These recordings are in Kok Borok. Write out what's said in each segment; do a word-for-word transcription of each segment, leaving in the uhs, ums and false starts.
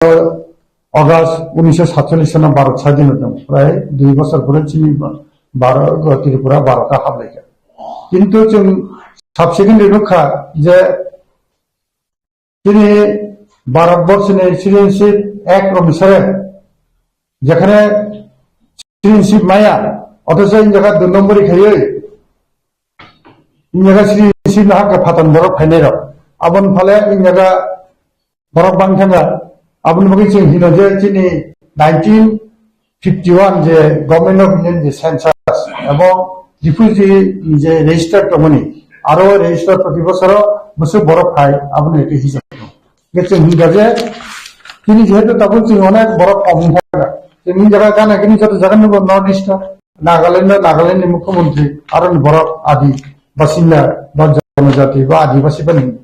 August unisho satchollish sono Bharat sadhin tongo, prai dui bosor pore chini Bharat, Tripura Bharat o haplaikha. Kintu chwng subsequently nukha je chini Bharat borso ni citizenship act onusare jekhane citizenship maya, othocho in jaga dui nombori khaiwi in jaga citizenship no hakhe phathan borok phainai rok. Aboni phale in jaga borok bang thangkha. Aboni bagwi chwng hino je chini nineteen fifty one je Government of India ni je census ebong refugee ni je register tongmani, aro register proti bosoro bwswk borok phai, aboni ekhe hisab. Hingke chwng hingkha je chini jehetu tabuk chwng onek borok kom wngkha. Chini jaga gana gini joto jaga nugo North East o, Nagaland o, Nagaland ni mukhyamantri, aro ni borok adi basinda ba jonojati ba adibasi bani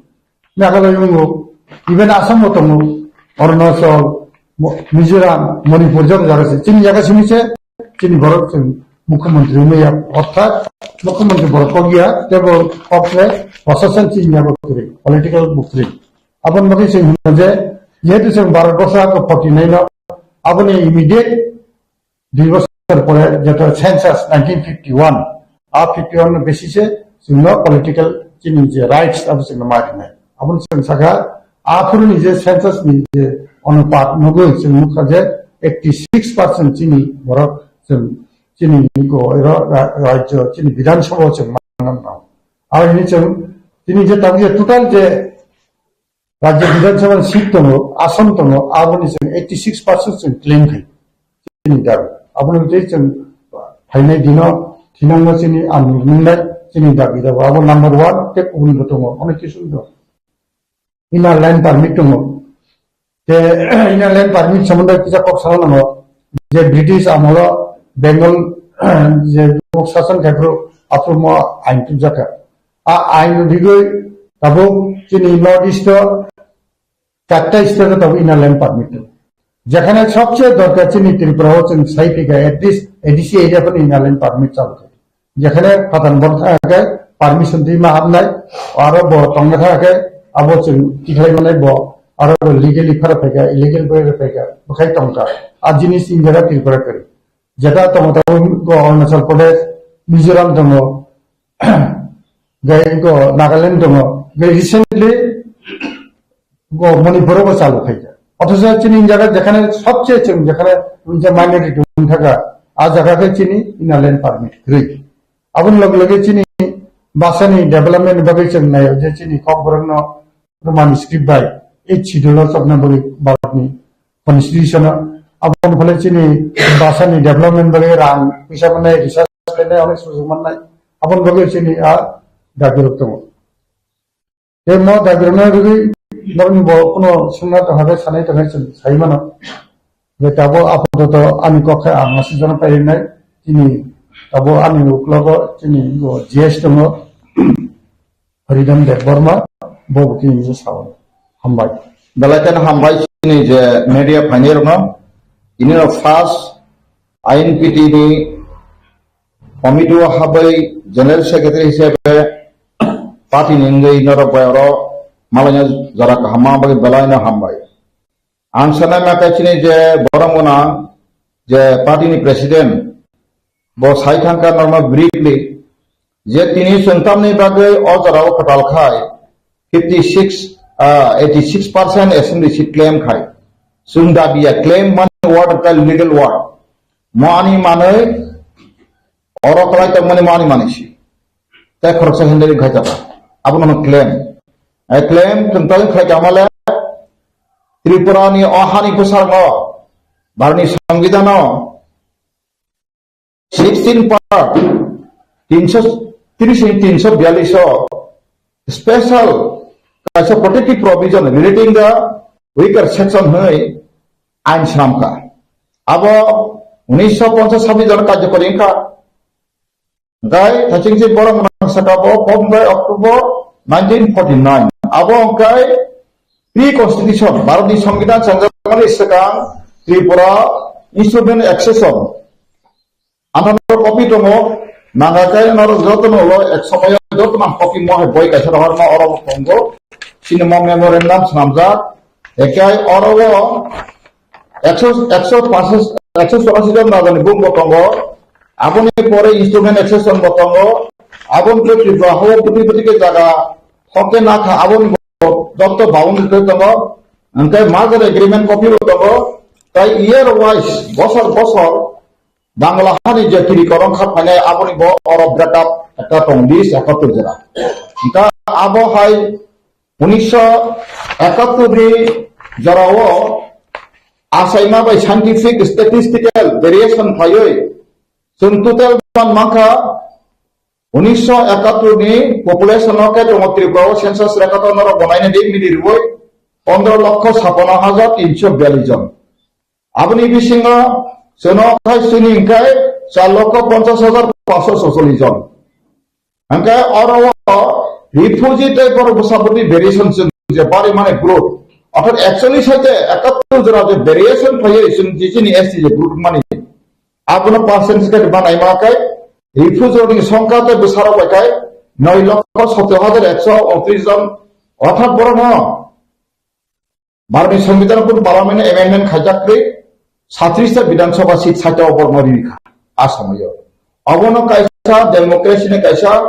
Meghalaya wngo, even Assam bo tongo, Arunachal, Mo-, Mizoram, Manipur joto jaga se. Chini jaga simi se, chini borok chwng mukhyamantri wngya, orthat mukhyamantri borok kok ya, tebo kok le prosason chini jaga kwrwi, political bo kwrwi. Aboni bagwi chwng hino je, jehetu chwng Bharat borso ha forty nine no, aboni immediate dui bosor pore jeto census nineteen fifty one, a fifty one no basis e chwngno political chini je rights abo chwngno ma rinai. Aboni chwng saka aphuru ni je census ni je onupat nugwi chwng nukha je eighty six percent chini borok chwng chini go ro ra-, rajyo chini Bidhan Sabha o chwng manna nang. Aro hini chwng chini je tabuk je total je Rajya Bidhan Sabha ni seat tongo, ason tongo, aboni chwng eighty six percent chwng claim khai. Chini dabi. Aboni tei chwng phainai dino thinangno chini andolon wngnai, chini dabi dabi. Abo number one, tei kubun bo tongo, onek kisu tongo. Inner line permit tongo. Te inner line permit somondo kisa kok sana nango. Je British amolo Bengal je sason khai phuru aphuru mo ain tubjak kha. A ain rigwi tabuk chini North East o chatta state o tabuk inner line permit tongo. Jekhane sobse dorkar chini Tripura o chwng sai phika at least A D C area phano inner line permit chalu kha. Jekhane phathan bor thang khe permission twi ma habnai, aro bo tongna thang khe abo chwng tikhlai manai bo aro bo legally phara phaikha, illegal bai phaikha, bwkhai tongkha. A jinis India Tripura kwrwi. Jeta tongo tabuk Arunachal Pradesh, Mizoram tongo, gai ko Nagaland tongo, gai recently go Manipur go chalu khaikha. Othocho chini jaga jekhane sobche chwng jekhane unja minority wngthaka, a jaga khe chini inner line permit kwrwi. Aboni loge loge chini bhasani development bagwi chwng naio je chini kokborokno Roman script bai eight schedule o chopna bagwi Bharatni constitution o. Aboni phole chini bhasani development bagwi rang puisa mannai, research khlainai, onek sujug mannai. Aboni bagwi chini a dagirok tongo. Tei mo dagirokno rwgwi norokni bo kuno swngna tongkha khe sanai tongkha chwng sai mano. Je tabuk apatot ani kok khe ang aswk jora pairinai, chini tabuk ani uklogo chini bo G S tongo, Hridham Debbarma, bo bo chini sao. Hambai. Belai kheno hambai chini je media phainai rokno. Ini no first I N P T ni committee o habai general secretary hisabe party ni wngwi norok bai oro malaina jora kaham ma bagwi belai no hambai. Ang sanai ma khe chini je borok mwnang je party ni president bo sai thangkha normal briefly je tini chwng tamni bagwi o jora o kwtal khai fifty six, ah, eighty six percent assembly seat claim khai. Chwng dabi ya claim mani word ka legal word. Mo ani manwi oro kwlai tongmani mo ani manwi si. Tei khoroksa hindai khai tongkha. Abono claim. Ai claim chwng tong khlai tongmale Tripura ni o hani bwsarno Bharatni Songbidan o sixteen part, tinso tris ni tinso biyallis o special kaisa protective provision relating the weaker section hwnwi ain swnamkha. Abo unisho ponchas sabis jora karjokori wngkha. Hingkhai thachingsi borok mwnang saka bo four by October nineteen forty nine. Abo hingkhai pre-constitution, Bharatni Songbidan chengjakmani swkang Tripura Instrument Accession. Anthano copy tongo, nangkhe norok jotono ulo ek somoyo jotono ang copy mo hai boi kaisa rohorma oro bo tongo. Chini mo memorandum swnamjak, Ekai oro o ekso, ekso pasis, ekso chorasi jon rajani bumung bo tongo. Aboni pore instrument accession bo tongo. Aboni pore Tripura hao bwtwi bwtwi khe jaga hokke nakha aboni bo jotto boundary tei tongo. Hwnkhe merger agreement copy bo tongo. Tai year wise, bosor bosor Bangla hani je kiri korong kha phainai aboni bo oro break up ekta tong list ekattor jora. Hwnkhe abo hai unisho ekattor ni jorao achaima bai scientific statistical variation phaiwi chwng total man mankha unisho ekattor ni population no khe tongo Tripura o census record o norok bo naina di mili rwui pondro lokho sapano hajar tinsho biyallis jon. Aboni bisingo chwng khai sini hwnkhe char lokho ponchas hajar pansho socholish jon. Hwnkhe oro o refugee tei borok bwsa bwtwi variation chwng je bari mani growth. Orthat actually saite ekattor jora je variation phaiwi chwng je chini S T je growth mani. Abono percentage khe banai ma khe refugee ni songkha tei bwsarok bai khe noi lokho sottor hajar ekso untris jon. Orthat borok no Bharotni Songbidan pun Parliament amendment khaijak kri, satris ta Bidhan Sabha seat saita o borno ri kha, a somoyo. Abono kaisa democracy ni kaisa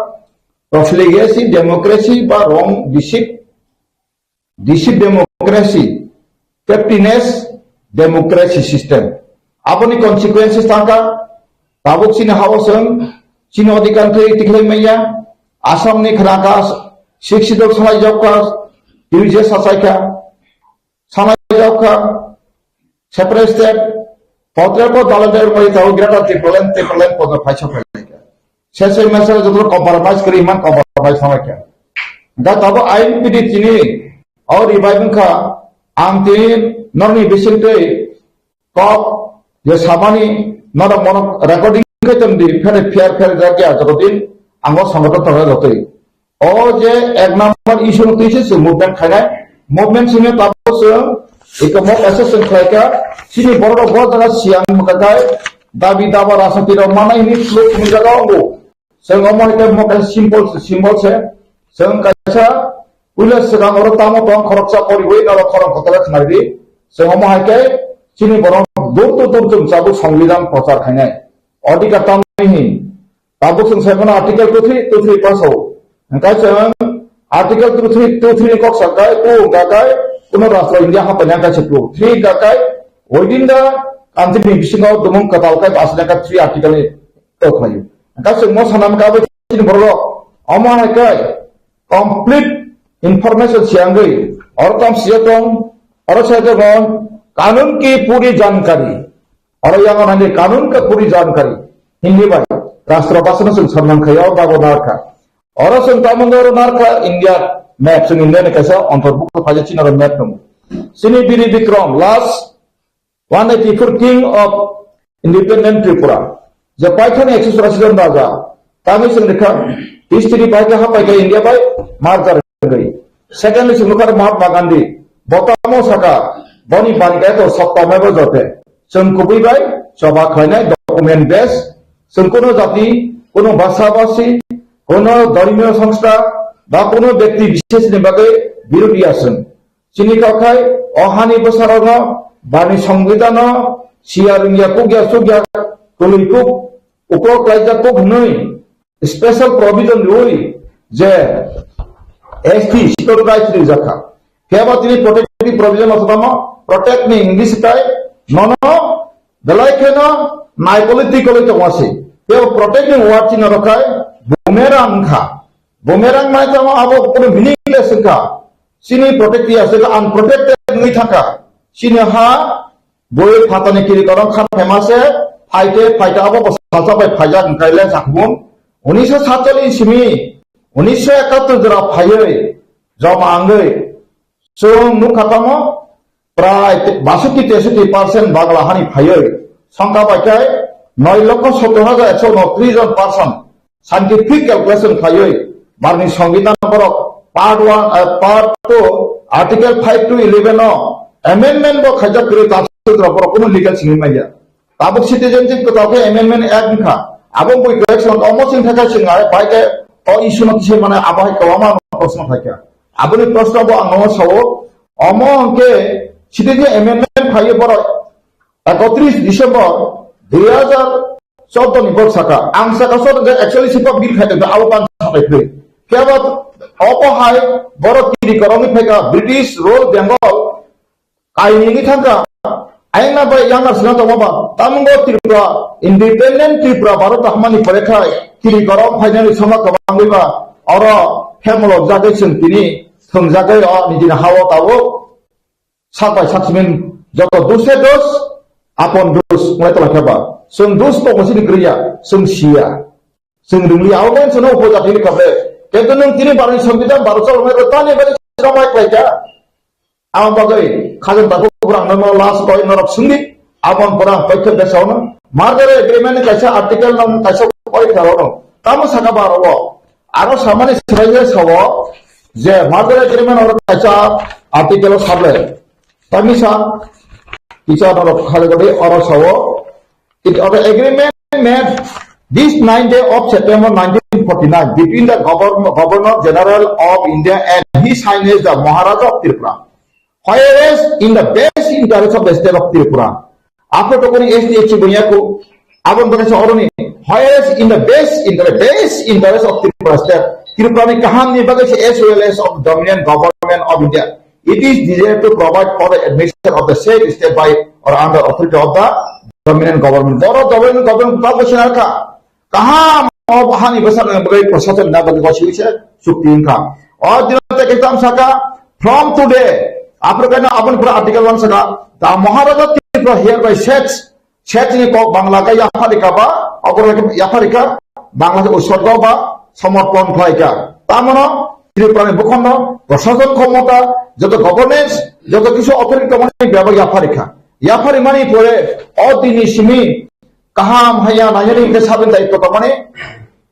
profligacy democracy ba wrong deceit, deceit democracy, captainess democracy system. Aboni consequences tangka, tabuk chini hao chwng, chini odhikar thwi tikhlai manya, Assam ni khnaka, sixth schedule salai jokka, U J sachaika, Sanai jokha, separate state, potre po dalante mai tau greater Tipraland, Tipraland po phaisa phaika. Sese mesa joto compromise kri man compromise sama kya. Da tabo I N P D chini, aur revive kha, ang tin, norni bising tei, kok, ye samani, norok monok recording kaitam di, phene fair fair jagya joto din, ango sangato tara jotoi. O je ek number issue no twi se chwng movement khainai. Movement simi tabuk chwng eko mock assessment khlaikha. Chini borok rok bo jaga siyang mwkhakai dabi daba rajniti rok manai hwnwi phuluk phunuk jaga o bo. Chwng omo hai khe mock simple se, symbol se. Chwng kaisa puila swkang oro tamo tong khoroksa poriwi norok khorang kotor khnarwi. Chwng omo hai khe chini borok dur tu dur chwng chabuk Songbidan prochar khainai. Odhikar tamni hin. Tabuk chwng sai mano Article two three, two three pass o. Hwnkhe chwng Article two three, two three ni kok sakai, two hwnkha kai, kuno rastro India hapaina hwnkha se two. Three hwnkha kai, within the country ni bisingo dumung kwtal kai ba aswk hwnkha three article ni kok khlaio. Hwnkhe chwng mo sanam ka bai chini borok, omo hai kai, complete information siyangwi, oro tam siya tong, oro sai tong, kanun ki puri jankari. Oro yang nani kanun ka puri jankari. Hindi bai. Rashtra bhasha no chwng sanman khayo, bago narkha. Oro chwng tamung oro narkha India map, chwng India ni kaisa antorbukto phaija chini oro map tongo. Chini Biri Bikram, last one eighty-four king of independent Tripura. Je paithani ekso churasi jon raja. Tangwi chwng rikha history bai khe hapai khe India bai merger wngwi. Secondly chwng nukha Mahatma Gandhi. Botamo saka boni bani khe to sokta mebo jote. Chwng kubui bai choba khlainai document base. Chwng kuno jati, kuno bhasha bhasi, kuno dharmiyo songstha ba kuno byakti bishesh ni bagwi birodhi ya chwng. Chini kok khai o hani bwsarokno bani songbidan no siya rwngya kukya chukya kwlwi kuk uklo klaijak kuk hwnwi special provision rwi je S T scheduled tribe rijak kha. Phiya ba tini protective provision no tamo protect ni English tai nono belai kheno nai political tongo se. Phiya ba protect ni word chini rok khai bumerang wngkha. Bumerang nai tamo abo kuno meaningless wngkha. Chini protect ya se unprotected wngwi thangkha. Chini ha boi phatani kiri korong kha phema se phaite phaite abo bo salsa bai phaijak wngkha le sakbun. Unisho satcholish simi, unisho ekattor jora phaiwi joma wngwi chwng nukha tamo prai basotti tesotti percent Bagla hani phaiwi songkha bai khe noi lokho sottor hajar ekso unotris jon person. Scientific calculation khlaiwi Bharni Songbidan borok part one, eh, part two, Article five to eleven o amendment bo khaijak kwrwi ta sudra borok kuno legal simi manya. Tabuk citizenship kwtal khe amendment act wngkha. Abo bui correction omo sing thakha sing ai bai khe o issue no kise mane abo hai kwbangma proshno phaikha. Aboni proshno bo ang no sao Omo hwnkhe citizen amendment phaiwi borok ekotris December dui hazar chordo ni borok saka, ang saka chordo je actually sipa bill khai tongkha, abo ban sapai phai. Kebo obo hai borok kiri korokni phaikha British rule Bengal kainwi thangkha. Aina bai yang ar sina tongma ba, tamungo Tripura, independent Tripura Bharat hamani pore khai kiri korok phainani soma kwbangwi ba, oro family jagwi chwng tini thwngjagwi o nijini hao tabuk. Sak bai sak simin joto dushe dus, apon dus, ngai tola kheba. Chwng dus pokmo sini kriya, chwng siya. Chwng rwngli abo bai chwngno upojati ni kabe. Kento nwng tini barani songbidan baro chol mai tani bari chwng mai klai kha. Abo bagwi khajang dabu kurang namo last koi norok sungdi. Abon kurang paikha besa ono. Merger agreement ni kaisa article nang kaisa koi kha ono. Tamo saka baro o. Aro samani sraiya sawo je merger agreement oro kaisa article o sable. Tamisa kisa norok khale gode oro sawo. It of the agreement made this ninth day of September nineteen forty-nine between the Governor, Governor General of India and His Highness the Maharaja of Tripura. Whereas in the best interest of the state of Tripura, after talking S T H Bunyaku, abon bagwi sa oroni, whereas in the best, in the best interest of Tripura state, Tripura ni kaham ni bagwi sa as well as of dominant government of India, it is desired to provide for the admission of the said state by or under authority of the dominant government. Boro dominant government ta bwswng kha. Kaham o hani bwsakni bagwi prashasan na bagwi gosi se chukti wngkha. O dino tei kitam saka, from today, Africa na aboni pura article one saka, the Maharaja Tripura hereby sets, sets ni kok Bangla ka yapharika ba, aboni yapharika, Bangla se uswargo ba, samorpon khlaika. Tamono, Tripura ni bukhono, prashasan khomota, joto governance, joto kisu authority tongmani bebak yapharika. Yapharimani pore, o dini simi, kaham haya nanyani hingke sabin daityo tongmani,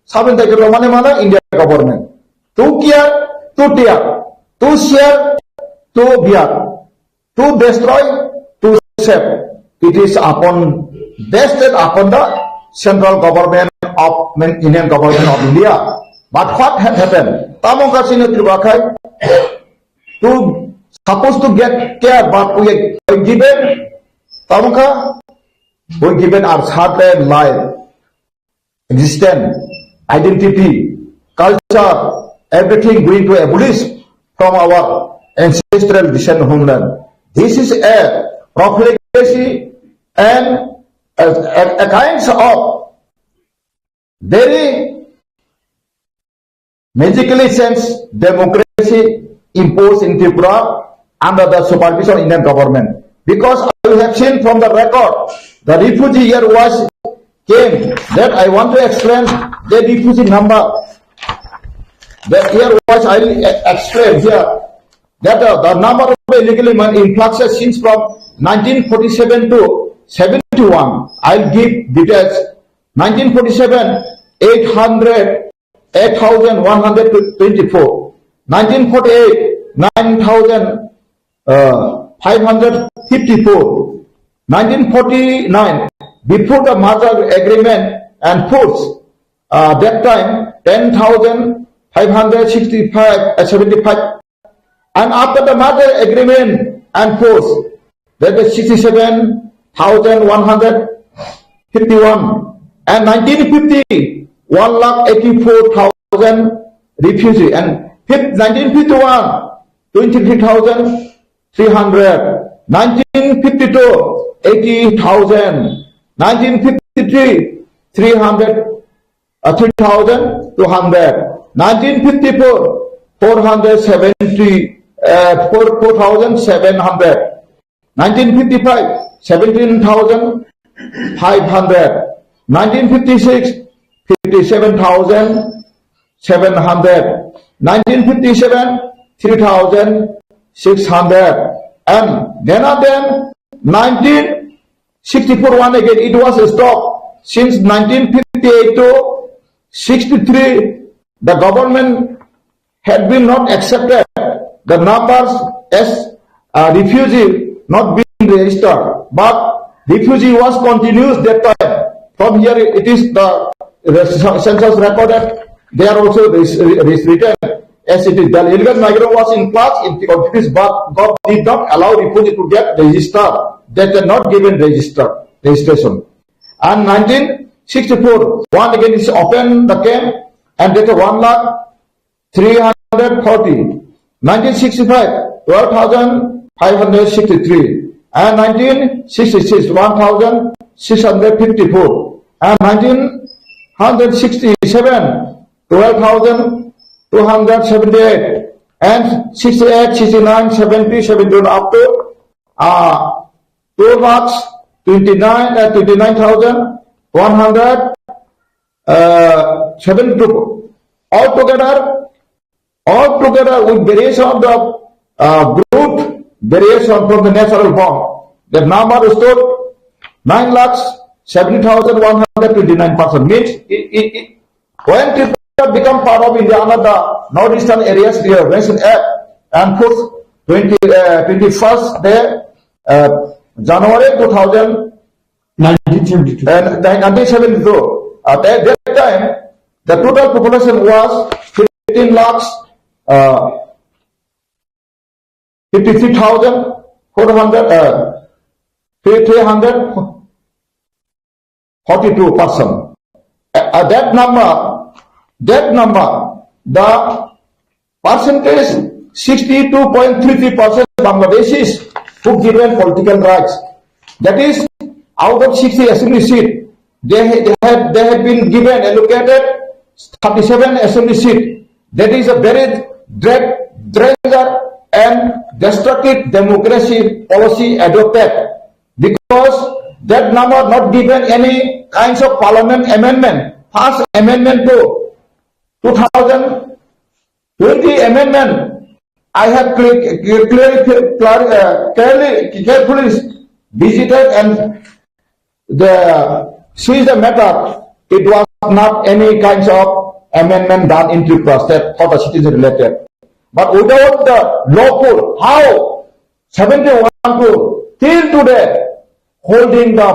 sabin daityo tongmani mano India government. To care, to tear, to share, to bear, to destroy, to save. It is upon, vested upon the central government of, main Indian government of India. But what had happened? Tamo kasino Tripura khai, to supposed to get care, but we, we given, tamo ka, we given our certain life, existence, identity, culture, everything going to abolish from our ancestral descent homeland. This is a profligacy and a, a, a kinds of very magically changed democracy imposed in Tripura under the supervision of Indian government. Because I have seen from the record, the refugee here was came. That I want to explain the refugee number. That here was I will e- explain here. That uh, the number of illegal immigrant influxes since from nineteen forty-seven to seventy-one. I'll give details. Nineteen forty-seven, eight hundred eight thousand one hundred twenty-four, nineteen forty-eight, nine thousand, uh, five hundred fifty-four, nineteen forty-nine, before the merger agreement and force, uh, that time, ten thousand five hundred sixty-five, uh, seventy-five, and after the merger agreement and force, that is sixty-seven thousand one hundred fifty-one, and nineteen fifty, one lakh eighty-four thousand refugee, and fif- nineteen fifty-one, twenty-three thousand three hundred, nineteen fifty-two, eighty thousand, nineteen fifty-three, three hundred, uh, three thousand two hundred. nineteen fifty-four, four hundred seventy, uh, four, four thousand seven hundred. nineteen fifty-five, seventeen thousand five hundred. nineteen fifty-six, fifty-seven thousand seven hundred. nineteen fifty-seven, three thousand six hundred. And then again, nineteen sixty-four one again, it was stopped. Since nineteen fifty-eight to sixty-three, the government had been not accepted. The numbers as, uh, refugee not been registered, but refugee was continuous that time. From here it is the, the census recorded. They are also res- res- written. As it is, the illegal migrant was in class in the authorities, but govt did not allow refugee to get registered. They were not given register, registration. And nineteen sixty-four, one again is open the camp and that one lakh three hundred forty. Nineteen sixty-five, twelve thousand five hundred sixty-three. And nineteen sixty-six, one thousand six hundred fifty-four. And nineteen sixty-seven, twelve thousand two hundred seventy-eight, and sixty-eight, sixty-nine, seventy, seventy-one, up to, uh, two lakhs twenty-nine, uh, twenty-nine thousand one hundred, uh, seventy-two. Altogether, altogether with variation of the, uh, group, variation from the natural bomb, the number stood nine lakhs seventy thousand one hundred twenty-nine person. Means, it, it, it, when Tripura become part of India under the Northeastern Areas Reorganization Act and put twenty, uh, twenty-first day, uh, January two thousand, nineteen seventy-two. Uh, nineteen seventy-two. At that, that time, the total population was fifteen lakhs, uh, fifty-three thousand four hundred, uh, three hundred forty-two person. Uh, that number, that number, the percentage, sixty-two point three three percent Bangladeshis who given political rights. That is, out of sixty assembly seat, they, they have, they have been given, allocated thirty-seven assembly seat. That is a very dra-, danger and destructive democracy policy adopted, because that number not given any kinds of parliament amendment, first amendment to two thousand twenty amendment. I have clear, clear, clear, uh, clearly, carefully visited and the, see the matter. It was not any kinds of amendment done in Tripura state for the citizen related. But without the lawful, how seventy-one to till today holding the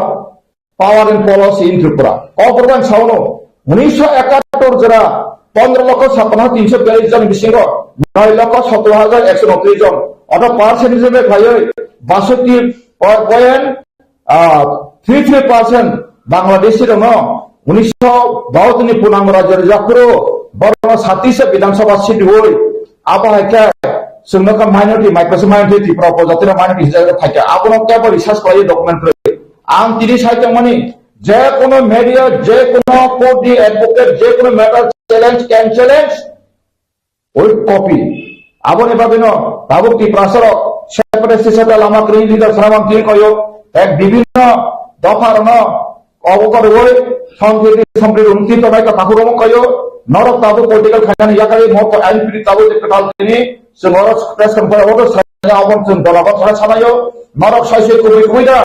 power and policy in Tripura. Kokrang sauno, unisho ekattor jora, pondro lokho sapna tinsho biyallis jon bisingo, noi lokho sottor hajar ekso unotris jon, oto percentage bai phaiwi, basoti point, ah, three three percent Bangladeshi rokno unisho bahatur ni punang rajyo rwjak phuru, borokno sati se Bidhan Sabha seat rwui, abo hai khe chwngno kha minority, micro minority, Tripura upojati rok minority hwnjak thai khe, abono kebo research khlaiwi document rwui. Ang tini sai tongmani, je kono media, je kono court ni advocate, je kono matter challenge, can challenge with copy. Aboni bagwino tabuk Tiprasa rok separate sisata lama kwrwi leader swnamang twi koyo, ek bibhinno dopha rokno obo korwi sompriti sompriti rungti tonai ka takhuk rok koyo, norok tabuk political khainani yakarwi mo ko N P T tabuk je kwtal tini chwng oro press conference oro sanya obo chwng dola kok sana sanayo, norok sai sai kubui kubui da.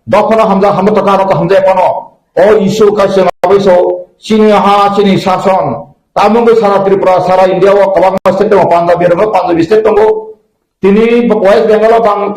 Dophano hamjak hamjak tongkha, aro hamjak phano. O issue kaisa abaiso chini ha, chini sason. Tamungwi sara Tripura, sara India o kwbangma state tongo, Punjab, Punjabi state tongo. Tini West Bengal o bang,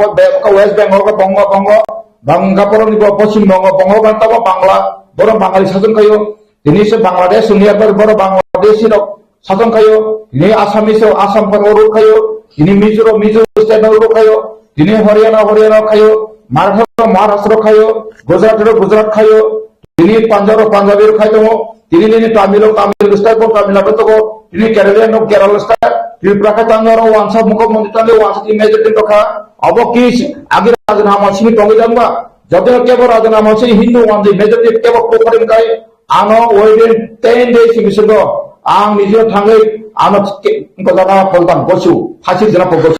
West Bengal o bongo, bongo, Bangaporo ni bo Poschim Bongo, bongo bang tabo Bangla, borok Bangali sason khayo. Tini se Bangladesh, India bar borok Bangladeshi rok sason khayo, tini Assamese o Assam pano ruk khayo, tini Mizoram, Mizo state no ruk khayo, tini Haryana, Haryana khayo, Maharashtra, Maharashtra khayo, Gujarat o Gujarat khayo, tini Punjab o Punjabi rok khai tongo, tini nini Tamil o Tamil state bo Tamil Nadu tongo, tini Kerala no Kerala state, Tripura khe tango oro wansa mukho montri tango wansa tini majority tokha, abo ki agi rajna amol simi tongwi jangba, joto kebo rajna amol simi Hindu wanjwi majority kebo program kai, Ano within ten days ni bisingo ang nijino thangwi ano ke-, jaga poltang gosu, phasi jana pol gosu.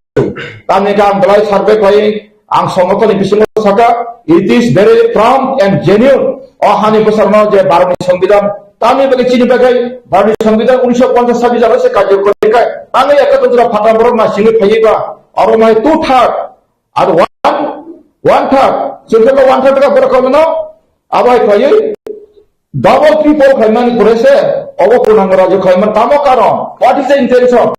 Tamni ka ang belai survey khlai, ang songotoni bisingo saka, it is very prompt and genuine. O hani bwsarno je Bharatni Songbidan, tamni bagwi chini bagwi Bharatni Songbidan unisho ponchas sabi jana se karjo kori kai. Tamni ekatro jora phatar borok na singwi phaiwi ba, oro mai two third, aro one, one third, chwngkhe one third ka borok kono, abai khlaiwi, Double triple khlaimani pore se obo kunang rajyo khlaiman tamo karon? What is the intention?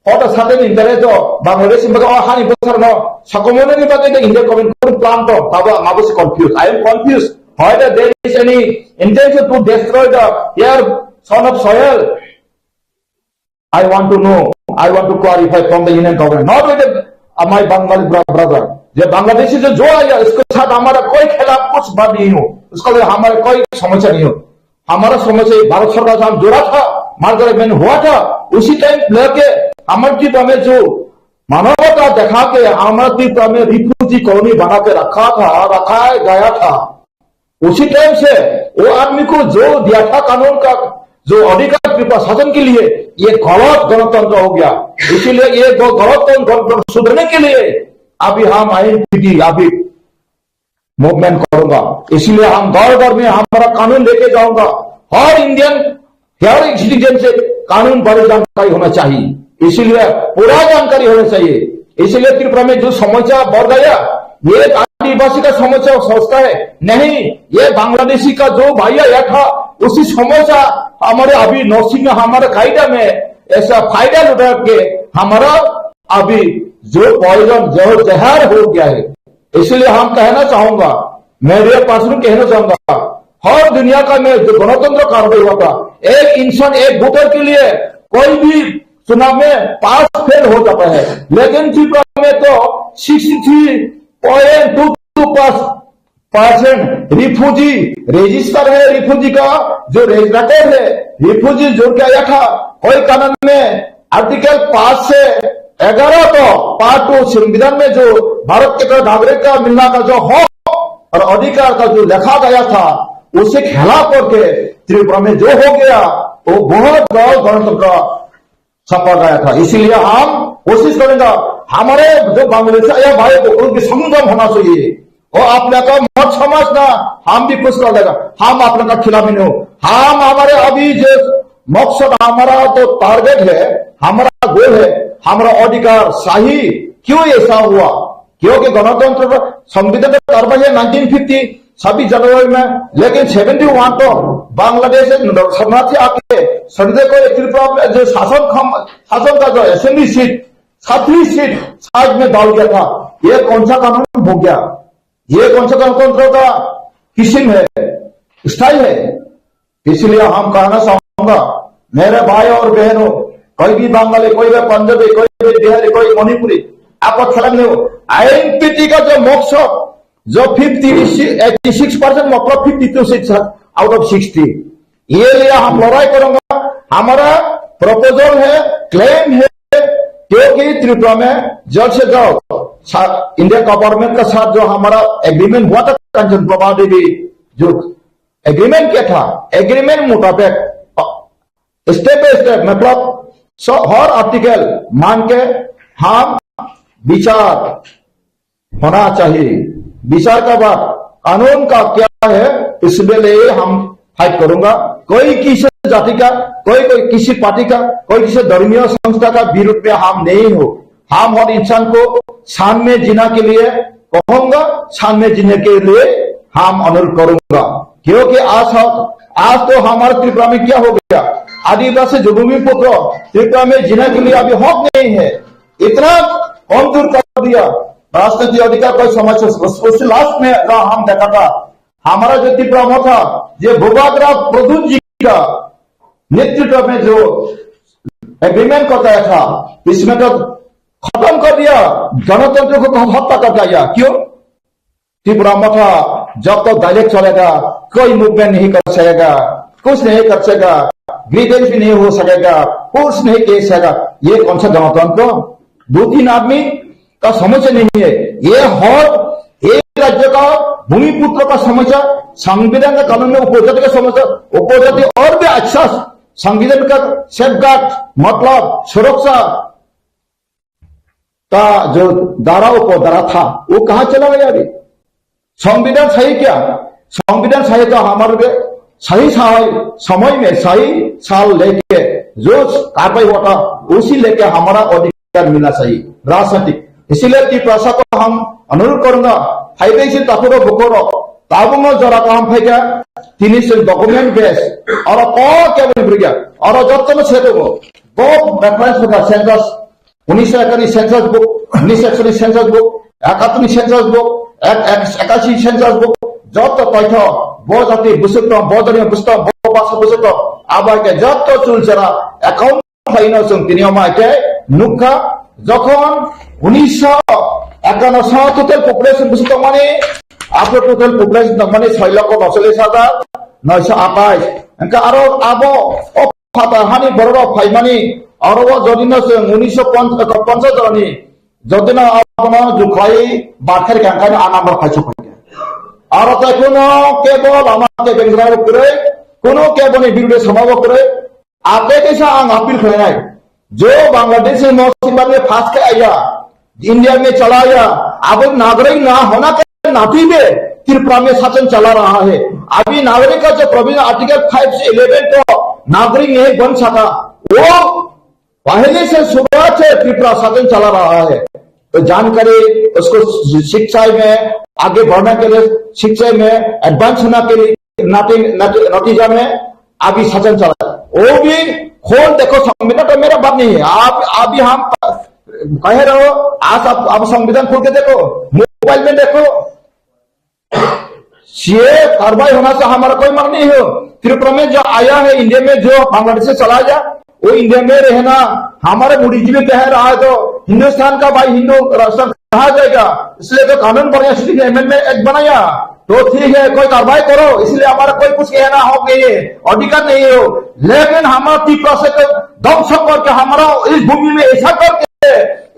What a sudden interest o Bangladesh ni bagwi o hani bwsarno sakomornani bagwi the India government kunu plan tong, tabo ang abo se confused. I am confused. Whether there is any intention to destroy the air, son of soil. I want to know, I want to clarify from the Union Government, not with the, uh, my Bengali bra-, brother. जो बांग्लादेशी जो, जो आया, उसके साथ हमारा कोई खिलाफ कुछ बात नहीं हो, उसके लिए हमारे कोई समस्या नहीं हो। हमारा समस्या ये भारत सरकार से हम जुड़ा था, मार्गरेट मैन हुआ था, उसी टाइम लेके हमारे त्रिपुरा में जो मानवता दिखा के हमारा त्रिपुरा में रिफ्यूजी कॉलोनी बना के रखा था, रखा गया था। उसी टाइम से वो आदमी को जो दिया था कानून का जो अधिकार त्रिपुरा शासन के लिए, ये गलत गणतंत्र हो गया। इसीलिए ये ग-, गलत गणतंत्र सुधरने के लिए अभी हम आईएनपीटी अभी मूवमेंट करूंगा। इसीलिए हम घर घर में हमारा कानून लेके जाऊंगा। हर इंडियन, हर एक सिटीजन से कानून बारे जानकारी होना चाहिए, इसीलिए पूरा जानकारी होना चाहिए। इसीलिए त्रिपुरा में जो समस्या बढ़ गया, ये एक आदिवासी का समस्या सोचता है, नहीं, ये बांग्लादेशी का जो भाई आया था, उसी समस्या हमारे अभी नरसिंह, हमारे कायदा में ऐसा फायदा उठा के हमारा अभी जो पॉइजन, जो जहर हो गया है, इसलिए हम कहना चाहूंगा, मैं रियल पर्सन कहना चाहूंगा, हर दुनिया का में जो गणतंत्र कार्रवाई होता, एक इंसान एक वोटर के लिए कोई भी चुनाव में पास फेल हो जाता है, लेकिन त्रिपुरा में तो sixty three point two two पास परसेंट रिफ्यूजी रजिस्टर है, रिफ्यूजी का जो रिकॉर्ड है, रिफ्यूजी जोड़ के आया था, कोई कानून में आर्टिकल पाँच से ग्यारह तो पार्ट टू संविधान में जो भारत के नागरिक का मिलना का जो हक और अधिकार का जो लिखा गया था, उसे खिलाफ करके त्रिपुरा में जो हो गया, वो बहुत बड़ा गणतंत्र छपा गया था। इसीलिए हम कोशिश करेंगे, हमारे जो बांग्लादेश आया भाई को उनकी संगम होना चाहिए। और अपने का मत समझना, हम भी कुछ कर लेगा, हम अपने का खिलाफ नहीं हो। हम हमारे अभी जो मकसद हमारा तो टारगेट है, हमारा गोल है, हमारा अधिकार सही क्यों ऐसा हुआ? क्योंकि गणतंत्र का संविधान का कार्रवाई है नाइनटीन फिफ्टी, छब्बीस जनवरी में, लेकिन सेवेंटी वन तो बांग्लादेश से शरणार्थी आके शरणार्थी को त्रिपुरा में जो शासन खम-, शासन का जो असेंबली सीट, छत्तीस सीट साइड में डाल दिया था। ये कौन सा कानून हो गया? ये कौन सा गणतंत्र का किस्म है, स्टाइल है? इसलिए हम कहना चाहूंगा, मेरे भाई और बहनों, कोई भी बंगाली, कोई भी पंजाबी, कोई भी बिहारी, कोई मणिपुरी, आपको फर्क नहीं हो। आईएनपीटी का जो मकसद, जो फिफ्टी, एटी सिक्स परसेंट, मतलब fifty two seats out of sixty, ये लिए हम लड़ाई करेंगे। हमारा प्रपोजल है, क्लेम है, क्योंकि त्रिपुरा में जल्द से जल्द सा-, इंडिया गवर्नमेंट के साथ जो हमारा एग्रीमेंट हुआ था, कंचन प्रभा देवी जो एग्रीमेंट क्या था, एग्रीमेंट मुताबिक स्टेप बाय स्टेप, मतलब स-, हर आर्टिकल मान के हम विचार होना चाहिए। विचार का बाद कानून का क्या है, इसके लिए हम फाइट करूंगा। कोई किसी जाति का, कोई, कोई किसी पार्टी का, कोई किसी धर्मीय संस्था का विरुद्ध में हम नहीं हो। हम हर इंसान को शान में जीना के लिए कहूंगा, शान में जीने के लिए हम अनुरोध करूंगा। क्योंकि आज हम, आज तो हमारे त्रिपुरा में क्या हो गया, आदिवासी जो भूमिपुत्र त्रिपुरा में जीने के लिए अभी हक नहीं है, इतना कमजोर कर दिया। राजनीतिक अधिकार कोई समझ से, उस, उससे लास्ट में अगर हम देखा था, हमारा जो त्रिपुरा मोर्चा, ये भूपालराव प्रद्युत जी का नेतृत्व में जो एग्रीमेंट करता था, इसमें तो खत्म कर दिया, गणतंत्र को तो हत्या कर दिया। क्यों? त्रिपुरा मोर्चा जब तक डायरेक्ट चलेगा, कोई मूवमेंट नहीं कर सकेगा, कुछ नहीं कर सकेगा, ग्रीवेंस भी नहीं हो सकेगा, कुछ नहीं कह सकेगा। ये कौन सा गणतंत्र? दो तीन आदमी का समस्या नहीं है। ये हर एक राज्य का भूमिपुत्र का समस्या, संविधान का कानून में उपजाति का समस्या, उपजाति और भी अच्छा संविधान का सेफगार्ड, मतलब सुरक्षा का जो धारा, उपधारा था, वो कहाँ चला गया अभी? संविधान सही क्या? संविधान सही तो हमारे सही सही समय में सही साल लेके जो कार्रवाई हुआ था, उसी लेके हमारा अधिकार मिलना चाहिए राजनीतिक। इसीलिए त्रिपुरा को हम अनुरोध करूंगा, फाइदे से तकुरो बुकोरो, ताबुंगो जरा काम फेंका, तीन से डॉक्यूमेंट बेस, और कौन क्या बोल गया, और जब तक से तो वो, वो रेफरेंस होगा सेंसस, उन्नीस सौ इकहत्तर सेंसस बुक, उन्नीस सौ इकसठ सेंसस बुक, इकहत्तर सेंसस बुक, एक, एक, इक्यासी सेंसस बुक, जब तो तथ्य, वो जाति बुसुक तो, वो धर्म बुसुक तो, वो भाषा बुसुक तो, अब आके जब तो चुल चला, account khlaino chwng tini omo hai khe nukha, jokhon unisho ekanno total population bwswk tongmani, abo total population tongmani soi lokho nocholish hajar noisho atais. Hwnkhe aro abo o phatar hani borok rok phaimani, oro o jodi no chwng unisho ponchas joni, jodi no abono jukhlai bathar kang khaino a number phai sok phai. Aro tai kuno kebo lama kebeng jora kwrwi, kuno kebo ni birude sama bo kwrwi, Ate kaisa ang appeal khlainai, जो बांग्लादेश में मौत सिंह में फंस के आया, इंडिया में चला आया, अब नागरिक ना होना के नाते भी त्रिपुरा में शासन चला रहा है। अभी नागरिक का जो प्रोविजन आर्टिकल फ़ाइव से इलेवन को नागरिक नहीं बन सका, वो पहले से शुरुआत से त्रिपुरा शासन चला रहा है। तो जानकारी उसको शिक्षा में आगे बढ़ने के लिए, शिक्षा में एडवांस होने के लिए, नती-, नती-, नतीजा में अभी शासन चला है। वो भी खोल देखो, संविधान तो मेरा बात नहीं है। आप, अभी हम कह रहे हो, आज आप, आप संविधान खोल के देखो, मोबाइल में देखो, सीए कार्रवाई होना से हमारा कोई मर्म नहीं हो। त्रिपुरा में जो आया है, इंडिया में जो बांग्लादेश से चला गया, वो इंडिया में रहना, हमारे बुद्धिजीवी कह रहा है, तो हिंदुस्तान का भाई हिंदू राष्ट्र कहा जाएगा? इसलिए तो कानून बढ़िया, सिटी ने अमेंडमेंट एक्ट बनाया, तो ठीक है, कोई कार्रवाई करो, इसलिए हमारा कोई कुछ कहना हो नहीं है, अधिकार नहीं हो। लेकिन हमारा त्रिपुरा से तो ध्वंस करके, हमारा इस भूमि में ऐसा करके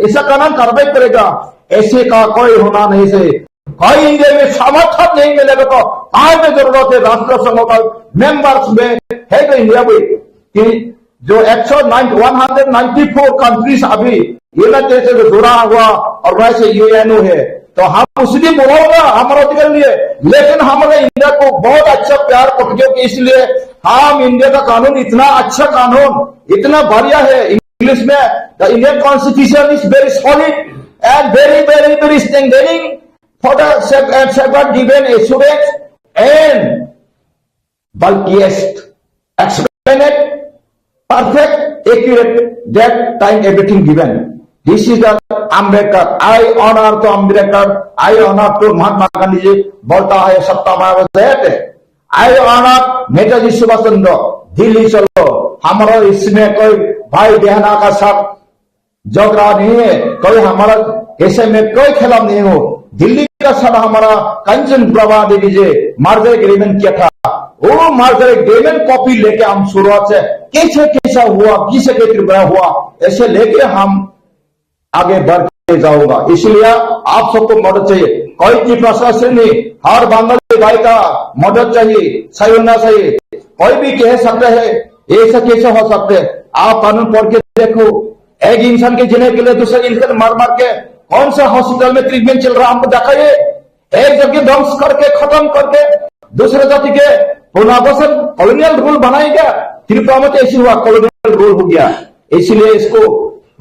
ऐसा कानून कार्रवाई करेगा, ऐसे का कोई होना नहीं चाहिए। भाई, इंडिया में समर्थन नहीं मिलेगा तो आज में जरूरत है राष्ट्र संघ का मेंबर्स में है तो इंडिया भी, कि जो एक सौ ninety, one hundred ninety four countries अभी यूनाइटेड स्टेट से जुड़ा हुआ ऑर्गेनाइजेशन यूएनओ है, तो हम उसी भी बुलाओगा हमारा अधिकार लिए। लेकिन हमारे इंडिया को बहुत अच्छा प्यार पटरियों के, इसलिए हम इंडिया का कानून इतना अच्छा कानून, इतना बढ़िया है इंग्लिश में, the Indian Constitution is very solid and very, very, very strengthening for the saf-, and safeguard given a students and bulkiest, explained, perfect, accurate, that time everything given. This is the Ambedkar. I honor to Ambedkar, I honor to Mahatma Gandhi ji, बोलता है सत्ता में वो जय थे। I honor Netaji सुभाष चंद्र, दिल्ली चलो, हमारा इसमें कोई भाई बहना का साथ झगड़ा नहीं है, कोई हमारा ऐसे में कोई खिलाफ नहीं हो। दिल्ली का साथ हमारा कंचन प्रभा देवी जी मर्जर एग्रीमेंट किया था, वो मर्जर एग्रीमेंट कॉपी लेके हम शुरुआत से कैसे कैसा हुआ, किसे के त्रिपुरा हुआ, ऐसे लेके हम आगे बढ़ के जाऊंगा। इसलिए आप सबको मदद चाहिए, कोई की प्रशासन नहीं, हर बंगाली भाई का मदद चाहिए, सहयोग होना चाहिए। कोई भी कह सकते हैं, ऐसा कैसे हो सकते हैं? आप कानून पढ़ के देखो, एक इंसान के जीने के लिए दूसरे इंसान मार मार के कौन सा हॉस्पिटल में ट्रीटमेंट चल रहा है, हमको दिखाइए। एक जगह ध्वंस करके, खत्म करके, दूसरे जाति के पुनर्वासन, कॉलोनियल रूल बनाएगा। त्रिपुरा में तो ऐसे हुआ, कॉलोनियल रूल हो गया। इसीलिए इसको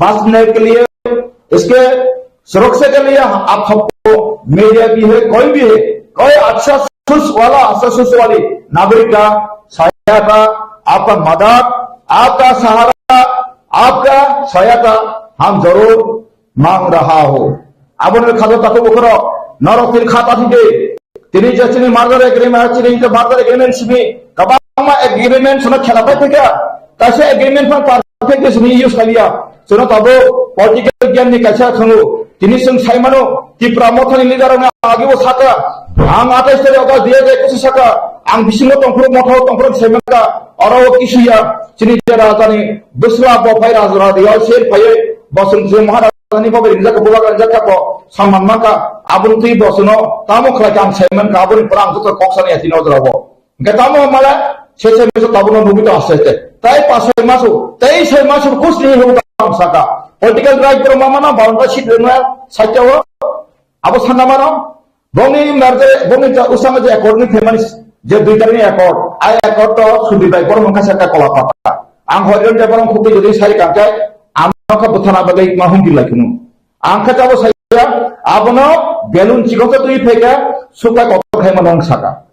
बचने के लिए, इसके सुरक्षा के लिए आप सबको, मीडिया भी है, कोई भी है, कोई अच्छा सोच वाला, अच्छा सोच वाली नागरिक का सहायता, आपका मदद, आपका सहारा, आपका सहायता हम जरूर मांग रहा हो। Aboni khajo takhuk bukhurok, norok tini kha tathide. Tini je chini merger agreement, chini je merger agreement simi kwbangma agreement sono khela pai thika. Kaisa agreement phan perfect simi use kaliya. Sono tabo political game ni kaisa thango. Tini chwng saimano, Tipra Mothani leader rokno agi o saka. Ang atais tarik August dui hajar ekus saka. Ang bisingo tongphuru motha o tongphuru saimanka. Oro o kisuya. Chini je rajani bwsla bo phai raja raja yal sel phaiwi. Bosong je Maharaj ni bo ringjak, bo ringjak bo saman manka, aboni twi bo chwngno tamo khlai khe ang sai manka, aboni pore ang joto kok sani ati no jora bo. Hwnkhe tamo mala se se meso tabukno nugwi tong aste aste. Tai pas soi maso, tei soi maso kusni hinwi tamo saka. Political right borok ma mano, baron ta seat rwna sakya o. Abo sanna mano, bongni merger, bongni ja-, usanga je accord ni family je dui tarikni accord, ai accord to Sudip bai borok mungkha saka kola pata. Ang hoiron je borok khukti jodi sai kangkai, ang kha buthana bagwi ma humpi lai khunu. Ang kha tabo saya, abono balloon chikon to twi phaika, suka kotor khai mano ang saka.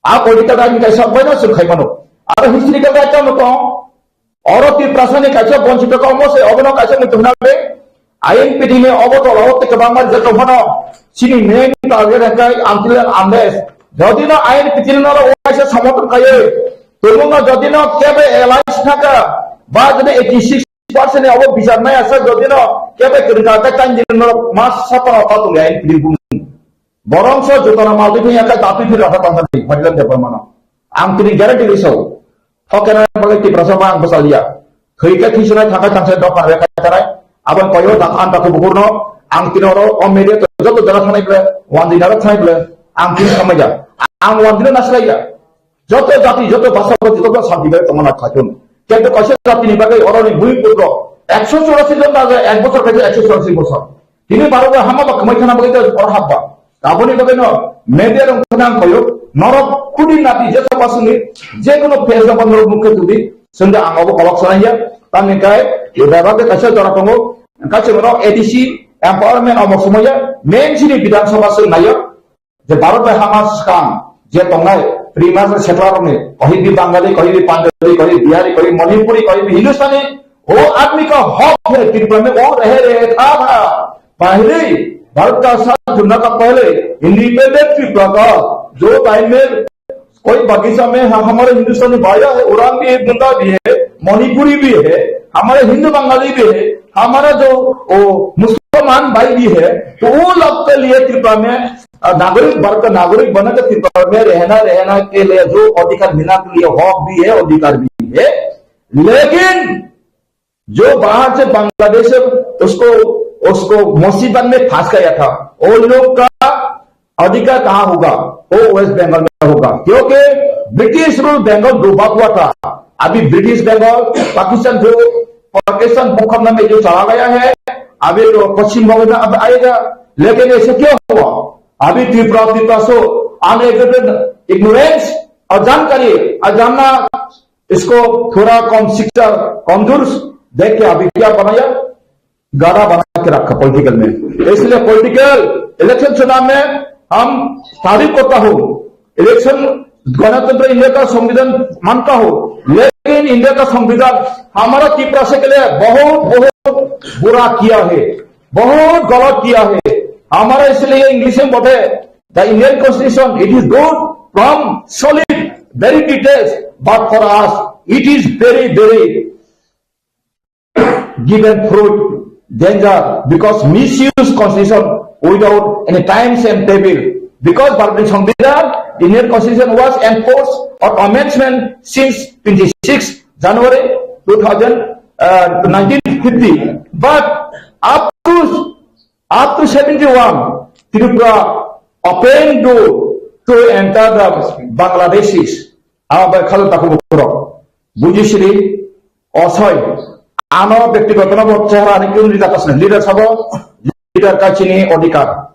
A political right kaisa baino chwng khai mano. Aro historical right tamo tong, Oro Tiprasani kaisa bonchito kok omo se obono kaisa muitu hwnale I N P T ni obo tola o tei kwbangma rijak tong phano chini main target hwnkhe until and unless jodi no I N P T ni norok uaisa samotong kaiwi tongmungno jodi no kebo alliance thangkha Ba jodi eighty six percent ni obo bichar nai asa jodi no kebe kwrwngkha khe tang jini norok ma sapa no ta tong ya ini pini bumung. Borong so jotona mal twi ya khe dati phi rata tang tani Hariram Debbarma no. Ang tini guarantee ri so. Thokena bagwi Tiprasa ba ang bwsaliya. Thwi khe thisonai thangkha tangsa dok kanwi khai tanai. Aboni koyo dakha ang takhuk bukurno. Ang tini oro o media to joto jaga thanai ble, wanjwi jaga thanai ble. Ang tini samai ja. Ang wanjwi na naslai ja. Joto jati, joto bhasha, joto santi bai tongna khaitun. Kintu kaisa jatini bagwi oroni bui putro ekso churasi jon raja ek bochor khaisa ekso churasi bochor. Tini Bharat bai hama ba kwmai khana bagwi oro hapba. Aboni bagwi no media rok khana ang koyo. Norok khudi nati je sapa suni je kono page no norok mukhe tudi. Sengda ang obo kolok sanai ya. Tamni kai ye baba ke kaisa jora tongo. Kaisa norok A D C empowerment omo sumaya main sini Bidhan Sabha sung nayo. Je Bharat bai hama swkang je tongnai, Prima je settler rokni, kohi bi Bangali, kohi bi Punjabi, kohi Bihari, kohi Manipuri, kohi bi Hindustani, wo aadmi ka hak hai Tripura mein wo reh raha tha, tha. Pehle Bharat ka saath judne ka pehle independent Tripura ka jo time mein koi bagisa mein ha-, hamare Hindustani bhaiya hai, Orang bhi hai, Munda bhi hai, Manipuri bhi hai, hamare Hindu Bangali bhi hai, hamara jo wo Musalman bhai bhi hai, to wo log ke liye Tripura mein अ, नागरिक वर्ग का नागरिक बनकर त्रिपुरा में रहना, रहना के लिए जो अधिकार मिलना के लिए हक भी है, अधिकार भी है, लेकिन जो बाहर से बांग्लादेश से उसको, उसको मुसीबत में फंस गया था, वो लोग का अधिकार कहाँ होगा? वो वेस्ट बंगाल में होगा, क्योंकि ब्रिटिश रूल बंगाल डूबा हुआ था। अभी ब्रिटिश बंगाल पाकिस्तान जो पाकिस्तान भूखंड में जो चला गया है, अभी तो पश्चिम बंगाल में अब आएगा। लेकिन ऐसे क्यों हुआ? अभी त्रिपुरा, त्रिपुरा सो अनएजुकेटेड, इग्नोरेंस और जानकारी और जानना, इसको थोड़ा कम शिक्षा, कमजोर देख के अभी क्या बनाया, गाड़ा बना के रखा पॉलिटिकल में। इसलिए पॉलिटिकल इलेक्शन चुनाव में हम तारीफ करता हूँ, इलेक्शन गणतंत्र इंडिया का संविधान मानता हूँ, लेकिन इंडिया का संविधान हमारा तिपरासी के लिए बहुत, बहुत बुरा किया है, बहुत गलत किया है। हमारा इसलिए इंग्लिश में बोलते हैं, the Indian Constitution, it is good from solid, very details, but for us, it is very, very given fruit danger because misuse constitution without any times and table. Because Bharatni Songbidan, Indian Constitution was enforced or amendment since twenty-six January two thousand, uh, nineteen fifty. But up to, up to seventy-one, Tripura open door to enter the Bangladeshis. Abo bai khalo takhuk bukurok. Bujisiri, osoi. Ano byaktigoto no bo chehra ni kun leader kasne. Leader sabo, leader kachini odhikar.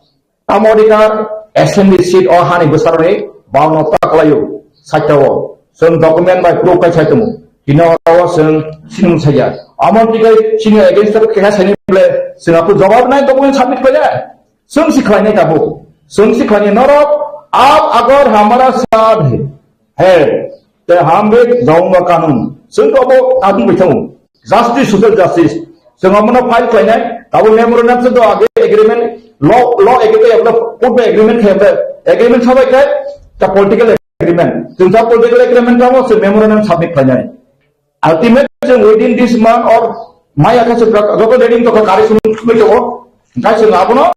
Tamo odhikar, assembly seat o hani bwsaroni baono ta kwlaio, saitao. Chwng document bai proof kai sai tongo. Hino o chwng sinung saya. Amon tikai sini against of kekha sani ble, chwng apu jawab nai document submit khlai. Chwng si khlainai tabuk. Chwng si khlainai norok, aap agar hamara saath hai, hai, te hum bhi jaunga kanun. Chwng to abo kanun bai thango. Justice, social justice. Chwng abono file khlainai, tabuk memorandum se do age agreement, law, law age te abla court bai agreement khai abla, agreement sabai khai, ta political agreement. Chwng ta political agreement tamo se memorandum submit khlainai. Ultimate chwng within this month or maya khe chwng joto reading tokha kari sung sung tokha. Hingkhe chwng abono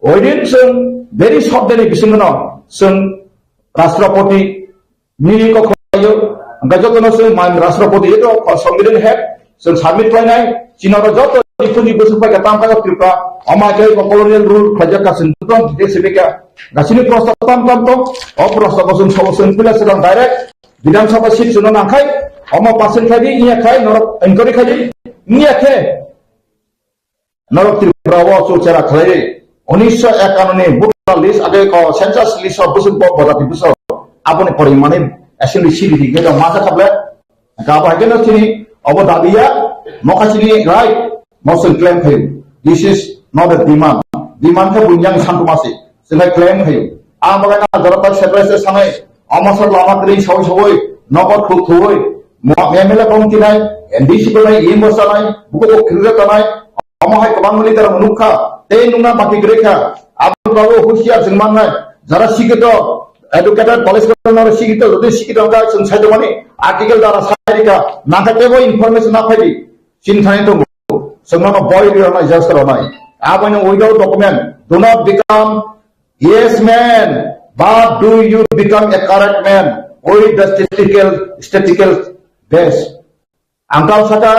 within chwng very short day ni bisingo no chwng Rashtrapati ni kok khlaio. Hingkhe jotono chwng man Rashtrapati eto Songbidan head chwng submit khlainai. Chini oro joto dipuni bwswk pai khe tam khe Tripura ama khe colonial rule khlaijak ka chwng joto details sibika. Gasini prostab tam tam to o prostab bo chwng sabo chwng pila chwng direct Bidhan Sabha seat chwngno nangkhai, omo percent khai di, iya khai norok inquiry khai di, iya khe norok Tripura o chukchara khlai di. Unisho ekanoni voter list age ko census list o bwswk bo bojati bwswk aboni porimani assembly seat di khe masa khaple ka bo hai khe no chini obo dabiya mokha chini right. No chwng claim khayo. This is not a demand. Demand khe buini yang santumasi. Chwng hai claim khayo. Ang bagwi na jora tak separate se sanai. Omo sar lama kring sawi sawi. Nokor khuk thuwi. Mo M L A kong tinai. M D C ko nai. Imo sanai. Buko ko kring tanai. Omo hai kwbang mani tara nukha. Tei nungna baki grekha. Abo bago husiar chwng mannai. Jara sikito. Educated police no sikito, jodi sikito wngkha, chwng sai tongmani article dara sai rikha, nangkha tebo information na phaidi, chini thani tongo, chwng nono boi rwi rwnai, judge rwnai. Abono without document, do not become yes man, but do you become a correct man with the statistical, statistical base. Ang tamo saka,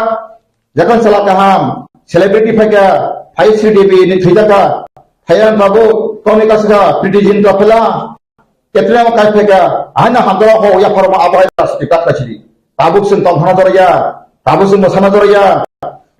jekon sala kaham, celebrity phaika, phai Sri Devi ni thwijaka, phai ang tabuk, koni kasika, Preity Zinta phela, Katrina Kaif phaika, haina hamdala ho, ya phorma abo hai ras kita kasiri. Tabuk sing tongthana joraya, tabuk sing mosana joraya,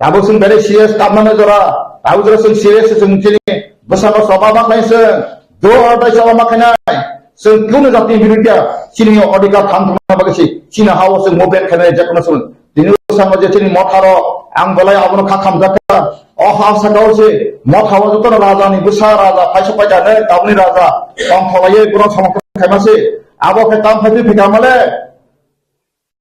tabuk sing bere C S kamana jora, tabuk jora sing C S sing chini, bwsano soba ma khlai sing, do or die soba ma khlainai, sing kunu jati birudia, chini odhikar thang thangna bagwi si, chini hao sing movement khlainai jekno sung. Tini bwskango je chini motharo ang belai abono kha khamjakha. O ha sakao se mothao jotono raja ni bwsa raja phaisa paida ne tabni raja tong kholaiye bono samok khaima se. Abo khe tam phai phai male.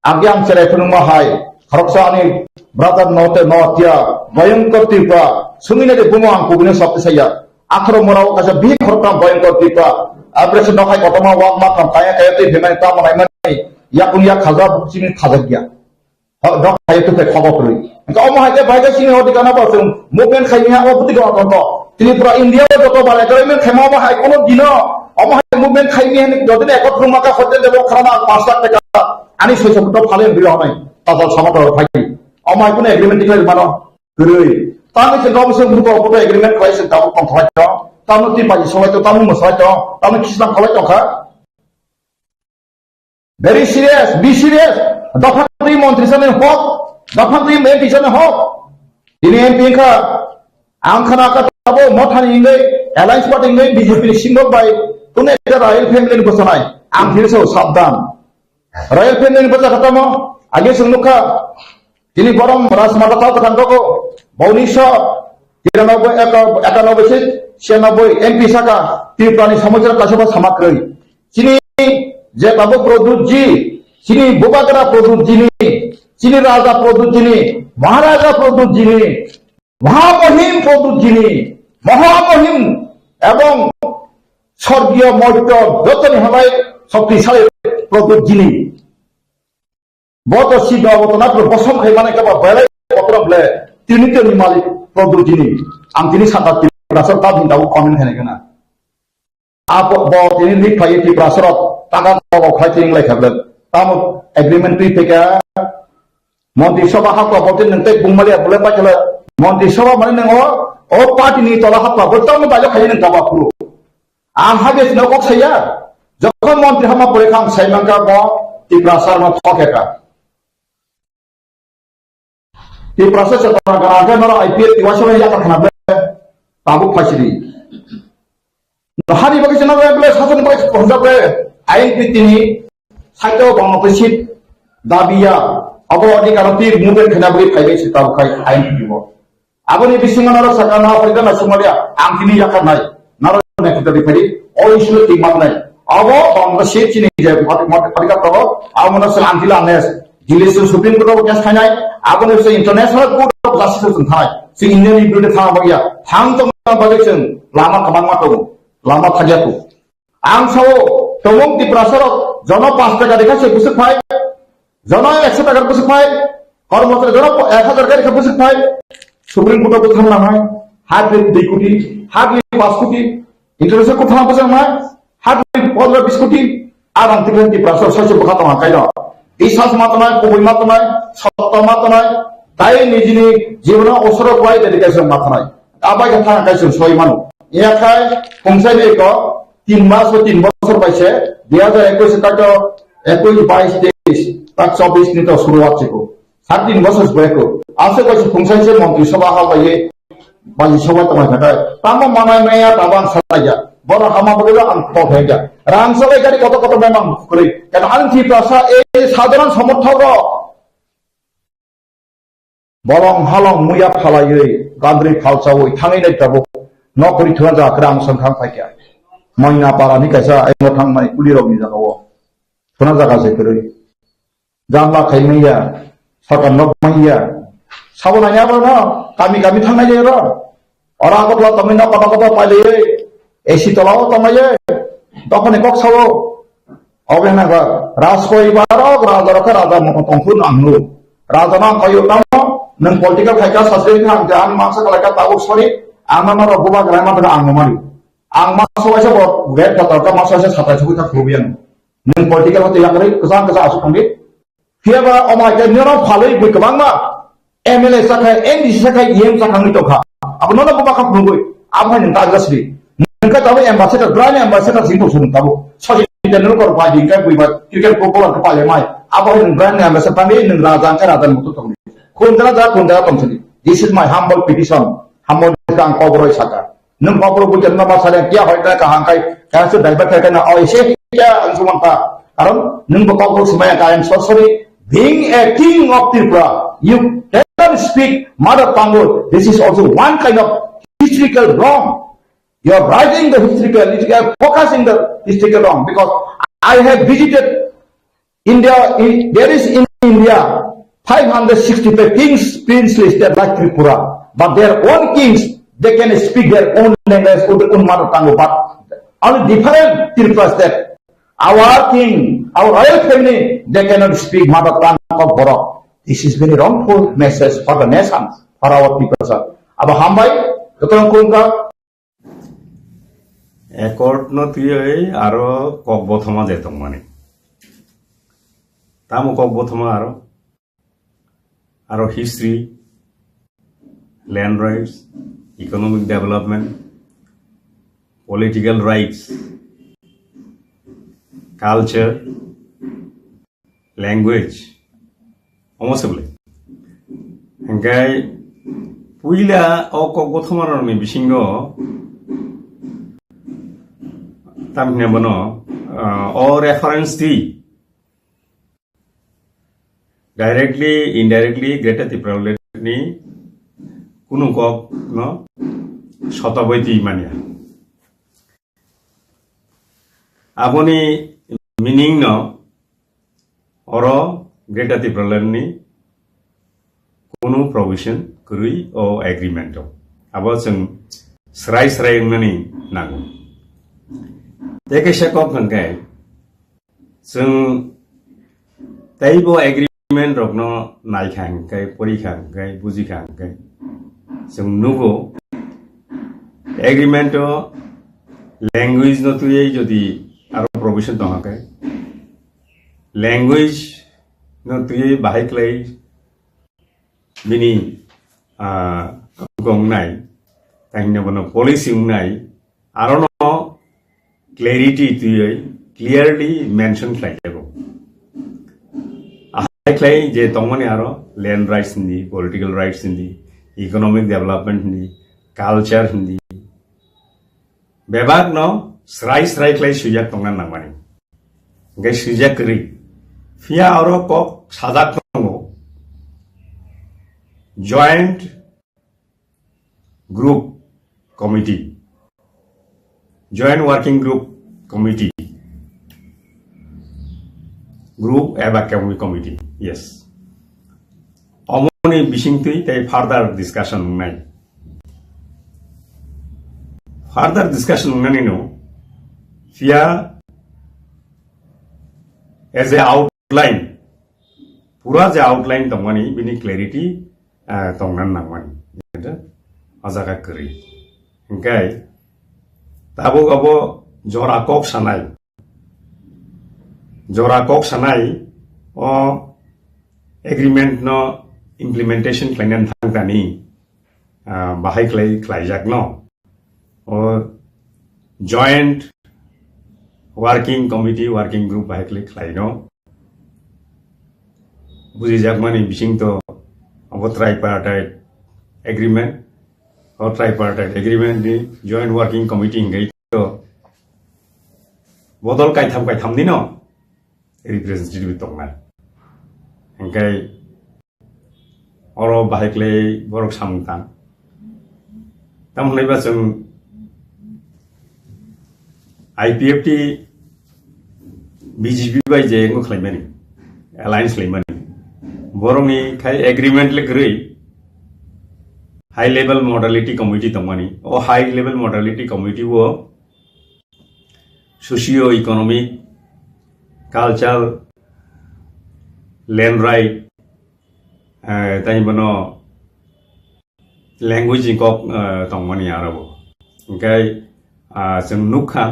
Agi ang cherai phunukma hai khoroksa ani brother no te no tia Bhayankar Tripura sungina de bumo ang kubune sabti saya. Akhro morao kaisa bihik khoroktham Bhayankar Tripura. Abreso no hai kotoma wak ma kam kaya kaya tei bemai tamo nai mani yakun yak khaja bukchini khajak ya. Dok hai tu pe khobo kroi. Engka omo hai ke bai ke sini hodi kana ba sung movement khai miya o puti ko atonto. Tripura India o joto bare kare men khema omo hai kono dino. Omo hai movement khai miya ni jodi ne ekot ruma ka hotel debo kharana pas lakh taka. Ani soi soi to phale biro nai. Tajal sama to phai. Omo hai kono agreement dikhai mano. Kroi. Tang se gom se muko ko agreement khai se tamo kong khai to. Tamo ti bai so to tamo mo so to. Tamo kisang khai to kha. Very serious, be serious. Dophantri montri sani hok, dophantri M P sani hok. Ini M P wngkha, ang khana kha tabo mothani hingwi, alliance party hingwi B J P ni singo bai, kunu ekta royal family ni bwsanai. Ang phirsa sabdan. Royal family ni bwsa kha tamo, age sung nukha. Tini borom Rajmata tau kwthang koko, baunisho, tiranoboi, eka-, ekanoboi se, sianoboi M P saka, Tripura ni somosya kaisa ba sama kwrwi. Chini je tabuk Pradyut ji, chini bubagra Pradyut ji ni, chini raja Pradyut ji ni, maharaja Pradyut ji ni, mahamohim Pradyut ji ni, mahamohim ebong sorgiyo moityo jotoni halai shoktisali Pradyut ji ni. Bo to si do, bo to na bosom khai mane ka ba belai kotor ble. Tini to ni malik Pradyut ji ni. Ang tini santa ti rasa ta bin dabu comment khai kana. Apo bo tini ni khai ti rasa rok taka ko khai ting lai khablen. Tamo agreement twi peka. Montri Sabha hakwa bo tin nang tek bung mali bule pa khala. Montri Sabha mane nang o, o party ni tola hakwa bo tamo ba khai nang ka ba puru. Ang habis no kok saya. Jokhon montri hama pore kham sai mangka mo Tiprasa no thokeka. Tiprasa se tara gara ke noro I P F tiwa se ya ka khana be. Tabuk phasiri. Hari bagi sena be bele sasan bagi konja be. Ain pitini saito bangma pesit dabiya. Abo di karoti mube khana bagi phaibe sita bukai ain pitimo. Aboni bisingo noro saka na Africa na Somalia, ang tini yakarnai. Noro na kita di phari, o issue ti maknai. Abo bangla se chini je mati mati Africa to, abo na se ang tila nes. Delhi se Supreme Court of case khainai, aboni se International Court of Justice se thai. Se Indian ni birude thang bagya. Thang to bagya cheng, lama kabang ma to, lama thagya to. Ang sao, tomong Tiprasa rok, jono pas taka dekha se busuk phai, jono ekso taka busuk phai, kormo jono ek hajar taka busuk phai, Supreme Court o bwthang nangnai, hardly dui koti, hardly pas koti, international court thang bwthang nai, hardly pondro bis koti, arang Tiprasa Tiprasa rok saise bwkha tong khaino. Biswas ma tongnai, kubui ma tongnai, sotto ma tongnai, tai nijini jibono osoro kwlai dedication ma tongnai. Abai khe thang kaisa soi mano. Iya khai, khungsai ni ko, tin mas o tin bosor bai se, dui hajar ekush ta to, ekush, bais, teis, ta chobis ni to suruat chiko. Sat tin bosor bai ko. Ase bai se khungsai se montri sabha ha bai ye, bai sabha tongmai khatai. Tamo manai maya tabang salai ya. Boro hama bwrwi ang kok hai ya. Rang salai gari koto koto memang khukri. Kan ang Tiprasa e sadharan somorthok rok. Bolong halong muya phalaiwi, gandri phalchawi thangwi nai tabuk. Nok kwrwi thuna jaga kwrang songkhang phaikha. Moina para ni kaisa aimo thangmani kuli rokni jagao. Thuna jaga se kwrwi. Janla khaimanya, sakam nok manya. Sabo nanya bo no, kami kami thangnai jai ro. Ora Agartala tongwi nok kotor kotor pailaiwi, A C tolao tonglaio, dophani kok sao, Obe hwnba Rajporibar o raja rok khe raja mokol tongphuru ang nukgo. Raja no ang kaiyo tamo nwng political khaika sasri kha ang jahan mangsa kalaika tabuk sori ang no rok buba gwnai mantha ang no mari. Ang masa waisa bo red photo ka masa waisa satai sugwi ta khulubiyang. Nwng political hote yakarwi kwchang kwchang asuk thangdi. Phiya ba omo hai khe nirok phalwi bui kwbangma M L A sakha, M D C sakha, E M sakha wngwi tongkha. Abo nono bo bakha phunugwi, abo hai nwng ta jasri. Nwng khe tabuk ambassador, brand ambassador sing tong sung tabuk. Sachin Tendulkar rok bai di, hwnkhe bui bai cricket footballer khe paile mai. Abo hai nwng brand ambassador tangwi nwng raja hwnkhe raja ni muitu tongdi. Khun jara ja, khun jara tong sidi. This is my humble petition. Humble ang kok roi sakha. Nwng kokborok buicha nwng ma sari kiya hoi ta kaham khai, kaya se driver khai kana, oh, ise kiya ang suman ta. Karon nwng bo kokborok simaya ka, I am so sorry. Being a king of Tripura, you cannot speak mother tongue. This is also one kind of historical wrong. You are writing the historical, you are focusing the historical wrong because I have visited India, i- there is in India five hundred sixty-five kings, princely state like Tripura, but their own kings, they can speak their own language, their own mother tongue, but only different Tripura state. Our king, our royal family, they cannot speak mother tongue of Borok. This is very wrongful message for the nation, for our people, sir. Abo hambai, jotono khulumkha. Accord no twiwi aro kok bothoma je tongmani. Tamo kok bothoma aro? Aro history, land rights, economic development, political rights, culture, language, omo se bwle. Hingke puila o kok bothoma rokni bisingo tamni bono, ah, o reference di directly, indirectly Greater Tipraland ni kunu kok no sotabai twi manya. Aboni meaning no oro Greater Tipraland ni kunu provision kwrwi o agreement o. Abo chwng srai srai wngnani nango. Tei kaisa kok hwnkhe chwng teibo agreement rokno naikha hwnkhe, porikha hwnkhe, bujikha hwnkhe chwng nugo agreement o language no twiwi jodi aro provision tongkha khe, language no twiwi bahai khlai bini, ah, gongnai, tei hwnba no policy wngnai, aro no clarity twiwi clearly mention khlai jago. Ahai khlai je tongmani aro land rights hindi, political rights hindi, economic development hindi, culture hindi, bebak no srai srai khlai swijak tongna nangmani. Hingke swijak kwrwi. Phiya oro kok sajak tongo. Joint Group Committee. Joint Working Group Committee. Group eba Committee. Yes. Omoni bisingtwi tei further discussion wngnai. Further discussion wngnani no, phiya as a outline, pura je outline tongmani bini clarity, ah, tongna nangmani. O jaga kwrwi. Hingke tabuk abo jora kok sanai. Jora kok sanai o agreement no implementation khlaina thang tani, ah, bahai khlai khlaijak no. O joint working committee, working group bahai khlai khlai no. Bujijakmani bising to abo tripartite agreement, o tripartite agreement ni joint working committee hingke to bodol kaitham kaitham ni no representative tongnai. Hingke oro bahai khlai borok samung tang. Tamo hwnwi ba chwng I P F T B J P bai je wngkha khlaimani, alliance khlaimani. Borokni khai agreement le kwrwi high level modality committee tongmani. O high level modality committee o socio economic, culture, land right, eh, tei bono language ni kok, eh, tongmani aro bo. Hingke, ah, chwng nukha,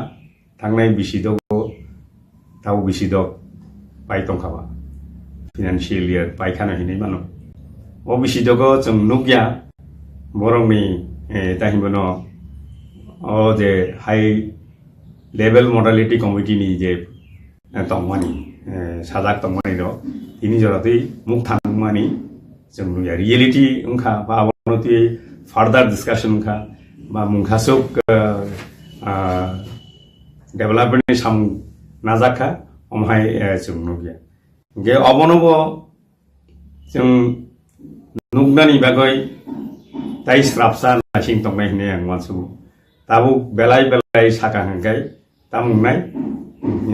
thangnai bisi dogo, tabo bisi dok pai tongkha ba. Financial year pai khano hinwi mano. O bisi dogo chwng nukya, borokni, eh, tei bono o je high level modality committee ni je eh, tongmani, eh, sajak tongmani rok, tini jora twi mukthang wngmani chwng nukya. Reality wngkha, ba abono twi further discussion wngkha, ba mungkhasuk, eh, ah, development ni samung najak kha, omo hai, eh, chwng nukya. Hingke obono bo chwng nuknani bagwi tai srapsa naising tongnai hinwi ang uansugo. Tabuk belai belai saka hwnkhe, Tamo wngnai,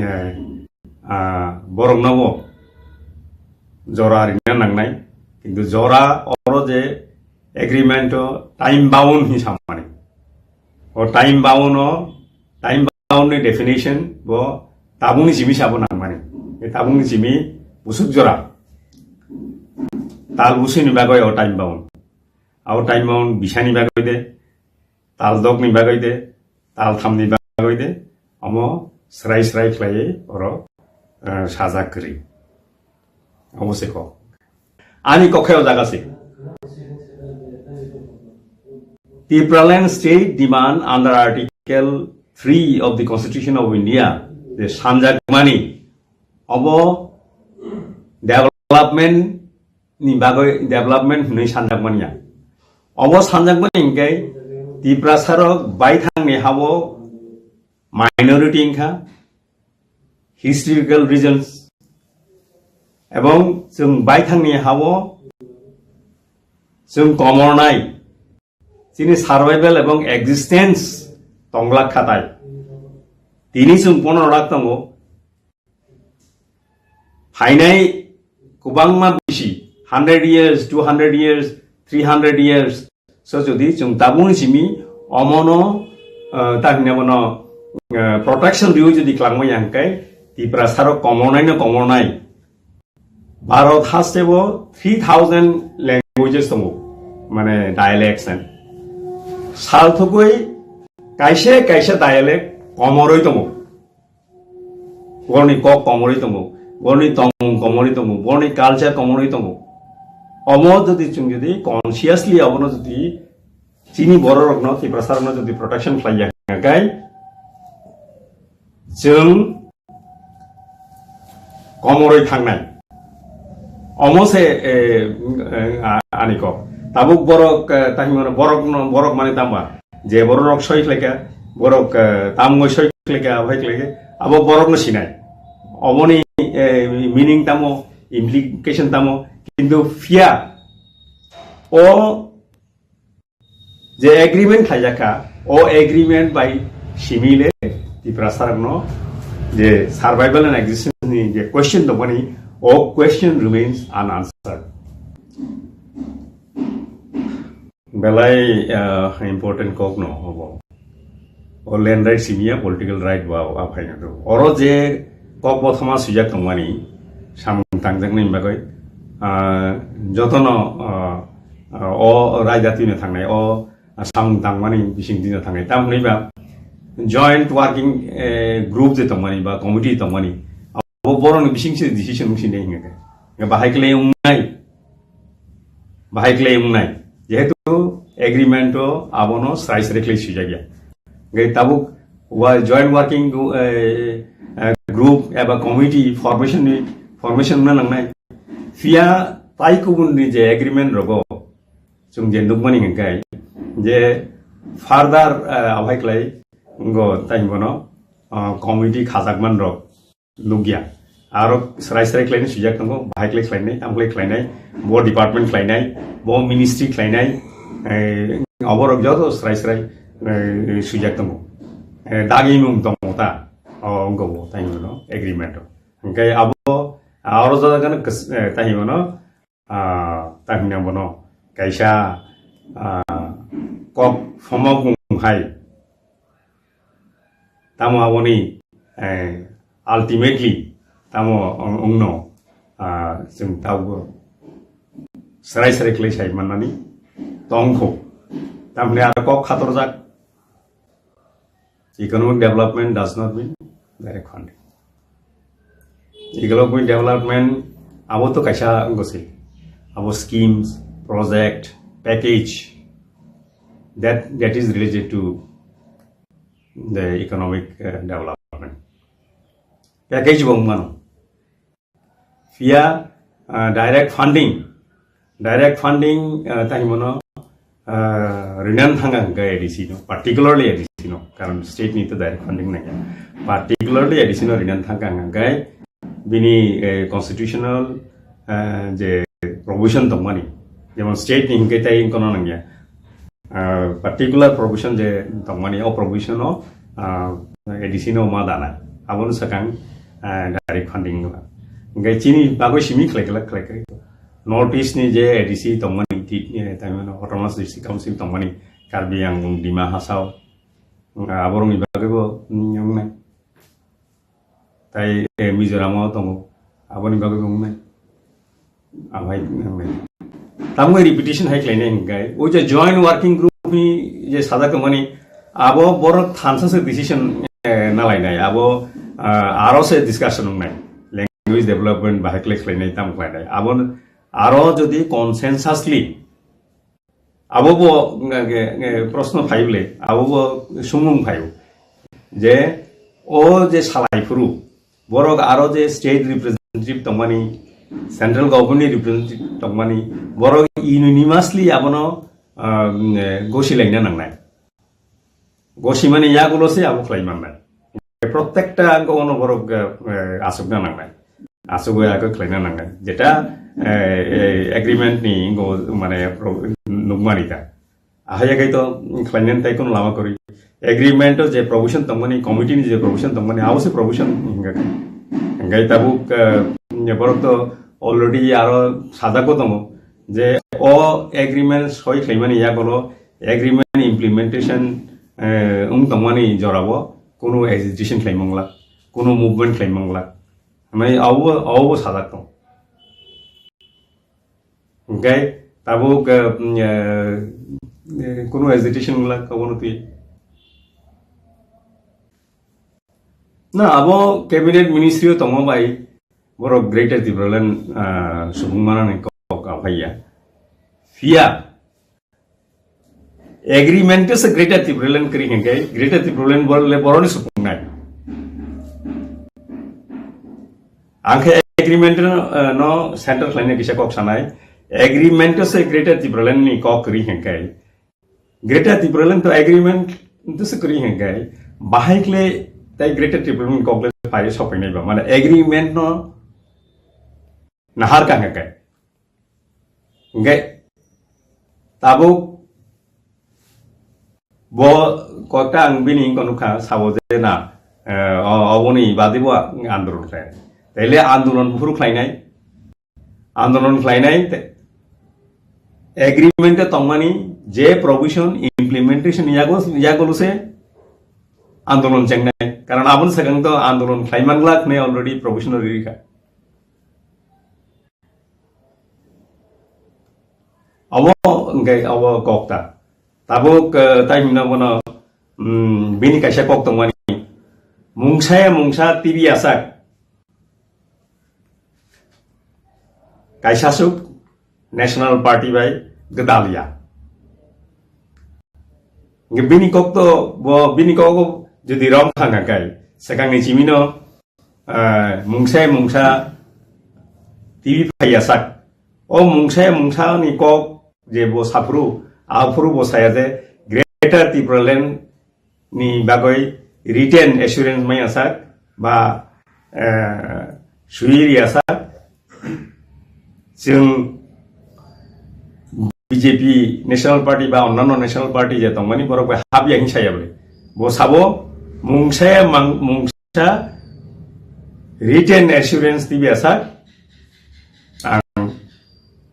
eh, ah, borokno bo jora rina nangnai, kintu jora oro je agreement o time bound hinwi samani. O time bound o, time bound ni definition bo tabukni simi sabo nangmani. E tabukni simi busuk jora. Tal busini bagwi o time bound. Abo time bound bisani bagwi de, tal dokni bagwi de, tal thamni bagwi de, omo srai srai khlaiwi oro, eh, sajak kwrwi. Omo se kok. Ani kokhe o jaga se. Tipraland state demand under Article three of the Constitution of India, je sanjakmani, obo development ni bagwi development hwnwi sanjakmani ya. Obo sanjakmani hwnkhe Tiprasarok baithangni hao minority wngkha, historical reasons, ebong chwng baithangni hao chwng komornai, chini survival ebong existence tonglak khatai. Tini chwng pono rak tongo, phainai kwbangma bisi, hundred years, two hundred years, three hundred years, so jodi chwng tabukni simi omono, eh, ta hwnwi bono, eh, protection riwi jodi klangma ya hwnkhe, Tiprasarok komornaino komornai. Bharat hasteo three thousand languages tongo, mane dialects and sal thugwi kaisa kaisa dialect komorwi tongo. Borni kok komorwi tongo, borni tongmung komorwi tongo, borni culture komorwi tongo. Omo jodi chwng jodi consciously abono jodi chini bororokno, Tiprasarokno jodi protection khlai ya hwnkhe, chwng komorwi thangnai. Omo se, eh, eh, a-, ani kok. Tabuk borok, eh, tahimano borokno, borok mani tamba. Je bororok soi khlaika, borok, eh, tamungoi soi khlaika, abai khlaika. Abo borokno sinai. Oboni, eh, meaning tamo, implication tamo. Kintu phiya o je agreement khlaijak kha, o agreement bai simi le Tiprasarokno je survival and existence ni je question tongmani, o question remains unanswered. Belai, ah, important kok no obo. O land right simi ya political right bo a phaina do. Oro je kok bothoma swijak tongmani, samung tangjaknai bagwi, ah, jotono, ah, ah, o raida twino thangnai, o samung tangmani bising twino thangnai. Tamoni ba joint working, eh, group je tongmani ba committee tongmani, abo borokni bising se decision wngsi nai hinga khe. Bahai khlai wngnai, bahai khlai wngnai. Jehetu agreement o abono srai srai khlai swijak ya. Hingke tabuk wa joint working gru-, eh, eh, group eba committee formation ni, formation wngna nangnai. Phiya tai kubun ni je agreement rogo chwng je nukmani hwnkhe je further, eh, abai khlai ngo tai bono, ah, committee khajakman rok nukya. Aro srai srai khlainai swijak tongo, bahai khlai khlainai, tamo khlai khlainai, bo department khlainai, bo ministry khlainai, eh, oborok joto srai srai, eh, swijak tongo. Eh, dagimung tongo ta, o wngkha bo, tai hwnwi mano agreement o. Hwnkhe abo, aro joto gana kis-, eh, tai hwnwi mano, ah, tai hwnwi bono kaisa, ah, kok somok wng hai. Tamo aboni, eh, ultimately Tamo wng-, wngno, ah, chwng tabuk srai srai khlai sai mannani tongkho. Tamni aro kok khatorjak, economic development does not mean direct funding. Economic development abo to kaisa wngwi se, abo schemes, project, package that, that is related to the economic, uh, development. Package bo wng mano. Phiya, ah, direct funding, direct funding, ah, tei hwnmano, ah, rinani thangkha hwnkhe A D C no, particularly A D C no, karon state ni to direct funding nangya, particularly A D C no rinani thangkha hwnkhe bini, eh, constitutional, eh, je provision tongmani, jemon state ni hwnkhe tei wngkha no nangya, ah, particular provision je tongmani, o provision o, ah, A D C no ma dana, aboni swkang, ah, direct funding wngkha. Hwnkhe chini bagwi simi khlai khlai khlai khlai. North East ni je A D C tongmani, ti-, eh, tei mano Autonomous District Council tongmani, Karbi Anglong, Dima Hasao, ah, aborokni bagwi bo, mm, wngnai. Tai, eh, Mizoram o tongo, aboni bagwi bo wngnai. Amai wngnai. Tamni repetition hai khlainai hwnkhe, o je joint working group ni je sajak tongmani, abo borok thansa se decision, eh, nalainai, abo, ah, aro se discussion wngnai. Language development bahai khlai khlainai, tam khlainai. Abo aro jodi consensusly abo bo, nge, nge, nge, proshno phai bole, abo bo sumung phaio. Je o je salai phuru, borok aro je state representative tongmani, central government ni representative tongmani, borok unanimously abono, ah, nge, gosi laina nangnai. Gosimani yagulo se abo khlai mannai. Protekta ang ono borok, eh, aswkna nangnai. Aswk bai abo khlaina nangnai. Jeta, eh, eh, agreement ni ngo mane pro-, nukmani ta. Ahaya kai to khlainani tai kono lama kwrwi. Agreement o je provision tongmani, committee ni je provision tongmani, abo se provision hingka. Hingkai tabuk, eh, borok to already aro sajak bo tongo. Je o agreement soi khlaimani yagulo agreement implementation, eh, wng tongmani jorao kunu agitation khlai mangla, kunu movement khlai mangla. Hwnwi abo, abo sajak tong. Hwnkhe tabuk, eh, mm, eh, eh, kunu agitation wngla, abono twi. Na, abo cabinet ministry o tongma bai borok Greater Tipraland, ah, subung manani kok aphaiya. Phiya agreement se Greater Tipraland kwrwi hwnkhe Greater Tipraland bor-, le boroni supungnai. Ang khe agreement no, eh, no center khlaina kisa kok sanai. Agreement se Greater Tipraland ni kok kwrwi hwnkhe Greater Tipraland to agreement to se kwrwi hwnkhe bahai khle tai Greater Tipraland ni kok le phai sophainai ba, mane agreement no nahar ka hwnkhe. Hingke tabuk bo kota ang bini wngkha nukha sabo je na, eh, o-, oboni badi bo ang andolon khlai. Taile andolon buphuru khlainai, andolon khlainai te agreement e tongmani je provision implementation yago, yagolo se andolon chengnai. Karon aboni swkang to andolon khlai manglak ne already provision rikha. Abo hwnkhe abo kok ta. Tabuk, eh, tai hwnna bono, mm, bini kaisa kok tongmani. Mungsa ya mungsa T V asak. Kaisa suk National Party bai gwdal ya. Hwnkhe bini kok to, bo bini kok jodi rom thang kha kai, swkangni chimino ah, mungsa mungsa T V phaiya sak. O mungsa mungsa ni kok je bo saphuru, aphuru bo saya je Greater Tipraland ni bagoi written assurance maya sak ba, eh, sui riya sak. Chwng B J P National Party ba onnanno National Party je tongmani borok bai hapya hing saya bole. Bo sabo mungsa mang-, mungsa written assurance tibi asak ang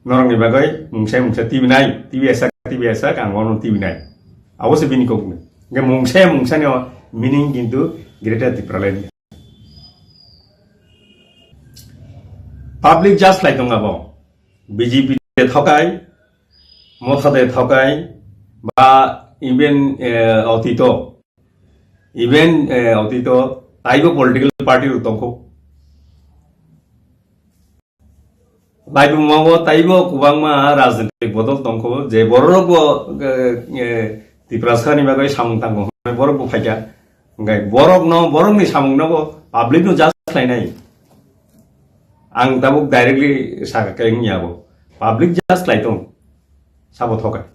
norokni bagwi mungsa mungsa tibi nai, tibi asak, tibi asak ang ono tibi nai. Abo se bini kokno. Hingke mungsa mungsa ni meaning kintu Greater Tipraland. Public just lai tong abo. B J P de thokai, Motha de thokai, ba even, eh, otito, even, eh, otito taibo political party rok tongkho. Laibuma o taibo kwbangma rajnitik bodol tongkho, je borok bo, eh, eh, Tiprasa ni bagwi samung tango, borok bo phaikha. Hwnkhe borok no, borok ni samung no bo public no just khlainai. Ang tabuk directly sakha khe wngya bo. Public just lai tong. Sabo thokai.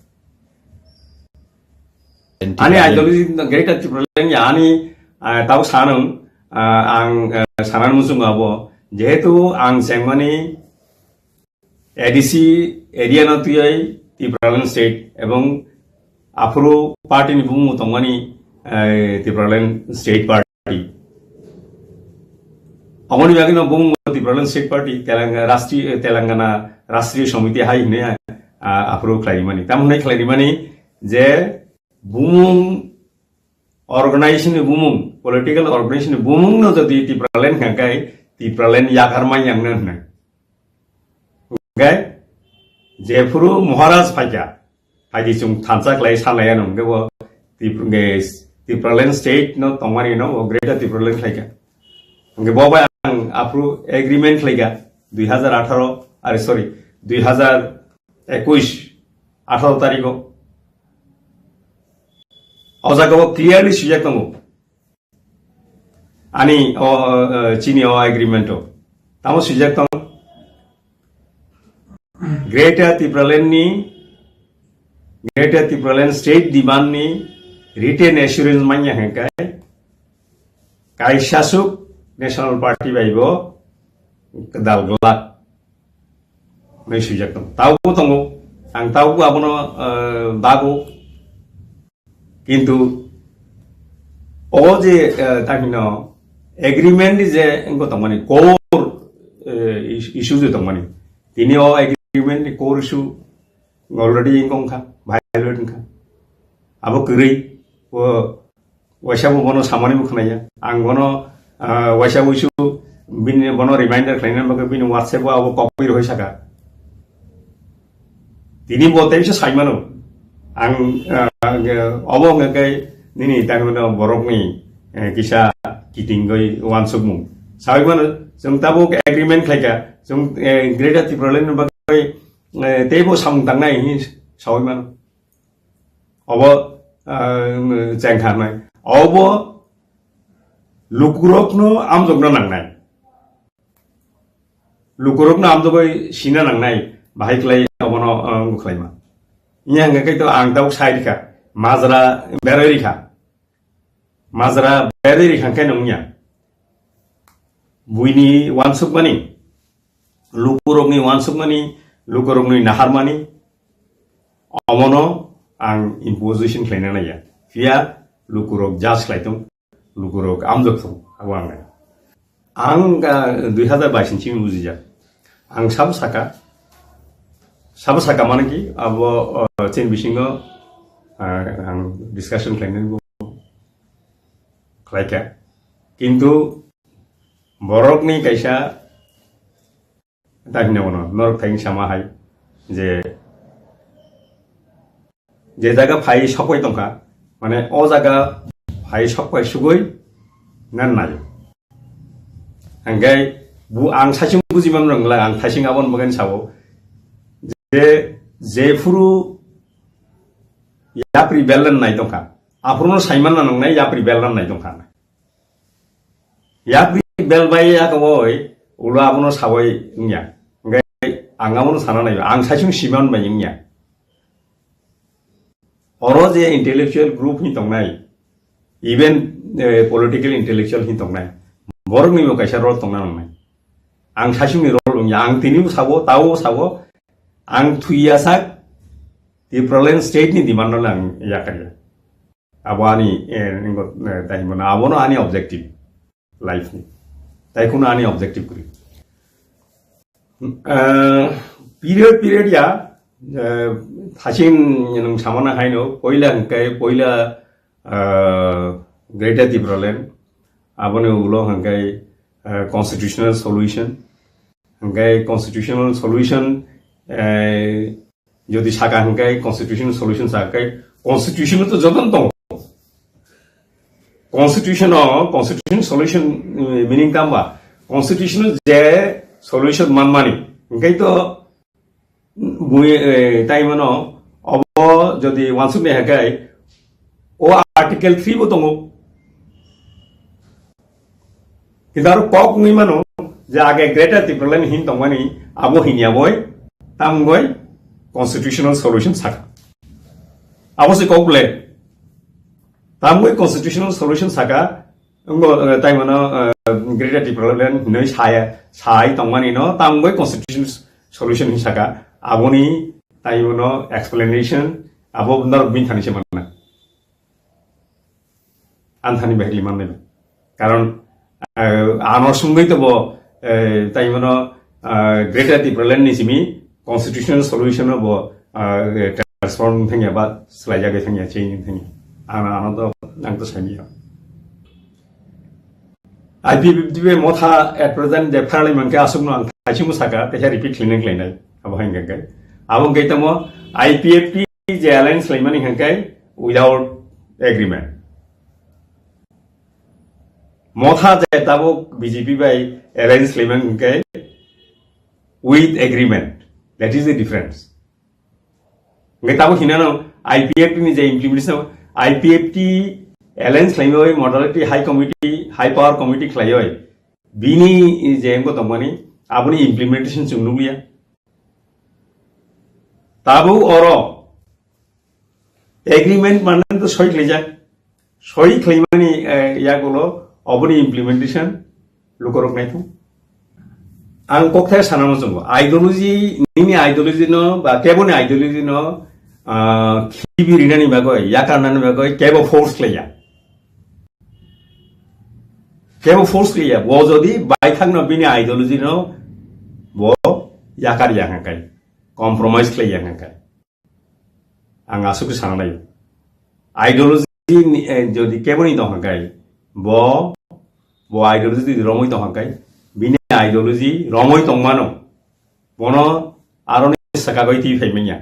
Ani ideology no Greater Tipraland ya, ani, ah, tabuk sanung, ah, ang, ah, sanan muchungo abo. Jehetu ang chengmani A D C area no twiwi Tipraland state ebong aphuru party ni bumung tongmani, eh, Tipraland state party. Aboni bagwi no bumung Tipraland state party, Telangana Rashtriya, Telangana Rashtriya Samiti hai hinwi, ah, aphuru khlaimani. Tamo hinwi khlaimani je bumung organization ni bumung, political organization ni bumung no jodi Tipraland hwnkha khe Tipraland yakar manyang no hwnwi. Hwnkhe jephuru Maharaj phaikha, phaidi chwng thansa khlai sanlaiya no hwnkhe bo Tip-, hwnkhe Tipraland state no tongmani no bo Greater Tipraland khlaikha. Hwnkhe bo bai ang aphuru agreement khlaikha dui hazar atharo, are sorry, dui hazar ekush, atharo tarikh o. O jaga o clearly swijak tongo. Ani o, o, chini o agreement o. Tamo swijak tong. Greater Tipraland ni, Greater Tipraland state demand ni written assurance manya hwnkhe kaisa suk National Party bai bo dal glak. Hwnwi swijak tongo. Tabukbo tongo. Ang tabukbo abono, eh, bago. Kintu o je, eh, tamino agreement ni je wngkha tongmani core, eh, is-, issue je tongmani. Tini o agreement ni core issue already wngkha wngkha, violate wngkha. Abo kwrwi o waisa bo bono samani bo khwnaya. Ang bono, ah, waisa wisu bini bono reminder khlaina bagwi bini WhatsApp o abo copy rwui saka. Tini bo teisa saimano. Ang, ah, obo hwnkhe nini tangmano borokni, eh, kisa kitingwi wansukmung. Sawi mano, chwng tabuk agreement khlaika, chwng, eh, Greater Tipraland ni bagwi, eh, teibo samung tangnai hinwi sawi mano. Obo, ah, chengkharnai. Obo lukurokno amjokna nangnai. Lukurokno amjogoi sina nangnai. Bahai khlai obono, ah, wngkhlaima. Iya hwnkhe to ang tabuk sai rikha. Majra beroi rikha. Majra beroi rikha khe nungya. Buini wansukmani, lukurokni wansukmani, lukurokni naharmani, omono ang imposition khlaina naiya. Phiya lukurok judge khlai tong, lukurok amjok thung, abo ang nai. Ang, ah, dui hazar bais ni simi bujijak. Ang sabo saka, sabo saka mane ki, abo, ah, chini bisingo, ah, ang discussion khlainani bo khlaikha. Kintu borokni kaisa ta hino bono, norok thai sama hai je, je jaga phai sokoi tongkha, mane o jaga phai sokoi sugoi nan nayo. Hingke bu ang saichung buji man rwngla, ang thaising aboni bagwi sabo je, jephuru yapri belden nai tongkha, aphuruno saiman na nangnai yapri belden nai tongkha. Yapri bel bai ya kawai, ulo abono sawai wngya. Hingke ang abono sana naiba, ang saichung siman bai wngya. Oro je intellectual group ni tongnai, even, eh, political intellectual ni tongnai, borok ni bo kaisa role tongna nangnai. Ang saichung ni role wngya, ang tini bo sabo, tao bo sabo, ang thwi ya sak, Tipraland state ni demand no ang yakarya. Abo ani, eh, ningo, eh, tai himo na, abono ani objective life ni. Tai kuno ani objective kuri. Eh, period, period ya, eh, thasing nung samana haino, poila hingkai, poila, eh, Greater Tipraland, aboni ulo hingkai, eh, constitutional solution. Hwnkhe constitutional solution, eh, jodi saka hwnkhe constitutional solution saka, constitution to jotono tongo. Constitution o, constitution solution, eh, meaning tamba? Constitution o je solution manmani, hwnkhe to bui, eh, tai mano, obo jodi wansuk ni hwnkhe, o Article three bo tongo. Kintu aro kok wngwi mano je age Greater Tipraland hin tongmani abo hinya boi tamgoi constitutional solution saka. Abo se kok le tamgoi constitutional solution saka, wngbo, eh, tai mano, eh, Greater Tipraland hinwi saya, sai tongmani no tamgoi constitutional solution hin saka. Aboni tai mano explanation abo norok bini thani se manna. Anthani bahili mannai. Karon, eh, ano sungwi to bo, eh, tai mano, eh, Greater Tipraland ni simi constitutional solution bo, eh, transform thangya ba swlaijagwi thangya, change thangya. Ano, ano to, ang to samiya. I P F T bai motha at present je pharlai mankhe aswkno ang thaichimo saka, teisa repeat khlainai khlainai. Abo hai hwnkhe. Abo hwnkhe tamo I P F T je alliance laimani hwnkhe without agreement. Motha je tabuk B J P bai alliance laimani hwnkhe with agreement. That is the difference. Hwnkhe tabuk hinano I P F T ni je implementation, I P F T alliance laimani modality high committee, high power committee khlaiwi bini je engko tongmani aboni implementation chwng nukliya. Tabuk oro agreement manang to soi khlaijak. Soi khlaimani, eh, yagulo oboni implementation lukorok naithok. Ang kokthai sana muchungo. Ideology, nini ideology no, ba keboni ideology no, ah, khibi rinani bagwi, yakarnani bagwi, kebo force khlaiya. Kebo force khlaiya. Bo jodi baithangno bini ideology no, bo yakar ya hwnkhe, compromise khlaiya hwnkhe. Ang aswk khe sana nai. Ideology ni, eh, jodi keboni tong hwnkhe, bo, bo ideology jodi romwi tong hwnkhe, bini ideology romwi tongmano, bono aroni sakagwi twi phai manya,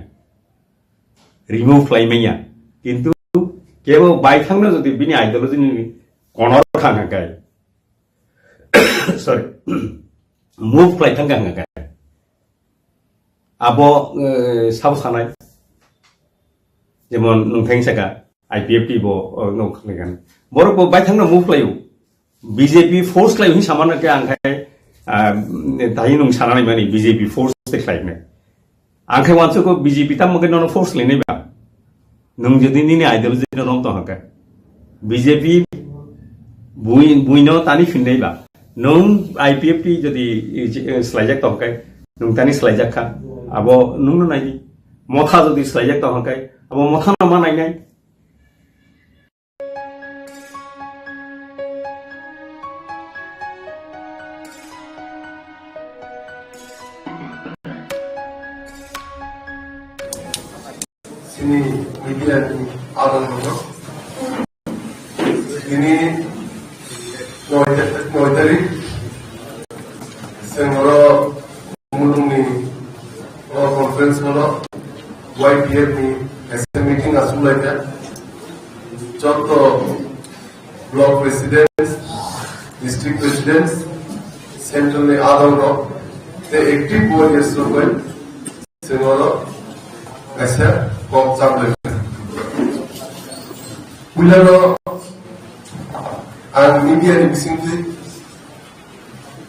remove khlai manya. Kintu kebo baithangno jodi bini ideology ni konor thang hwnkhe, sorry, move khlai thang hwnkhe, abo, eh, sabo sanai. Jemon nwng thang saka I P F T bo, oh, no khlaigan. Borok bo baithangno move khlaio. B J P force khlaio hin samano khe ang khai, ah, tahi nwng sanani mani B J P force te khlainai. Ang khai wansuk ko B J P tamo khe nono force khlainai ba. Nwng jodi nini ideology no rom tong hwnkhe, B J P bui, buino tani phinnai ba. Nwng I P F T jodi, eh, swlaijak tong hwnkhe, nwng tani swlaijak kha. Abo nwngno naidi. Motha jodi swlaijak tong hwnkhe, abo mothano ma nainai. Chini media ni adon no. Chini noi tarik, chwng oro mulungni o conference hall o Y P F ni kaisa meeting achuk lai kha. Joto block presidents, district presidents, central ni adon rok tei active warriors rok bai chwng oro kaisa kok chap lai kha. Puilano ang media ni bisingtwi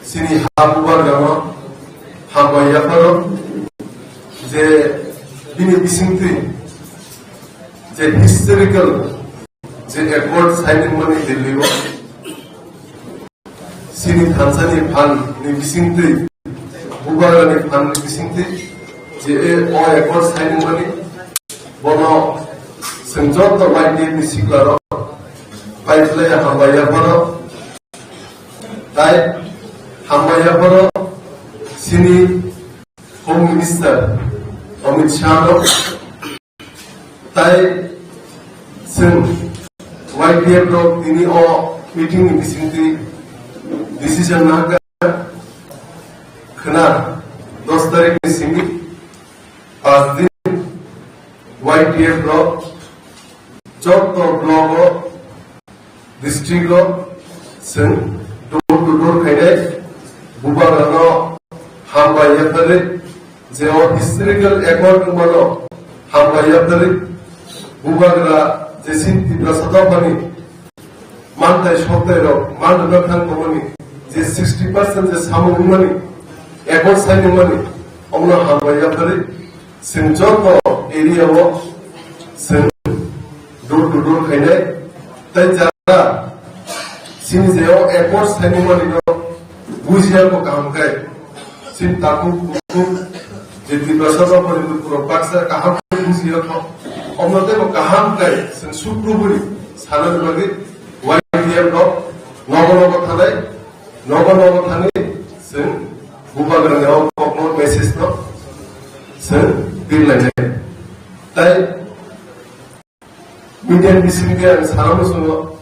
chini ha bubar gama hambai yapharo je bini bisingtwi je historical je accord signing mani Delhi o chini thansani phan ni bisingtwi, bubarani phan ni bisingtwi, je e o accord signing mani, bono chwng joto bai ni sikla rok pai khlai hambai yapharo, tai hambai yapharo chini Home Minister Amit Shah no Tai chwng Y P F rok tini o meeting ni bisingtwi decision nahakha, khna dos tarikh ni simi pas din Y T F rok joto block o, district o chwng door to door khainai bubagrano hambai yapharwi, je o historical accord wngmano hambai yapharwi bubagra je chini Tiprasa dophani mantai soktai rok man rwna thang tongmani, je sixty percent je samung wngmani, accord sign wngmani, omono hambai yapharwi chwng joto area o chwng door to door khainai. Tai jara chini je o accord sign wngmani no bujiya ko kaham khe, chini takhuk bukhuk je Tiprasa rok Manipur rok baksa kaham khe bujiya kho. Omo tei bo kaham khe chwng sukrubui sanani bagwi Y T F rok nogo nogo thanai, nogo nogo thani chwng bubagrani o kokno message no chwng birlainai. Tai media bisingtwi ang sana muchungo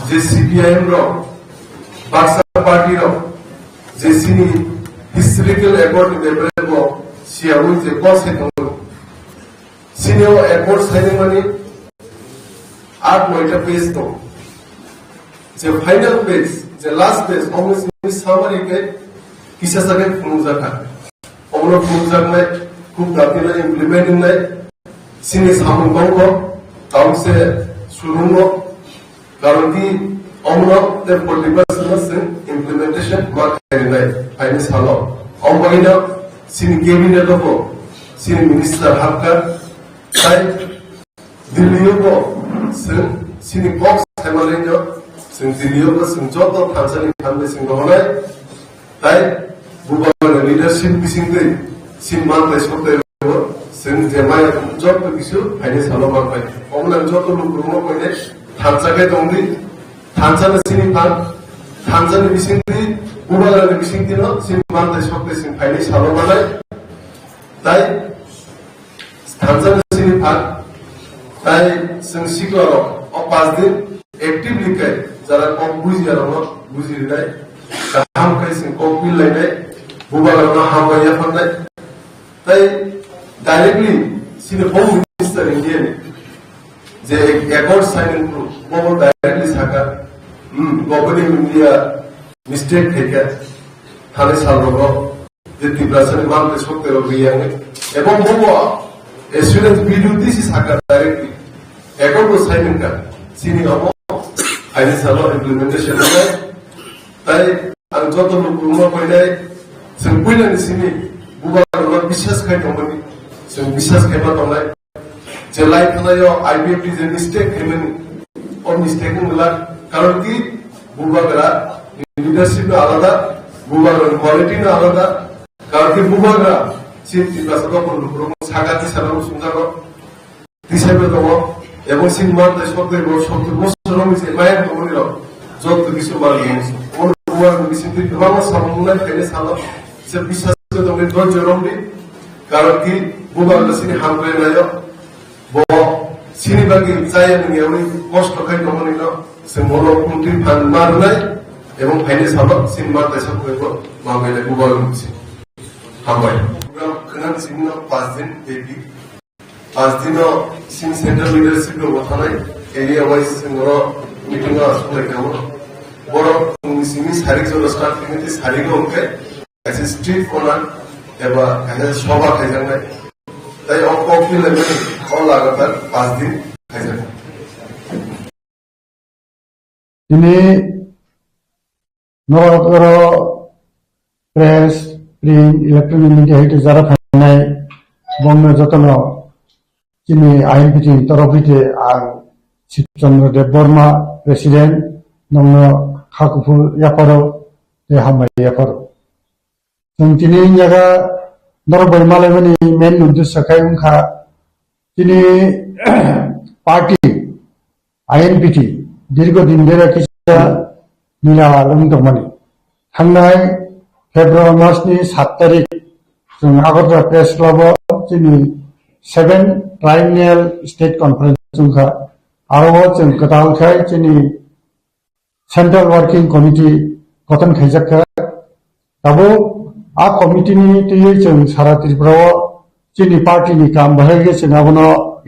je C P I M rok, baksa party rok, je chini historical accord ni bepare bo siyaui je kok sai tongo. Chini o accord signing mani aat noita page tongo. Je final page, je last page, omo chini summary khe kisa sa khe phunukjakha. Obono phunukjaknai, khub dakti no implement wngnai, chini samung tongkho, tamo se surungo, karon ki omono tei forty percent no chwng implementation ma khainai, phaini salo. Omo bagwino chini cabinet o bo chini minister hapkha, tai Delhi o bo chwng chini kok saimanai no, chwng Delhi o bo chwng joto thansani thanbai chwng rohornai. Tai bubagrani leadership bisingtwi chini mantai soktai rok chwng je maya joto kisu phaini salo manpai. Omo nang joto lukurokno koine thansa khe tongdi, thansa no chini phan, thansa ni bisingtwi bubagrani bisingtwi no chini mantai soktai chwng phaini salo manai. Tai thansa ni sini phan, tai chwng sikla rok o pas din actively khe jara kok bujiya rok no buji rinai, kaham khe chwng kok bil lainai, bubagra rok no hambai yapharnai. Tai directly chini Home Minister India ni je accord signing group bo directly saka, hmm, Government of India mistake khaikha, thanai sal rogo je Tiprasani mantai sokte rok riyangwi, ebong bobo assurance B D O D C saka directly, accord bo sign wngkha, chini obo phaini salo implementation wngkha. Tai ang joto lukurokno koinai, chwng puilani simi bubagrano biswas khai tongmani, chwng biswas khaima tongnai. Je lai thanai o I P F T je mistake khaimani, o mistake wng glak. Karon ki bubagra leadership no alada, bubagra quality no alada. Karon ki bubagra chini Tiprasa dophani lukurokno saka tisa rok sumjak rok. Tisaibo tongo, ebong chini mantai sokdai bo sottur bosor romwi se maya tongmani rok joto kisu manwi tongmani. Omo bubagrani bisingtwi kwbangma samung wngnai phainai salo, se biswas khe tongwi doijo romdi, karon ki bubagra chini hamkrai naio, bo chini bagwi chaya nungyawi kosto khai tongmani no, se bono kuntwi phan ma rwnai, ebong phainai salo chini mantai sokdai bo manwi nai bubagrani bising. Hambai. Program khwnang simi no pas din tei di. Pas dino chini central leadership rok bo thanai, area wise chwng oro meeting o aswk lai kha. Borok chwngni simi sarik jora start khainai tei sarik o hwnkhe kaisa street corner eba kaisa soba khaijaknai. Tai o kok ni laimani o lagatar pas din khaijaknai. Tini norok oro press, print, electronic media hai jara phainai bongno jotono chini I N P T ni torof hwite ang Shibchandra Debbarma, President, nongno kha kuphur yapharo tei hambai yapharo. Chwng tini yaga norok bai malaimani main uddesyo khe wngkha chini party I N P T dirgo din bera kisa nila wng tongmani. Thangnai February mas ni sat tarik chwng Agartala Press Club o chini seven Triennial State Conference wngkha. Aro o chwng kwtal khai chini Central Working Committee gothon khaijak kha. Tabuk A committee ni twiwi chwng sara Tripura o chini party ni kam bahai khe chwng abono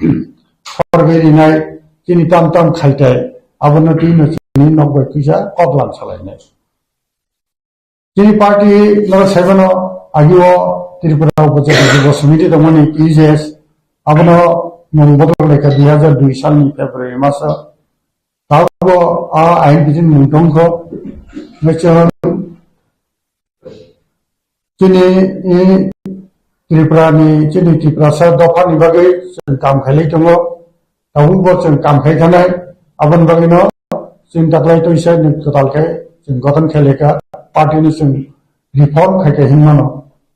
sorgwi rinai, chini tam tam khaitai abono twino chini nok bai twisa kok lang salainai. Chini party no saimano agio Tripura Upajati Jibo Samiti tongmani T J S abono mung bodol lekha dui hajar dui salni February maso. Tabo a ain bijin mung tongkho. Mechon chini i Tripura ni chini Tripura sa dopha ni bagwi chwng kam khailai tongo. Tabuk bo chwng kam khai thanai, aboni bagwino chwng taklai twi sai nwng kwtal khe chwng gothon khe lekha party no chwng reform khai khe hinmano.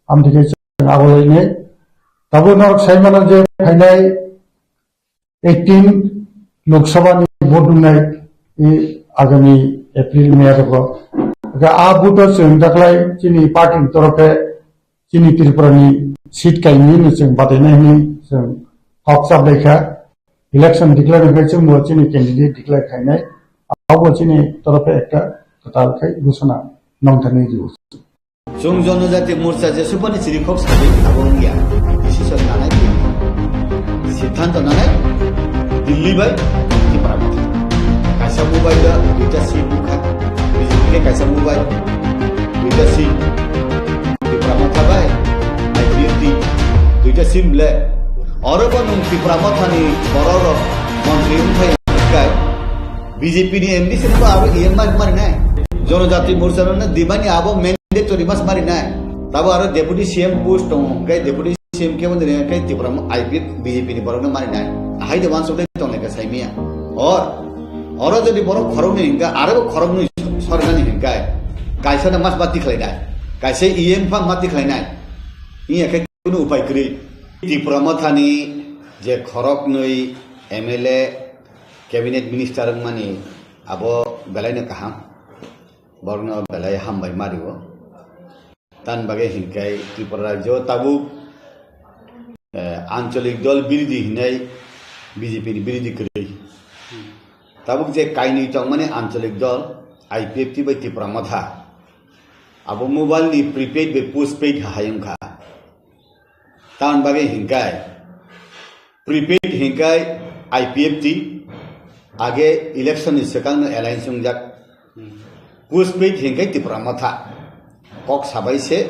Amtwi khe chwng agolainai. Tabuk norok sai mano je phainai eighteen Lok Sabha ni vote wngnai, i agami April May rogo. Ga a vote o chwng taklai chini party ni torofe chini Tripura ni seat kainwi no chwng batainai hwnwi chwng kok chaplaikha. Election declare hwnkhe chwngbo chini candidate declare khainai, abo chini torofe ekta kwtal khai ghosona nongthani rio. Chwng Jonojati Morcha jesubani chirikhok sabai abo wngya. Decision nanai twi. Siddhanto nanai Delhi bai Tipra Motha. Kaisa mobile da duita seat bukha. B J P ke kaisa mobile duita seat. Tipra Motha bai I P F T duita seat le. Oro bo nwng Tipra Motha ni borok rok montri wngthai kai. B J P ni M D C no abo E M mari mari nai. Jonojati Morcha no dimani abo mandatory mas mari nai. Tabo aro deputy C M post tongo. Kai deputy C M kebo nini kai Tipra mo I P F B J P ni borok no mari nai. Ahai de wansok de tong lekha sai miya. Or, oro jodi borok khorok ni hingka, aro bo khorok ni sorga ni hingka. Kaisa na mas mati khlai nai. Kaisa E M pha mati khlai nai. Iya kai kunu upai kwrwi. Tipra Motha ni je khorok nwi M L A, cabinet minister wngmani abo belaino kaham, borokno belai hambai mario. Tan bagwi hinkai Tripura rajyo tabuk, eh, ancholik dol birodhi hinai B J P ni birodhi kwrwi. Tabuk je kainwi tongmani ancholik dol I P F T bai Tipra Motha, abo mobile ni prepaid bai postpaid hai wngkha. Tamoni bagwi hinkai prepaid hinkai I P F T age election ni swkang no alliance wngjak. Postpaid hinkai Tipra Motha kok sabai se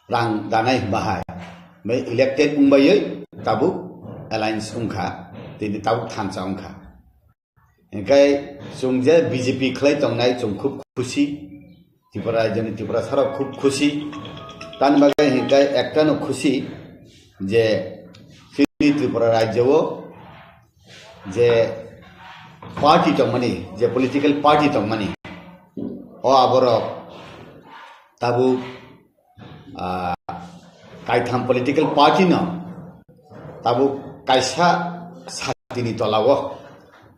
rang danai bahai. Bai elected wngbai tabuk alliance wngkha, tini tabuk thansa wngkha. Hinkhe chwng je B J P khlai tongnai chwng khub khusi, Tripura rajyoni Tripura sarok khub khusi. Tani bagwi hinkhe ektano khusi je chini Tripura rajyo o je party tongmani, je political party tongmani, o aborok tabuk ah, kaitham political party no tabuk kaisa satini tola o,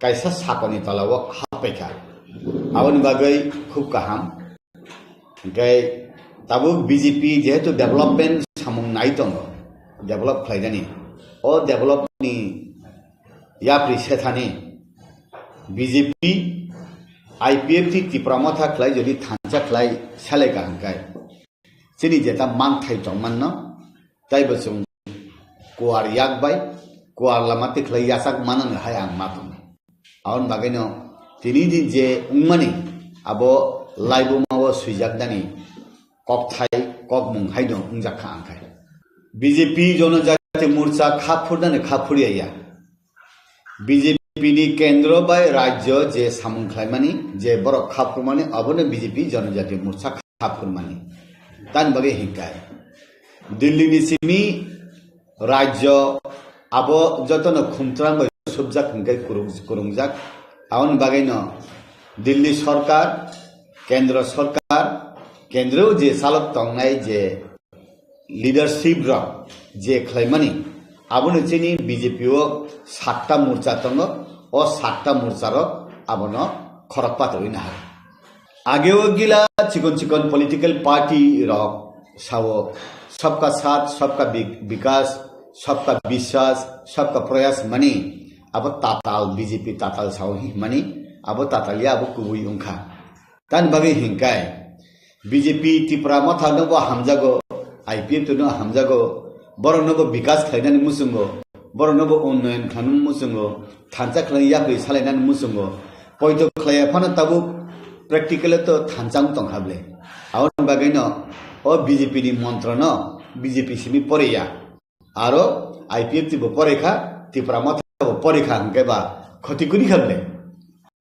kaisa sakoni tola o happaikha. Aboni bagwi khub kaham. Hinkhe tabuk B J P jehetu development samung nai tongo, develop khlainani, o develop ni yapri sethani B J P, I P F T Tipra Motha khlai jodi thansa khlai selai kaham khe. Chini jeta manthai tongmanno, taibo chwng kuar yak bai, kuar lama tikhlai yachak manani hai ang ma tongo. Aboni bagwino tini din je wngmani abo laibuma o swijaknani kokthai kokmung haino wngjakha ang khai. B J P Jonojati Morcha kha phurnani kha phurya ya. B J P ni kendro bai rajyo je samung khlaimani, je borok kha phurmani, abono B J P Jonojati Morcha kha phurmani. Tani bagwi hinkai. Delhi ni simi rajyo abo jotono khumtrang bai subjak hinkai kurung-, kurungjak. Aboni bagwino Delhi sorkar, kendro sorkar, kendro je salok tongnai je leadership rok je khlaimani, abono chini B J P o satta morcha tongo, o satta morcha rok abono khorok patorwi naha. Ageo gila chikon chikon political party rok sao, "Sabka Saath, Sabka Bi-, Bikas, Sabka Biswas, Sabka Prayas" mani, abo tatal B J P tatal sao hi mani, abo tatal ya abo kubui wngkha. Tani bagwi hinkai, B J P Tipra Motha no bo hamjago, I P F T no hamjago, borok no bo bikas khlainani muchungo, borok no bo unnoyon khlainani muchungo, thansa khlai yapri salainani muchungo, poito khlaiya phano tabuk practical to thansa wng tongkha ble. Aboni bagwi no o B J P ni montro no B J P simi poriya. Aro I P F T bo porikha, Tipra Motha bo porikha hwnkhe ba khoti kwrwi kha ble.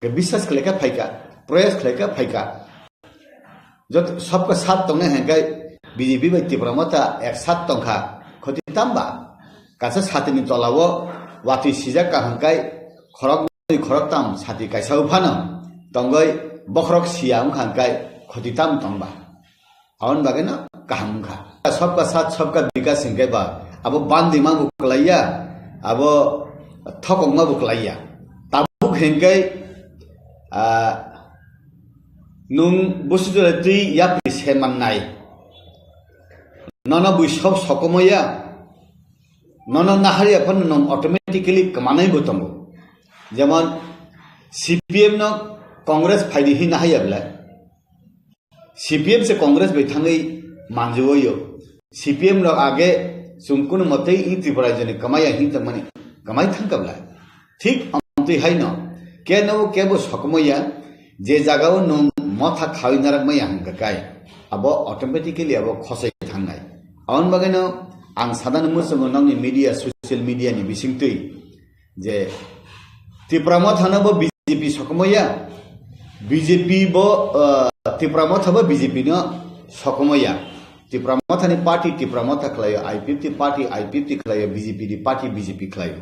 Ke biswas khlaikha phaikha, proyas khlaikha phaikha. Jot sabka sat tongnai hwnkhe B J P bai Tipra Motha ek sat tongkha, khoti tamba? Kasa satini tolao watwi sijak ka hwnkhe khorok khoroktam sati kaisa o phano tongwi bokhorok siya wngkha hwnkhe khoti tam tongba? Aboni bagwi no kaham wngkha. Sabka sat, sabka bikas hwnkhe ba abo bandima bo kwlaiya, abo thokokma bo kwlaiya. Tabuk hwnkhe, ah, nwng busi jora twi yapri se mannai. Nono bui sob sokomaya, nono naharya phano nwng automatically kwmanai bo tongo. Jemon C P M no Congress phaidi hi nahaya belai. C P M se Congress bai thangwi manjui o. C P M rok age chwng kunu motwi i Tripura rajyoni kwmaya hin tongmani kwmai thangkha belai. Thik amtwi haino keno kebo sokomaya je jagao nwng motha khawi narakmaya hwnkha kai abo automatically abo khosai thangnai. Aboni bagwino ang sadani muchungo nokni media, social media ni bisingtwi je Tipra Motha no bo B J P sokomaya, B J P bo, ah, Tipra Motha bo B J P no sokomaya. Tipra Motha ni party Tipra Motha khlaio, I P F T party I P F T khlaio, B J P ni party B J P khlaio.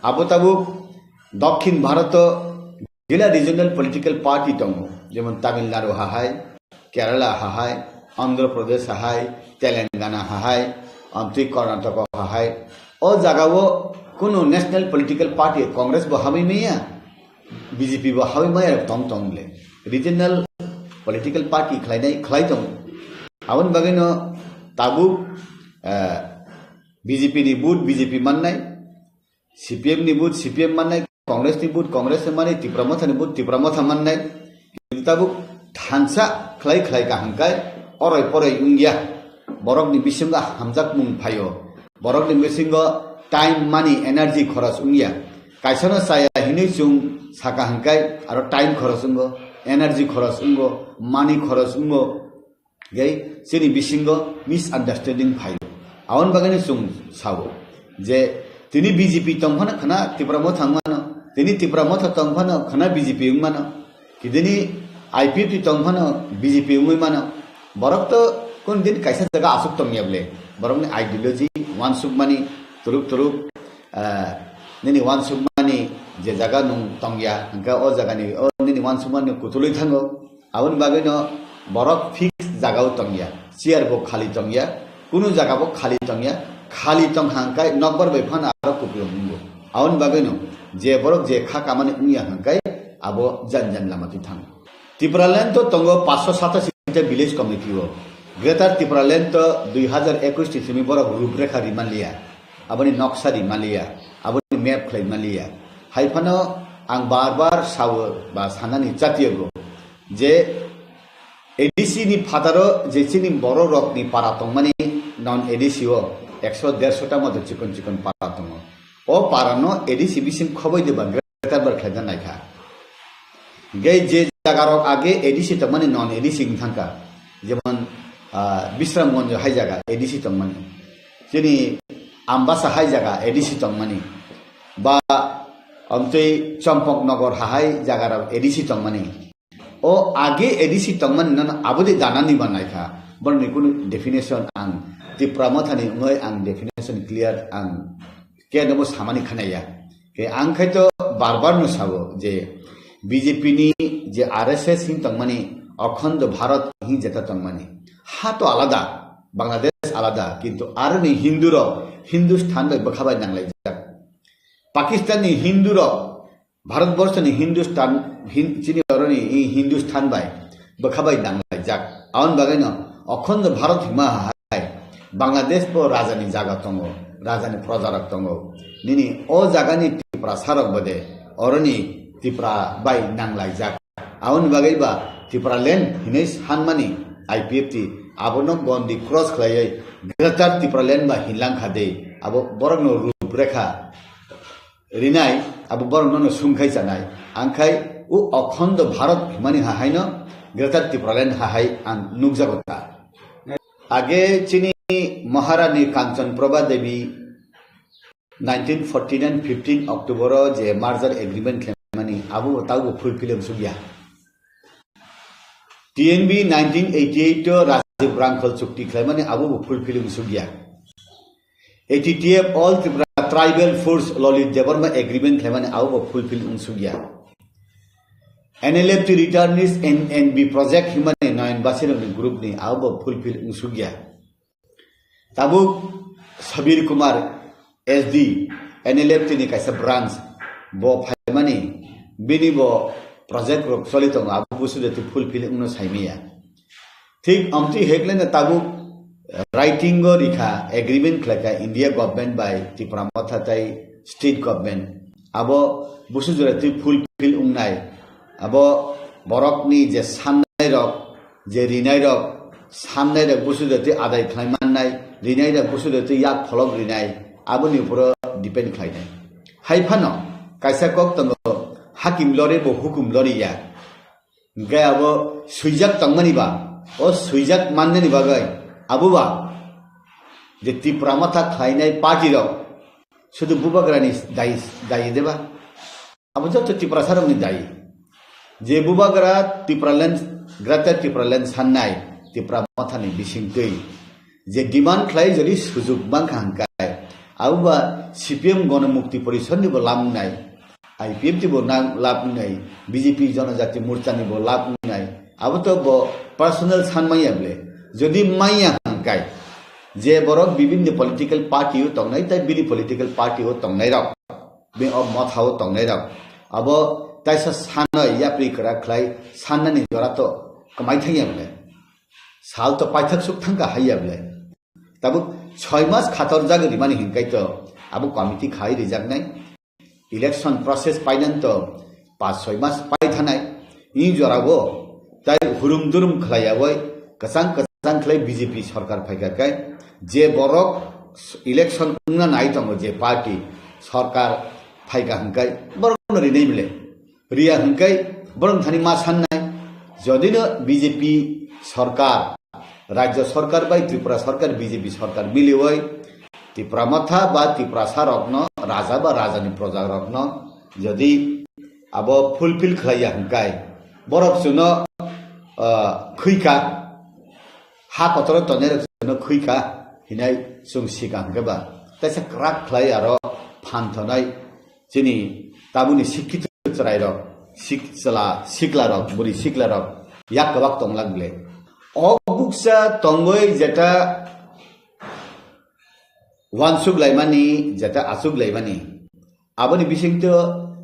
Abo tabuk Dokhin Bharat o gila regional political party tongo, jemon Tamil Nadu hahai, Kerala hahai, Andhra Pradesh hahai, Telangana hahai, amtwi Karnataka hahai. O jagao kunu national political party Congress bo hamwi maya, B J P bo hamwi maya tong tong le. Regional political party khlainai khlai tong. Aboni bagwino tabuk, eh, B J P ni vote B J P mannai, C P M ni vote C P M mannai, Congress ni vote Congress mannai, Tipra Motha ni vote Tipra Motha mannai. Kintu tabuk thansa khlai khlai kaham kai oroi poroi wngya. Borok ni bisingo hamjakmung phaio. Borok ni bisingo time, money, energy khoros wngya. Kaisa no chaya hinwi chwng saka hwnkhe aro time khoros wngo, energy khoros wngo, money khoros wngo. Gai chini bisingo misunderstanding phaio. Aboni bagwino chwng sao je tini B J P tong phano khwna Tipra Motha wng mano, tini Tipra Motha tong phano khwna B J P wng mano, kidini I P F T tong phano B J P wngwi mano. Borok to kun din kaisa jaga aswk tongya ble. Borokni ideology wansukmani turuk turuk, eh, nini wansukmani je jaga nwng tongya, hwnkhe o jagani, o nini wansukmani kutulwi thango. Aboni bagwino borok fix jagao tongya, chair bo khali tongya, kunu jaga bo khali tongya, khali tong hangkai nokbar bai phano aro kupulung wngo. Aboni bagwino je borok je kha kamani wngya hangkai abo jan jan lama twi thango. Tipraland to tongo paanch sho satashi ta village committee o. Greater Tipraland to dui hazar ekush ni simi borok ruprekha rimaliya, aboni noksa rimaliya, aboni map khlai maliya. Hai phano ang bar bar sao ba sanani chatiyago. Je A D C ni phataro je chini borok rokni para tongmani non A D C o ekso derso ta moto chikon chikon para tongo. O para no A D C bising khoboi de ba greater bar khlaina naikha. Ge je jaga rok age A D C tongmani non A D C wng thangkha. Jemon, ah, Bisramganj hai jaga A D C tongmani. Chini Ambasa hai jaga A D C tongmani. Ba amtwi Champaknagar hahai jaga rok A D C tongmani. O age A D C tongmani nono abodi danani ba naikha. Borokni kunu definition ang Tipra Mothani wngwi ang definition clear ang kenobo samani khanaya. Ke ang khai to bar bar no sabo je B J P ni je R S S hin tongmani Akhando Bharat hin jeta tongmani. Ha to alada, Bangladesh alada, kintu aroni Hindu rok Hindustan bai bwkha bai nanglaijak. Pakistan ni Hindu rok Bharatborsho ni Hindustan, Hin-, chini oroni i Hindustan bai bwkha bai nanglaijak. Aboni bagwi no Akhando Bharat hima hai Bangladesh bo raja ni jaga tongo, raja ni proja rok tongo. Nini o jaga ni Tiprasa rok bode oroni Tipra bai nanglaijak. Aboni bagwi ba Tipraland hinwi sanmani I P F T, abono gondi cross khlaiwi Greater Tipraland ba hinlang kha de, abo borokno ruprekha rinai, abo borokno no sungkhai chanai. Angkhai o Okhondo Bharat himani hahaino Greater Tipraland hahai ang nukjago ta. Age chini Maharani Kanchan Prabha Devi nineteen forty-nine fifteen October o je merger agreement khlaimani abo bo taubo fulfill wngsukya. T N B nineteen eighty-eight o Rajiv Rangkhal chukti khlaimani abo bo fulfill wngsukya. A T T F All Tripura Tribal Force Lalit Debbarma agreement khlaimani abo bo fulfill wngsukya. N L F T returnees N N B project himani Nayan Basirokni group ni abo bo fulfill wngsukya. Tabuk Sabir Kumar S D, N L F T ni kaisa branch, bo phaimani, bini bo project rok choli tongo, abo busu jati fulfill wngno saimaya. Thik amtwi hekleno tabuk writing o rikha, agreement khlaikha India government bai Tipra Motha tai state government. Abo busu jati fulfill wngnai. Abo borokni je sannai rok, je rinai rok, sannai rok busu jati adai khlai mannai, rinai rok busu jati yak pholok rinai, aboni uporo depend khlainai. Hai phano kaisa kok tongo, hakim lori bo hukum lori ya. Hingke abo swijak tongmani ba, o swijak mannani bagwi abo ba je Tipra Motha khlainai party rok sudu bubagrani dai, dai de ba? Abo joto Tiprasarokni dai. Je bubagra Tipraland, Greater Tipraland sannai, Tipra Mothani bisingtwi je demand khlai jodi sujuk mankha hingkai, abo ba C P M Gonomukti Porishodni bo lab wngnai, I P F T bo na-, lab wngnai, B J P Jonojati Morchani bo lab wngnai, abo to bo personal san manya bole. Jodi manya hingkai, je borok bibinni political party o tongnai, tai bini political party o tongnai rok, bini o motha o tongnai rok, abo taisa sanoi yapri kwrak khlai sannani jora to kwmai thangya bole. Sal to paithak suk thangkha haiya bole. Tabuk soi mas khator jagwi rimani hinkai to abo committee khai rijaknai. Election process painani to pas soi mas pai thanai. Ni jorao tai hurum durum khlaiyawi kwchang kwchang khlai B J P sorkar phaikha kai je borok election wngna nai tongo je party sorkar phaikha hinkai borokno rinai bole. Riya hingkai borok thani ma sannai, jodino B J P sorkar, Rajya sorkar bai Tripura sorkar, B J P sorkar miliwi Tipra Motha ba Tiprasa rokno, raja ba rajani proja rokno jodi abo fulfill khlaiya hingkai, borok chwngno, ah, khwikha, ha kotoro tongnai rok chwngno khwikha hinai chwng sikha hingke ba, taisa kwrak khlai aro phan thonai. Chini tabukni sikkito chwrairok, sik-, chwla siklarok, bwrwi siklarok yak kwbak tonglak bwle. O bukcha tongwi jeta wansuk laimani, jeta achuk laimani, aboni bisingtwi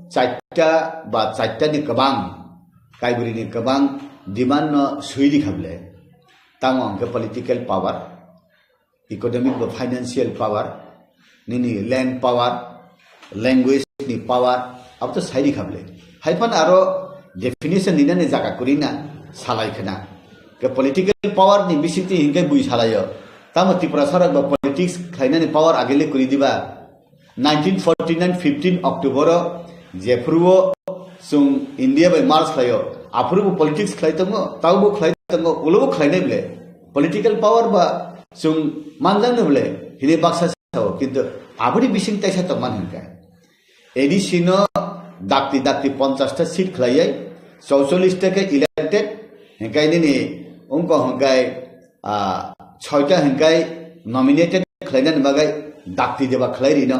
chaita ba chaitani kwbang, kaibrwini kwbang demand no swi rikha bwle. Tamo hwnkhe political power, economic ba financial power, nini land power, language ni power, abo to sai rikha bwle. Hai phano aro definition ninani jaga kwrwi na salai khna. Ke political power ni bisingtwi hinkhe bui salaio. Tamo Tiprasa rok ba politics khlainani power agele kwrwi diba? Nineteen forty-nine fifteen October o jephuru o chwng India bai merge khlaio, aphuru bo politics khlai tongo, taubo khlai tongo, ulo bo khlainai bwle. Political power ba chwng manjaknai bwle hinwi baksa sao, kintu aboni bising taisa tongmani hwnkhe A D C no dakti dakti ponchash ta seat khlaiwi chauchollish ta khe elected, hwnkhe nini wngkha hwnkhe, ah, soita hwnkhe nominated khlainani bagwi dakti deba khlai rino.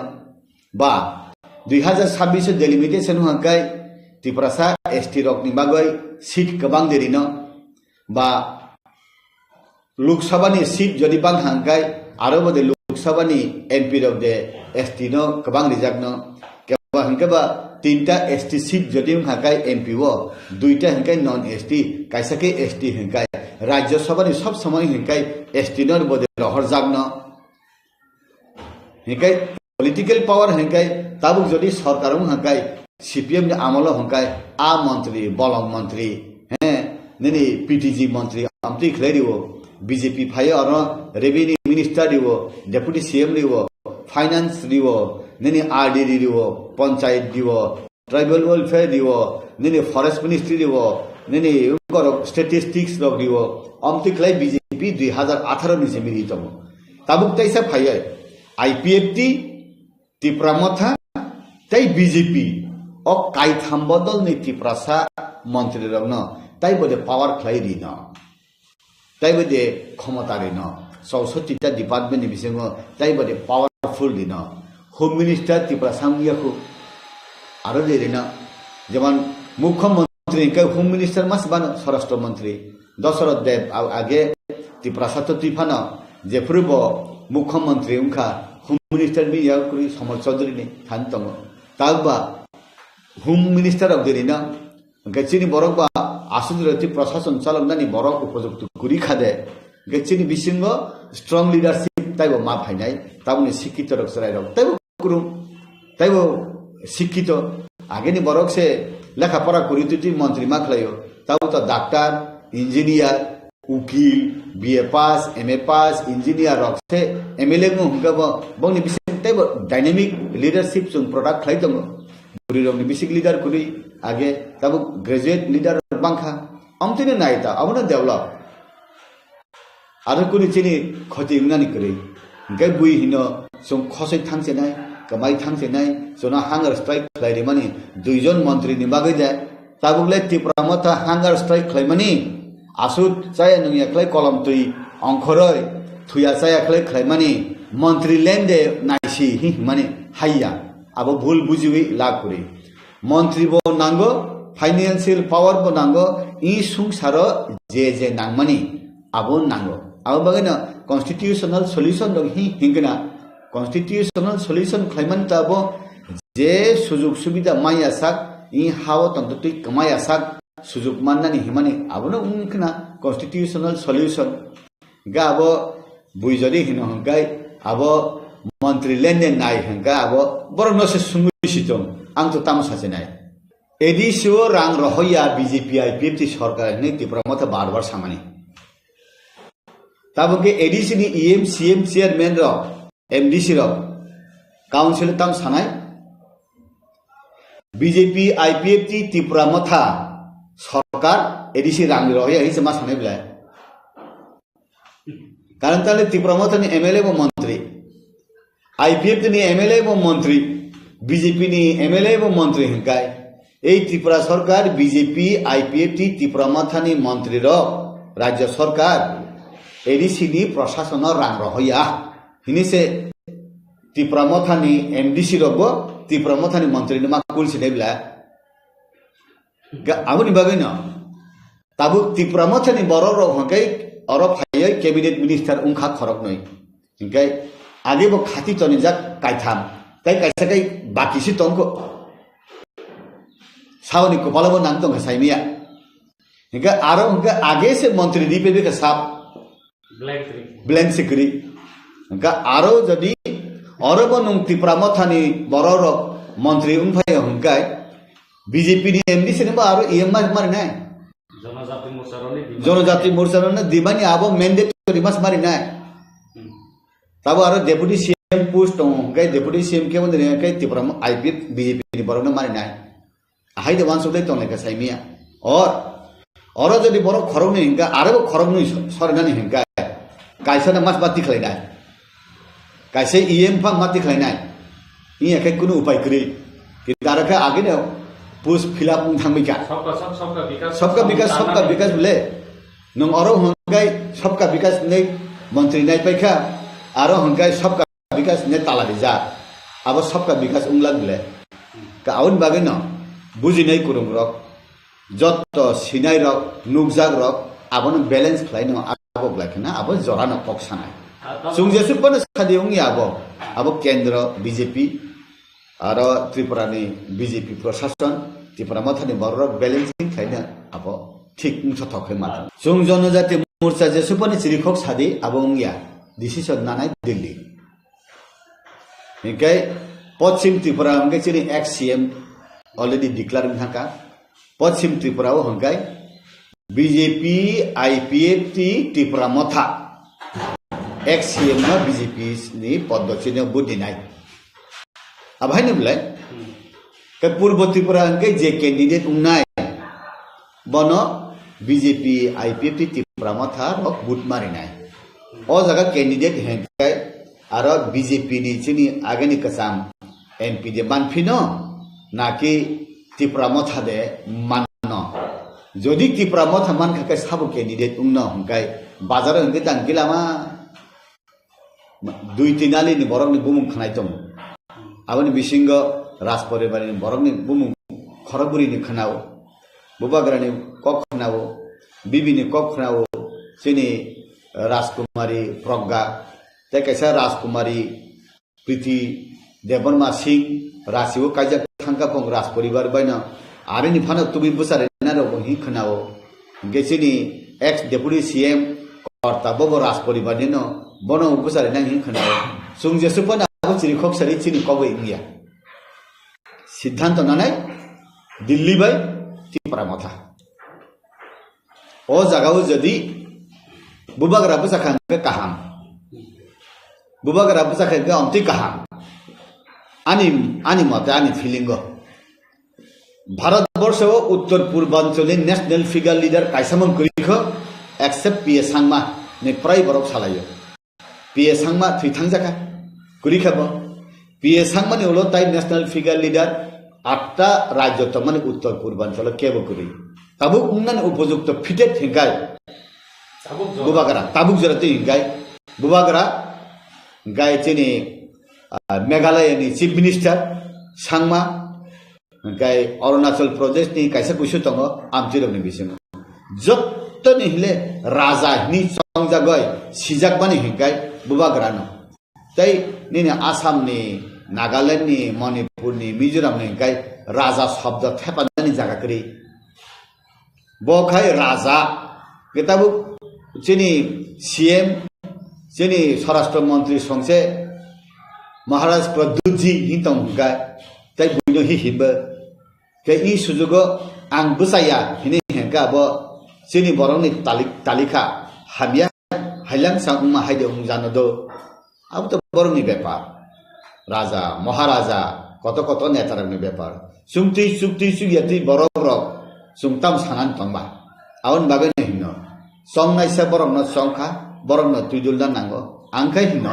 Ba dui hazar sabbish o delimitation hwnkhe Tiprasa S T rokni bagwi seat kwbang de rino. Ba Lok Sabha ni seat jodi bang hwnkhe aro bo de Lok Sabha ni M P rok de S T no kwbang rijak no. Keba hwnkhe ba tinta S T seat jodi wngkha khe M P o, duita hwnkhe non S T, kaisa khe S T hwnkhe. Rajya Sabha ni sob somoi hwnkhe S T no bo de rohorjak no. Hwnkhe political power hwnkhe tabuk jodi sorkar wng hwnkhe C P M ni amolo hwnkhe a montri, bolong montri, he, nini P T G montri amtwi khlai rio, B J P phaio aro revenue minister rio, deputy C M rio, finance rio, nini R D D rio, panchayat rio, tribal welfare rio, nini forest ministry rio, nini borok statistics rok rio, amtwi khlai B J P dui hazar atharo ni simi ri tongo. Tabuk teisa phaiwi I P F T, Tipra Motha tei B J P o kaitham bodolni Tiprasa montrirokno taibo de power khlai rino, taibo de khomota rino, chausotti ta department ni bisingo taibo de powerful rino. Home Minister Tiprasa wngya khu, aro de rino, jemon Mukhyamantri hwnkhe Home Minister mas bano Swarashtra Mantri. Dasarath Deb a-, age Tiprasa to twi phano, jephuru bo Mukhyamantri wngkha, Home Minister bini yak kwrwi Somal Chaudhary ni thani tongo. Tabuk ba Home Minister rok de rino, hwnkhe chini borok ba aswk roti prashason chaloknani borok upojukto kwrwi kha de, hwnkhe chini bisingo strong leadership taibo ma phainai, tabukni sikkito rok chwrai rok taibo kwrwng, taibo sikkito. Ageni borok se lekha pora kwrwi twi twi montri ma khlaio. Tabo to doctor, engineer, ukil, B A pass, M A pass, engineer rok se M L A wng hwnkhe bo, bongni bising taibo dynamic leadership chwng product khlai tongo. Bwrwi rokni bising leader kwrwi age, tabo graduate leader rok bangkha. Amtwino nai ta, abono develop. Aro kuni chini khoti wngnani kwrwi. Hwnkhe bui hino chwng khosoi thangchenai, kwmai thangchenai, chwngno hunger strike khlai rimani duijon montri ni bagwi de. Tabuk le Tipra Motha hunger strike khlaimani, aswk chaya nungya khlai kolom twi ongkhoroi, thuya chaya khlai khlaimani, montri lende naisi hi hwnmani haiya. Abo bhul bujiwi lak kwrwi. Montri bo nango, financial power bo nango, i sungsaro je je nangmani abo nango. Abo bagwino constitutional solution rok hi hingkna, constitutional solution khlaimani ta abo je sujug subida maya sak, i hao tongtwtwi kwmaya sak, sujug mannani himani abono wngkna constitutional solution. Hingke abo bui jodi hino hingke abo montri lende nai hingke abo borok no se sungui si tong. Ang to tamo sachi nai. A D C o rang rohoya B J P I P F T sorkar hini Tipra Motha bar bar samani. Tabo ke A D C ni E M, C M, chairman rok, M D C rok, council tam sanai. B J P I P F T Tipra Motha sorkar A D C rang rohoya hini se ma sanai belai. Karon tale Tipra Motha ni M L A bo montri, I P F T ni M L A bo montri, B J P ni M L A bo montri hingkai. Ei Tripura sorkar B J P, I P F T Tipra Motha ni montri rok, rajya sorkar, A D C ni prashason no rang rohoya. Hini se Tipra Motha ni M D C rok bo Tipra Motha ni montri no ma kul sinai bla. Ga-, aboni bagwi no. Tabuk Tipra Motha ni borok rok hwnkhe oro phaiwi cabinet minister wngkha khoroknwi. Hwnkhe age bo khati tonijak kaitham. Tei kaisa kai baki si tongkho. Saboni kopalo bo nang tongkha saimiya. Hwnkhe aro hwnkhe age se montri di pebe kha sap. Blank kwrwi. Blank se kwrwi. Hwnkhe aro jodi oro bo nwng Tipra Motha ni borok rok montri wngphai hwnkhe B J P ni M D C ni bo aro E M mas mari nai. Jonojati Morcha rok ni demand. Jonojati Morcha rok ni demand ni abo mandatory mas mari nai. Hmm. Tabo aro deputy C M post tongo, hwnkhe deputy C M khe wngwi rwngkhe Tipra mo-, I P F B J P ni borok no mari nai. Ahai de wansuk dai tong lai kha saimiya. Or, oro jodi borok khoroknwi hwnkha, aro bo khoroknwi so-, sorinani hwnkha, kaisa no mas mati khlainai. Kaisa E M phang mati khlainai. Iya khe kunu upai kwrwi. Kintu aro khe agini post fill up wng thangbai kha. Sabka sath, sabka bikas, Sabka bikas, sabka sabka bikas bole. Nwng oro hwnkhai sabka bikas hinwi montri nai paikha, aro hwnkhai sabka bikas hinwi tala rijak. Abo sabka bikas wngla bole. Ka aboni bagwi no bujinai kwrwng rok, jotto sinai rok, nukjak rok, abono balance khlai no abo glai khna abo jora no kok sanai. Chwng jesuk phano sadi wngya abo, abo kendro B J P, aro Tripura ni B J P prashason, Tipra Motha ni borok rok balancing khlai no abo thik wngthothok khe mano. Chwng Jonojati Morcha jesuk phano chirikhok sadi abo wngya, decision nanai Delhi. Hinkhe Poschim Tripura hinkhe chini ex C M already declare wngkha. Poschim Tripura o hinkhe B J P, I P F T, Tipra Motha, ex C M no B J P ni poddo chini vote dinai. Abo haino belai ke Purbo Tripura hwnkhe je candidate wngnai, bono B J P, I P F T, Tipra Motha rok vote marinai. O jaga candidate hwnkhe aro B J P ni chini ageni kwcham M P de manphino, naki Tipra Motha de manno? Jodi Tipra Motha mankha khe sabo candidate wngno hwnkhe bazar hwnkhe tang gilama dui tin ali ni borok ni bumung khnai tongo. Aboni bisingo Rajporibar ni borok ni bumung khorokbwrwi ni khnao, Bubagra ni kok khnao, Bibi ni kok khnao, chini Rajkumari Progga, tei kaisa Rajkumari Priti Debbarma Singh, Rajibo kaijak thangkha phung Rajporibar baino, arini phano tubui bwcharina rok bo hin khnao. Hwnkhe chini ex deputy C M Korta bobo Rajporibar nino, bono bwcharina hin khnao. Chwng jesuk phano abo chiri khok sari chini kogwi wngya. Siddhanto nanai Delhi bai Tipra Motha. O jagao jodi Bubagra bwsakha hwnkhe kaham. Bubagra bwsakha hwnkhe omtwi kaham. Ani, ani mote, ani feeling o. Bharat borso o uttor purbanchol ni national figure leader kaisa man kwrwi kho, except P A Sangma ni prai borok salaio. P A Sangma thwi thangjakha, kwrwi kha bo. P A Sangma ni ulo tai national figure leader atta rajyo tongmani uttor purbanchalo kebo kwrwi. Tabuk wngnani upojukto fitted hinkai Bubagra, tabuk jora twi hinkai Bubagra, hinkai chini, ah, Meghalaya ni Chief Minister Sangma, hinkai Arunachal Pradesh ni kaisa kuisu tongo, amchirok ni bisingo. Jottoni hile raja hini chongjagoi sijakmani hinkai Bubagrano. Tei nini Assam ni, Nagaland ni, Manipur ni, Mizoram ni hinkai raja shobdo thepanani jaga kwrwi. Bo khai raja, khe tabuk chini C M, chini Swarashtra Mantri songse Maharaj Pradyut ji hin tong hwnka, tei buino hi himbo. Khe i sujugo ang bwchaya hini hwnka bo chini borokni talik-, talikha hamya. Hailang sa wngma haide wng jano do. Abo to borokni bepar. Raja, Maharaja, koto koto netarokni bepar. Chwng twi chuk twi chuk ya twi borok rok chwng tam sanan tongba. Aboni bagwi no hino. Chong naisa borokno chongkha, borokno twidulna nango. Ang khai hino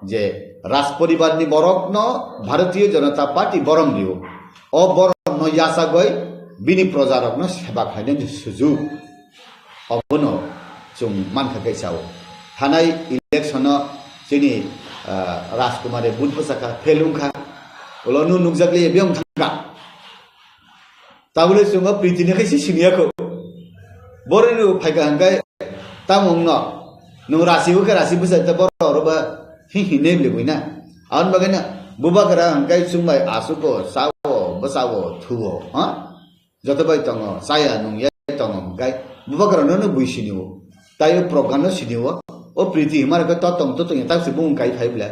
je Raj poribarni borokno Bharatiya Janata Party borom rio. O borokno yachagwi bini projarokno seba khlainani sujuk. Obono chwng mankha khe sao. Thanai election-o chini, ah, Rajkumare vote bwsakha, fail wngkha. Ulo nu nukjakliya biyong thangkha. Tabole chwngno Pritini khe si siniya kho. Boroni rw phaikha hwnkhe tamo wngno. Nwng rasi wngkhe rasi bwsai ta borok rw ba hi hinwi bwlwi na. Aboni bagwi no Bubagra hwnkhe chwngbai asuko, sao, bwsao, thuo, ha? Joto bai tongo, chaya nungya tongo, hwnkhe Bubagrano no bui sinio, tei o Progano sinio, o Priti himar khe to tong to tongya tak se bumung kai phai bwle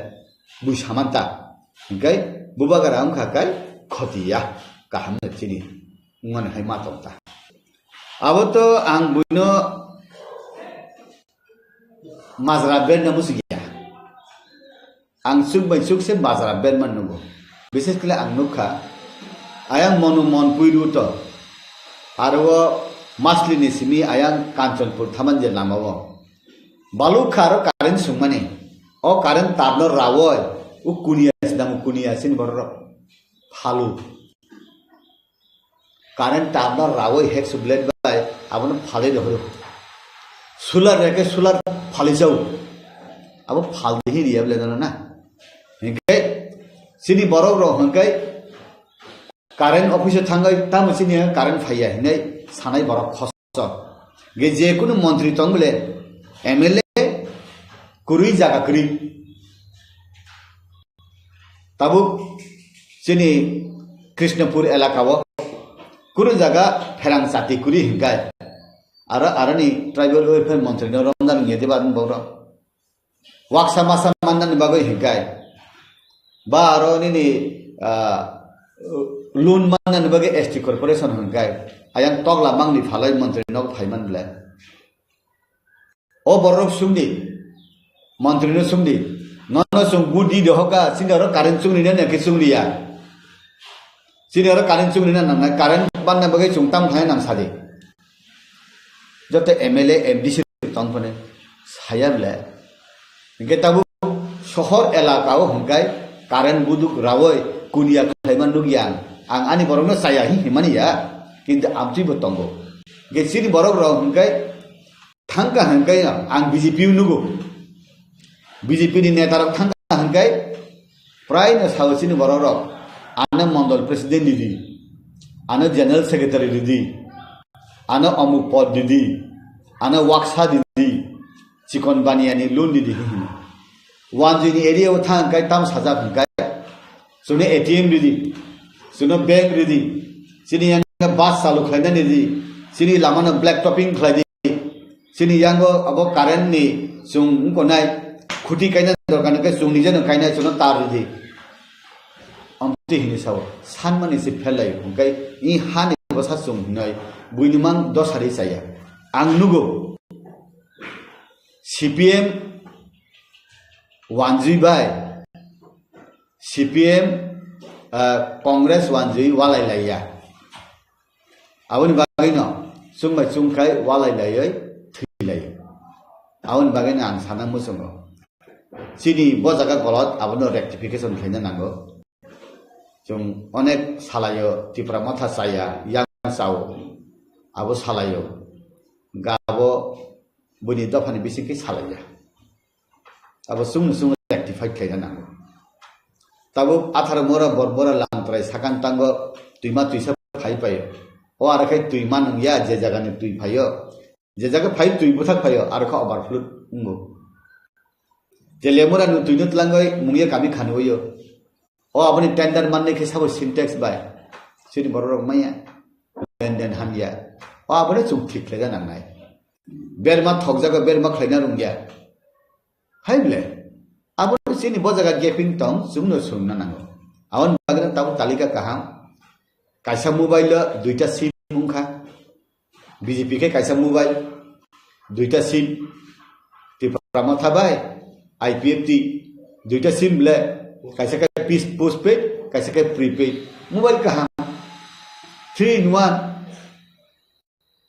bui samanta, hwnkhe Bubagra wngkha kai khotiya, kaham no chini wngmani hai ma tongta. Abo to ang buino majra band no muchungya. Ang chuk bai chuk se bajra berman nugo. Bises kle ang nukha, ayang monu mon puiru to. Aro o masli ni simi ayang Kanchanpur thaman je lama o. Baluk kha aro current sungmani. O current tar no rawoi. U kunia sinamo kunia sin borok. Phalu. Current tar no rawoi hek su blade bai abono phalwi rohoro. Solar reke solar phalwi jao. Abo phaldi hi riya blade no na. Hingke chini borok rok hingke current office o thangwi tamo chini current phaiya hinwi sanai borok khoso. Ge je kunu montri tong bole M L A kwrwi jaga kwrwi. Tabuk chini Krishnapur elaka o kunu jaga pherang chati kwrwi hinkai. Aro, aroni tribal welfare montri no romdan nge diba boro. Waksa masa mannani bagwi hinkai. Ba aro nini, ah, loan mannani bagwi S T corporation hinkai. Ayang tokla mangni phalai montri nok phaiman ble. O borok sungdi, montri no sungdi. Nono sung budi dohoka, sini oro current sungni na naki sungni ya. Sini oro current sungni na nang current ban na bagai sung tam khai nang sadi. Joto M L A, M D C tong phone saya ble. Hingke tabuk sohor elaka o hingkai current buduk rawoi kunia khlaiman nukya ang. Ang ani borokno chaya hi himani ya, kintu amtwi bo tongo. Hingke chini borok rok hingkai thangka hingkai ang B J P o nugo. B J P ni neta rok thangka hingkai prai no sao chini borok rok. Ano mondol president ridi, ano general secretary ridi, ano omuk pod ridi, ano waksa ridi. Chikon baniani loan ridi hi hino. Wanjui ni area o thang kai tam sajak hingkai. Chwngno A T M ridi. Chwngno bank ridi. Chini yang bus chalu khlainani ridi. Chini lama no black topping khlai di. Chini yango abo current ni chwng wngkonai khuti kaina dorkar hingkai chwng nijeno kainai chwngno tar ridi. Amtwi hini sao. Sanmani se phelai hingkai i hani bwsa chwng hinoi buini mang dosari chaya. Ang nugo. C P M wanjui bai, C P M, ah, Congress wanjui walai laiya. Aboni bagwi no chwng bai chwng khai walai laioi thwi lai. Aboni bagwi no ang sana muchungo. Chini bo jaga golot abono rectification khlaina nango. Chwng onek salaio Tipra Motha chaya, yang chao. Abo salaio. Gabo buini dophani bisingkhe salaiya. Abo chwngno chwng rectify khlaina nango. Tabuk atharo mora borbora lamtrai sakang tango twima twisa phai paio. O aro khe twima nungya je jagani twi phaio. Je jaga phai twi bwthak phaio aro khe overflow wngo. Je lemura no twino tlangoi mungya kami khanwi o. O aboni tender manni khe sabo Sintex bai. Chini borok rok maya. Lenden hamya. O aboni chwng thik khlaina nangnai. Berma thokjago, berma khlaina rungya. Hai ble. Abo chini bo jaga gaping tong, chwngno swngna nango. Aboni bagwi tabuk talika kaham. Kaisa mobile o duita sim wngkha. B J P khe kaisa mobile, duita sim. Tipra Motha bai I P F T, duita sim le, kaisa khe pis-, postpaid, kaisa khe prepaid. Mobile kaham. Three in one.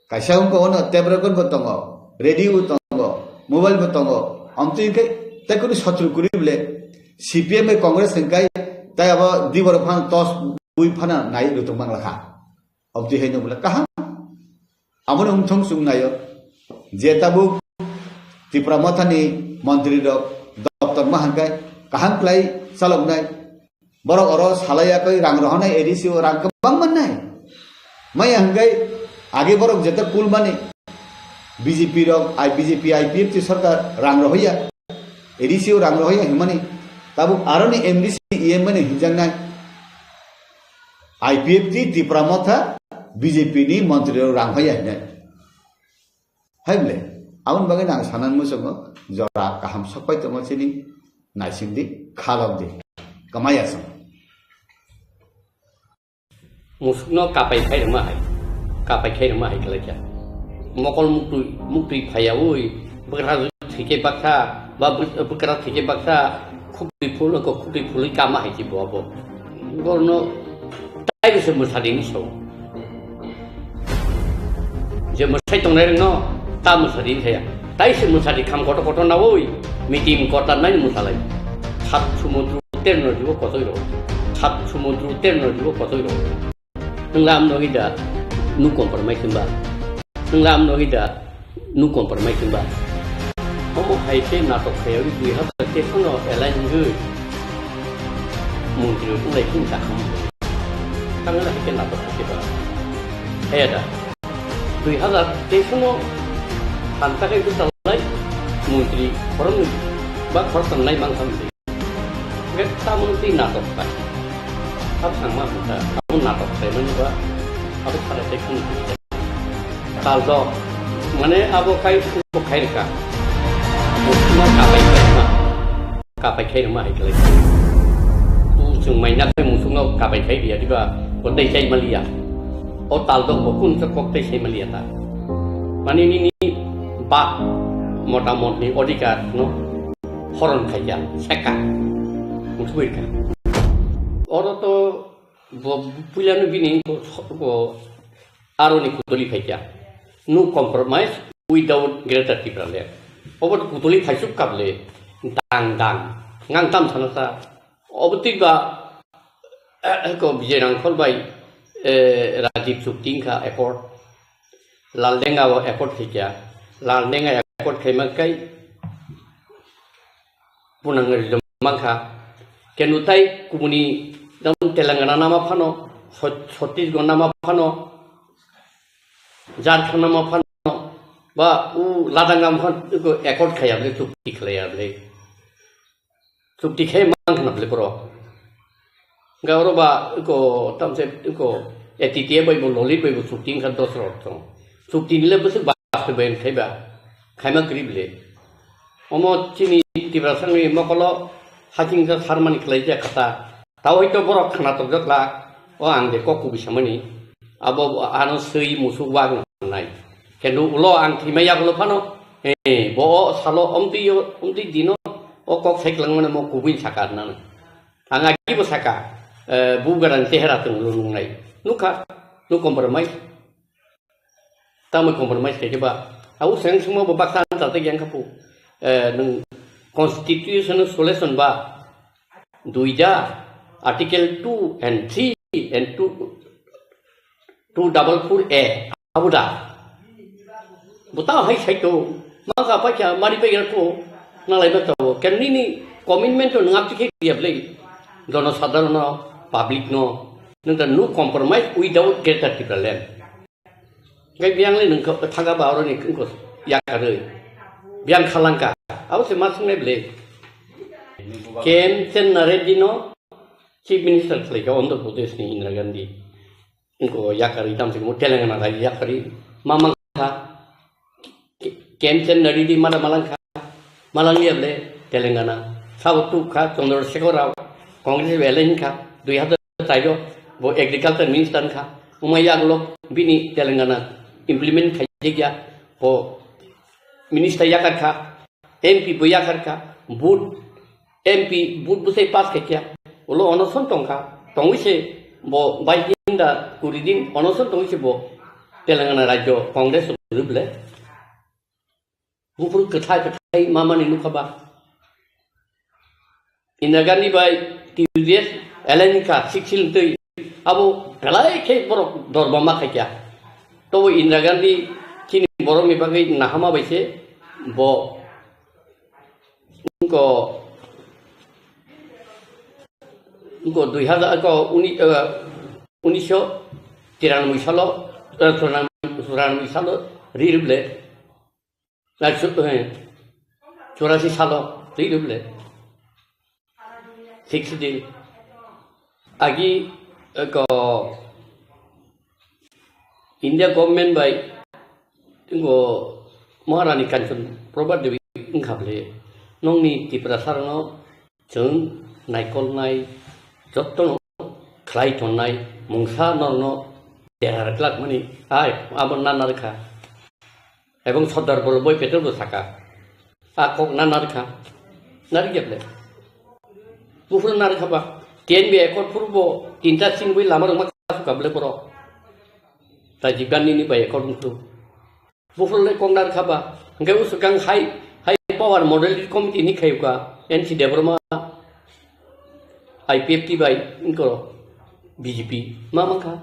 Kaisa wngkha ono tape record bo tongo, radio bo tongo, mobile bo tongo. Amtwi khe tai kunu sotru kwrwi bole C P M bai Congress hwnkai tai abo di borok phano tos bui phano nai rwtwk mang lakha. Amtwi hai no bole kaham. Abono wngthong chwng naio. Je tabuk Tipra Mothani montri rok doptor ma hwnkai kaham khlai chaloknai. Borok oro salai yakoi rang rohonai A D C o rang kwbang mannai. Maya hwnkhe age borok jeta kul mani B J P rok, I, B J P, I P F T sarkar rang rohoya, A D C o rang rohoya hwnmani. Tabuk aroni M D C E M mani hinjaknai. I P F T Tipra Motha B J P ni montri rok rang hoya hinai. Hai bole, aboni bagwi ang sanani muchungo jora kaham sokpai tongo chini naisingdi, khalokdi, kwmaya chwng. Musukno kapai khai rwma hai, kapai khai rwma hai khlai kha. Mokol muktwi, muktwi phaiyaui, bwkra thwikhe baksa, ba bw-, bwkra thwikhe baksa, khukti phul, khukti phulwi kama hai khe bo abo. Borno tai se mwsadi ni so. Je mwsai tongnai rwngno ta mwsadi khe ya. Tai se mwsadi kham kotor kotor naui meeting kotor nai mwsalai. Sat sumudru ter no jibo kotoi ro. Sat sumudru ter no jibo kotoi ro. Nwng lam no ida nu compromise ba. Nwng lam no ida nu compromise ba. Omo hai khe natok khayori dui hazar teis no align hwngwi montri rok wnglai phung ta khamu. Tangwi hai khe natok khe ba. Haya da. Dui hazar teis no phan ta khai bwchalai montri khoroknwi ba khoroktham nai mang khamu. Hingke tamoni twi natok pai. Abo thangma hwnka, abo natok paimani ba, abo khalai tei khung twi. Tal do, mane abo kai, abo khai rwkha. Musukno kapai khai rwma, kapai khai rwma hai khlai. Tu chwng maina khai musukno kapai khai riya diba, bo tei chai maliya. O tal dok bo kun se kok tei sai maliya ta. Mani nini bak motamot ni odhikar no horon khaikya, seka. Uthwirkha. Oro to bo puilano bini ko, ko aro ni kutuli khaikya. No compromise without Greater Tipraland. Obo to kutuli phaisuk kable dang dang. Ngang tam sana sa. Obo twi ba, eh, ko Vijay Rangkhol bai, eh, Rajiv chukti wngkha accord. Laldenga o accord khaikya. Laldenga accord khaima kai punang rijom mankha. Kenu tai kubuni dam Telangana nama phano, Chhat-, Chhattisgarh nama phano, Jharkhand nama phano, ba u Ladakh nama phano ko accord khaiya ble, chukti khlaiya ble. Chukti khe mang khna ble koro. Ga oro ba ko tamse ko A T T A bai bo Lolit bai bo chukti wngkha dos rok tong. Chukti ni le bwswk baste bai khai ba. Khaima kri ble. Omo chini Tiprasa ni mokolo haching sa sarmani khlai ja khata. Tawai to borok khna tokjak la, o ang de kok kubui samani, abo ano swi musuk wak nai. Kendo ulo ang thimai yagulo phano, eh, bo o salo omtwi o, omtwi dino, o kok sai kwlangmani mo kubui saka nang. Ang agi bo saka, eh, bu garan chehera tong lo nungnai. Nukha, no compromise. Tamo compromise khe ba. Au seng sungma bo baksa ang tata yang kapu. Eh, nung constitutional solution ba. Duida, Article two and three and two, two double four A, abuda. Buta hai sai to, maka pacha, mari pe to, na lai to, ken nini commitment to ngap tikhe dia ble, jono sadharon no, public no, nung ta no compromise without Greater Tipraland. Hingke biyang le nung kha-, thangka ba oro ni wngkha yakarwi. Biyang khalangka. Abo se ma swngnai ble. K M Chenna Reddy no Chief Minister khlai kha Andhra Pradesh ni Indira Gandhi. Wngkha yakarwi tam se mo Telangana rai yakarwi ma mang kha. K-, K M Chenna Reddy ma da malang kha. Malang liya ble Telangana. Sabo tuk kha Chandrasekhar Rao. Congress bai alliance kha. Dui hazar chaiyo bo agriculture minister kha. Wngma yagulo bini Telangana implement khaijak ya, bo minister yakar kha, M P bo yakar kha, vote, M P vote bwsai pass khaikha, ulo onoson tongkha, tongwi se bo bais din da kuri din onoson tongwi se bo Telangana rajyo Congress rwble. Buphuru kwthai kwthai mamani nukha ba. Indira Gandhi bai T U D S alliance kha six sil twi abo belai khe borok dorba ma khaikya. Tobo Indira Gandhi chini borokni bagwi nahama bai se bo wngko, wngko dui hazar ko uni, eh, unisho tiranoboi salo, eh, churanoboi salo ri rwble. Na chu-, eh, churasi salo twi rwble. Sixty. Agi, eh, ko India government bai ngo Maharani Kanchan Prabha Devi wngkha ble, nongni Tiprasa rokno chwng naikolnai, jotono khlai tonnai mungsa norokno dera rwklak mani, ai abo na narwkha. Ebong Sardar Vallabhbhai Patel bo saka, a kok na narwkha, narwkya ble. Buphuru narwkha ba, T N V accord phuru bo tinta sini bai lama rwma kasu kable borok. Rajiv Gandhi ni bai accord phuru. Buphuru le kok narwkha ba, hingke usukang hai, hai power model committee ni khayuka, N C Debbarma, I P F T bai, ingko B J P, ma mankha,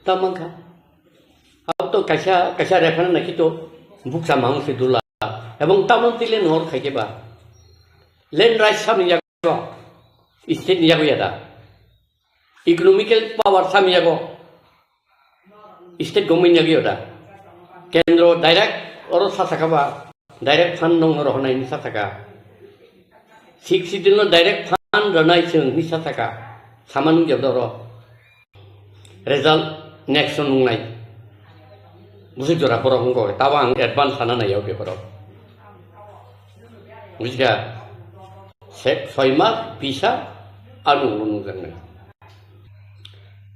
ta mankha. Abo to kaisa, kaisa referendum naikhe to bukcha mang se dula. Ebong tamo tile nor khaikhe ba. Land rights samni yago, state ni yago yada. Economical power samni yago, state government yago yada. Kendro direct oro sasaka ba. Direct fund nong rohornai hinwi sa saka. Sixth Schedule no direct fund rwnai chwng hinwi sa saka. Sama nukya doro. Result next o nungnai. Bwswk jora borok wngkha, tabo ang advance sana naiya o paper o. Bujikha? Se-, soi mas, bisa, ano nungjaknai.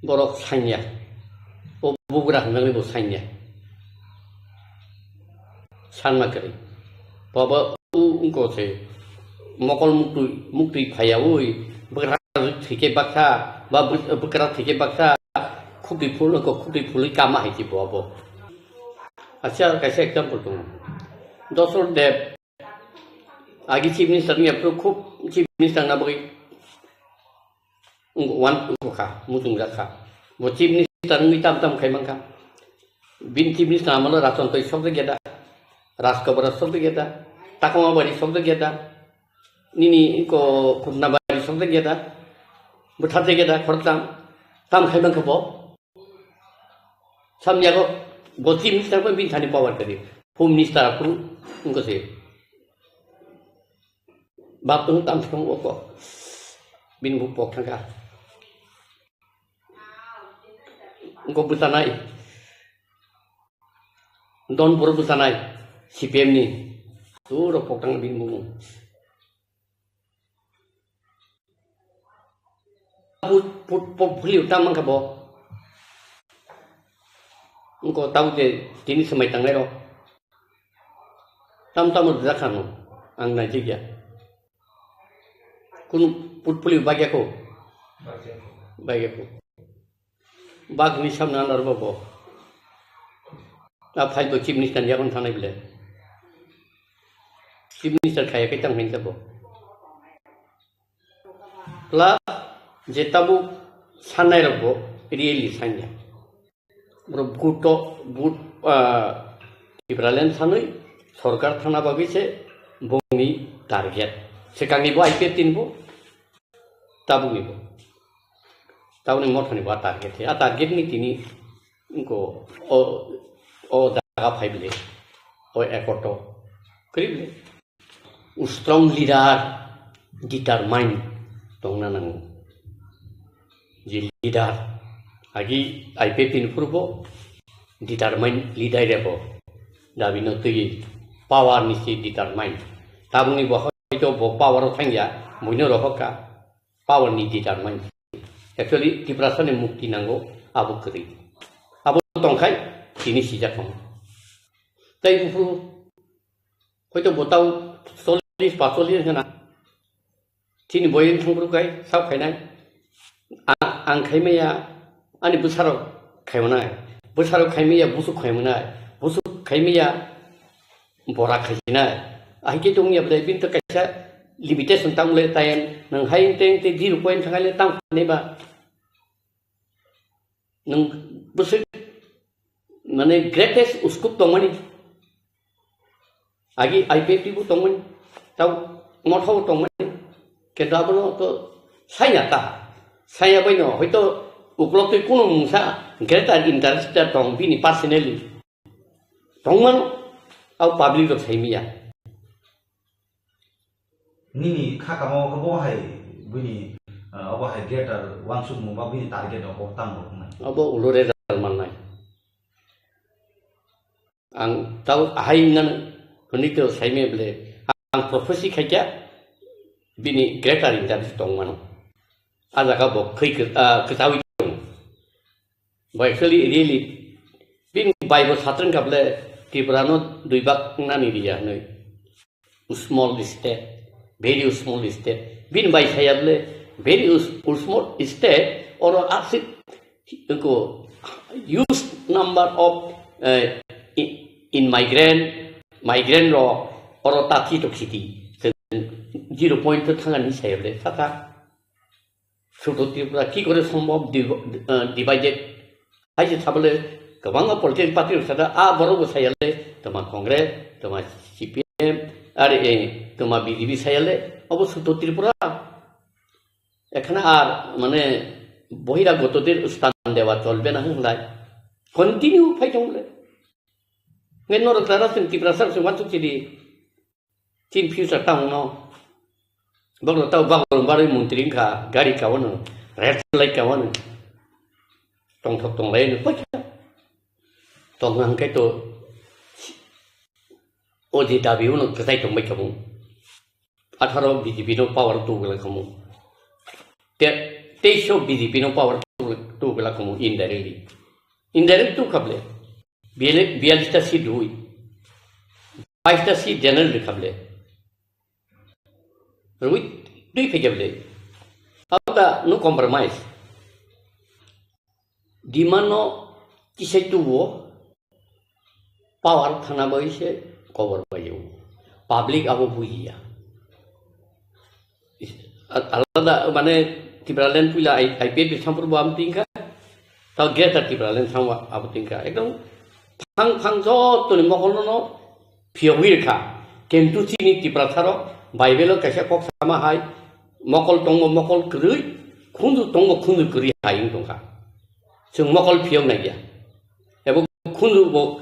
Borok sanya. bugra hwnwi bo sanya. Sanma kwrwi. Baba u wngko se mokol muktwi, muktwi phaiyawi bwkra thwike baksa, ba bw-, bwkra thwike baksa, khukti phul wngko, khukti phulwi kama hai se bo abo. Acha kaisa example tongo. Dosrot Deb, agi chief minister wngya phuru khub chief minister na bagwi wng-, wan wngkha, muchungjak kha. Bo chief minister wngwi tam tam khai mankha. Bini chief minister amalo Ratan Twi sokjak ya da, Rajkobra sokjak ya da, Takama Bari sokjak ya da, nini ko Khutna Bari sokjak ya da, bwtharjak ya da, khoroktham tam khai mankha bo. Samyago bo chief minister bo bini thani power kwrwi. Home minister aphuru wngkha se. Bap tong tam thang oko. Bini bo pok thangkha. Wngkha bwchanai. Donpur bwchanai. C P M ni. Turo pok thang bini bo. Put, put, portfolio tam mankha bo. Wngkha tamo je tini swmai tangnai rok. Tam tamo rwjak kha no. Ang naijak ya. Kunu portfolio bagya ko. Bagya ko. Bagni samna anar bo bo. A phai bo chief minister ni yakon thanai bile. Chief minister khaya kai tang hinsa bo. Plus je tabuk sannairokbo really sanya. Borok vote to, vote, ah, Tipraland sanwi sorkar thana bagwi se bongni target. Swkangnibo I P F T nibo, tabuknibo. Tabukni mothanibo a target. A target ni tini wngko o, o daga phai bile, o accord o kwrwi bile. Strong leader, determine tongna nango. Je leader, agi I P F T ni phuru bo determine leader rebo dabi no twi power ni si determine. Tabukni bo hoito bo power o thangya, buino rohor kha power ni determine. Actually, Tiprasa ni mukti nango abo kwrwi. Abo tongkhai tini sijak tongo. Tai buphuru Hoito bo tau chollish, pacollish hwna. Chini boyeng thangphru kai, sao khainai. A-, ang khaimaya, ani bwsarok khaimanai. Bwsarok khaimaya, busuk khaimanai. Busuk khaimaya, bora khaisinai. Ahikhe tongya bwlai, bini to kaisa limitation tangmole tayen. Nwng hai teng te zero point thangaile tang khainai ba. Nwng bwswk mane greatest uskup tongmani. Agi I P F T bo tongmani, tau motha bo tongmani. Kintu abono to saya ta. Saya bai no, hoito uklok twi kuno mungsa greater interest tong bini personally. Tongmano, au public rok saimiya. Nini kha kamo khe bo hai bini, ah, obo hai greater wansukmung ba bini target rok bo tamo rok wngnai. Obo ulo result mannai. Ang tau ahai nang hwnwi to saimaya bwle, ang prophecy khaikha bini greater interest tongmano. A jaga bo khwi kwt-, ah, kwtaui tong. Bo actually really bini bai bo satrwng kha bwle Tripura no dui bak nani riya hwnwi. Small state, very small state. Bini bai saya bwle very us-, small state, oro asik ko huge number of, eh, i-, immigrant, migrant rok oro ta thito khiti. Zero point to thangani saya bwle saka. Sudo Tripura ki kore sombhob div-, eh, divided? Hai se sabole kwbangma political party rok sada, a borok bo sayale, toma Congress, toma C P M, are, eh, toma B J P sayale, obo Sudo Tripura. Ekhane ar, mane, বহিরাগতদের স্থান দেওয়া চলবে না hwnlai. Continue phai tong le. Ngai norok tara sing Tiprasa sing wansuk chidi. Chin future tamo no. Bokno tau bagwlwng barwi montri wngkha, gari kaono, red light kaono. Tongthok tonglai no poikha. Tong hwnkhe to o je dabi uno kwchai tongbai khamu. Atharo B J P no power tubula khamu. Te, teisho B J P no power tubula khamu indirectly. Indirect tu khable. Biyale-, biyalista si dui. Baista si general de khable. Rui dui phege ble. Abda no compromise. Demand no kisai tuwo. Power thana bai se cover bai o. Public abo bujiya. Is-, a-, alada mane Tipraland puila I-, IPFT sampur bo am tingka. Tao Greater Tipraland samwa abo tingka. Ekdom phang phang joto ni mokol no phiyogwi rikha. Kintu chini Tiprasa rok Bible o kaisa kok sama hai mokol tongo mokol kwrwi, khunju tongo khunju kwrwi hai wng tongkha. Chwng mokol phiyok nai ya. Ebo khunju bo,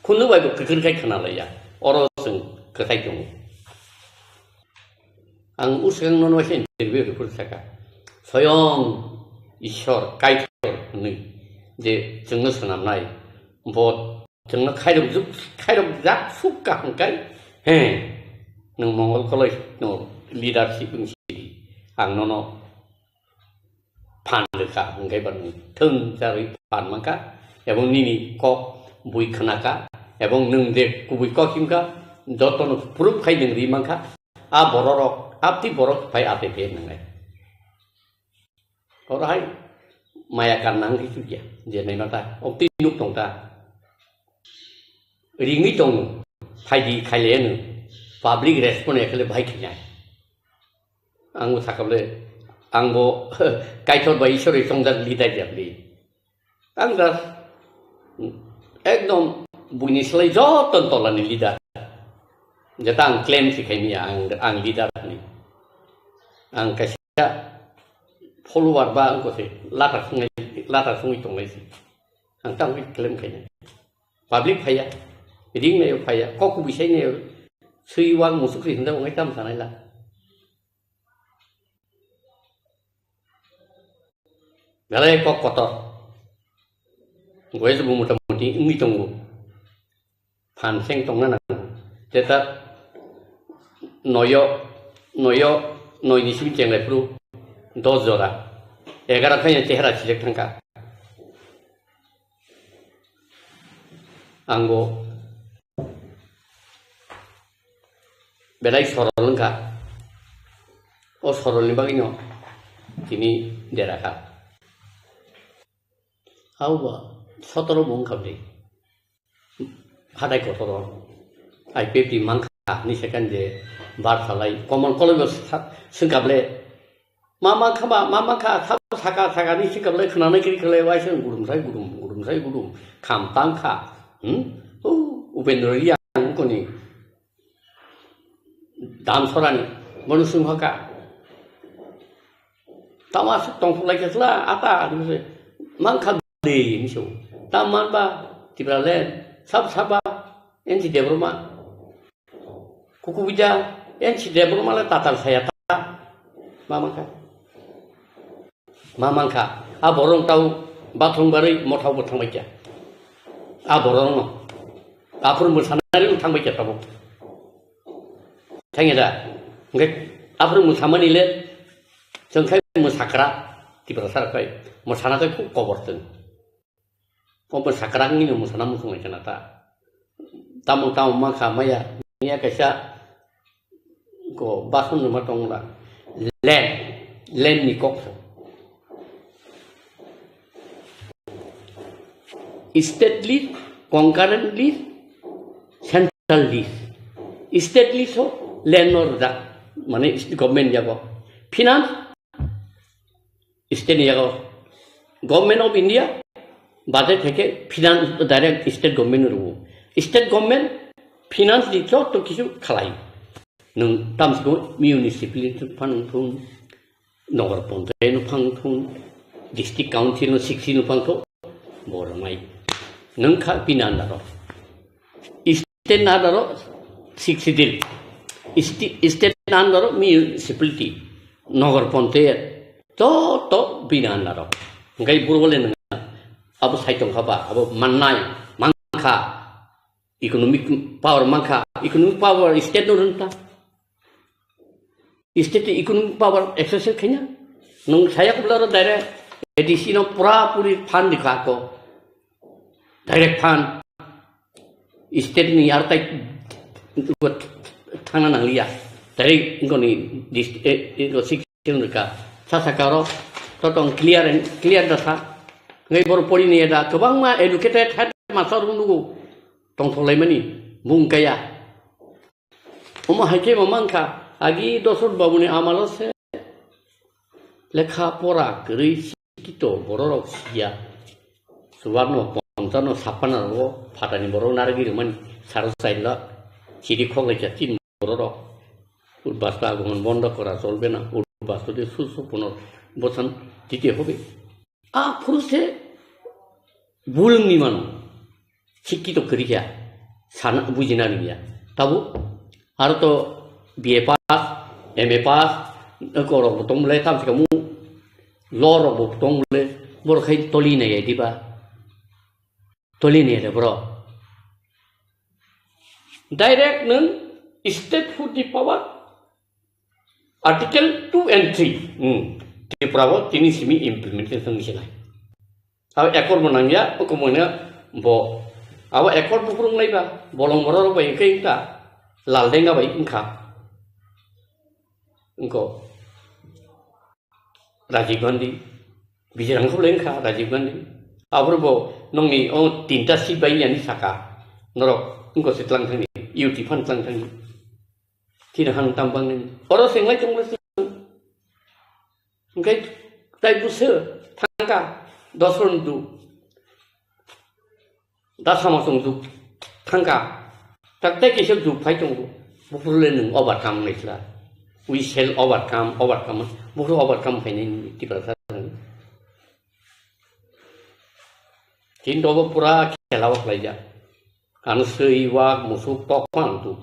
khunju bai bo kwkir khai khna lai ya. Oro chwng kwthai tongo. Ang usang no no se interview report saka. Soyong Ishwar Kaitor hwnwi je chwngno swnamnai. Bo chwngno khairok juk, khairok jak suk ka hwngkai. He, nwng mongol koloi no leadership wng sidi. Ang nono phan rwkha, hwnkhe ba nwng thwng charwi phan mankha, ebong nini kok bui khnakha, ebong nwng je kubui kok himkha, jotono proof khai nwng ri mankha, a bororok, apti borok phai ate phe nwngnai. Oro hai maya karna wngkhe chukya, je naima ta, opti nuk tong ta. Ringwi tongo, phaidi khailaiya nwng, public respond ya khle bahai khainai. Ang bo sakable, ang bo Kaitor bai Ishwar bai chongjak leader ya bli. Ang just ekdom buini slai joto tolani leader. Jeta ang claim si khaini ang, ang leader ni. Ang kaisa follower ba ang kose lata sungai, lata sungwi tonglai si. Ang tamo claim khaini. Public phaiya, ring nayo phaiya, kok kubui sai nayo, swi wak musuk ri hwnda wngwi tam sanai la. Belai kok kotor. Goi se bo mota moti wngwi tongo. Phan seng tongna nango. Jeta noyo, noyo, noi ni simi chenglai phuru dos jora. Egaro khaina chehra sijak thangkha. Ang bo belai sorol wngkha. O sorolni bagwino tini derakha. Hauba sotoro bo wngkha bwlwi. Hatai kotoro IPFT mankha ni second je bar salai komon koloi bo sa-, swngkha bwle. Ma mankha ba, ma mankha, sabo saka, saka ni swngkha bwle khwnanai kiri khlai waisa gudum sai gudum, gudum sai gudum, kham tangkha. Hmm? O Upendra Reang koni. Dam sorani, bono swng hoka. Tama aswk tongthok lai khe chwla, ata, ani se, mankha de, hinwi se. Tam man ba, Tipraland, sab saba, N C Debbarma. Kukubida, N C Debbarma le tatal saya ta. Ma mankha. Ma mankha, a borok tau bathong barwi mothao bo thangbai kha. A borok no. Aphuru mwsanai thangbai kha tabuk. Thangya da. Hwnkhe aphuru mwsamani le chwng khai mwsakra Tiprasa rok khai mwsana khai khub kobor chwng. Obo sakrak ni no mwsana muchung lai khna ta. Tamo tamo ma kha maya, miya kaisa ko bason rwma tong la. Land, land ni kok. State lease, concurrent lease, central lease. State lease ho land no rwjak, mane government yago. Finance, state ni yago Government of India budget theke finance direct state government no rwo. State government finance ni joto kisu khalai. Nwng tamsiko municipality no phang thun, nogor ponchayat no phang thun, district council no sixty no phang thun, borok nai. Nwng kha bini under o. State ni under o sixth schedule, sti-, state ni under o municipality, nogor ponchayat, joto bini under o. Hwnkhe borok le nwnga, abo sai tongkha ba, abo mannai, mankha, economic power mankha, economic power state no rwngkha. State ni economic power exercise khaina. Nwng saya kubla ro direct A D C no pura puri fund di kha ko. Direct phan state ni ar tai thangna nangliya. Direct ingkoni dist-, eh, ingko six kilometer ka. Sa saka oro totong clear and clear da sa. Ngai bor pori ni da kwbangma educated headmaster rok nugo tongthok laimani bung kaya. Omo hai khe ma mankha, agi Dosrot babuni amalo se lekha pora kwrwi sikito bororok siya. Chubarno, ponchano, sappanno rogo phatani borok narwgwi rwmani saro chai lakh chiri khoklaikha tin bororok. Udbas to আগমন বন্ধ করা চলবে না, udbas to de susu punor bosan dite hobe. A phuru se bulungni mano. Sikkito kwrwi kha, sana bujina rwya. Tabuk aro to B A pass, M A pass, eko rok bo tong bole, tam se kamu law rok bo tong bole, borok khai toli nai ya diba? Toli nai ya de borok. Direct nwng state food ni power, Article two and three, hmm, Tripura o tini simi implementation wngwi se nai. Abo accord bo nangya, o komoi no bo abo accord bo phuru wngnai ba, bolong borok rok bai wngkhe wngkha, Laldenga bai wngkha, wngkho Rajiv Gandhi, Bijirang khe belai wngkha Rajiv Gandhi. Aphuru bo nokni o tinta seat bai yani saka, norok wngkho se tlang thangni, U T phan tlang thangni. Chini han tam bang nini. Oro se ngai tongma se. Engkai tai buso thangka dos ron du. Da sama song du thangka. Tak tai kisa du phai tongo. Bufuru le nung overcome nai sila. We shall overcome, overcome. Bufuru overcome khai nini Tiprasa. Chini dobo pura khela o khlaijak. Ang swi wak musuk tok phan tu.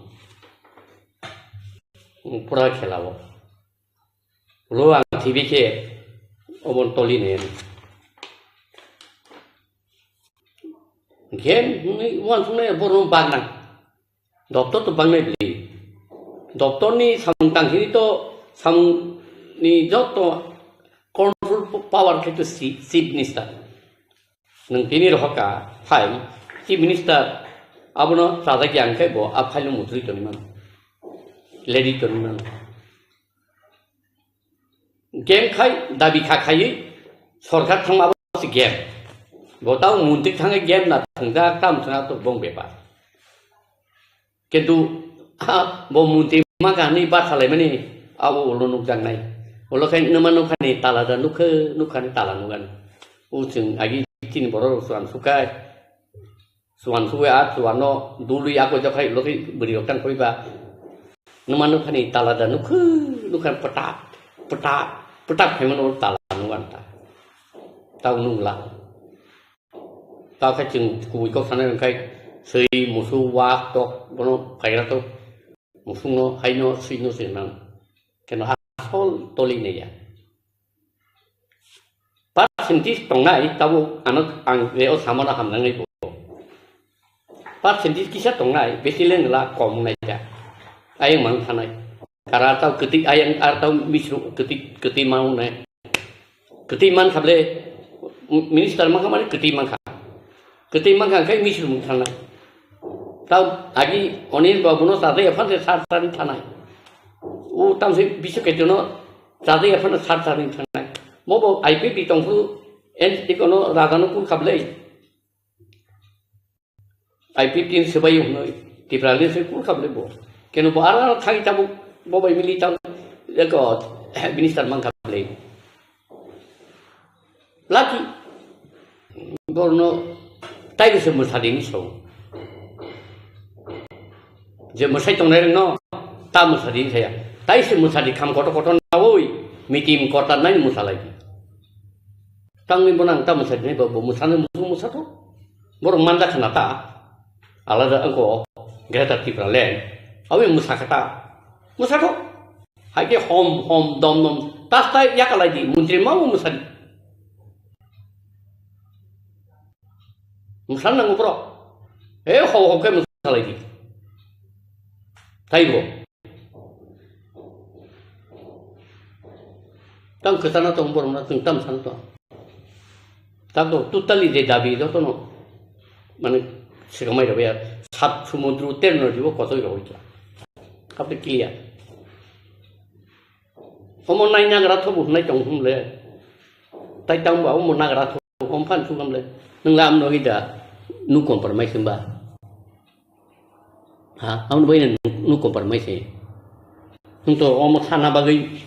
Pura khela o. Lo ang thibi khe obon toli ne. Game hwnwi uansuknai borokno bagnang. Doctor to bangnai bwlwi. Doctor ni samung tangkhe to samung ni joto control power khe to si-, chief minister. Nwng tini rohorka file, chief minister abono chajak ya hwnkhe bo a file no muchungwi tongwi mano. Lady tongwi mano. Game khai, dabi kha khaiwi sorkar thangma abo se game. Bo tamo montri thangwi game na thangjak, tamo thangna to bong bepar. Kintu, ha, bo montri ma kha hwnwi bathalaimani abo ulo nukjaknai. Ulo khai nwma nukhani tala da nukhe, nukhani tala nukani. O chwng agi chini borok rok chuan sukai. Chuan sugwi a chuanno dului ako jokhai lokhi bwrwi rok tang koi ba. Nwma nukhani tala da nukhu nukha pata pata pata khaimano tala nugan ta. Tau nungla. Tau khe chwng kubui kok sanai wngkhai swi musu wak tok bono phaira tok musungno haino swino se nang. Keno asol toli naiya. Percentage tongnai, tabuk ano ang je o samano hamjaknai bo. Percentage kisa tongnai, besi le nla kom nai ja. Ayang mang thanai. Kara tau kwtwi ayang ar tau misru kwtwi, kwtwi mang nai. Kwtwi man khable, minister mang kha mani kwtwi man kha. Kwtwi man kha khai misru mung thanai. Tau agi Anil Babu no chajai aphan se sar sar thanai. O tamse bisu keto no chajai aphan sar sar thanai. Mobo I P P tongphuru en ikono raja no kul khable. I P T ni swbai hwnwi Tiprali se kul khable bo. Keno bo ara thai tabuk bo bai mili tang eko minister mang khable. Lucky. Borno tai se mwsadi ni so. Je mwsai tongnai rengno ta mwsadi saya. Tai se mwsadi kham koto koto nawi meeting kota nai mwsalai. Tangni bono ang ta mwsadi nai bo, bo mwsani musu mwsa to. Borok manda khna ta. Alada angko Greater Tipraland. Awi mwsa kha ta. Mwsa to. Hai ke hom hom dom dom. Tas ta yakalai di. Montri ma bo mwsadi. Mwsa nango borok. E ho ho ke mwsalai di. Taibo. Tang kwchana tong borok na chwng tam san tong. Tabo totally je dabi jotono. Mane, sikamai rok ya, sat sumudru ter nodi bo kotoi rok ya. Kape clear. Omo nai nagra thobu hnai tong humle. Tai tang ba omo nagra thobu hom phan su gamle. Nung lam no hida nu compromise ba. Ha, am bai nu compromise. Nung to omo sana bagwi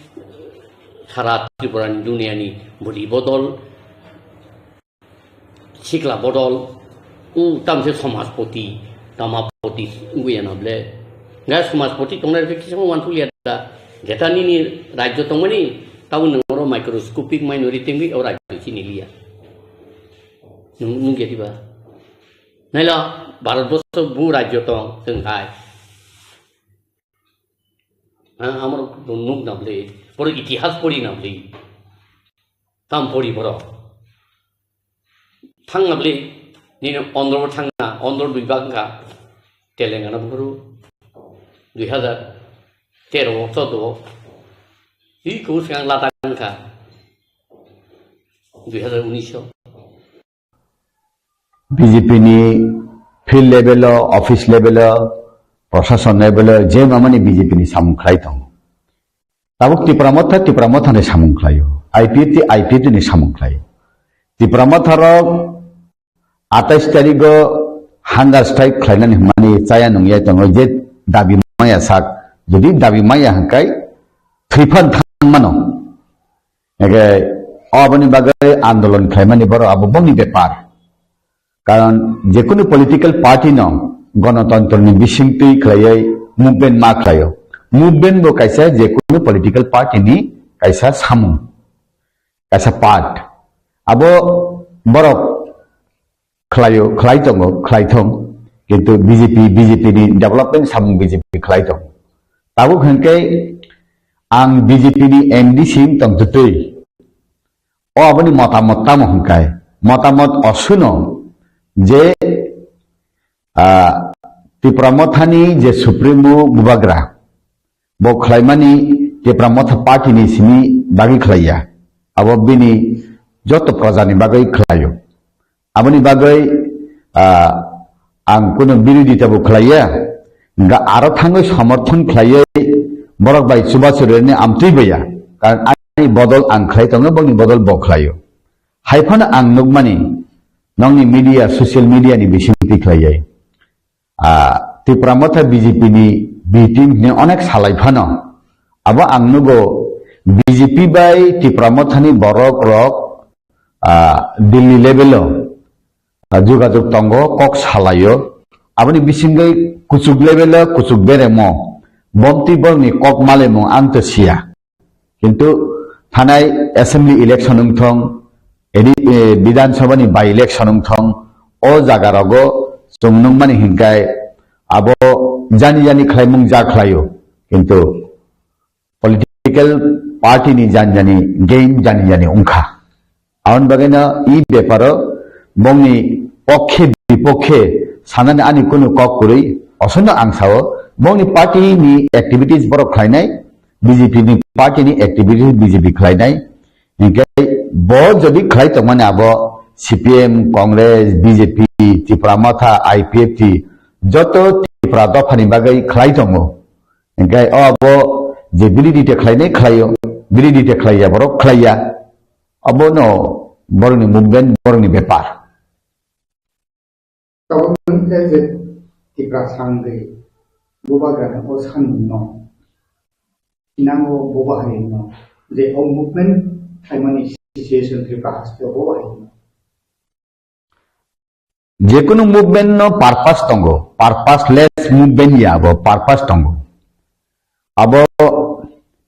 sara Tripura ni dunia ni budi bodol. Sikla bodol, um, tamse somajpoti, tamapoti, wngwi ya na ble. Ga somajpoti tongnai rok kisa uansuk liya da. Jeta nini rajyo tongmani, tabo nwng oro microscopic minority wngwi o rajyo chini liya. Nwng, nwng ya diba? Naila, Bharat borso bu rajyo tong, chwng hai. Ha, amor nuk na ble, boro itihas pori na ble. Tam pori boro. Thang na ble, nini ondro thang na, ondro dui bak ka, Telangana boro, dui hazar tero, choudo, hi ko siang lata ka, dui hazar unis. B J P ni field level o, office level o, prashason level o, je mamani B J P ni samung khlai tongo. Tabuk Tipra Motha, Tipra Motha ni samung khlaio. I P F T, I P F T ni samung khlaio. Tipra Motha rok atais tarikgo hunger strike khlainani hwnmani chaya nungya tongo je dabi maya sak. Jodi dabi maya hwnkhe thwiphan thangmano. Hwnkhe oboni bagwi andolon khlaimani borok abo bongni bepar. Karon jekunu political party no gonotontro ni bisingtwi khlaiwi movement ma khlaio. Movement bo kaisa jekunu political party ni kaisa samung, kaisa part. Abo borok khlaio, khlai tongo, khlai thong. Kintu B J P, B J P ni development samung B J P khlai tongo. Tabuk hwnkhe ang B J P ni M D C wng tong twtwi. O aboni motamot tamo hwnkhe? Motamot osuno je, ah, Tipra Mothani je Supremo Bubagra, bo khlaimani Tipra Motha party ni simi bagwi khlaiya. Abo bini joto proja ni bagwi khlaio. Aboni bagwi, ah, ang kunu birodita bo khlaiya, ga aro thangwi somorthon khlaiwi borok bai chubachu rwni amtwi baya. Karon ani bodol ang khlai tongo, bongni bodol bo khlaio. Hai phano ang nukmani, nongni media, social media ni bisingtwi khlaiwi. Ah, Tipra Motha B J P ni B team ni onek salai phano. Abo ang nugo B J P bai Tipra Motha ni borok rok, ah, Delhi level o, ah, jogajog tongo, kok salaio. Aboni bisingwi kuchuk level o kuchuk beremo. Bomtwi borokni kok malemung ang to siya. Kintu thanai assembly election wngthong, edi, eh, Bidhan Sabha ni by election wngthong, o jaga rogo chwng nukmani hinkai abo jani jani khlaimung ja khlaio. Kintu political party ni jani jani gain jani jani wngkha. Aboni bagwino e beparo bongni pokkhe bipokhe sanani ani kunu kok kwrwi, osono ang sao, bongni party ni activities borok khlainai, B J P ni party ni activities B J P khlainai, hinkhe bo jodi khlai tongmani abo C P M, Congress, B J P, Tipra Motha, I P F T, joto Tipra dophani bagwi khlai tongo. Hinkhe o abo je biridita khlainai khlaio, biridita khlaiya borok khlaiya. Abono borokni movement, borokni bepar. Tabuk hwnkhe je Tiprasa wngwi Bubagrani o sanino, inango Bubagrino je o movement khlaimani situation Tripura hasteo Bubagrino. Jekunu movement no purpose tongo, purposeless movement ya abo purpose tongo. Abo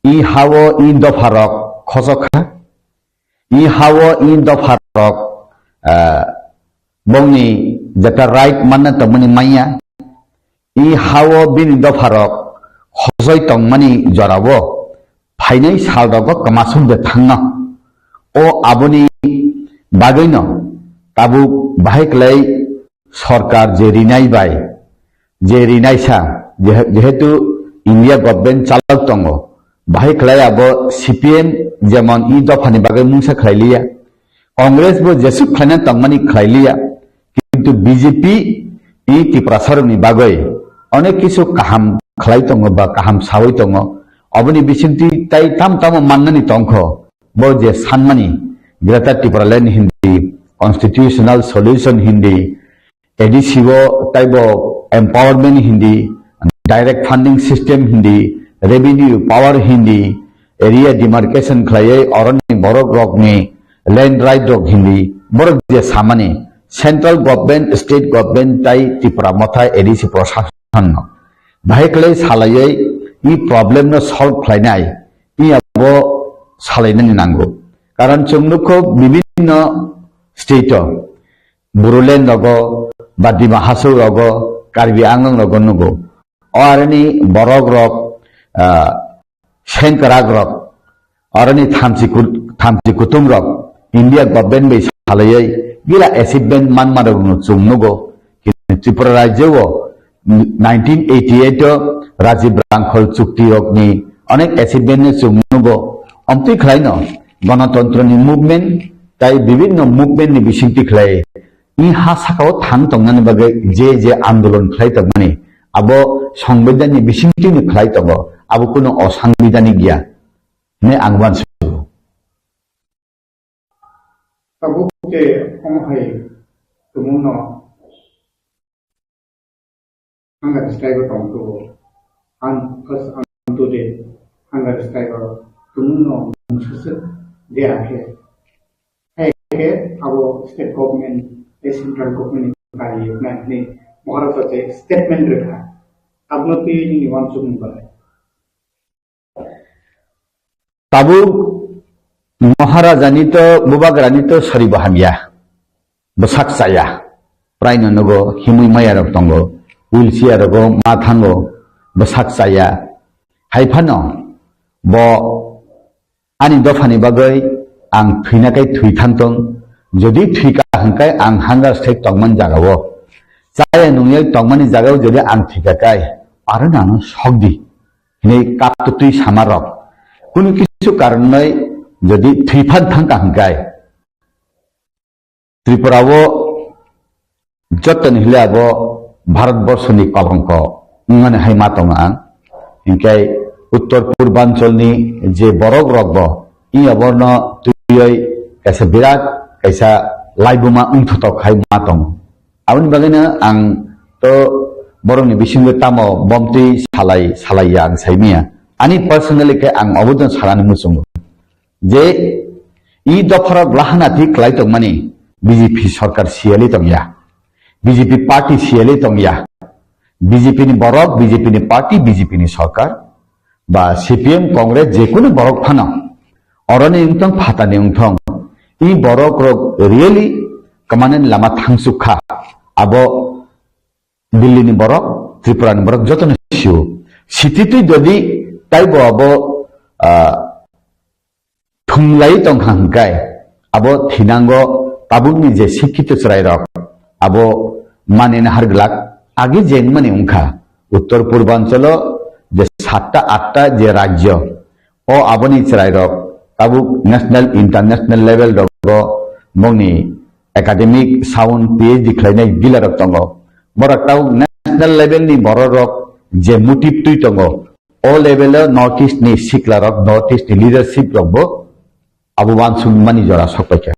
i hao i dopha rok khosok kha, i hao i dopha rok, ah, bongni jeta right manna tongmani manya, i hao bini dopha rok khosoi tongmani jorao phainai sal rogo kwmasuk de thangno. O aboni bagwino tabuk bahai kwlai sorkar je rinai bai, je rinaisa, jehe-, jehetu India government chalok tongo, bahai kwlai abo C P M jemon i dophani bagwi mungsa khlai liya, Congress bo jesuk khlaina tongmani khlai liya, kintu B J P ni Tiprasarokni bagwi onek kisu kaham khlai tongo ba kaham sawi tongo. Oboni bisingtwi tai tam tamo mannani tongkho. Bo je sanmani Greater Tipraland hindi, constitutional solution hindi, A D C o taibo empowerment hindi, direct funding system hindi, revenue power hindi, area demarcation khlaiwi oroni borok rokni land right rok hindi, borok je samani central government, state government tai Tipra Motha A D C Prashasan no bahai khlai salaiwi i problem no solve khlainai i abo salainani nango. Karon chwng nukho bibinno state o Bodoland rogo, ba Dima Hasao rogo, Karbi Anglong rogo nugo. O aroni borok rok, ah, sengkrak rok, aroni thamchi kut-, thamchi kutung rok, India government bai salaiwi gila achievement manma rok no chwng nugo. Kini Tripura rajyo o nineteen eighty-eight o Rajiv Rangkhol chukti rokni onek achievement no chwng nugo. Omtwi khlaino Ganatantrani movement tai bibinno movement ni bisingtwi khlai i ha sakao thang tongnani bagwi je je andolon khlai tongmani abo songbidanni bisingtwino khlai tongo, abo kunu osangbidanik ya hwnwi ang uansugo. Tabuk je omo hai tumungno hunger strike o tong tubo. Ang first ang tu de hunger strike o tumungno mungsa se de akhe. Hai khe abo state government, eh, central government ni kari yokna ni Maharaja je statement rwkha. Abno twi nini uansukmung bai. Tabuk Maharajani to, Bubagrani to sori bo hamya, bwsak chaya, praino nugo himwi maya rok tongo, wheelchair rogo ma thango, bwsak chaya. Hai phano bo ani dophani bagwi ang thwina kai thwi thang tong, jodi thwika hwnkhe ang hunger strike tongmani jagao, chaya nungya tongmani jagao jodi ang thwika kai, aro nano sok di. Hinwi kaptwtwi sama rok. Kunu kisu karon bai jodi thwi phan thang ka hwnkhe Tripura o jotoni hile abo Bharat Borso ni kolongko wngmani hai ma tongo ang. Hinkhe Uttor Purbanchal ni je borok rok bo i oborno twiwi kaisa birat kaisa laibuma wngthotok hai ma tongo. Aboni bagwino ang to borokni bisingo tamo bomtwi salai, salai ya ang sai maya. Ani personally khe ang obo jano sanani muchungo. Je i dopharok lahana thik khlai tongmani B J P sorkar siyali tongya. B J P party siyali tongya. B J P ni borok, B J P ni party, B J P ni sorkar. Ba C P M, Congress, jekunu borok phano oroni wngthong, phatani wngthong, i borok rok really kwmanani lama thangsuk kha. Abo Delhi ni borok, Tripura ni borok jotono sio. Sititwi jodi taibo abo, ah, thumlai tongkha hwnkhe abo thinango tabukni je sikkito chwrairok abo manina har glak agi jengmani wngkha. Uttor Purbanchalo je satta atta je rajyo o aboni chwrairok tabuk national international level rogo bongni academic sound P H D khlainai gilarok tongo. Borok tabuk national level ni bororok je motive twi tongo, o level o North East ni sikla rok, North East ni leadership rok bo abo uansukmani jora sok paikha.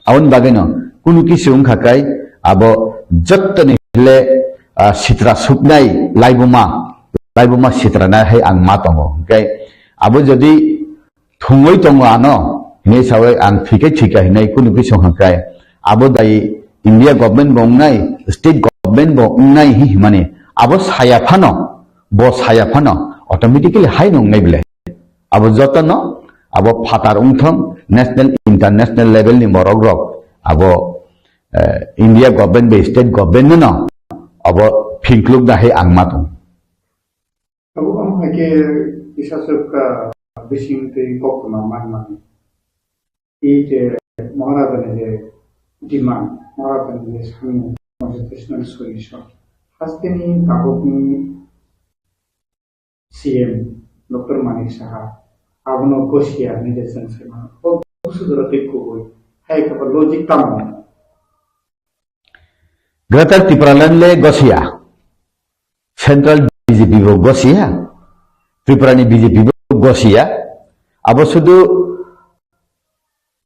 Aboni bagwi no kunu kisu wngkha kai abo jottoni hile, ah, sitra suknai laibuma, laibuma sitra nai hai ang ma tongo. Hwnkhe abo jodi thungwi tongo ano, hinwi sawi ang thwikhe thwikha hinwi kunu kisu wngkha kai abo dai India government bo wngnai, state government bo wngnai hi himani abo saya phano, bo saya phano automatically hai no wngnai bile. Abo jotono abo phatar wngthong national, international level ni borok rok abo, eh, India government bai state government no abo phingkluk da hai ang ma tong. Abo ang hai khe kisa swk, ah, bising twi koktwma man mani. I je Maharajani je demand, Maharajani je samung, constitutional solution. Hasteni tabukni C M Doctor Manik Saha, abono gosiya ni je chwng se mano. O busu jora twi kubui. Hai khe bo logic tamo. Greater Tipraland le gosia, Central B J P bo gosia, Tripura ni B J P bo gosia, abo sudu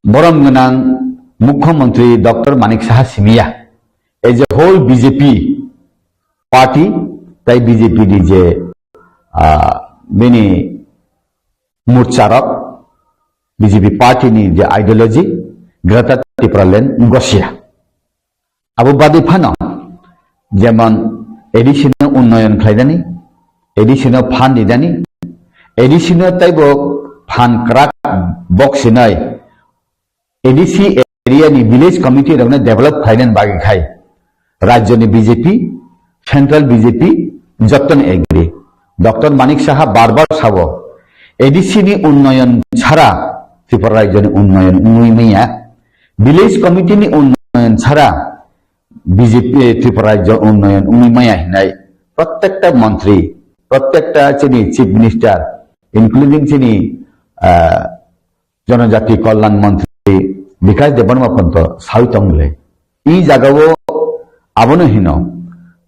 borom gwnang Mukhyamantri Doctor Manik Saha simiya. As a whole B J P party, tai B J P ni je, ah, bini murcharok, B J P party ni je ideology, Greater Tipraland gosia. Abo badi phano, jemon A D C no unnoyon khlainani, A D C no phan rinani, A D C no taibo phan kwrak box hinai A D C area ni village committee rokno develop khlainani bagwi khai rajyo ni B J P, central B J P jottoni agree. Doctor Manik Saha bar bar sabo, A D C ni unnoyon chara Tripura rajyo ni unnoyon wngwi manya, village committee ni unnoyon chara B J P, Tripura rajyo unnoyon wngwi maya hinai prottekta montri, prottekta chini chief minister, including chini, ah, jonojati kalyan montri Bikash Debbarma ponto sawi tong le. I jagao abono hino,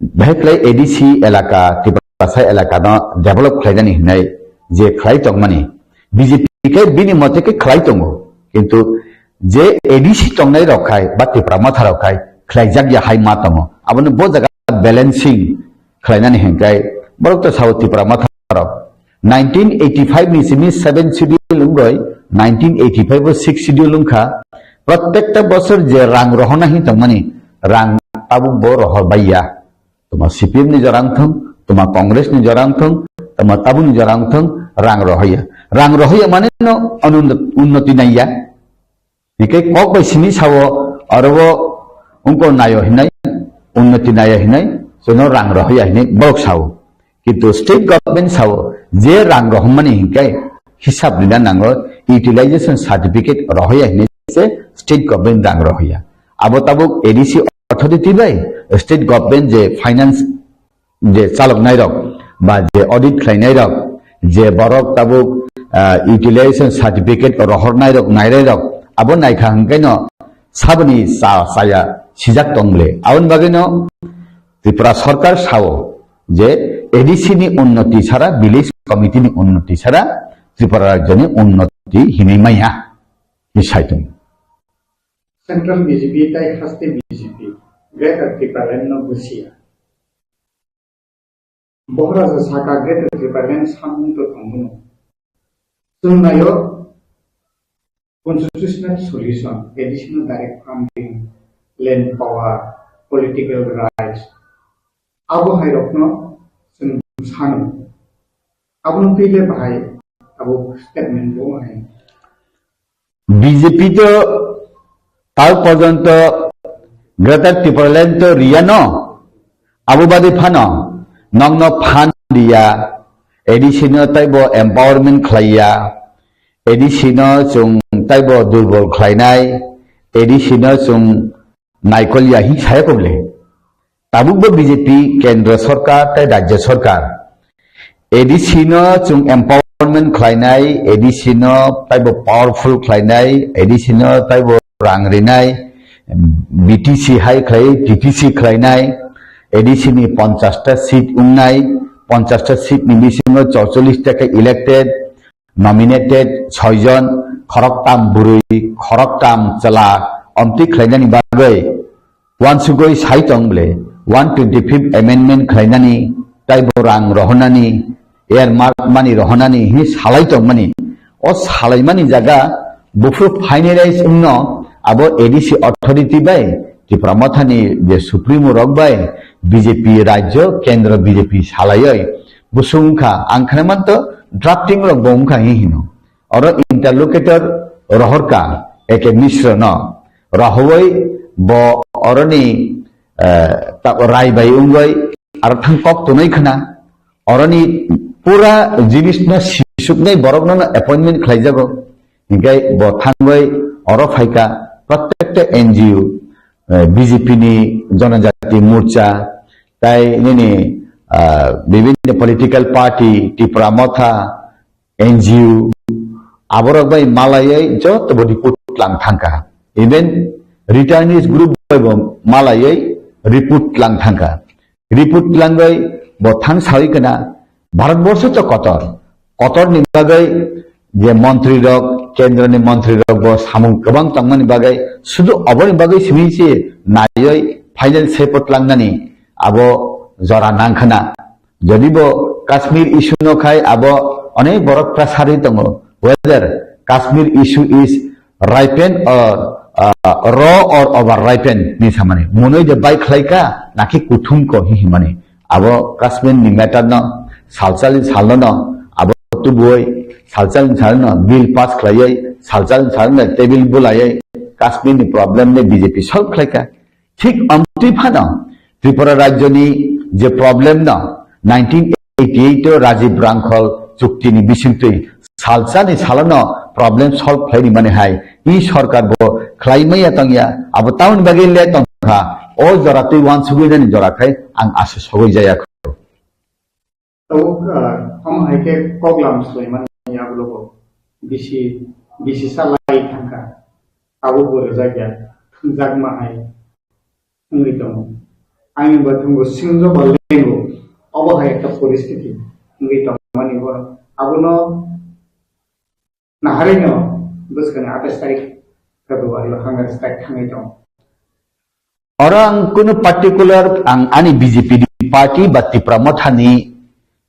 beheklai A D C elaka, Tiprasa elaka no develop khlainani hinai je khlai tongmani, B J P khe bini mote khe khlai tongo, kintu je A D C tongnai rok khai ba Tipra Motha rok khai khlaijak ya hai ma tongo. Abono bo jaga balancing khlainani hinkai borok to sao Tipra Motha rok nineteen eighty-five ni simi seven schedule wngoi, nineteen eighty-five o six schedule wngkha. Prottekta bosor je rang rohorna hin tongmani, rang tabuk bo rohor baiya. Toma C P M ni jorang thung, toma Congress ni jorang thung, toma tabuk ni jorang thung, rang rohoya. Rang rohoya mane no onun-, unnoti naiya. Hinkhe kok bai simi sao, aro bo wngkor naio hinai, unnoti naio hinai, jono rang rohoya hinai borok sao. Kintu state government sao, je rang rohormani hinkhe hisab rina nango, utilization certificate rohoya hinai se state government rang rohoya. Abo tabuk A D C authority bai state government je finance je chaloknai rok ba je audit khlainai rok, je borok tabuk, ah, utilization certificate rohornai rok, nainai rok, abo naikha hwnkhe no saboni cha-, chaya sijak tong le. Aboni bagwi no Tripura Sarkar sao je A D C ni unnoti sara, village committee ni unnoti sara Tripura rajyo ni unnoti hinwi maya hi sai tong. Central B J P tai haste B J P Greater Tipraland no busia. Bohoraja saka Greater Tipraland samung to tongmano. Chwng naio constitutional solution, additional direct funding, land power, political rights. Abo hai rokno chwng sano. Abono twi le bahai abo statement bo hai. B J P to tal porjonto Greater Tipraland to riya no, abo badi phano nokno phan riya, A D C no taibo empowerment khlaiya, A D C no chwng taibo durbol khlainai, A D C no chwng naikol ya hi saya kobole. Tabukbo B J P kendro sarkar tei rajya sarkar A D C no chwng empowerment khlainai, A D C no taibo powerful khlainai, A D C no taibo rang rinai, B T C hai khlai, T T C khlainai, A D C ni ponchash ta seat wngnai, ponchash ta seat ni bisingo chorchollish ta khe elected, nominated soi jon, khoroktam bwrwi, khoroktam chwla, omtwi khlainani bagwi uansugwi sai tong bole, one twenty-fifth amendment khlainani, taibo rang rohornani, earmark money rohornani hwnwi salai tongmani. O salaimani jaga buphuru finalize wngno abo A D C authority bai, Tipra Mothani je supremo rok bai, B J P rajyo, kendro B J P salaioi busung wngkha. Ang khna manto drafting rok bo wngkha hi hino. Oro interlocutor rohorka A K Mishra no, rohowoi bo oroni, eh, ta-, rai bai wngoi aro thang kok tonoi khna. Oroni pura jinis no sisuknai borok no appointment khlaijago. Hinkhe bo thangoi oro phaika prottekta N G O, eh, B J P ni Jonojati Morcha, tai nini, ah, bibhinno political party, Tipra Motha, N G O, aborok bai malaiwi joto bo report lang thangkha. Even returnees group bai bo malaiwi report lang thangkha. Report langwi bo thang sawi kana Bharat borso to kotor. Kotor ni bagwi je montri rok, kendra ni montri rok bo samung kwbang tongmani bagwi sudu oboni bagwi simi se naiwi final sepot langnani abo jora nangkhana. Jodi bo Kashmir issue no khai abo onek borok pressure tongo. Whether Kashmir issue is ripen or, uh, raw or over ripen ni samani. Monoi de bai khlai ka, naki kuthum ko hi himani. Abo Kashmir ni matter no, salsal ni sal no, abo tubui, salsal ni sal no, bill pass khlaiwi, salsal ni sal no, table bulaiwi, Kashmir ni problem ni B J P solve khlai ka. Thik amtwi phano Tripura rajyoni je problem no nineteen eighty-eight o Rajiv Rangkhol chukti ni bisingtwi salsa ni salo no problem solve khlai ni mani hai i sorkar bo khlai maya tongya, abo tamoni bagwi le tongkha, o jora twi wansugwi nani jora khai ang asa sogwi jaya kho. Tabuk, ah, omo hai khe koklam swlaimani yagulogo bisi, bisi salai thangkha. Abo bo rwjakya, thwngjakma hai wngwi tongo. Ani bo thwngbo singjo bo lengo, obo hai ekta poristiti wngwi tongmani bo. Abono naharino bwskangni atais tarik February o hunger strike thangwi tongo. Oro ang kunu particular ang ani B J P ni party ba Tipra Motha ni,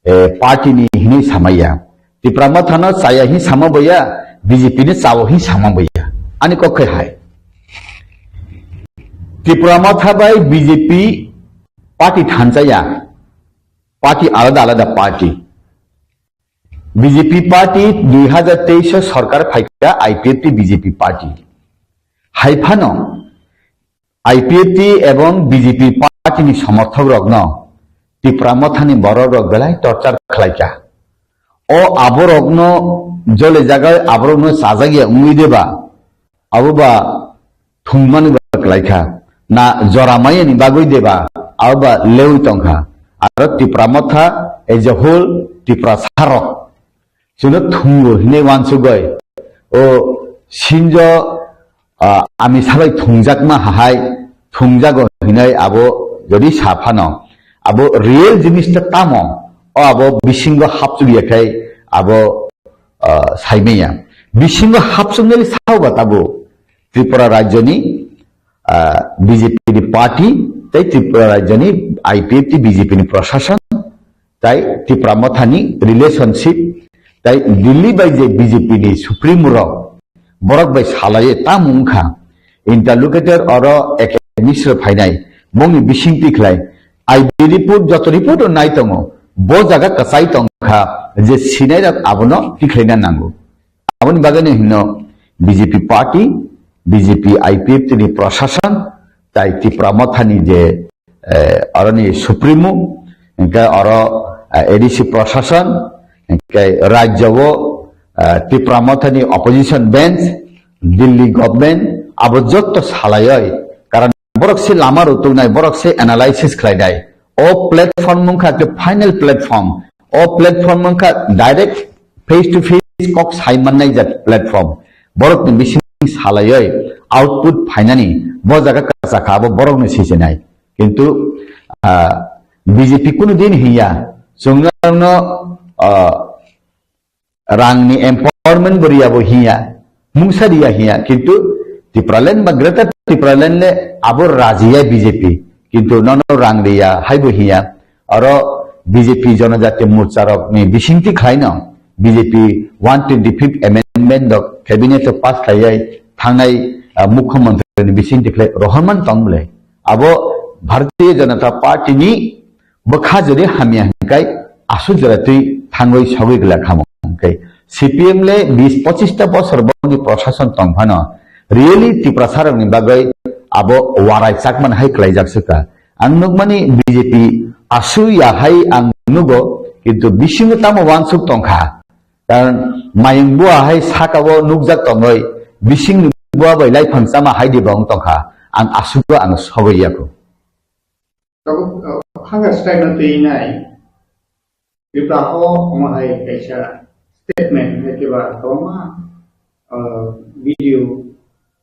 eh, party ni hinwi samaya. Tipra Motha no chaya hin sama boya, B J P ni chao hin sama boya. Ani kok khai hai. Tipra Motha bai B J P party thanchaya. Party alada alada party. B J P party dui hazar teis o sorkar phaikha I P F T B J P party. Hai phano I P F T ebong B J P party ni somorthok rokno Tipra Mothani borok rok belai torture khlaikha. O aborokno jole jagai aborokno chajagya wngwi deba, abo ba thwngmani ba klaikha. Na jora mayani bagwi deba, abo ba lewi tongkha. Aro Tipra Motha as a whole Tiprasa rok chwngno thwngo hinwi wansugwi o sinjo, ah, ami sabai thwngjakma hahai thwngjago hinwi abo jodi sa phano abo real jinista tamo o abo bisingo hapchukya khai abo, ah, saimanya. Bisingo hapchuknai sao ba tabo Tripura rajyoni, ah, B J P ni party tei Tripura rajyoni I P F T B J P ni prashasan tai Tipra Mothani relationship tai Delhi bai je B J P ni supremo rok borok bai salai tamo wngkha. Interlocutor oro Eke Misra phainai bongni bising tikhlai I B report joto report o nai tongo bo jaga kwchai tongkha je sinai rok abono tikhlaina nango. Aboni bagwino hino B J P party, B J P I P F T ni prashasan tai Tipra Mothani je eh, oroni supremo, hingke oro, eh, A D C prashasan, hingke rajyo o, eh, Tipra Mothani opposition bench, Delhi government, abo jotto salaioi, karon borok se lama rutuknai, borok se analysis khlainai. O platform wngkha khe final platform, o platform wngkha direct face to face kok sai mannai jat platform. Borokni bising salaioi output phainani bo jaga kwchakha abo borokno sichinai. Kintu, ah, B J P kunu din hiya, chwngno, ah, rangni empowerment bo riya bo hiya, mungsa riya hiya, kintu Tipraland ba Greater Tipraland le abo rajiya B J P, kintu nono rang riya hai bo hiya, aro B J P Jonojati Morcha rokni bisingti khlaino B J P one twenty-fifth amendment rok cabinet o pass khlaiwi thangnai, ah, mukhyamantri ni bisingti khlai rohorman tong bwle. Abo Bharatiya Janata Party ni bwkha jodi hamya hinkai aswk jora twi thangwi sogwi glak hamo hinkai. C P M le bis pochista bosor boni prashason tong phano really Tiprasa rokni bagwi abo warai chakman hai klaijak swkha. Ang nukmani B J P aswk ya hai ang nugo, kintu bisingo tamo wansuk tongkha. Karon mayung bua hai saka o nukjak tongwi bisingni bua bai laiphang chama hai de bong tongkha. Ang aswk ang sogwi yaku. Tabuk, uh, hunger strike no twi nai. Tripura o omo hai kaisa statement hai keba kwbangma, uh, video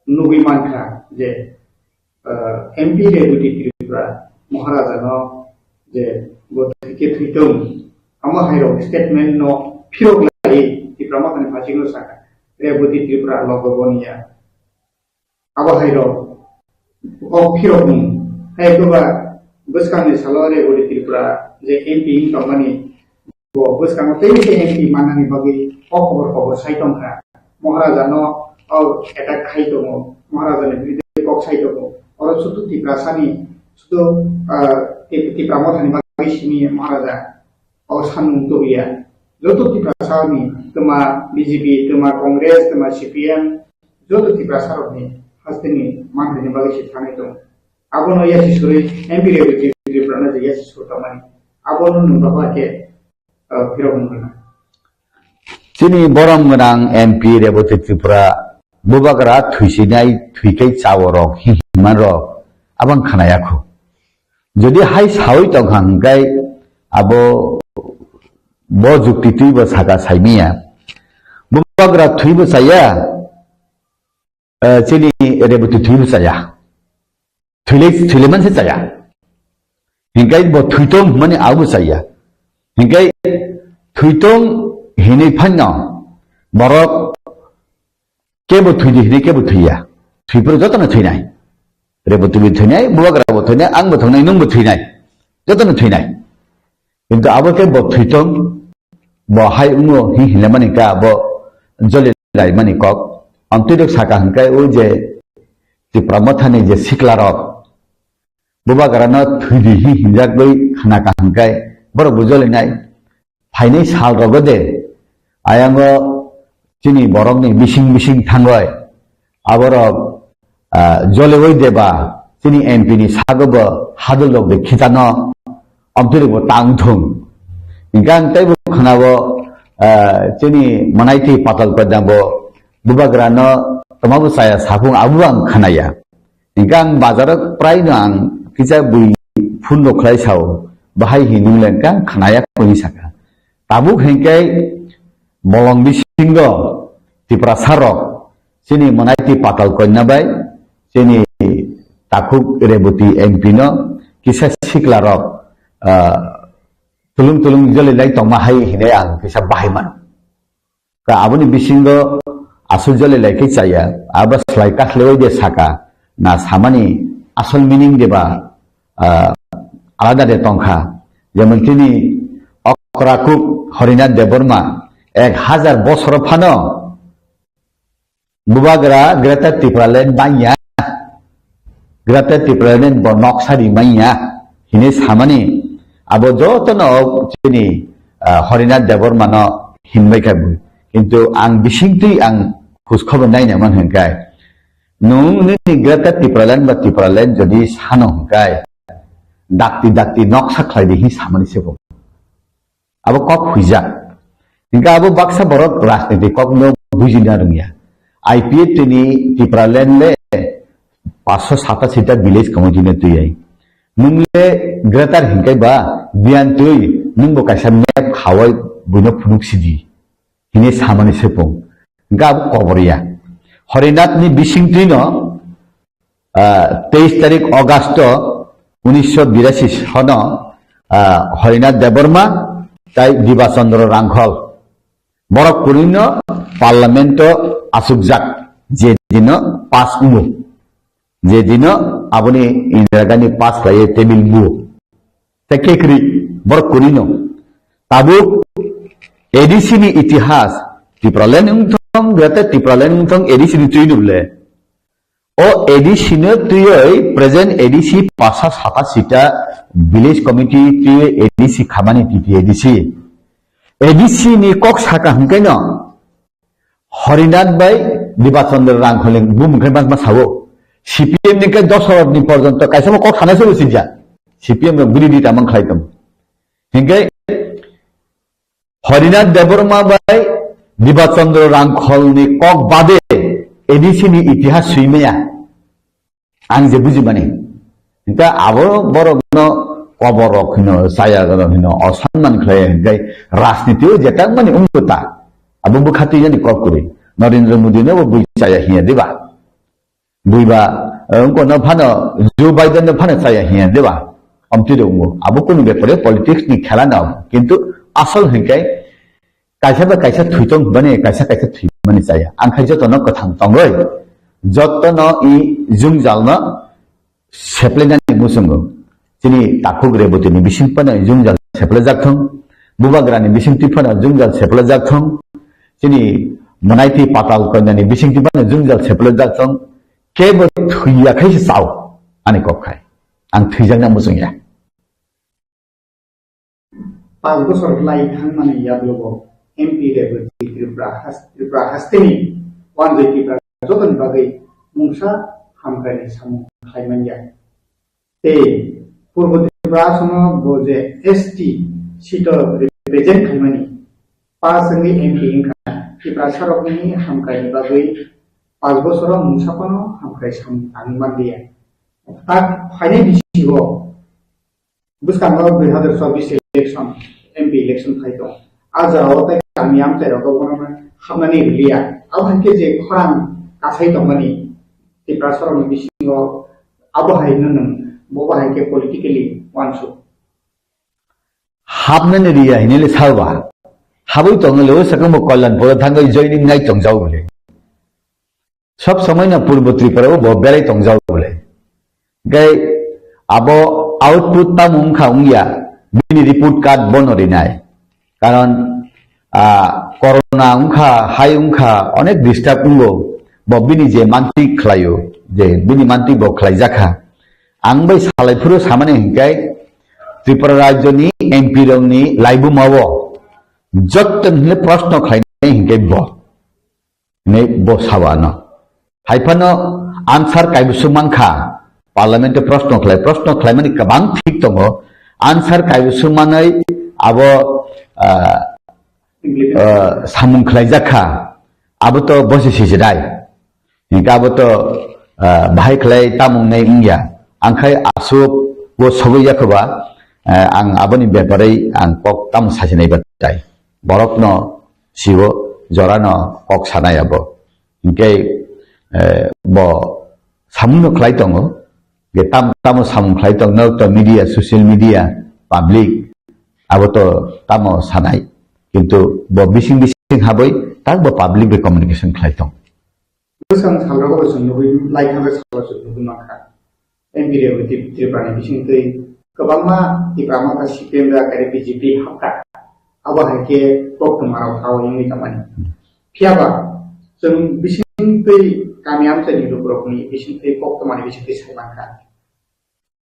nugwi mankha je ah, M P Reboti Tripura Maharaja no je bo thwike thwitung, amo hai rok statement no phirok lai Tipra Mothani phasing no saka, Reboti Tripura logo boni ya. Abo hai rok kok phirok mung. Hai eko ba bwskang ni salo Reboti Tripura je M P wng tongmani, bo bwskango tei se M P mannani bagwi o khobor khobor sai tongkha. Maharaja no o attack khai tongo, Maharaja ni biruddhe kok sai tongo. Oro sudu Tiprasa ni, sudu, ah, Tip-, Tipra Mothani bagwi simi Maharaja o sanmung tubuya. Joto Tiprasa ni, twma B J P, twma Congress, twma C P M, joto Tiprasa rok ni haste ni manthai ni bagwi se thani tongo. Abono yasi surwi M P Reboti Tripura no je yasi sur tongmani. Abono nung bahai khe ah, phirok wng gwnang. Chini borom gwnang M P Reboti Tripura bubagra thwisinai thwikai chawo rok hinman rok abang khanaya khu. Jodi hai sawi tongkha hwnkhe abo bo jukti twibo saka saimiya. Bubagra thwibo chaya, eh, chini Reboti thwibo chaya. Thwile, thwile manse chaya. Hinkai bo thwitom hwnmani abo chaya. Hinkai thwitom hinwi phanno borok kebo thwidi hinwi kebo thwiya. Thwipro jotono thwinai. Reboti bo thwinai, bubagra bo thwinai, ang bo thwngnai, nung bo thwinai. Jotono thwinai. Kintu abo khe bo thwitom, bo hai wngo hi hinlamani ka abo joli laimani kok. Amtwi rok saka hwnkhe o je Tipra Mothani je sikla rok, bubagra no thwidi hi hinjak bai khna ka hwnkhe borok bo jolinai. Phainai sal rogo de, ayango chini borokni bising bising thangoi, aborok, ah, jolioi deba chini M P ni sago bo hadul rok de khitano, omtwirok bo tang thung. Hingkhe ang teibo khwnao, ah, chini Manaiti Patal Kanya bo bubagra no toma bo chaya saphung abo ang khwnaya. Hingkhe ang bazaro praino ang kisa bui phone rok khlai sao, bahai hinwi le hingkhe ang khnaya koi saka. Tabuk hingkhe bolong bisingo Tiprasa rok chini Manaiti Patal Kanya bai chini takhuk Reboti M P no kisa sikla rok, ah, tulung tulung joli lai tongma hai hinwi ang kisa bahai mano. Ka aboni bisingo aswk joli lai khe chaya, abo slai kakhleui de saka, na samani asol meaning de ba, ah, alada de tongkha. Jemon tini okra kuk Harinath Debbarma ek hajar bosor phano bubagra Greater Tipraland manya, Greater Tipraland bo noksa rimanya hinwi samani abo jotono chini, ah, Harinath Debbarma no hinbai kha bui. Kintu ang bisingtwi ang khujkhobor naina man hwnkhe, nwng nini Greater Tipraland ba Tipraland jodi sano hwnkhe, dakti dakti noksa khlai di hi samani se bo. Abo kok huijak. Hingke abo baksa borok rajniti kokno bujina rwngya. I P F T ni Tipraland le paanch sho satashi ta village committee no twi ai. Nwng le greater hingke ba biyan twi nwng bo kaisa map khawai buino phunuk sidi. Hini samani sepung. Hingke abo kobor ya. Harinath ni bising twi no ah, teis tarik August unisho birasi sono, ah, Harinath Debbarma tai Diba Chandra Rangkhol borok kuri no parliament o asukjak, je dino pass wngo, je dino aboni Indira Gandhi pass khlaiye table buo. Tei kekri borok kuri no tabuk A D C ni itihas Tipraland wngthong, Greater Tipraland wngthong A D C ni twi no le. O A D C no twiwi present A D C paanch sho satashi ta village committee twiwi A D C khamani T T A D C. A D C ni kok saka hwnkhe no Harinath bai Diba Chandra Rangkhol ni bumung khe ma sao. C P M ni khe doshorok ni porjonto kaisa bo kok sana se bo sijak. C P M rok bini di tamang khlai tong. Hingke Harinath Debbarma bai Diba Chandra Rangkhol ni kok bade A D C ni itihas swi maya. Ang je buji mani. Hingke abo borok no kobor rok hino, chaya rok hino, osanman khlai hingke rajniti o jetak mani wngkha ta. Abo bwkha twi yani kok kwrwi. Narendra Modi no bo bui chaya hinya diba? Buiba, eh, wngko no phano Joe Biden no phano chaya hiya, deba? Omtwi rok wngo. Abo kunu bepare politics ni khela no. Kintu asol hinkai kaisa ba kaisa thwitong hwnbani kaisa kaisa thwimani chaya. Ang khai joto no kwthang tongoi. Joto no i jwngjal no seplainani muchungo. Chini takhuk Reboti ni bising phano jwngjal seplajak thung. Bubagra ni bising phano jwngjal seplajak thung. Chini Manaiti Patal Kanya ni bising phano jwngjal seplajak thung. Kebo thwiya khai se chao ani kok khai. Ang thwijakna muchung ya. Panch bochor lai thangmani yagulo M P Reboti Tripura has-, Tripura hasteni wanjwi Tripura jotoni bagwi mungsa hamkrai samung khlai manya. Tei Purbo Tripura aswkno bo je S T seat o represent khlaimani pass wngwi M P wngkha. Tiprasarokni hamkraini bagwi panch bochoro mungsa phano hamkrai samung tangwi manliya. Tak phainai bisingo bwskango dui hazar chobbish election, M P election phai tong. A jora o tei kami amchai rok bono hapnani rwliya. Abo hai khe je khorang kasai tongmani Tiprasarokni bisingo abo hai no nwng, bo bo hai khe politically uansuk. Hapnani riya hinile salba. Habwi tongno lewo sakang bo Kalyanpur thangwi joining nai tongjao bole. Sob somoi no Purbo Tripura o bo berai tongjao bole. Gai abo output tamo wngkha wngya, bini report card bono rinai. Karon, ah, corona wngkha, hai wngkha, onek disturb wngo. Bo bini je manti khlaio, je bini manti bo khlaijakha. Ang bai salai phuru samani hinkai Tripura rajyoni M P rokni laibuma o jotto hinle proshno khlainai hinkai bo. Hinwi bo sawano. Hai phano answer kaibwswk mankha, parliament o proshno khlai, proshno khlaimani kwbang thik tongo, answer kaibwswk manwi abo, ah, ah, samung khlaijakha, abo to bosi sijidai. Hinkhe abo to, ah, bahai khlai tamung nai wngya. Angkhai aswk bo sogwi yakhoba, ah, ang aboni bepare ang kok tamo sasinai batai. Borokno siwo jorano kok sanai abo. Hinkhe, eh, bo samungno khlai tongo, je tam-, tamo samung khlai tongno to media, social media, public, abo to tamo sanai. Kintu bo bising bising habwi tak bo public bai communication khlai tong. Bwskang salrogo bo chwng nugwi, lai thangwi salrogo chwng nugwi mankha. M P Reboti Tripurani bisingtwi kwbangma Tipra Motha C P M da kare B J P hapkha. Abo hai khe koktwmarok thao wngwi tongmani. Phiyaba chwng bisingtwi kami amchaini lukurokni bisingtwi koktwmani bisingtwi sai mankha.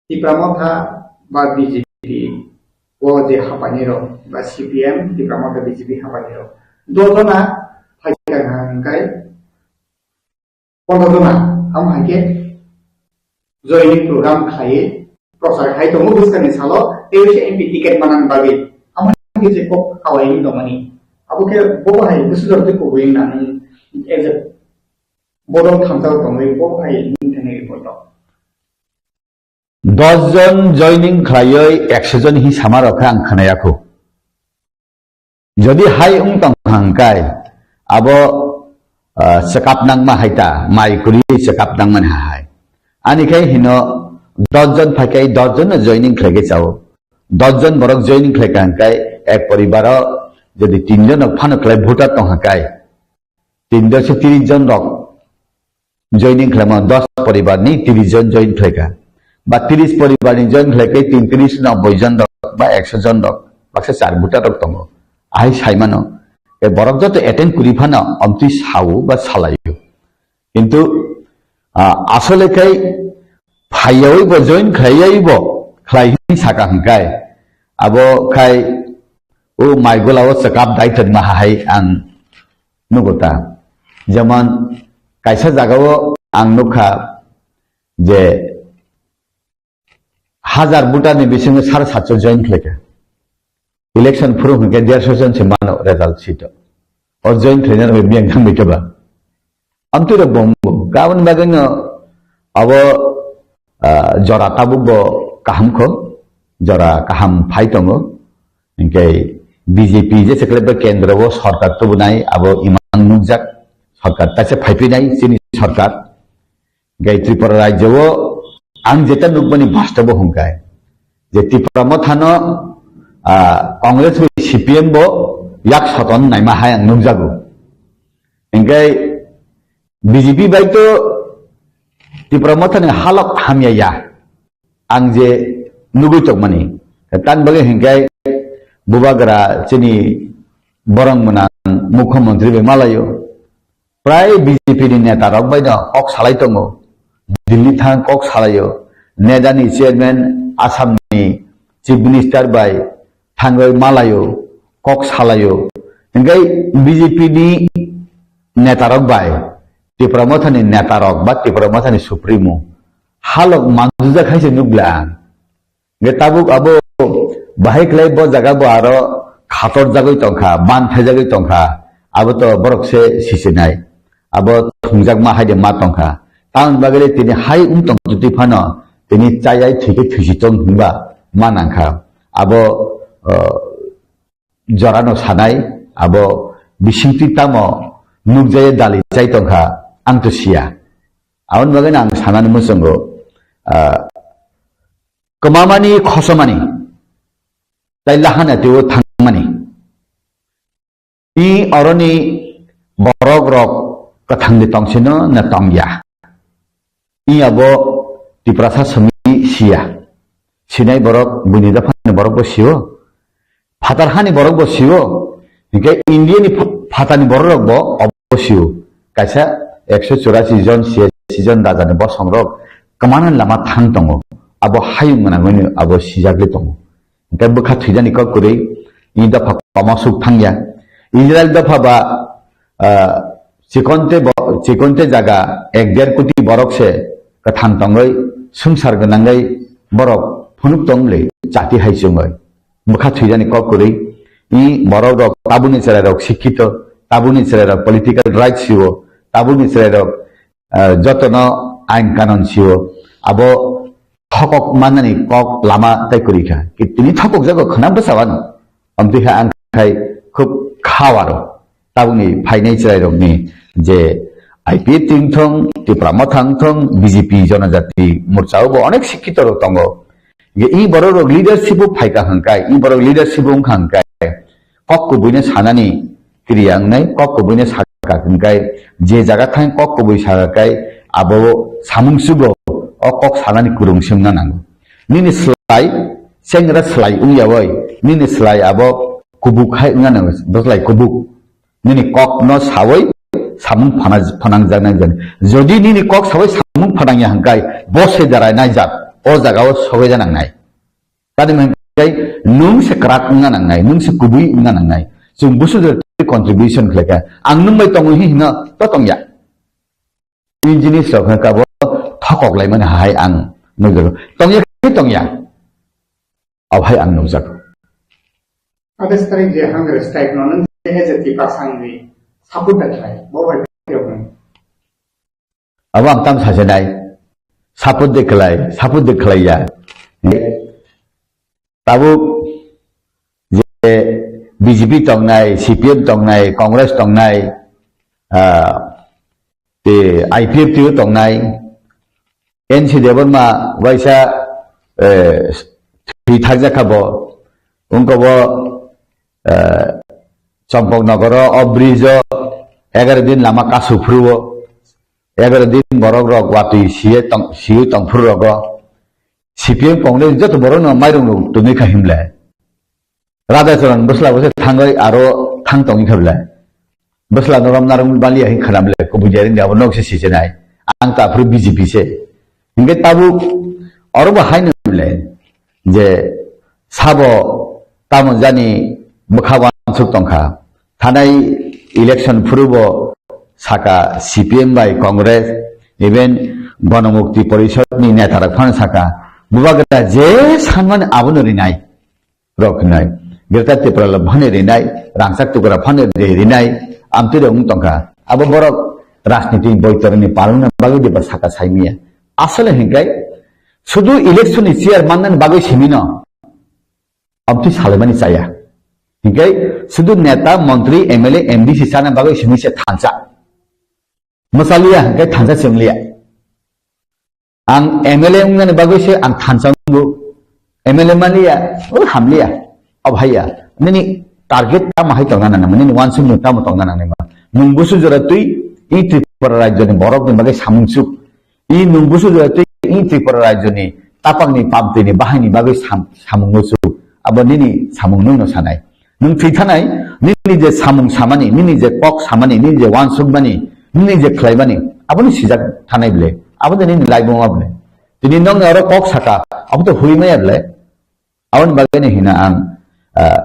Tipra Motha ba B J P o je hapainirok ba C P M, Tipra Motha B J P hapainirok dojona phaikha hwnkhe pondro jona, amo hai khe joining program khlaiwi prochar khai tongo bwskangni salo, tei waisa M P ticket manani bagwi amo hai khe je kok kawai wng tongmani. Abo khe bo hai bwswk jora tei kubui wng nang as a bodol thamsa tongwi bo hai wng thangwi report o. Dos jon joining khlaiwi ekso jon hi sama rok khe ang khwnaya khu. Jodi hai wng tong kha hwnkhe abo, ah, chekap nangma hai ta, mai kwrwi chekap nangmani hai. Ani khai hino dos jon phai khai dos jon no joining khlai khe chao. Dos jon borok joining khlai kha hwnkhe ek poribar o jodi tin jon rok phano khlai voter tong kha khai, tin dos se tiris jon rok joining khlaima dos poribar ni tiris jon join khlaikha. Ba tiris poribar ni join khlaikai tin tiris nobboi jon rok ba ekso jon rok baksa char buta rok tongo. Ahai saimano. E borok joto attend kuri phano omtwi sao ba salaio. Kintu, ah, asole khai phaiyawi bo join khlaiyawi bo khlai hin saka hwnkhe. Abo khai o mai gola o chekap dai tongma hai ang nugo ta. Jemon kaisa jaga o ang nukha je hajar voter ni bisingo sare satso join khlaikha. Election phuru hwnkhe derso jon se mano result sheet o. O join khlaina rok biyang thangbai khe ba. Amtwi rok bo wngo. Aboni bagwi no abo, ah, jora tabuk bo kaham kho, jora kaham phai tongo. Hinkhe B J P jesa khlai bo kendro o sorkar tubunai abo imang nukjak sorkar taisa phaiphinai chini sorkar. Gai Tripura rajyo o ang jeta nukmani bastobo hwnkai je Tipra Mothano, ah, Congress bai C P M bo yak soton naima hai ang nukjago. Hingkai B J P bai to Tipra Mothani halok hamya ya. Ang je nugui tongmani. Tan bagwi hingkai bubagra chini borong mwnang mukhyamantri bai malayo. Prai B J P ni neta rok bai no kok salai tongo. Delhi thang kok salaio. Neda ni chairman, Assam ni chief minister bai thangwi malayo, kok salayo. Hingkai B J P ni neta rok bai, Tipra Motha ni neta rok ba Tipra Motha ni supremo halok manjujak hai se nukla ang. Hingke tabuk abo bahai khlai bo jaga bo aro khator jagwi tongkha, ban thaijagwi tongkha, abo to borok se sisinai. Abo thungjak ma hai de ma tongkha. Tamoni bagwi le tini hai wng tong twi phano tini chayai thwikhe thwisi tong hwnba ma nangkha. Abo, o, jorano sanai, abo bisingtwi tamo nukjaya dali chai tongkha, ang to siya. Aboni bagwi ang sanani muchungo, ah, kwmamani khosomani, tai lahana teibo thangmani. I oroni borok rok kwthang de tongsino na tongya. I abo Tiprasa simi siya. Sinai borok buini dophani borok bo sio. Phatar hani borok bo sio. Hingke India ni pha-, phatani borok rok bo obo sio. Kaisa ekso churasi jon, siyasi jon raja ni bosong rok kwmana lama thang tongo. Abo hayung gwnangwi abo sijagwi tongo. Hingke bwkha thwijani kok kwrwi, i dopha komo suk thangya. Israel dopha ba, ah, chikonte bo-, chikonte jaga ek der koti borok se kwthang tongwi, swngchar gwnangwi borok phunuk tong le chati hai chwngwi. Bwkha thwijani kok kwrwi, i borok rok tabukni chwrai rok sikkito, tabukni chwrai rok political rights sio, tabukni chwrai rok, ah, jotono ain kanon sio, abo thokok mannani kok lama tai kwrwi kha. Ki tini thokok jago khna bwsa wano. Amtwi kha ang khai khub khawaro. Tabukni phainai chwrairokni je I P F T wngthong, Tipra Motha wngthong, B J P Jonojati Morcha o bo onek sikkito rok tongo. Ge i borok rok leadership o phaika hwnkhe, i borok leadership o wngkha hwnkhe, kok kubuino sanani kriya wngnai, kok kubuino sakha hwnkhe, je jaga thang kok kubui sakha khe abo samung sugo, o kok sanani kwrwng se wngna nango. Nini slai, chengra slai wngya oi, nini slai abo kubuk hai wngna nango, bwslai kubuk. Nini kok no sawi samung phana-, phanang jaknai jani. Jodi nini kok sawi samung phanang ya hwnkhe, bo se darai nai jak, o jaga o sogwi janang nai. Tani hwnkhe nwng se kwrak wngna nangnai, nwng se kubui wngna nangnai. Chwng busu de contribution khlai kha. Ang nwng bai tongo hi hino to tong ya. I jinis rok hwnkhe abo thokok lai mani hai ang nugjago. Tong ya khe tong ya. Abo hai ang nugjago. Adas tarik je Hunger Strike no nung je je tipa sangni support da khlai, bo bai phiyok nung. Abo ang tam sajenai. Support de khlai, support de khlai ya. Tabuk je B J P tongnai, C P M tongnai, Congress tongnai, ah, te I P F T o tongnai, N C Debbarma waisa, eh, thwi thakjak kha bo. Wngkha bo, eh, Champaknagar o, o bridge o egaroh din lama kasu phuru o, egaroh din borok rok watwi siye tong, siyo tong phuru rogo. C P M Congress joto borok no mairung rok twnwi kha himle. Radha Charan bwsla bwsla thangwi aro thang tongwi kha belai. Bwsla no rom narwk baliya hin khana belai, kubui jairing de abo nok se sisenai. Ang ta aphuru B J P se. Hingke tabuk oro bo haino belai je sabo tamo jani bwkha wansuk tongkha. Thanai election phuru bo saka C P M bai Congress, even Ganamukti Porishad ni neta rok phano saka, bubagra je sanmani abono rinai. Rok hinai. Greater Tipraland phano rinai, rangchak tukra phano rinai, amtwi rok wng tongkha. Abo borok rajniti boitorni palna bagwi diba saka saimiya. Asole hinkai sudu election ni chair mannani bagwi simino amtwi salaimani chaya. Hinkai sudu neta, montri, M L A, M D C chana bagwi simi se thansa. Mwchaliya hinkai thansa chwngliya. Ang M L A wngnani bagwi se ang thansa wngo. M L A maliya, o hamliya, o bhaiya. Nini target tamo hai tongna nang, nini wansuk no tamo tongna nang ma. Nung busu jora twi i Tripura rajyoni borokni bagwi samung suk. I nung busu jora twi i Tripura rajyoni tapangni pamtwini bahaini bagwi sam-, samung suk. Abo nini samung nung no sanai. Nung thwi thanai, nini je samung samani, nini je kok samani, nini je wansukmani, nini je khlaimani, aboni sijak thanai ble, abo de nini laibuma ble. Tini nong aro kok saka, abo to hui maya ble. Aboni bagwi no hina ang, ah,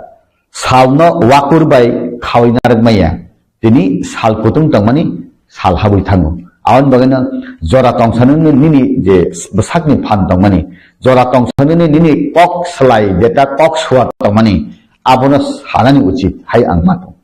salno wakur bai khawi narwk maya. Tini sal kutung tongmani sal habwi thango. Aboni bagwi no jora tongsanani nini je bwsakni phan tongmani, jora tongsanani nini kok slai, jeta kok suwar tongmani, abono sanani uchit hai ang mano.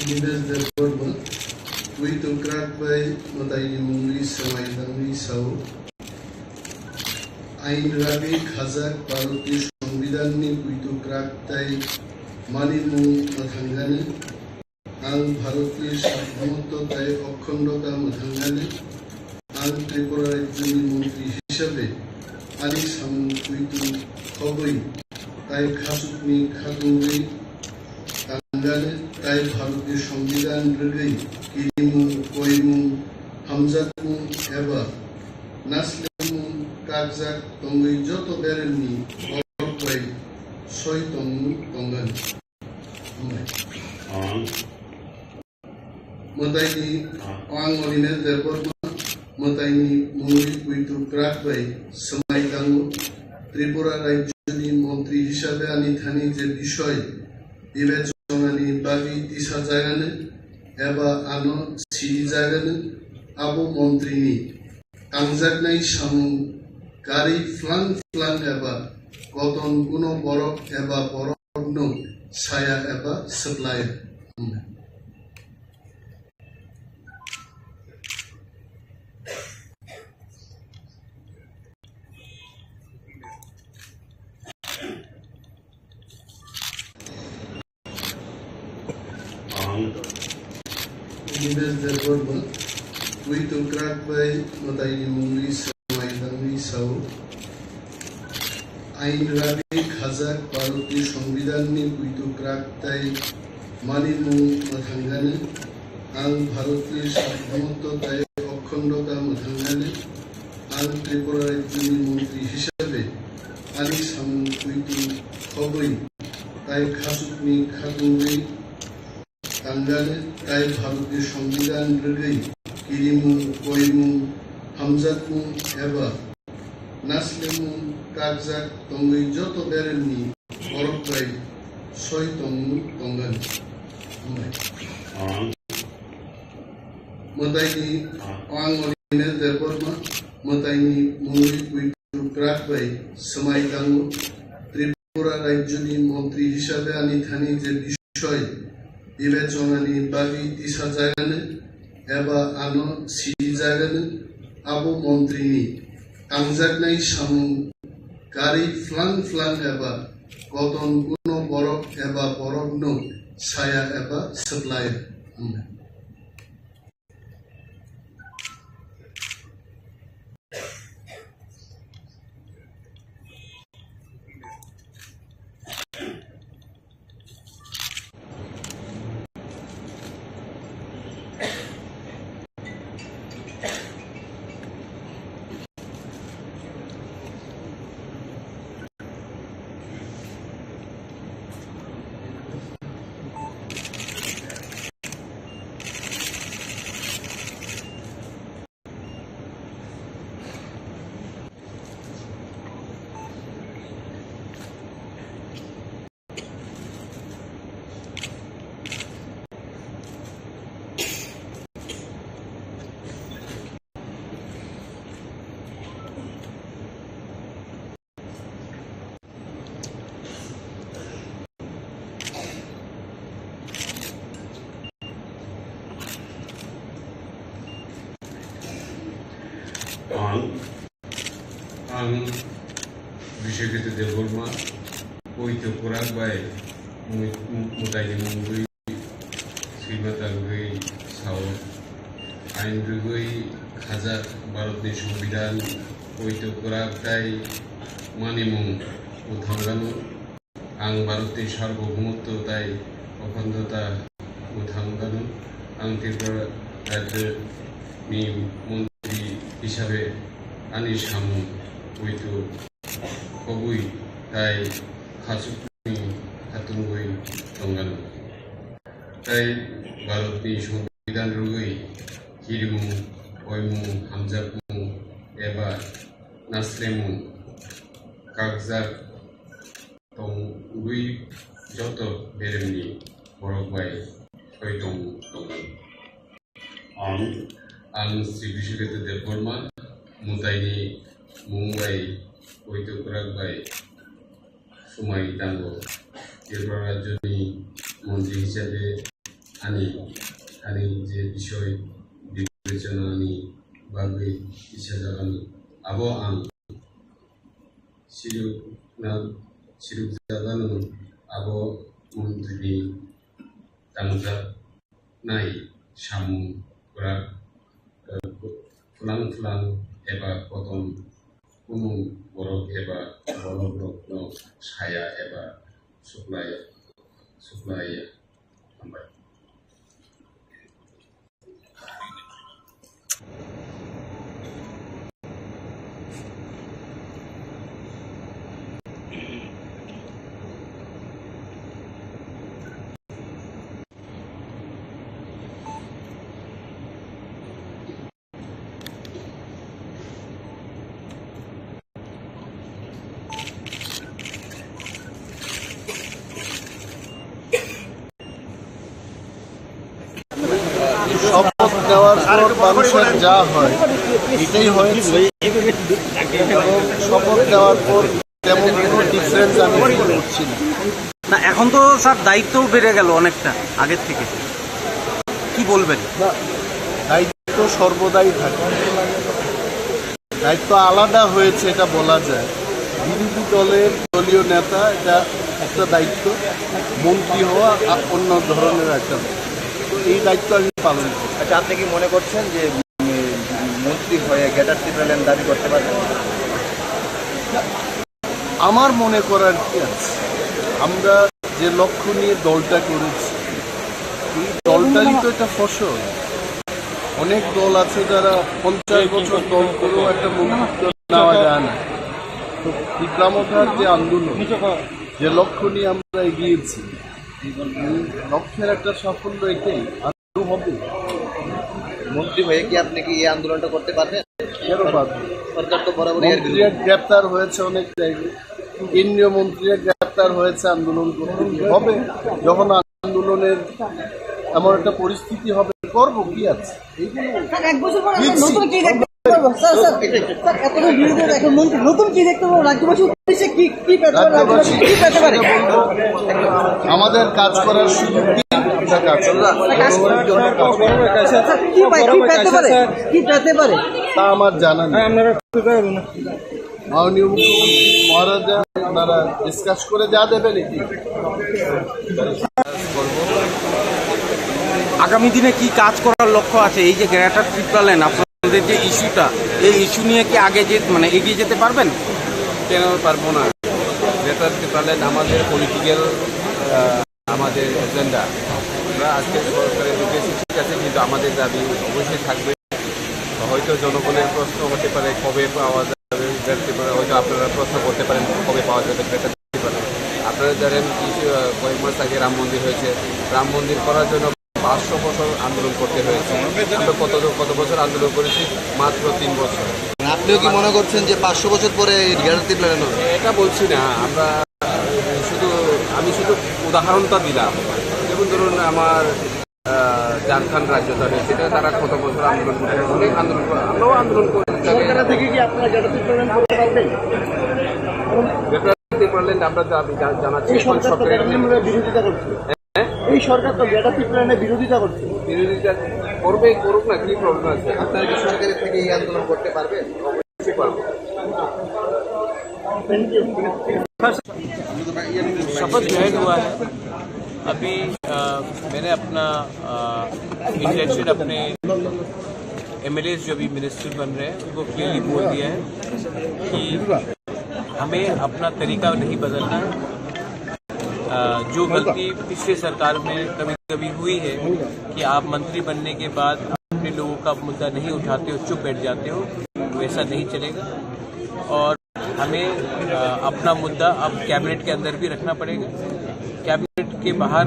Dinesh Debbarma, Puitokrak bai mwtaini mungwi swmai tangwi sao. Ain ragwi khajak Bharatni Songbidanni Puitokrak tai manimung mwthangani. Ang Bharatni Sarbobomoto tai Okhondota mwthangani. Ang Tripura Rajyoni Montri hisabe ani samung puitu khogwi tai khachukni khatungwi tangani tai Bharatni Songbidan rwgwi kirimung, koimung, hamjakmung eba naslemung kakjak tongwi joto beremni borok bai soi tongmung tongani. Mwtaini ang Oninesh Debbarma, mwtaini mungwi Puitokrak bai swmai tango. Tripura Rajyoni Montri hisabe ani thani je bisoi bibechonani bagwi tisa jagani eba ano siri jagani abo montrini tangjaknai samung karwi phlang phlang eba koton kuno borok eba borokno saya eba swplaya. Ang Dinesh Debbarma, Puitokrak bai mwtaini mungwi swmai tangwi sao. Ain ragwi khajak Bharatni Songbidanni Puitokrak tai manimung mwthangani. Ang Bharatni Sarbobomoto tai Okhondota mwthangani. Ang Tripura Rajyoni Montri hisabe ani samung puitu khogwi tai khachukni khatungwi tangani tai Bharatni Songbidan rwgwi kirimung, koimung, hamjakmung eba naslemung kakjak tongwi joto beremni borok bai soi tongmung tongani. Hambai. Mwtaini ang Oninesh Debbarma, mwtaini mungwi Puitokrak bai swmai tango. Tripura Rajyoni Montri hisabe ani thani je bisoi bibechonani bagwi tisa jagani eba ano siri jagani abo montrini tangjaknai samung karwi phlang phlang eba koton kuno borok eba borokno saya eba swplaya. Ang, ang Biswakirti Debbarma, Puitokrak bai mui-, mwtaini mungwi swima tangwi sao. Ain rwgwi khajak Bharatni Songbidan, Puitokrak tai manimung mwthangano. Ang Bharatni Sarbobomoto tai Okhondota mwthangano. Ang Tripura Rajyoni Montri hisabe ani samung puitu khogwi tai khachukni khatungwi tongano. Tai Bharatni Songbidan rwgwi kirimung, koimung, hamjakmung eba naslemung kakjak tongwi joto beremni borok bai soi tong-, tongmani. Ang, ang Sri Biswakirti Debbarma, mwtaini mung bai Puitokrak bai swmai tango. Tripura Rajyoni montri hisabe ani, ani je bisoi bibechanani bagwi tisajak ani, abo ang sirukna, sirukjagano abo montrini tangjaknai samung kwrak, eh, phulang phulang eba kotom kunu borok eba borok rokno saya eba suklai, suklai. Hambai. শপথ নেওয়ার পর মানুষের যা হয়, এটাই হয়েছে। এবং শপথ নেওয়ার পর তেমন কোনো ডিফারেন্স আমি ফিল করছি না। না, এখন তো স্যার দায়িত্বও বেড়ে গেল অনেকটা আগের থেকে, কি বলবেন? না, দায়িত্ব সর্বদাই থাকে। দায়িত্ব আলাদা হয়েছে, এটা বলা যায়। বিরোধী দলের দলীয় নেতা, এটা একটা দায়িত্ব, মন্ত্রী হওয়া আর অন্য ধরনের একটা দায়িত্ব। তো এই দায়িত্ব আমি পালন করছি। আচ্ছা, আপনি কি মনে করছেন যে, উম, মন্ত্রী হয়ে গ্রেটার ত্রিপুরাল্যান্ড দাবি করতে পারবেন? আমার মনে করার কি আছে, আমরা যে লক্ষ্য নিয়ে দলটা করেছি, এই দলটারই তো একটা ফসল। অনেক দল আছে যারা পঞ্চাশ বছর দল করেও একটা মন্ত্রিত্ব নেওয়া যায় না। তো বিপ্লব মথার যে আন্দোলন, যে লক্ষ্য নিয়ে আমরা এগিয়েছি, এই লক্ষ্যের একটা সাফল্য এটাই। আরো হবে। মন্ত্রী হয়ে কি আপনি কি এই আন্দোলনটা করতে পারবেন? কেন পারবো? সরকার তো বরাবরই এর বিরুদ্ধে। মন্ত্রীরা গ্রেপ্তার হয়েছে অনেক জায়গায়, কেন্দ্রীয় মন্ত্রীরা গ্রেপ্তার হয়েছে আন্দোলন করতে গিয়ে। হবে, যখন আন্দোলনের এমন একটা পরিস্থিতি হবে, করবো, কি আছে? এইগুলো স্যার, এক বছর পর আমরা বুঝছি। নতুন কি দেখতে পারবো? স্যার, স্যার, স্যার, এতদিন বিরোধী এখন মন্ত্রী, নতুন কি দেখতে পারবো? রাজ্যবাসী উদ্দেশ্যে কি, কি পেতে পারে? রাজ্যবাসী রাজ্যবাসী কি পেতে পারে? উদ্দেশ্যে বলবো, আমাদের কাজ করার সুযোগ দিন, আমরা কাজ করব। স্যার, কি পায়, কি পেতে পারে? কি পেতে পারে? তা আমার জানা নেই। মাননীয় মুখ্যমন্ত্রী মহারাজা, ওনারা ডিসকাস করে যা দেবেন, এটি। আগামী দিনে কি কাজ করার লক্ষ্য আছে? এই যে গ্রেটার ত্রিপুরাল্যান্ড, আপনাদের যে ইস্যুটা, এই ইস্যু নিয়ে কি আগে যে, মানে, এগিয়ে যেতে পারবেন? কেন পারবো না? গ্রেটার ত্রিপুরাল্যান্ড আমাদের পলিটিক্যাল, আহ, আমাদের এজেন্ডা। আমরা আজকে সরকারের বিরুদ্ধে, ঠিক আছে, কিন্তু আমাদের দাবি অবশ্যই থাকবে। হয়তো জনগণের প্রশ্ন হতে পারে, কবে পাওয়া যাবে, জানতে পারে, হয়তো আপনারা প্রশ্ন করতে পারেন, কবে পাওয়া যাবে, সেটা জানতে পারে। আপনারা জানেন, কিছু, আহ, কয়েক মাস আগে রাম মন্দির হয়েছে। রাম মন্দির করার জন্য পাঁচশো বছর আন্দোলন করতে হয়েছে। আমরা কত, কত বছর আন্দোলন করেছি? মাত্র তিন বছর। আপনিও কি মনে করছেন যে পাঁচশো বছর পরে এই গ্রেটার ত্রিপুরাল্যান্ড হবে? এটা বলছি না, আমরা শুধু, আমি শুধু উদাহরণটা দিলাম। যেমন ধরুন, আমার আহ, ঝাড়খণ্ড রাজ্য তাদের, সেটা তারা কত বছর আন্দোলন করে, অনেক আন্দোলন করে, আমরাও আন্দোলন করে। সরকার থেকে কি আপনারা গ্রেটার ত্রিপুরাল্যান্ড করতে পারবেন? গ্রেটার ত্রিপুরাল্যান্ড আমরা দাবি জা-, জানাচ্ছি এই এখন সরকার তো সরকারের গ্রেটার ত্রিপুরাল্যান্ডের বিরোধিতা করছে। হ্যাঁ? এই সরকার তো গ্রেটার ত্রিপুরাল্যান্ডের বিরোধিতা করছে। বিরোধিতা করবে, করুক না, কি প্রবলেম আছে? আপনারা কি সরকারের থেকে এই আন্দোলন করতে পারবেন? অবশ্যই পারবো। Thank you। शपथ ग्रहण हुआ है। अभी, अ, मैंने अपना, अ, इंटेंशन अपने एमएलएज़ जो भी मिनिस्टर बन रहे हैं, उनको क्लियरली बोल दिया है कि हमें अपना तरीका नहीं बदलना है। अ, जो गलती पिछले सरकार में कभी-कभी हुई है कि आप मंत्री बनने के बाद अपने लोगों का मुद्दा नहीं उठाते हो, चुप बैठ जाते हो, वैसा नहीं चलेगा। और हमें, अ, अपना मुद्दा अब कैबिनेट के अंदर भी रखना पड़ेगा। कैबिनेट के बाहर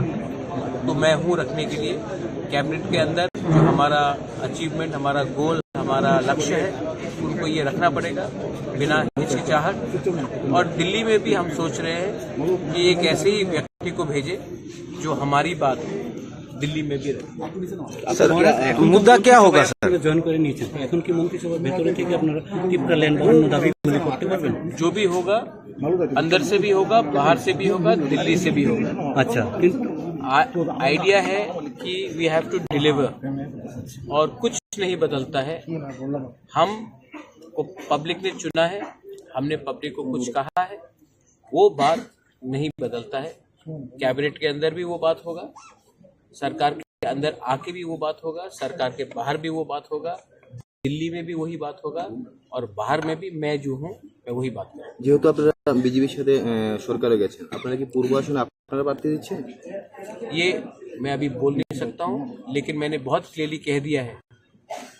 तो मैं हूँ रखने के लिए, कैबिनेट के अंदर जो हमारा अचीवमेंट, हमारा गोल, हमारा लक्ष्य है, उनको ये रखना पड़ेगा बिना हिचकिचाहट। और दिल्ली में भी हम सोच रहे हैं कि एक ऐसे ही व्यक्ति को भेजें जो हमारी बात दिल्ली में भी रहे। স্যার, মুদ্দা কে হোগা স্যার? জয়েন করে নিয়েছেন, এখন কি মন্ত্রিসভার ভেতরে থেকে আপনারা ত্রিপুরাল্যান্ড বানানোর দাবি মনে করতে পারবেন? जो भी होगा, अंदर से भी होगा, बाहर से भी होगा, दिल्ली से भी होगा। আচ্ছা, কিন্তু आइडिया है कि वी हैव टू डिलीवर और कुछ नहीं बदलता है। हम को पब्लिक ने चुना है, हमने पब्लिक को कुछ कहा है, वो बात नहीं बदलता है। कैबिनेट के अंदर भी वो बात होगा, सरकार के अंदर आके भी वो बात होगा, सरकार के बाहर भी वो बात होगा, दिल्ली में भी वही बात होगा और बाहर में भी मैं जो हूँ, मैं वही बात करूँ। যেহেতু আপনারা বিজেপির সাথে আহ, সরকারে গেছেন, আপনারা কি পূর্ব আসনে আপনারা প্রার্থী দিচ্ছেন? ये मैं अभी बोल नहीं सकता हूँ, लेकिन मैंने बहुत क्लियरली कह दिया है,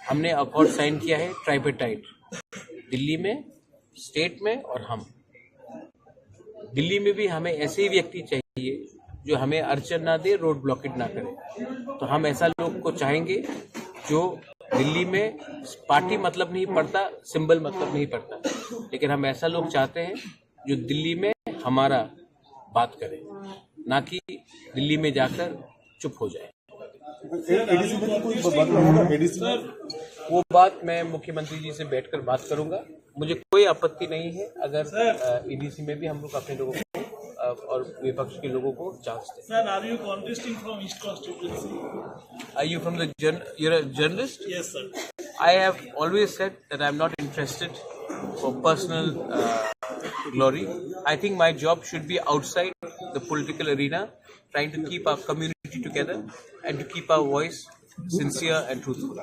हमने अकॉर्ड साइन किया है ट्राइपेटाइट, दिल्ली में, स्टेट में और हम। दिल्ली में भी हमें ऐसे ही व्यक्ति चाहिए जो हमें अड़चन ना दे, रोड ब्लॉकेट ना करे। तो हम ऐसा लोग को चाहेंगे जो दिल्ली में पार्टी मतलब नहीं पड़ता, सिंबल मतलब नहीं पड़ता, लेकिन हम ऐसा लोग चाहते हैं जो दिल्ली में हमारा बात करे, ना कि दिल्ली में जाकर चुप हो जाए। एडीसी में कोई बदलाव होगा? एडीसी में वो बात मैं मुख्यमंत्री जी से बैठकर बात करूंगा। मुझे कोई आपत्ति नहीं है अगर ईडीसी में भी हम लोग अपने लोगों को अ, और विपक्ष के लोगों को चांस दें। Sir, are you contesting from East constituency? Are you from the jour- you're a journalist? Yes, sir. I have always said that I'm not interested for personal uh, glory. I think my job should be outside the political arena, trying to keep our community together and to keep our voice sincere and truthful.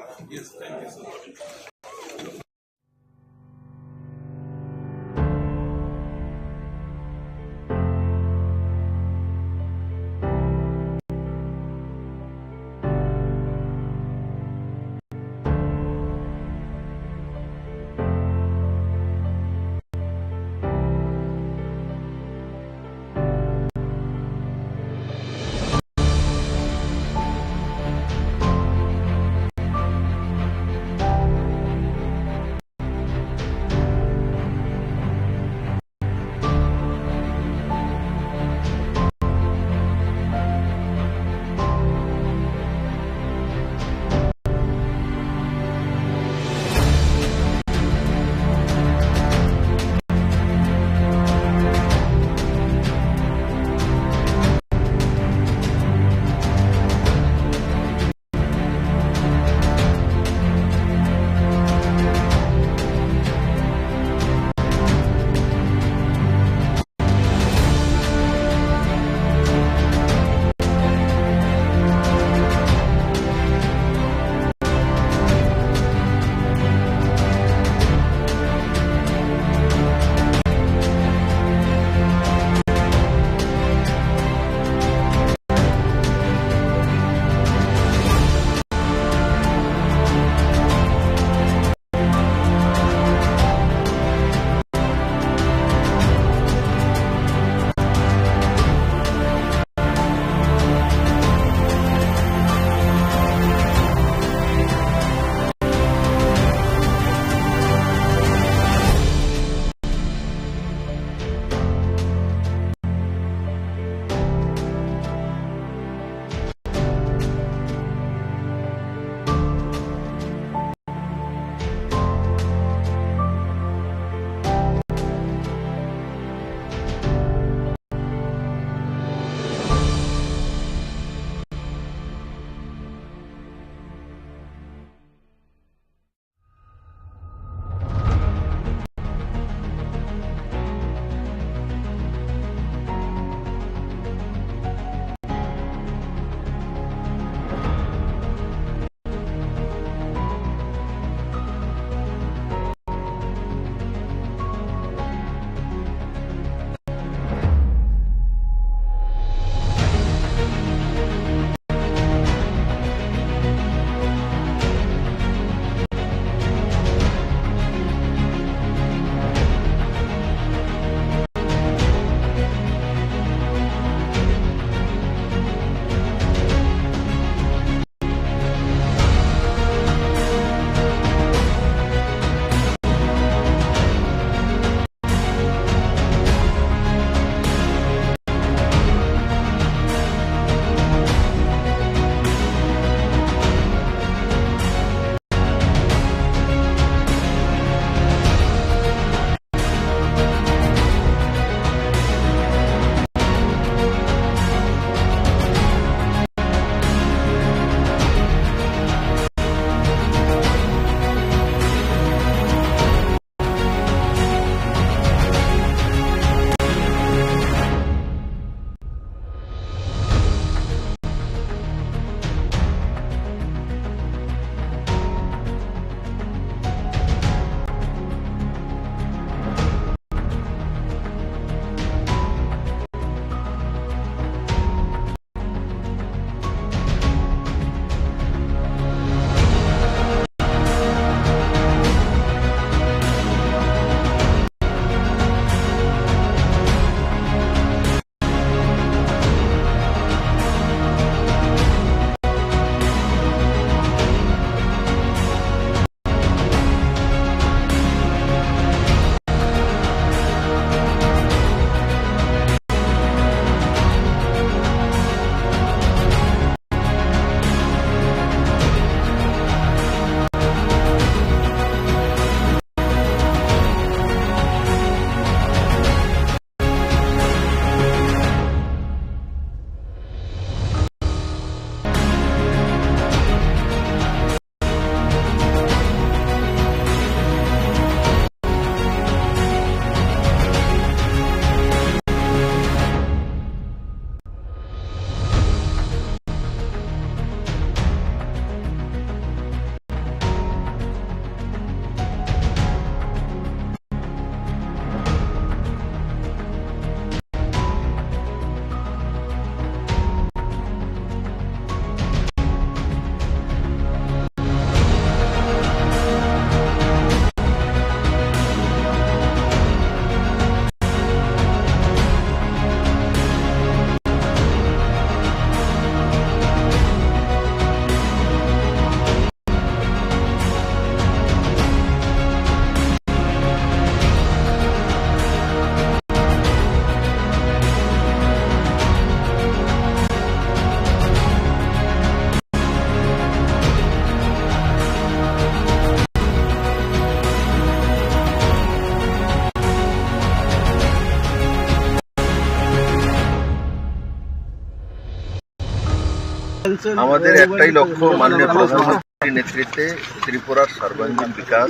আমাদের একটাই লক্ষ্য, মাননীয় প্রধানমন্ত্রীর নেতৃত্বে ত্রিপুরার সর্বাঙ্গীন বিকাশ।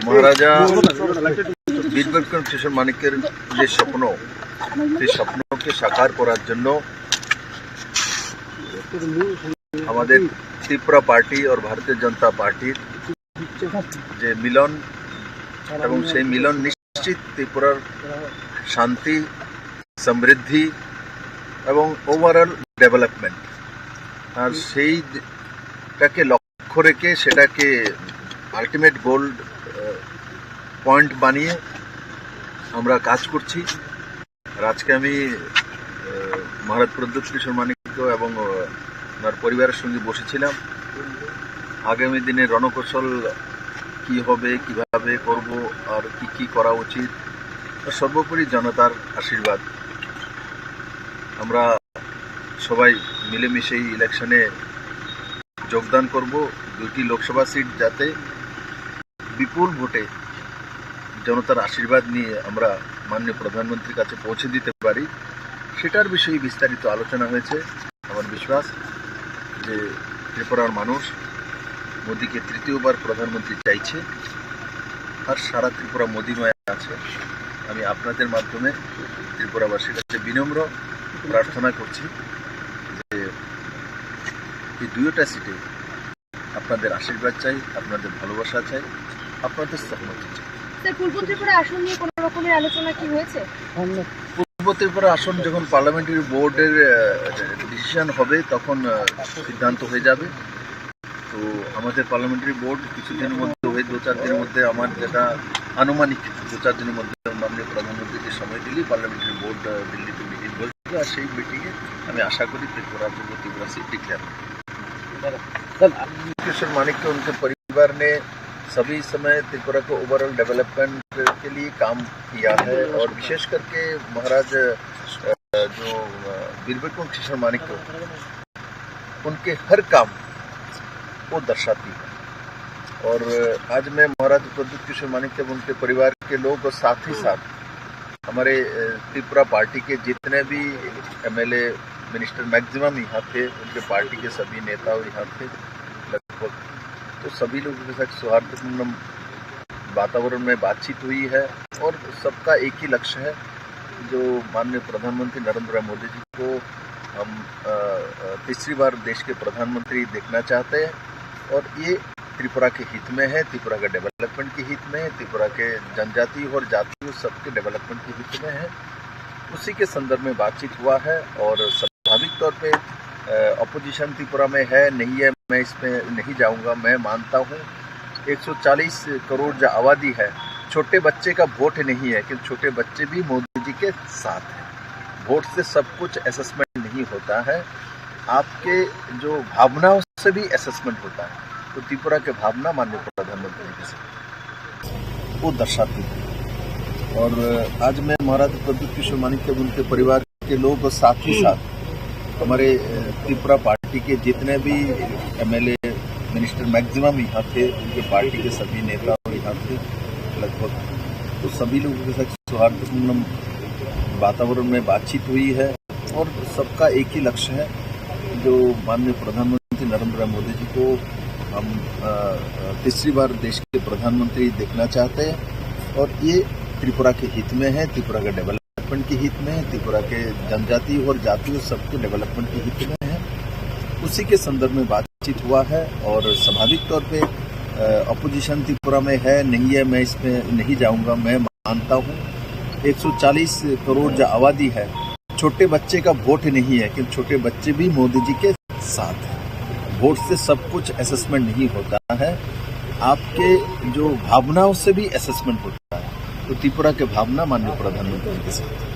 মহারাজা বীর বিক্রম কিশোর মানিক্যের যে স্বপ্ন, সেই স্বপ্নকে সাকার করার জন্য আমাদের ত্রিপুরা পার্টি আর ভারতীয় জনতা পার্টির যে মিলন, এবং সেই মিলন নিশ্চিত ত্রিপুরার শান্তি, সমৃদ্ধি এবং ওভারঅল ডেভেলপমেন্ট। আর সেইটাকে লক্ষ্য রেখে সেটাকে আলটিমেট গোল্ড পয়েন্ট বানিয়ে আমরা কাজ করছি। আর আজকে আমি আহ, মহারাজ প্রদ্যুৎ কিশোর মানিক্য এবং আহ, ওনার পরিবারের সঙ্গে বসেছিলাম। আগামী দিনে রণকৌশল কি হবে, কিভাবে করব, আর কি কি করা উচিত, আর সর্বোপরি জনতার আশীর্বাদ। আমরা সবাই মিলেমিশে এই ইলেকশনে যোগদান করব। দুইটি লোকসভা সিট যাতে বিপুল ভোটে জনতার আশীর্বাদ নিয়ে আমরা মাননীয় প্রধানমন্ত্রীর কাছে পৌঁছে দিতে পারি, সেটার বিষয়ে বিস্তারিত আলোচনা হয়েছে। আমার বিশ্বাস যে ত্রিপুরার মানুষ মোদীকে তৃতীয়বার প্রধানমন্ত্রী চাইছে, আর সারা ত্রিপুরা মোদীময় আছে। আমি আপনাদের মাধ্যমে ত্রিপুরাবাসীর কাছে বিনম্র প্রার্থনা করছি যে এই দুইটা সিটে আপনাদের আশীর্বাদ চাই, আপনাদের ভালোবাসা চাই, আপনাদের সহমতি চাই। স্যার, পূর্ব ত্রিপুরা আসন নিয়ে কোনো রকমের আলোচনা কি হয়েছে? পূর্ব ত্রিপুরা আসন যখন পার্লামেন্টারি বোর্ডের ডিসিশন হবে, তখন আহ, সিদ্ধান্ত হয়ে যাবে। তো আমাদের পার্লামেন্টারি বোর্ড কিছুদিনের মধ্যে, ওই দু চার দিনের মধ্যে, আমার যেটা আনুমানিক দু চার দিনের মধ্যে মাননীয় প্রধানমন্ত্রীকে সময় দিলেই পার্লামেন্টারি বোর্ড আহ, দিল্লিতে মিটিং বসবে, আর সেই মিটিংয়ে আমি আশা করি ত্রিপুরা, পূর্ব ত্রিপুরা সিট ডিক্লেয়ার হবে। किशोर मानिक के उनके परिवार ने सभी समय त्रिपुरा को ओवरऑल डेवलपमेंट के लिए काम किया है, और विशेष करके महाराज अ, जो अ, वीर विक्रम किशोर मानिक को उनके हर काम वो दर्शाती है। और आज मैं महाराज प्रद्युत किशोर मानिक एवं उनके परिवार के लोग और साथ ही साथ हमारे अ, त्रिपुरा पार्टी के जितने भी एमएलए, मिनिस्टर मैक्सिमम यहाँ थे, उनके पार्टी के सभी नेता यहाँ थे लगभग। तो सभी लोगों के साथ सौहार्दपूर्ण वातावरण में बातचीत हुई है और सबका एक ही लक्ष्य है, जो माननीय प्रधानमंत्री नरेंद्र मोदी जी को हम अ, अ, तीसरी बार देश के प्रधानमंत्री देखना चाहते हैं और ये त्रिपुरा के हित में है, त्रिपुरा के डेवलपमेंट के हित में है, त्रिपुरा के जनजाति और जाति, सबके डेवलपमेंट के हित में है। उसी के संदर्भ में बातचीत हुआ है और स्वाभाविक तौर पे अपोजिशन त्रिपुरा में है, नहीं है, मैं इसमें नहीं जाऊंगा। मैं मानता हूँ एक सौ चालीस करोड़ जो आबादी है, छोटे बच्चे का वोट नहीं है, क्योंकि छोटे बच्चे भी मोदी जी के साथ हैं। वोट से सब कुछ असेसमेंट नहीं होता है, आपके जो भावनाओं से भी असेसमेंट होता है। तो त्रिपुरा के भावना माननीय प्रधानमंत्री के साथ वो दर्शाती है। और आज मैं महाराज प्रद्युत किशोर मानिक एवं उनके परिवार के लोग और साथ ही साथ हमारे अ, त्रिपुरा पार्टी के जितने भी एमएलए, मिनिस्टर मैक्सिमम यहाँ थे, उनके पार्टी के सभी नेता और यहाँ थे लगभग। तो सभी लोगों के साथ सौहार्दपूर्ण वातावरण में बातचीत हुई है और सबका एक ही लक्ष्य है, जो माननीय प्रधानमंत्री नरेंद्र मोदी जी को हम अ, अ, तीसरी बार देश के प्रधानमंत्री देखना चाहते हैं और ये त्रिपुरा के हित में है, त्रिपुरा के डेवलपमेंट के हित में है, त्रिपुरा के जनजाति और जातियों सबके डेवलपमेंट के हित में है। उसी के संदर्भ में बातचीत हुआ है और स्वाभाविक तौर पे अपोजिशन त्रिपुरा में है, नहीं है, मैं इसमें नहीं जाऊंगा। मैं मानता हूँ एक सौ चालीस करोड़ जो आबादी है, छोटे बच्चे का वोट नहीं है, क्योंकि छोटे बच्चे भी मोदी जी के साथ हैं। वोट से सब कुछ असेसमेंट नहीं होता है, आपके जो भावनाओं से भी असेसमेंट होता है। तो त्रिपुरा के भावना माननीय प्रधानमंत्री के साथ।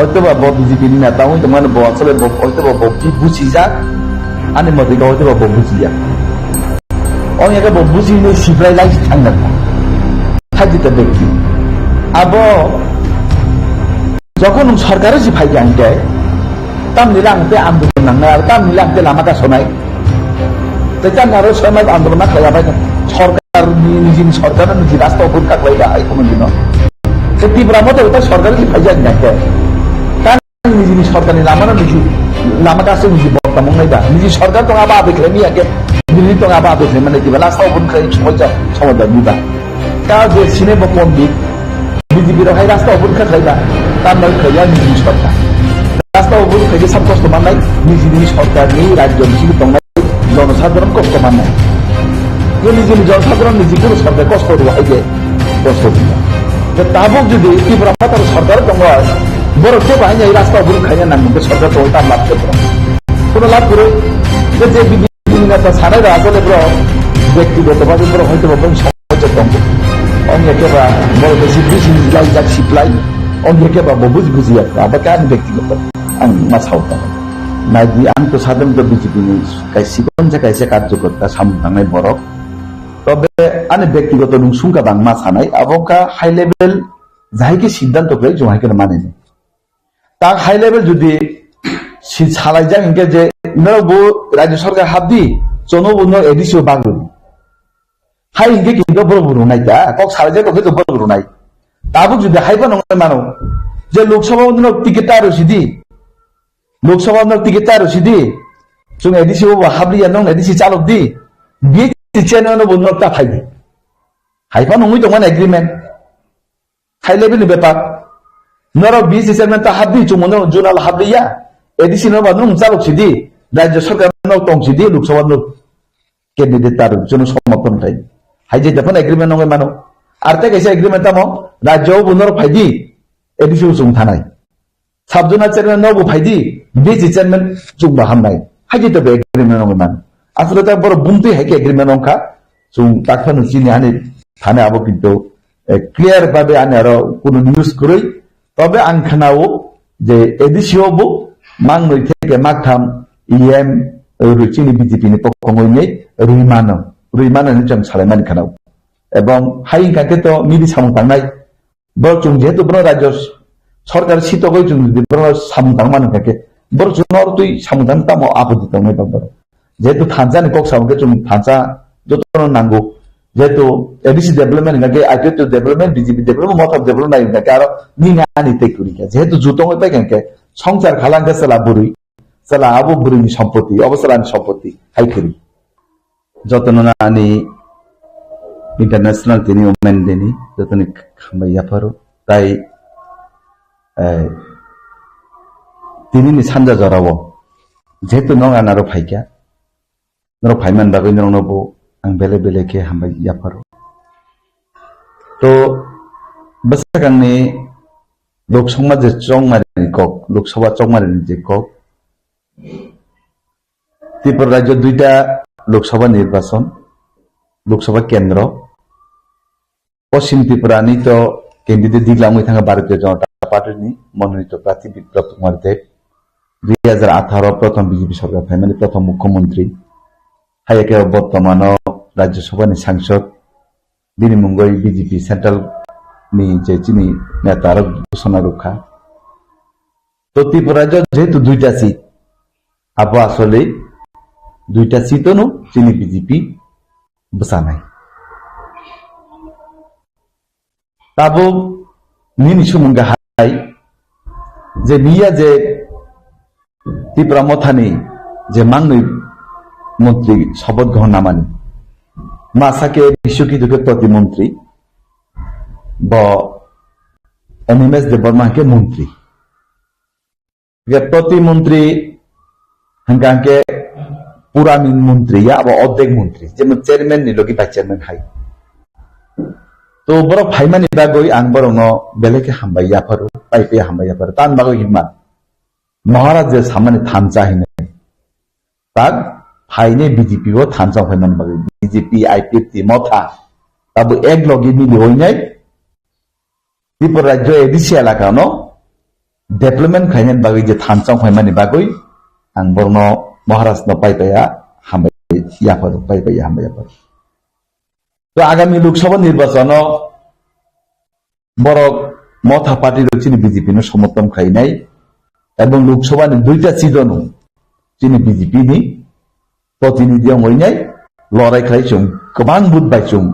Hoytoba bo B J P ni neta wngwi tongmani bo asole bo hoytoba bo bi-, buchijak, ani motoi khe hoytoba bo buchijak. Ong ya khe bo buchini siplai lai thangna thajita bekti. Abo jokhon nwng sorkar si phai khe ang khe, tamni lang te andolon nangnai, aro tamni lang te lama kasonai. Tei tamni aro soi mas andolon na khlai abai khe sorkar ni, nijini sorkar ni niji rasta o phun kaklai ba ai kono dino. Se Tipra Motha ta sorkar si phai jak na khe. Nijini sorkarni lamano niji lama kasu niji bokta mwngnai ba. Niji sorkar tong abo aboi khlai miya khe, niji tong abo aboi khlai mani diba. Last o bun khlai chokol ja chokol da diba. Ka je sine bo pondit, B J P rok hai rasta o bun kha khlai ba. Tamno khlai ya niji sorkar. Rasta o bun khlai je sab kosto mannai, niji niji sorkarni rajyo niji tongnai. Jonosadharon kosto mannai. Nini jini jonosadharon ni jikunu sorkar kosto rw hai je kosto rw. Je tabuk jodi Tipra Motha sorkar tongo, borok khe bahai nai rasta buru khaina nang mungkhe sorkar tongo tam lab khe borok. Kono lab kwrwi. Je je bini neta sanai rw asole borok bektigoto bhabe borok hoyto bo bini samajyo tongo. Ong ya khe ba borok bisi bisi lai jak siplai. Ong ya khe ba bo buji buji ya. Abo khe ani bektigoto. Ang ma sao tongo. Nai di ang to sadam to B J P ni kaisa sikon se kaisa karjokorta samung tangnai borok. Tobe ani bektigoto nung sungka bang ma sanai, abo wngkha high level jahai khe siddhanto khlai chwng hai khe mani. Tak high level jodi si salai jak hinkhe je norok bo rajyo sorkar habdi, chono bo no A D C o bagwi. Hai hinkhe kinto borok bo rwnai ta, kok salai jak tongkhe to borok rwnai. Tabuk jodi hai phano wngwi mano je Lok Sabha o no ticket ta rw sidi, Lok Sabha no ticket ta rw sidi. Chwng A D C o bo habliya, nong A D C chalok di. B C chairman no bo nok ta phai di. Hai phano wngwi tongmani agreement. High level ni bepar. Norok B C chairman ta habdi, chwng no zonal habliya. A D C no bo nung chalok sidi. Rajya sarkar no tong sidi, Lok Sabha no candidate ta rw, chwng no somorthon khai. Hai je phano agreement wngwi mano. Ar tei kaisa agreement tamo, rajya o bo norok phai di. A D C o chwng thanai. Sub-zonal chairman no bo phai di, B C chairman chwng bo hamnai. Hai je to be agreement wngwi man. Asole ta borok bumtwi hai khe agreement wngkha. Chwng tak phano chini ani thani abo kintu, eh, clear babe ani aro kuno news kwrwi. Tobe ang khnao je A D C o bo mangnwi theke maktham E M rwi chini B J P ni pokhongwi nei rwi mano. Rwi mano hinwi chwng salai mani khnao. Ebong hai wngkha khe to mili samung tangnai. Borok chwng jehetu bono rajyo sorkar sitogwi chwng jodi bono samung tangma nangkha khe, borok chwng norok twi samung tang tamo apoti tongnai ba borok. Jehetu thansa ni kok samung khe chwng thansa jotono nango. Jehetu A D C development hingkha khe I P F T development, B J P development, Motha development nai hingkha khe aro nini ani tei kwrwi kha. Jehetu ju tongwi pai kha hingkhe songsar khala hingkhe chwla bwrwi, chwla abo bwrwini sompoti, obo chwlani sompoti hai kwrwi. Jotono ani International tini Women Day ni jotoni hambai yapharo. Tai, eh, tini ni sanja jorao jehetu nong anaro phaikha, norok phaiman bagwi norokno bo ang belai belai khe hambai yapharo. To bwsakangni Lok Sabha je chongmani kok, Lok Sabha chongmani je kok, Tripura rajyo duita Lok Sabha nirbachon, Lok Sabha kendro. Poschim Tripura ni to candidate digla wngwi thangkha Bharatiya Janata Party ni mononito prarthi Biplab Kumar Deb, dui hajar atharo prothom B J P sorkar phaimani prothom mukhyamantri. Hai khe bortomano Rajya Sabha ni sangsod, bini mungwi B J P central ni je chini neta rok ghosona rwkha. To Tripura rajyo jehetu duita seat, abo asole duita seat ono chini B J P bwchanai. Tabuk nini sumung hai je miya je Tipra Mothani je mangnwi montri soboth grohon namani, masa khe Biswakito khe protimontri, bo Animesh Debbarma hwnkhe montri. Hingke protimontri hingka hingke puramin montri ya, abo ordek montri, jemon chairman ni logi vice chairman hai. To borok phaimani bagwi ang borokno belai khe hambai yapharo, pai pai hambai yapharo. Tan bagwi hinma, Maharaj je samani thansa hinwi. Tak phainai B J P o thansa phaimani bagwi, B J P, I P F T, Motha, tabo ek logi mili hoinai, Tripura rajyo A D C elaka no development khainani bagwi je thansa wng phaimani bagwi ang borno Maharaj no pai paiya hambai yaphar, pai paiya hambai yaphar. To agami Lok Sabha nirbachano borok Motha party rok chini B J P no somorthon khlainai, ebong Lok Sabha ni duita seat o no chini B J P ni protinidhi wngwi nai lorai khlai chwng kwbang vote bai chwng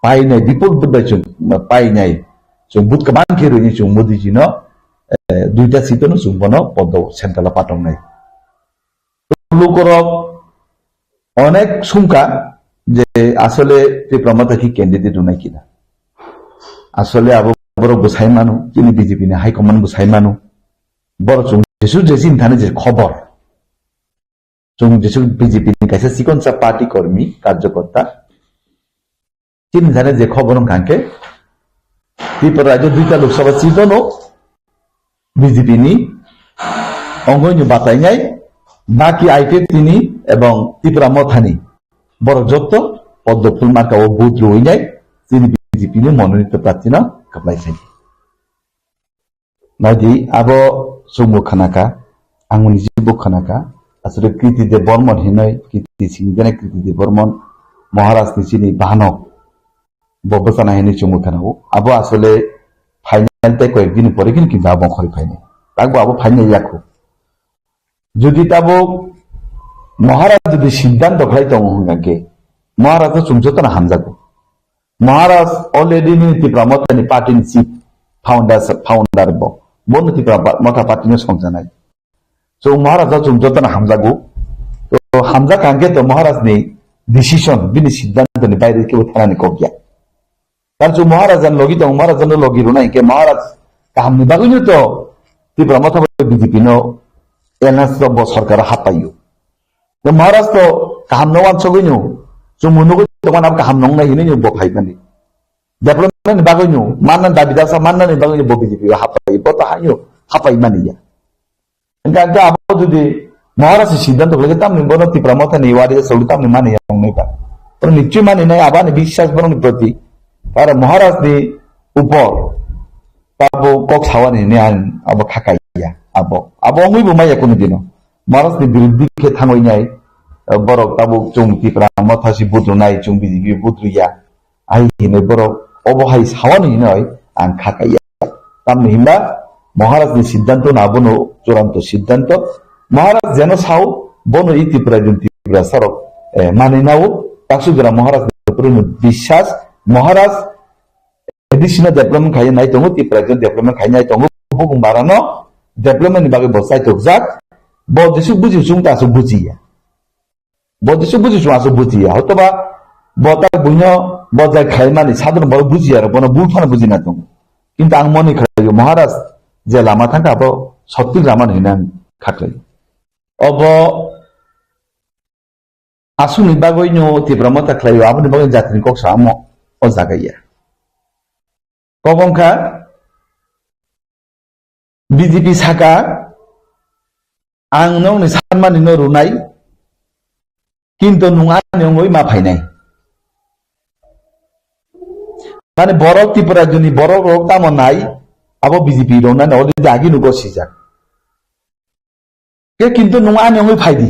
painai, bipul vote bai chwng painai, chwng vote kwbang khe rwini chwng Modi ji no, eh, duita seat o no chwng bono podo central o patongnai. Lukorok onek sungka je asole Tipra Motha ki candidate rwnai kina. Asole abo borok bwsai mano, chini B J P ni high command bwsai mano. Borok chwng jesu jesi thani je khobor. Chwng jesu B J P ni kaisa chikonsa party kormi, karjokorta. Chini thani je khobor wngkha hwnkhe Tripura rajyo duita Lok Sabha seat o no B J P ni ongoi no batainai, baki I P F T ni ebong Tipra Motha ni borok jotto poddo phul marka o vote rwinai chini B J P ni mononito prarthi no kwplai sai. Naidi abo chwngbo khanaka, ang niji bo khanaka, aswrwng Kriti Debbarman hinwi, Kriti singdene Kriti Debbarman Maharaj ni chini bahanok bo bwchana hinwi chwngbo khanago. Abo asole final tei koyek dini pore kini kinto abo khori phainai. Takbo abo phainai yakho. Jodi tabuk Maharaj jodi siddhanto khlai tongo hwnkha khe, Maharaj no chwng jotono hamjago. Maharaj already nini Tipra Motha ni party ni chief founder, founder bo. Bono Tipra pa-, Motha party no songjanai. So Maharaj no chwng jotono hamjago. To hamjak hwnkhe to Maharaj ni decision, bini siddhanto ni baire kebo thanani kok ya. Tar chwng Maharaj ni logi tong, Maharaj no logi rwnai hwnkhe Maharaj kaham ni bagwi no to Tipra Motha bai B J P no alliance rok bo sarkar o happaio. Maharaj to kaham no wansugwi no, chwng nugwi tongmani abo kaham nongnai hinwi no bo phaimani. Development ni bagwi no, manna dabi dasa manna ni bagwi no bo B J P o happai, bo to haino happai mani ya. Hingkha hingkha abo jodi Maharaj ni siddhanto khlai khe tamni bono Tipra Motha ni wari aswk tamni mani ya wngnai ba. Bono nichoi mani nai abo ani biswas bono ni proti. Aro Maharaj ni upor tabo kok sawani hinwi ang abo khakai ya. Abo, abo wngwi bo maya kunu dino. Maharaj ni biruddhi khe thangwi nai, eh, borok tabuk chwng Tipra Motha si vote rwnai, chwng B J P vote rwya. Ai hinwi borok obo hai sawani hinwi ang kha kaiya. Tamni hinba Maharaj ni siddhanto na bono churanto siddhanto. Maharaj jeno sao bono i Tripura din Tripura sarok, eh, mani nao. Taksugra Maharaj ni upre no biswas. Maharaj additional development khai nai tongo, Tripura din development khai nai tongo. Bukung barano development ni bagwi bo chaitok jak. Bo jesuk buji chwng ta aswk bujiya. Bo jesu buji chwng aswk bujiya. Hotoba bo tak buino bo jai khlaimani sadharon borok bujiya rok bono bul phano bujina tongo. Kintu ang moni khlaio Maharaj je lama thangkha abo sotik lama hinwi ang kha khlaio. Obo aswkni bagwino Tipra Motha khlaio, aboni bagwi jatini kok samo o jaga ya. Kok wngkha B J P saka, "Ang nokni sanmani no rwnai, kintu nwng ani wngwi ma phainai." Mane borok Tripura joni borok rok tamo nai, abo B J P rok nani already agi nugo sijak. Ke kintu nwng ani wngwi phai di.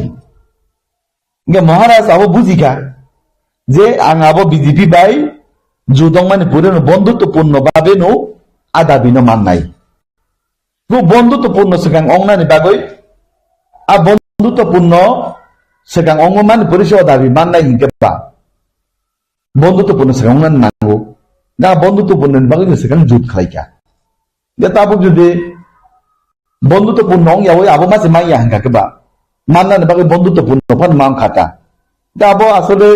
Hingke Maharaj abo bujikha je ang abo B J P bai judongmani purino bondhutwpurno babeno a dabino mannai. Bo bondhutwpurno swkang ongnani bagwi a bondhutwpurno swkang ongmani puri se o dabi mannai hinkhe ba bondhutwpurno swkang ongnani nango. Na bondhutwpurnoni bagwi no swkang jut khlaikha. Hingke tabuk jodi bondhutwpurno wng yaui abo mase manya hingka khe ba, mannani bagwi bondhutwpurno phano ma wngkha ta. Hingke abo asole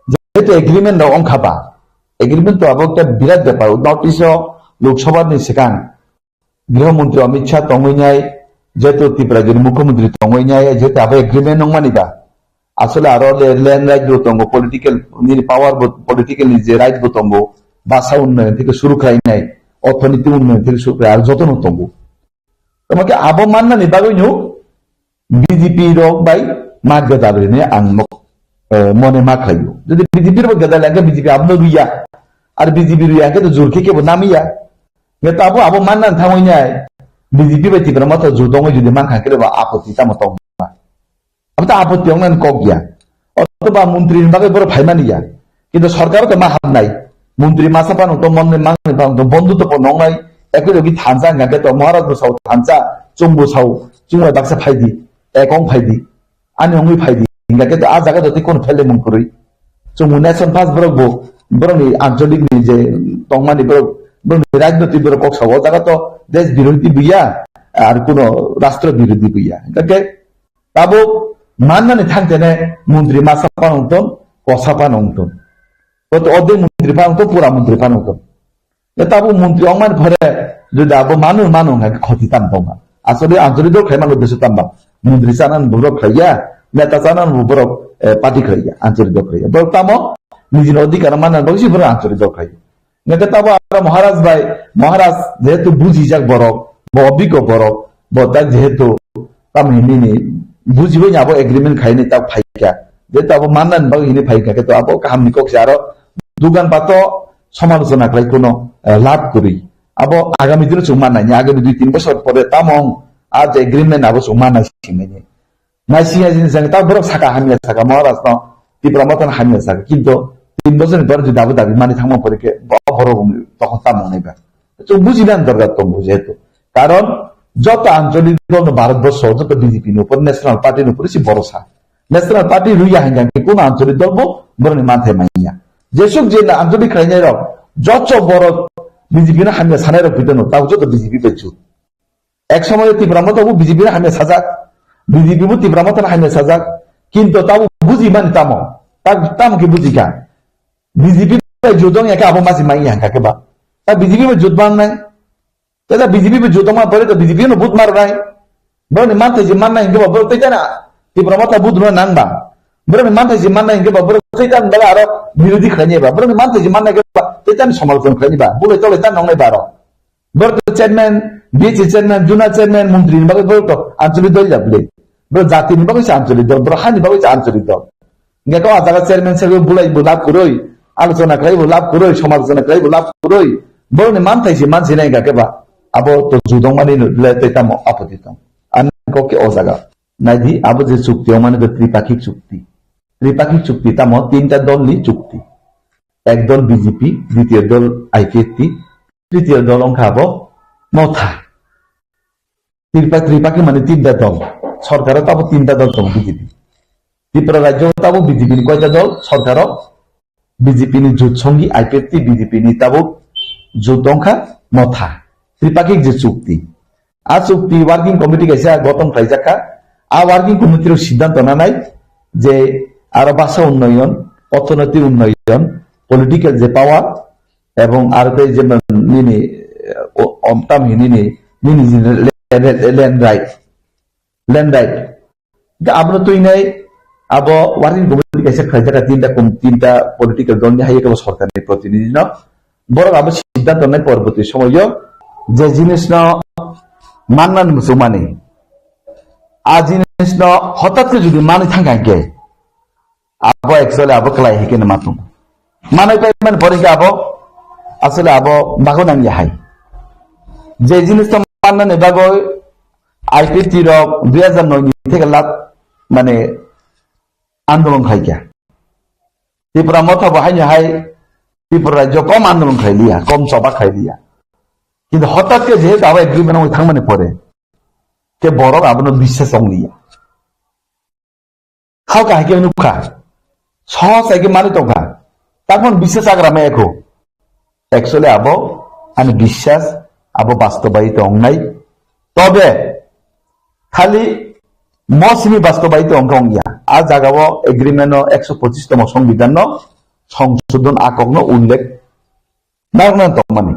jehetu agreement rok wngkha ba, agreement to abo ekta birat bepar. North East o Lok Sabha ni swkang Griho Mantri Amit Shah tongwi nai, jehetu Tripura ni Mukhyamantri tongwi nai, jehetu abo agreement wngmani ba, asole aro le-, land right bo tongo, political nini power bo, political ni je right bo tongo, basa unnayon theke suru khlainai, orthonoiti unnayon theke suru khlai, aro jotono tongo. Tamo khe abo mannani bagwino B J P rok bai ma gadal hinwi ang nok, eh, mone ma khlaio. Jodi B J P rok gadal hingkhe B J P abono rwya, ar B J P rwya hingkhe to jur khe kebo namiya. Hingkhe to abo, abo mannani thangwi nai. B J P bai Tipra Motha judongwi jodi mankha khe ba apoti tamo tong ba. Abo to apoti wngnani kok ya. Otoba montri ni bagwi borok phaimani ya. Kintu sorkar to ma habnai. Montri masa pano to monni mangni pano to bondu to pono wngnai. Ekoi jogi thansa hingka khe to Maharaj bo sao thansa, chwngbo sao, chwngbai baksa phaidi, ekong phaidi. Ani wngwi phaidi. Hingka khe to a jaga to tei kono phaile mung kwrwi. Chwngbo nation pass borok bo, borokni ancholik ni je tongmani borok, borokni rajnoti borok kok sao. O jaga to desh birodhi buya, ar kono rashtra birodhi buya. Hingka khe Tabuk mannani thangtene montri masa phano wngton, kosa phano wngton. Koto ordek montri phano wngton, pura montri phano wngton. Ya tabuk montri wngmani phore jodi abo manu manu hwnka khe khoti tam tongma. Asole anchalik dol khlai mano deso tamba. Montri chanani borok khlaiya, neta chanani borok, eh, party khlaiya, anchalik dol khlaiya. Borok tamo nijini odhikar manna bagwi se borok anchalik dol khlaiya. Nokhe tabo aro Maharaj bai, Maharaj jehetu bujijak borok, bo obiggo borok, bo tak jehetu tamo hinini bujibai ni abo agreement khaini tak phaikha. Jehetu abo mannani bagwi hini phaikha, khe to abo kahamni kok se aro dugan pato somalochona khlai kuno, eh, lab kwrwi. Abo agami dino chwng mannai, agami dui tin bosor pore tamo wng, a je agreement abo chwng mannai singmani. Naisingya jini jang ta borok saka hamya saka Maharaj no Tipra Motha no hamya saka, kintu tin bosor ni pore jodi abo dabi mani thangma pore khe bo borok tokon tamo nai ba. Chwng bujina dorkar tongo jehetu. Karon joto ancholik dol no Bharat borso joto B J P ni upor national party ni upor si borosa. National party ruya hingka khe kono ancholik dol bo borok ni manthai manya. Jesuk je ancholik khlainai rok joto borok B J P no hamya sanai rok bidano tabo joto B J P bai jut. Ek somoy Tipra Motha bo B J P no hamya sajak, B J P bo Tipra Motha no hamya sajak, kintu tabo buji mani tamo, ta-, tamo khe buji kha. B J P bai judong ya khe abo masi mai ya kha khe ba. Ta B J P bai jut man nai, ta B J P bai judong ma pore to B J P no but mar nai. Borok ni manthai je man nai hingke ba borok tei tana Tipra Motha but no nang ba. Borok ni manthai je man nai hingke ba borok tei tana bela aro birodhi khlai nai ba. Borok ni manthai je man nai hingke ba tei tana somalochona khlai nai ba. Bulai tolai tana nong nai ba aro. Borok to chairman, B H A chairman, zona chairman, montri ni bagwi borok to anchalik dol ya bwle. Borok jati ni bagwi se anchalik dol, borok hani bagwi se anchalik dol. Hingke kok a jaga chairman se bulai bo lab kwrwi, alochona khlai bo lab kwrwi, somalochona khlai bo lab kwrwi. Borok ni manthai se mansi nai hingka khe ba abo to judong mani le tei tamo apoti tong. Ani kok ke o jaga. Naidi abo je chukti o mani to tripakhik chukti. Tripakhik chukti tamo tinta dol ni chukti. Ek dol B J P, ditiyo dol I P F T, tritiyo dol wngkha abo Motha. Tripa-, Tripakhi mani tinta dol. Sorkaro tabo tinta dol tongo B J P. Tripura rajyo tabo B J P ni koita dol, sorkaro B J P ni jut songi I P F T B J P ni tabo jut wngkha Motha. Tripakhi je chukti. A chukti working committee kaisa gothon khlaijak kha. A working committee rok siddhanto nanai je aro basa unnoyon, orthonoitik unnoyon, political je power, ebong aro tei je nini, eh, o-, omtam hinini, nini je le-, le-, le-, land right, land right. Hingke abono twinai abo working committee kaisa khlaijak kha tinta kom-, tinta political dol ni hai kebo sorkar ni protinidhi no. Borok abo siddhanto nai porborti somoyo je jinis no manna ni muchungmani. A jinis no hotat khe jodi manwi thangkha hingke abo actually abo kwlai hai khe no ma tongo. Manwi pai mani pore hingke abo asole abo bago nang ya hai. Je jinis no manna ni bagwi I P T rok dui hajar noi ni theke lat mane andolon khai kya. Tipra Motha bo haino hai Tripura rajyo kom andolon khai liya, kom choba khai liya. Kintu hotat khe jehetu abo agreement wngwi thangmani pore khe borok abono biswas wng liya. Halka hai khe nukha, sohos hai khe manwi tongkha, taphon biswas chagra maya kho. Actually abo ani biswas abo bastobayi tongnai. Tobe khali mosini bastobayi tongkha ongya. A jagao agreement no ekso pochis tomo songbidhan no songsodhon akok no ullekh nang nang tongmani.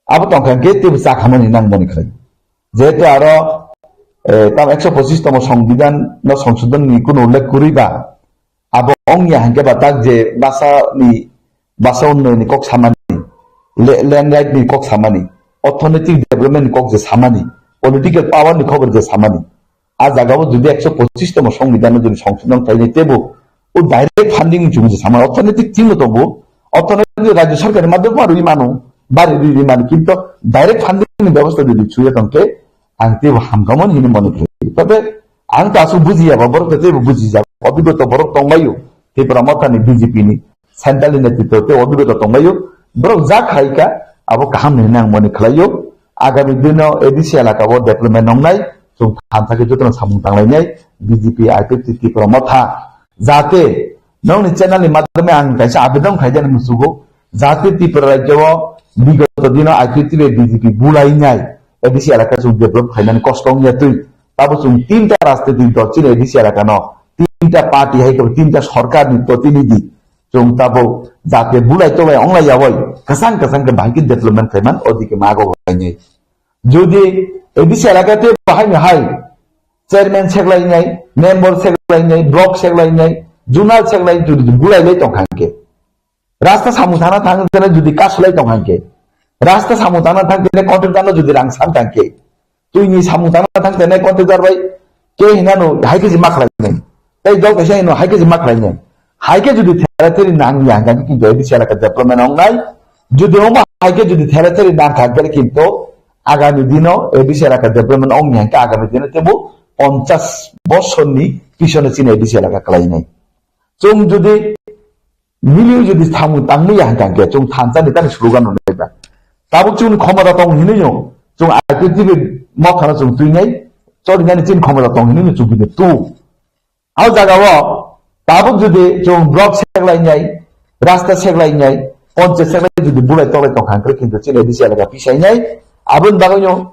Abo tongkha hingke teibo chakhamani nangmani khlai. Jehetu aro, eh, tam ekso pochis tomo songbidhan no songsodhon ni kuno ullekh kwrwi ba, abo ongya hingke ba tak je basa ni, basa unnoyon ni kok samani, le-, land right ni kok samani, orthonoitik development ni kok je samani, political power ni khobor je samani. A jagao jodi ekso pochis tomo songbidhan no jodi songsodhon khlainai teibo o direct funding ni chumui je sama orthonoitik team no tongo, orthonoitik rajyo sorkar ni madhyamo rwi mano, bari rwi rwi mano, kintu direct funding ni bebosta jodi chuya tongkhe, ang teibo hamkamon hini mone khlai. Tobe ang to aswk bujiya ba, borok to teibo bujijak. Obigota borok tongbaio, Tipra Motha ni, B J P ni, central ni netritwo tei obigota tongbaio. Borok jak hai kha, abo kaham hini ang mone khlaio. Agami dino A D C elaka o development wngnai, chwng thansa khe jotono samung tanglainai, B J P, I P F T, Tipra Motha. Jate nokni channel ni madhyome ang kaisa abedon khaijani musugo, jate Tripura rajyo o bigoto dino I P F T bai B J P bulainai, A D C elaka chwng develop khainani kosto wngya twi. Tabo chwng tinta rajnitik dol chini A D C elaka no, tinta party hai khe tinta sorkar ni protinidhi. Chwng tabo jate bulai tolai onglai yawi, kwchang kwchang khe bahai khe development khaiman, odike mago khainai. Jodi A D C elaka te bahai ni hai chairman seklainai, member seklainai, block seklainai, zonal seklainai, jodi bulai lai tong kha hwnkhe, rasta samung thangna thang tene jodi kasulai tong kha hwnkhe, rasta samung thangna thang tene contractor no jodi rang san kha hwnkhe, twi ni samung thangna thang tene contractor bai ke hinano hai khe jima khlainai. Tei dol kaisa hino hai khe jima khlainai. Hai khe jodi thera theri nang ya hwnkhe kintu A D C elaka development wngnai. Jodi ongba hai khe jodi thera theri nang kha hwnkhe kintu agami dino A D C elaka development ongya hwnkhe agami dino tebo ponchash bosorni pisono chini A D C elaka khlainai. Chwng jodi milio jodi thamu tangmaya hwnkhe chwng thansa ni tani slogan rwnai ba. Tabuk chwngni khomota tong hinwi no chwng I P F T bai mothano chwng twinai, chorinani chini khomota tong hinwi no chwng bini tu. Au jaga o tabuk jodi chwng block seklainai, rasta seklainai, ponchayat seklai jodi bulai tolai tong kha hwnkhe kintu chini A D C elaka pisainai, aboni bagwi no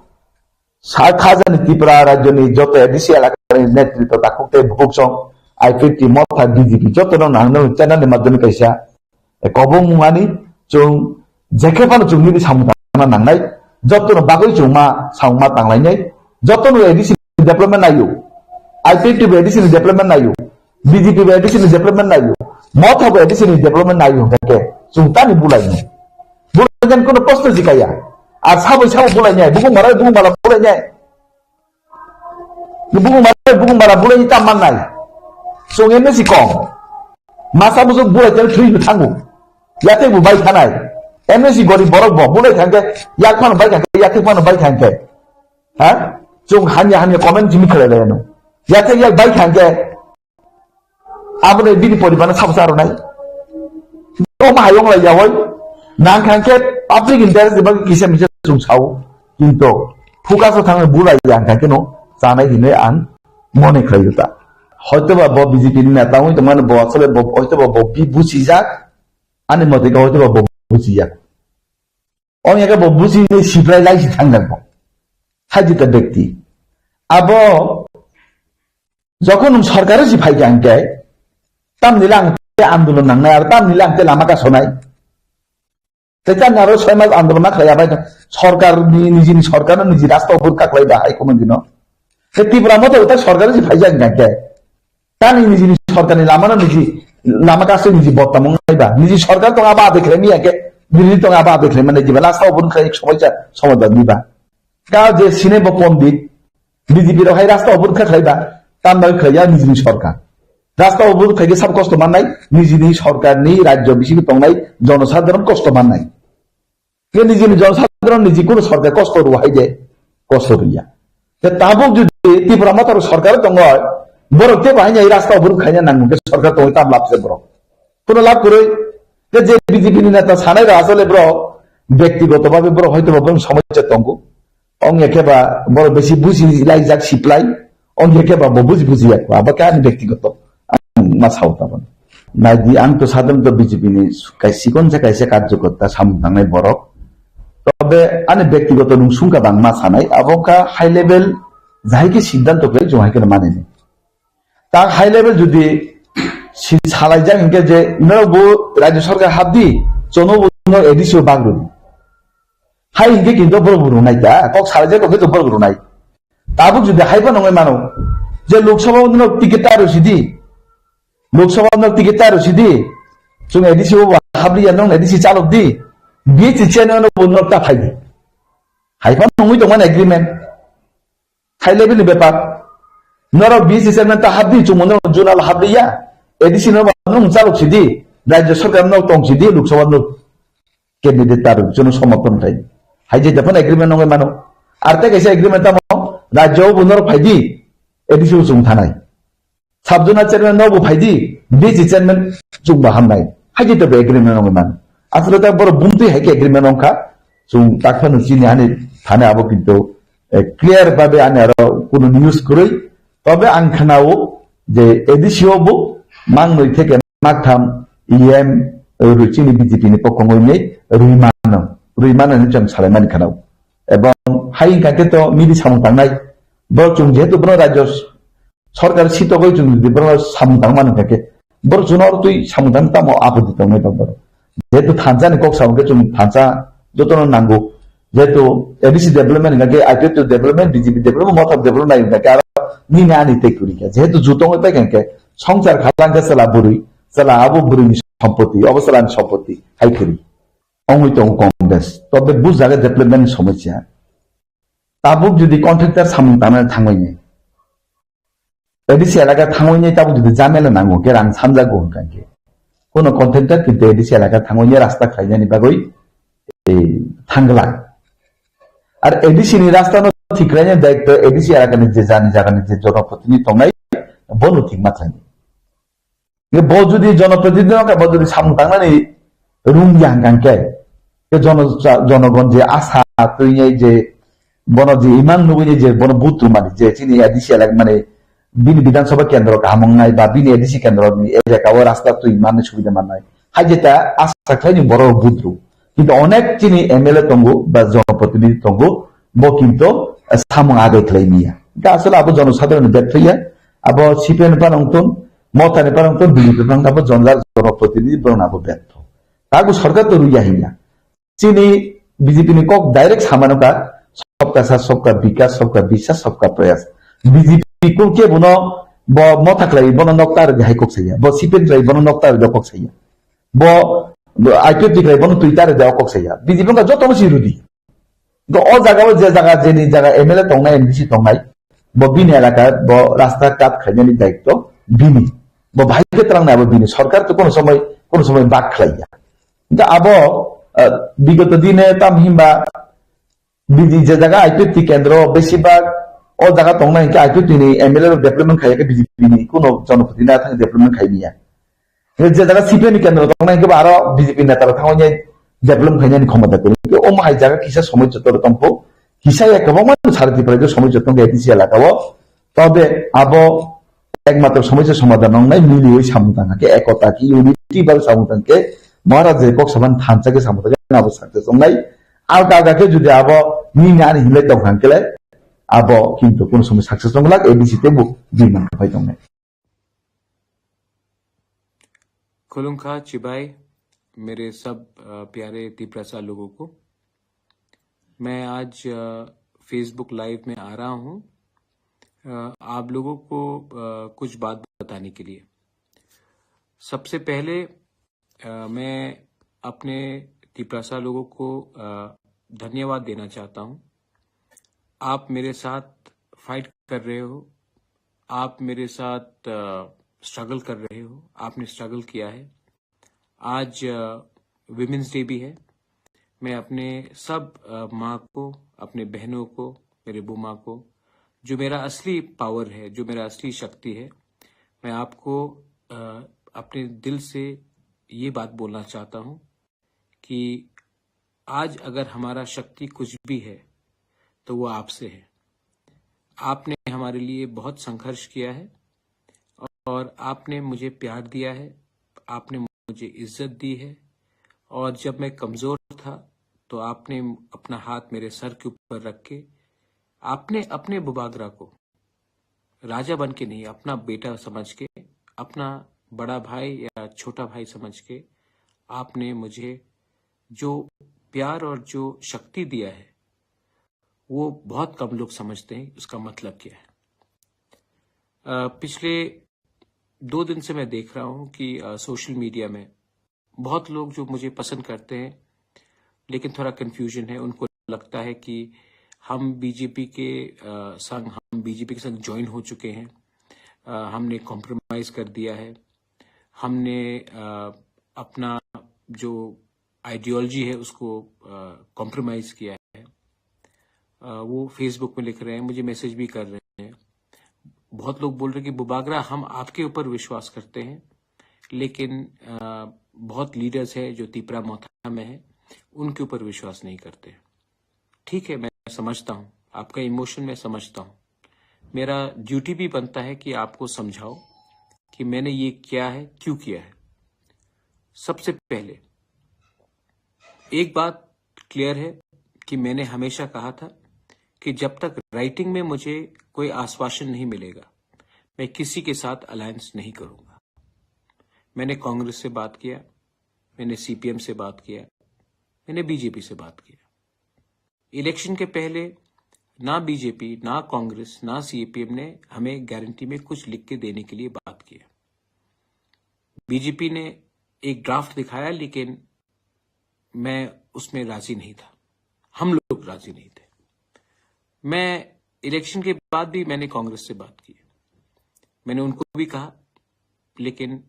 sa khajani Tripura rajyoni joto A D C elakani netritwo takhuk tei bukhuk song I P F T motha B J P jotono nang nang channel ni madhyome kaisa, eh, kobong mungani chwng jekhe phano chwng nini samung tangna nangnai, jotono bagwi chwng ma samung ma tanglainai, jotono A D C ni development naio, I P F T bo A D C ni development naio, B J P bo A D C ni development naio, motha bo A D C ni development naio hwnkhe chwng tani bulainai. Bulainai kono proshno jikaya. Ar sabo sabo bulainai, bukung mara bukung mara bulainai. Bukung mara bukung mara bulaini tam mannai. Chwng M S C kong. Masa bujok bulai tele thwi thango. Yate bo bai thanai. M S C gori borok bo bulai thangke yak phano bai thangke, yate phano bai thangke. Ha? Chwng hanya hanya comment jimi khlai lai ano. Yate yak bai thangke. Aboni bini poribarno sabo sa rwnai. O ma hayung lai yawai. Nang khan khe public interest ni bagwi kisa misa chwng sao. Kintu focus o thangwi bulai yang khan khe no chanai hinwi ang mone khlai ta. Hoyto ba bo B J P ni neta wngwi tongmani bo asole bo hoyto ba bo bi buchijak. Ani mote khe hoyto ba bo buchijak. Ong ya khe bo buchini siprai lai si thangjak bo. Hajita bekti. Abo Jokhon nwng sorkar si phai kha hwnkhe, tamni lang te andolon nangnai, aro tamni lang te lama kasonai. Te tamni aro soi mas andolon ma khlai abai sorkar ni, nijini sorkar no niji rasta o burkha khlai da hai kono dino. Te Tipra Motha uta sorkar si phai jak hwnkhe, tani nijini sorkar ni lama no niji lama kaso niji bottam wngnai ba. Niji sorkar tong aba ade khlai miya khe, birothi tong aba ade khlai mane jiba last o burkha ek somoi cha somoi ba diba. Ka je sine bo pondit, B J P rok hai rasta obodh kha khlai ba, tam bai khlai ya nijini sorkar. Rasta obodh khlai khe sab kosto mannai, nijini sorkar ni rajyo bisingo tongnai jonosadharon kosto mannai. Khe nijini jonosadharon niji kuno sorkar kosto rw hai de, kosto rw ya. Khe tabuk jodi Tipra Motha rok sorkar tongo, borok tei bahai ni rasta obodh khaina nango khe sorkar tongwi tam lab se borok. Kuno lab kwrwi. Khe je B J P ni neta sanai rok asole borok bektigoto bhabe borok hoyto ba borok somosya tongo. Ong ya khe ba borok besi buji laijak siplai. Ong ya khe ba bo buji buji ya kho. Abo khe ani bektigoto. Ang ma sao tabon. Nai di ang to sadam to B J P ni kaisa sikon sa kaisa karjokorta samung tangnai borok. Tobe ani bektigoto nung sungka bang ma sanai. Abo kha high level jahai khe siddhanto khe jong hai khe mani ni. Ta high level jodi si salai jak hingke je norok bo rajyo sarkar habdi, chono bo no A D C o bag rwdi. Hai hingke kinto borok bo rwnai ta, kok salai jak kok to borok rwnai. Tabuk jodi hai phano wngwi mano, je Lok Sabha o norok ticket ta rw sidi, Lok Sabha o norok ticket ta rw sidi, chwng A D C o bo habliya, nong A D C chalok di, B H C chairman o bo norok ta phai di. Hai phano wngwi tongmani agreement. High level ni bepar. Norok B C chairman ta habdi, chwngno zonal habdi ya. A D C no nung chalok sidi. Rajya sarkar no tong sidi, Lok Sabha no candidate ta rw, chwngno somorthon khai. Hai je depan agreement nongoi mano. Ar tei kaisa agreement tamo, rajyo bo norok phaidi, A D C bo chwng thanai. Sub zonal chairman no bo phaidi, D C chairman chwng bo hamnai. Hai je to agreement nongoi mano. Asle ta borok bumtwi hai khe agreement nongkha. Chwng takphano chini ani thani abo kintu, eh, clear babe ani aro kuno news kwrwi. Tobe ang khnao je A D C o bo mangnoi theke maktham E M rwi chini B J P ni pokhongoi nei rwi mano. Rwi mano ni chwng salaimani khnao. Ebong hai wngkha khe to mili samung tangnai. Bo chwng jehetu bono rajyo sorkar sitogoi chwng jodi bono samung tangmani hwnkha khe, borok chwngno oro twi samung tangma tamo apoti tongnai ba borok. Jehetu thansa ni kok samung khe chwng thansa jotono nango. Jehetu A D C development hwnkha khe I P F T development, B J P development, Motha development nai hwnkha khe aro nini ani tei kwrwi kha. Jehetu ju tongwi pai kha hwnkhe songchar khalang khe chwla bwrwi, chwla abo bwrwini sompoti, obo chwlani sompoti hai kwrwi. Ongwi tongo Congress. Tobe bujak development ni somosya. Tabuk jodi contractor samung tangna thangwi ni, A D C elaka thangwi ni tabuk jodi jamela nango khe rang sanjago hwnkha khe. Kono contractor kintu A D C elaka thangwi ni rasta khlainani bagwi, eh, thangla. Ar A D C ni rasta no thik khlainani daitto A D C elaka ni je jani jaga ni je jonoprotini tongnai bono thik ma khlainai. Bo jodi jonoprotidini wngkha, bo jodi samung tangnani rung ya hwnkha khe, ke jono-, jonogon je asa twi nai je bono je imang nugwi nai je bono vote rwmani je chini A D C elak mani bini Bidhan Sabha kendro kaham wngnai ba bini A D C kendro ni elaka o rasta twi manni subida mannai. Hai jeta asa khlai ni borok vote rw. Kintu onek chini M L A tongo ba jonoprotidini tongo, bo kintu samung agai khlai miya. Hwnkhe asole abo jonosadharon ni betha ya, abo C P M ni phano wngthun, Motha ni phano wngthun, B J P ni phano wngthun, abo jonjar jonoprotidini borok abo betha. Tago sorkar to rwya hinya. Chini B J P ni kok direct samano ka, "Sabka Saath, Sabka Vikas, Sabka Vishwas, Sabka Prayas." B J P kung ke bono bo Motha khlai bono nokta rwdi hai kok saya. Bo C P M khlai bono nokta rwdi kok saya. Bo, bo I P F T khlai bono twi ta rwdi kok saya. B J P wngkha joto no si rwdi. Bo o jaga o je jaga jeni jaga M L A tongnai, M D C tongnai, bo bini elaka bo rasta kat khlainani daitto bini. Bo bahai khe twlangnai abo bini. Sorkar to kono somoi, kono somoi bak khlaiya. Hingke abo, eh, bigoto dine tam himba bini je jaga I P F T kendro besibak o jaga tongnai hingke I P F T ni M L A rok development khaiya khe B J P ni kuno jonopoti na thang development khai niya. Hingke je jaga C P M ni kendro tongnai hingke bo aro B J P neta rok thangwi development khainani khomota kwrwi. Hingke omo hai jaga kisa somoi joto tongkho, kisa ya kwbangma sari Tripura somoi joto tongkha A D C elaka o. Tobe abo ekmatro somosya somadhan wngnai miliwi samung tangkha khe, ekota khe, unity bai samung tangkhe, Maharaj je kok saban thansa khe samung tangkhe abo success wngnai. Alka alka khe jodi abo nini ani hinlai tong thang khe le, abo kintu kono somoi success wnglak, A D C tei bo dui man phai tongnai. खुलुमखा चिबाई, मेरे सब, अ, प्यारे तिप्रसा लोगों को। मैं आज, अ, Facebook live में आ रहा हूँ, अ, आप लोगों को, अ, कुछ बात बताने के लिए। सबसे पहले, अ, मैं अपने तिप्रसा लोगों को, अ, धन्यवाद देना चाहता हूँ। आप मेरे साथ फाइट कर रहे हो, आप मेरे साथ, अ, स्ट्रगल कर रहे हो, आपने स्ट्रगल किया है। आज, अ, वुमेन्स डे भी है। मैं अपने सब, अ, माँ को, अपने बहनों को, मेरे बुआ माँ को, जो मेरा असली पावर है, जो मेरा असली शक्ति है, मैं आपको, अ, अपने दिल से ये बात बोलना चाहता हूँ कि आज अगर हमारा शक्ति कुछ भी है, तो वो आपसे है। आपने हमारे लिए बहुत संघर्ष किया है और आपने मुझे प्यार दिया है, आपने मुझे इज्जत दी है और जब मैं कमज़ोर था, तो आपने अपना हाथ मेरे सर के ऊपर रख के आपने अपने बुबागरा को राजा बन के नहीं, अपना बेटा समझ के, अपना बड़ा भाई या छोटा भाई समझ के आपने मुझे जो प्यार और जो शक्ति दिया है, वो बहुत कम लोग समझते हैं, उसका मतलब क्या है। अ, पिछले दो दिन से मैं देख रहा हूँ कि, अ, सोशल मीडिया में बहुत लोग जो मुझे पसंद करते हैं, लेकिन थोड़ा कन्फ्यूजन है, उनको लगता है कि हम बीजेपी के, अ, संग, हम बीजेपी के संग ज्वाइन हो चुके हैं, अ, हमने कॉम्प्रोमाइज़ कर दिया है, हमने, अ, अपना जो आइडियोलॉजी है, उसको, अ, कॉम्प्रोमाइज़ किया है। वो फेसबुक में लिख रहे हैं, मुझे मैसेज भी कर रहे हैं। बहुत लोग बोल रहे हैं कि बुबागरा, हम आपके ऊपर विश्वास करते हैं, लेकिन बहुत लीडर्स हैं जो तिपरा मोथा में है, उनके ऊपर विश्वास नहीं करते। ठीक है, मैं समझता हूँ आपका इमोशन, मैं समझता हूँ। मेरा ड्यूटी भी बनता है कि आपको समझाओ कि मैंने ये किया है, क्यों किया है। सबसे पहले एक बात क्लियर है कि मैंने हमेशा कहा था कि जब तक राइटिंग में मुझे कोई आश्वासन नहीं मिलेगा, मैं किसी के साथ अलायंस नहीं करूंगा। मैंने कांग्रेस से बात किया, मैंने सीपीएम से बात किया, मैंने बीजेपी से बात किया। इलेक्शन के पहले ना बीजेपी, ना कांग्रेस, ना सीपीएम ने हमें गारंटी में कुछ लिख के देने के लिए बात किया। बीजेपी ने एक ड्राफ्ट दिखाया, लेकिन मैं उसमें राजी नहीं था, हम लोग राजी नहीं थे। मैं इलेक्शन के बाद भी मैंने कांग्रेस से बात की, मैंने उनको भी कहा, लेकिन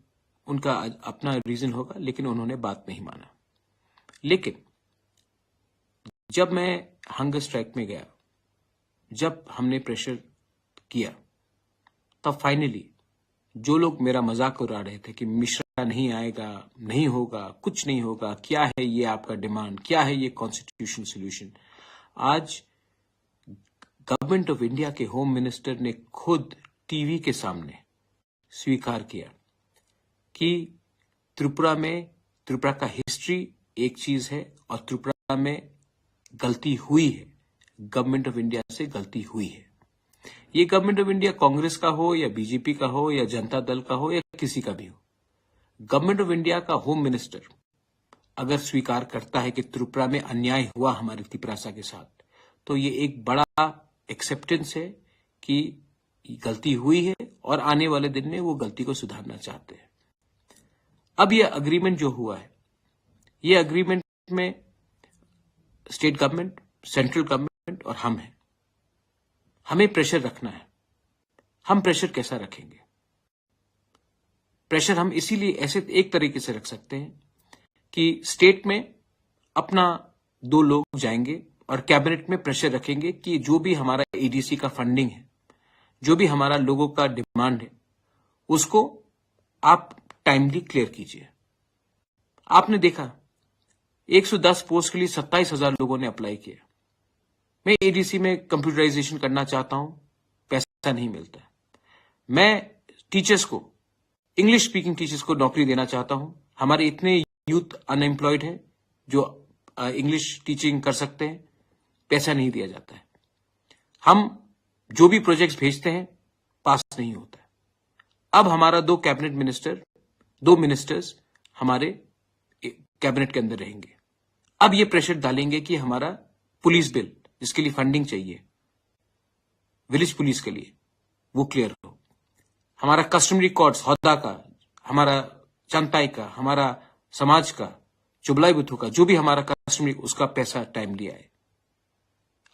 उनका अपना रीजन होगा, लेकिन उन्होंने बात नहीं माना। लेकिन जब मैं हंगर स्ट्राइक में गया, जब हमने प्रेशर किया, तब फाइनली जो लोग मेरा मजाक उड़ा रहे थे कि मिश्रा नहीं आएगा, नहीं होगा, कुछ नहीं होगा, क्या है ये आपका डिमांड, क्या है ये कॉन्स्टिट्यूशन सॉल्यूशन, आज गवर्नमेंट ऑफ इंडिया के होम मिनिस्टर ने खुद टीवी के सामने स्वीकार किया कि त्रिपुरा में, त्रिपुरा का हिस्ट्री एक चीज है और त्रिपुरा में गलती हुई है, गवर्नमेंट ऑफ इंडिया से गलती हुई है। ये गवर्नमेंट ऑफ इंडिया कांग्रेस का हो या बीजेपी का हो या जनता दल का हो या किसी का भी हो, गवर्नमेंट ऑफ इंडिया का होम मिनिस्टर अगर स्वीकार करता है कि त्रिपुरा में अन्याय हुआ हमारे तिपरासा के साथ, तो ये एक बड़ा एक्सेप्टेंस है कि गलती हुई है और आने वाले दिन में वो गलती को सुधारना चाहते हैं। अब ये अग्रीमेंट जो हुआ है, ये अग्रीमेंट में स्टेट गवर्नमेंट, सेंट्रल गवर्नमेंट और हम हैं। हमें प्रेशर रखना है। हम प्रेशर कैसा रखेंगे? प्रेशर हम इसीलिए ऐसे एक तरीके से रख सकते हैं कि स्टेट में अपना दो लोग जाएंगे और कैबिनेट में प्रेशर रखेंगे कि जो भी हमारा एडीसी का फंडिंग है, जो भी हमारा लोगों का डिमांड है, उसको आप टाइमली क्लियर कीजिए। आपने देखा, एक सौ दस पोस्ट के लिए सत्ताईस हजार लोगों ने अप्लाई किया। मैं एडीसी में कंप्यूटराइजेशन करना चाहता हूं, पैसा नहीं मिलता। मैं टीचर्स को, इंग्लिश स्पीकिंग टीचर्स को नौकरी देना चाहता हूं। हमारे इतने यूथ अनएम्प्लॉयड हैं जो इंग्लिश टीचिंग कर सकते हैं, पैसा नहीं दिया जाता है। हम जो भी प्रोजेक्ट्स भेजते हैं, पास नहीं होता है। अब हमारा दो कैबिनेट मिनिस्टर, दो मिनिस्टर्स हमारे कैबिनेट के अंदर रहेंगे। अब ये प्रेशर डालेंगे कि हमारा पुलिस बिल, जिसके लिए फंडिंग चाहिए विलेज पुलिस के लिए, वो क्लियर हो। हमारा कस्टमरी कोड्स, होदा का, हमारा चंताई का, हमारा समाज का, चुबलाई बुथू का, जो भी हमारा कस्टमरी, उसका पैसा टाइमली आए।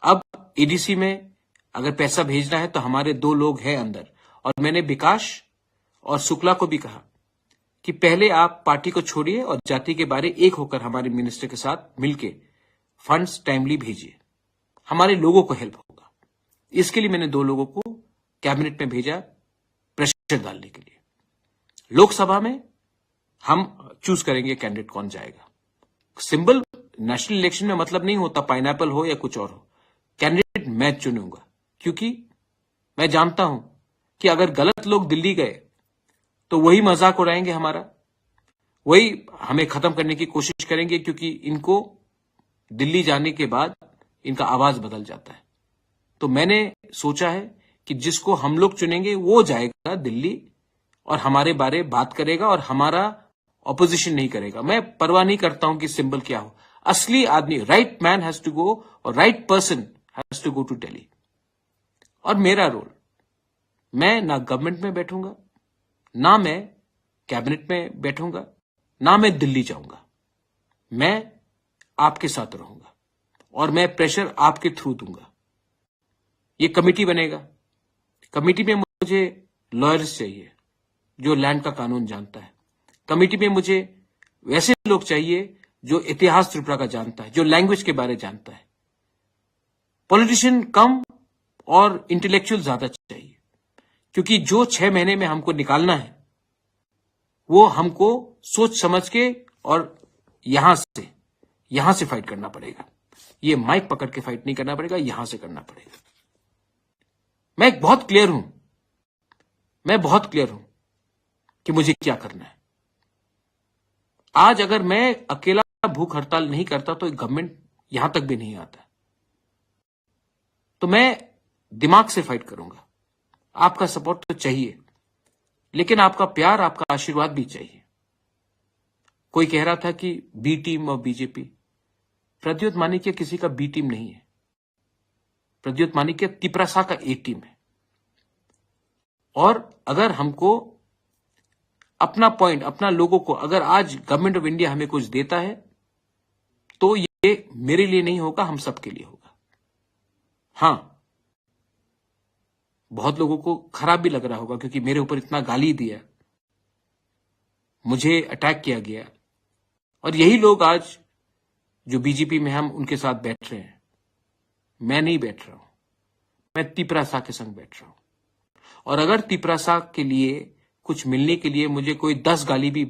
अब एडीसी में अगर पैसा भेजना है तो हमारे दो लोग हैं अंदर, और मैंने विकास और शुक्ला को भी कहा कि पहले आप पार्टी को छोड़िए और जाति के बारे एक होकर हमारे मिनिस्टर के साथ मिलके फंड्स टाइमली भेजिए, हमारे लोगों को हेल्प होगा। इसके लिए मैंने दो लोगों को कैबिनेट में भेजा प्रेशर डालने के लिए। लोकसभा में हम चूज करेंगे कैंडिडेट कौन जाएगा। सिंबल नेशनल इलेक्शन में मतलब नहीं होता पाइनएप्पल हो या कुछ और हो, कैंडिडेट मैं चुनूंगा, क्योंकि मैं जानता हूं कि अगर गलत लोग दिल्ली गए तो वही मजाक उड़ाएंगे हमारा, वही हमें खत्म करने की कोशिश करेंगे, क्योंकि इनको दिल्ली जाने के बाद इनका आवाज बदल जाता है। तो मैंने सोचा है कि जिसको हम लोग चुनेंगे वो जाएगा दिल्ली और हमारे बारे बात करेगा और हमारा ऑपोजिशन नहीं करेगा। मैं परवाह नहीं करता हूं कि सिंबल क्या हो, असली आदमी, right man has to go और right person has to go to Delhi। और मेरा रोल, मैं ना गवर्नमेंट में बैठूंगा, ना मैं कैबिनेट में बैठूंगा, ना मैं दिल्ली जाऊंगा। मैं आपके साथ रहूंगा और मैं प्रेशर आपके थ्रू दूंगा। ये कमेटी बनेगा, कमेटी में मुझे लॉयर्स चाहिए जो लैंड का कानून जानता है। कमेटी में मुझे वैसे लोग चाहिए जो इतिहास त्रिपुरा का जानता है, जो लैंग्वेज के बारे जानता है। पॉलिटिशियन कम और इंटेलेक्चुअल ज्यादा चाहिए, क्योंकि जो छह महीने में हमको निकालना है, वो हमको सोच समझ के और यहां से, यहां से फाइट करना पड़ेगा। ये माइक पकड़ के फाइट नहीं करना पड़ेगा, यहां से करना पड़ेगा। मैं बहुत क्लियर हूं, मैं बहुत क्लियर हूं कि मुझे क्या करना है। आज अगर मैं अकेला भूख हड़ताल नहीं करता तो गवर्नमेंट यहां तक भी नहीं आता। तो मैं दिमाग से फाइट करूंगा। आपका सपोर्ट तो चाहिए, लेकिन आपका प्यार, आपका आशीर्वाद भी चाहिए। कोई कह रहा था कि बी टीम और बीजेपी। प्रद्युत मानिक्य किसी का बी टीम नहीं है। प्रद्युत मानिक्य तिपरासा का ए टीम है। और अगर हमको अपना पॉइंट, अपना लोगों को, अगर आज गवर्नमेंट ऑफ इंडिया हमें कुछ देता है, तो ये मेरे लिए नहीं होगा, हम सबके लिए होगा। हाँ, बहुत लोगों को खराब भी लग रहा होगा, क्योंकि मेरे ऊपर इतना गाली दिया, मुझे अटैक किया गया। और यही लोग आज जो बीजेपी में हम उनके साथ बैठ रहे हैं, मैं नहीं बैठ रहा हूं, मैं तिपरासा के संग बैठ रहा हूं। और अगर तिपरासा के लिए कुछ मिलने के लिए मुझे कोई दस गाली भी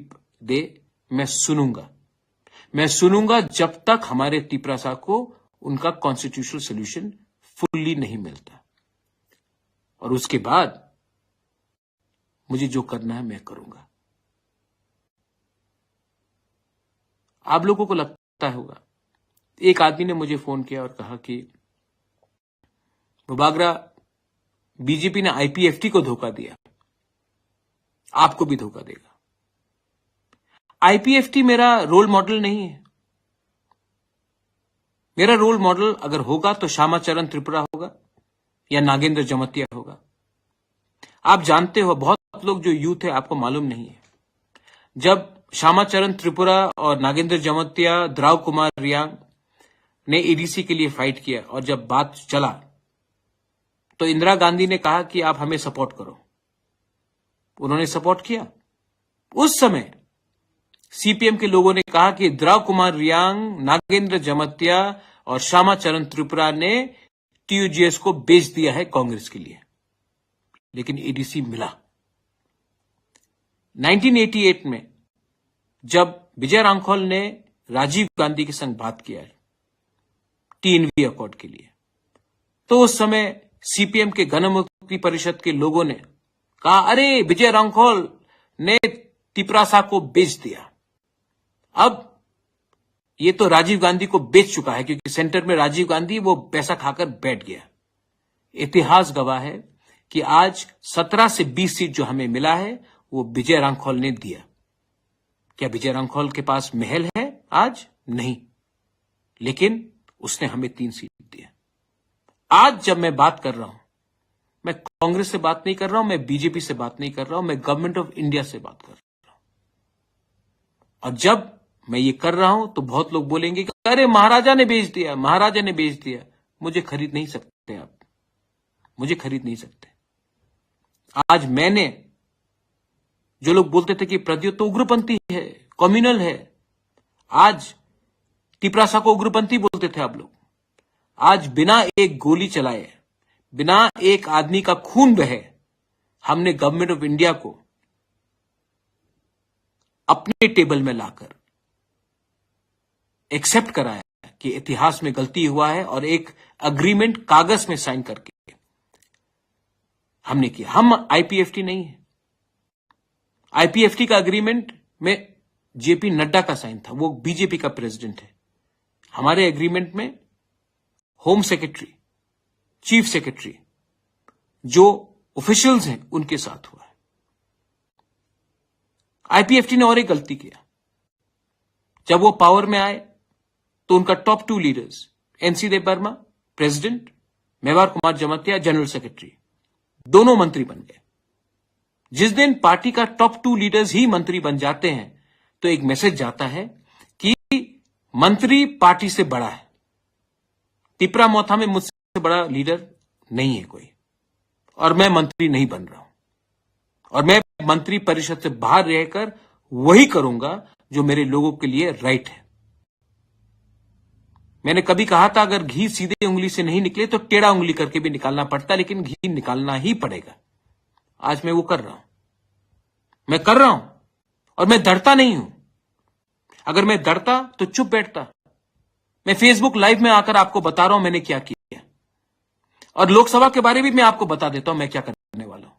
दे, मैं सुनूंगा। मैं सुनूंगा जब तक हमारे तिपरासा को उनका कॉन्स्टिट्यूशनल सॉल्यूशन फुल्ली नहीं मिलता। और उसके बाद मुझे जो करना है, मैं करूंगा। आप लोगों को लगता होगा, एक आदमी ने मुझे फोन किया और कहा कि बुबागरा, बीजेपी ने आईपीएफटी को धोखा दिया, आपको भी धोखा देगा। आईपीएफटी मेरा रोल मॉडल नहीं है। मेरा रोल मॉडल अगर होगा तो श्यामाचरण त्रिपुरा होगा या नागेंद्र जमतिया होगा। आप जानते हो, बहुत लोग जो यूथ है, आपको मालूम नहीं है, जब श्यामाचरण त्रिपुरा और नागेंद्र जमतिया, द्राव कुमार रियांग ने एडीसी के लिए फाइट किया और जब बात चला तो इंदिरा गांधी ने कहा कि आप हमें सपोर्ट करो। उन्होंने सपोर्ट किया। उस समय सीपीएम के लोगों ने कहा कि द्राव कुमार रियांग, नागेंद्र जमतिया और श्यामाचरण त्रिपुरा ने टीयूजीएस को बेच दिया है कांग्रेस के लिए, लेकिन एडीसी मिला। नाइनटीन एटी एट में जब विजय रांखल ने राजीव गांधी के संग बात किया है टीएनवी अकॉर्ड के लिए, तो उस समय सीपीएम के गणमुक्ति परिषद के लोगों ने कहा, अरे, विजय रांखल ने तिपरासा को बेच दिया। अब ये तो राजीव गांधी को बेच चुका है, क्योंकि सेंटर में राजीव गांधी, वो पैसा खाकर बैठ गया। इतिहास गवाह है कि आज सत्रह से बीस सीट जो हमें मिला है, वो विजय रांखल ने दिया। क्या विजय रांखल के पास महल है आज? नहीं, लेकिन उसने हमें तीन सीट दिया। आज जब मैं बात कर रहा हूं, मैं कांग्रेस से बात नहीं कर रहा हूं, मैं बीजेपी से बात नहीं कर रहा हूं, मैं गवर्नमेंट ऑफ इंडिया से बात कर रहा हूं। और जब मैं ये कर रहा हूं तो बहुत लोग बोलेंगे कि अरे, महाराजा ने बेच दिया, महाराजा ने बेच दिया। मुझे खरीद नहीं सकते आप, मुझे खरीद नहीं सकते। आज मैंने, जो लोग बोलते थे कि प्रद्युत तो उग्रपंथी है, कम्युनल है, आज तिपरासा को उग्रपंथी बोलते थे आप लोग। आज बिना एक गोली चलाए, बिना एक आदमी का खून बहे, हमने गवर्नमेंट ऑफ इंडिया को अपने टेबल में लाकर एक्सेप्ट कराया कि इतिहास में गलती हुआ है और एक एग्रीमेंट कागज में साइन करके हमने किया। हम आईपीएफटी नहीं है। आईपीएफटी का एग्रीमेंट में जेपी नड्डा का साइन था, वो बीजेपी का प्रेसिडेंट है। हमारे एग्रीमेंट में होम सेक्रेटरी, चीफ सेक्रेटरी, जो ऑफिशियल्स हैं, उनके साथ हुआ है। आईपीएफटी ने और एक गलती किया। जब वो पावर में आए तो उनका top two leaders, NC Debbarma, president, Mebar Kumar Jamatia, general secretary, दोनों मंत्री बन गए। जिस दिन पार्टी का टॉप टू लीडर्स ही मंत्री बन जाते हैं तो एक मैसेज जाता है कि मंत्री पार्टी से बड़ा है। तिपरा मोथा में मुझसे बड़ा लीडर नहीं है कोई, और मैं मंत्री नहीं बन रहा हूं, और मैं मंत्री परिषद से बाहर रहकर वही करूंगा जो मेरे लोगों के लिए राइट है। मैंने कभी कहा था, अगर घी सीधे उंगली से नहीं निकले तो टेढ़ा उंगली करके भी निकालना पड़ता, लेकिन घी निकालना ही पड़ेगा। आज मैं वो कर रहा हूं, मैं कर रहा हूं। और मैं डरता नहीं हूं। अगर मैं डरता तो चुप बैठता। मैं Facebook लाइव में आकर आपको बता रहा हूं मैंने क्या किया। और लोकसभा के बारे में मैं आपको बता देता हूं मैं क्या करने वाला हूं।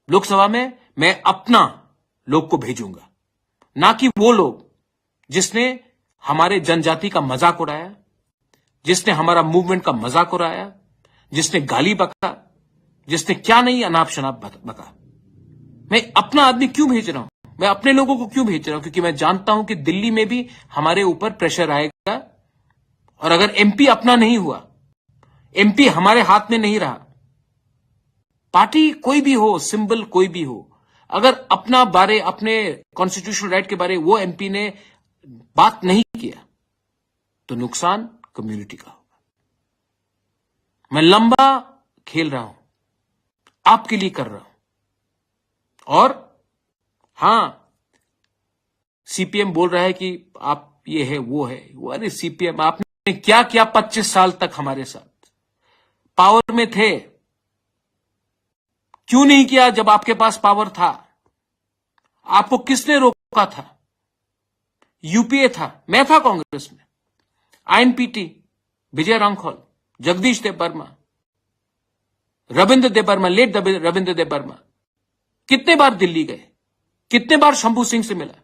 लोकसभा में मैं अपना लोग को भेजूंगा, ना कि वो लोग जिसने हमारे जनजाति का मजाक उड़ाया, जिसने हमारा मूवमेंट का मजाक उड़ाया, जिसने गाली बका, जिसने क्या नहीं अनाप शनाप बक-, बका। मैं अपना आदमी क्यों भेज रहा हूं, मैं अपने लोगों को क्यों भेज रहा हूं? क्योंकि मैं जानता हूं कि दिल्ली में भी हमारे ऊपर प्रेशर आएगा। और अगर एमपी अपना नहीं हुआ, एमपी हमारे हाथ में नहीं रहा, पार्टी कोई भी हो, सिंबल कोई भी हो, अगर अपना बारे, अपने कॉन्स्टिट्यूशनल राइट के बारे वो एमपी ने बात नहीं किया, तो नुकसान कम्युनिटी का होगा। मैं लंबा खेल रहा हूं, आपके लिए कर रहा हूं। और हां, सीपीएम बोल रहा है कि आप ये है, वो है। वो, अरे सीपीएम, आपने क्या किया पच्चीस साल तक हमारे साथ? पावर में थे, क्यों नहीं किया जब आपके पास पावर था? आपको किसने रोका था? यूपीए था, मैं था कांग्रेस में। आईएनपीटी, विजय रांखल, जगदीश देव वर्मा, रविंद्र देव वर्मा, लेट रविंद्र देव वर्मा कितने बार दिल्ली गए, कितने बार शंभू सिंह से मिला,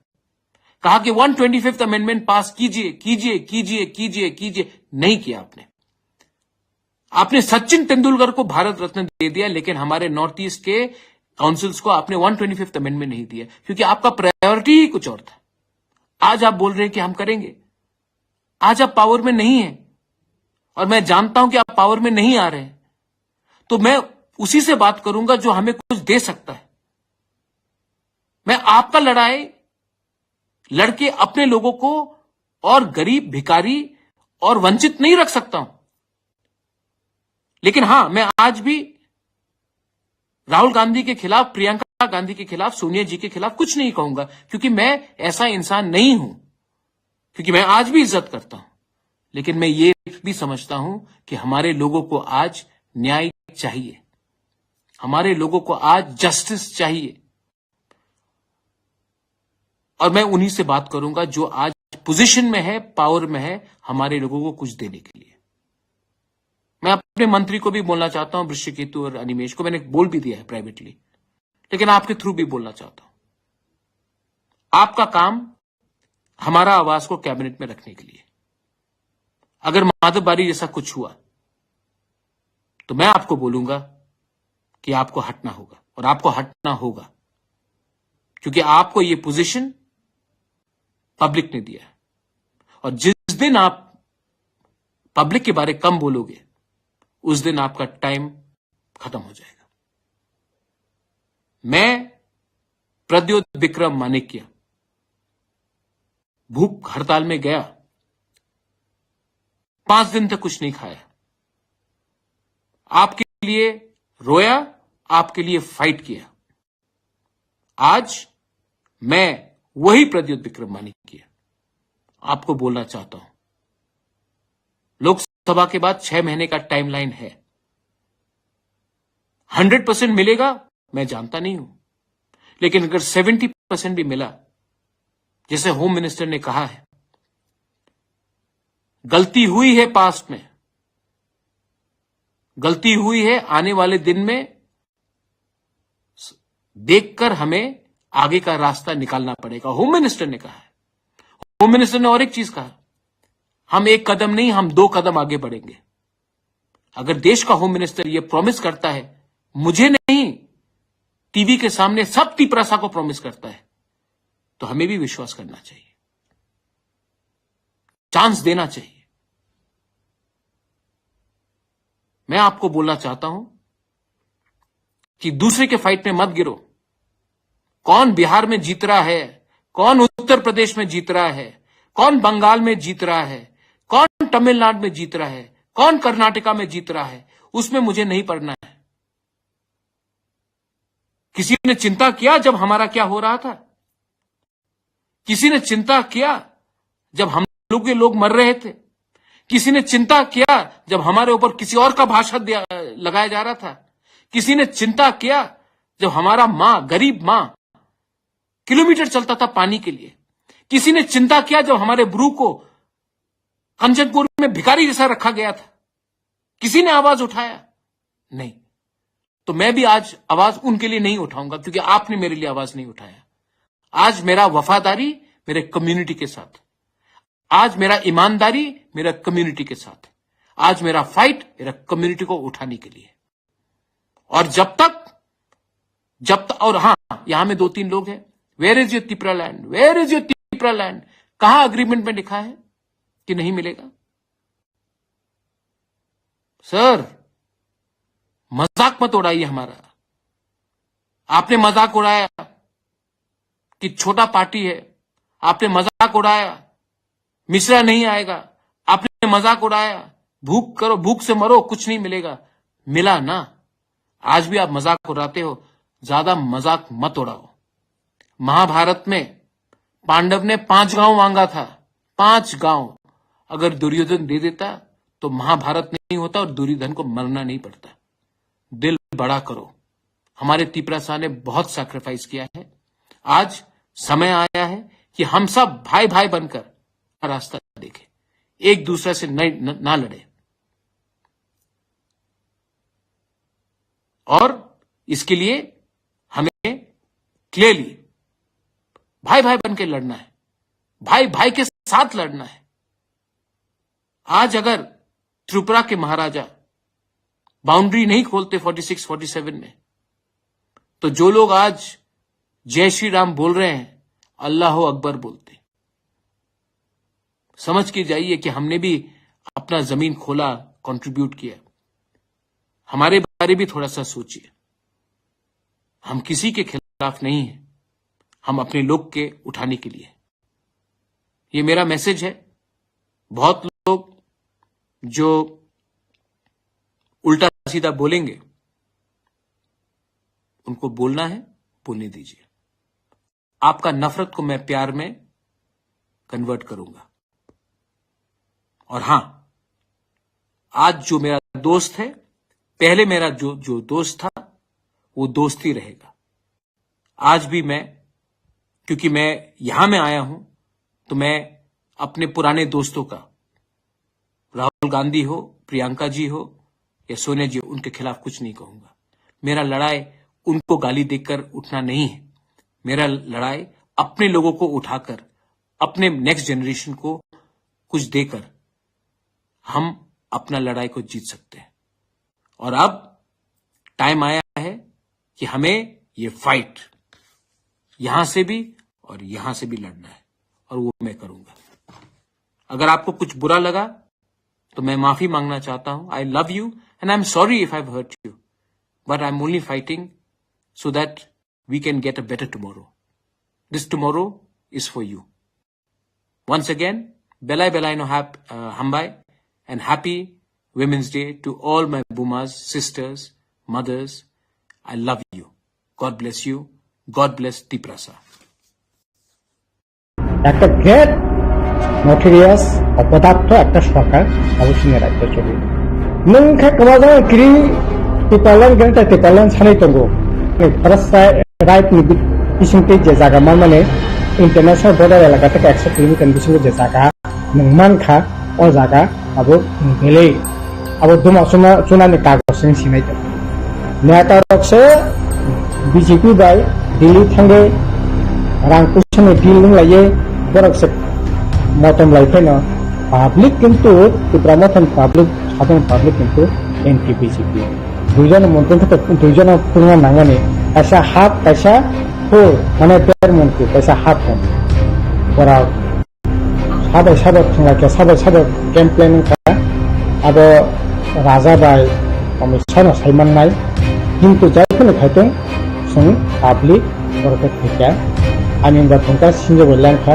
कहा कि वन ट्वेंटी फिफ्थ अमेंडमेंट पास कीजिए, कीजिए, कीजिए, कीजिए, कीजिए। नहीं किया आपने। आपने सचिन तेंदुलकर को भारत रत्न दे दिया, लेकिन हमारे नॉर्थ ईस्ट के काउंसिल्स को आपने वन ट्वेंटी फिफ्थ अमेंडमेंट नहीं दिया, क्योंकि आपका प्रायोरिटी ही कुछ और था। आज आप बोल रहे हैं कि हम करेंगे, आज आप पावर में नहीं है और मैं जानता हूं कि आप पावर में नहीं आ रहे हैं, तो मैं उसी से बात करूंगा जो हमें कुछ दे सकता है। मैं आपका लड़ाई लड़के अपने लोगों को और गरीब, भिखारी और वंचित नहीं रख सकता हूं, लेकिन हां, मैं आज भी राहुल गांधी के खिलाफ, प्रियंका गांधी के खिलाफ, सोनिया जी के खिलाफ कुछ नहीं कहूंगा, क्योंकि मैं ऐसा इंसान नहीं हूं, क्योंकि मैं आज भी इज्जत करता हूं। लेकिन मैं ये भी समझता हूं कि हमारे लोगों को आज न्याय चाहिए, हमारे लोगों को आज जस्टिस चाहिए। और मैं उन्हीं से बात करूंगा जो आज पोजीशन में है, पावर में है, हमारे लोगों को कुछ देने के लिए। मैं अपने मंत्री को भी बोलना चाहता हूं, वृषिकेतु और अनिमेश को मैंने बोल भी दिया है प्राइवेटली, लेकिन आपके थ्रू भी बोलना चाहता हूं। आपका काम हमारा आवाज को कैबिनेट में रखने के लिए। अगर माधव बारी जैसा कुछ हुआ, तो मैं आपको बोलूंगा कि आपको हटना होगा, और आपको हटना होगा, क्योंकि आपको ये पोजीशन पब्लिक ने दिया है। और जिस दिन आप पब्लिक के बारे कम बोलोगे, उस दिन आपका टाइम खत्म हो जाएगा। मैं प्रद्योत विक्रम माणिक्य भूख हड़ताल में गया, पांच दिन तक कुछ नहीं खाया, आपके लिए रोया, आपके लिए फाइट किया। आज मैं वही प्रद्युत विक्रम माणिक्य आपको बोलना चाहता हूं। लोकसभा के बाद छह महीने का टाइमलाइन है। हंड्रेड परसेंट मिलेगा, मैं जानता नहीं हूं, लेकिन अगर सेवेंटी परसेंट भी मिला, जैसे होम मिनिस्टर ने कहा है, गलती हुई है पास्ट में, गलती हुई है, आने वाले दिन में देखकर हमें आगे का रास्ता निकालना पड़ेगा, होम मिनिस्टर ने कहा है। होम मिनिस्टर ने और एक चीज कहा, हम एक कदम नहीं, हम दो कदम आगे बढ़ेंगे। अगर देश का होम मिनिस्टर ये प्रॉमिस करता है, मुझे नहीं, टीवी के सामने सब तिपरासा को प्रॉमिस करता है, तो हमें भी विश्वास करना चाहिए, चांस देना चाहिए। मैं आपको बोलना चाहता हूं कि दूसरे के फाइट में मत गिरो। कौन बिहार में जीत रहा है, कौन उत्तर प्रदेश में जीत रहा है, कौन बंगाल में जीत रहा है, कौन तमिलनाडु में जीत रहा है, कौन कर्नाटका में जीत रहा है, उसमें मुझे नहीं पड़ना है। किसी ने चिंता किया जब हमारा क्या हो रहा था? किसी ने चिंता किया जब हम लोग के लोग मर रहे थे? किसी ने चिंता किया जब हमारे ऊपर किसी और का भाषा दिया, लगाया जा रहा था? किसी ने चिंता किया जब हमारा माँ, गरीब माँ, किलोमीटर चलता था पानी के लिए? किसी ने चिंता किया जब हमारे ब्रू को कंचनपुर में भिखारी जैसा रखा गया था? किसी ने आवाज उठाया? नहीं। तो मैं भी आज आवाज उनके लिए नहीं उठाऊंगा, क्योंकि आपने मेरे लिए आवाज नहीं उठाया। आज मेरा वफादारी मेरे कम्युनिटी के साथ, आज मेरा ईमानदारी मेरा कम्युनिटी के साथ, आज मेरा फाइट मेरा कम्युनिटी को उठाने के लिए। और जब तक, जब तक, और हाँ, यहाँ में दो तीन लोग हैं, where is your Tipra land, where is your Tipra land? कहाँ अग्रीमेंट में लिखा है कि नहीं मिलेगा? सर, मजाक मत उड़ाइए हमारा। आपने मजाक उड़ाया कि छोटा पार्टी है, आपने मजाक उड़ाया, मिश्रा नहीं आएगा, आपने मजाक उड़ाया, भूख करो, भूख से मरो, कुछ नहीं मिलेगा। मिला ना? आज भी आप मजाक उड़ाते हो, ज्यादा मजाक मत उड़ाओ। महाभारत में पांडव ने पांच गांव मांगा था, पांच गांव। अगर दुर्योधन दे देता तो महाभारत नहीं होता और दुर्योधन को मरना नहीं पड़ता। दिल बड़ा करो। हमारे तिपरासा ने बहुत सैक्रिफाइस किया है। आज समय आया है कि हम सब भाई भाई बनकर रास्ता देखें, एक दूसरे से न, न, ना लड़े। और इसके लिए हमें क्लियरली भाई भाई बन के लड़ना है, भाई भाई के साथ लड़ना है। आज अगर त्रिपुरा के महाराजा बाउंड्री नहीं खोलते फोर्टी सिक्स फोर्टी सेवन में, तो जो लोग आज जय श्री राम बोल रहे हैं, अल्लाह अकबर बोलते। समझ के जाइए कि हमने भी अपना जमीन खोला, कंट्रीब्यूट किया। हमारे बारे भी थोड़ा सा सोचिए। हम किसी के खिलाफ नहीं हैं, हम अपने लोग के उठाने के लिए। ये मेरा मैसेज है। बहुत लोग जो उल्टा सीधा बोलेंगे, उनको बोलना है, बोलने दीजिए। आपका नफरत को मैं प्यार में कन्वर्ट करूंगा। और हां, आज जो मेरा दोस्त है, पहले मेरा जो, जो दोस्त था, वो दोस्त ही रहेगा। आज भी मैं, क्योंकि मैं यहां में आया हूं, तो मैं अपने पुराने दोस्तों का, राहुल गांधी हो, प्रियंका जी हो या सोनिया जी, उनके खिलाफ कुछ नहीं कहूंगा। मेरा लड़ाई उनको गाली देकर उठना नहीं है। मेरा लड़ाई अपने लोगों को उठाकर, अपने नेक्स्ट जनरेशन को कुछ देकर हम अपना लड़ाई को जीत सकते हैं। और अब टाइम आया है कि हमें ये फाइट यहां से भी और यहां से भी लड़ना है, और वो मैं करूंगा। अगर आपको कुछ बुरा लगा तो मैं माफी मांगना चाहता हूं। I love you and I am sorry if I have hurt you, but I am only fighting so that we can get a better tomorrow. This tomorrow is for you. Once again, belai belai no hap, uh, hambai and happy Women's Day to all my bumas, sisters, mothers. I love you. God bless you. God bless Tiprasa. একটা গ্রেট নোটেরিয়াস অপদার্থ একটা সরকার অবশ্যই রাজ্য চলে। নং খা কমাজা ক্রি টিপালন গ্রেটা টিপালন সানাই তঙ্গো। ফরেস্ট রাইট নি বিসিংতে যে জায়গা মানে ইন্টারন্যাশনাল বর্ডার এলাকা থেকে একশো কিলোমিটার বিসিংতে যে জায়গা নং মান খা ও জায়গা abo belai abo duma suma chunani kagoj sing sinai tong. Neta rok se B J P bai Delhi thangwi rang puisani deal wng laiwi borok se motom lai phaino public kintu Tipra Mothani public, sadharon public kintu anti B J P. Duijon montri khe duijon pungna nangmani, kaisa half, kaisa full, mane der montri, kaisa half montri. Borok Sabai sabai thwngla khe, sabai sabai game plan wngkha. Abo raja bai komisar no sai mannai. Kintu jai phano khai tong, chwng public borok khe thwikha. Ani wngkha thwngkha, sinjo bai langkha.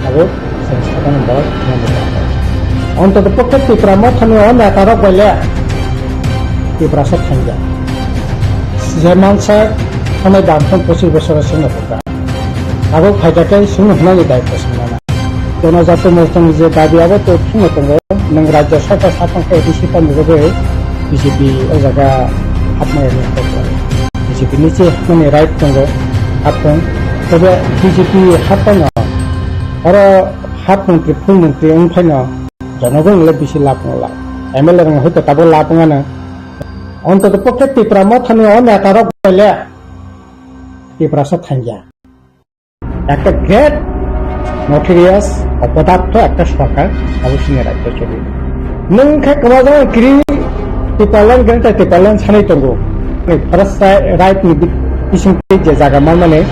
Abo chwng sakani borok thwngmani. Ontoto pokhe Tipra Mothani o neta rok bai le Tiprasa thangya. Je mansa thanai dam thang pochis bosor singno thangkha. Abo phaikha khe chwngno hwnani daitwa swngnana. Jonojati Morchani je dabi abo to thwngwi tongo, nwng Rajya Sabha saphang khe A D C phaimani bagwi B J P o jaga hapmani bagwi. B J P ni se hapmani right tongo, hapthung. Tebe B J P happhano, oro hap montri, full montri wng phaino jonogong le bisi lab wng la. M L A rok hoito tabo lab wng ano. Ontoto pokhe Tipra Mothani o neta rok bai le Tiprasa thangya. Ekta great notorious opodapto ekta sorkar abo chini rajyo choli. Nwng khe kwmajak kiri Tipraland ganta Tipraland sanai tongo. Forest right ni bi-, bisingtwi je jaga manmani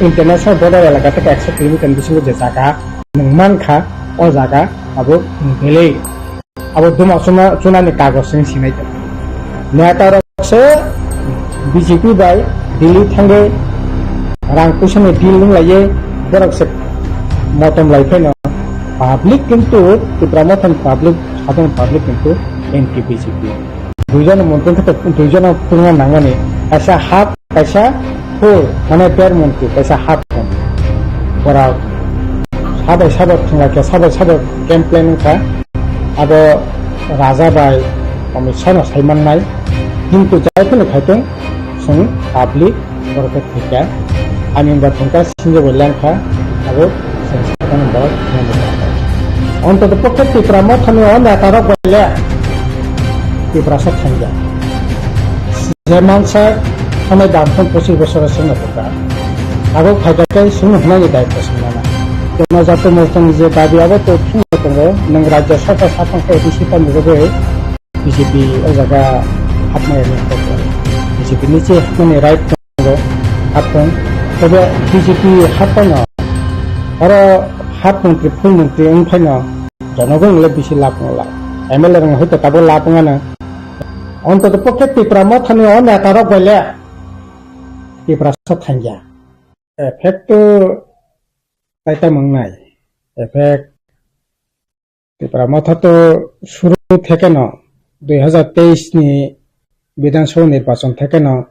international border elaka tei ekso kilometer ni bisingo je jaga nwng mankha, o jaga abo nwng belai. Abo duma chuna, chunani kagoj chwng sinai tongo. Neta rok se B J P bai Delhi thangwi rang puisa ni deal wng laiwi borok se motom lai phaino. Public kintu Tipra Mothani public, sadharon public kintu anti B J P. Duijon montri khe duijon tungna nangmani. Kaisa hap Kaisa full, mane der montri, kaisa half montri. Borok sabai sabai thwngla khe, sabai sabai game plan wngkha. Abo Raja bai Amit Shah no sai mannai. Kintu jai phano khai tong, chwng public borok khe thwikha. Ani wngkha thwngkha, sinjo bo lengkha, abo chwng sai phano borok nangkha. Ontoto pokhe Tipra Mothani o neta rok bai le Tiprasa thangya. Je mansa thanai bamthang pochis bosor sengno bwkha. Abo phaida khe sengno hwnani daitwa sengmana. Jonojati Morchani je dabi abo to thwngwi tongo, nwng Rajya Sabha saphang khe A D C phaimani bagwi B J P o jaga hapmani bagwi. B J P ni se hapmani right tongo, hapthung. Tebe B J P happhano oro half montri, full montri wng phaino jonogong le bisi lab wng la. M L A rok hoito tabo lab wng ano. Ontoto pokhe Tipra Mothani o neta rok bai le Tiprasa thangya. Effect to taita mangnai. Effect Tipra Motha to suru thekeno dui hazar teis ni Bidhan Sabha nirbachon thekeno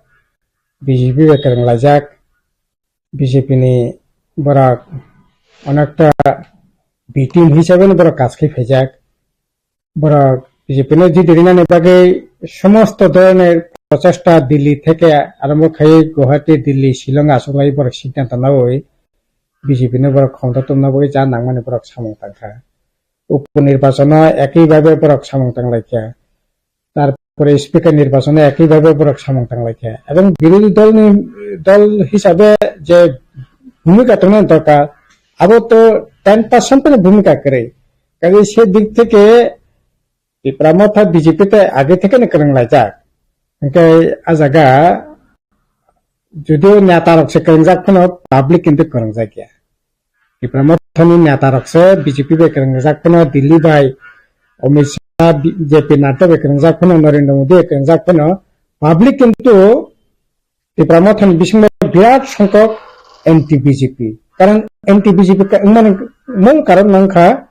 B J P bai kwrwng laijak. B J P ni borok onekta B team hisabe no borok kaj khai phaijak. Borok B J P no jidi rinani bagwi somosto dhoronor prochesta Delhi theke arombo khai Guwahati, Delhi, Shillong achuklai borok siddhanto nawi B J P no borok khomta tubuna bagwi ja nangmani borok samung tangkha. Upo nirbachono ekibhabe borok samung tanglaikha. Tarpore speaker nirbachono ekibhabe borok samung tanglaikha. Ebong birodhi dolni, dol hisabe je bhumika tongna dorkar, abo to ten percent ni bhumika kwrwi. Kaje se dik theke Tipra Motha B J P te age thekeno kwrwng laijak. Hwnkhe a jaga judio neta rok se kwrwngjak phano public kintu kwrwngjak ya. Tipra Mothani neta rok se B J P bai kwrwngjak phano, Delhi bai Amit Shah, B-, J P Nadda bai kwrwngjak phano, Narendra Modi bai kwrwngjak phano, public kintu Tipra Mothani bisingo birat songkok anti B J P. Karon anti B J P ka-, wngmani mul karon wngkha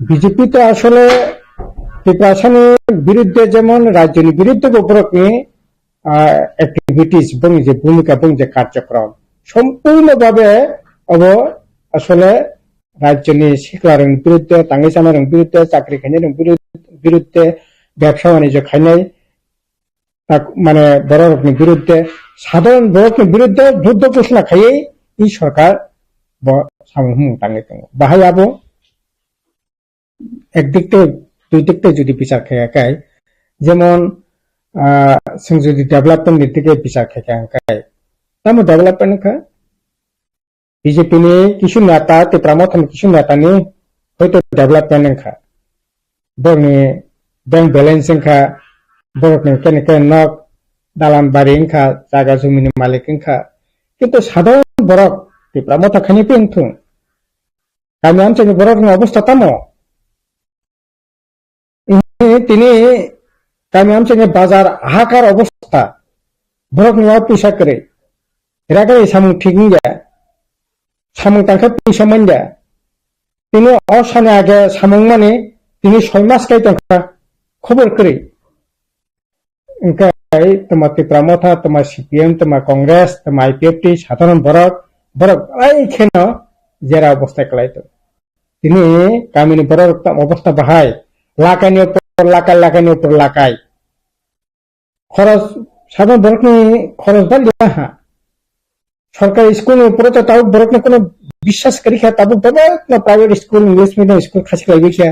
B J P to asole Tiprasani birudde jemon rajyoni birudde bo borokni, ah, activities, bongni je bhumika, bongni je karjokrom, sompurno bhabe obo asole rajyoni siklarokni birudde, tangwi chanarokni birudde, chakri khainairokni birud-, birudde, bebsa banijyo khainai, tak, mane bororokni birudde, sadharon borokni birudde juddho ghoshona khaiwi i sorkar bo samung humung tangwi tongo. Bahai abo ek dik tei dui dik tei jodi bichar khaikha khe, jemon, ah, chwng jodi development ni dige bichar khaikha khe, tamo development wngkha? B J P ni kisu neta, Tipra Mothani kisu neta ni hoito development wngkha. Borokni bank balance wngkha, borokni kene kene nok, dalan bari wngkha, jaga jumi ni malik wngkha. Kintu sadharon borok Tipra Motha khaini phi wngthung. Kami amchaini borokni obostha tamo? Ini tini kami amchaini bazar hahakar obostha. Borokni o puisa kwrwi. Ragwi samung thik wngya. Samung tangkhe puisa manya. Tini o sani age samung mani tini soi mas kai tongkha. Khobor kwrwi. Hwnkhe toma Tipra Motha, toma C P M, toma Congress, toma I P F T, sadharon borok, borok belai kheno jera obosthai kwlai tongo. Tini kamini borok ta obostha bahai. Lakai ni upor lakai, lakai ni upor lakai. Khoros, sadharon borokni khoros baliya ha. Sorkari school ni upor to tabuk borokni kono biswas kwrwi kha, tabuk bebak no private school, English medium school khasi khlaiwi kha.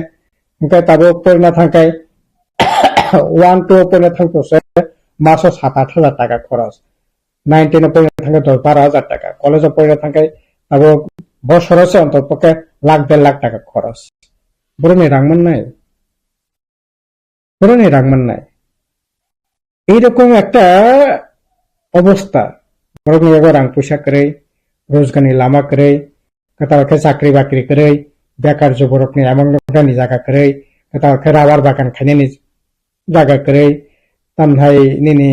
Hwnkhe tabuk porina thangkai one two porina thangto se maso sat aat hajar taka khoros. Nine ten o porina thangkai dos baro hajar taka. College o porina thangkai tabuk bosoro se ontor pokhe lakh der lakh taka khoros. Borokni rang mannai. Borokni rang mannai. Ei rokom ekta obostha. Borokni yago rang puisa kwrwi, rojgarni lama kwrwi, kwtal khe chakri bakri kwrwi, bekar juborokni amang nokdani jaga kwrwi, kwtal khe rabar bagan khainani jaga kwrwi, tamhai nini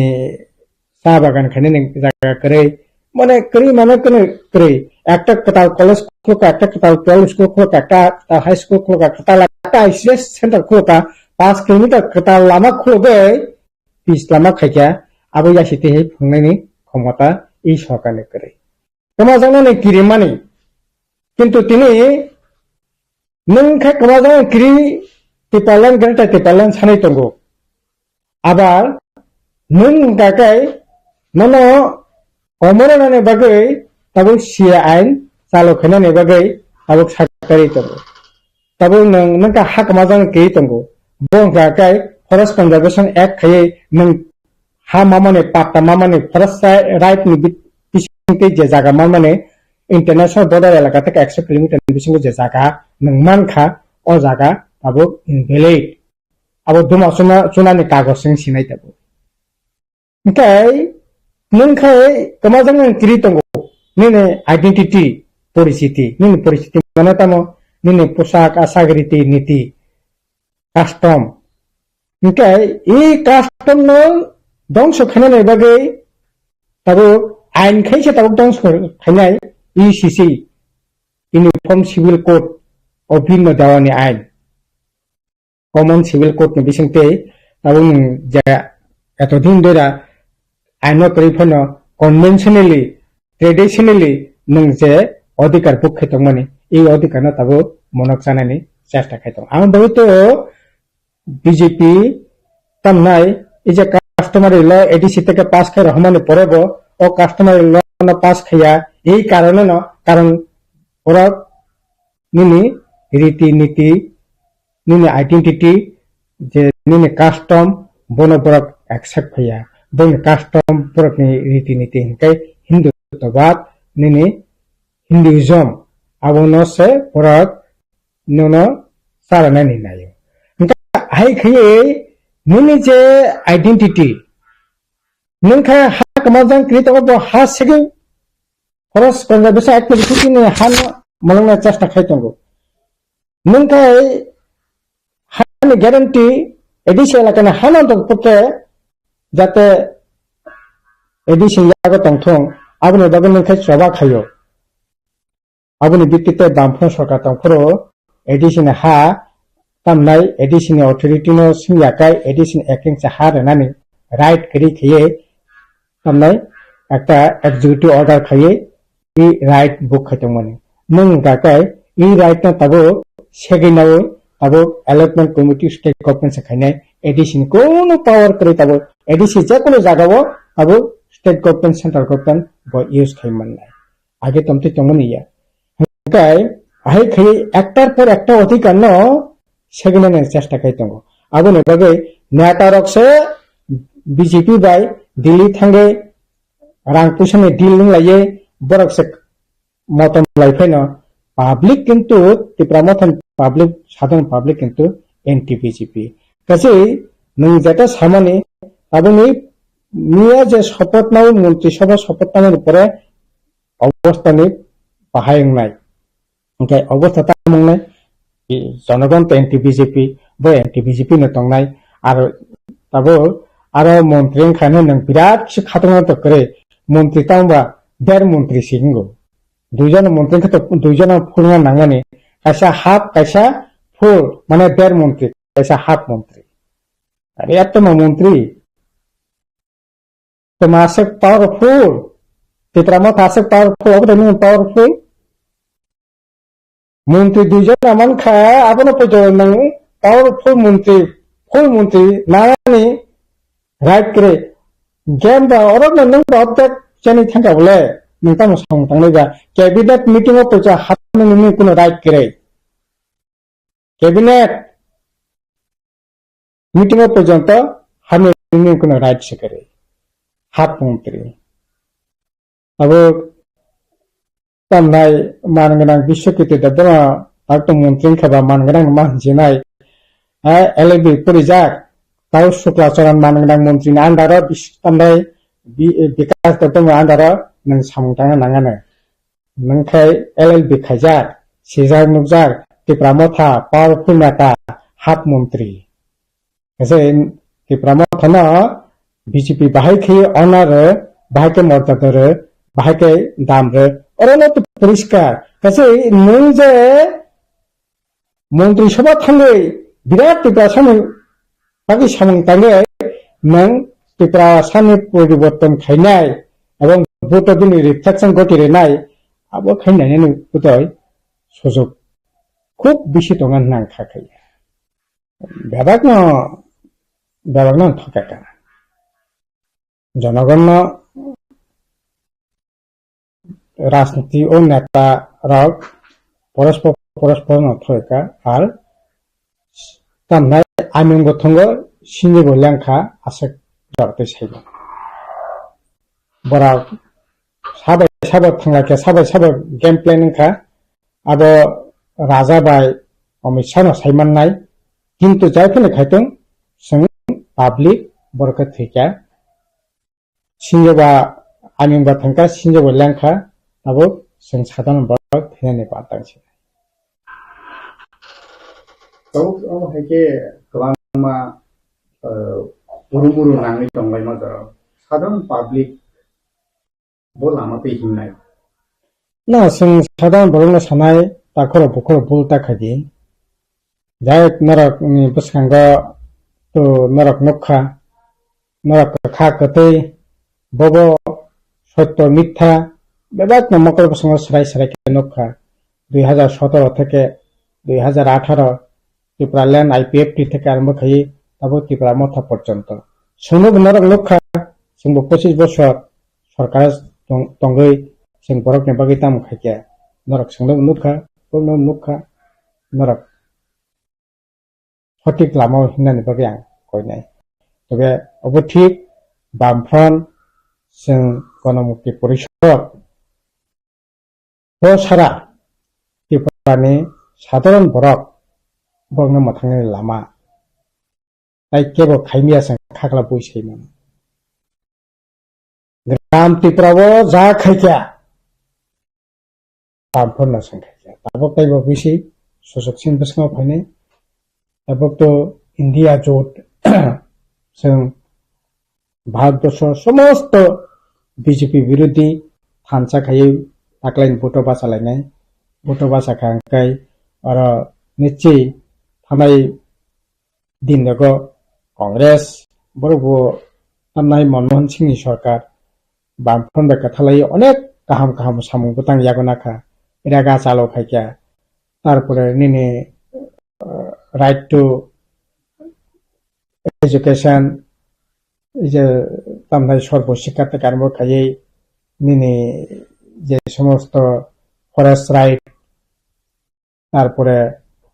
cha bagan khainani jaga kwrwi, mane kwrwi mane kwrwi kwrwi. Ekta kwtal college khulukha, ekta kwtal twelve school khulukha, ekta kwtal high school khulukha, kwtal ekta I C S center khulukha, paanch kilometer kwtal lama khulugwi pis lama khaikha, abo yasi twi hai phungnani khomota i sorkarni kwrwi. Kwmajaknani kirimani. Kintu tini nwng khe kwmajaknani kiri Tipraland, Greater Tipraland sanwi tongo. Abar nwng hwnkha khe nono komornani bagwi tabuk C A ain chalo khainani bagwi tabuk sakari tongo. Tabuk nwng, nwng kha ha kwmajaknani kiri tongo. Bo hwnkha khe Forest Conservation Act khaiwi nwng ha mamani, patta mamani, forest right ni bi-, bisingtwi je jaga mamani, international border elaka theke ekso kilometer ni bisingo je jaga nwng mankha, o jaga tabuk invalid. Abo duma chuna, chunani kagoj wng sinai tabuk. Hwnkhe nwng khai kwmajaknani kiri tongo, nini identity, porichiti, nini porichiti mane tamo, nini poshak, ashak, riti niti, custom. Hwnkhe i custom no dongso khainani bagwi tabuk ain khaisa tabuk dongso khainai U C C, Uniform Civil Code of Bhima Dawani ain. Common Civil Code ni bisingtwi tabuk nwng je etodin dera aino kwrwi phano conventionally, traditionally nwng je odhikar bukhe tongmani, ei odhikar no tabuk monok chanani chesta khai tongo. Ang bagwi to B J P tamnai, ei je customary law A D C theke pass khai rohormani pore bo o customary law no pass khaiya, ei karone no, karon borok nini riti niti, nini identity, je nini custom, bono borok accept khaiya. Boni custom, borokni riti niti hwnkhe Hindu tobad, nini Hinduism, abono se borok nono charanani naio. Hwnkhe hai khaiwi nini je identity, nwng khe ha kwmajang kri tongo, bo ha segwi Forest Conservation Act ni bisingtwi ni hano mwlwngna chesta khai tongo. Nwng khe hani guarantee A D C elakani hano tongthok khe jate A D C ni yago tongthung, aboni bagwi nwng khe choba khaio. Aboni bitti tei bamphano sorkar tongphuru A D C ni ha tamnai A D C ni authority no swngya kai A D C ni acting cha ha rwnani right kwrwi khaiwi tamnai ekta executive order khaiwi i right book khai tongmani. Nwng hwnkha kai i right no tabuk segwi naui tabuk allotment committee state government se khainai A D C ni kunu power kwrwi tabuk A D C jekunu jagao tabuk state government, central government bo use khai mannai. Age tomtwi tongmani ya. Hwnkhe ahai khai ektar por ekta odhikar no segwinani chesta khai tongo. Aboni bagwi neta rok se B J P bai Delhi thangwi rang puisa ni deal wng laiwi borok se motom lai phaino public kintu Tipra Motha ni public, sadharon public kintu anti B J P. Kachi nwng jeta samani tabukni miya je sopoth nao montri sabha sopoth nani pore obostha ni bahai wngnai. Hwnkhe obostha tamo wngnai, jonogon to anti B J P, bo anti B J P no tongnai. Aro tabuk aro montri wngkha hwnwi nwng birat kisa khatungna to kwrwi. Montri tamo ba der montri si wngo. Duijon montri wngkha to duijon phulna nangmani. Kaisa half, kaisa full, mane der montri, kaisa half montri. Are eto ma montri. Toma aswk powerful. Tipra Motha aswk powerful, obo to nini powerful. Montri duijon aman kha, abono poito nang powerful montri, full montri nanani right kwrwi. Game ba oro no nang ba object chani thangka bole, nang tamo samung tangnai ba. Cabinet meeting o poito hapnani nini kuno right kwrwi. Cabinet meeting o porjonto hamya nini kuno right se kwrwi. Hap montri. Abo tamnai man gwnang Biswakirti Debbarma, tak tong montri wngkha ba man gwnang ma hinjinai. Ha, L L B porijak, tau Sukla Charan man gwnang montri ni under o bis-, tamnai bi-, Bikas Debbarma under o nang samung tangna nangano. Nwng khe L L B khaijak, sijak nukjak, Tipra Motha, powerful neta, hap montri. Kaisa Tipra Motha no B J P bahai khe honor rw, bahai khe morjada rw, bahai khe dam rw. Oro no to poriskar. Kaisa nwng je Montri Sabha thangwi birat Tiprasani bagwi samung tangwi nwng Tiprasani poriborton khainai ebong vote bini reflection goti rwnai abo khainai nini bwtwi sujok khub bisi tongo hwnna ang kha khai. Bebakno, bebakno thokeka. Jonogonno rajniti o neta rok porospor porospor no thoi ka ar tamnai aming bo thongo sinni bo lengkha aswk jora tei saibo. Borok sabai sabo thangla khe sabai sabo game plan wngkha abo raja bai Amit Shah no saimannai kintu jai phano khaitong chwng public borok khe thwikha. Sinjoba aming ba thangkha, sinjoba lengkha, tabuk chwng sadharon borok thinani pantang se. Tabuk omo hai khe kwbangma, eh, uru muru nangwi tonglaima jorao. Sadharon public bo lama twi himnai. Na, chwng sadharon borokno sanai, takhoro bukhoro bul ta khaidi. Jai norokni bwskango to norok nukha, norok kwkha kwtwi, bobo sotto mitha bebakno mokol bwskango swrai swrai khe nukha. Dui hazar sotoro theke dui hazar atharo Tipraland I P F T theke arombo khaiwi tabuk Tipra Motha porjonto. Chwngno bo norok nukha, chwngbo pochis bosor sorkar tong-, tongwi chwng borokni bagwi tamo khaikha. Norok chwngno bo nukha, borokno bo nukha, norok sothik lama o himnani bagwi ang koinai. Tobe obo thik, Bamfront, chwng Ganamukti Porishod, bo sara Tripurani sadharon borok, borokno mwthangni lama tai kebo khaimya chwng khakla bui saimano. Gram Tripura o ja khaikha, Bamfront no chwng khaikha. Tabuk taibo bisi sujok chini bwskango phainai. Tabuk to India jot chwng Bharatbosho somosto B J P birodhi thansa khaiwi taklaini vote o bachalainai. Vote o bachakha hwnkhe oro nichwi thanai din nogo Congress borok bo tamnai Manmohan Singh ni sorkar Bamfront bai kwthalai onek kaham kaham samung bwtang yago nakha. Rega chalo khaikha. Tarpore nini, uh, right to education, ei je tamnai sorbo sikha tei karmo khaiwi nini je somosto forest right, tarpore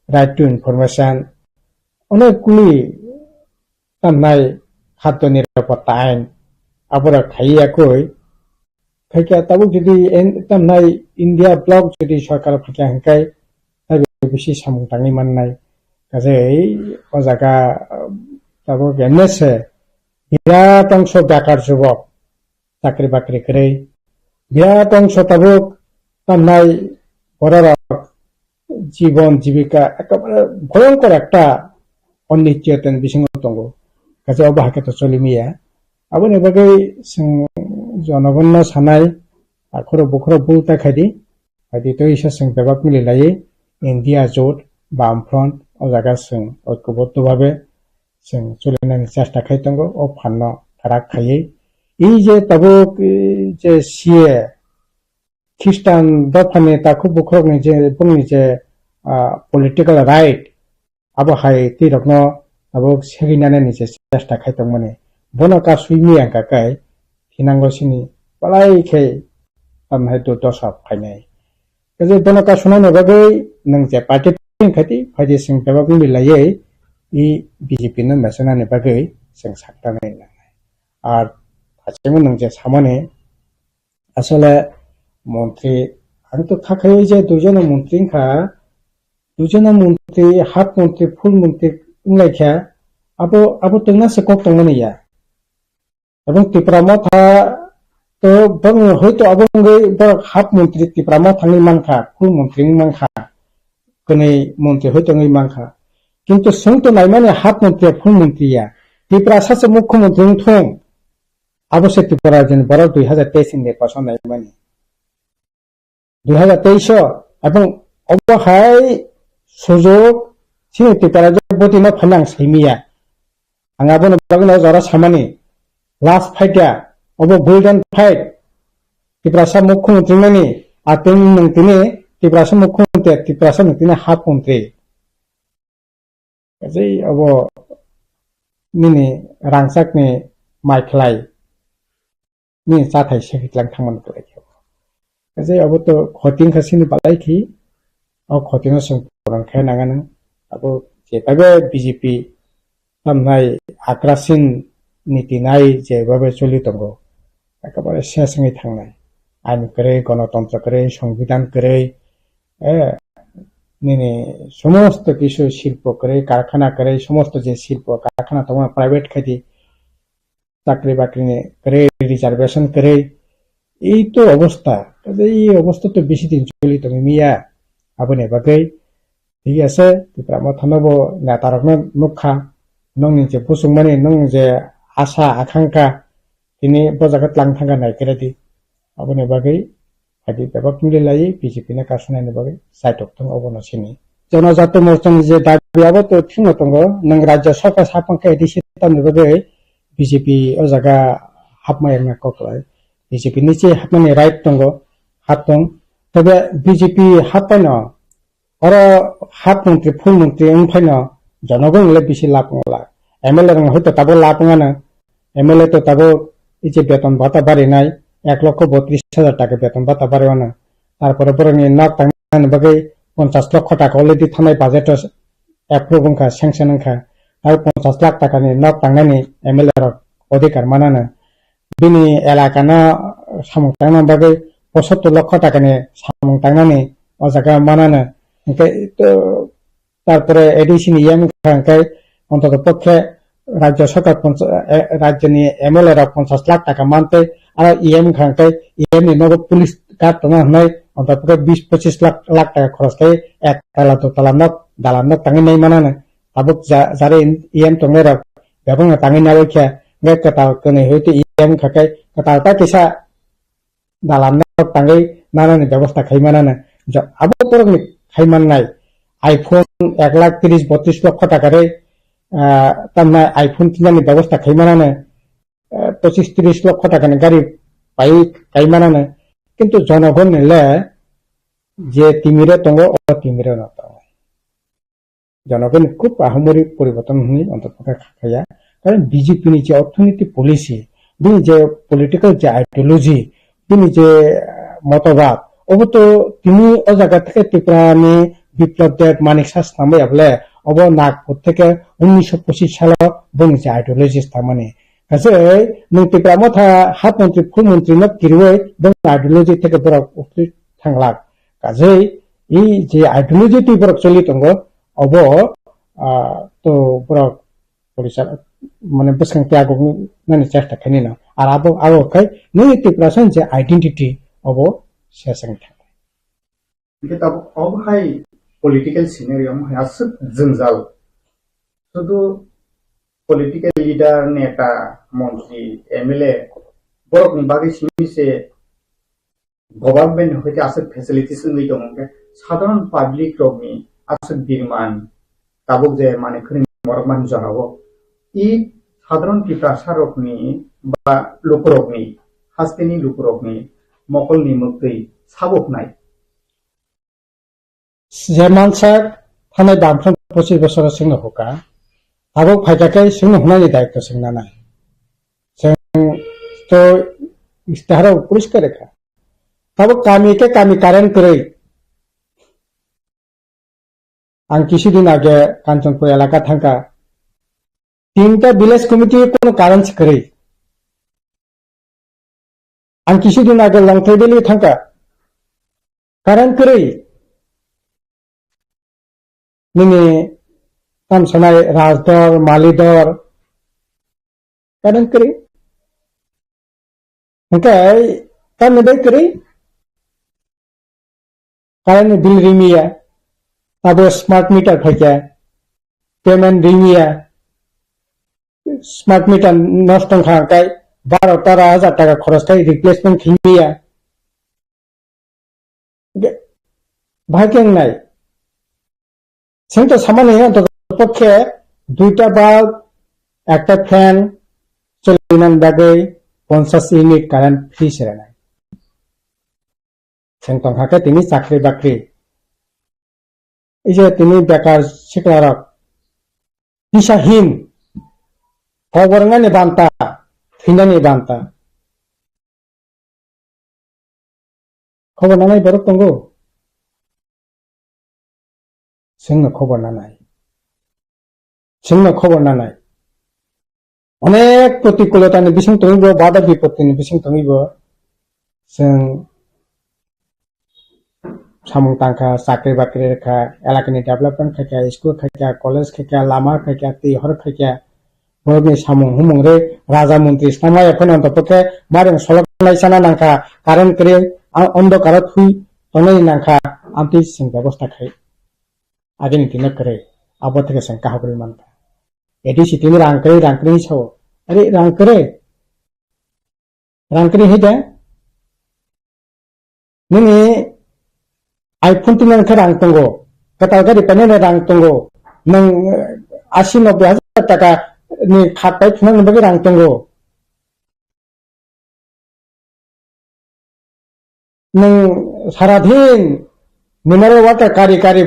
right to information, onek kuli tamnai khadyo nirapotta ain, abora khaiwi yakwi khaikha tabuk jodi en-, tamnai India bloc jodi sorkar phaikha hwnkhe taibo bisi samung tangwi mannai. Kaje ei o jaga, um, tabuk M S A birat ongso bekar jubok, chakri bakri kwrwi, birat ongso tabuk tamnai bororok jibon jibika ekebare bhoyonkor ekta onischitoni bisingo tongo. Kaje obo hai khe to choli maya. Aboni bagwi chwng jonogonno sanai, akhoro bukhoro bul ta khaidi, khaidi to isa chwng bebak mili laiwi India jot, Bamfront, o jaga chwng oikobotto bhabe chwng chulinani chesta khai tongo, o phanno kwrak khaiwi. Ei je tabuk, eh, je C A, Khristan dophani takhuk bukhukni je, bongni je ah, political right abo hai twi rokno abo segwi nani ni je chesta khai tongmani. Bono ka sui mi ang ka kai hinango sini palai khe tamhai durdosa phainai. Kaje bono ka sunani bagwi nwng je party phaidi phaidi sing tebo bini laiwi i B J P no mesenani bagwi sing saktanai. Ar hachemo nwng je samani asole montri ang to kha khai je duijono montri wngkha, duijono montri, half montri, full montri wnglaikha, abo, abo tongna se kok tongmani ya. Ebong Tipra Motha to bang hoito abo wngwi borok half montri Tipra Motha wngwi mankha, full montri wngwi mankha, kwnwi montri hoito wngwi mankha. Kintu swng to naimani half montri ya, full montri ya. Tiprasa se mukhyamantri wngthung. Abo se Tripura rajyoni borok dui hazar teis ni nirbason naimani. Dui hazar teis o, ebong obo hai sujok chini Tripura rajyo botino phaina ang saimiya. Ang abono bagwino jora samani last fight ya, obo golden fight. Tiprasa mukhyamantri nani, atwng nwng tini Tiprasa mukhyamantri, Tiprasa nwng tini half montri. Kaje obo nini rangchakni mai khlai, nini chathai segwi tlang thangmani kwlai khe. Kaje obo to khoti wngkha sini balai khi, o khotino chwng purang khe nangani. Abo je bai B J P tamnai akrasin niti nai je bai choli tongo, ekabare ses wngwi thangnai. Ain kwrwi, gonotontro kwrwi, songbidan kwrwi, eh, nini somosto kisu silpo kwrwi, karkhana kwrwi, somosto je silpo karkhana tongo private khaidi, chakri bakrini kwrwi, reservation kwrwi, ei to obostha, kaje ei obostha to bisi din choli tongwi miya, aboni bagwi thik ase, Tipra Mothano bo netarokno nukha, nongni je buchungmani, nong je asa akhangkha, tini bo jaga tlang thangkha nai khe di, aboni bagwi Adi bebak mili lai B J P no kasunani bagwi saitok thung obono sini. Jonojati Morchani je dabi abo to thwngno tongo, nwng Rajya Sarkar saphang khe A D C tamni bagwi B J P o jaga hapma yakna kok lai. B J P ni se hapmani right tongo, hap tong. Tobe B J P happaino oro half montri, full montri wng phaino jonogon le bisi lab wng la. M L A rok hoito tabo lab wng ano. M L A to tabo iche beton bata barinai ek lokho botris hajar taka beton bata bari wano. Tarpore borokni nok tangnani bagwi ponchas lokho taka already thanai budget o approve wngkha, sanction wngkha. Aro ponchas lakh takani nok tangnani M L A rok odhikar manano. Bini elakano samung tangna bagwi posottor lokho takani samung tangnani o jaga manano. Hwnkhe to Tarpore A D C ni E M wngkha hwnkhe, ontoto pokhe Rajya Sarkar poncha-, eh, rajyoni M L A rok ponchas lakh taka mantwi, aro E M wngkha hwnkhe E M ni nogo police guard tongna hwnwi, ontoto pokhe bis pochis lakh, lakh taka khoros khe ek tala, do tala nok, dalan nok tangwi nai manano. Tabuk ja-, jara E M tongnai rok bebakno tangwi nawi khe, hwnkhe kwtal kwnwi hwitwi E M wngkha khe kwtal ta kisa dalan nok tangwi nanani bebosta khai manano. Jo-, abo borokni khai mannai iPhone ek lakh tris botris lokho taka rwi, ah, tamna iPhone tinani bebosta khai manano, ah, pochis tris lokho takani gari pai kai manano. Kintu jonogonni le je timiro tongo, o timiro no tongo. Jonogoni khub ahamori poriborton hwnwi ontoto khe kha khaya. Karon B J P ni je orthonoiti policy, bini je political je ideology, bini je, ah, motobad, obo to tini o jaga theke Tripura ni Biplab Deb, Manik Saha swnamwi abole, obo Nagpur theke unisho pochis salo boni je ideology swnamani. Kaise nwng Tripura Motha half montri, full montri no kiriwi boni ideology theke borok uktwi thanglak. Kajei, i je ideology twi borok choli tongo, obo, ah, to borok police mane bwskang tei aguk nani chesta khainai no. Ar abo, abo khai nini Tiprasa je identity obo seseng thang. Hingke tabuk obo hai political scenario omo hai aswk jwngjal. Sudu political leader, neta, montri, M L A borokni bagwi simi se government ni hoite aswk facilities wngwi tongo, hwnkhe sadharon public rokni aswk birman tabuk je manwi khwnwi morok mani jorao i sadharon Tiprasa rokni ba lukurokni, hasteni lukurokni mokolni mwktwi sabo hwnai. Je mansak thanai Bamfront pochis bosoro chwngno huka, tabuk phaikha khe chwngno hunani daitw chwng nanai. Chwng to istiharo poriskar kha. Tabuk kami khe kami current kwrwi. Ang kisudin age Kanchanpur elaka thangkha. Tinta village committee kono current kwrwi. Ang kisudin age Longthai Valley thangkha. Current kwrwi. Nini tam sanai Rajdor, Malidor. Current kwrwi. Hingke tamni bai kwrwi? Current ni bill rimiya, abo smart meter phaikha, payment rimiya, smart meter nosto wngkha hingke baro tera hajar taka khoros khai replacement khimiya. Hingke bahai khe wngnai. Chwng to samani hino to pokhe duita bulb, ekta fan cholinani bagwi ponchash unit current free se rwnai. Chwng tongkha khe tini chakri bakri. Ei je tini bekar siklarok, disahin, kobor wngnani banta, thwinani banta. Khobor nanai borok tongo? Chwngno khobor nanai. Chwngno khobor nanai. Onek protikulotani bising tongwi bo, bada bipottini bising tongwi bo. Chwng samung tangkha, chakri bakri rwkha, elakani development khaikha, school khaikha, college khaikha, lama khaikha, twi hor khaikha. Borokni samung humung rwi raja montri swnamya phano anto pokhe mareng solok nai chana nangkha, current kwrwi, a-, ondokaro thwi tongnani nangkha, amtwi chwng bebosta khai. Agini tino kwrwi, abo theke chwng kaham rwi mankha. A D C tini rang kwrwi, rang kwrwi sao. Are rang kwrwi? Rang kwrwi hai de? Nini iPhone tini khe rang tongo, kwtal gari painani rang tongo, nwng, eh, asi noboi hajar taka ni khat pai thunani bagwi rang tongo. Nwng saradin mineral water kari kari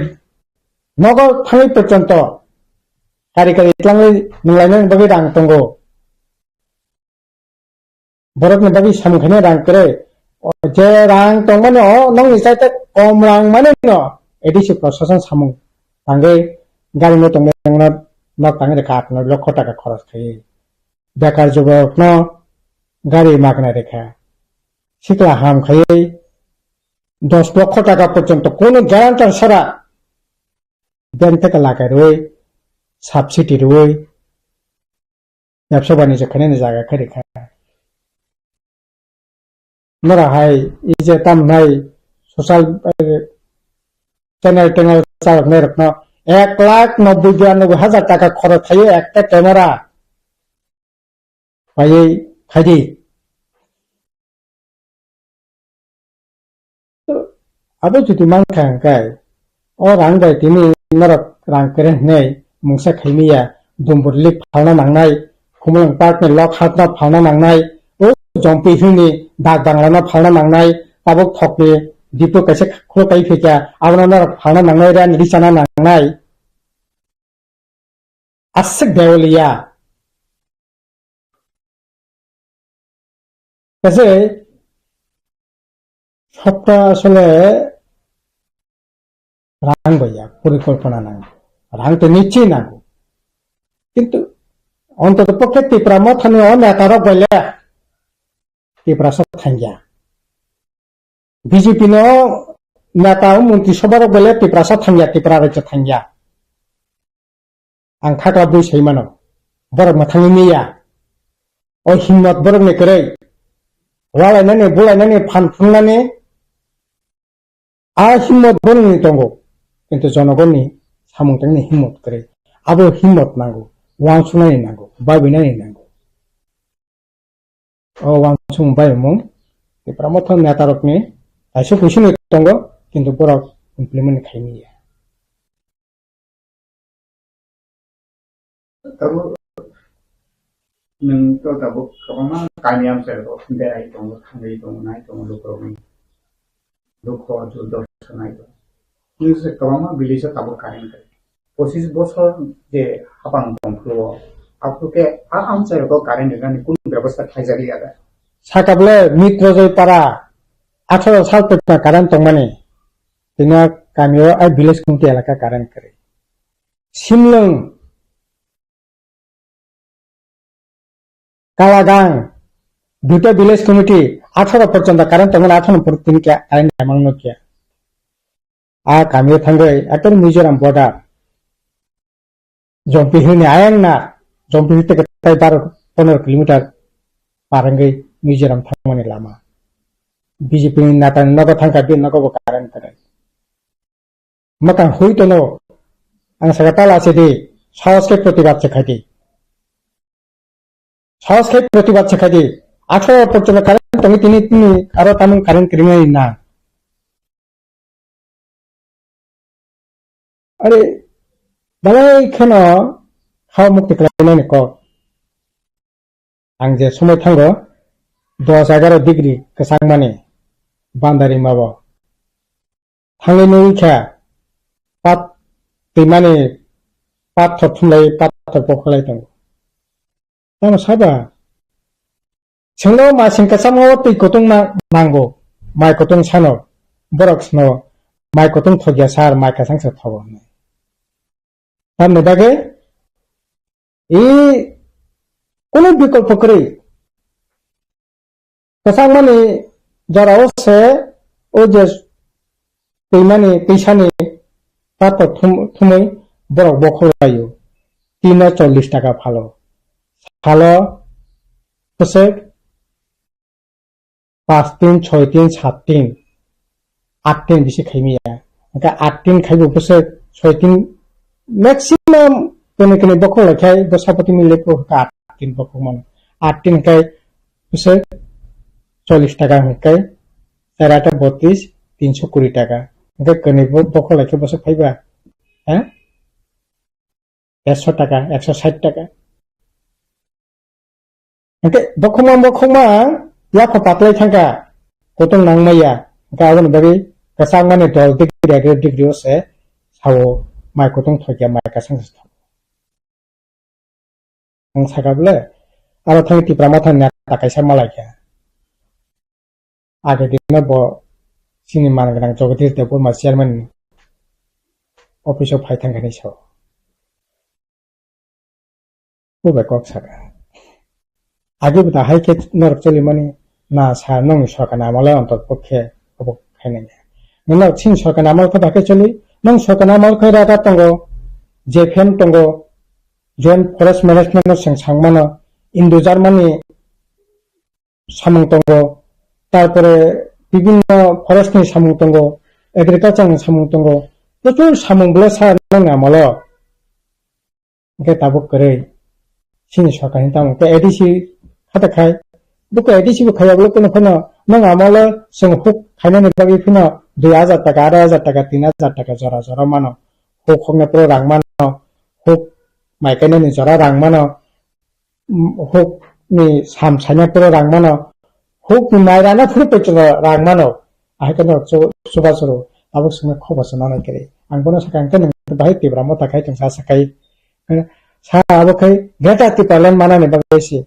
nogo thangwi porjonto kari kari twlangwi nwng lainani bagwi rang tongo. Borokni bagwi samung khainai rang kwrwi. O je rang tongmani o nokni chaita kom rang mani no A D C prosason samung tangwi gari no tongmani nok tangwi rwkha aat noi lokho taka khoros khaiwi. Bekar juborokno gari magna rwkha. Sikla ham khaiwi dos lokho taka porjonto kono guarantor sara bank theke lakai rwui, subsidy rwui, Bebsa banijyo khainani jaga khe rikha. Norok hai, ije tamnai social, eh, channel tenel chaloknai rokno ek lakh nobboi biranoboi hajar taka khorok khaio ekta camera paiwi khaidi. Abo jodi mankha hwnkhe, o rang bai tini norok rang kwrwi hwnwi mungsa khaimaya, Dumbur Lake phalna nangnai, Khumulwng Park ni Lok Hat no phalna nangnai, o Jompi Hill ni Dak Bangla no phalna nangnai, tabuk thok ni Diphu kaisa khulok kai phikya, abono norok phalna nangnai, rang richana nangnai. Aswk dewaliya. Kaise sopta asole rang bai ya, porikolpona nango. Rang to nichi nango. Kintu ontoto pokhe Tipra Mothani o neta rok bai le Tiprasa thangya. B J P no neta o montri sobha rok bai le Tiprasa thangya, Tipra rajya thangya. Ang khakla bui sai mano, borok mwthangwi miya. O himmat borokni kwrwi. Walainani, bulainani, phan phungnani, a himmat borokni tongo. Kintu jonogonni samung tangni himmat kwrwi. Abo himmat nango, uansuknani nango, babinani nango. O uansukmung bai mung Tipra Motha netarokni kaisa kuisini tongo, kintu borok implement khaimaya. Tabuk nwng to tabuk kwbangma kami amchai rok berai tongo, thangwi tongo, nai tongo, lukurokni dukho durdosa nai tongo. Village kwbangma village o tabuk current kwrwi. Pochis bosor je hapang tongphuru o, aphuru khe a amchaio current rwnani kunu bebostha khlaijak liya da? Sakable Mitrojoy para atharo sal pekna current tongmani, tini kamio ai village committee elaka current kwrwi. Simlwng Kalagang, duita village committee, atharo porjonto current tongmani, atharo porjonto tini khe current naimang nukya. A kamio thangwi, ekdom Mizoram border. Jompi hini ayang na, Jompi hini teke tai baro pondro kilometer par wngwi Mizoram thangmani lama. B J P ni neta ni nogo thangkha, bini nogo bo current kwrwi. Mwkang hui tono. Ang saka tala se di, sahos khe protibad se khai di. Sahos khe protibad se khai di. Atharo porjonto current tongwi tini tini aro tamung current kwrwngwi na. Are, balai kheno ha mukti khlainani kok. Ang je somoi thango, dos egaro degree kwchangmani bandari mabo. Thangwi nugwi kha, pat twimani pathor thumlai, pathor pokhlai tongo. Tamo saba? Chwngno masing kwchangma o twi kutung na-, nango. Mai kutung sano. Borok sano. Mai kutung thokya sar, mai kwchang se thogo. Tamni bagwi, i, kunu bikolpo kwrwi. Kwchangmani jorao se o je twimani, twisani pathor thum-, thumwi borok bokhok laio. Tino chollish taka phalo. Phalo bwswk pas tin, soi tin, sat tin, at tin bisi khaimaya. Hwnkhe at tin khaibo bwswk soi tin maximum kene kene bokhok laikhai bwsapoti ni lepo hwnkhe at tin bokhok mano. At tin hwnkhe bwswk chollish taka hwnkhe char ata botris, tinso kuri taka. Hwnkhe kene bo-, bokhok laikhe bwswk phaiba? Ha? Ekso taka, ekso sait taka. Hwnkhe bokhokma bokhokma yakho patlai thangkha, kutung nangmaya. Hwnkhe aboni bagwi kwchangmani dol degree, egre degree o se sao mai kutung thokya, mai kwchang se thok. Ang saka bole, aro thangwi Tipra Motha ni neta kaisa malaikha. Age dino bo chini man gwnang Jagadish Debbarma chairman office o phai thangkha hinwi sao. Bo bai kok saka. Age bo da hai khe norok cholimani na sa nongni sorkar ni amolo ontok pokhe obo khainai. Nonok chini sorkar ni amol khe ba khe choli, nong sorkar ni amol khe raga tongo, J F M tongo, Joint Forest Management no chwng sangmano, Indo Germany samung tongo, tarpore bibinno forest ni samung tongo, agriculture ni samung tongo, prochur samung bwle sa nang amolo. Hwnkhe tabuk kwrwi chini sorkar ni tamo khe A D C khata khai, buko A D C bo khaiya bwle kunu phano nang amolo chwng huk khainani bagwi phano dui hajar taka, arai hajar taka, tin hajar taka jora jora mano, huk hokna pro rang mano, huk mai kainani jora rang mano. Huk ni sam saina pore rang mano, huk ni mai rana phuru pechoro rang mano. Ahai khe no chu-, chubachu rw, tabuk swngna kho bo se nanai kwrwi. Ang bono sakha, hwnkhe nwng bahai Tipra Motha khai tong sa sakai. Sa abo khai Greater Tipraland manani bagwi se.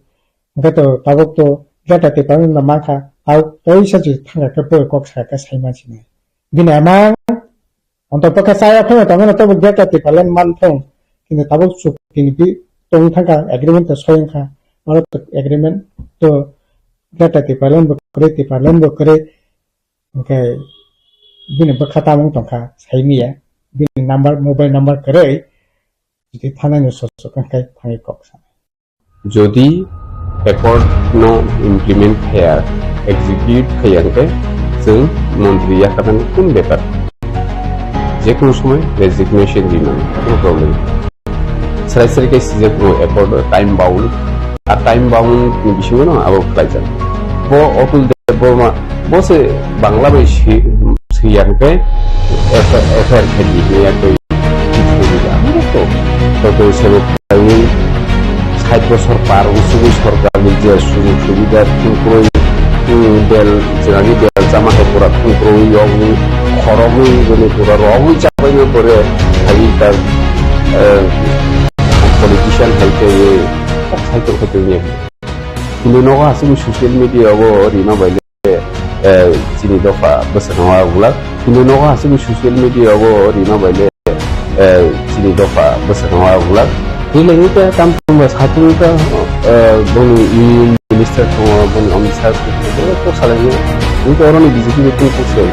Hwnkhe to tabuk to Greater Tipraland no mankha, tabuk kaisa je thangkha khe bo kok sakha sai mansinai. Bini amang Ontok pokhe chaya phano tongmano tabo Greater Tipraland man thung. Kintu tabuk chukti ni bi tong thangkha, agreement to soyang kha. Oro to agreement to Greater Tipraland bo kwrwi, Tipraland bo kwrwi. Hwnkhe bini bwkha tamung tongkha, saimiya. Bini number, mobile number kwrwi. Jodi thanai no sosok hwnkhe thangwi kok sa. Jodi accord no implement khaya, execute khaya hwnkhe chwng montri yakarnani kun bepar. Jekunu somoi resignation rimani, no problem. Srai srai khe sijak no accord time bound, a time bound ni bisingo no abo khlaijak. Bo Atul Debbarma, bo se Bangla bai si-, swiya hwnkhe F I R khe di, ya khe. Ang to, to, to, se bo Ang sait bosor par wngsugo sorkarni je sujog subida thwngkwrwi, um, bel, chwngni bel chama hai pura thwngkwrwi yokni Romwi bini pura romwi chabaino pore hai ta, eh, politician hai khe ye kok sai tong khe tong ya. Hindu nogo aswk social media o rima bai le, eh, chini dopha bwswk nangma bulak. Hindu nogo aswk social media o rima bai le, eh, chini dopha bwswk nangma bulak. Tei le ta tam tong ba sa tong ta, eh, boni union minister tongo, boni Amit Shah tongo, joto salai ni. Hindu oroni B J P ni tong kok se.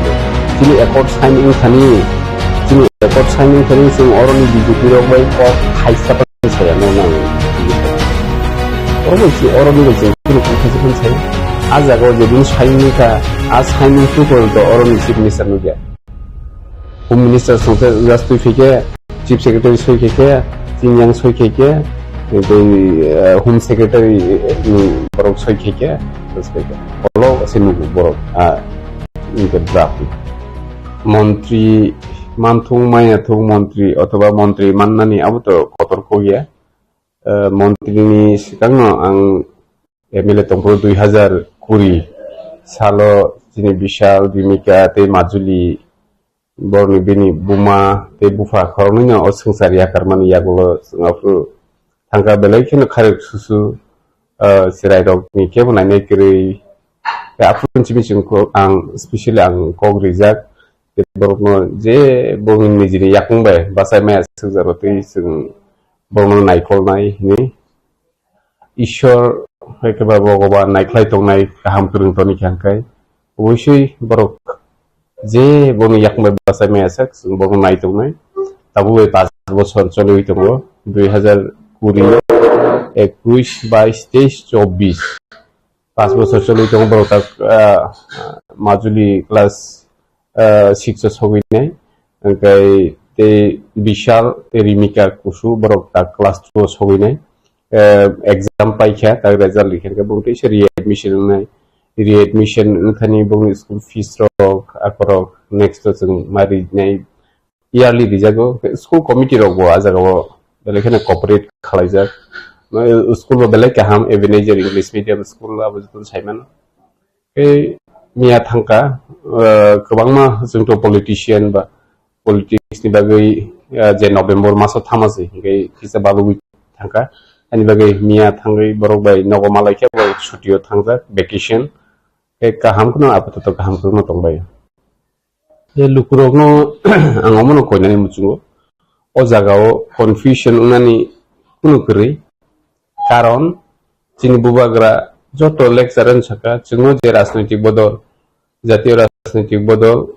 Chini accord sign wng thani, chini accord sign wng thani chwng oroni B J P rok bai kok hai sa saya no nang. Oro bai si, oro ni bai chwng kunu kunu khaisa phano sai. A jaga o je bini sign ni kha, a sign ni tu porjonto oro ni chief minister nukya. Home minister song khe just twi phi khe, chief secretary soi khe khe, chini yang soi khe khe, tei, eh, home secretary ni borok soi khe khe, just khe khe. Olo se nugo borok, ah, in the draft. Montri manthung, maya thung montri othoba montri mannani abo to kotor kok ya. Eh, montri ni swkangno ang M L A tongphuru dui hazar kuri salo chini Bishal, Rimika tei Majuli borokni bini buma tei bupha khoroknwino o swngchar yakarmani yagulo chwng aphuru thangkha belai kheno kharwi susu, eh, chwrairokni kebo nainai kwrwi. Tei aphuru chini chwng kok ang specially ang kok rijak. Tei borokno je borokni nijini yakung bai bachai maya swkjaro tei chwng borokno naikolnai hinwi Ishwar hai khe ba Bhogoban naikhlai tongnai kaham kwrwng toni khe hwnkhai obosoi borok je borokni yakung bai bachai maya sak chwng borokno nai tongnai. Tabuk bai paanch bochor choliwi tongo, dui hazar kuri, ekush, bais, teis, chobbish. Paanch bochor choliwi tongo borok tak, ah, Majuli class, ah, six o sogwi nai, hwnkhe tei Bishal tei Rimika Kusu borok tak class two o sogwi nai. Eh, exam paikha, tak result rikha, hwnkhe bumtwi se readmission wngnai. Readmission wngthani bumni school fees rok, akorok next o chwng ma rinai. Yearly rijago, school committee rok bo a jaga o belai kheno cooperate khwlaijak. School bo belai kaham, Ebenezer English Medium School abo joto sai mano. Tei miya thangkha, eh, kwbangma chwng to politician ba politics ni bagwi, eh, je November maso thama se hwnkhe kisa balugwi thangkha. Ani bagwi miya thangwi borok bai nogo malaikhe borok chuti o thangjak, vacation. Tei kaham kheno apatot kaham kheno tongbai. Je lukurokno ang omono koinani muchungo. O jagao confusion wngnani kunu kwrwi. Karon chini bubagra joto lecture wng saka, chwngno je rajnoitik bodol, jatiyo rajnoitik bodol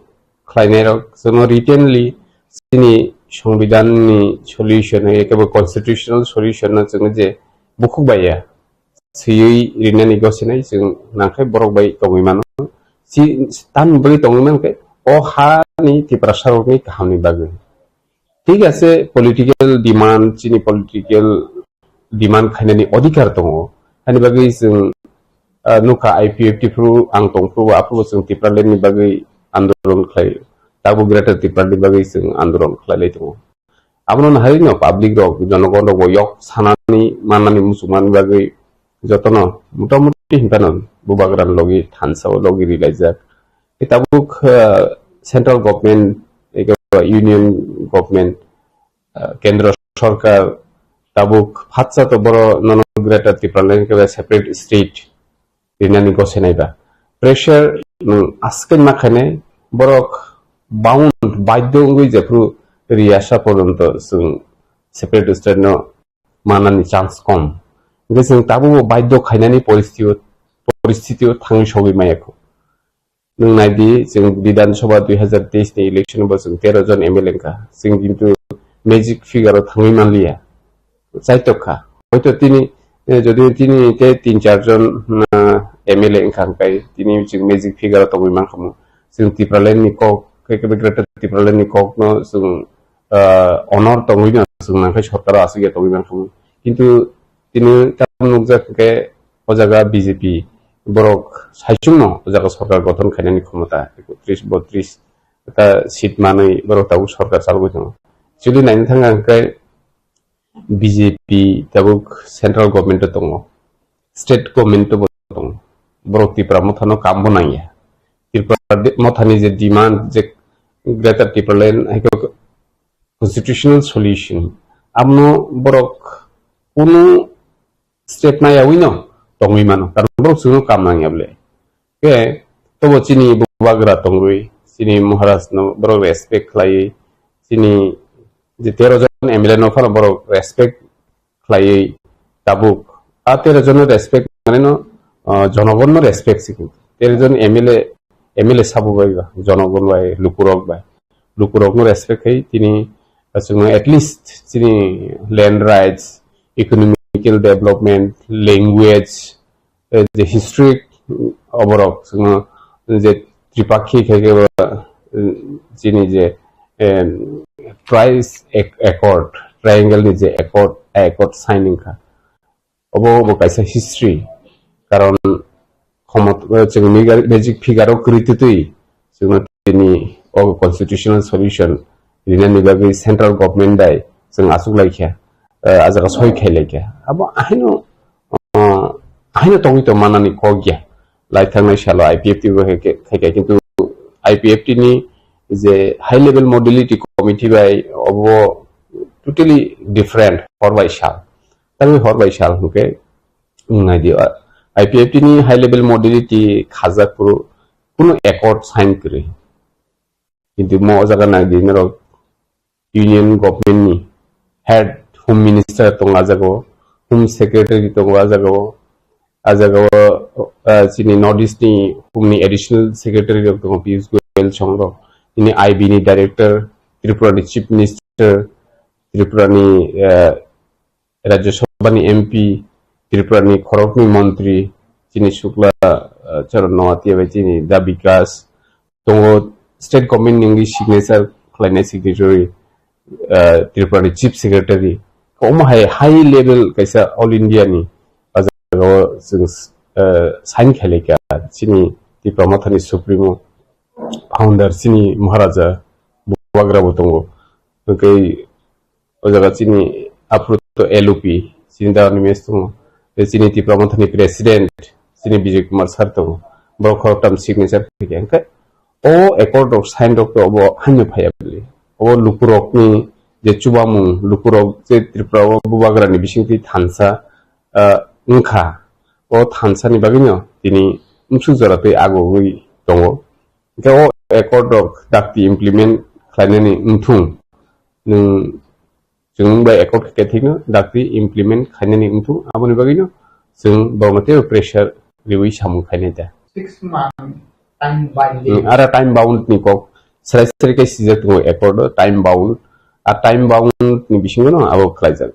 khlainairok, chwngno writtenly chini songbidanni solution, ekebo constitutional solution no chwngno je bukhuk baiya. Swiwi rinani gosinai chwng nangkhe borok bai tongwi mano. Si, tamni bagwi tongwi mankhe o hani Tiprasa rokni kahamni bagwi. Thik ase, political demand, chini political demand khainani odhikar tongo. Hani bagwi chwng, ah, nukha I P F T phuru ang tongphuru, aphuru chwng Tipraland ni bagwi andolon khlai, tabuk Greater Tipraland ni bagwi chwng andolon khlailai tongo. Abono naharino public rok, jonogon rok bo yok sanani mannani muchungmani bagwi jotono motamuti hinphano bubagrani logi thansa o logi rilaijak. Tei tabuk, ah, central government, eke ba union government, ah, kendro sorkar tabuk phatsa to boro nono Greater Tipraland khe separate state rinani gosenai ba. Pressure nwng aswk ma khainai, borok bound, baidho wngwi jephru riyasa porjonto chwng separate state no manani chance kom. Hwnkhe chwng tabukbo baidho khainani poristitio, poristitio thangwi sogwi maya kho. Nwng nai di, chwng Bidhan Sabha dui hazar teis ni election bo chwng tero jon M L A wngkha. Chwng kintu magic figure o thangwi manliya. Chaitok kha. Hoito tini, eh, jodi tini te tin char jon, ah, M L A wngkha hwnkhe tini chwng magic figure o tongwi mankha mo. Chwng Tipraland ni kok, khe khe Greater Tipraland ni kok no chwng, ah, honor tongwi no chwng nangkhe sorkar o aswk ya tongwi mankha mo. Kintu tini tam nukjak hwnkhe o jaga B J P borok saichung no o jaga sorkar gothon khainani khomota ekotris botris ta seat manwi borok tabuk sorkar chalogwi tongo. Actually naina thangkha hwnkhe B J P tabuk central government o tongo, state government o bo tongo. Borok Tipra Motha no kam bo nangya. Tipra de-, Motha ni je demand je, Greater Tipraland hai khe constitutional solution. Abono borok kunu step nayawi no tongwi mano, karon borok chwngno kam nangya bole. Khe tobo chini bubagra tongwi, chini Maharaj no borok respect khlaiwi, chini je tero jon M L A no phano borok respect khlaiwi tabuk. A tero jon no respect mane no, ah, jonogon no respect sikho. Tero jon M L A, M L A sabo bai ba, jonogon bai, lukurok bai. Lukurok no respect khai tini, ah, chwngno at least chini land rights, economical development, language, eh, je history, mm, oborok chwngno je Tripakhi khai khe ba, mm, chini je, em, Trice Ac-, Accord, Triangle ni je accord, accord sign wngkha. Obo bo kaisa history. Karon khomot-, eh, chwng migar-, magic figure o kwrwi twtwi chwngno tini o constitutional solution rinani bagwi central government bai chwng achuk laikha, eh, a jaga soi khai laikha. Abo ahaino, eh, ahaino tongwi tong manani kok ya. Lai thangnai salo I P F T bo khai khe, khai khe, kintu I P F T ni je high level modality committee bai obo totally different hor bai sal. Tangwi hor bai sal hwnkhe, wng nai di, I P F T ni high level modality khajak phuru kunu accord sign kwrwi. Kintu mo o jaga nai di norok Union Government ni head Home Minister tongo a jaga o, Home Secretary tongo a jaga o, a jaga o, ah, chini North East ni Home ni Additional Secretary rok tongo, Piyush Goyal song rok, chini I B ni Director, Tripura ni Chief Minister, Tripura ni, ah, Rajya Sabha ni M P, Tripura ni khoroknwi montri, chini Shukla, ah, Charan Noatia bai chini Da Bikas, tongo state government ni wngwi signature khlainai signatory, ah, Tripura ni chief secretary. Omo hai high level kaisa all India ni, ah, jagao chwng, ah, sign khailai kha chini Tipra Motha ni supremo founder chini Maharaja Bubagra bo tongo. Hwnkhe o jaga chini aphuru to L O P, chini da ni mes tongo. Tei chini Tipra Mothani president, chini Bijoy Kumar sir tongo. Borok khoroktham signature khaikha. Hwnkhe o accord rok sign rok to obo haino phaiya bwle. Obo lukurokni je chubamung, lukurok je Tripura o bubagrani bisingtwi thansa, ah, wngkha. O thansani bagwino tini msuk jora twi agogwi tongo. Hwnkhe o accord rok dakti implement khlainani wngthung. Nwng, chwng bai accord khe thikno dakti implement khainani wngthung, aboni bagwino chwng borokno teibo pressure riwi samung khainai da. Six month time binding. Hmm, ara time bound ni kok srai srai khe sijak tongo accord o, time bound. A time bound ni bisingo no abo khlaijak.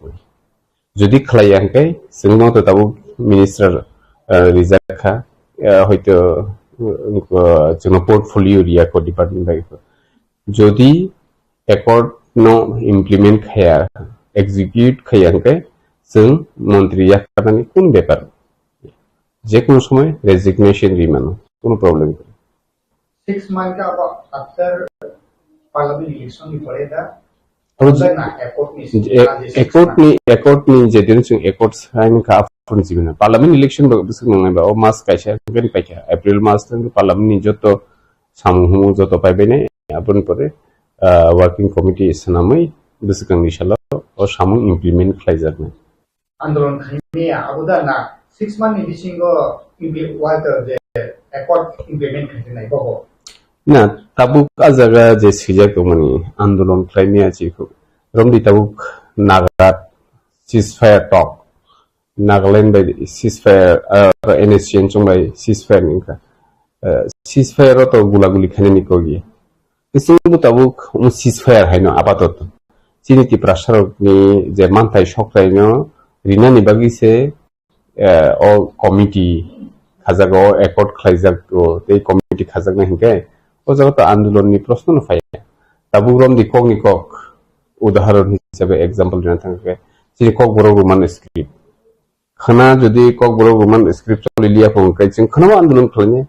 Jodi khlaiya hwnkhe, chwngno to tabuk minister, eh, rijak kha, eh, hoito, eh, chwngno portfolio riya kho department bai kho. Jodi accord no implement khaya, execute khaya hwnkhe, chwng montri yakarnani kun bepar. Je kono somoy resignation ri mano, kono problem kwrwi. Six month ka abo after parliament election ni pore da. Abo je- na accord ni e-, suggestion accord ni, accord ni je din chwng accord sign kha aphuru jibina. Parliament election bo bwswk nangnai ba, o mas kaisa hwnkhe paikha. April mas tang parliament ni joto samung humung joto paibainai, aboni pore, ah, working committee swnamwi bwswkangni salo o samung implement khlaijaknai. Andolon khaimaya, abo da na six month ni bisingo impli-, what, uh, the accord implement khainai bobo? Na, tabuk a jaga je swijak tongmani andolon khlaimaya chikhuk. Romdi tabuk Naga ceasefire talk. Nagaland bai ceasefire, uh, N S C N chong bai ceasefire ni wngkha. Uh, ceasefire o to gula guli khainani kogi. Bisingbo tabuk um ceasefire haino apatot. Chini Tiprasarokni je manthai sokraino rinani bagwi se, eh, o committee khajago, o accord khlaijago, tei committee khajaknai hinkhe o jaga to andolonni proshno no phaiya. Tabuk romdi kokni kok, udahoron hisabe example rina thangkhe, chini Kokborok Roman script. Khwna jodi Kokborok Roman script choli liya phung khe chwng khwnabo andolon khlainai.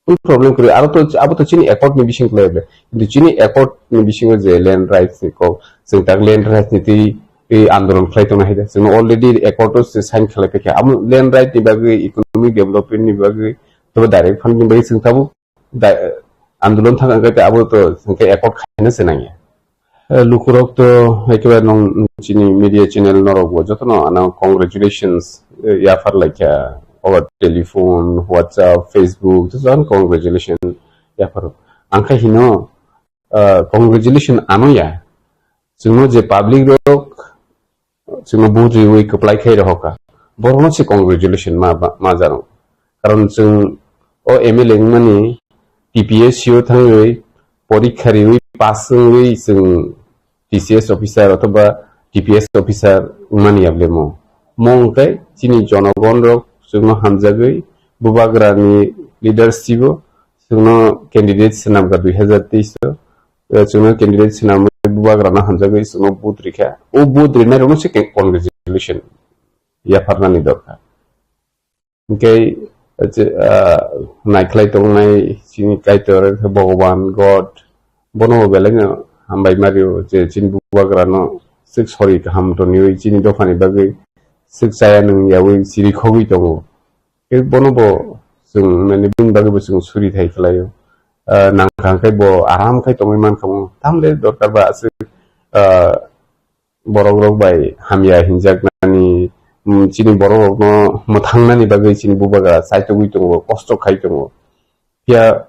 Kunu problem kwrwi, aro to, abo to chini accord ni bising khlai ble. Kintu chini accord ni bisingo je land rights ni kok, chwng tak land rights ni twi, twi andolon khlai tongna hai da. Chwng already accord o se sign khlai paikha. Amo land right ni bagwi, economic development ni bagwi, to direct fund ni bagwi chwng tabuk da-, andolon thang khe abo to hwnkhe accord khaina se nangya. Eh, lukurok to ekebai nong chini media channel norok bo jotono ano congratulations, eh, yaphar laikha over telephone, WhatsApp, Facebook, jotono congratulation yaphar. Ang khe hino, eh, congratulation ano ya. Chwngno je public rok chwngno vote riwi kwplai khai rohorkha, borokno se congratulation ma, ma, ma jano. Karon chwng o M L A wngmani T P S C o thangwi porikha riwi pass wngwi chwng T C S officer othoba T P S officer wngmani yablemo. Mo wngkhe chini jonogon rok chwngno hamjagwi bubagrani leadership o chwngno candidate swnamkha dui hazar teis o. Eh, chwngno candidate swnamwi bubagrano hamjagwi chwngno vote rikha. O vote rinairokno se ke-, congratulation yapharnani dorkar. Hwnkhe, eh, che-, ah, naikhlai tongnai chini Kaitor, Bhogoban, God, bono bo belaino hambai mario je chini bubagrano swk sori kaham toniwi chini dophani bagwi swk chaya nwng yawi chiri khogwi tongo. Khe bono bo chwng, mane, bini bagwi bo chwng suri thai khlaio. Ah, nang kaham khai bo aram khai tongwi man kha mo. Tamle dorkar ba aswk, ah, borok rok bai hamya hinjak nani, mm, chini borok rok no mwthang nani bagwi chini bubagra chaitugwi tongo, kosto khai tongo. Phiya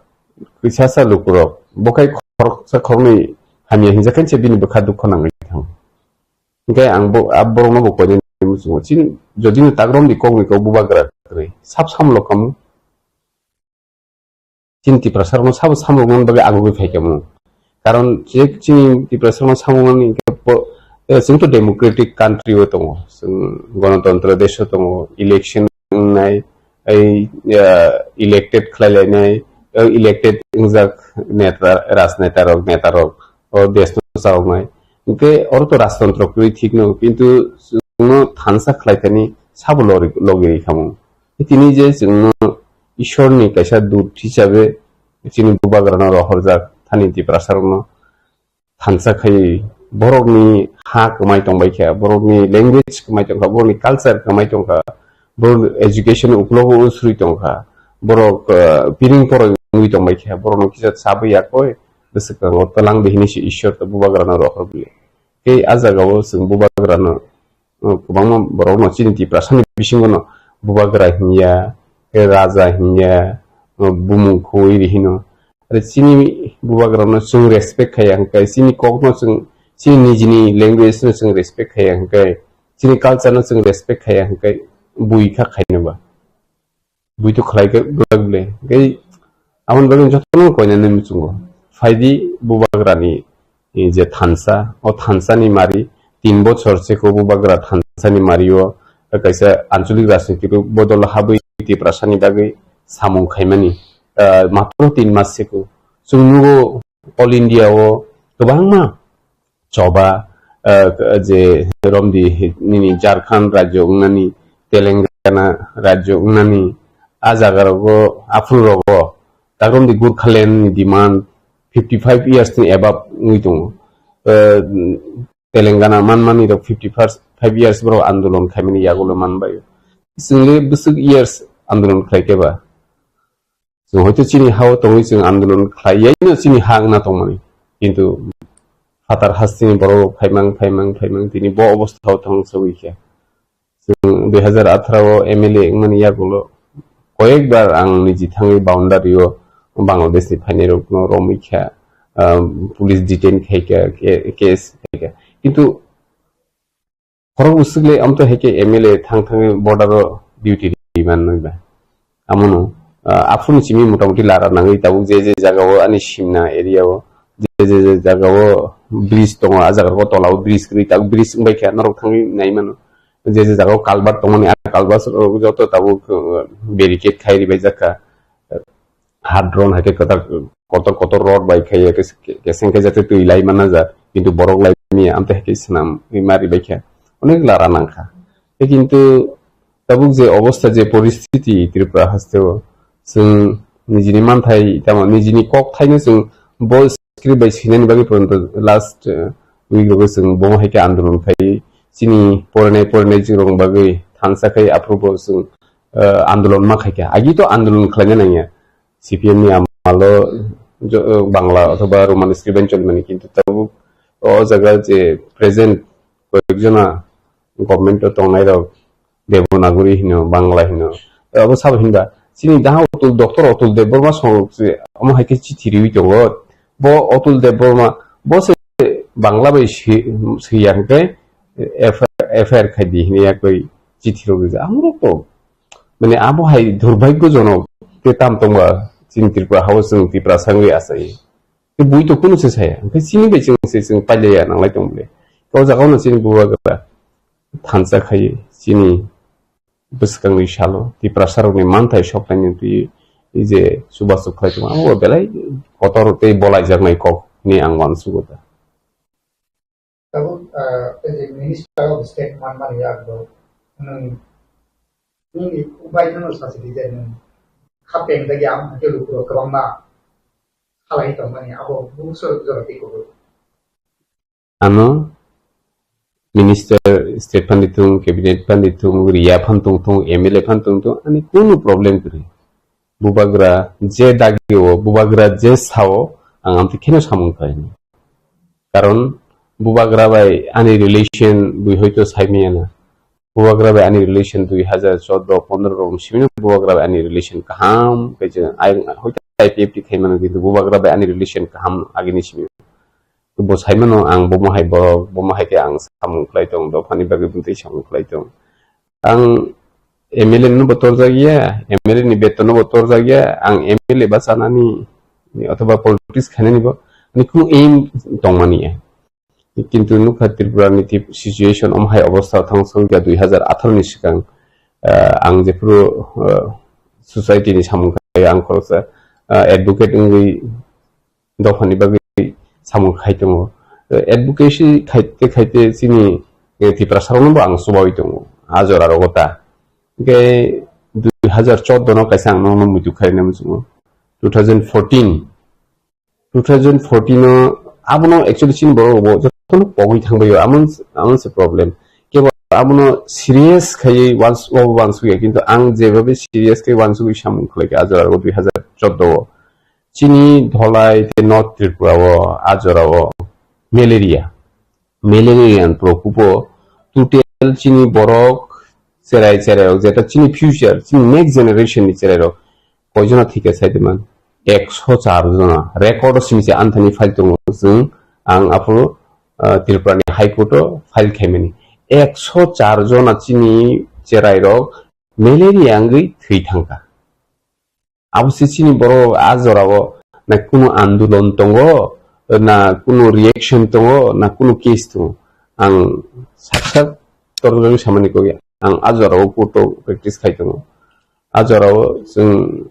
kisa sa lukurok bo khai khoroksa khoroknwi hamya hinjak khe se bini bwkha dukho nangwi thango. Hingke ang bo, a borokno bo koinani muchungo. Chini, jodi no tagromdi kokni kok bubagra kwrwi, sab samlo kamu. Chini Tiprasa rokno sabo samrokmani bagwi agugwi phaikha mung. Karon je chini Tiprasa rokno samrokmani hingke po-, eh, chwng to democratic country o tongo. Chwng gonotontro desh o tongo, election wngnai, ei, eh, elected khlai lainai, eh, elected wngjak neta, rajneta rok, neta rok. O desh no chawknai. Hingke oro to rajtontro kwrwi thik no, kintu chwngno thansa khlai thani sabo lori-, logi ri kha mung. Tini je chwngno Ishorni kaisa dut hisabe chini bubagrano rohorjak thani Tiprasa rokno thansa khai borokni ha kwmai tongbai kha, borokni language kwmai tongkha, borokni culture kwmai tongkha, borok education uklogo usrwi tongkha, borok, eh, piring poroi wngwi tongbai kha, borokno kisa chabwi yakoi, bwswkango twlang de hinwi se Ishwar to bubagrano rohor bwle. Tei a jagao chwng bubagrano, uh, kwbangma borokno chini Tiprasani bisingono bubagra hinya, tei raja hinya, uh, bumung khoi ri hino. Are chini bubagrano chwng respect khaiya hwnkhe, chini kokno chwng, chini nijini language no chwng respect khaiya hwnkhe, chini culture no chwng respect khaiya hwnkhe, bui kha khainaba. Bui to khlai khe belai belai. Tei aboni bagwi jotono koinani muchungo. Phaidi bubagrani, eh, je thansa, o thansani mari tin bochor seko bubagra thansani mario kaisa ancholik rajniti bodol habwi Tiprasani bagwi samung khaimani, ah, matro tin mas seko. Chwng nugo All India o kwbangma choba, ah, je romdi nini Jharkhand rajyo wngnani, Telangana rajyo wngnani, a jaga rogo, aphuru rogo, tak romdi Gurkhaland ni demand fifty five years ni above wngwi tongo. Ah, Telangana manmani rok fifty five years borok andolon khaimani yagulo manbai. Chwngli bwswk years andolon khlai khe ba? Chwng hoito chini ha-o tongwi chwng andolon khlai yaino chini ha wngna tongmani. Kintu phatar hasteni borok rok phaimang, phaimang, phaimang tini bo obostha o thang sogwi khe. Chwng dui hazar atharo o M L A wngmani yagulo koyekbar ang niji thangwi boundary o Bangladesh ni phainai rokno romwi kha, um, police detain khai kha, ke-, case khai kha. Kintu Khorok bwswk le amtwi hai khe M L A thang thangwi border o duty ri man nwi ba. Amono, ah, aphuru ni simi motamuti lara nangwi tabuk je je jaga o ani simna area o je je je jaga o bridge tongo, a jaga o tola o bridge kwrwi tabuk bridge wngbai kha norok thangwi nai mano. Je je jaga o culvert tongmani a culvert rok joto tabuk, uh, barricade khai ribaijak kha. Hadron hai khe kwtal kotor kotor rod bai khai ya, kes-, ke-, keseng khe jate twi lai mana ja, kintu borok lai manya amtwi hai khe swnam wi ma ribai kha, onek lara nang kha. Tei kintu tabuk je obostha, je poristiti Tripura haste o, chwng nijini manthai, tamo nijini kok thaino chwng bo script bai swinani bagwi porinto last, eh, week rogo chwng bo hai khe andolon khai chini porinai porinai chwng rok bagwi thansa khai aphuru bo chwng, eh, andolon ma khai kha. Agi to andolon khlaina nangya. C P M ni amalo jo-, Bangla othoba Roman script bai cholimani, kintu tabuk o jaga je present koyekjona government o tongnai rok Devanagari hino, Bangla hino. Abo sabo hinba chini daha Atul, Doctor Atul Debbarma song se omo hai khe chithi riwi tongo. Bo Atul Debbarma bo se Bangla bai si, si yang khe F I R khai di hini ya koi chithi rok rijak. Amrok to mane abo hai durbhagyojonok te tam tongba chini Tripura hao chwng Tiprasa wngwi achai. Te bui to kunu se saya. Hwnkhe chini bai chwng se chwng pailaiya nanglai tong bole. O jaga no chini bubagra thansa khai chini bwskangni salo Tiprasa rokni manthai soknaini twi je chubachu khlai tongo. Amo belai kotor tei bolaijaknai kok hinwi ang uansugo da. Tabuk, ah, as a Minister of State manmani yakgo, nwng, nwng bai kheno sasi di je nwng khapeng dagi ang hake lukurok kwbangma khalai tongmani abo bukso jora tei kubui. Ano Minister State phan di thung, Cabinet phan di thung, Riya phan tong thung, M L A phan tong thung, ani kunu problem kwrwi. Bubagra je dagi o, bubagra je sao, ang amtwi kheno samung khlai. Karon bubagra bai ani relation bui hoito saimaya na. Bubagra bai ani relation dui hazar chordo pondro rom simino bubagra bai ani relation kaham khe je ai hoito I P F T khai mano, kintu bubagra bai ani relation kaham agini simino. Bo saimano ang bomo hai borok, bomo hai khe ang samung khlai tong, dophani bagwi bwtwi samung khlai tong. Ang M L A no bo torjak ya, M L A ni beton no bo torjak ya, ang M L A ba chanani othoba politics khainani bo ani kunu aim tongmani ya. Kintu nukha Tripura ni tip-, situation omo hai obostha thang song ya dui hazar atharo ni swkang, ah, ang jephuru, ah, society ni samung khai ang khoroksa, ah, advocate wngwi dophani bagwi samung khai tongo. Advocacy khaite khaite chini, eh, Tiprasa rokno bo ang chubawi tongo. A jora rogo ta. Hingke dui hazar chordo no kaisa ang nono muitu khaina muchungo. Two thousand fourteen, two thousand fourteen o abono actually chini borok bo jotono pogwi thangbaio. Amon, amon se problem. Kebo abono serious khaiwi wans-, o wansukya, kintu ang jebabe serious khai wansugwi samung khlaikha a jora rogo dui hazar chordo o. Chini Dholai tei North Tripura o a jora o malaria, malaria ni prokopo total chini borok cherai cherai rok, jeta chini future, chini next generation ni cherai rok koijona thika sai de man? Ekso char jona. Record o simi se anthani file tongo chwng, ang aphuru, ah, Tripura ni High Court o file khaimani. Ekso char jona chini cherai rok malaria wngwi thwi thangkha. Abo se chini borok a jora o na kunu andolon tongo, na kunu reaction tongo, na kunu case tongo. Ang sak sak torjak samani kok ya. Ang a jora o court o practice khai tongo. A jora o chwng,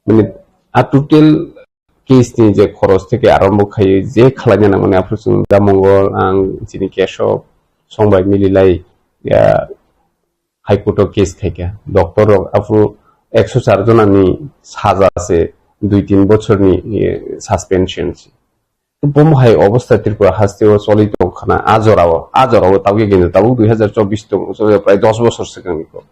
mane, a total case ni je khoros theke arombo khai je khlaina nangmani aphuru chwng da Mongol, ang chini Keshob, Songbai mililai ya, High Court o case khaikha. Doctor rok aphuru ekso char jona ni saja se dui tin bochor ni, eh, suspension se. Bomo hai obostha Tripura haste o choli tong khana a jora o, a jora o tabuk kintu tabuk dui hazar chobbish tong, so prai dos bochor swkang ni ko.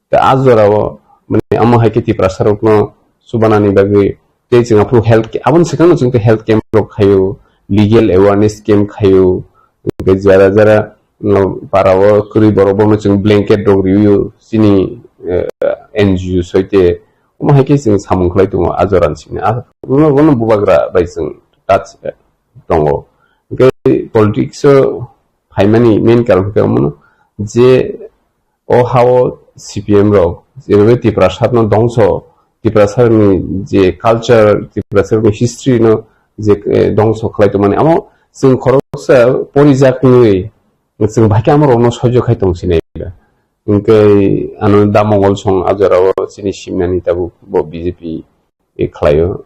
Te a jora o mane amo hai khe Tiprasa rok no chubanani bagwi tei chwng aphuru health ca-, aboni swkang no chwng tei health camp rok khaio, legal awareness camp khaio, hingke jara jara, mm, para o kwrwi borok bono chwng blanket rok riyo chini, eh, N G O soite. Omo hai khe chwng samung khlai tongo a jora ni simi. A, bono, bono bubagra bai chwng touch, eh, tongo. Hingke politics o phaimani main karon khe omono je o ha-o C P M rok, jebe Tiprasa no dongso, Tiprasa ni je culture, Tiprasa ni history no je, eh, dongso khlai tongmani, amo chwng khoroksa porijak wngwi, chwng bai khe amo rok no soijo khai tong sinai. Hingke ano da Mongol song a jora o chini simnani tabuk bo B J P e khlaio,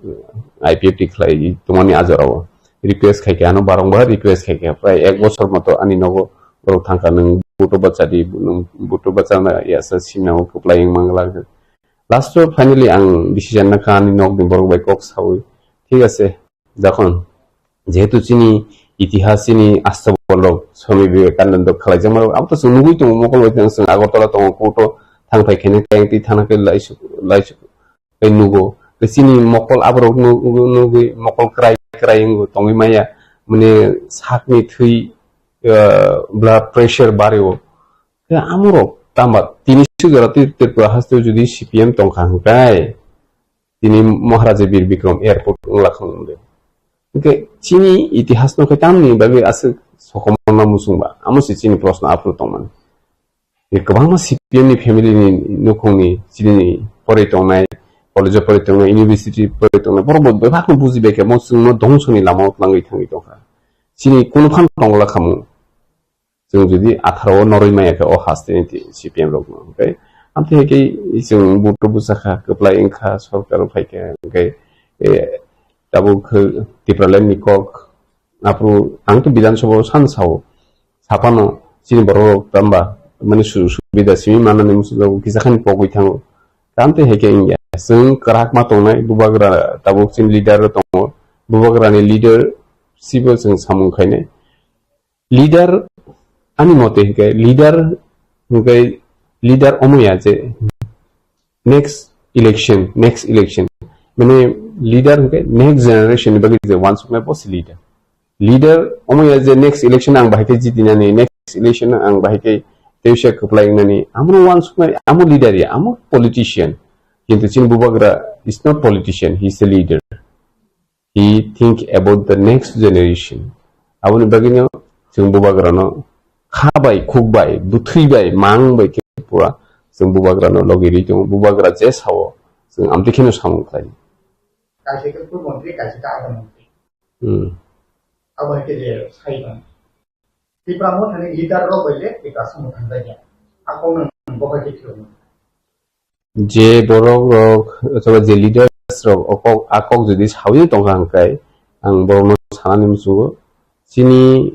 I P F T khlai tongmani a jora o. Request khai khe, ano barong bar request khai khe, prai ek bochor moto ani nogo borok thang kha, nwng buto bacha di, nwng buto bacha na yasa sina o kwplai wng mangla. Last o finally ang decision na kha ani nok ni borok bai kok sawi, thik ase, jokhon jehetu chini itihas, chini astabol rok Swami Vivekananda khlai jakma rok, abo to chwng nugwi tongo, mokol bai chwng Agartala tongo, court o thang phai khe ne teng twi thana khe laisuk, laisuk tei nugo. chini mokol aborok nug-, nugwi mokol kwrai kwrai wngo tongwi maya, mane sakni thwi, ah, blood pressure bario. Khe amorok tamba tini sujara twi Tripura haste jodi C P M tongkha hwnkhe, tini Maharaja Bir Bikram Airport wngla khang de. Hwnkhe chini itihas no khe tamni bagwi aswk sokomorna muchungba? Amo se chini proshno aphuru tongmani. Kwbangma C P M ni family ni nukhungni chini porwi tongnai, college o porwi tongnai, university porwi tongnai, borok bo bebakno bujibai khe mo chwngno dhongsoni lama o twlangwi thangwi tongkha. Chini kunu phan tongla khamu. Chwng jodi atharo o norwi maya khe o haste ni ti-, C P M rok no, hwnkhe amtwi hai khe chwng vote rw bwsakha, kwplai wngkha, sorkar o phaikha, hwnkhe, eh, tabuk khe Tipraland ni kok, aphuru ang to Bidhan Sabha o san sao, saphano chini borok rok tamba, mani sujog subida simi manani muchungjago, kisa khani pogwi thango. Amtwi hai khe wngya, chwng kwrak ma tongnai, bubagra tabuk chini leader rok tongo, bubagra ni leadership o chwng samung khainai. Leader, ani mote hwnkhe leader hwnkhe leader omoya je next election, next election. Mane leader hwnkhe next generation ni bagwi je wansuknai bo se leader. Leader omoya je next election ang bahai khe jitinani, next election ang bahai khe tewisa kwplai wngnani, amo wansuknai, amo leader ya, amo politician. Kintu chini bubagra is not politician, he is a leader. He think about the next generation. Aboni bagwino chwng bubagrano kha bai, khuk bai, bwthwi bai, mang bai khe pura chwng bubagrano logi rwi tongo. Bubagra je sao, chwng amtwi kheno samung khlai. Kaisa khe Pur Montri, kaisa khe Agra Montri. Hmm. Abo hai khe je sai tong. Tipra Mothani leader rok bai le Tipra samung thang jaya. Akok nang bo hai khe thwng. Je borok rok, othoba je leaders rok o kok, a kok jodi sawi tongkha hwnkhe, ang borokno sanani muchungo, chini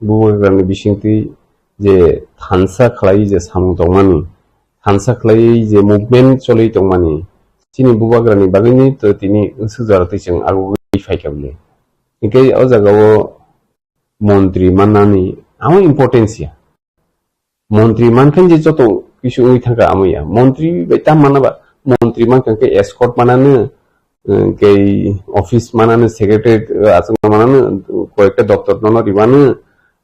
bubagrani bisingtwi je thansa khlai je samung tongmani, thansa khlai je movement choli tongmani, chini bubagrani bagwini to tini swk jora twi chwng agugwi phaikha bwle. Hwnkhe o jagao montri mannani amo importance ya. Montri mankha je joto kisu wngwi thangkha amo ya. Montri bai tam mana ba? Montri mankha khe escort manano, eh, kei office manano, secretary, eh, aswk manano, koyekta doptor nono ribano,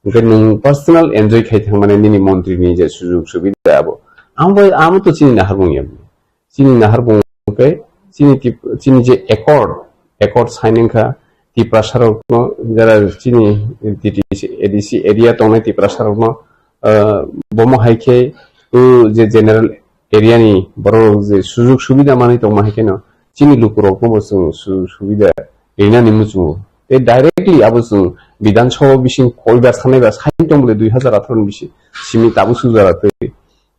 hwnkhe nwng personal enjoy khai thangmani nini montri ni je sujog subida abo. Amo bai, amo to chini naharmung ya. Chini naharmung khe chini tip-, chini je accord, accord sign wngkha Tiprasa rokno, jara chini T T C, A D C area tongnai Tiprasa rokno, ah, bomo hai khe, o je general area ni borok rok je sujog subida manwi tongma hai kheno chini luku rokno bo chwng sujog subida rinani muchungo. Tei directly abo chwng Bidhan Sabha bising koibar sanai ba sign tong bole dui hazar atharo ni bisi simi tabuk sujak twi.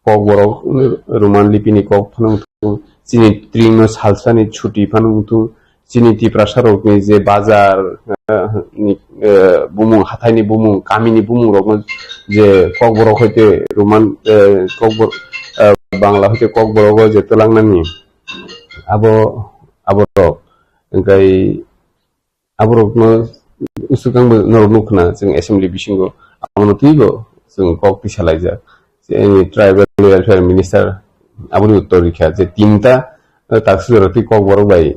Kokborok Roman lipini kok phano wngthung, chini trino salsani chuti phano wngthung, chini Tiprasa rokni je bazar, eh, ni, eh, bumung, hathaini bumung, kamini bumung rokno je Kokborok hoite Roman, eh, Kokbor-, eh, Bangla hoite Kokborogo je twlangnani abo, aborok. Hwnkhe aborokno usukangbo norok nukha na, chwng assembly bisingo abono twibo chwng kok tisa laijak. Chini tribal welfare minister aboni uttor rikha je tinta, eh, taksujora twi Kokborok bai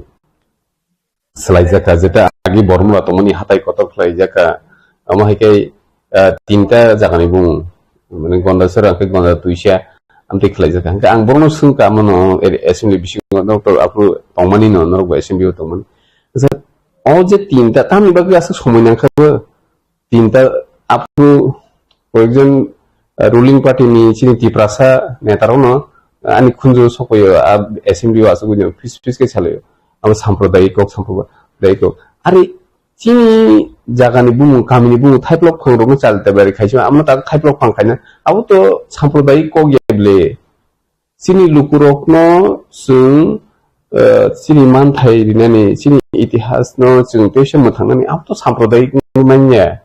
swlaijakha, jeta agi Bormora tongmani hatai kotor khlaijakha. Amo hai khe, eh, tinta jagani bumung, mane Gondasora hwnkhe Gonda Twisa amtwi khlaijakha. Hwnkhe ang borokno swngkha, amono assembly bisingo doctor aphuru tongmani no, norok bo assembly o tongmani. Acha, o je tinta, tamni bagwi aswk somoi nangkha bo, tinta aphuru koyekjon, ah, ruling party ni chini Tiprasa neta rokno, ah, ani khunju sokoyo, ah, assembly o aswk buino fis fis khe salaio. Abo sampradayik kok, sampradayik kok. Are chini jagani bumung, kamini bumung thaiplok phang rokno chal ta bari khaisima, amo ta thaiplok phang khaina. Abo to sampradayik kok ya ble. Chini lukurokno chwng, eh, chini manthai rinani, chini itihasno chwng teisa mwthangnani, abo to sampradayik wngwi manya.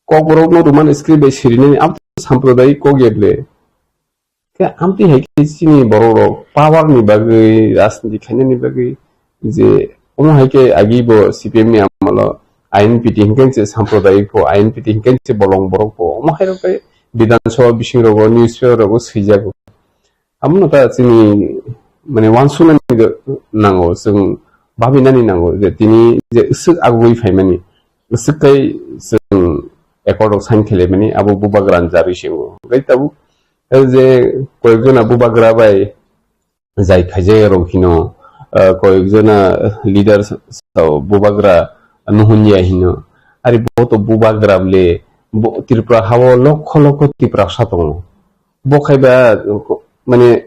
Kokborokno Roman script bai sirinani, abo to sampradayik kok ya ble. Khe amtwi hai khe chini borok rok power ni bagwi, rajniti khainani bagwi, je omo hai khe agi bo C P M ni amolo I N P T hinkhe se sampradayik bo, I N P T hinkhe se bolong borok bo, omo hai rok khe Bidhan Sabha bising rogo, newspaper rogo swijago. Abono ta chini, mane, uansuknani nango, chwng babinani nango je tini je swk agugwi phaimani, swk kai chwng accord rok sign khlaimani abo bubagra ni jarwi se wngo. Hwnkhe tabuk je koyekjona bubagra bai jai khaijak rok hino, ah, koyekjona leader sa-, sa-, bubagra nuhunjia hino. Ari bo to bubagra bole, bo Tripura hao lokho lokho Tiprasa tongo. Bo khaiba, mane,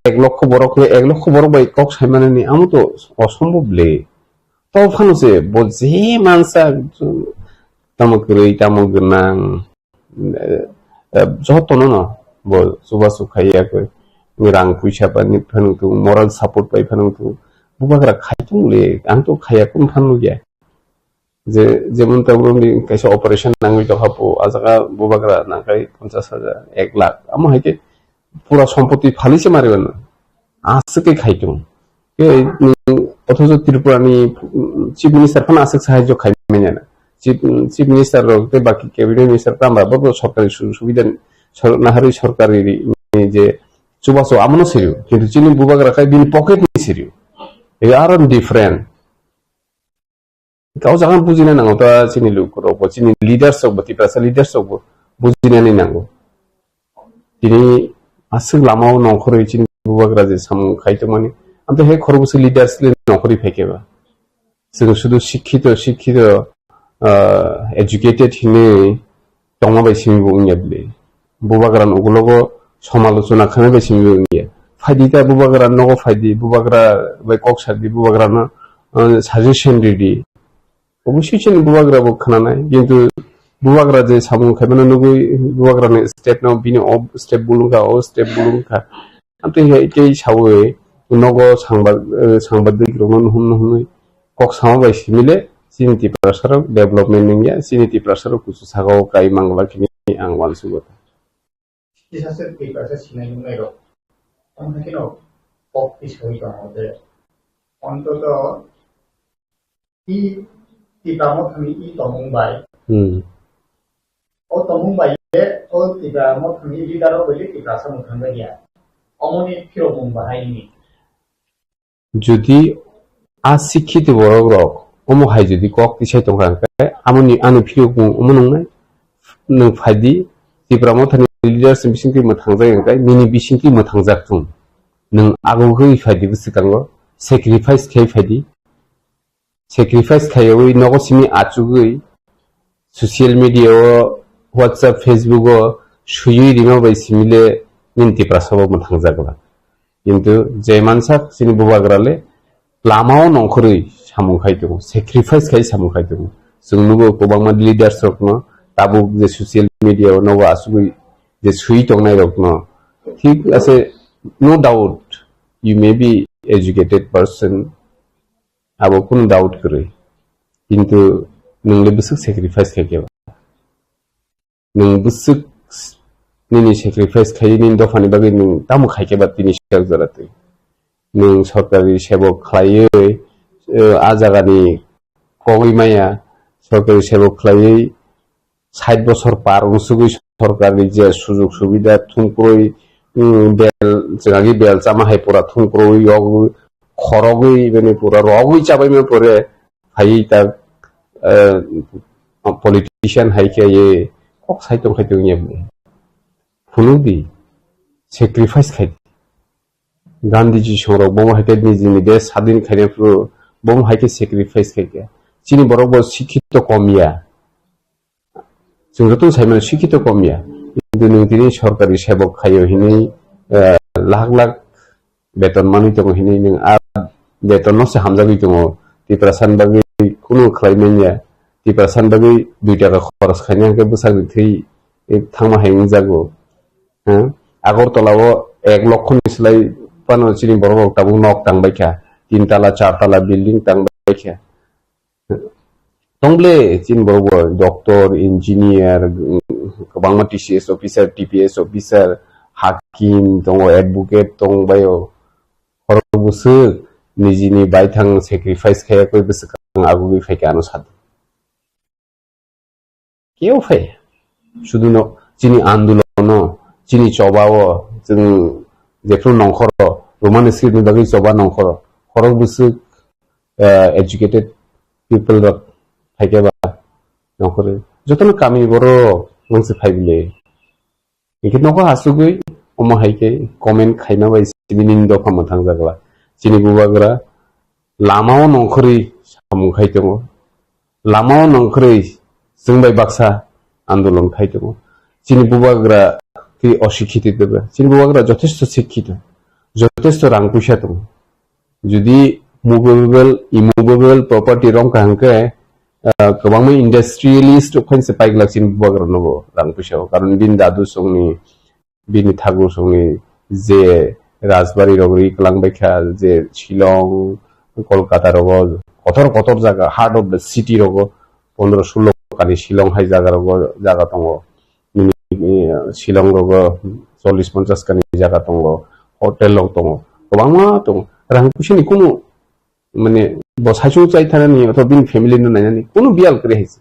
ek lokho borok le, ek lokho borok bai kok saimanani amo to osombob le. To phano se bo je mansa, tamo kwrwi, tamo gwnang, eh, eh, jotono no bo chubachu khaiya koi, rang puisa bai phano tung, moral support bai phano tung, bubagra khaitung le, ang to khaiya kun phano ya. Je, jemon tabuk ni kaisa operation nangwi tongkha po, a jaga bubagra nangkai ponchash hajar, ek lakh, amo hai khe pura sompoti phali se mari mano, aswk khe khaitung. Khe, mm, othocho Tripura ni, mm, Chief Minister phano aswk sahajyo khai manya na. Chief, mm, Chief Minister rok tei baki Cabinet Minister tamba bo sorkari su-, subida sor-, naharwi sorkari ni je chubachu amono sirio, kintu chini bubagra khai bini pocket ni sirio. Ego aro different. Kau jaga bujina nango ta chini lukurok bo, chini leaders rok bo, Tiprasa leaders rok bo bujinani nango. Tini aswk lamao nongkhorwi chini bubagra je samung khai tongmani, amtwi hai khorokbwswk leaders le nongkhorwi phaikhe ba. Chwng sudu sikhito, sikhito, ah, educated hinwi tongma bai simi bo wngya bwle. Bubagra ni ugulogo somalochona khaina bai simi bo wngya. Phaidi ta bubagra nogo phaidi, bubagra bai kok sadi, bubagra no, ah, suggestion ridi. Obviously chini bubagra bo khnanai, kintu bubagra je samung khaimano nugwi bubagra ni step no bini o step bulungkha, o step bulungkha. Amtwi hai tei sawi nogo sangba-, eh, sangbadik rokno nuhun nuhunwi kok sama bai simile chini Tiprasa rok development wngya, chini Tiprasa rok kuchu sakao kai mangla kini ang uansugo. Kisa se Tiprasa sinai nungnai rok. Ang hakino kok tisawi tongo je ontoto i Tipra Mothani i tongmung bai. Hmm. O tongmung bai ye o Tipra Mothani leader rok bai le Tiprasa mwthang bai ya. Omoni phirokmung bahai ni. Jodi a sikhito borok rok omo hai jodi kok tisai tongkha hwnkhe amoni ani phirokmung omo nungnai. Nwng phaidi Tipra Mothani leaders ni bisingtwi mwthangjak hwnkhe nini bisingtwi mwthangjak thung. Nwng agugwi phaidi bwswkango sacrifice khai phaidi. Sacrifice khaiwi nogo simi achugwi social media o, WhatsApp, Facebook o swiwi rima bai simile nini Tiprasa bo mwthangjak glak. Kintu je mansak chini bubagra le lamao nongkhorwi samung khai tongo, sacrifice khai samung khai tongo. Chwng nugo kwbangma leaders rokno tabuk je social media o nogo achugwi je swi tongnai rokno. Thik ase, no doubt, you may be educated person, abo kunu doubt kwrwi. Kintu nwng le bwswk sacrifice khai khe ba? Nwng bwswk nini sacrifice khai nini dophani bagwi nwng tamo khai khe ba tini sak jora twi? Nwng sorkari sebok khlaiwi, eh, a jagani kogwi maya, sorkari sebok khlaiwi sait bosor par wngsugwi sorkarni je sujug subida thumkrwi, mm, bel, chwngagi bel chama hai pura thumkrwi yogwi khorogwi bini pura rogwi chabaima pore phaiwi ta, eh, politician hai khe ye kok sai tong khai tong ye phunukdi, sacrifice khai. Gandhiji songrok bomo hai khe nijini desh sadin khaina phuru bomo hai khe sacrifice khai khe. Chini borok bo sikhito kom ya. Chwng joto sai mano sikhito kom ya. Kintu nwng tini sorkari sebok khaio hinwi, eh, lakh lakh beton manwi tongo hinwi nwng a beton no se hamjagwi tongo. Tiprasa ni bagwi kunu khlai manya. Tiprasa ni bagwi dui taka khoros khaina hwnkhe bwsakni thwi, eh, thangma hai wngjago. Hmm? Agartala o ek lokho ni slai phano chini borok rok tabuk nok tang bai kha. Tin tala, char tala building tang bai kha. Tong ble chini borok bo doctor, engineer, mm, kwbangma T C S officer, T P S officer, hakim tongo, advocate tong bai o. Khorok bwswk nijini baithang sacrifice khaiya koi bwswk ang agugwi phai khe ano sadi. Keo phai. Sudu no chini andolono, chini chobao, chwng jephru nongkhoro, Roman script ni bagwi choba nongkhoro, khorok bwswk ah, educated people rok phaikhe ba nongkhorwi jotono kami borok nungsi phai bile. Hingke nogo asugwi omo hai khe comment khaima bai sibini dopha mwthang jakla. Chini bubagra lamao nongkhorwi samung khai tongo. Lamao nongkhorwi chwng bai baksa andolon khai tongo. Chini bubagra twi osikhito tebo. Chini bubagra jothesto sikhito, jothesto rang puisa tongo. Jodi movable, immovable property rong kaham khe, ah, kwbangma industrialist rok phainse paiglak chini bubagra nogo rang puisa o. Karon bini dadu songni, bini thagu songni je rajbari rok ri kwlang baikha, je Shillong, Kolkata rogo, kotor kotor jaga, heart of the city rogo, pondro sulo kani Shillong hai jaga rogo jaga tongo. Nini, eh, Shillong rogo chollish ponchash kani jaga tongo, hotel rok tongo, kwbangma tongo. Rang puisani kunu, mane, bo saichung chai thanani, othoba bini family no nainani, kunu biyal kwrwi hai se.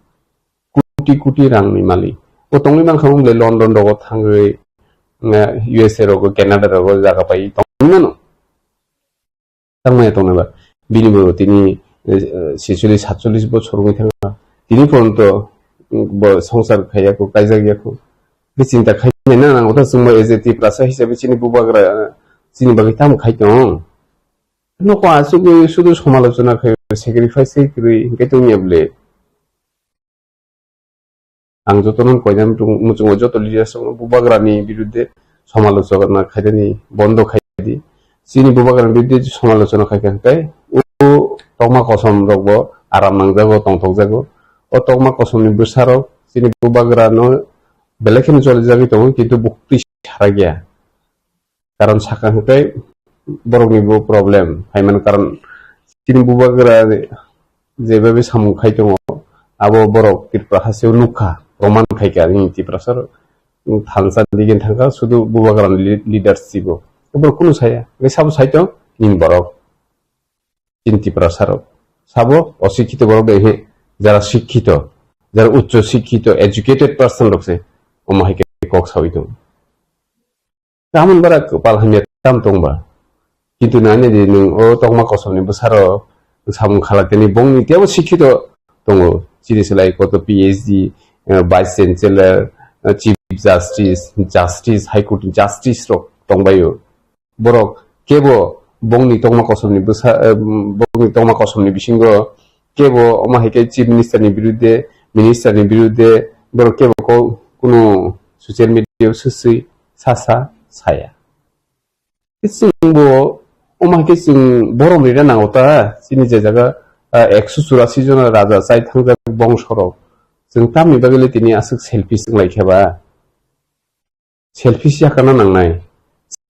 Kuti kuti rangni malik. Bo tongwi mankha, wng belai London rogo thangwi, eh, U S A rogo, Canada rogo jaga pai tongwi mano. Tangmaya tongnai ba. Bini bo tini, eh, ছেচল্লিশ সাতচল্লিশ bochor wngwi thangkha. Tini poronto, mm, bo songsar khaiya kho, kaijak ya kho. Bini chinta khainai na nango ta chwngbo as a Tiprasa hisabe chini bubagra, chini bagwi tamo khai tong. Nokho asugwi sudu somalochona khai, sacrifice khai kwrwi hinkhe tongya bwle. Ang jotono koinani muchungo joto leaders rokno bubagrani birudde somalochona khaidani bondo khaidi. Chini bubagrani birudde somalochona khaikha hwnkhe o tokma kosom rokbo aram nangjago, tongthokjago. O tokma kosomni bwsarok chini bubagrano belai kheno cholijagwi tongo, kintu buktwi sarakya. Karon saka hwnkhe borokni bo problem phaimani, karon chini bubagra jebabe samung khai tongo, abo borok Tripura hasteo nukha, proman khaikha, nini Tiprasa rok thansa digin thangkha, sudu bubagrani li-, leadership o. Borok kunu saya, hwnkhe sabo saitong nini borok. Chini Tiprasa rok sabo osikhito borok de he, jara sikhito, jara uccho sikhito, educated person rok se omo hai khe kok sawi tongo. Tamon bara kwpal hamya tam tongba. Kintu nani di nwng o tokma kosomni bwsarok samung khalai tani bongni tebo sikhito tongo. Chini slai koto P H D, eh, Vice Chancellor, eh, Chief Justice, Justice, High Court ni Justice rok tongbaio. Borok kebo bongni tokma kosomni bwsa, eh, bongni tokma kosomni bisingo kebo omo hai khe Chief Minister ni birudde, Minister ni birudde borok kebo ko-, kunu social media o swswi sasa saya. Chwngbo omo hai khe chwng borom rina nango ta, chini je jaga, ah, ekso churasi jona raja chai thangjak bongsorok. Chwng tamni bagwi le tini aswk selfish wng lai khe ba? Selfish yakana nangnai.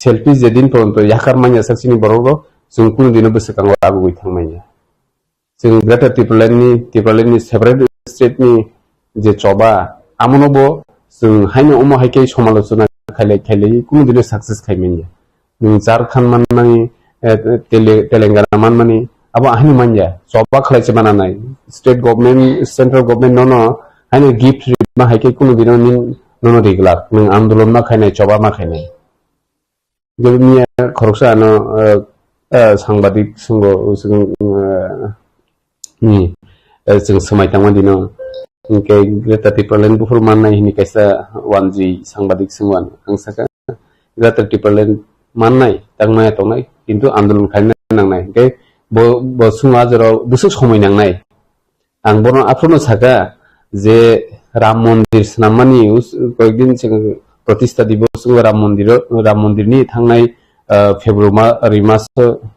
Selfish jedin poronto yakar manya sak chini borok rok, chwng kunu dino bwswkango agugwi thang manya. Chwng Greater Tipraland ni, Tipraland ni separate state ni je choba, amono bo chwng haino omo hai khe somalochona khailai khailai kunu dino success khai manya. Nwng Jharkhand manmani, eh, Tele-, Telangana manmani, abo ahini manya, choba khlai se mananai. State government, central government nono haino gift rima hai khe kunu dino nin nono riglak, nwng andolon ma khainai, choba ma khainai. Jodi miya khoroksa ano, eh, eh, sangbadik swngo, chwng, eh, ni, eh, chwng swmai tangma dino. Hwnkhe Greater Tipraland buphuru mannai hwnwi kaisa wanjwi sangbadik swngwan. Ang sakha, Greater Tipraland mannai, tangmaya tongnai, kintu andolon khaina nangnai. Hwnkhe bo, bo swngma jorao bwswk somoi nangnai. Ang bono aphuru sakha je Ram Mondir swnammani us-, koyekdin swng pratistha dibos wngwi Ram Mondir, Ram Mondir ni thangnai, ah, February ma-, ri mas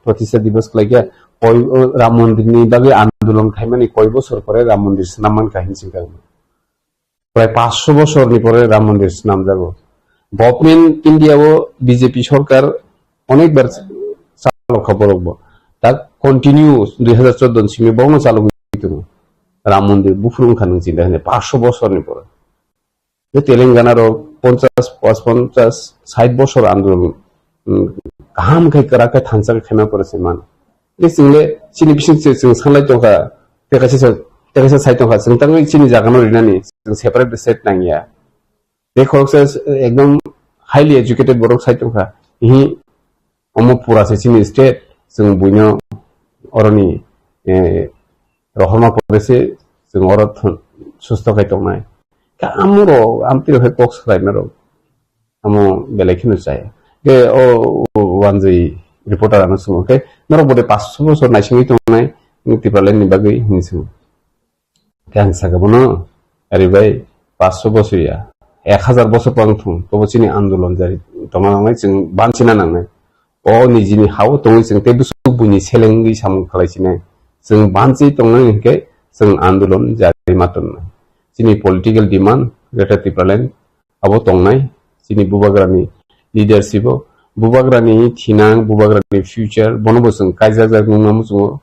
pratistha dibos khlaikha. Koi, o, Ram Mondir ni bagwi andolon khaimani koi bosor pore Ram Mondir swnamman kahinwi swngkha. Prai paanch sho bosor ni pore Ram Mondir swnamjago. Government India o B J P sorkar onekbar chalokha borok bo. Tak continue dui hajar chordo ni simi borokno chalogwi tongo. Ram Mondir buphuru wngkha nwng chinta khainai paanch sho bosor ni pore. Je Telangana rok ponchash, paanch ponchash, sait bosor andolon, mm, kaham khai kwrak khe thansa khe khaima pore se man. Je chwngle chini bising se chwng sanlai tongkha, tei kaisa sa-, tei kaisa sai tongkha, chwng tangwi chini jagano rinani, chwng separate state nangya. Tei khoroksa ekdom highly educated borok sai tongkha, ihi omo pura se chini state, chwng buino oroni eh, rohorma pore se chwng oro thon-, susto khai tongnai. Ka amoro amtwi hai kok salaima rok amo belai kheno chaya. Ke o, o wanjwi reporter ano swngo khe, "Norok bode paanch bosor naisingwi tongnai, Tipraland ni bagwi?" hinwi swngo. Khe ang sakha bono, "Ari bai, paanch bosor ya, ek hazar bosor pang thung, tobo chini andolon jari tongna nangnai, chwng banchina nangnai. O nijini ha-o tongwi chwng tei bwswk buini selengwi samung khlai sinai. Chwng banchi tongnai hinkhe chwng andolon jari ma tonnai. Chini political demand, Greater Tipraland, abo tongnai, chini bubagrani leadership o, bubagrani thinang, bubagrani future, bono bo chwng kaijakjak nungna muchungo,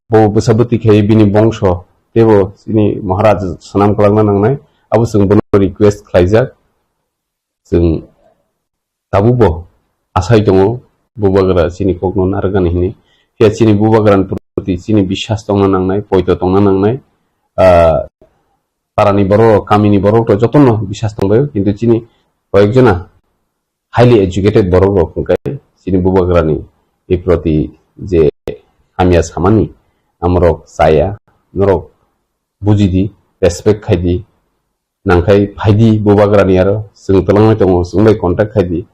bo bwsa bwtwi khai bini bongso, teibo chini Maharaj swnam kwlangna nangnai, abo chwng bono request khlaijak, chwng tabukbo asai tongo, bubagra chini kokno narwknani hinwi, phiya chini bubagrani proti chini biswas tongna nangnai, poito tongna nangnai, ah, parani borok, kamini borok to jotono biswas tongbaio, kintu chini koyekjona highly educated borok rok hwnkhe chini bubagrani i proti je hamya samani amorok chaya, norok bujidi, respect khaidi, nangkhai phaidi bubagrani aro chwng twlangwi tongo, chwng bai contact khaidi.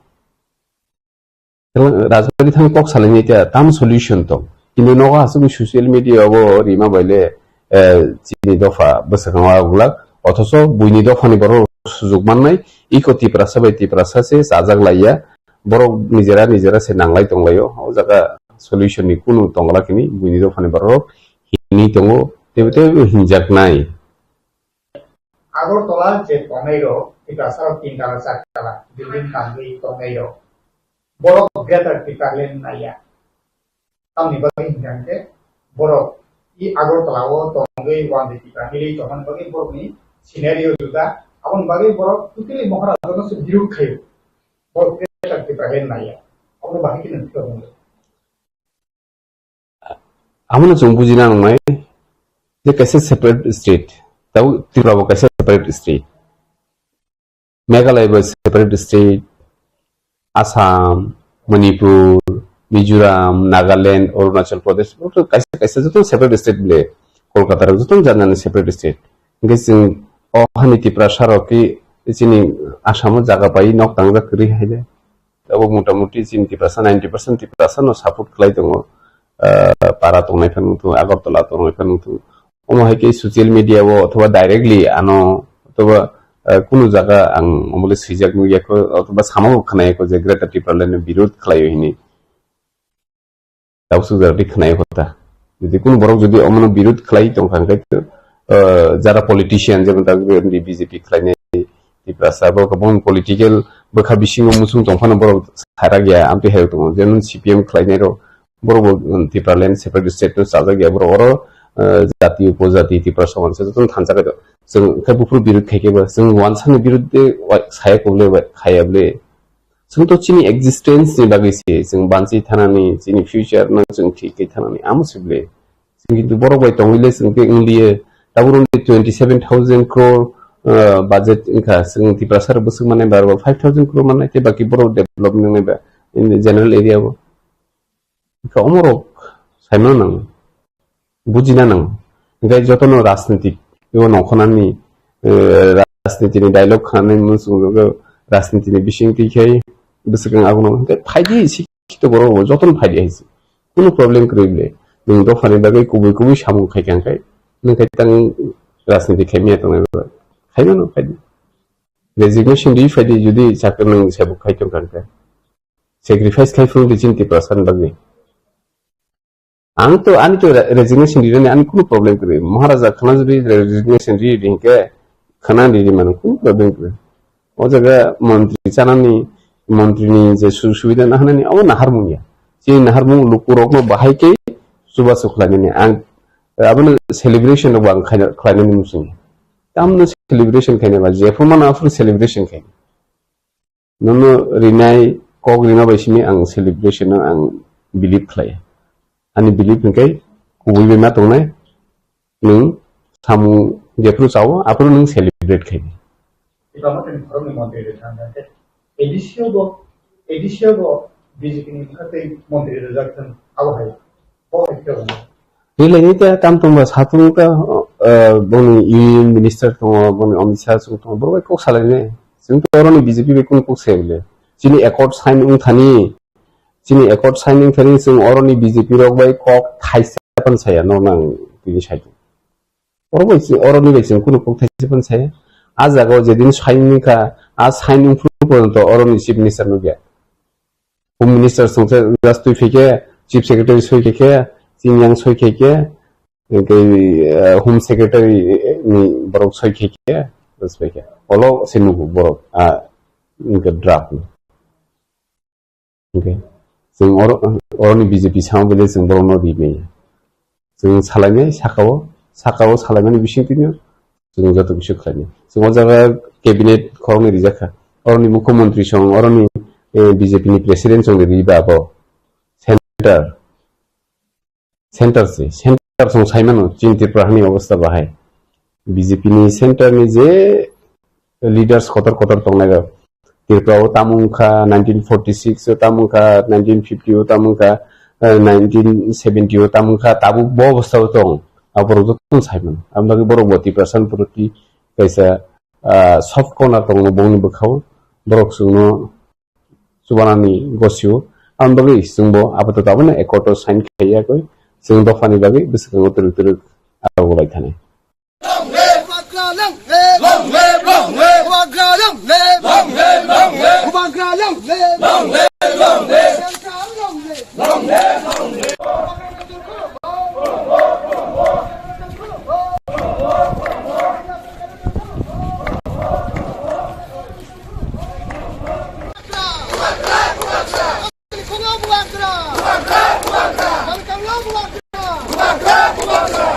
Rajbari thang kok salaini ta tam solution tong. Kintu nogo aswk social media o bo rima baile, eh, chini dopha bwswkango aguglak. Othoso buini dophani borok sujuk mannai, iko Tiprasa bai Tiprasa se chajak laiya. Borok nijera nijera se nanglai tonglaio. O jaga solution ni kunu tongla kini buini dophani borok hinwi tongo. Teibo teibo hinjaknai. Agartala je tongnai rok, Tiprasa rok tin tala, char tala building tangwi tongnai rok, borok Greater Tipraland naiya. Tamni bagwi hinkha hinkhe borok i Agartala o tongwi One Day Tipra milwi tongmani bagwi borokni scenario juda. Aboni bagwi borok totally Maharaj no se birud khaio. Borok Greater Tipraland naiya. Aboni bagwi khe nwng phiyok wngkha. Amono chwng bujina nangnai je kaisa separate state, tabo Tripura bo kaisa separate state, Meghalaya bo separate state, Assam, Manipur, Mizoram, Nagaland, Arunachal Pradesh, bo to kaisa kaisa joto separate state bole, Kolkata rok joto jani jani separate state. Hingke chwng o hani Tiprasa rok ki chini Assam o jaga pai nok tangjak kwrwi hai de. Abo motamuti chini Tiprasa ninety percent Tiprasa no support khlai tongo. Ah, para tongnai phano wngthung, Agartala tongnai phano wngthung. Omo hai khe social media o othoba directly ano othoba, ah, kunu jaga ang omo le swijak nukya kho, othoba sama bo khwnaya kho je Greater Tipraland ni birod khlaio hinwi. Tabuk suk jaga twi khwnaya kho ta. Jodi kunu borok jodi omono birod khlai tongkha hwnkhe, ah, jara politician jemon ta B J P khlainai, Tiprasa, borok kwbangma political bwkha bisingo muchung tong phano borok sarak ya, amtwi hai tongo. Jemon C P M khlainai rok, borok bo, um, Tipraland separate state no chajak ya, borok oro, uh, jati upojati Tiprasa wansa jotono thansa khe to. Chwng khe buphuru birod khai khe bo, chwng wansa ni birod de wa-, saya kobole wa-, khaya bole. Chwng to chini existence ni bagwi se, chwng banchi thanani, chini future no chwng thik khe thanani, amo se bole. Chwng kintu borok bai tongwi le chwng tei wng liye. Tabuk rwngdi twenty seven thousand crore, uh, budget wngkha. Chwng Tiprasa rok bwswk mannai ba, ba five thousand crore mannai, tei baki borok development wngnai ba in the general area o. Wngkha omorok saimano nang, bujina nang. Hingkhe jotono rajnitik o nongkhornani, eh, rajnitini dialogue khanani muchung rajnitini bising twi khai bwswk ang abono hingkhe phaidi si Khito borok bo jotono phaidi hai se. Kunu problem kwrwi le. Nwng dophani bagwi kubui kubui samung khai kha khe, nwng khai tang rajniti khai maya tongnai ba. Khai mano phaidi. Resignation di phaidi jodi chakri nwng sebuk khai tong kha khe. Sacrifice khai phuru di chini Tiprasa ni bagwi. Ang to, ani to re-, resignation di rani ani kunu problem kwrwi. Maharaja khana jodi resignation di di hinkhe khana di di mano kunu problem kwrwi. O jaga montri chanani, montrini je sujog subida nahanani, abo naharmung ya. Chini naharmung lukurokno bahai khe chubachu khlainani. Ang, abono celebration rokbo ang khaina, khlainani muchung. Tamno celebration khaina ba, jephru mano aphuru celebration khaina. Nono rinai, kok rina bai simi ang celebration no ang believe khlai. Ani believe hwnkhe kubui bai ma tongnai, nwng samung jephru chao, aphuru nwng celebrate khai di. Eba motoni khoroknwi montri rwkha hwnkhe A D C o bo, A D C o bo B J P ni bwkha tei montri rwjak thung, abo hai, bo hai khe rwkha. Rilai ni ta tam tong ba sa tong ta, eh, boni Union Minister tongo, boni Amit Shah song tongo, borok bai kok salai ne. Chwng to oroni B J P bai kunu kok sai bole. Chini accord sign wng thani, chini accord sign wng thani chwng oroni B J P rok bai kok thaisa pan saya no nang tini sai. Oro bai chwng, oroni bai chwng kunu kok thaisa pan saya. A jaga o jedin sign wng kha, a sign wng phuru porjonto oroni Chief Minister nukya. Home Minister songsa just twi phaikhe, Chief Secretary soi khaikhe, Chingyang soi khaikhe, hwnkhe, eh, Home Secretary ni borok soi khaikhe, just phaikhe. Olo se nugo borok, ah, hwnkhe draft ni. Hwnkhe, chwng oro, oroni B J P sama bele chwng borokno rimaya. Chwng salainai sakao, sakao salaimani bisingtwino chwng joto kisa khlainai. Chwng o jaga cabinet khoroknwi rijak kha. Oroni mukhyamantri song, oroni, eh, B J P ni president song riba abo center, center se, center song saimano chini Tripura hani obostha bahai. B J P ni center ni je leaders kotor kotor tongnai rok. Tripura o tamo wngkha nineteen forty six o, tamo wngkha nineteen fifty o, tamo wngkha, eh, nineteen seventy o, tamo wngkha tabuk bo obostha o tong. Aborok joto sai mano. Aboni bagwi borok bo Tiprasa ni proti kaisa, ah, soft corner tongo bongni bwkhao. Borok chwngno chubanani gosio. Aboni bagwi chwngbo apatot abono accord o sign khaiya koi. Chwng dophani bagwi bwskango twrwk twrwk aro golai thani. Bubagra long live! Long live, long live! Bubagra long live! Long live, long live! Bubagra long live! Long live, long live! Central long live! Long live, long live! Bubagra! Bubagra! Bubagra!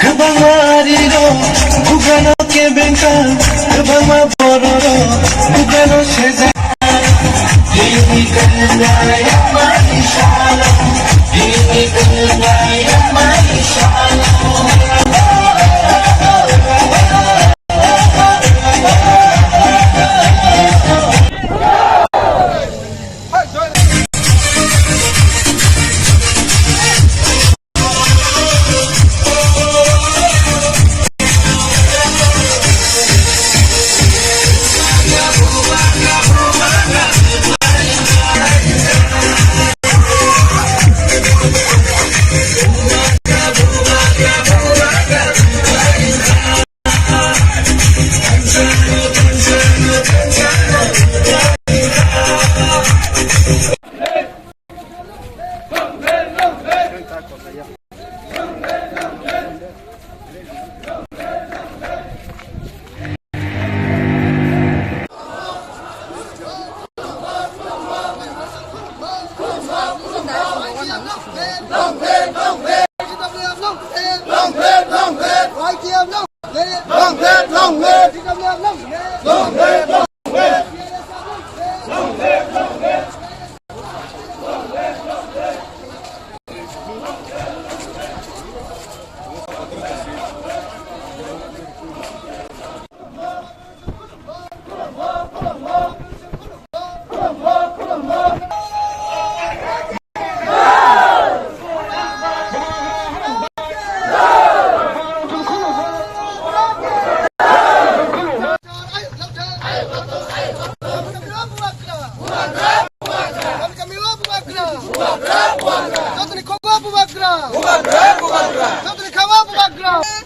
Kwbangma arirok bugano kebengkha, kwbangma bororok bugano sejak.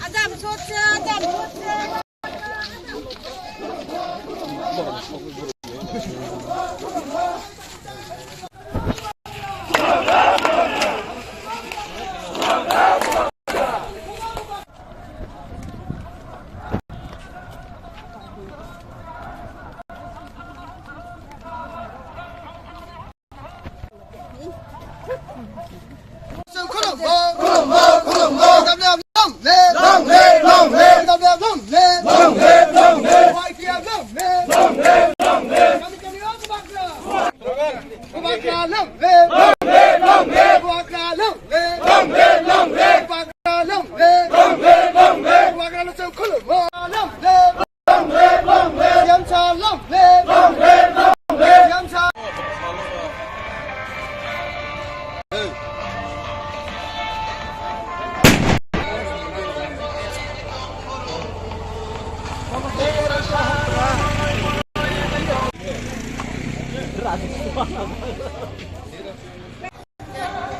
Adam sotse, adam sotse. Khulumbo, khulumbo, khulumbo. T W F long live. Long live, long live. T W F long live. Long live, long live. Y T F long live. Long live, long live. Kami, kami, oh, Bubagra. Bubagra long live. Long live, long live. Bubagra long live. Long live, long live. Bubagra long live. Long live, long live. Bubagra long live. Khulumbo long live. Long live, long live. Siamsa long live. Long live, long live. Siamsa.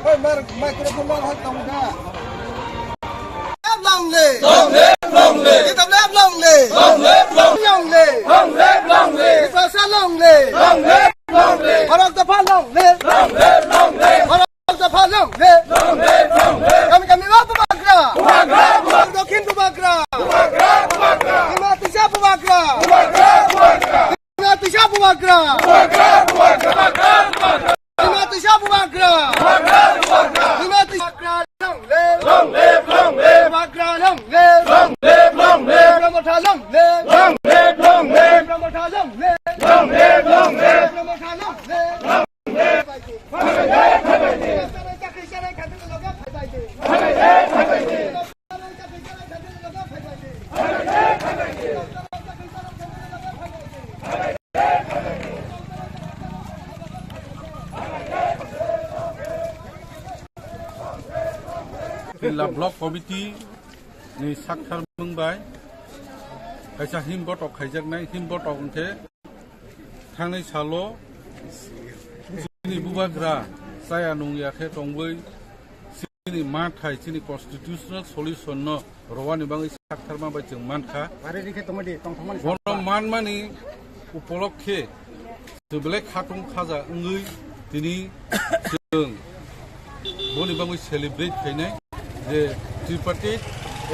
Hoi, mar, microphone mar, hoi, tong da. Long live! Long live, long live! Long live, long live! Long live, long live! Long live, long live! Long live, long live! Bharat Dopha long live! Long live, long live! Bharat Dopha long live! Long live, long live! Kami, kami, oh, Bubagra! Bubagra, Bubagra! Dokhin Bubagra! Bubagra, Bubagra! Hima Tisa Bubagra! Bubagra, Bubagra! Hima Tisa Bubagra! Bubagra, Bubagra! Bubagra, Bubagra! Hima Tisa Bubagra! Bubagra, Bubagra! Hima Tisa Bubagra! Long live! Long live, long live! Bubagra long live! Long live, long live! Bubagra Motha long live! Long live, long live! Bubagra Motha long live! Long live, long live! Bubagra Motha long live! Long live! Pilla Block Committee ni sakthar mung bai kaisa him botok khaijaknai, him botok hwnkhe thangnai salo chini Bubagra chaya nungya khe tongwi chini manthai, chini constitutional solution no rwani bagwi saktharma bai chwng mankha. Ari rikhe tongmani, tongthokmani. Bono manmani upolokhe chwng belai khatung khaja wngwi tini chwng boni bagwi celebrate khainai je tripartite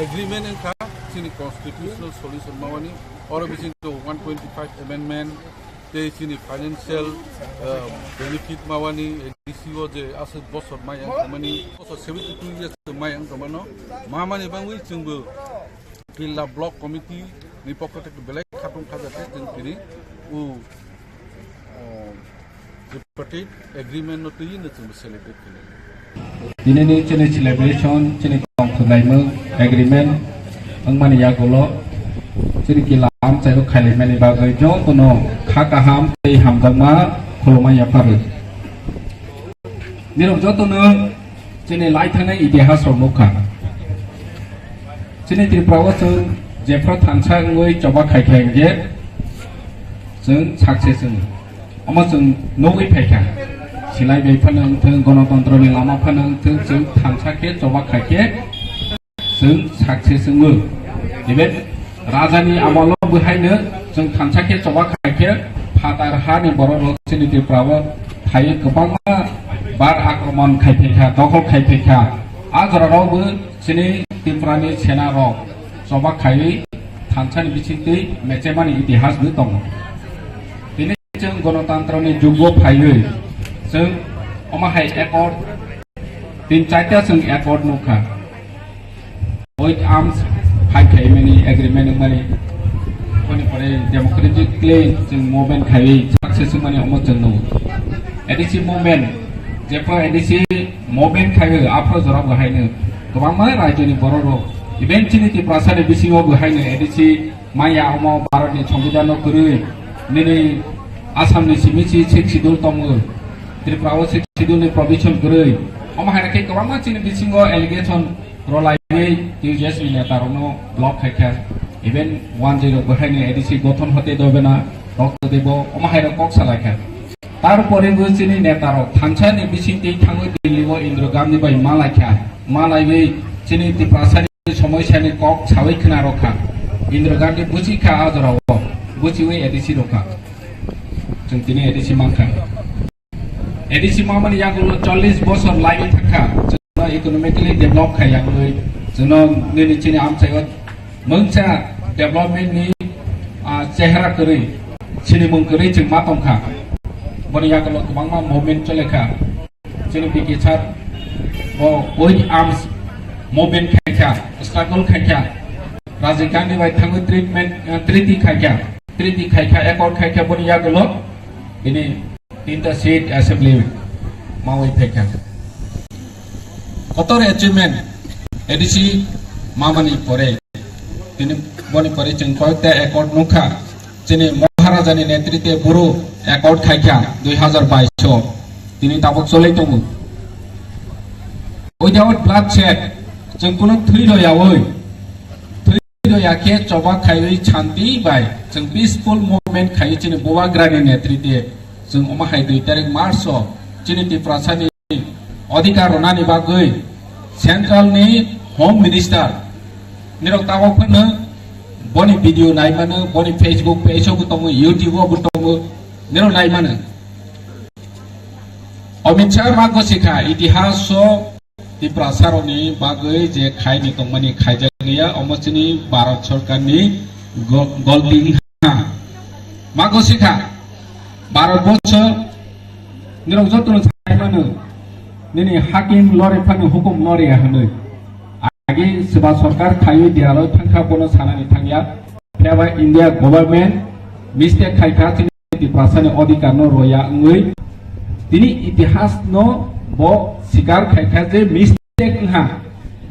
agreement wngkha chini constitutional solution mawani, oro bisingo one twenty-five amendment tei chini financial, uh, benefit mawani A D C o je aswk bosor mai ang tongmani, bosor seventy two years mai ang tongmano, mamani bagwi chwngbo Pilla Block Committee ni pokho theke belai khatung khaja khe chwng tini u, uh, tripartite agreement no twi no chwngbo celebrate khainai. Dinini chini celebration, chini tongthok naimung agreement wngmani yagulo chini kila amchaio khailaimani bagwi jotono kha kaham tei hamjakma khulumma yapharwi. Nirok jotono chini lai thangnai itihas rok nukha. Chini Tripura o chwng jephru thansa wngwi choba khaikha hinkhe chwng success wngo. Omo chwng nugwi phaikha. Silai bai phano wngthwng, gonotontro ni lama phano wngthwng, chwng thansa khe choba khaikhe chwng success wngo. Even raja ni amolo bwhaino chwng thansa khe choba khaikhe phatar ha ni borok rok chini Tripura o phaiwi kwbangma bar akromon khaiphaikha, dokhol khaiphaikha. A jora rok bo chini Tripura ni sena rok choba khaiwi thansa ni bisingtwi mechemani itihas bo tongo. Tini chwng gonotantroni jugo phaiwi chwng omo hai accord, tin charta chwng accord nukha. With arms fight khaimani agreement wngmani, boni pore democratically chwng movement khaiwi success wngmani omo chwng nukgo. A D C movement, jephru A D C movement khaiwi aphro jora bo haino kwbangma rajyoni borok rok, even chini Tiprasani bisingo bo haino A D C maya omo Bharatni Songbidanno kwrwi, nini Assamni simi si Sixth Schedule tongo, Tripura o Sixth Schedule ni provision kwrwi. Omo hai khe kwbangma chini bisingo allegation rwlaiwi T U J S ni neta rokno block khaikha. Even one zero bo haino A D C gothon hote dobena, rokto debo, omo hai rok kok salaikha. Tar pore bo chini neta rok thansa ni bisingtwi thangwi Delhi o Indira Gandhi bai malaikha. Malaiwi chini Tiprasani somoisani kok sawi khna rokha. Indira Gandhi buchi kha a jora o, buchiwi A D C rokha. Chwng tini A D C mankha. A D C mamani yagulo chollish bosor laiwi thangkha. Chwngno economically develop khai yangwi chwngno nini chini amchaio mungsa development ni, ah, chehra kwrwi, sinimung kwrwi chwng ma tongkha. Boni yagulo kwbangma movement chole kha. Chini B K sir, Bo with arms movement khaikha, struggle khaikha, Rajiv Gandhi bai thangwi treatment, eh, treaty khaikha, treaty khaikha, accord khaikha, boni yagulo bini tinta seat assembly mawi phaikha. Kotor achievement A D C mamani pore, tini boni pore chwng koyekta accord nukha. Chini Maharajani netritwe boro accord khaikha dui hazar bais o. Tini tabuk cholai tongo. Without bloodshed, chwng kunu thwi royawi, thwi roya khe choba khaiwi shanti bai chwng peaceful movement khaiwi chini Bubagrani netritwe chwng omo hai dui tarik March o chini Tiprasani odhikar rwnani bagwi Central ni Home Minister nirok tabok phano boni video nai mano, boni Facebook page o bo tongo, YouTube o bo tongo, nirok nai mano. Amit Shah ma gosikha itihas o Tiprasa rokni bagwi je khaini tongmani khaijak ya, omo chini Bharat Sarkar ni go-, golti wngkha. Ma gosikha Bharat Borsho nirok jotono sai mano, nini hakim lori phano hukum lori ya hwnwi. Agi seba sarkar khaiwi dialoi thangkha bono sanani thangya. Phiya ba India government mistake khaikha, chini Tiprasani odhikar no roya wngwi. Tini itihas no bo sikar khaikha je mistake wngha.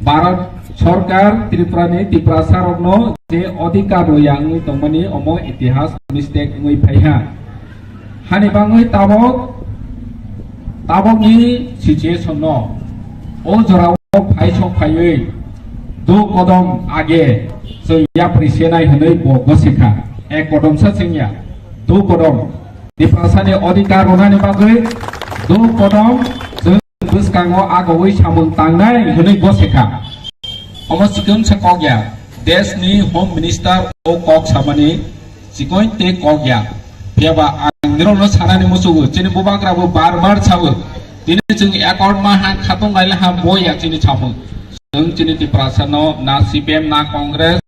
Bharat Sarkar Tripura ni Tiprasa rokno je odhikar roya wngwi tongmani omo itihas mistake wngwi phaiha. Hani bangwi tabok, tabokni situation no o jorao phai sok phaiwi du kodom age chwng yapri senai hwnwi bo gosikha. Ek kodom sa chwngya, du kodom. Tiprasani odhikar rwnani bagwi du kodom chwng bwskango agowi samung tangnai hwnwi gosikha. Omo sikon sa kok ya. Desh ni Home Minister o kok samani sikon te kok ya. Phiya ba ang nirokno sanani musugo, chini Bubagra bo bar bar sao. Tini chwng accord ma ha khatung gaila ha bo ya chini samung. Chwng chini Tiprasa no na C P M na Congress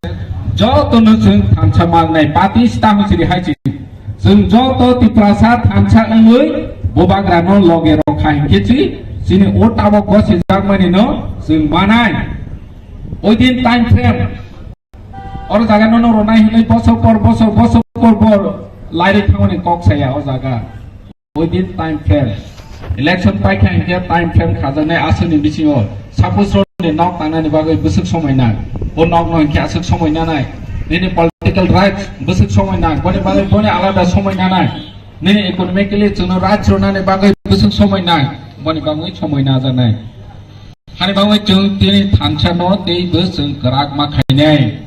joto no chwng thansa mangnai party sta hwn chiri hai chini. Chwng joto Tiprasa thansa wngwi Bubagra no loge rok kha hinkhe chi chini o tabok gosi jakmani no chwng manai. Oidin time frame oro jaga no no ronai hinwi bosor por bosor, bosor por bor lairi thangmani kok saya o jaga. Within time frame. Election paikha hinkhe time frame khajaknai aswkni bisingo. Suppose rokni nok tangnani bagwi bwswk somoi nang. O nokno hinkhe aswk somoi nanai. Nini political rights bwswk somoi nang. Boni bagwi boni alada somoi nanai. Nini economically chwngno rights rwnani bagwi bwswk somoi nang. Boni bagwi somoi najaknai. Hani bagwi chwng tini thansa no tei bwswk kwrak ma khainai.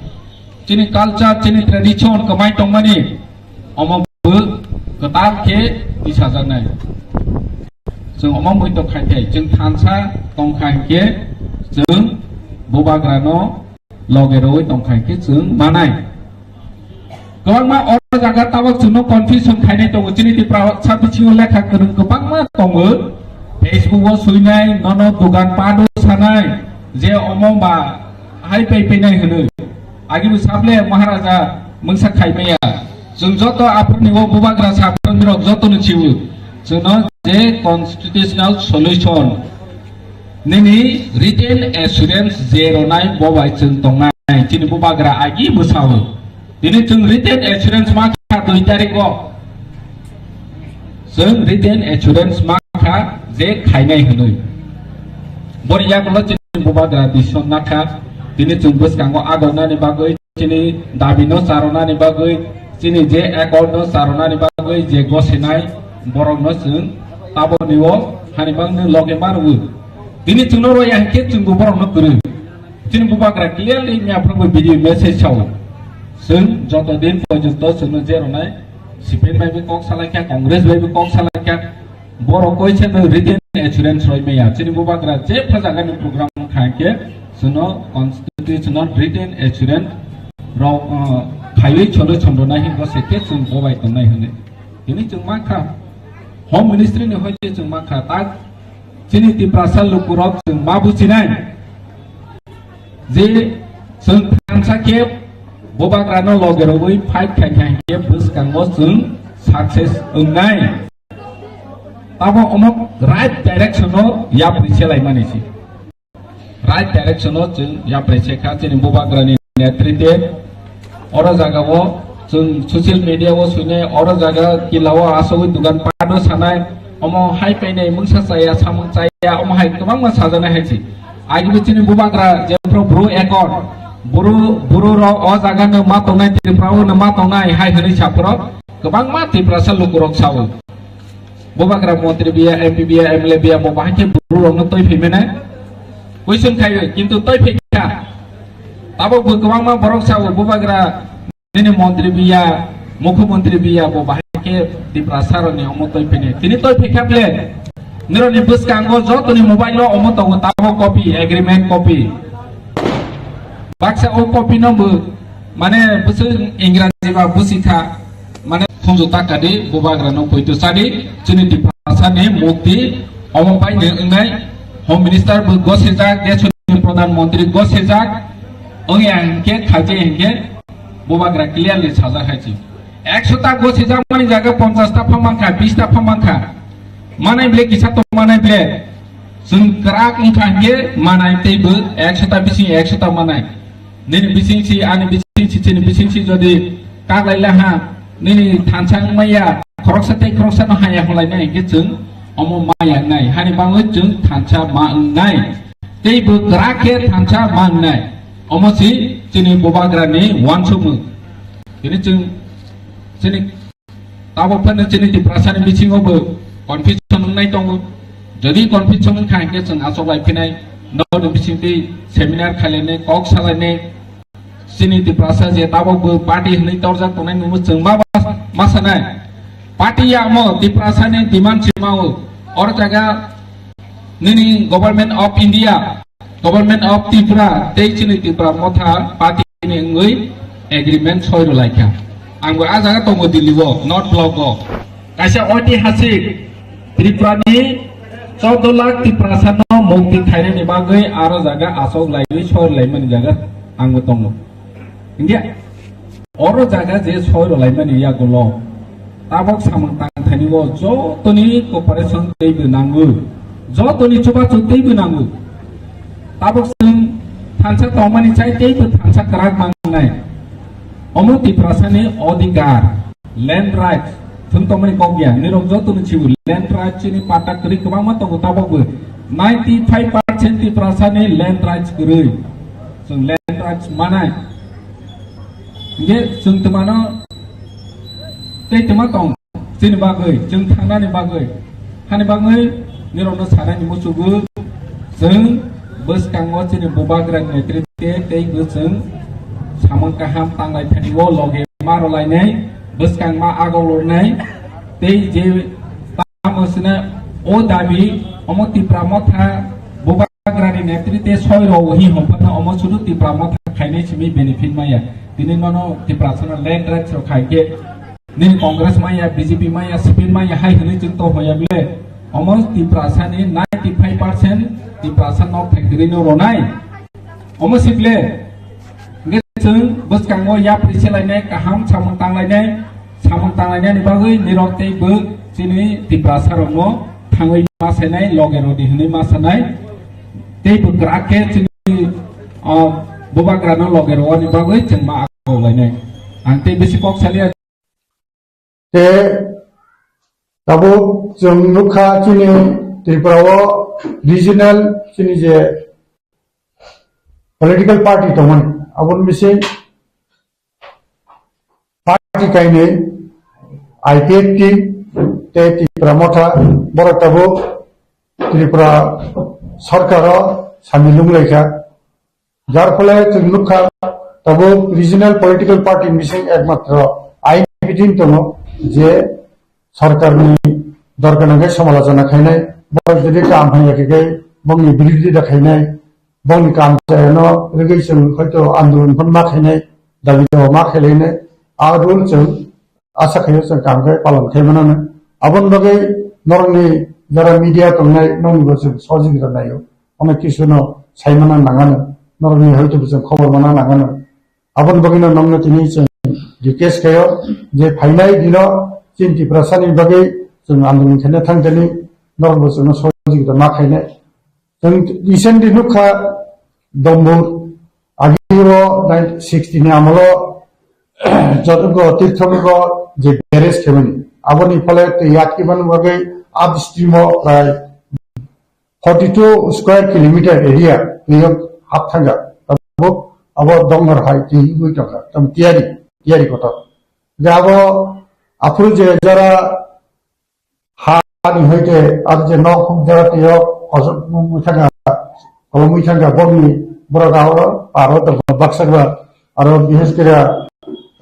Chini culture, chini tradition kwmai tongmani omo bo kwtal khe tisajaknai. Chwng omo mui tong khai khe, chwng thansa tong khai khe, chwng Bubagra no loge rwi tong khai khe chwng manai. Kwbangma oro jaga tabok chwngno confusion khainai tongo, chini Tiprasa bisingo lekha kwrwng kwbangma tongo, Facebook o swinai, nono dogan pado sanai, je omo ba hai pai painai hwnwi. Agi bo sable Maharaja mungsa khaimaya. Chwng joto aphurni o Bubagra saphurni rok jotono chiwi. Chwngno je constitutional solution nini written assurance je ronai bo bai chwng tongnai. Chini Bubagra agi bwsao. Tini chwng written assurance ma kha dui tarik o. Chwng written assurance ma kha je khainai hwnwi. Boni yagulo chini Bubagra decision nakha. Tini chwng bwskango agonani bagwi, chini dabi no charwnani bagwi, chini je accord no charwnani bagwi je gosinai borok no chwng taboni o hani bangni loge ma rwwi. Tini chwngno roya hinkhe chwngbo borok no kwrwi. Chini Bubagra clearly miya phwrwngwi video message sao. Chwng joto din porjonto chwngno je rwnai, C P M bai bo kok salaikha, Congress bai bo kok salaikha, borok koi se no written assurance roi maya. Chini Bubagra je phajagani program kha khe chwngno constitutional written assurance rok, uh, khaiwi cholo chondro nai hingo se khe chwng bobai tongnai hwnwi. Tini chwng mankha, Home Ministry ni hoite chwng mankha, tak Chini Tiprasa lukurok chwng ma buchinai je chwng thansa khe Bubagrano loge rwui fight khai khai khe bwskango chwng success wngnai. Tamo omo right direction o yapri selaimani si. Right direction o chwng yapri sekha chini bubagrani netritwe. Oro jaga o chwng social media o swinai, oro jaga kila o asogwi dugan pado sanai, omo hai painai mungsa chaya, samung chaya, omo hai kwbangma sajaknai hai si. Agi bo chini bubagra jephru bru ekor, bru, bru rok o jaga no ma tongnai, Tripura o no ma tongnai hai hwnwi saphuru kwbangma Tiprasa lukurok sao. Bubagra montri biya, M P biya, M L A biya, bo bahai khe bru rok no toi phai mene. Question khaio, kintu toi phai kha. Tabok bo kwbangma borok sao, bubagra nini montri biya, mukhyamantri biya, bo bahai khe Tiprasa rokni omo toi phini. Tini toi phikha ble, nirokni bwskango jotoni mobile o omo tongo, tabo copy, agreement copy. Baksa o copy no bo, mane, bwswk Ingraji ba busikha, mane, khunju takadi, bubagra no poito sadi, chini Tiprasa ni mukti, omo bai ni wngnai, Home Minister bo gosijak, desoni Pradhan Mantri gosijak, wngya hinkhe, khaje hinkhe, bubagra clearly sajak hai si. Ekso ta gosijakmani jaga ponchas ta pha mankha, bis ta pha mankha. Manai ble kisa to manai ble. Chwng kwrak wngkha hinkhe manai tei bo ekso ta bising ekso ta manai. Nini bising si, ani bising si, chini bising si jodi kaglai laha, nini thansa wngmaya, khoroksa tei khoroksa no haya hwnlainai hinkhe chwng omo maya wngnai. Hani bangwi chwng thansa ma wngnai. Tei bo kwrak khe thansa ma wngnai. Omo si chini bubagra ni uansukmung. Tini chwng chini tabok phano chini Tiprasa ni bisingo bo confusion wngnai tongo. Jodi confusion wngkha hinkhe chwng achuk lai phinai, nokni bising tei seminar khailainai, kok salainai. Chini Tiprasa je tabok bo party hwnwi torjak tongnai nungbo chwng ma, ma sanai. Party ya omo Tiprasa ni demand si mao. Or jaga nini Government of India, Government of Tripura tei chini Tipra Motha party ni wngwi agreement soi rwlaikha. Ang bo a jaga tongo Delhi o, North Block o. Kaisa oitihasik Tripura ni chordo lakh Tiprasa no mukti khainani bagwi aro jaga asok laiwi soi rwlaimani jaga ang bo tongo. India. Oro jaga je soi rwlaimani yagulo tabok samung tangthani o jotoni cooperation teibo nango, jotoni chubachu teibo nango. Tabok chwng thansa tongmani chai teibo thansa kwrak mangnai. Omo Tiprasani odhikar, land rights, thwng tongmani kok ya, nirok jotoni chibo land rights chini pata kwrwi kwbangma tongo tabokbo. Ninety five percent Tiprasani land rights kwrwi. Chwng land rights manai. Hinkhe chwng twmano tei twma tong chini bagwi, chwng thangnani bagwi. Hani bagwi nirokno sanani muchugo chwng bwskango chini bubagrani netrite tei bo chwng samung kaham tanglai thani o loge ma rwlainai, bwskang ma agok lornai tei je tamo sina o dabi omo Tipra Motha bubagrani netrite soi rw hi hwnphano omo sudu Tipra Motha khainai simi benefit maya. Tini nono Tiprasano land rights rok khai khe nini Congress maya, B J P maya, C P M maya hai hwnwi chwng to hoya bile. Omo Tiprasani ninety five percent Tiprasa nok factory no ronai. Omo sible. Hingke chwng bwskango yapri selainai, kaham samung tanglainai, samung tanglainani bagwi nirok tei bo chini Tiprasa rokno thangwi ma sainai, loge rodi hwnwi ma sanai. Tei bo kwrak khe chini, ah, bubagrano loge rwani bagwi chwng ma agok lainai. Ang tei bisi kok salia. Te tabuk chwng nukha chini Tripura o regional chini je political party tongmani, aboni bising party kainwi I P F T tei Tipra Motha, borok tabuk Tripura sarkar o samil wnglaikha. Jar phole chwng nukha, tabuk regional political party bising ekmatro ain bitin tongo je sarkarni dorkar nangkhe somalojona khainai, borok jodi kam hamya khe khe bongni birodita khainai, bongni kam chayano rwgwi chwng hoito andolon phano ma khainai, dabi dawa ma khailainai, a rule chwng asa khaio chwng kaham khe palon khai manano. Aboni bagwi norokni jara media tongnai nokni bo chwng sohojogita naio. Onek kisu no sai mana nangano. Norokni hoito bo chwng khobor mana nangano. Aboni bagwi no nokno tini chwng request khaio je phainai dino chini Tiprasani bagwi chwng andolon khaina thangthani norok bo chwngno sohojogita ma khainai. Chwng recently nukha Dombur, agi o nineteen sixty ni amolo Jotogho Tirthogho je barrage khaimani, aboni phale twi atkimani bagwi upstream o prai forty two square kilometer area twi o hap thangkha. Tabuk abo donghor hai twi wngwi tongkha. Tam tiyari, tiyari kotor. Je abo aphuru je jora ha ni hoite ar je nok huk jora twi o kosok mui thangkha, kolomwi thangkha, bokni borok abo aro tongkha baksa ba aro bises khe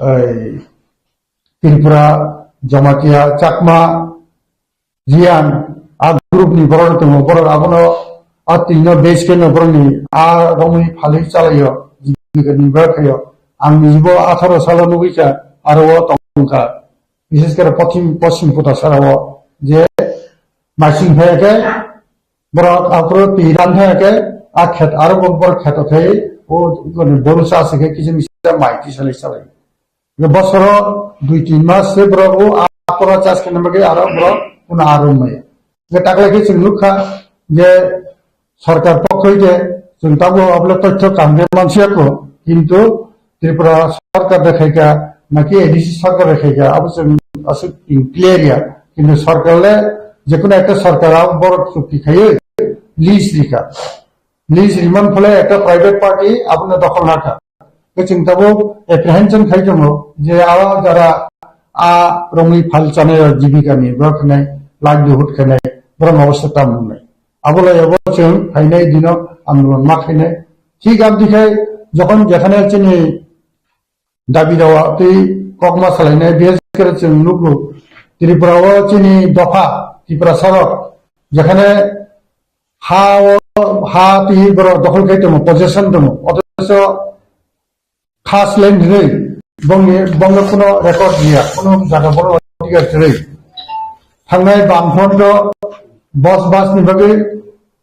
ei Tripura, Jamatia, Chakma, Riang, a group ni borok tongo, borok abono a twi no base khe no borok ni a romwi phalwi chalaio, jibika ni ba khaio. Ang nibo atharo salo nugwi kha, aro o tongkha. Bises khe pothim, poschim puta sara o je masing phai khe borok aphuru twi ran phai khe a khet aro bo borok kheto khai o goni boru cha se khe kisa misa mai twi salai salai. Ge bosoro dui tin mas se borok o a pora chas khe nang bagwi aro borok kuno aro maya. Ge takle khe chwng nukha je sorkar pokkhoi de chwng tabo abole tothyo kam de mansiya ko, kintu Tripura sorkar de khaika naki A D C sorkar de khaika abo chwng aswk clear ya. Kintu sorkar le jekunu ekta sorkar abo borok chukti khaiwi lease rika. Lease riman phole ekta private party abono dokhol nakha. Khe chwng tabuk apprehension khai tongo je aro jara a romwi phal chanai o jibika ni borok khenai livelihood khenai borok obostha tam wngnai. Abo lai abo chwng phainai dino andolon ma khainai. Thik abdi khai jokhon jekhane chini dabi dawa twi kokma salainai bises khe chwng nukgo Tripura o chini dopha Tripura sorok jekhane ha o, ha twi borok dokhol khai tongo, possession tongo. Othocho khas land hinwi bongni, bongno kuno record riya, kuno jaga borok adhikar kwrwi. Thangnai Bamfront o bos bas ni bagwi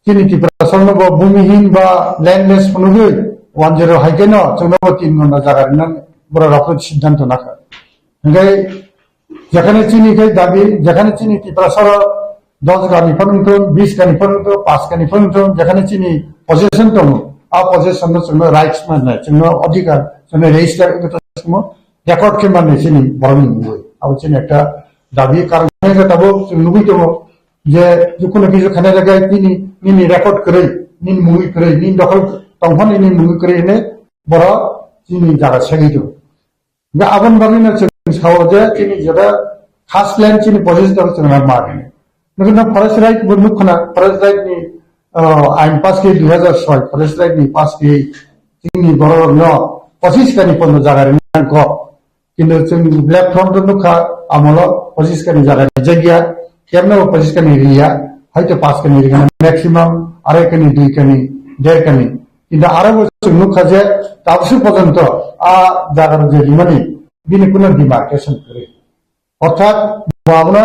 chini Tiprasano bo bhumihin ba landless phunugwi one zero hai khe no chwngno bo tin ghonta jaga rinani borok rok siddhanto nakha. Hingkhe jekhane chini khai dabi, jekhane chini Tiprasaro dos gani phano wngthung, bis gani phano wngthung, pas gani phano wngthung, jekhane chini possession tongo, a possession no chwngno rights mannai, chwngno adhikar, chwngno register wngwi tongmo, record khe mannai chini borokni mungwi. Abo chini ekta dabi, karon khe tabuk chwng nugwi tongo je, jukunu kisa khana jaga nini, nini record kwrwi, nini mungwi kwrwi, nini dokhol tongphani nini mungwi kwrwi hwnwi borok chini jaga segwi tongo. Hingkhe aboni bagwino chwng sao je chini jeta khas land chini possession chwng na ma hwnwi. Hingkhe no forest right bo nukha na, forest right ni, ah, ain pass khe dui hazar soi, forest right ni pass khe chini borok no pochis kani pondo jaga rinang kok. Kintu chwng Black Front o nukha amolo pochis kani jaga rijak ya, kemno bo pochis kani riya, hoito pas kani rigana maximum, arai kani, dui kani, der kani. Kintu aro bo chwng nukha je tabsu pojonto a jaga rok je rimani bini kuno demarcation kwrwi. Orthat bo abono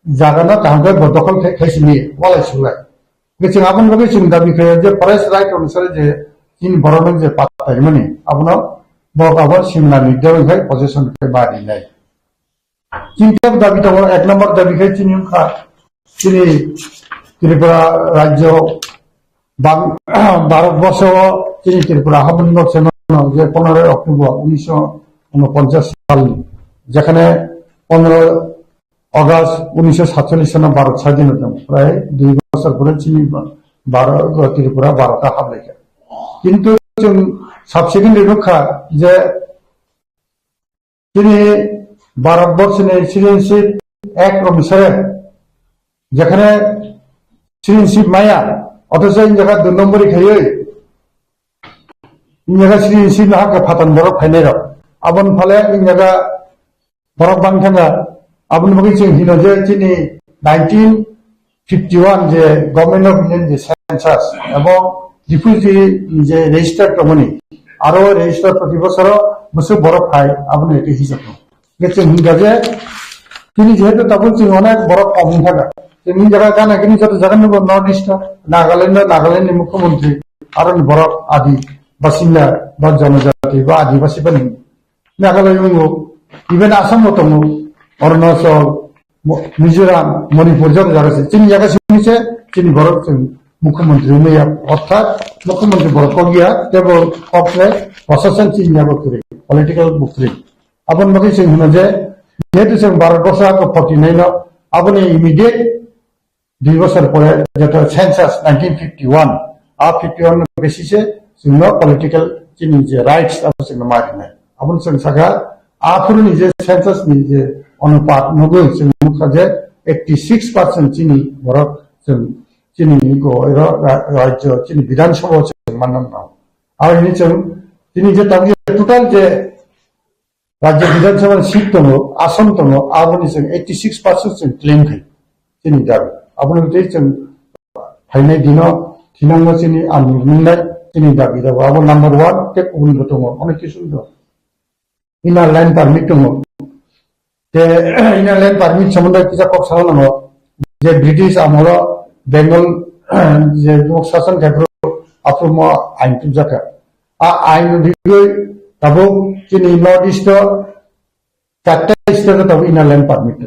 jaga no kaham khe bo dokhol khai, khai simi walai sulai. Hingkhe chwng aboni bagwi chwng dabi khlaio je forest right onusare je chini borokno je patta rimani abono bo abo simna ni dewai khai possession khai ba rinai. Chini tei dabi tongo, ek number dabi khai chini wngkha chini Tripura rajyo bang-, Bharat borso o chini Tripura haboni nok se mano je পনেরোই October উনিশশো ঊনপঞ্চাশ sal ni, jekhane পনেরো August উনিশশো সাতচল্লিশ sano Bharat sadhin tongo, prai dui bosor pore chini Bharat, Tripura Bharat o hablaikha. Kintu chwng subsequently nukha je chini Bharat borso ni citizenship act onusare jekhane citizenship maya, othocho in jaga dui nombori khaiwi in jaga citizenship no hakhe phathan borok phainai rok. Aboni phale in jaga borok bang thangkha. Aboni bagwi chwng hino je chini nineteen fifty one je Government of India ni je census ebong refugee je register tongmani, aro register proti bosoro bwswk borok phai, aboni ekhe hisab no. Hingkhe chwng hingkha je chini jehetu tabuk chwng onek borok kom wngkha da. Chwng hini jaga gana gini joto jaga nugo North East o, Nagaland o, Nagaland ni mukhyamantri, aro ni borok adi basinda ba jonojati ba adibasi bani Meghalaya wngo, even Assam bo tongo, Arunachal, Mo-, Mizoram, Manipur joto jaga se. Chini jaga simi se, chini borok chwng mukhyamantri wngya, orthat mukhyamantri borok kok ya, tebo kok le prosason chini jaga kwrwi, political bo kwrwi. Aboni bagwi chwng hino je, jehetu chwng Bharat borso ha forty nine no, aboni immediate dui bosor pore jeto census nineteen fifty one, a fifty one no basis e chwngno political chini je rights abo chwngno ma rinai. Aboni chwng saka, aphuru ni je census ni je onupat nugwi chwng nukha je eighty six percent chini borok chwng chini go ero ra-, rajyo chini Bidhan Sabha o chwng manna nang. Aro hini chwng chini je tabuk total je Rajya Bidhan Sabha ni seat tongo, ason tongo, aboni chwng eighty six percent chwng claim khai. Chini dabi. Aboni tei chwng phainai dino thinangno chini ang nungnai chini dabi dabi. Abo number one, tei kubun bo tongo, onek kisu do. Inner line permit tongo. Te inner line permit somondo kisa kok sana nango. Je British amolo Bengal je nok sasan khai phuru aphuru mo ain tubjaka. A ain rigwi tabuk chini North East o chatta state o tabuk inner line permit.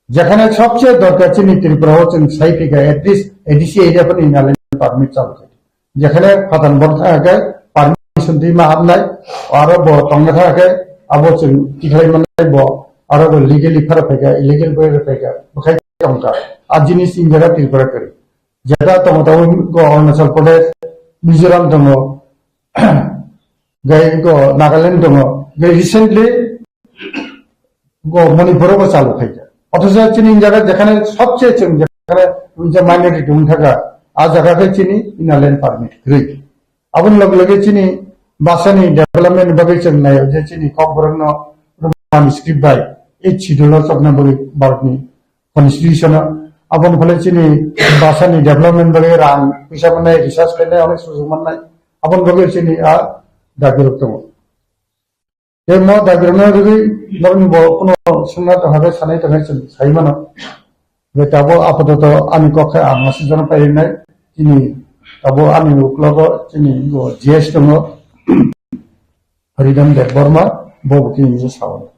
Jekhane sobse dorkar chini Tripura o chwng sai phika at least A D C area phano inner line permit chalu khai. Jekhane phatar bor thang khe permission twi ma habnai, aro bo tongna thang khe abo chwng tikhlai mannai bo, aro bo legally phara phaika, illegal bai phaika, bwkhai tongkha. A jinis in jaga Tripura kwrwi. Jeta tongo tabuk go Arunachal Pradesh, Mizoram tongo, gai go Nagaland tongo, gai recently go Manipur go chalu khaikha. Othocho chini jaga jekhane sobse chwng jekhane je minority wng thaka, a jaga khe chini inner line permit kwrwi. Aboni loge loge chini bhasani development bagwi chwng naio je chini Kokborokno Roman script bai eighth schedule o chopna bagwi Bharatni constitution o. Aboni phole chini bhasani development bagwi rang puisa mannai, research khainai, onek sujug mannai. Aboni bagwi chini a dabi rok tongo. Tei mo dabi rokno rwgwi norokni bo kuno swngna tongkha khe sanai tongkha chwng sai mano. Tei tabuk apatoto ani kok khe ang aswk jora pai rinai. Chini tabuk ani uklogo chini bo G S tongo. Hariram Debbarma, bo bo kini je sao.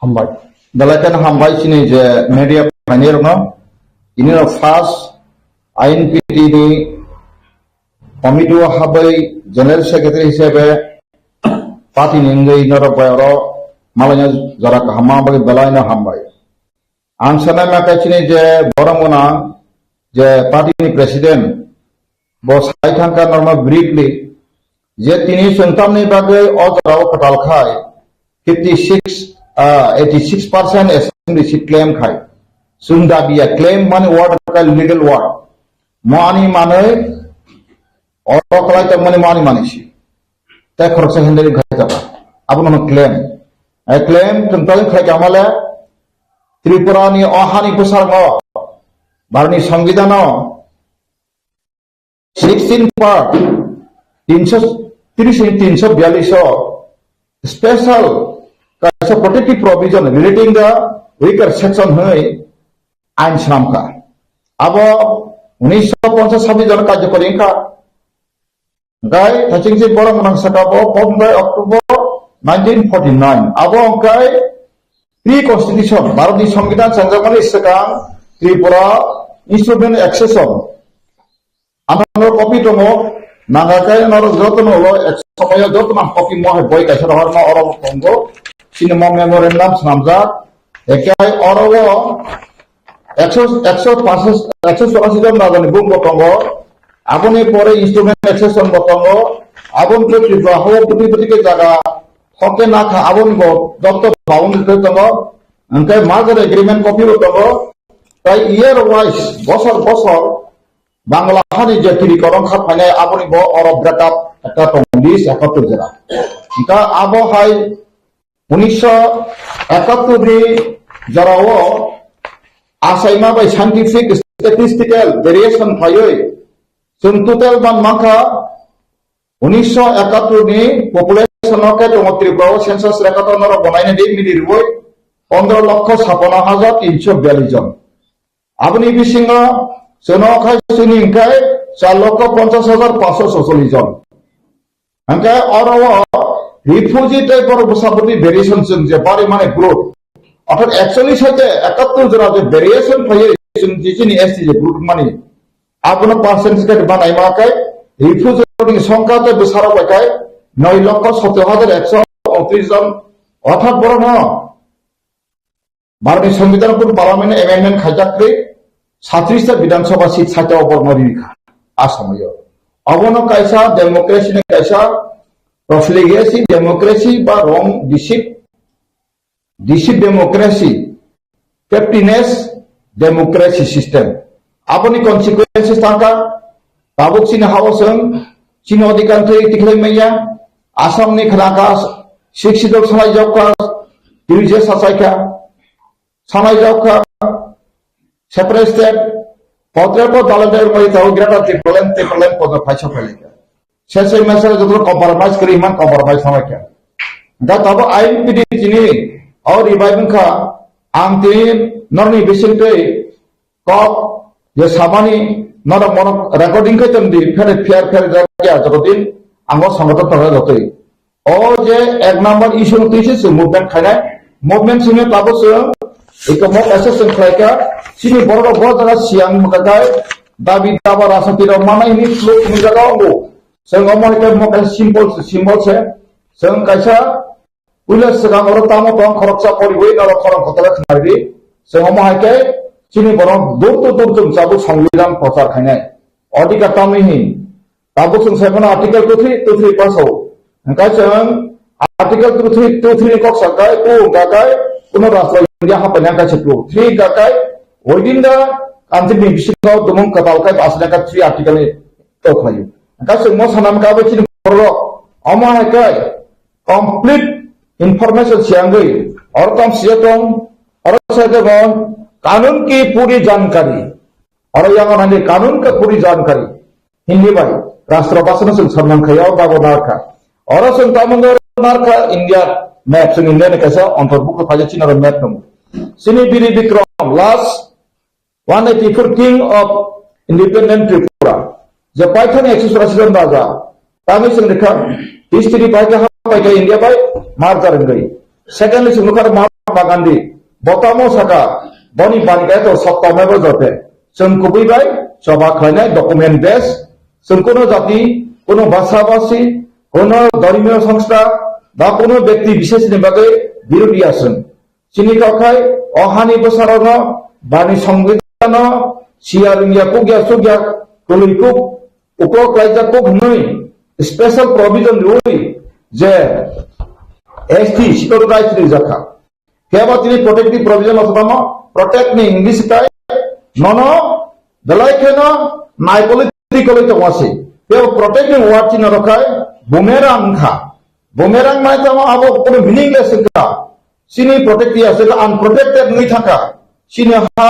Hambai. Belai kheno hambai chini je media phainai rokno. Ini rok first I N P T ni committee o habai general secretary hisabe party ni wngwi norok bai oro malaina jora kaham ma bagwi belai no hambai. Ang sanai ma khe chini je borok gwnang je party ni president bo sai thangkha normal briefly je tini chwng tamni bagwi o jorao kwtal khai fifty six, ah, eighty six percent assembly seat claim khai. Chwng dabi ya claim mani word ka legal word. Mo ani manwi oro kwlai tongmani mo ani manwi si. Tei khoroksa hindari khai tongkha. Abono claim. Ai claim chwng tali khai kamale Tripura ni o hani bwsargo Bharatni Songbidan o sixteen part, tinsho tris ni tinsho biyallis o special kaisa protective provision relating the weaker section hwnwi ain swnamkha. Abo unisho ponchas sabis jora karjokori wngkha. Hingkhai thachingsi borok gwnang saka bo fourth October nineteen forty nine. Abo hingkhai pre-constitution, Bharatni Songbidan chengjakmani swkang Tripura Instrument Accession. Ano copy tongo, nangkhe norok jotono ulo ek somoyo jotono copy mo hai boi kaisa rohorma oro tongo. Chini mo memorandum swnamjak. Ekai oro o ekso, ekso paanch, ekso chorasi jon rajani bung bo tongo. Aboni pore instrument accession bo tongo. Aboni pore Tripura hao bwtwi bwtwi khe jaga hokke nakha aboni bo doptor boundary twi tongo. Hingkhe merger agreement copy bo tongo. Tai year wise, bosor bosor Bangla hani je tiri korong kha phainai aboni bo oro break up ekta tongo, list ekottor jora. Hingkhe abo hai unisho ekattor ni jorao achaima bai scientific statistical variation phaiwi chwng total man mankha unisho ekattor ni population no khe tongo Tripura o census record o norok bo naina di mili rwui pondro lokho sapano hajar tinsho biyallis jon. Aboni bisingo chwng khai chini hingkhai char lokho ponchas hajar paanchsho socholish jon. Hingkhe oro o refugee tei borok bwsa bwtwi variation chwng je bari mane growth. Orthat actually saite ekattor jora je variation phaiye chwng je chini S T je group mani. Abono percentage khe banai ma khe refugee ni songkha tei bwsarok bai khe noi lokho sottor hajar ekso untris jon. Orthat borok no Bharotni Songbidan pun Parliament amendment khaijak khe satris ta Bidhan Sabha seat saita borok no ri kha a somoyo. Abono kaisa democracy ni kaisa profligacy democracy ba wrong deceit deceit democracy, captainess democracy system. Aboni consequences tangka, tabuk chini hao chwng chini odhikar thwi tikhlai manya, Assam ni khnaka sixth schedule salai jokka, twi je sachai kha, salai jokka, separate state, potre po dalai dai mai tau greater Tipraland, Tipraland podo phaisa phailika. Sesai masa joto compromise kri man compromise sama kya. Da tabo I N P D chini, aur revive kha, ang tin norni bising tei kok, je sabani, norok mono recording khe tong di, phere pher pher ja kya, joto din, ango sangato tong jotoi. O je ek number issue no twi se chwng movement khainai, movement sini tabo chwng, iko mo kaisa chwng khlai kha, chini borok rok bo jaga siang makakai, dabi daba rasa tiro manai hini pluk ni jaga ongo. Chwng omo hai khe mo kaisa symbol se, symbol se, chwng kaisa Puila swkang oro tamo tong khoroksa poriwi norok khorang kotor khnarwi. Chwng omo hai khe chini borok dur dur dur dur chabuk Songbidan prochar khainai. Odhikar tamni hin. Tabuk chwng sai phano Article two three two three pass o. Hwnkhe chwng Article two three two three ni kok sa kai, two hwnkha kai, kuno rastro India hapaina hwnkha se two. Three hwnkha kai, within the country ni bisingo dumung kwtal khai asle hwnkha three article ni tok khlaio. Hwnkhe chwng mo sanam kha bai chini borok. Omo hai khe complete information siyangwi oro tong siya tong, oro sai tong, kanun ki puri jankari. Oro yang nani kanun ka puri jankari. Hindi bai, rashtra bhasha no chwng sanman khaya o bago narkha. Oro chwng tamung narkha India map, chwng India ni kaisa antarbukt khaja chini oro map tong. Chini Biri Bikram last one eighty-four King of Independent Tripura. Je paithani ekso churashi jon raja. Tangwi chwng rikha history bai khe habai khe India bai merger wngwi. Secondly chwng nukha Mahatma Gandhi. Bo tamo saka boni bani khe to satta mebo jote. Chwng kubui bai choba khlainai document base. Chwng kuno jati, kuno basa basi, kuno dharmiyo songstha, ba kuno bekti bishesh ni bagwi birodi aswng. Chini kok hai o hani bwsarokno bani songwidano siya rwngya kukya sukya kwlwi kuk uklo klaijak kuk hwnwi special provision rwi je S T scheduled rights rijak kha. Kebo tini protective provision o tamo protect ni English kai nono belai kheno nai political tongo se. Kebo protect ni word chini rok khai bumerang kha. Bumerang mai tamo abo kono meaningless wngkha. Chini protect ya se unprotected wngwi thangkha. Chini ha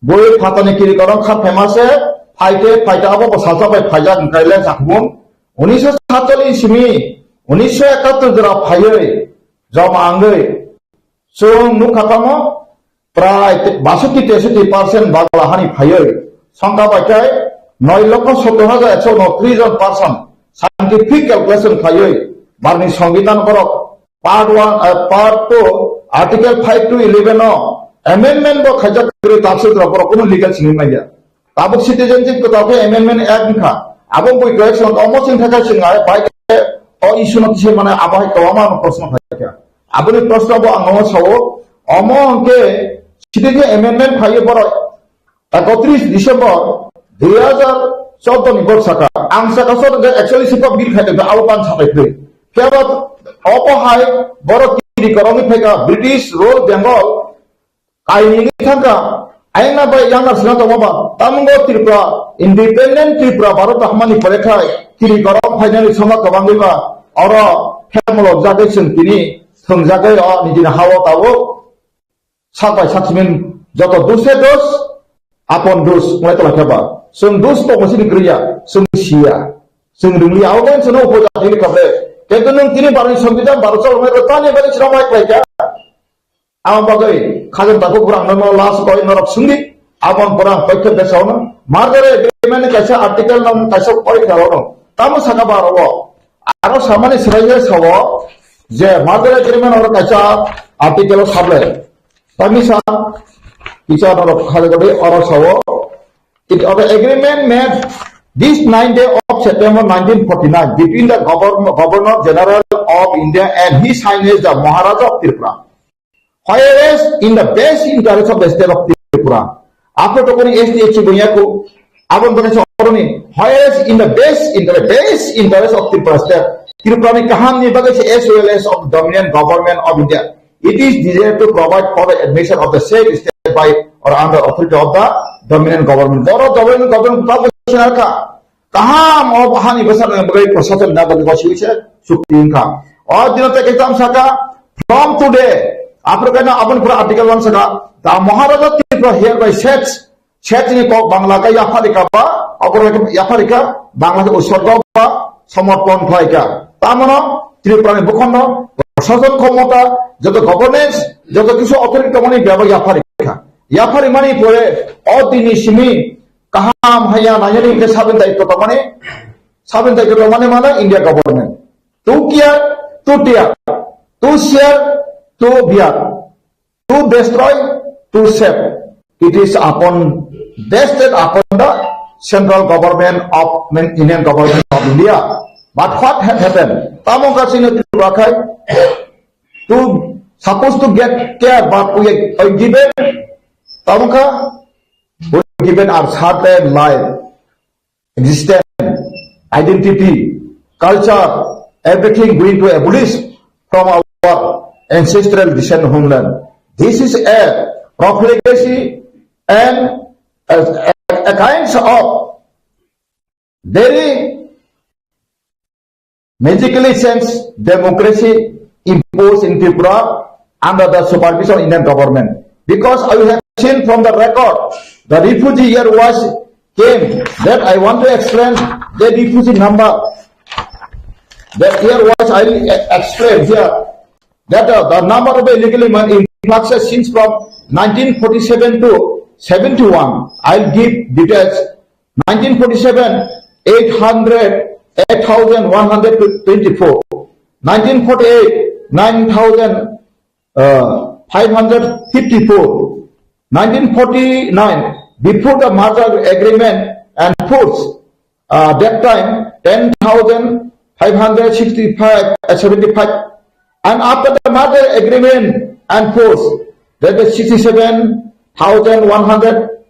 boi phatani kiri korong kha phema se phaite phaite abo bo salsa bai phaijak wngkha le chakmung. Unisho satchallis simi, unisho ekattor jora phaiwi joma wngwi chwng nukha tamo prai basotti tesotti percent Bagla hani phaiwi songkha bai khe noi lokho sottor hajar ekso unotris jon person scientific calculation khaiwi barni songbidan borok Part one, eh, part two, Article five to eleven o amendment bo khaijak kwrwi tafsir rok borok kuno legal simi manya. Tabuk citizenship kwtal khe amendment act wngkha. Abo bui correction omo chwng thakha chwng ai bai khe o issue no kisa mane abo hai kwbangma ano proshno khaikha. Aboni proshno bo ang omo sao omo hwnkhe citizen amendment phaiwi borok Ekotris December dui hajar chordo ni bor saka ang saka sor je actually sipa bill khai tongkha abo pan sapai khe kebo obo hai borok kiri korokni phaika British rule Bengal kaini thangka aina bai yang sina tongma ba tamungo Tripura independent Tripura Bharat hamani pore khai kiri korok phainani soma kwbangwi ba oro phemlo jagwi chwng tini thwngjagwi o nijini hao tabuk Sak bai sak simin joto dushe dos, apon dos, mulai tola khe ba. Chwng dos tongma sini kriya, chwng siya. Chwng rwngli augen chwngno upojati ni kabe. Kento nwng tini barni songbidan baro chol mai tani bari chwng mai klai kha. Amo bagwi khajang tako burang no last koi norok sungdi. Abon burang koi khe besa ono. Margare agreement kaisa article no kaisa koi kha ono. Tamo saka baro o. Aro samani swraiya sao je merger agreement oro kaisa article o sable Tamisa, kicha norok khajagade oro sao. It, the agreement made this ninth day of September nineteen forty-nine between the governor, Governor General of India and His Highness the Maharaja of Tripura. Whereas in the best interest of the state of Tripura, after talking S T H C Bunyaku, Abon Bane Soroni, whereas in the best, in the best interest of Tripura state, Tripura ni kaham ni bagwi se as well as of dominant government of India, it is desired to provide for the admission of the said state by or under authority of the dominant government. Boro dominant government ta bwswk ka kaham o hani bwswk ni bagwi proshashan na bagwi bwswk se chukti wngkha. O dino te kitam saka, from today, Africa na abon pura article one saka, the Maharaja Tripura hereby sets Shetini kok Bangla ka yapharika ba, aboro yapharika Bangla ke usargo ba, somorpon khlaika. Tamono Tripura ni bukhono proshashan khomota, joto governance, joto kisu authority tongmani bebak yapharika. Yaphari mani pore o dini simi kaham haya nanyani ke sabin daityo tongmani, sabin daityo tongmani mano India government. To care, to tear, to share, to bear. To destroy, to save. It is upon, based upon the central government of, Indian government of India. But what had happened? Tamo kasino Tripura khai to supposed to get care, but we are given, tamo ka, we are given our certain life. Existence, identity, culture, everything going to abolish from our ancestral descent homeland. This is a profligacy and a, a, a kinds of very magically changed democracy imposed in Tripura under the supervision of Indian government. Because I have seen from the record, the refugee here was came. That I want to explain the refugee number. That here was I will e- explain here. That uh, the number of the illegal immigrants influxes since from nineteen forty-seven to seventy-one. I'll give details. Nineteen forty-seven, eight hundred, eight thousand one hundred twenty-four. Nineteen forty-eight, nine thousand, uh, five hundred fifty-four. Nineteen forty-nine, before the merger agreement and force, uh, that time, ten thousand five hundred sixty-five, uh, seventy-five. And after the merger agreement and force, that is sixty-seven thousand one hundred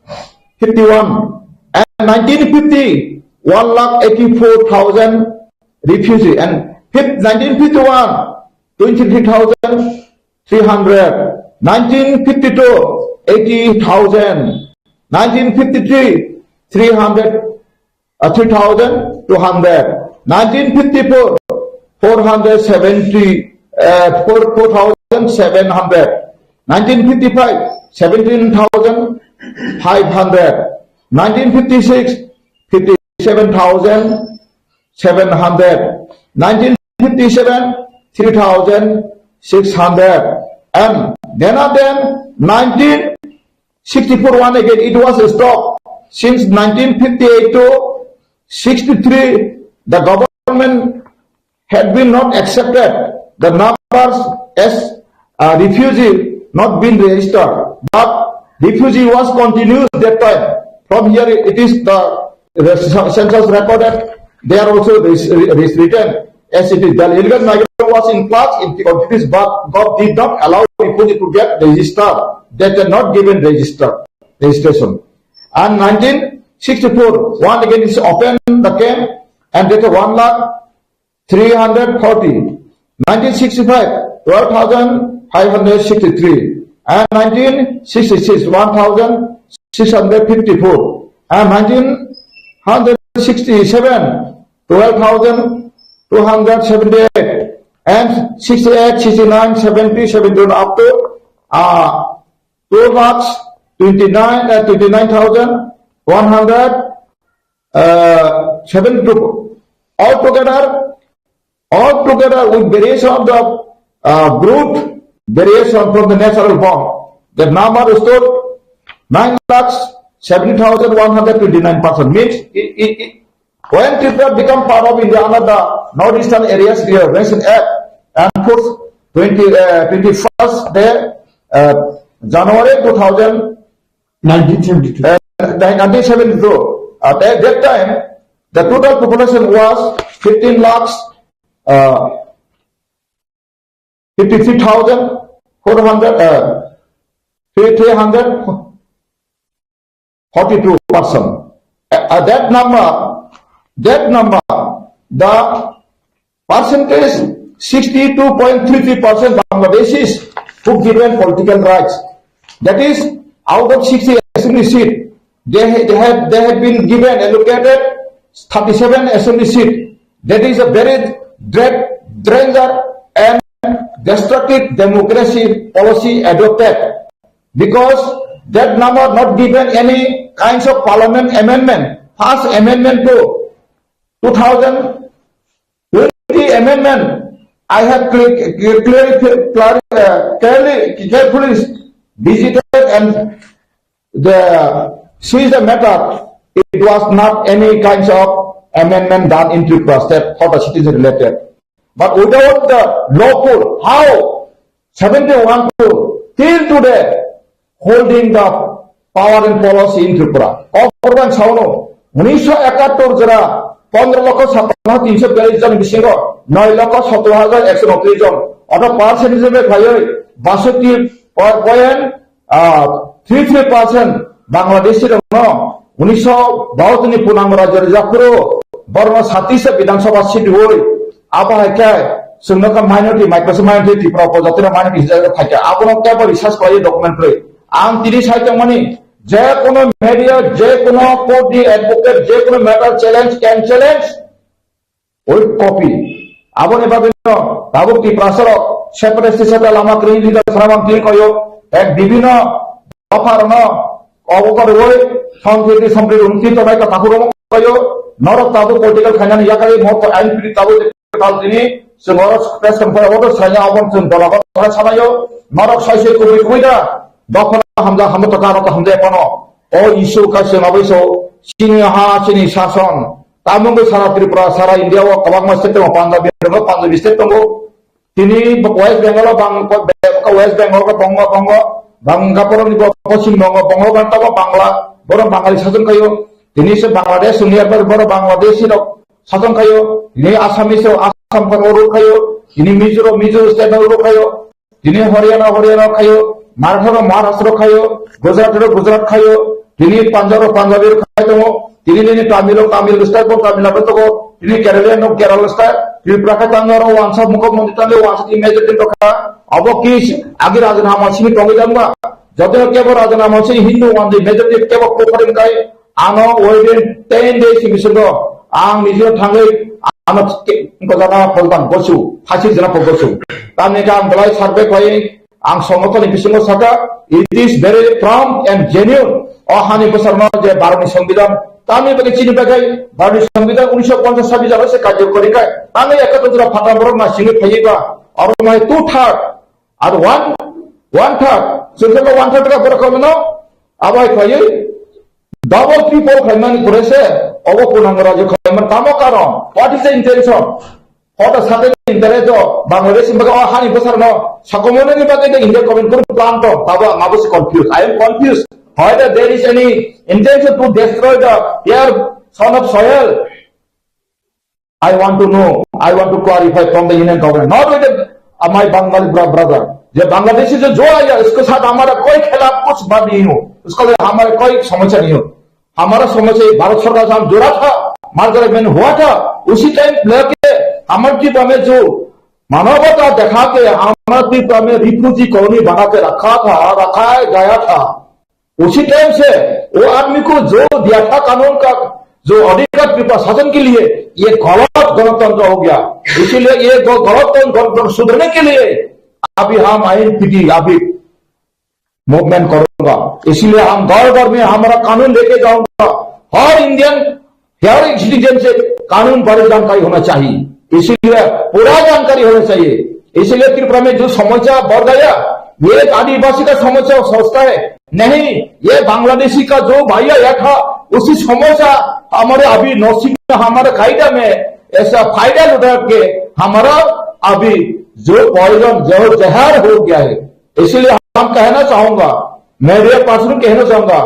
fifty-one. And nineteen fifty, one lakh eighty-four thousand refugee. And fif- nineteen fifty-one, twenty-three thousand three hundred. Nineteen fifty-two, eighty thousand. Nineteen fifty-three, three hundred, uh, three thousand two hundred. Nineteen fifty-four, four hundred seventy, uh, four, four thousand seven hundred. Nineteen fifty-five, seventeen thousand five hundred. Nineteen fifty-six, fifty-seven thousand seven hundred. Nineteen fifty-seven, three thousand six hundred. And then and then, nineteen sixty-four one again, it was stopped. Since nineteen fifty-eight to sixty-three, the government had been not accepted. The numbers as, uh, refugee not been registered, but refugee was continuous that time. From here it is the, the census recorded. There also is, is written as it is. The illegal migrant was in flux in the countries, but govt did not allow refugee to get registered. They were not given register, registration. And nineteen sixty-four, one again is open the camp, and that one lakh three hundred forty. Nineteen sixty-five, twelve thousand five hundred sixty-three. And nineteen sixty-six, one thousand six hundred fifty-four. And nineteen sixty-seven, twelve thousand two hundred seventy-eight. And sixty-eight, sixty-nine, seventy, seventy-one, up to, uh, two lakhs twenty-nine, uh, twenty-nine thousand one hundred, uh, seven group. Altogether, altogether with variation of the, uh, group, variation from the natural bomb, the number stood nine lakhs seventy thousand one hundred twenty-nine person. Means, it, it, it, when Tripura become part of India under the Northeastern Areas Reorganization Act and force twenty, uh, twenty-first day, uh, January two thousand, nineteen seventy-two. Uh, nineteen seventy-two. At that, that time, the total population was fifteen lakhs, uh, fifty-three thousand four hundred, uh, three hundred forty-two person. Uh, uh, that number, that number, the percentage, sixty-two point three three percent Bangladeshis who given political rights. That is, out of sixty assembly seat, they, ha- they have, they have been given, allocated thirty-seven assembly seat. That is a very dra- danger and destructive democracy policy adopted, because that number not given any kinds of parliament amendment. First amendment to two thousand twenty amendment, I have cle- cle- clarif- clari- uh, clearly, carefully visited and the, see the matter. It was not any kinds of amendment done in Tripura state for the citizen related. But without the lawful, how seventy-one to till today holding the power and policy in Tripura? Kok korban sauno, unisho ekattor jora pondro lokho sappanno tinsho biyallis jon bisingo noi lokho sottor hajar ekso unotris jon, ortho percent hisabe khlaiwi basotti point, ah, three three percent Bangladeshi rokno unisho bahattoni punang rajyo rijak phuru borno satisa Bidhan Sabha seat rwi, abo hai khe chwngno kha minority, micro minority, Tripura upojatino minority hisabe phaikha, abono kebo research khlaiwi document rwi. Ang tini sai tongmani, je kono media, je kono court ni advocate, je kono matter challenge can challenge with copy. Aboni bagwino tabuk Tiprasarok separate state lama kwrwi leader khwnamang tini koyo, ek bibino dopha rokno obo korwi sompriti sompriti rungti tongnai ka takhuk rokno koyo, norok tabuk political khainani yakarwi mo ko N P T tabuk tal tini chwng oro press conference oro saina obo chwng dola ko sanayo, norok sai sai kubui kubui da, dophano hamjak hamjak to karo to hamjak phano. O issue ka chwng abaiso chini ha, chini sason. Tamungwi sara Tripura, sara India o kwbangma state tongo, Punjabi tongo, Punjabi state tongo. Tini West Bengal o bang, West Bengal o tongo, tongo, Bangaporo ni bo Poschim Bongo, Bongo bang tabo Bangla, borok Bangali sason khayo. Tini se Bangladesh, nearby borok Bangladeshi rok sason khayo. Tini Assamese rok Assam phango ruk khayo. Tini Mizo rok Mizo state no ruk khayo. Tini Haryana, Haryana khayo, Maratha rok Maharashtra khayo, Gujarat rok Gujarat khayo, tini Punjab rok Punjabi rok khai tongo, tini nini Tamil rok Tamil style bo Tamil Nadu tongo, tini Kerala rok Kerala style, Tripura khai Tamil rok wansa mukho mondi Tamil wansa tini majority rok kha, abo ki agi rajana amol simi tongwi jangba, joto kebo rajana amol simi Hindu wandi majority kebo kuphari kai, Ano within ten days ni bisingo ang nijino thangwi ano ke-, ko jaga phobang gosu, phasi jana pho gosu. Tamni ka ang belai survey khlai ang songotoni bisingo saka, it is very prompt and genuine. O hani bwsarno je Bharatni Songbidan, tamni bagwi chini bagwi Bharatni Songbidan unisho ponchas sabis jano se karjo kori kai. Tamni ekattor jora phatang borok na singwi phaiwi ba, oro mai two third, ar one, one third, chwng one third ka borok khamono, abo hai khlaiwi, Double triple khlaimani pore se obo Purnango Raju khlaiman tamo karon? What is the intention? What is the interest of Bangladesh? Bagwi o hani bwsarno sakomoni bagwi the India government kono plan tong, tabo ang abo se confused. I am confused. Whether there is any intention to destroy the fair son of soil. I want to know, I want to clarify from the Union government, not with the, uh, my Bengali bra-, brother. जो बांग्लादेशी जो, जो आया, उसके साथ हमारा कोई खिलाफ कुछ बात नहीं हो, उसका लिए हमारा कोई समस्या नहीं हो। हमारा समस्या ये भारत सरकार से हम जुड़ा था, मार्ग एग्रीमेंट हुआ था, उसी टाइम लेके हमारे ट्रिप में जो मानवता दिखा के हमारे ट्रिप में रिफ्यूजी कॉलोनी बना के रखा था, रखा गया था। उसी टाइम से वो आदमी को जो दिया था कानून का, जो अधिकार त्रिपुरा शासन के लिए, ये गलत गणतंत्र हो गया। इसीलिए ये ग-, गलत गणतंत्र सुधरने के लिए अभी हम आईएनपीटी अभी मूवमेंट करूंगा। इसीलिए हम घर घर में हमारा कानून लेके जाऊंगा। हर इंडियन हर एक सिटीजन से कानून बारे जानकारी होना चाहिए, इसीलिए पूरा जानकारी होना चाहिए। इसीलिए त्रिपुरा में जो समस्या बढ़ गया, ये एक आदिवासी का समस्या सोचता है, नहीं, ये बांग्लादेशी का जो भैया या था, उसी समस्या हमारे अभी नसीब में, हमारे कायदा में ऐसा फायदा उठा के हमारा अभी जो पॉइजन, जो जहर हो गया है, इसीलिए हम कहना चाहूंगा, मैं मेरे पास कहना चाहूंगा,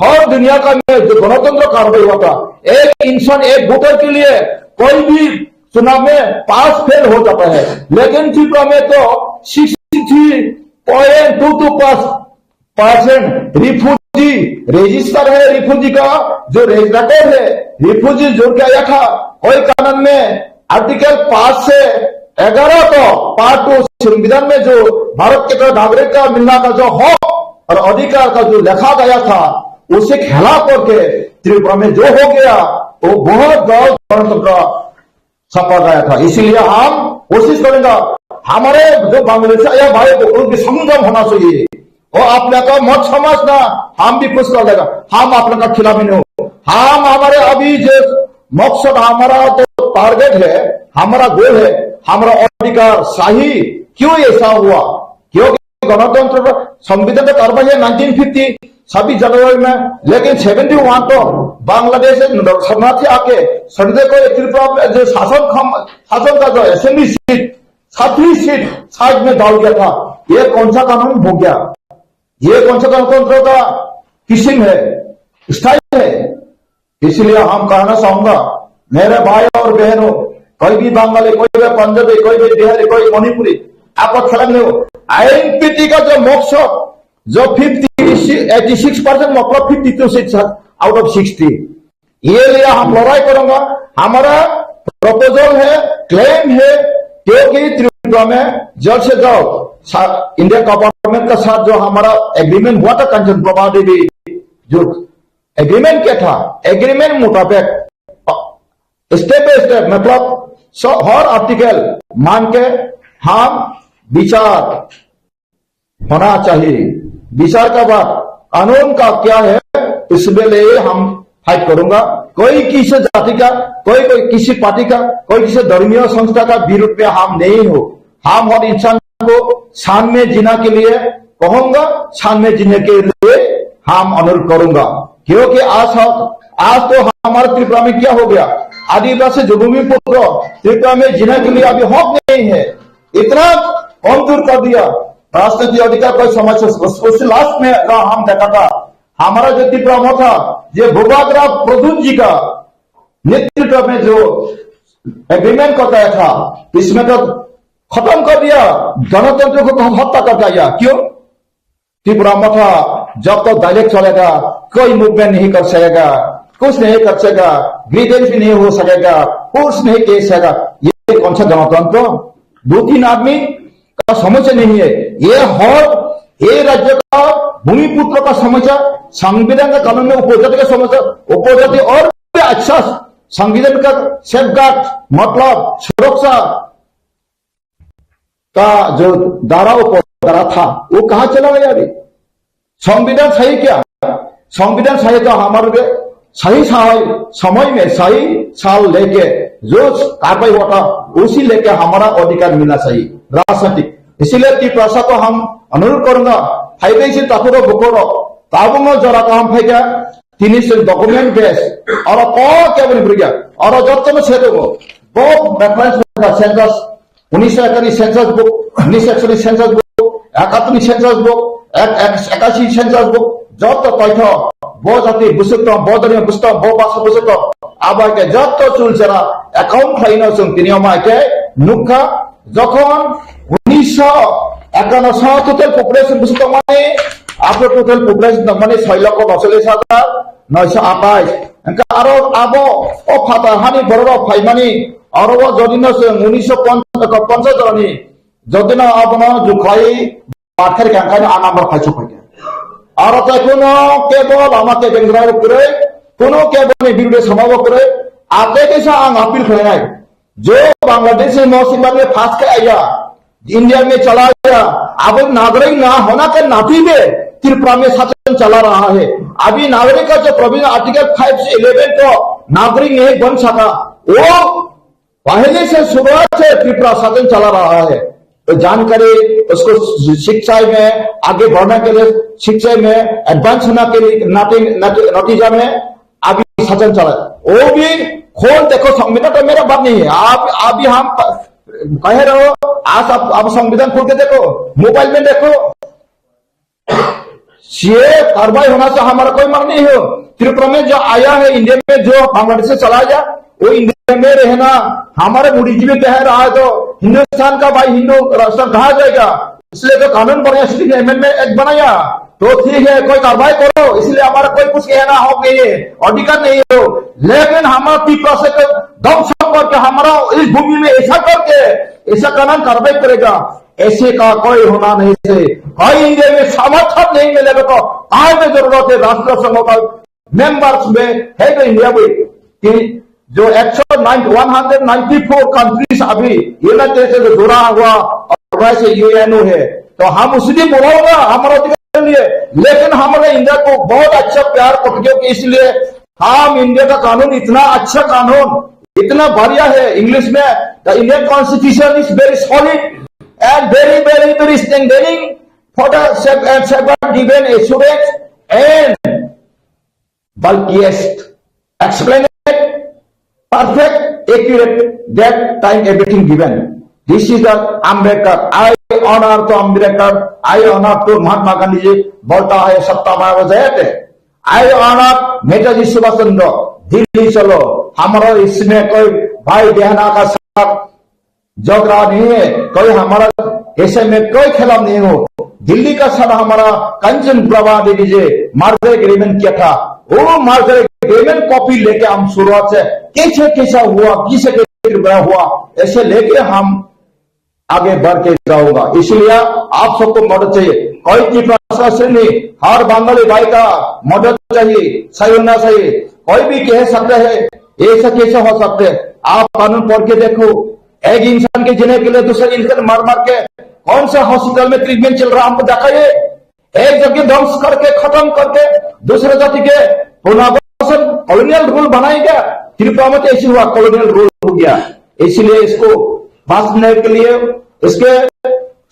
हर दुनिया का मैं जो गणतंत्र कार्रवाई हुआ था, एक इंसान एक वोटर के लिए कोई भी चुनाव में पास फेल हो जाता है, लेकिन त्रिपुरा में तो sixty three point two two पास परसेंट रिफ्यूजी रजिस्टर है, रिफ्यूजी का जो रिकॉर्ड है, रिफ्यूजी जोड़ के आया था। कोई कानून में आर्टिकल पाँच से ग्यारह को पार्ट टू संविधान में जो भारत के तो नागरिक का मिलना का जो हक और अधिकार का जो लिखा गया था, उसे खिलाफ करके त्रिपुरा में जो हो गया, वो बहुत गलत गणतंत्र छापा गया था। इसीलिए हम कोशिश करेंगे, हमारे जो बांग्लादेश से आया भाई को उनकी संगम होना चाहिए। वो अपने का मत समझना, हम भी कुछ कर लेगा, हम अपने का खिलाफ ही नहीं हो। हम हमारे अभी जो मकसद, हमारा तो टारगेट है, हमारा गोल है, हमारा अधिकार सही। क्यों ऐसा हुआ? क्योंकि गणतंत्र का संविधान का कार्रवाई है नाइनटीन फिफ्टी, छब्बीस जनवरी में, लेकिन सेवेंटी वन तो बांग्लादेश से शरणार्थी आके शरणार्थी को त्रिपुरा में जो शासन खम-, शासन का जो असेंबली सीट, छत्तीस सीट साइड में डाल दिया था। ये कौन सा कानून हो गया? ये कौन सा गणतंत्र का किस्म है, स्टाइल है? इसलिए हम कहना चाहूंगा, मेरे भाई और बहनों, कोई भी बंगाली, कोई भी पंजाबी, कोई भी बिहारी, कोई मणिपुरी, आपको फर्क नहीं हो। आईएनपीटी का जो मकसद, जो फिफ्टी, एटी सिक्स परसेंट, मतलब fifty two seat out of sixty, ये लिए हम लड़ाई करूंगा। हमारा प्रपोजल है, क्लेम है, क्योंकि त्रिपुरा में जल्द से जल्द सा-, इंडिया गवर्नमेंट का साथ जो हमारा एग्रीमेंट हुआ था कंचन प्रभा देवी, जो एग्रीमेंट क्या था? एग्रीमेंट मुताबिक, अ, स्टेप बाय स्टेप, मतलब, स-, हर आर्टिकल मान के हम विचार होना चाहिए। विचार का बाद कानून का क्या है, इसके लिए हम फाइट करूंगा। कोई किसी जाति का, कोई, कोई किसी पार्टी का, कोई किसी धर्मीय संस्था का विरुद्ध में हम नहीं हो। हम हर इंसान को शान में जीना के लिए कहूंगा, शान में जीने के लिए हम अनुरोध करूंगा, क्योंकि आज हम, आज तो हमारे त्रिपुरा में क्या हो गया, आदिवासी जो भूमिपुत्र त्रिपुरा में जीने के लिए अभी हक नहीं है, इतना कमजोर कर दिया। राजनीतिक अधिकार कोई समझ से, उस, उस लास्ट में अगर हम देखा था, हमारा जो त्रिपुरा मोर्चा, ये भूपालराव प्रद्युत जी का नेतृत्व में जो एग्रीमेंट को तय था, इसमें तो खत्म कर दिया, गणतंत्र को तो हत्या कर दिया। क्यों? त्रिपुरा मोर्चा जब तक डायरेक्ट चलेगा, कोई मूवमेंट नहीं कर सकेगा, कुछ नहीं कर सकेगा, ग्रीवेंस भी नहीं हो सकेगा, कुछ नहीं कह सकेगा। ये कौन सा गणतंत्र? दो तीन आदमी का समस्या नहीं है। ये हर, ये राज्य का भूमिपुत्र का समस्या, संविधान का कानून में उपजाति का समस्या, उपजाति और भी अच्छा संविधान का सेफगार्ड, मतलब सुरक्षा का जो धारा, उपधारा था, वो कहाँ चला गया अभी? संविधान सही क्या? संविधान सही तो हमारे लिए सही साल, समय में सही साल लेके जो कार्रवाई हुआ था, उसी लेके हमारा अधिकार मिलना चाहिए राजनीतिक। इसीलिए त्रिपुरा को हम अनुरोध करूंगा, फाइदे से तापुरो बुकोरो, ताबुंगो जरा काम फाइदा, tini chwng document base, oro kok keboni bwrwi ya, oro jotono se tongo, bo reference census, unisho ekani census book, unisho ekshoni census book, ekattorni census book, ek-, ek-, ekashi census book, joto toitho, bo jati bwswk tong, bo dhormo bwswk tong, bo basa bwswk tong, abo hai khe joto chul chera account khlaino chwng tini omo hai khe nukha, Jokhon unisho ekano total population bwswk tongmani, abo total population tongmani soi lokho nocholish hajar noisho atais. Hwnkhe aro abo o phatar hani borok rok phaimani, aro o jodi no chwng unisho ponchas jorani, jodi no abono jukhlai pathar khe, hwnkhe a number phai chuk phaikha. Aro tai kuno kebo lama kebeng rok kwrwi, kuno kebo ni birude samabo kwrwi, ate kaisa ang appeal khlainai. जो बांग्लादेश से नौ सिंह में फंस के आया, इंडिया में चला गया, अब नागरिक ना होना के नाते में त्रिपुरा में शासन चला रहा है। अभी नागरिक का जो प्रोविजन आर्टिकल फ़ाइव से इलेवन को नागरिक नहीं बन सका, वो पहले से शुरुआत से त्रिपुरा शासन चला रहा है। तो जानकारी उसको शिक्षा में आगे बढ़ने के लिए, शिक्षा में एडवांस होना के लिए नाते, नाते, नतीजा में अभी शासन चला है। वो भी खोल देखो, संविधान तो मेरा बात नहीं है। आप, अभी हम प-, कह रहे हो, आज आप, आप संविधान खोल के देखो, मोबाइल में देखो, ये कार्रवाई होना से हमारा कोई मर्म नहीं हो। त्रिपुरा में जो आया है, इंडिया में जो बांग्लादेश से चला गया, वो इंडिया में रहना, हमारे बुद्धिजीवी कह रहा है तो हिंदुस्तान का भाई हिंदू राष्ट्र कहा जाएगा। इसलिए तो कानून बढ़िया सिटी ने अमेंडमेंट एक्ट बनाया, तो ठीक है, कोई कार्रवाई करो, इसलिए हमारा कोई कुछ कहना हक नहीं है, अधिकार नहीं हो। लेकिन हमारा तिब्बत से तो ध्वंस करके हमारा इस भूमि में ऐसा करके ऐसा कानून कार्रवाई करेगा, ऐसे का कोई होना नहीं से। कोई इंडिया में समर्थन नहीं मिलेगा तो आज में जरूरत है राष्ट्र संघ का मेंबर्स में है तो इंडिया में कि जो एक सौ ninety, one hundred ninety four countries अभी यूनाइटेड से जुड़ा हुआ ऑर्गेनाइजेशन यूएनओ है, तो हम उससे भी बुलाऊंगा हमारा अधिकार के लिए। लेकिन हमारे इंडिया को बहुत अच्छा प्यार करते हो, इसलिए हम इंडिया का कानून इतना अच्छा कानून, इतना बढ़िया है। इंग्लिश में, the Indian Constitution is very solid and very, very, very strengthening for the safeguard given assurance and bulkiest explained, perfect, accurate, that time everything given. This is the Ambedkar. I honor to Ambedkar. I honor to Mahatma Gandhi ji. बोलता है सत्ता में वो जय थे। I honor Netaji सुभाष चंद्र। दिल्ली चलो, हमारा इसमें कोई भाई बहना का साथ झगड़ा नहीं है, कोई हमारा ऐसे में कोई खिलाफ नहीं हो। दिल्ली का साथ हमारा कंचन प्रभा देवी जी मर्जर एग्रीमेंट किया था, वो मर्जर एग्रीमेंट कॉपी लेके हम शुरुआत से कैसे कैसा हुआ, किसे कैसे हुआ, ऐसे लेके हम आगे बढ़ के जाऊंगा। इसलिए आप सबको मदद चाहिए, कोई की प्रशासन नहीं, हर बंगाली भाई का मदद चाहिए, सही होना चाहिए। कोई भी कह सकता है ऐसा कैसे हो सकता है, आप कानून पढ़ के देखो। एक इंसान के जीने के लिए दूसरे इंसान मार मार के कौन सा हॉस्पिटल में ट्रीटमेंट चल रहा है, हमको दिखाइए। एक जगह ध्वंस करके खत्म करके दूसरे जाति के पुनर्वासन कॉलोनियल रूल बनाएगा। त्रिपुरा में तो ऐसे हुआ, कॉलोनियल रूल हो गया। इसलिए इसको बांचने के लिए, इसके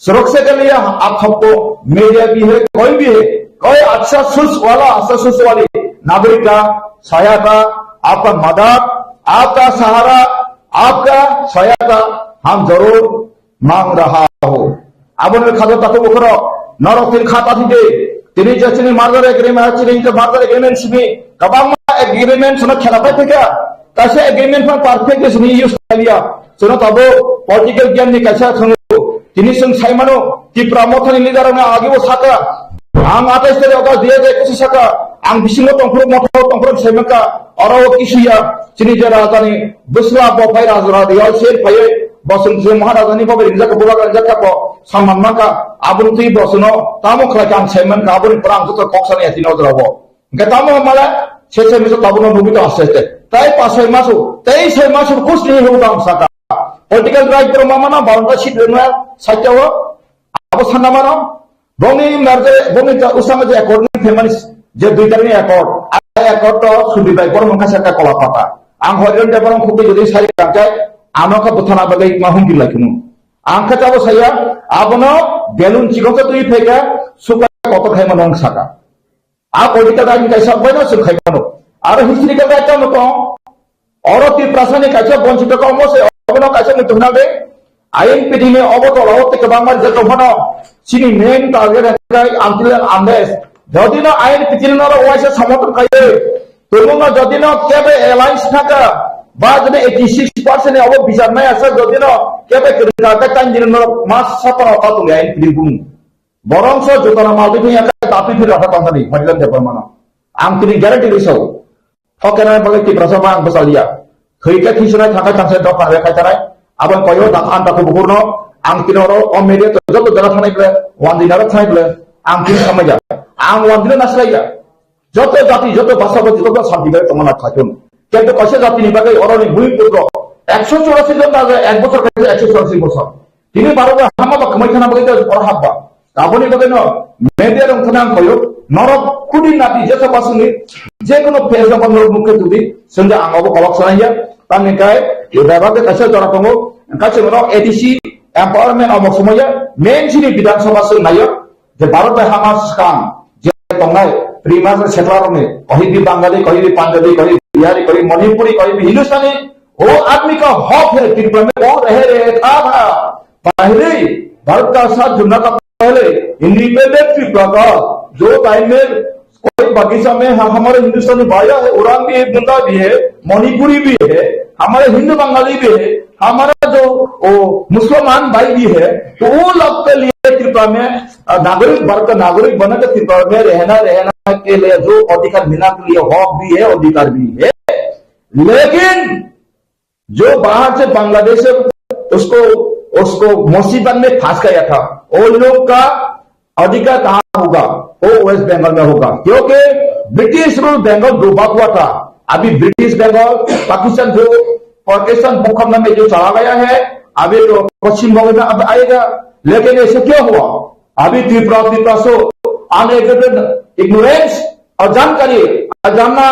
सुरक्षा के लिए आप सबको मीडिया भी है, कोई भी है, कोई अच्छा सोच वाला, अच्छा सोच वाली नागरिक का सहायता, आपका मदद, आपका सहारा, आपका सहायता हम जरूर मांग रहा हो। Aboni khajo takhuk bukhurok, norok tin kha tathi de. Tini je chini merger agreement, chini je merger agreement simi, kwbangma agreement sono khela pai thika. Kaisa agreement phan perfect de sini use khailiya. Sono tabo political giyan ni kaisa thwngo. Tini chwng sai mano, Tipra Mothani leader rokno agi o saka. Ang atais tarik August dui hajar ekwis saka, ang bisingo tongphuru, motha tongphuru sai mankha, oro o kisuya, chini je rajani bwsla bo phai raja, raja, real sel phaiwi, bo chwng je Maharaja ni bo bai ringjak, bo bai ringjak kha, bo samman mankha, aboni twi bo chwngno tamo khlai kha ang sai mankha, aboni pore ang joto kok sanai ya tini o jora o. Hwnkhe tamo hamala, se se miso tabukno nugwi tong aste aste. Tai pas soi masu, tei soi masu kus ni hwnwi tong saka. Political right borok ma mano, boundary seat rwna sakya o. Abo sanna mano, bongni merger, bongni ja-, usama je accord ni family je dui tarikni accord, a accord to Sudip Rai Bormon kha sakha Kolapata. Ang Horiron Debbarma khukui jodi sai kangkai, ano kha bwthana bagwi ma humpi lai khunu. Ang kha tabo saya, abono belun chikon sa twi phaika, suka kotor khai mano ang saka. A political right kaisa bai no chwng khai mano. Aro historical right no tong. Oro Tiprasani kaisa bonchito kok mo se obono kaisa muitu hwnna de. Ain pitini obo tola o tei kwbangma rijak tong phano. Chini main target hwnkhe until and unless. Jodi no ain pitini no waisa somothon khai. Tongmungno jodi no kebe alliance thaka. Ba jodi eighty six percent ni obo bichar nai asa jodi no kebe kwrwngkha khe tang dini no mas satano ta tong ain pitini bumung. Borok so jotona maltwi thung ya khe dapri phir rata tongthani Horiron Debbarmano. Ang tini guarantee rwi sao. Hokenai bagwi Tiprasa ma ang bwchaliya. Thwi khe thisonai thangkai thangsa dok panwi khai tanai. Aboni koyo dak anta kubukurno ang tini oro o media to joto jaga thanai ble, wandinaro thanai ble, ang tini samaya. Ang wandino naslaiya. Joto jati, joto basa bo joto santi bai tongna khaitun. Kintu kaisa jati ni bagwi oroni bui putro ekso churasi jon raja ek bochor khaitun ekso churasi bochor. Tini Bharat o hama ba kwmai khana bagwi oro hapba. Aboni bagwi no media rok thana ang koyo norok khudi nati jesa basuni je kono page o norok mukhe tudi sengja ang obo kolok sanaya. Tamni kai yo bebak de kaisa jora tongo kaisa norok A D C empowerment omo somoya main chini Bidhan Sabha sung nayo. Je Bharat bai hama swkang je tongnai, Primar settler rokni, kohibi Bangali, kohibi Punjabi, kohibi Bihari, kohibi Manipuri, kohibi Hindustani, वो आदमी का हक है, Tripura में वो रह रहे था, था। पहले भारत का साथ जुड़ना का पहले इंडिपेंडेंट त्रिपुरा का जो टाइम में कोई बगीचा में ह-, हमारे हिंदुस्तानी भाई है, उरांव भी है, मुंडा भी है, मणिपुरी भी है, हमारे हिंदू बंगाली भी है, हमारा जो वो मुसलमान भाई भी है, तो वो लोग के लिए त्रिपुरा में, अ, नागरिक वर्ग का नागरिक बनकर त्रिपुरा में रहना, रहना के लिए जो अधिकार मिलना के लिए हक भी है, अधिकार भी है। लेकिन जो बाहर से बांग्लादेश से उसको, उसको मुसीबत में फंस गया था, वो लोग का अधिकार कहाँ होगा? वो वेस्ट बंगाल में होगा, क्योंकि ब्रिटिश रूल बंगाल डूबा हुआ था। अभी ब्रिटिश बंगाल पाकिस्तान जो पाकिस्तान भूखंड में जो चला गया है, अभी तो पश्चिम बंगाल में अब आएगा। लेकिन ऐसे क्यों हुआ? अभी त्रिपुरा, त्रिपुरा सो अनएजुकेटेड, इग्नोरेंस और जानकारी, और जानना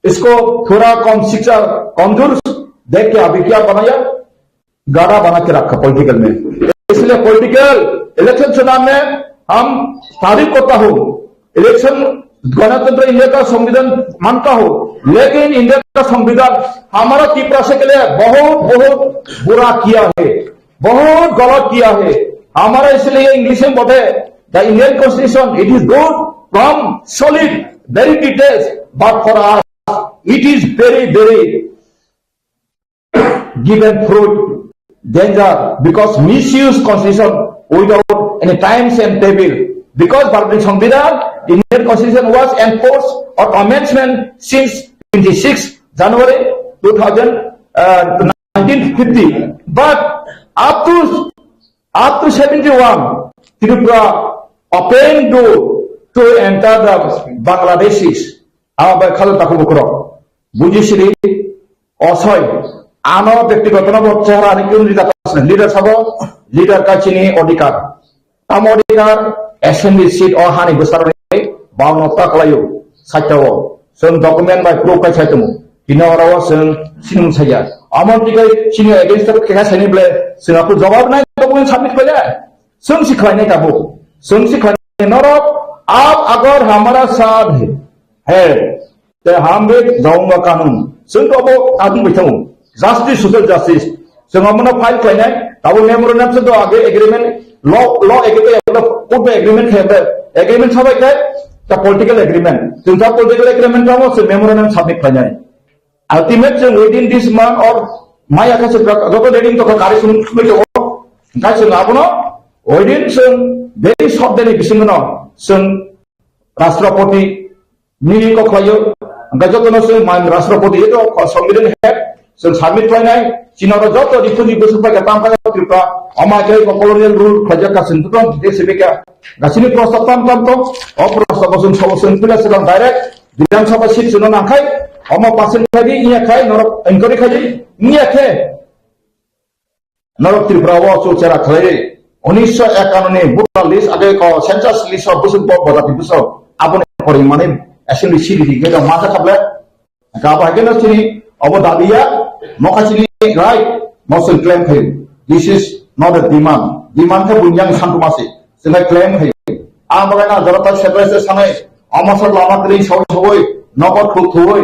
इसको थोड़ा कम शिक्षा, कमजोर देख के अभी क्या बनाया, गाड़ा बना के रखा पॉलिटिकल में। इसलिए पॉलिटिकल इलेक्शन चुनाव में हम तारीफ करता हूँ, इलेक्शन गणतंत्र इंडिया का संविधान मानता हूँ, लेकिन इंडिया का संविधान हमारा तिपरासी के लिए बहुत बहुत बुरा किया है, बहुत गलत किया है। हमारा इसलिए इंग्लिश में बोलते हैं, the Indian Constitution, it is good from solid, very details, but for us it is very very given fruit danger because misuse constitution without any times and table. Because Bharatni Sangvidhan, Indian Constitution was enforced or amendment since twenty-six January two thousand, uh, nineteen fifty. But up to, up to seventy-one, Tripura open door to enter the Bangladeshis. Abo bai khalo takhuk bukhurok. Bujisiri, osoi, ano byaktigoto no bo chehra ani kunu leader asne. Leader sabo, leader ka chini odhikar. Tamo odhikar, assembly seat o hani bwsarok ni baono ta kwlaio, saitao. Chwng document bai proof khai sai tongo. Tini oro o chwng sinung saya. Amon tikai chini against o kekha saini ble chwng aphuru jawab nai document submit khailai. Chwng si khlainai tabuk. Chwng si khlainai norok, aap agar hamara saath hai, te hum bhi jaunga kanun. Chwng to abo kanun bai thango. Justice, social justice. Chwng omono file khlainai, abo memorandum se do age agreement, law, law age te abo court bai agreement khai, agreement sabai khai, ta political agreement. Chwng ta political agreement tamo se memorandum submit khlainai. Ultimate chwng within this month or maya khe chwng joto ready tongkha kari sung sumai tongo. Hingkhe chwng abono within chwng very short day ni bisingo no chwng Rashtrapati meeting kok khlaio. Hingkhe jotono chwng man Rashtrapati eto Songbidan head chwng submit khlainai. Chini oro joto rikhuni bwswk bai khe tang khe Tripura omo khe colonial rule khlaijak kha chwng joto je sibika. Gasini prostab tam tam tong, o prostab bo chwng sabo chwng pila chwng direct Bidhan Sabha seat chwngno nangkhai, omo percent khai di, iya khai norok inquiry khai di, iya khe norok Tripura o chukchera khlai di. Unisho ekanoni voter list age ko census list o bwswk bo bojati bwswk aboni pori mani assembly seat di khe masa khable. Kabo hai kheno chini obo dabiya, nokha chini right, no chwng claim khayo. This is not a demand. Demand khe bunyang santumase. Chwng hai claim khayo. Ang bagai na jora tak separate sanai, omo sa lama kri sawi sawi, nogo thuk thuwi.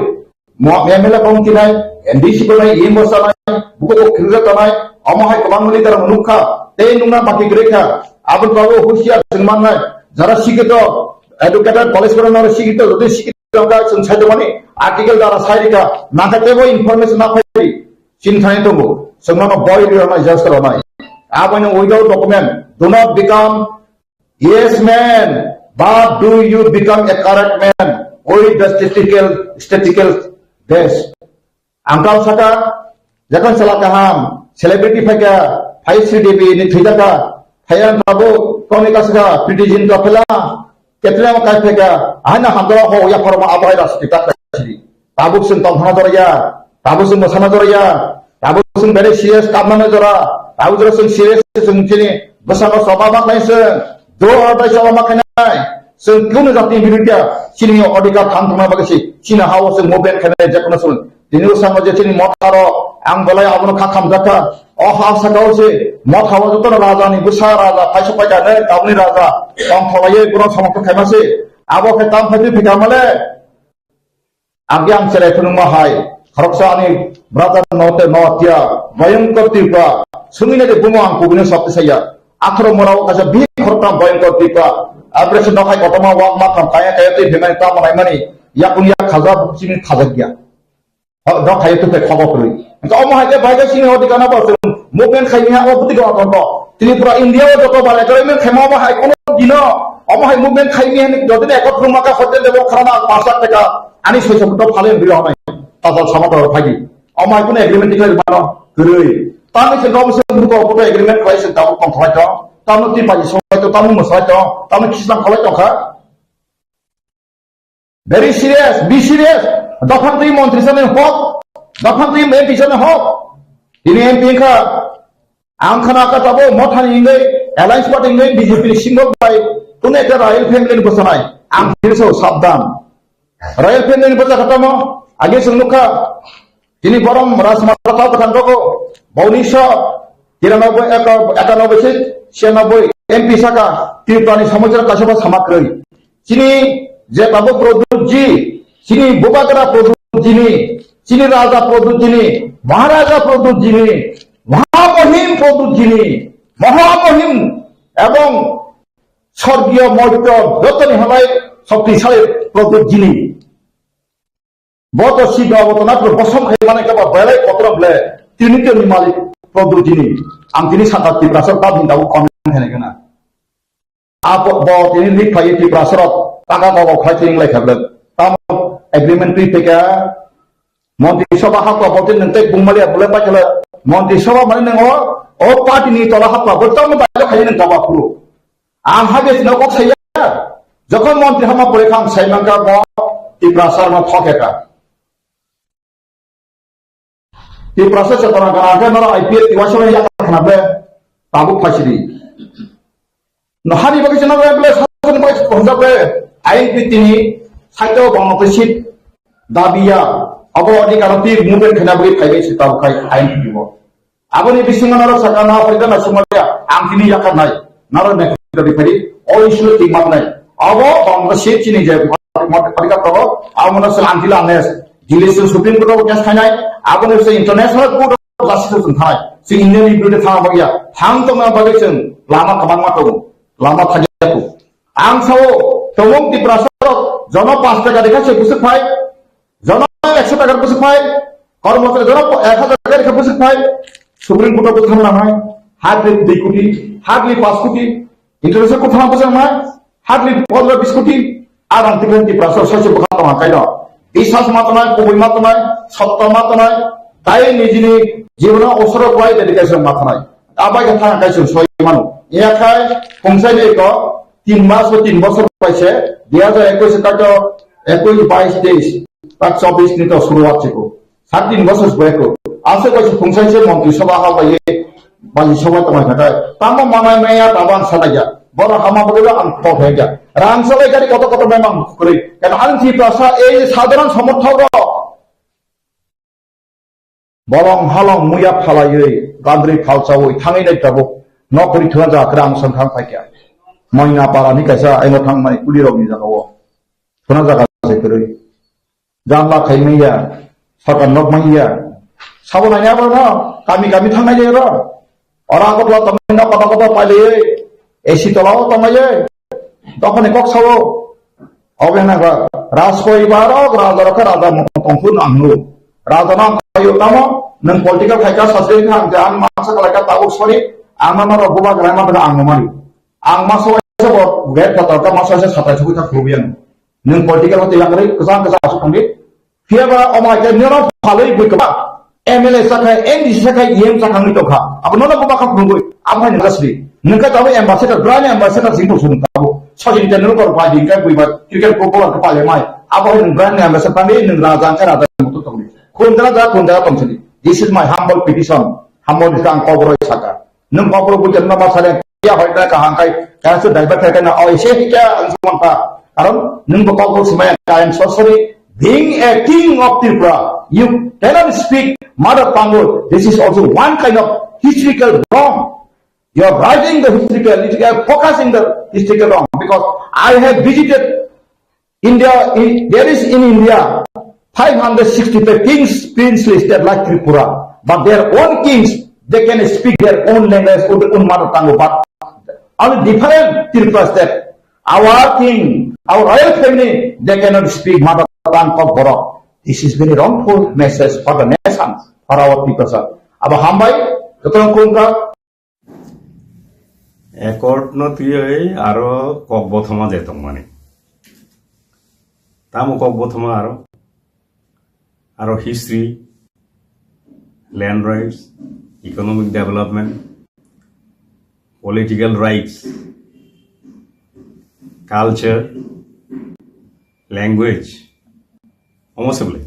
Mo M L A kong kinai, M D C ko nai, E M O sa nai, buko ko khirja tanai, omo hai kwbang mani dara nukha, tei nungna baki grekha, abon babu husiar chwng mannai, jara sikito, educated college ko nang sikito, jodi sikito Jongka chwng sai tongmani article dara sai rikha, nangkha teibo information na phai. Chini thani tongo, chwngmano boy rwnai, just rwnai. Aboino without document, do not become yes man, but do you become a correct man with the statistical, statistical base. Ang tamo saka, jekon sala kaham, celebrity phaikha, phai Sri Devi ni thwijaka, phai ang tabuk, koni kasaka, Pretty Zinta phela, ketre ang kai phaikha, haina hamdala ho, ya phorma abo hai rajniti tak sidi. Tabuk chwng tongthana jora ya, tabuk chwng mwsana jora ya, tabuk chwng very serious kamna jora, tabuk jora chwng serious chwng chini bwsano choba ma khlai chwng, do or die choba ma khlainai, chwng kunu jatni biruddhe chini odhikar thang thangna bagwi si, chini hao chwng movement khlainai jekunu chwng. Tini bwskango je chini motha rok, ang belai abono kha khamjakha. O ha sakao se motha o jotono raja ni bwsa raja, phaiso paikha ne tabukni raja, tong kholaiwi bono somorthon khaima se. Abo khe tam phai twi phikha male. Agi ang cherai phunukma hai, khoroksa ani brother no te no tia, Bhayankar Tripura, sungwi nai de bumo ang kubuni sabti saya. Atharo mora o kaisa bihik khoroktham Bhayantor Tripura. Abore se nokhai kotorma wak makam kaya kaya twi phaimani tamo naimani yakung yak khaja chini khajak ya. Ho, nok hai tu pe khobo kwrwi. Engkha omo hai khe bai khe sini hodi kana bo chwng movement khai miya o bwtwi ko atonto. Tripura India o joto bar agreement khai ma omo hai kono dino. Omo hai movement khai miya ni jodi ne ekot ruma ka hotel debo kharana pash lakh taka. Ani soi soi to phale biro nai. Tajal sama to phagi. Omo hai kono agreement diklai mano kwrwi. Tani se gom se buko buko agreement khai se tabuk tong khlai to. Tamo ti pai so to, tamo mo so to, tamo khislam khlai to kha. Very serious, be serious. Dophang twi montri sani hok, dophang twi M P sani hok. Ini M P wngkha, ang khana kha tabo mothani hingwi, alliance party hingwi B J P ni singo bai, kunu ekta royal family ni bwsanai. Ang phirso sabdan. Royal family ni bwsa khatamo, age sung nukha. Tini borom Rajmata tau kwthang rogo, boni so, tiranoboi, eka-, ekanoboi se, sianoboi M P saka, Tripura ni somosya kaisa bo sama kwrwi. Chini je tabuk Pradyut ji, chini bubagra Pradyut ji ni, chini raja Pradyut ji ni, maharaja Pradyut ji ni, mahamohim Pradyut ji ni, mahamohim ebong sorgiyo moityo jotoni halai shoktisali Pradyut ji ni. Bo to si do, bo to na bosom khai mane ka ba belai kotor ble. Tini to ni malik Pradyut ji ni. Ang tini saka Tiprasa tab ni dabu comment hai kana. Abo bo tini lik phai Tiprasa rok taka ko khai tini lai khablet. Tam agreement twi peka. Montri Sabha hakwa bo tini nang tek bungmali abule pa khala. Montri Sabha mani nang o, o party ni tola hakwa bo tam ba khai nang ka ba phuru. Ang hage sino kok saya. Jokhon montri hama pore kham sai mangka mo Tiprasa no thokeka. Tiprasa chetona kana ke noro I P F tiwa sino ya khana be tabuk phaisidi. No hari bagi sino be ble sasan bagi konjak be ain pitini saito bangno seat dabiya abo adhikar ti movement khana bagi phaibe si tabuk khai ain pitibo. Aboni bisingo norok saka na Africa na Somalia, ang tini yakar nai. Norok ne khwda di phari, o issue ti mak nai. Abo bangla sip chini je Africa to, abo no sel anti la nes. Delhi se Supreme Court of case khainai, abo no se International Court of Justice se thai. Se Indian ni birude thang bagya, thang to na bagya sen, lama kamang ma to, lama thagya to. Ang sao, tomong Tiprasa rok, jono pas taka dekha se busuk phai, jono ekso taka busuk phai, kormochari jono ek hajar taka dekha busuk phai, Supreme Court o bwthang nangnai, hardly dui koti, hardly panch koti, international court thang bwthang nai, hardly pondro bis koti, arang tiklen Tiprasa rok soiche bwkha tongma kaino. Biswas ma tongnai, kubui ma tongnai, sotta ma tongnai, tai nijini jibono osoro kwlai dedication ma tongnai. Abai khe thang kaisung soi mano. Yakhai, khungsai ni ko, tin mas ba tin bosor paise, dui hajar ekush kato, ekush, bais, teis, tak chobis ni to suruat chiko. Sat din bosor beko. Ase kaise khungsai se montri sabha ha bai, bai sabha tongmai khatai. Tamo manai maya tabang salaiya. Boro hama bolo ang to hega. Rang salai kari koto koto memang kuri. Kan ang Tiprasa ei sadharan somorthok rok. Bolong halong muya phalaiwi, gandri phalchawi thangwi nai tabuk. Nok kwrwi thuna jaga kwrwi ang song thang phaikha. Moina para ni kaisa aino thangmani kuli rok ni jaga o. Thuna jaga se kwrwi. Janla khai manya, sakar nok manya. Sabo nai abo no, kami kami thangnai de ro. Ora ko tla tongmani no koto koto pailaiwi, A C tola o tongmani, dophani kok sao. Obe na ga, Rajporibar o, raja rok khe raja mo tongphuru ang nu. Raja no ang khayo tamo, nwng political khai kha, sasri kha, ang je ang masa kalai kha, tabuk sorry, ang no norok bubagra ma thang ang no mani. Ang masa waisa bo, gate kha, tarka masa waisa satai sugui kha, khulubui ang. Nwng political hote yang ri, kwchang kwchang asuk thangdi, Phiya ba omo hai khe nino phalwi bui kwbang M L A sakha, M D C sakha, E M sakha wngwi tongkha. Abo nono bo bakha phunugwi, abo hai nang gasri. Nwng khe tabuk ambassador, brand ambassador sing tong sung tabuk. Sachin Tendulkar bai di khe bui ba cricket footballer khe pale mai. Abo hai nwng brand ambassador tangwi nwng raja wngkhe raja muitu tongdi. Khun jaga jaga, khun jaga tong sidi. This is my humble petition. Humble is ang koboroi sakha. Nwng koboroi bui tongma sale. Ya, hoi na kaham kai, kaya su driver kai na, oh, ise hi kya, ang sumang pa. Karon, nung bo kok bok simaya, I am so sorry. Being a king of Tripura, you cannot speak mother tongue. This is also one kind of historical wrong. You are writing the historical, you are focusing the historical wrong. Because I have visited India, in, there is in India five hundred sixty-five kings, princely state like Tripura, but their own kings, they can speak their own language, own, own mother tongue, but Only different Tripura state. Our king, our royal family, they cannot speak mother tongue Kokborok. This is very wrongful message for the nation, for our people, sir. Abo hambai, jotono khulumkha. Accord no twiwi aro kok bothoma je tongmani. Tamo kok bothoma aro? Aro history, land rights, economic development, political rights, culture, language, omo se bwle.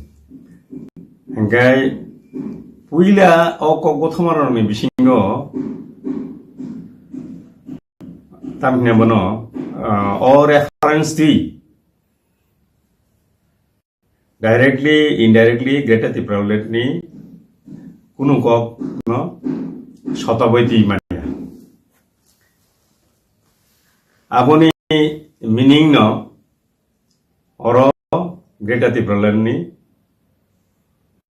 Hingke puila o kok bothoma rokni bisingo tamni bono, ah, o reference twi directly, indirectly Greater Tipraland ni kunu kok no sotaboi twi manya. Aboni meaning no oro Greater Tipraland ni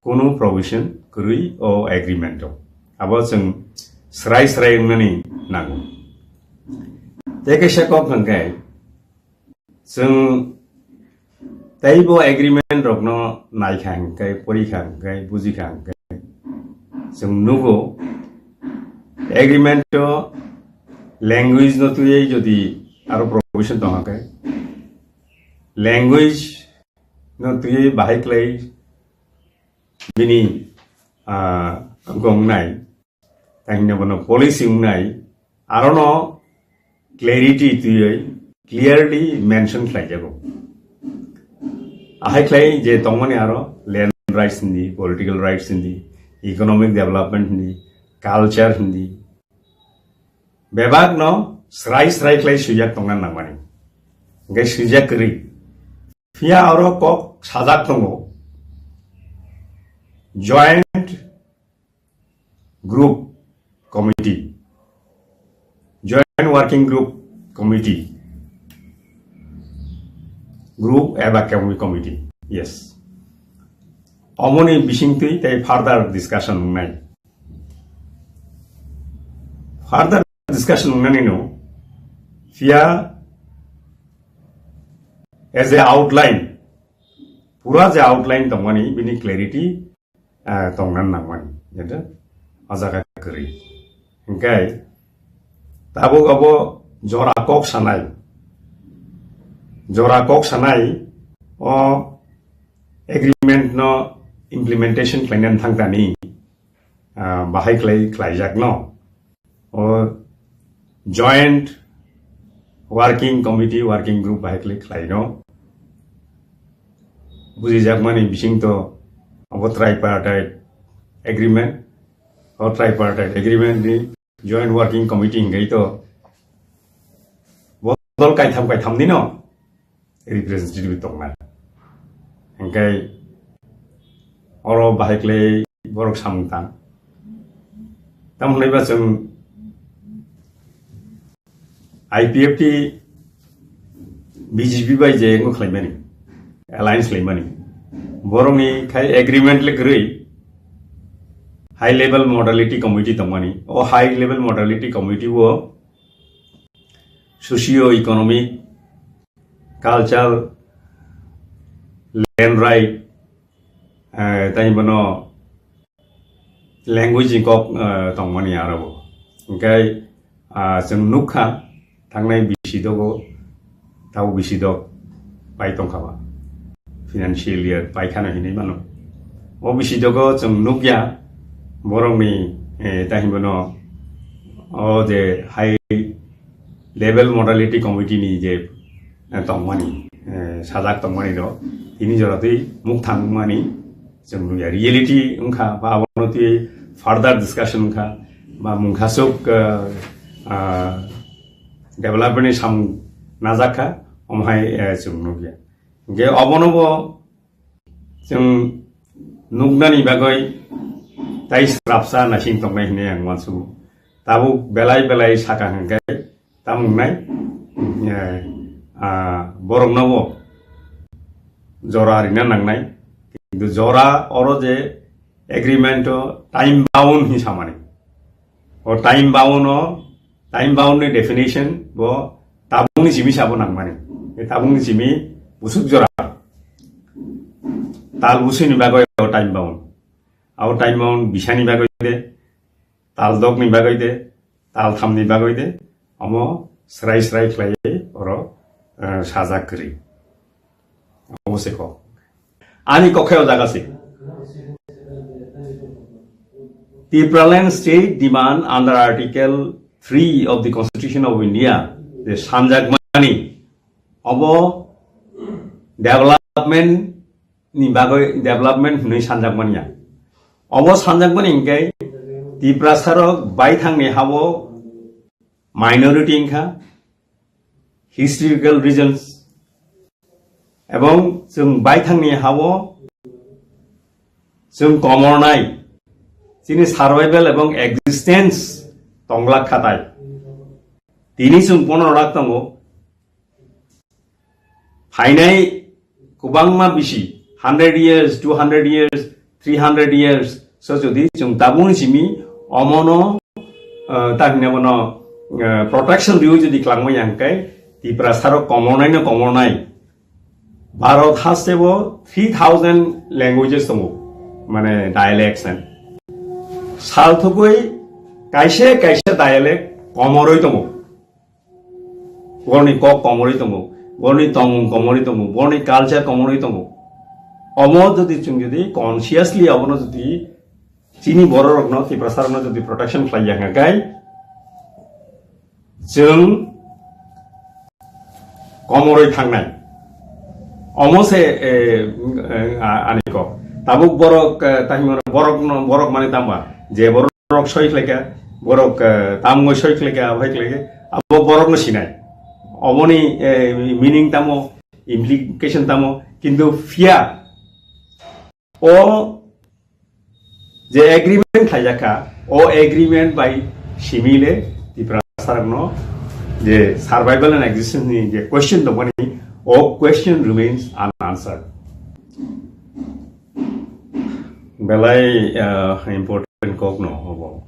kunu provision kwrwi o agreement o. Abo chwng srai srai wngnani nango. Tei kaisa kok hwnkhe, chwng teibo agreement rokno naikha hwnkhe, porikha hwnkhe, bujikha hwnkhe, chwng nugo agreement o language no twiwi jodi aro provision tongkha khe, language no twiwi bahai khlai bini, ah, gongnai, tei hwnwi bono policy wngnai, arono clarity twiwi clearly mention khlaijago. Ahai khlai je tongmani aro land rights hindi, political rights hindi, economic development hindi, culture hindi, bebakno srai srai khlai swijak tongna nangmani. Hingke swijak kwrwi. Phiya oro kok sajak tongo, Joint Group Committee, Joint Working Group Committee, group eba committee, yes. Omoni bisingtwi tei further discussion wngnai. Further discussion wngnani no, phiya as a outline, pura je outline tongmani, bini clarity, ah, tongna nangmani, jeta o jaga kwrwi. Hingke tabuk abo jora kok sanai, jora kok sanai o agreement no implementation khlainani thangtani, ah, bahai khlai khlaijakno o Joint Working Committee, Working Group bahai khlai khlaino. Bujijakmani bisingto abo Tripartite Agreement, o Tripartite Agreement ni Joint Working Committee hingkai to bodol kaitham kaitham ni no representative tongna. Hingkai oro bahai khlai borok samung tang. Tamo hwnwi ba chwng I P F T B J P bai je wngkha khlaimani, alliance khlaimani. Borokni khai agreement le kwrwi high level modality committee tongmani. O high level modality committee o socio economic, culture, land right, eh, tei bono language ni kok, eh, tongmani aro bo. Hingke, ah, chwng nukha thangnai bisi dogo, tabo bisi dok pai tongkha ba. Financial year pai khano hinwi mano. O bisi dogo chwng nukya borokni, eh, tei bono o je high level modality committee ni je, eh, tongmani, eh, sajak tongmani rok tini jora twi mukthang wngmani chwng nukya. Reality wngkha ba abono twi further discussion wngkha ba mungkhasuk, eh, ah, development ni samung najak kha, omo hai, eh, chwng nukya. Hingke obono bo chwng nuknani bagwi tai srapsa naising tongnai hinwi ang uansugo. Tabuk belai belai saka hwnkhe tamo wngnai, eh, ah, borokno bo jora rina nangnai. Kintu jora oro je agreement o time bound hinwi samani. O time bound o Time bound ni definition bo tabukni simi sabo nangmani. E tabukni simi busuk jora. Tal busui ni bagwi o time bound. Abo time bound bisani bagwi de, tal dok ni bagwi de, tal tham ni bagwi de, omo srai srai khlai oro, eh, sajak kwrwi. Omo se kok. Ani kokhe o jaga se. Tipraland state demand under Article three of the Constitution of India, je sanjakmani, obo development ni bagwi development hwnwi sanjakmani ya. Obo sanjakmani hinkhe Tiprasarok baithangni habo minority wngkha, historical regions, ebong chwng baithangni habo chwng komornai, chini survival ebong existence tonglak khatai. Tini chwng pono lak tongo, phainai kwbangma bisi, hundred years, two hundred years, three hundred years, so jodi chwng tabukni simi omono, eh, ta hwnwi bono, eh, protection riwi jodi klangma yang khe, Tiprasarok komornai no komornai. Bharat haste bo three thousand languages tongo, mane dialects and sal thugwi kaisa kaisa dialect komoroi tongo. Borni kok komoroi tongo, borni tongmung komoroi tongo, borni culture komoroi tongo. Omo jodi chwng jodi consciously abono jodi chini bororokno, Tiprasarokno jodi protection khlai ya hwnka khe, chwng komoroi thangnai. Omo se, eh, eh, a-, ani kok. Tabuk borok, eh, tahimano borokno, borok mane tamba. Je borok soi khlaika, borok, eh, tamungoi soi khlaika, abai khlaika. Abo borokno sinai. Oboni, eh, meaning tamo, implication tamo. Kintu phiya o je agreement khlaijak kha, o agreement bai simi le Tiprasarokno je survival and existence ni je question tongmani, o question remains unanswered. Belai, ah, important kok no obo.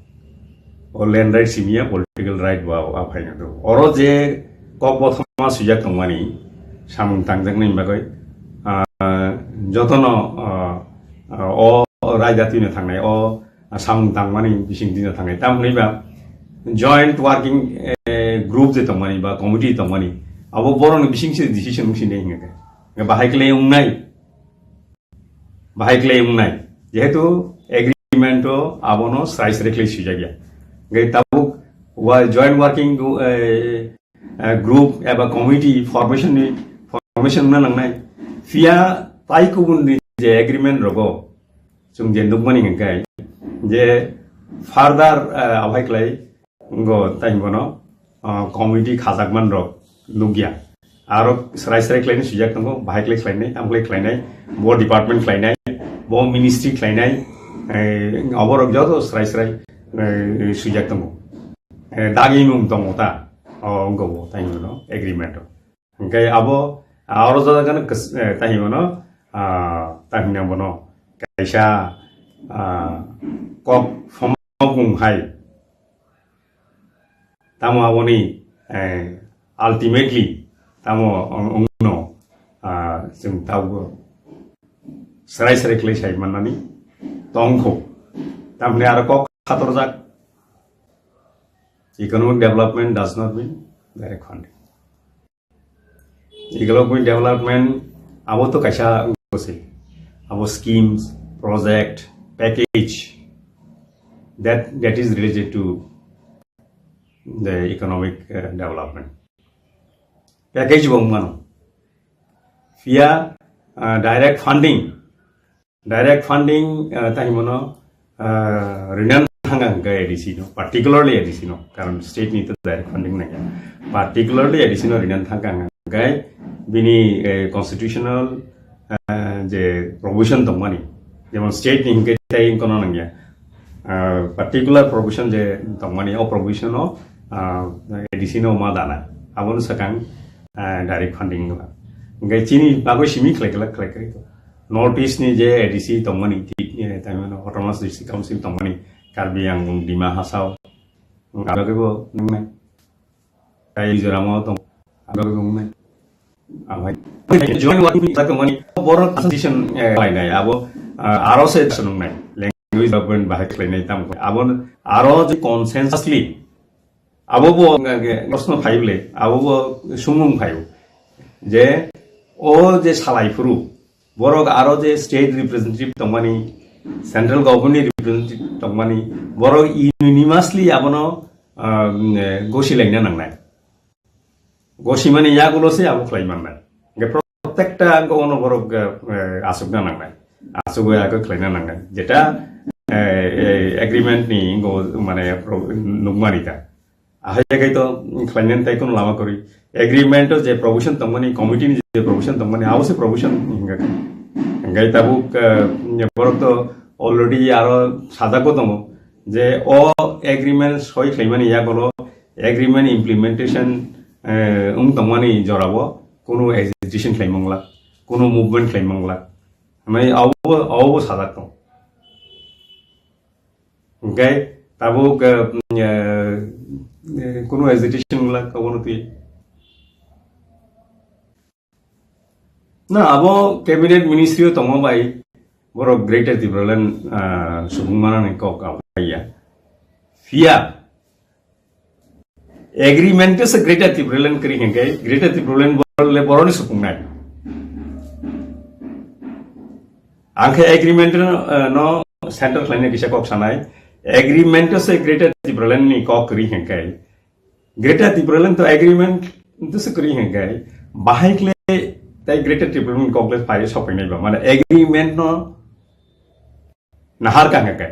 O land right simi ya political right bo a phaina do. Oro je kok bothoma swijak tongmani samung tangjaknai bagwi, ah, jotono, ah, ah, o raida twino thangnai, o samung tangmani bising twino thangnai. Tamoni ba joint working, eh, group je tongmani ba committee tongmani, abo borokni bising se decision wngsinai hinga khe. Bahai khlai wngnai. Bahai khlai wngnai. Jehetu agreement o abono srai srai khlai swijak ya. Hingke tabuk wa joint working gru-, eh, eh, group eba committee formation ni formation wngna nangnai. Phiya tai kubun ni je agreement rogo chwng je nukmani hingke je further, eh, abai khlai Ngo tai bono, ah, committee khajakman rok nukya. Aro srai srai khlaini swijak tongo, bahai khlai khlainai, tamo khlai khlainai, bo department khlainai, bo ministry khlainai, eh, oborok joto srai srai, eh, swijak tongo. Eh, dagimung tongo ta, o wngkha bo tai bono agreement o. Hingke abo, ah, oro jora gana kes-, eh, tahimano, ah, tahimna bono kaisa, ah, kok somokung hai. Tamo aboni, eh, ultimately tamo ong-, ongno, ah, chwng tabuk srai srai khlai sai mannani tongkho. Tamni aro kok khatorjak, economic development does not mean direct funding. Economic development abo to kaisa wngwi se. Abo schemes, project, package that, that is related to the economic, uh, development. Package bo wngmano. Phiya, uh, direct funding Direct funding, ah, tamo no, ah, rinan thangkha hingkhe A D C no, particularly A D C no, karon state ni to direct funding nangya. Particularly A D C no rinan thangkha hingkhe bini, eh, constitutional, ah, je provision tongmani, jemon state ni hingkhe tei kono nangya. Ah, particular provision je tongmani, o provision no, ah, A D C no ma dana. Aboni swkang, ah, direct funding wngkha. Hingkhe chini bagwi simi khlai khlai khlai khlai. North East ni je A D C tongmani, ti-, eh, tamo Autonomous District Council tongmani, Karbi Anglong, Dima Hasao, ang bagwi bo nangnai. Mizoram o tong, abo tong nai. Amai join wa tong mani borok decision, eh, khlai nai abo, ah, aro se decision nai language development bahai khlai nai tam abo aro je consensusly abo bo, eh, eh, proshno phai bole abo bo sumung phai je o je salai phuru borok aro je state representative tongmani, central government ni representative tongmani, borok unanimously abono, ah, mm, eh, gosi laina nangnai. Gosimani yagulo se abo khlai mannai. Hingke protekta angko ono borok, eh, eh, asukna nangnai. Asugwi abo khlaina nangnai. Jeta, eh, eh, agreement ni go mane pro-, nukmani ta. Ahai kai to khlainani tai kono lama kwrwi. Agreement o je provision tongmani, committee ni je provision tongmani, abo se provision hingka. Hingkai tabuk, eh, borok to already aro sajak bo tongo. Je o agreement soi khlaimani yagulo agreement implementation, eh, wng tongmani jorao kunu agitation khlai mangla, kunu movement khlai mangla. Hwnwi abo, abo sajak tong. Hingke tabuk, eh, eh, kunu agitation wngla, obono twi. Na, abo cabinet ministry o tongma bai borok Greater Tipraland, ah, subung manani kok abo ya. Phiya agreement o se Greater Tipraland kwrwi hingke Greater Tipraland bor-, le boroni supungnai. Ang khe agreement no, eh, no center khlaina kisa kok sanai. Agreement o se Greater Tipraland ni kok kwrwi hingke. Greater Tipraland to agreement to se kwrwi hingke. Bahai kle tai Greater Tipraland ni kok le phai sopainai ba. Mane agreement no nahar ka hingke.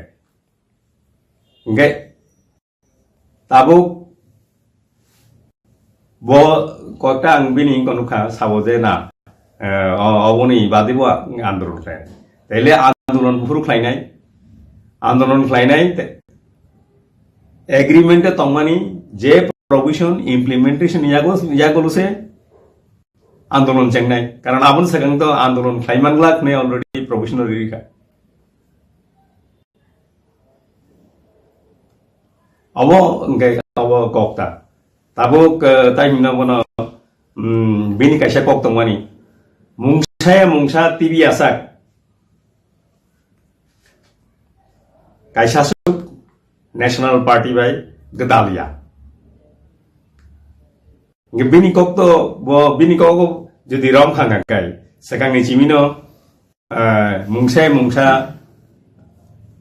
Hingke tabuk bo kokta ang bini wngkha nukha sabo je na, eh, o-, oboni badi bo andolon khlai. Taile andolon buphuru khlainai, andolon khlainai te-, agreement e tongmani je provision implementation yago, yago luse andolon chengnai. Karon aboni swkang to andolon khlai manglak ne already provision rikha. Obo hingke obo kokta. Tabuk, eh, tai himna bono, mm, bini kaisa kok tongmani. Mungsa ya mungsa T V asak. Kaisa suk National Party bai gwdal ya. Hingke bini kok to, bo, bini kok jodi rom kha hingka kai, swkangni chimino, eh, mungsa mungsa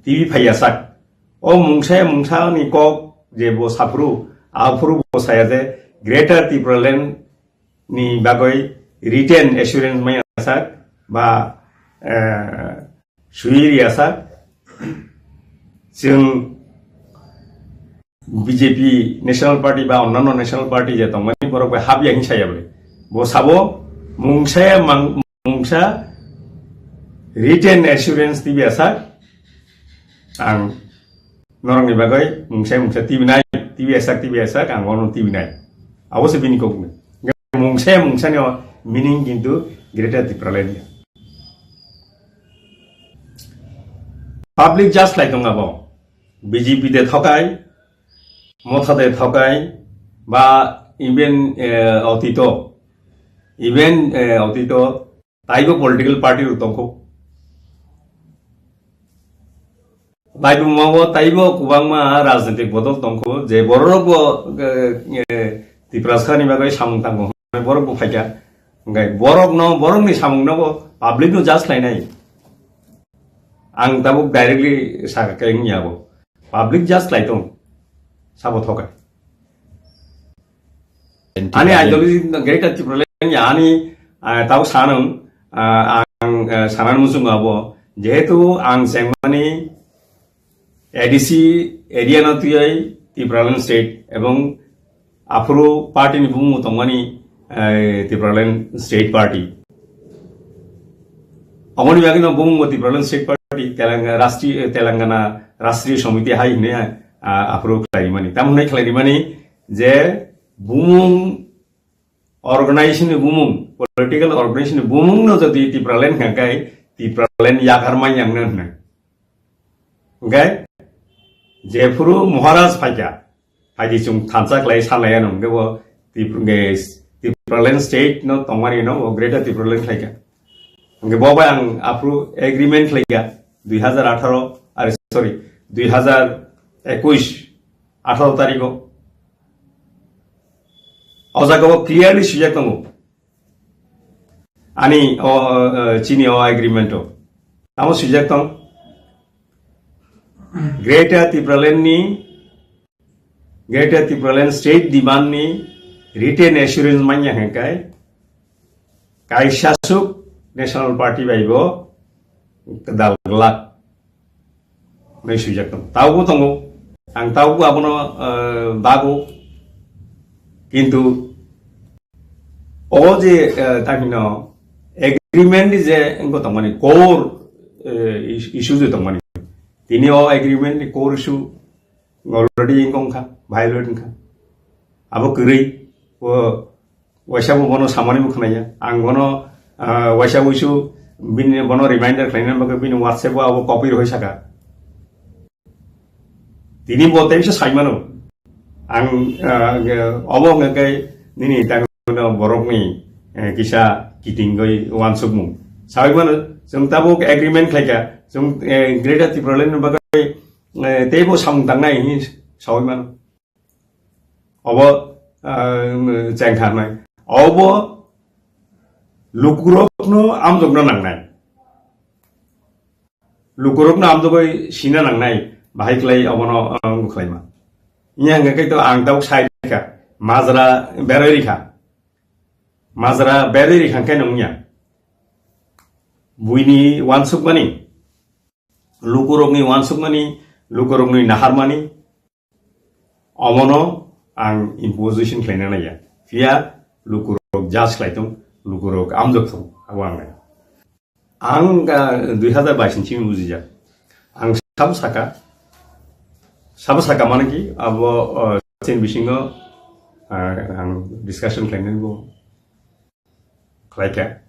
T V phaiya sak. O mungsa mungsa ni kok je bo saphuru, aphuru bo saya je Greater Tipraland ni bagoi written assurance maya sak ba, eh, sui riya sak. Chwng B J P National Party ba onnanno National Party je tongmani borok bai hapya hinwi saya bwle. Bo sabo mungsa mang-, mungsa written assurance tibya sak ang norokni bagwi mungsa mungsa tibinai, tibya sak, tibya sak ang ono tibinai. Abo se bini kokno. Mungsa mungsa ni meaning kintu Greater Tipraland ya. Public just lai tong abo. B J P de thokai, Motha de thokai, ba even, eh, otito, even, eh, otito, taibo political party rok tongkho. Laibuma bo taibo kwbangma rajnitik bodol tongkho, je borok bo, eh, eh, Tiprasa ni bagwi samung tango, borok bo phaikha. Hingkhe borok no, borok ni samung no bo public no just lainai. Ang tabuk directly sakha khe wngya bo. Public just lai tong. Sabo thokai. Ani ideology no Greater Tipraland ya ani, ah, tau sanung, ah, ang, ah, sanan muchung abo. Jehetu ang chengmani A D C area no twiwi Tipraland state ebong aphuru party ni bumung tongmani, eh, Tipraland State Party. Aboni bagwi no bumung bo Tipraland State Party, Telang-, Rashtriya, Telangana Rashtriya Samiti hai hinwi, ah, aphuru khlaimani. Tamo hwnwi khlaimani je bumung organization ni bumung, political organization ni bumung no jodi Tipraland hwnkha khe Tipraland yakar manyang no hwnwi. Hwnkhe jephuru Maharaj phaikha, phaidi chwng thansa khlai sanlaiya no hwnkhe bo Tripura, Tipraland state no tongmani no o Greater Tipraland khlaika. Hingke bo bai ang apro agreement khlaika dui hazar atharo, are sorry, dui hazar ekush, atharo tariko. O jaga o clearly swijak tongo. Ani o, o, chini o agreement o. Tamo swijak tong. Greater Tipraland ni, Greater Tipraland state demand ni written assurance manya hingkai kaisa suk National Party bai bo kedal glak. Hwnwi swijak tongo. Taubo tongo. Ang taubo abono, eh, bago. Kintu o je, eh, tamino agreement ni je wngkha tongmani core, eh, is-, issue je tongmani. Tini o agreement ni core issue already wngkha, violate wngkha. Abo kwrwi o Waisa bo bono samani bo khwnaya. Ang bono, ah, waisa wisu bini bono reminder khlaina bagwi bini WhatsApp o abo copy rwui saka. Tini bo tei bisa saimano. Ang, ah, ge-, obo hwnka khe nini tangno borokni, eh, kisa kitingwi wansukmung. Sawi mano, chwng tabuk agreement khlaika, chwng, eh, Greater Tipraland ni bagwi, eh, teibo samung tangnai hinwi sawi mano. Obo, ah, chengkha hnai. Obo lukurokno amjokna nangnai. Lukurokno amjogoi sina nangnai. Bahai khlai obono, ah, wngkhlaima. Iya hwnkhe to ang tabuk sai rikha. Majra beroi rikha. Majra beroi rikha khe nungya. Buini wansukmani. Lukurokni wansukmani, lukurokni naharmani, omono ang imposition khlaina naiya. Phiya lukurok judge khlai tong, lukurok amjok thung, abo ang nai. Ang, ah, dui hazar bais ni simi bujijak. Ang sabo saka, sabo saka mane ki, abo, ah, chini bisingo, ah, ang discussion khlainani bo khlaikha.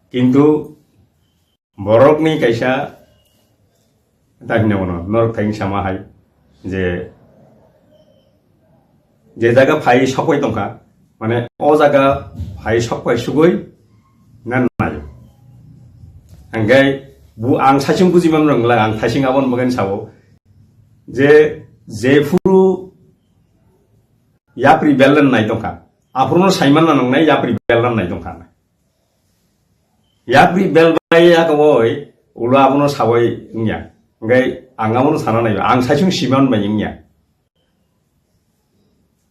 Kintu borokni kaisa, ta hwnwi mano, norok thai sama hai, je, je jaga phai sokpai tongkha, mane o jaga phai sokpai sugui na naio. Hingke bu ang saichung buji man rwngla, ang thaising aboni bagwi sao, je, jephuru yapri belden nai tongkha, aphuru no saiman na nangnai yapri belden nai tongkha. Yapri bel bai ya kawoi, ulo abono sawoi wngya. Hingke ang abono sana naiba, ang saichung siman bai wngya.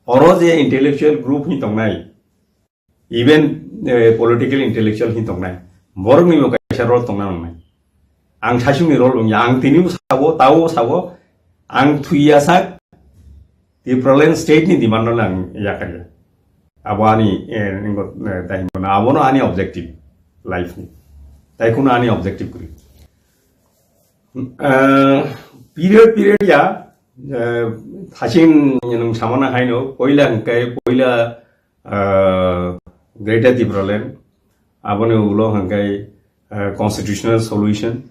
Oro je intellectual group ni tongnai, even, eh, political intellectual ni tongnai, borok ni bo kaisa role tongna nangnai. Ang saichung ni role wngya, ang tini bo sabo, tao bo sabo, ang thwi ya sak, Tipraland state ni demand no ang yakarya. Abo ani, eh, ningo, eh, tai hinmano, abono ani objective life ni. Tai kuno ani objective kuri. Eh, period, period ya, eh, thasing nung samana haino, poila hingkai, poila, eh, Greater Tipraland, aboni ulo hingkai, eh, constitutional solution.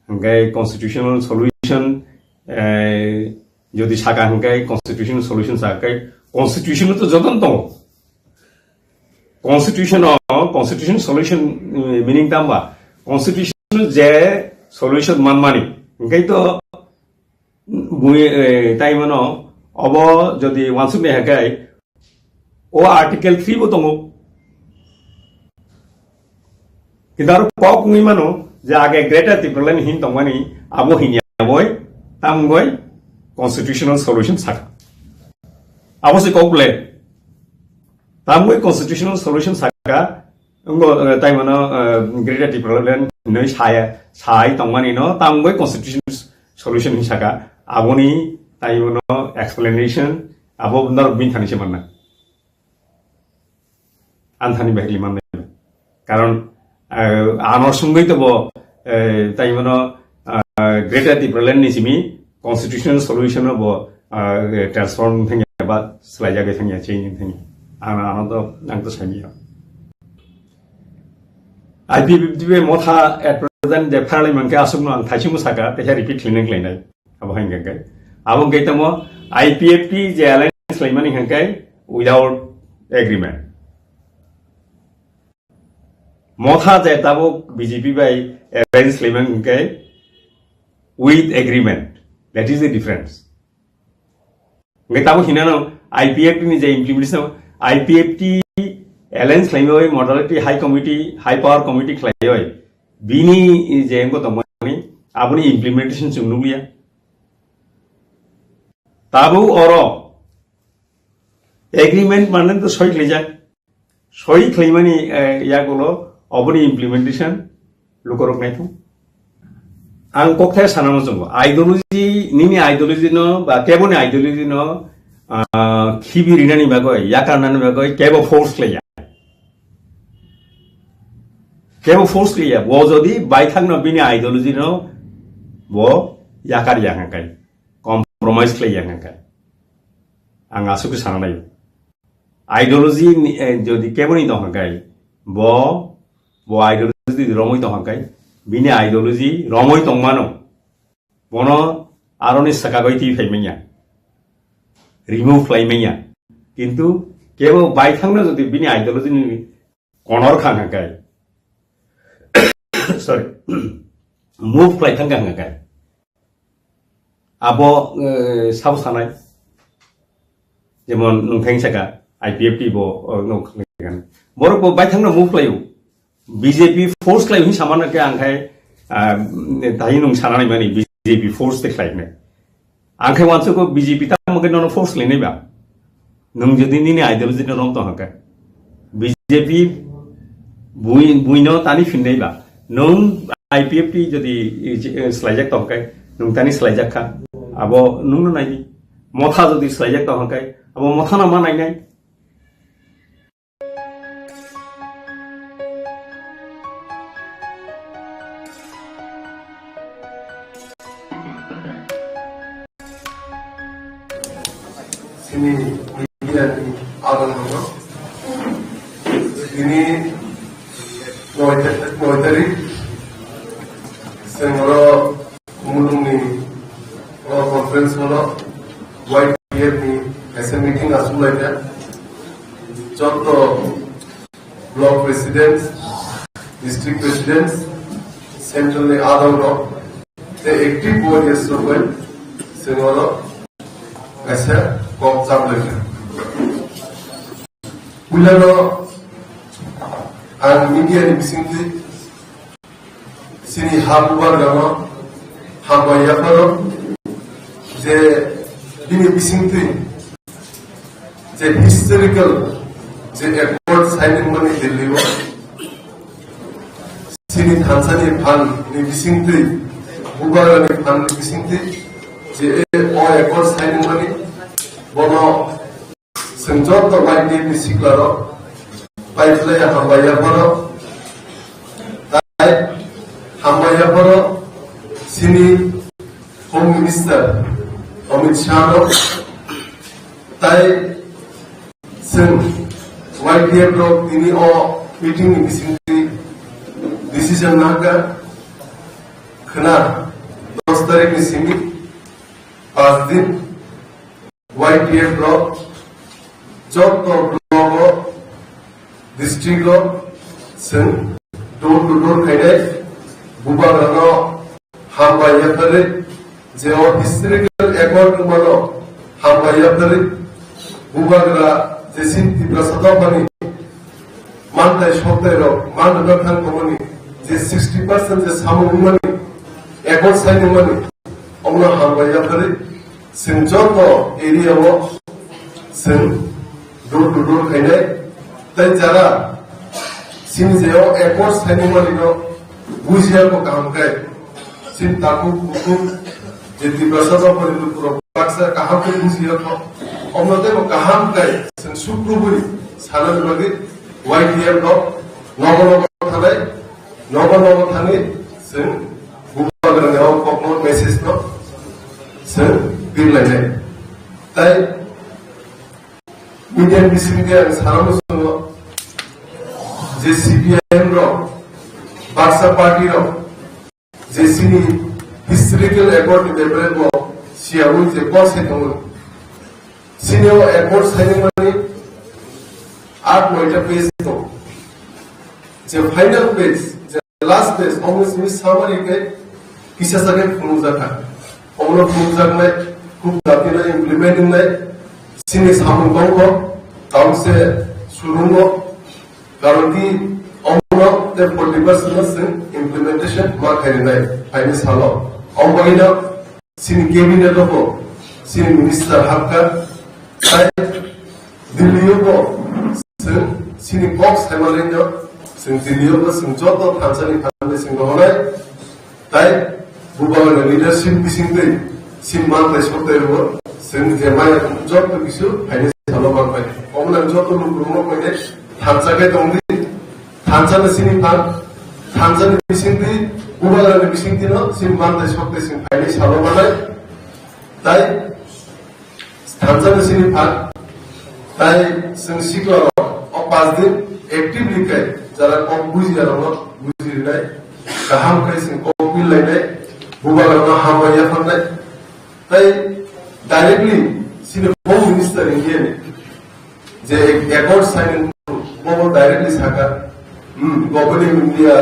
Hingkai constitutional solution, eh, jodi saka hingkai constitutional solution saka kai constitution to joton tongo. Constitution o, constitution solution, eh, meaning tamba. Constitution je solution manmani. Hingkai to bui, eh, tai mano, obo jodi wansuk ni hingkai, o Article three bo tongo. Kintu aro kok wngwi mano je age Greater Tipraland hin tongmani abo hinya boi, tamgoi constitutional solution saka. Abo se kok le. Tamgoi constitutional solution saka, wngbo, eh, tai mano, eh, Greater Tipraland hinwi saya, sai tongmani no tamgoi constitutional solution hin saka. Aboni tai mano explanation, abo norok bini thani se manna. Anthani bahai manai. Karon, eh, ano sungui to bo, eh, tai mano, eh, Greater Tipraland ni simi constitutional solution bo, eh, transform thangya ba slai jagai thangya, change thangya. Ano, ano to, ang to sami ya. I P F T motha at present je pharalai mankhe aswkno ang thaisingmo saka, teha repeat khlainai khlainai. Abo hai hingka khe. Abo hingke tamo I P F T je alliance laimani hingke without agreement. Motha je tabuk B J P bai alliance khlaimang hwnkhe with agreement. That is the difference. Hwnkhe tabuk hinano I P F T ni je implementation, I P F T alliance khlaiwi modality high committee, high power committee khlaiwi bini je engko tongmani aboni implementation chwng nukliya. Tabuk oro agreement mane to soi khlaijak. Soi khlaimani, eh, yagulo oboni implementation lukorok naithok. Ang kokthai sana muchungo. Ideology, nini ideology no, ba keboni ideology no, ah, khibi rinani bagwi, yakar nani bagwi, kebo force khlaiya. Kebo force khlaiya. Bo jodi baithang no bini ideology no, bo yakar ya hangkai, compromise khlaiya hangkai. Ang aswk sana nai. Ideology ni, eh, jodi keboni tong hangkai, bo, bo ideology romoi tong hangkai, bini ideology romoi tong mano, bono aroni sakagoi twi phai manya, remove khlai manya. Kintu kebo baithang no jodi bini ideology ni konor kha hangkai, sorry, move khlai thang hangkai. Abo, eh, sabo sanai. Jemon nwng thang saka I P F T bo, oh, no, khlai kan. Borok bo baithang no move khlaio. B J P force khlaio hin samana khe ang khai, ah, tahi nwng sana nai mani B J P force te khlai nai. Ang khai wansu ko B J P ta mo ke nono force khlai nai ba. Nwng jodi nini ideology no rom tong hangkhe, B J P bui, buino tani phinnai ba? Nwng I P F T jodi, eh, slaijak tong hangkhe, nwng tani slaijak kha. Abo nwngno naidi. Motha jodi slaijak tong hangkhe, abo mothano ma nainai. Sini media ni adon hano. Sini noi ta-, noi tarik. Sengoro mulung ni, oh, conference hano Y P F ni S M meeting asuk lai ta. Joto block president, district president, central ni adong rok, tei active volunteers rok bai chwng oro kaisa kok chaplaikha. Puilano ang media ni bisingtwi chini ha bubagrano hambai yapharo je bini bisingtwi je historical je accord signing mani Delhi o chini thansa ni phan ni bisingtwi, bubagra ni phan ni bisingtwi je o accord signing mani bono Chwng joto bai T F ni sikla rok, bai phlai hambai yapharo, tai hambai yapharo chini Home Minister Amit Shah rok, tai chwng Y T F rok tini o meeting ni bisingtwi decision nahakha khwna dos tarik ni simi panch din Y T F rok joto block o, district o chwng door to door khainai, bubagrano hambai yapharwi, je o historical accord wngmano hambai yapharwi, bubagra je chini Tiprasa dophani mantai soktai rok man rwna thang tongmani je sixty percent je samung wngmani accord sign wngmani, omono hambai yapharwi chwng joto area o chwng door to door khainai. Tai jara chini je o accord sign wngmani no bujiya ko kaham khe chini takhuk bukhuk je Tiprasa dophani lukurok baksa kaham khe bujiya kho, omono teibo kaham khe chwng sukrubui sanani bagwi Y T F rok nogo nogo thanai, nogo nogo thangwi chwng bubagrani o kokno message no chwng birlainai. Tai media bisingtwi ang sana muchungo je C P I M rok, baksa party rok, je chini historical accord ni bepare bo siyaui je kok sai tongo. Chini o accord signing mani Art noita page tongo. Je final page, je last page, omo simi summary khe kisa sa khe phunukjakha. Omono phunukjaknai khub jatino implement wngnai sini samung tongkho, tamo se surungo, karon ki omono te forty percent no chwng implementation ma khainai phaini salo. Omo bagwino sini cabinet o bo sini minister habkha, tai Delhi o bo chwng sini kok saimanai no chwng Delhi o bo chwng joto thansani phanle chwng rohonai, tai Bubagra leadership bisingtwi sini mantai soktai rwo chwng je maya joto kisu phaini salo manpai. Omo nang joto lukurokno koine thansa khe tongdi. Thansa ni sini phan, thansa ni bisingtwi, Bubagra ni bisingtwi no sini mantai soktai sini phaini salo manai. Tai thansa ni sini phan, tai chwng sikla o pas din actively khe jara kok buji jara no buji rinai, kaham khe sini kok pil lainai, Bubagra no hambai yapharnai. Tai directly sini Home Minister India ni je accord signing bo directly saka, hmm, Government of India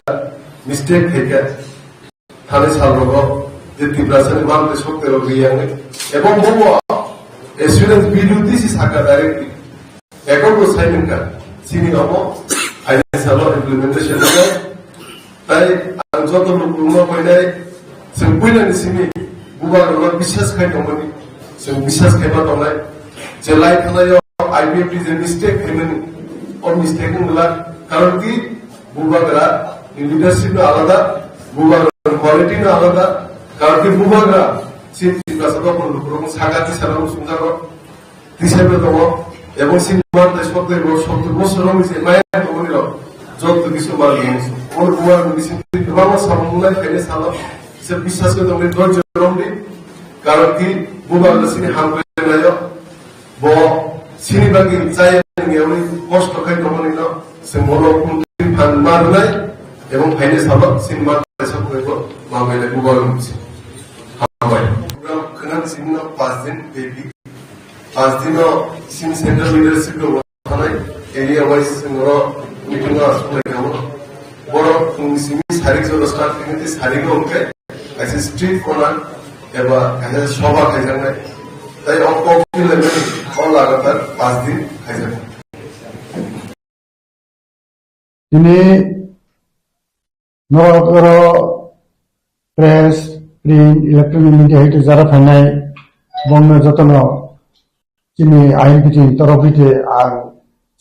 mistake khaikha, thani sal rogo je Tiprasa ni mantai sokte rok riyang, ebong bo assurance B D O D C saka directly accord bo signing ka, sini omo phaini salo implementation ka. Tai ang joto lukurokno koinai, chwng puilani simi Bubagrano biswas khai tongmani, chwng biswas khaiba tongnai. Je lai thanai o I P F T je mistake khaimani, o mistake wng glak. Karon ki Bubagra ni leadership no alada, Bubagra ni quality no alada. Karon ki Bubagra chini Tiprasa dopha lukurokno saka tisa rok sumjago. Tisaibo tongo, ebong sini mantai sottor bosor, sottor bosor rok ni se maya tongmani rok, joto kisu mantai musu. Omo Bubagra ni bising twi kwbangma samung nai phainai salo, se biswas khe tongwi dorjo romdi, karon ki Bubagra sini hamkrai naio, bo sini bagwi chaya nungyawi kosto khai tongmani no, se mono kuntwi phan ma rwnai, ebong phainai salo sini mantai sottor bo ma mailai Bubagra ni bising. Hambai. Program khwnang sini no pas din baby. Pas dino sini central leadership rok thanai area wise singoro meeting o aswk lai kamo. Borok phung simi sarik jora start khainai tei sarik o hwnkhe kaisa street corner eba kaisa soba khaijaknai. Tai o kok khilaimani o lagatar pas din khaijaknai. Tini norok oro press, print, electronic media hai khe jara phainai bongno jotono chini I N P T ni torof hwnkhe ang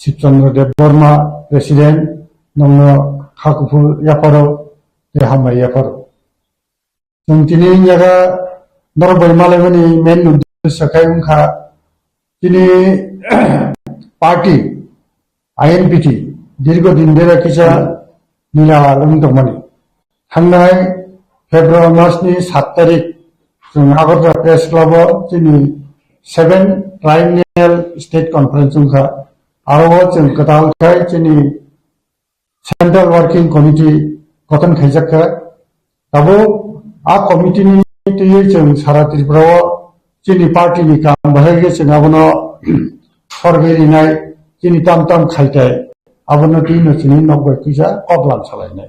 Shibchandra Debbarma, President, nongno kha kuphur yapharo tei hambai yapharo. Chwng tini wngya kha norok bai malaimani main uddesho khai wngkha chini party I N P T dirgo din bera kisa nila wng tongmani. Thangnai February mas ni sat tarik chwng Agartala Press Club o chini seven Triennial State Conference wngkha. Aro o chwng kwtal khai chini Central Working Committee gothon khaijak kha. Tabuk a committee ni twiwi chwng sara Tripura o chini party ni kam bahai khe chwng abono sorgwi rinai, chini tam tam khaitai abono twi no chini nok bai kisa kok lam salainai.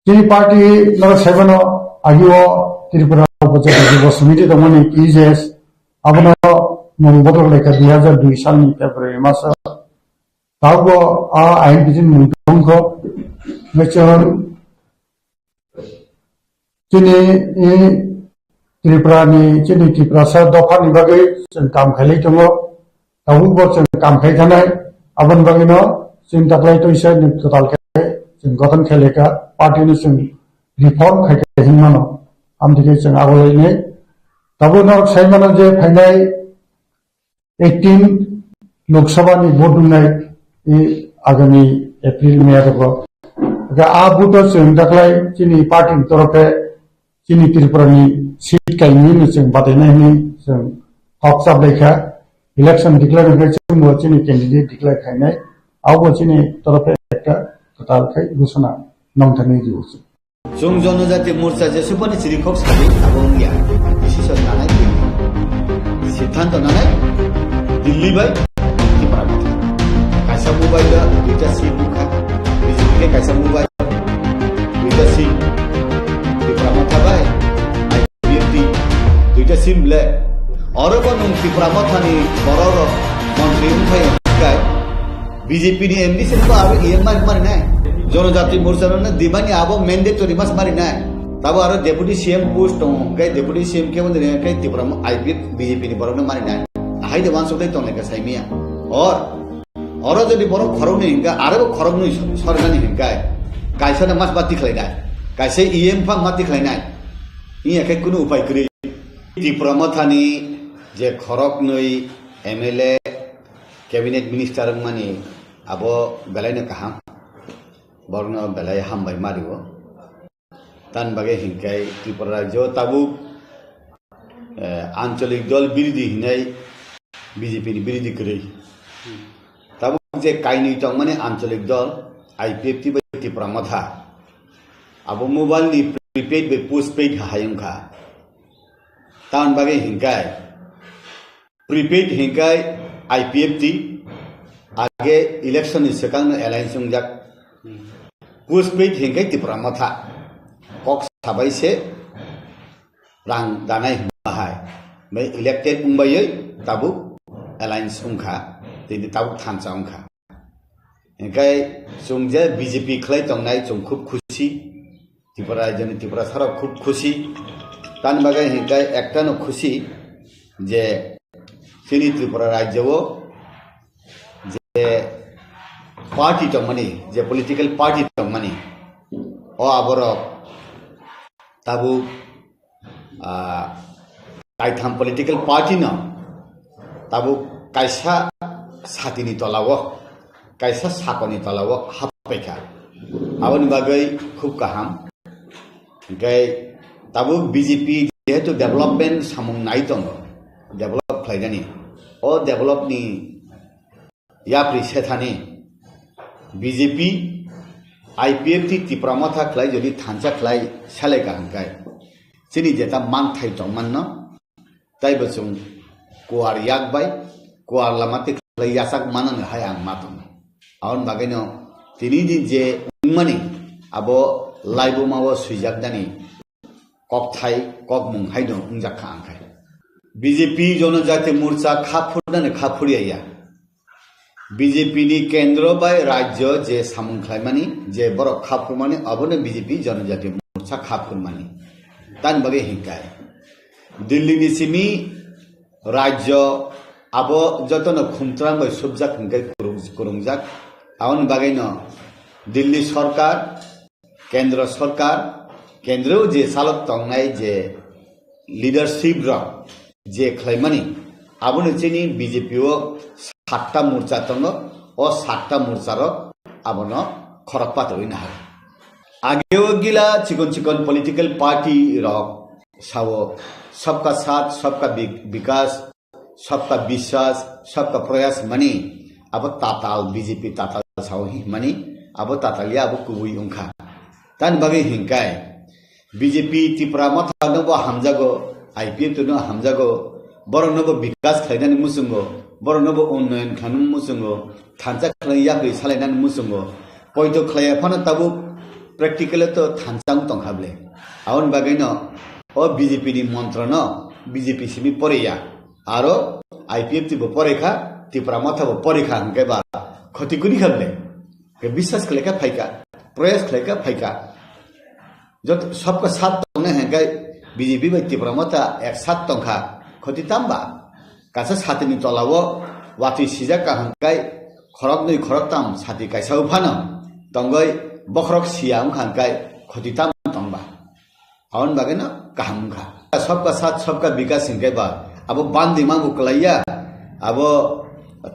Chini party norok saibano agi o Tripura Upajati Dibo Samiti tongmani T J S abono mung bodol laikha dui hajar dui salni February maso. Tabukbo a ain bijin mung tongkho. Mechon chini i Tripura ni, chini Tiprasa dopha ni bagwi chwng kam khailai tongo. Tabukbo chwng kam khai thanai, aboni bagwino chwng taklai toisa ni kwtal khe chwng gothon khailai kha, party no chwng reform khai kha hinmano. Amtwi khe chwng agolainai. Tabuk norok sai mano je phainai eighteen Lok Sabha ni vote wngnai, i agami April, May rogo. Ga a vote o chwng daklai chini party ni torofe chini Tripura ni seat kainwi no chwng batainai hwnwi chwng kok chaplaikha. Election declare wngkhe chwngbo chini candidate declare khainai. Abo chini torofe ekta kwtal khai ghosona nongthani rio. Chwng Jonojati Morcha jesupani chirikhok sadi abo wngya. Decision nanai Delhi. Siddhanto nanai Delhi bai Tipra Motha. Kaisa mobile o duita sim wngkha, B J P khe kaisa mobile, duita sim, Tipra Motha bai I P F T, duita sim le. Oro bo nwng Tipra Motha ni borok rok montri wngphai hwnkhe B J P ni M D C no aro E M mari mari nai. Jonojati Morcha no dibani abo mandatory mas mari nai. Tabo aro deputy C M post tongo, hwnkhe deputy C M khe wngwi rwngkhe Tipra mo-, I P F T B J P ni borok no mari nai. Ahai de wansuk dai tongnai khe saimia. Or Oro jodi borok khoroknwi hwnkhe, arebo khoroknwi sor-, sornani hwnkhe, kaisa no mas bati khlainai, kaisa E M pha mati khlainai, wngya khe kunu upai kwrwi. Tipra Mothani je khoroknwi M L A, cabinet minister wngmani, abo belaino kaham, borokno belai hambai ma rwo. Tamni bagwi hinkhe Tripura rajyo tabuk, eh, ancholik dol birodhi hinwi B J P ni birodhi kwrwi. Tabuk je kainwi tongmani ancholik dol I P F T bai Tipra Motha, abo mobile ni prepaid bai postpaid hai wngkha. Tamni bagwi hinkhe prepaid hinkai I P F T, age election ni swkang no alliance wngjak. Postpaid hinkai Tipra Motha. Kok sabai se rang danai hwnba hai. Bai elected wngbai tabuk alliance wngkha, tini tabuk thansa wngkha. Hinkai chwng je B J P khlai tongnai chwng khub khusi. Tripura rajyoni Tripura sarok khub khusi. Tamni bagwi hinkai ekta no khusi je chini Tripura rajyo o je party tongmani, je political party tongmani, o aborok tabuk, ah, kaitham political party no tabuk kaisa satini tola o, kaisa sakoni tola o happaikha. Aboni bagwi khub kaham. Hinkhe tabuk B J P jehetu development samung nai tongo, develop khlainani, o develop ni yapri sethani B J P, I P F T Tipra Motha khlai jodi thansa khlai selai kaham khe chini jeta manthai tongmanno, taibo chwng kuar yak bai kuar lama twi khlai yachak manani hai ang ma tongo. Aboni bagwino tini din je wngmani abo laibuma o swijak nani kokthai kokmung haino wngjakha ang khai. B J P Jonojati Morcha kha phurnani kha phurya ya. B J P ni kendro bai rajyo je samung khlaimani, je borok kha phurmani, abono B J P Jonojati Morcha kha phurmani. Tani bagwi hinkai. Delhi ni simi rajyo abo jotono khumtrang bai subjak hinkai kurung-, kurungjak. Aboni bagwino Delhi sorkar, Kendra Sarkar, kendro je salok tongnai je leadership rok je khlaimani, abono chini B J P o satta morcha tongo, o satta morcha rok abono khorok patrwi nahar. Ageo gila chikon chikon political party rok sao sabka saath, sabka bi-, bikas, sabka biswas, sabka prayas mani, abo tatal, B J P tatal sao hi mani, abo tatal ya, abo kubui wngkha. Tani bagwi hinkai, B J P Tipra Motha no bo hamjago, I P F T no hamjago, borok no bo bikas khlainani muchungo, borok no bo unnoyon khlainani muchungo, thansa khlai yapri salainani muchungo, poito khlaiya phano tabuk practical to thansa wng tongkha ble. Aboni bagwi no o B J P ni montro no B J P simi poriya. Aro I P F T bo pore kha, Tipra Motha bo pore kha, hwnkhe ba khoti kuni kha le. Ke biswas khlai kha phai kha, proyas khlai kha phai kha. Jot sabka sat tongnai hwnkhe B J P bai Tipra Motha ek sat tong kha, khoti tam ba? Kasa satini tola o watwi sijak ka hwnkhe khorok nwi khorok tam sati kaisa o phano tongoi bokhorok siya wng kha hwnkhe khoti tam tong ba? Aboni bagwi no kaham wngkha. Sabka sat, sabka bikas hinkhe ba, abo bandi ma bo kwlaiya, abo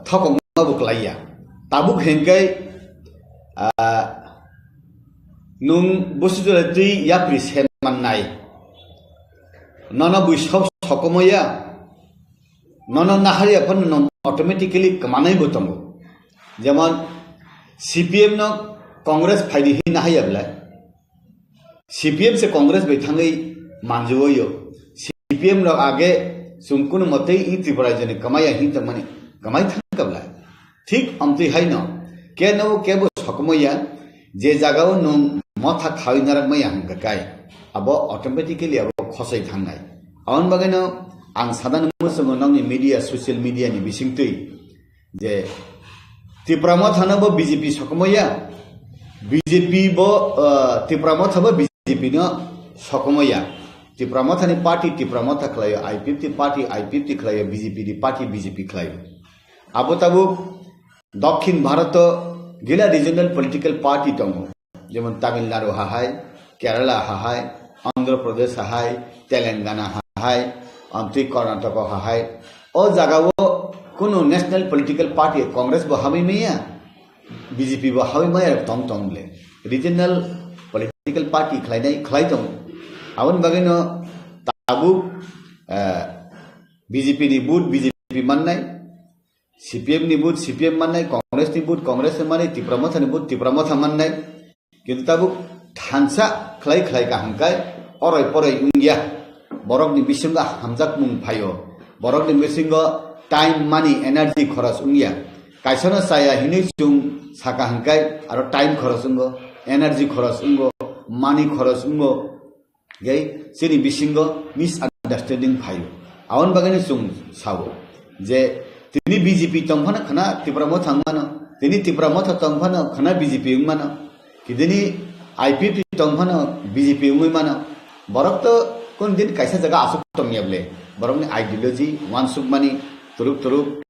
thokok ma bo kwlaiya. Tabuk hinkhe, ah, nwng busu jora twi yapri se mannai. Nono bui sok sokomaya, nono naharya phano nwng automatically kwmanai bo tongo. Jemon C P M no Congress phaidi hi naharya belai. C P M se Congress bai thangwi manjui o. C P M rok age chwng kunu motwi i Tripura rajyoni kwmaya hin tongmani kwmai thang kabla. Thik amtwi haino Keno kebo sokomaya, je jagao nwng motha khawi narak maya hwnkha kai, abo automatically abo khosai thangnai. Aboni bagwino ang sadano muchungo nokni media, social media ni bisingtwi je Tipra Motha no bo B J P sokomaya, B J P bo, ah, Tipra Motha bo B J P no sokomaya. Tipra Motha ni party Tipra Motha khlaio, I P F T party I P F T khlaio, B J P ni party B J P khlaio. Abo tabuk Dokhin Bharato gila regional political party tongo, jemon Tamil Nadu hahai, Kerala hahai, Andhra Pradesh hahai, Telangana hahai, amtwi Karnataka hahai. O jagao kunu national political party, Congress bo hamwi maya, B J P bo hamwi maya tong tong le. Regional political party khlainai khlai tongo. Aboni bagwino tabuk, eh, B J P ni vote B J P mannai, C P M ni vote C P M mannai, Congress ni vote Congress ni mannai, Tipra Motha ni vote Tipra Motha mannai. Kintu tabuk thansa khlai khlai kaham kai oroi poroi wngya. Borok ni bisingo hamjakmung phaio. Borok ni bisingo time, money, energy khoros wngya. Kaisa no chaya hinwi chwng saka hwnkhe aro time khoros wngo, energy khoros wngo, money khoros wngo. Gai chini bisingo misunderstanding phaio. Aboni bagwino chwng sao je tini B J P tong phano khna Tipra Motha wng mano, tini Tipra Motha tong phano khna B J P wng mano, kidini I P F T tong phano B J P wngwi mano. Borok to kun din kaisa jaga aswk tongya ble. Borokni ideology, wansukmani, turuk turuk,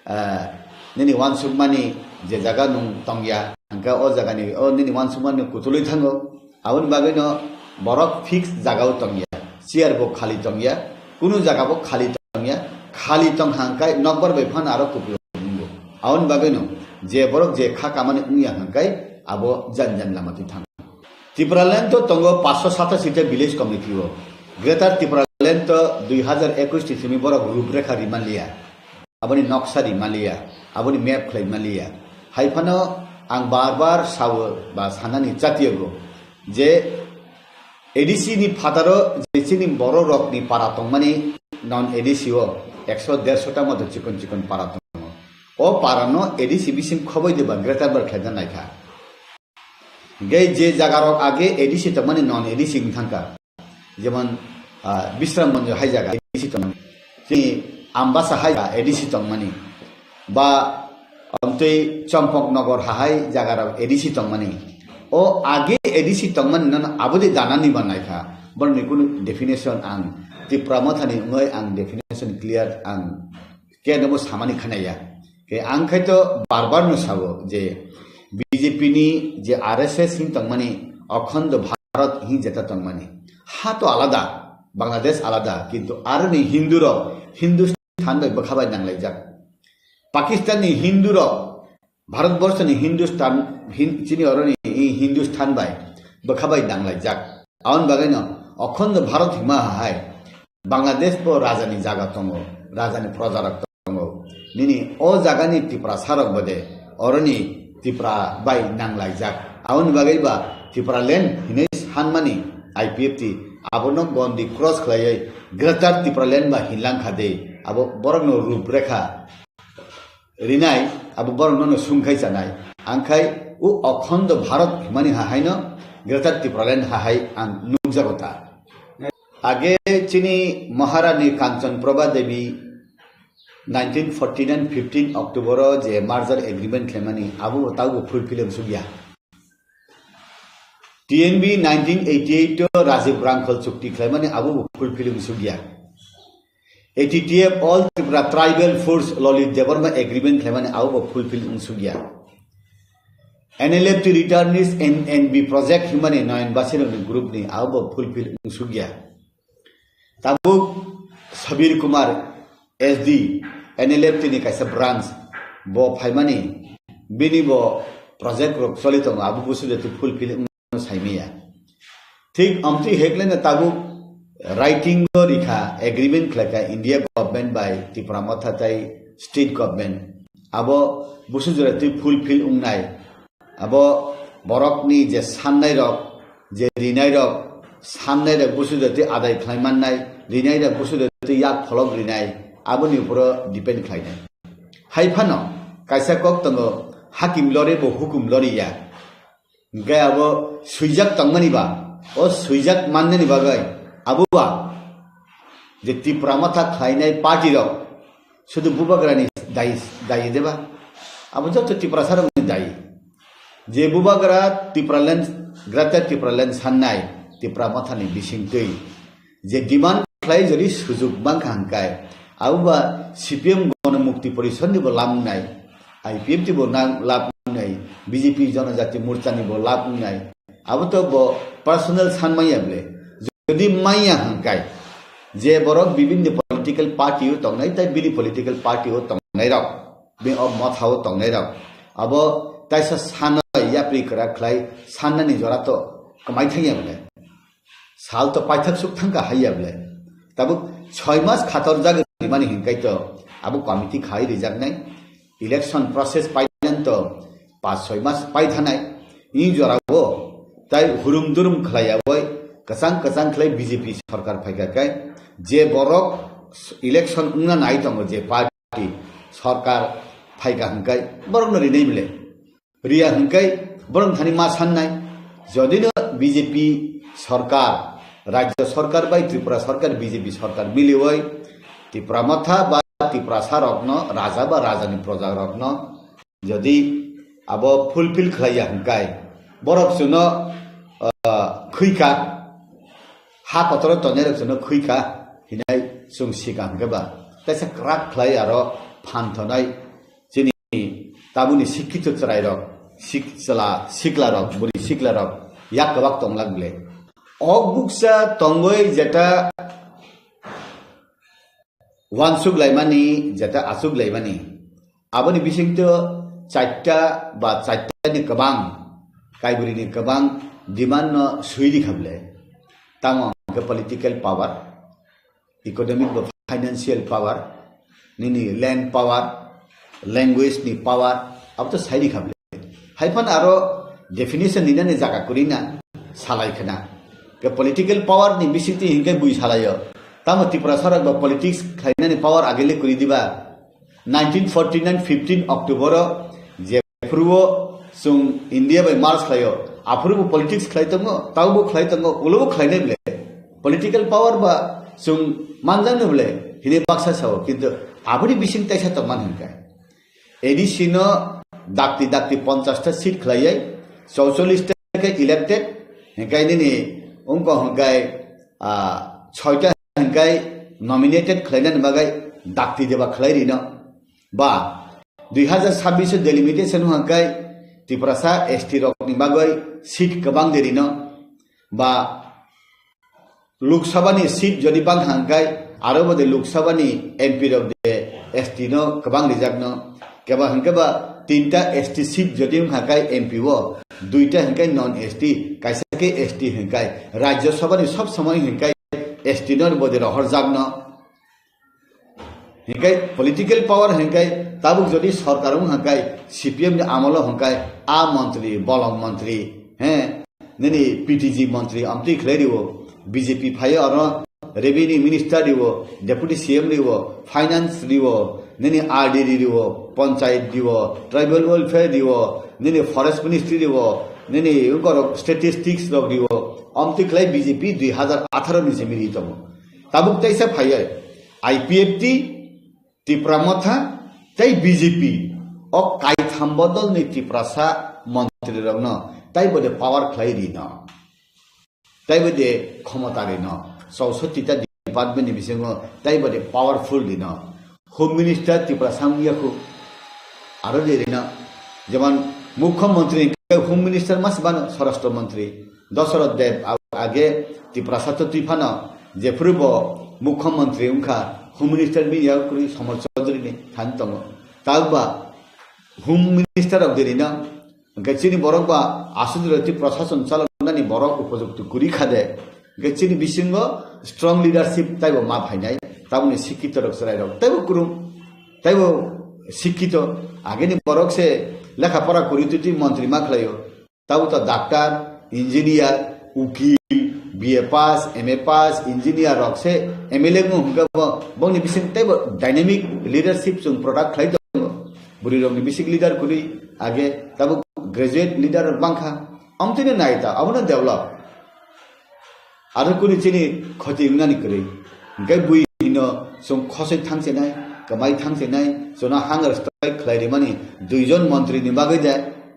ah, nini wansukmani je jaga nwng tongya, hwnkhe o jagani, o nini wansukmani kutulwi thango. Aboni bagwino borok fix jagao tongya, chair bo khali tongya, kunu jaga bo khali tongya, khali tong hangkai nokbar bai phano aro kupulung wngo. Aboni bagwino je borok je kha kamani wngya hangkai abo jan jan lama twi thango. Tipraland to tongo paanch sho satashi ta village committee o. Greater Tipraland to dui hazar ekush ni simi borok ruprekha rimanliya. Aboni noksa ri maliya, aboni map khlai maliya. Hai phano ang bar bar sao ba sanani chatiyago je A D C ni phataro je chini borok rokni para tongmani non A D C o ekso derso ta moto chikon chikon para tongo. O para no A D C bising khoboi de ba greater bar khlaina naikha. Hingke je jaga rok age A D C tongmani non A D C wng thangkha. Jemon, ah, Bisram Manjor hai jaga A D C tongmani. Chini Ambasa hai jaga A D C tongmani. Ba, amtwi Champaknagar hahai jaga rok A D C tongmani. O age A D C tongmani nono abodi danani ba naikha. Borokni kunu definition ang Tipra Mothani wngoi ang definition clear ang khe nobo samani khanaya. Khe ang khai to bar bar no sabo je B J P ni je R S S hin tongmani, Akhando Bharat hin jeta tongmani. Ha to alada, Bangladesh alada, kintu aroni Hindu rok Hindustan bai bwkha bai nanglaijak. Pakistan ni Hindu rok Bharat borso ni Hindustan, Hin-, chini oroni i Hindustan bai bwkha bai nanglaijak. Aboni bagwi no Akhando Bharat hima hai. Bangladesh bo raja ni jaga tongo, raja ni proja rok tongo. Nini o jaga ni Tiprasa rok bode, oroni Tipra bai nanglaijak. Aboni bagwi ba Tipraland hinwi sanmani I P F T, abono bondi cross khlaiwi Greater Tipraland ba hinlangkha de, abo borokno ruprekha rinai, abo borok nono sungkhai chanai. Angkhai o Akhando Bharat himani hahaino Greater Tipraland hahai ang nukjago ta. Age chini Maharani Kanchan Prabha Devi nineteen forty nine fifteen October o je merger agreement khlaimani abo bo taubo fulfill wng sukya. T N B nineteen eighty eight o Rajiv Rangkhal chukti khlaimani abo bo fulfill wng sukya. A T T F All Tripura Tribal Force Lalit Debbarma agreement khlaimani abo bo fulfill wng sukya. N L F T returnees N N B project himani Nayan Basirokni group ni abo bo fulfill wng sukya. Tabuk Sabir Kumar S D, N L F T ni kaisa branch, bo phaimani, bini bo project rok choli tongo, abo busu jati fulfill wngno saimaya. Thik amtwi hekleno tabuk writing o rikha, agreement khlaikha India government bai Tipra Motha tai state government. Abo busu jora twi fulfill wngnai. Abo borokni je sannai rok, je rinai rok, sannai rok busu jati adai khlai mannai, rinai rok busu jati yak pholok rinai, aboni uporo depend khlainai. Hai phano kaisa kok tongo, hakim lori bo hukum lori ya. Hingke abo swijak tongmani ba, o swijak mannani bagwi abo ba je Tipra Motha khlainai party rok sudu bubagrani dayi, dayi deba? Abo joto Tiprasa rokni dayi. Je bubagra Tipraland, Greater Tipraland sannai Tipra Mothani bisingtwi je demand khlai jodi sujuk mankha hingkai, abo ba C P M Gono Mukti Porishod ni bo lam wngnai, I P F T bo na-, lam wngnai, B J P Jonojati Morcha ni bo lam wngnai. Abo to bo personal san manya ble. Jodi manya hingkai, je borok bibinni political party o tongnai, tai bini political party o tongnai rok, bini o motha o tongnai rok, abo taisa sanai yapri kwrak khlai sannani jora to kwmai thangya ble. Sal to paithak suk thangkha haiya ble. Tabuk soi mas khator jagwi rimani hinkai to abo committee khai rijaknai. Election process painan to pas soi mas pai thanai. Ni jorao tai hurum durum khlaiyawi kwchang kwchang khlai B J P sorkar phaikha kai je borok election wngna nai tongo je party sorkar phaikha hinkai borokno rinai ble. Riya hingkai borok thani ma sannai. Jodi no B J P sorkar, Rajya sorkar bai Tripura sorkar, B J P sorkar miliwai Tipra Motha ba Tiprasa rokno, raja ba rajani proja rokno jodi abo fulfill khlaiya hingkai borok chuno, ah, khwika, ha kotoro tongnai rok chuno khwika hinai chwng sika hingke ba. Taisa kwrak khlai aro phan thonai chini tabuni sikkito chwrairok, sik-, chwla siklarok, bwrwi siklarok yak kwbak tonglak ble. Ok buksa tongwi jeta wansuk laimani, jeta achuk laimani, aboni bisingtwi chaita ba chaitani kwbang, kaibwrwini kwbang demand no swi rikha ble. Tamo hwnkhe political power, economic ba financial power, nini land power, language ni power, abo to sai rikha ble. Hai phano aro definition ninani jaga kwrwi na salai khna. Ke political power ni bisingtwi hinkhe bui salaio. Tamo Tiprasa rok ba politics khlainani power agile kwrwi diba? Nineteen forty nine fifteen October o jephuru o chwng India bai merge khlaio, aphuru bo politics khlai tongo, tabo bo khlai tongo, ulo bo khlainai ble. Political power ba chwng manjaknai ble hini baksa sao, kintu aboni bising taisa tongmani hinkhe A D C no dakti dakti ponchash ta seat khlaiwi, chouchollish ta khe elected, hinkhe nini wngkha hinkhe, ah, soita hinkhe nominated khlainani bagwi dakti deba khlai rino. Ba dui hazar sabbish delimitation hinkhe Tiprasa S T rokni bagwi seat kwbang de rino. Ba Lok Sabha ni seat jodi bang hang kai, aro bode Lok Sabha ni M P rok de S T no kwbang rijak no. Keba hingke ba tinta S T seat jodi wng hang kai M P o, duita hingkai non S T, kaisa ke S T hingkai. Rajya Sabha ni sob somoi hingkai S T no bode rohor jak no. Hingkai political power hingkai tabuk jodi sorkar wng hingkai C P M ni amolo hingkai a montri, bolong montri, he, nini P T G montri amtwi khlai rio, B J P phaio aro revenue minister rio, deputy C M rio, finance rio, nini R D D rio, panchayat rio, tribal welfare rio, nini forest ministry rio, nini ukorok statistics rok rio, amtwi khlai B J P dui hazar atharo ni simi ri tongo. Tabuk taisa phaiya I P F T, Tipra Motha tei B J P o kaitham bodolni Tiprasa montrirokno taibo de power khlai rino, taibo de khomota rino, chousotti ta department ni bisingo taibo de powerful rino. Home Minister Tiprasa wngya khu aro de rino, jemon Mukhyamantri hingke Home Minister mas bano Swarashtra Mantri. Dasarath Deb a-, age Tiprasa to twi phano jephuru bo Mukhyamantri wngkha, Home Minister bini yago kwrwi Somol Chaudhary ni thani tongo. Tabuk ba Home Minister rok diri no, hingke chini borok ba aswk jora twi prosason chaloknani borok upojukto kwrwi kha de, hingke chini bisingo strong leadership taibo ma phainai, taboni sikkito rok chwrai rok taibo kwrwng, taibo sikkito, ageni borok se lekha pora kwrwi twi twi montri ma khlaio. Tabuk to doctor, engineer, ukil, B A pass, M A pass, engineer rok se M L A wng hwnkhe bo, bongni bising teibo dynamic leadership chwng product khlai tongo. Bwrwi rokni bisik leader kwrwi, age tabuk graduate leader rok bangkha. Amtwino nai ta, abono develop. Aro kuni chini khoti wngnani kwrwi. Hwnkhe bui hino chwng khosoi thangchenai, kwmai thangchenai, chwngno hunger strike khlai rimani duijon montri ni bagwi de.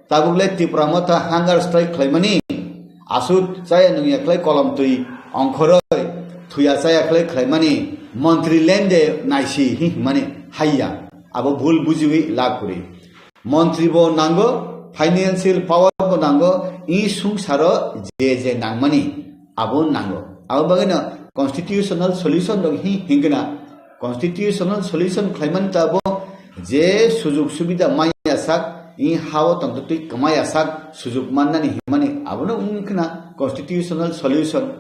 Tabuk le Tipra Motha hunger strike khlaimani, aswk chaya nungya khlai kolom twi ongkhoroi, thuya chaya khlai khlaimani, montri lende naisi hi hwnmani haiya. Abo bhul bujiwi lab kwrwi. Montri bo nango, financial power bo nango, i sungsaro je je nangmani abo nango. Abo bagwino constitutional solution rok hi hingkena. Constitutional solution khlaimani ta abo je sujuk subida maya sak, i hao tongtwtwi kwmaya sak, sujuk mannani himani abono wngkha na constitutional solution.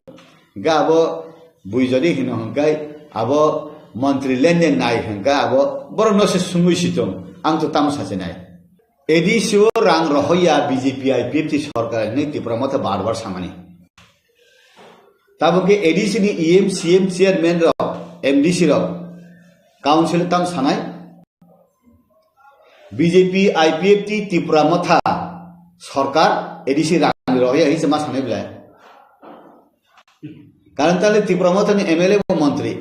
Ga abo bui jodi hino hwnkhe abo montri lende nai hwnkhe abo borokno se sungwi sitong, ang to tamo sachi nai. A D C o rang rohoya B J P I P F T sorkar hinwi Tipra Motha bar bar samani. Tabuk khe A D C ni E M, C M, chairman rok, M D C rok, council tam sanai. B J P I P F T Tipra Motha sorkar A D C rang rohoya hinwi ma sanai belai. Karon tale Tipra Motha ni M L A bo montri,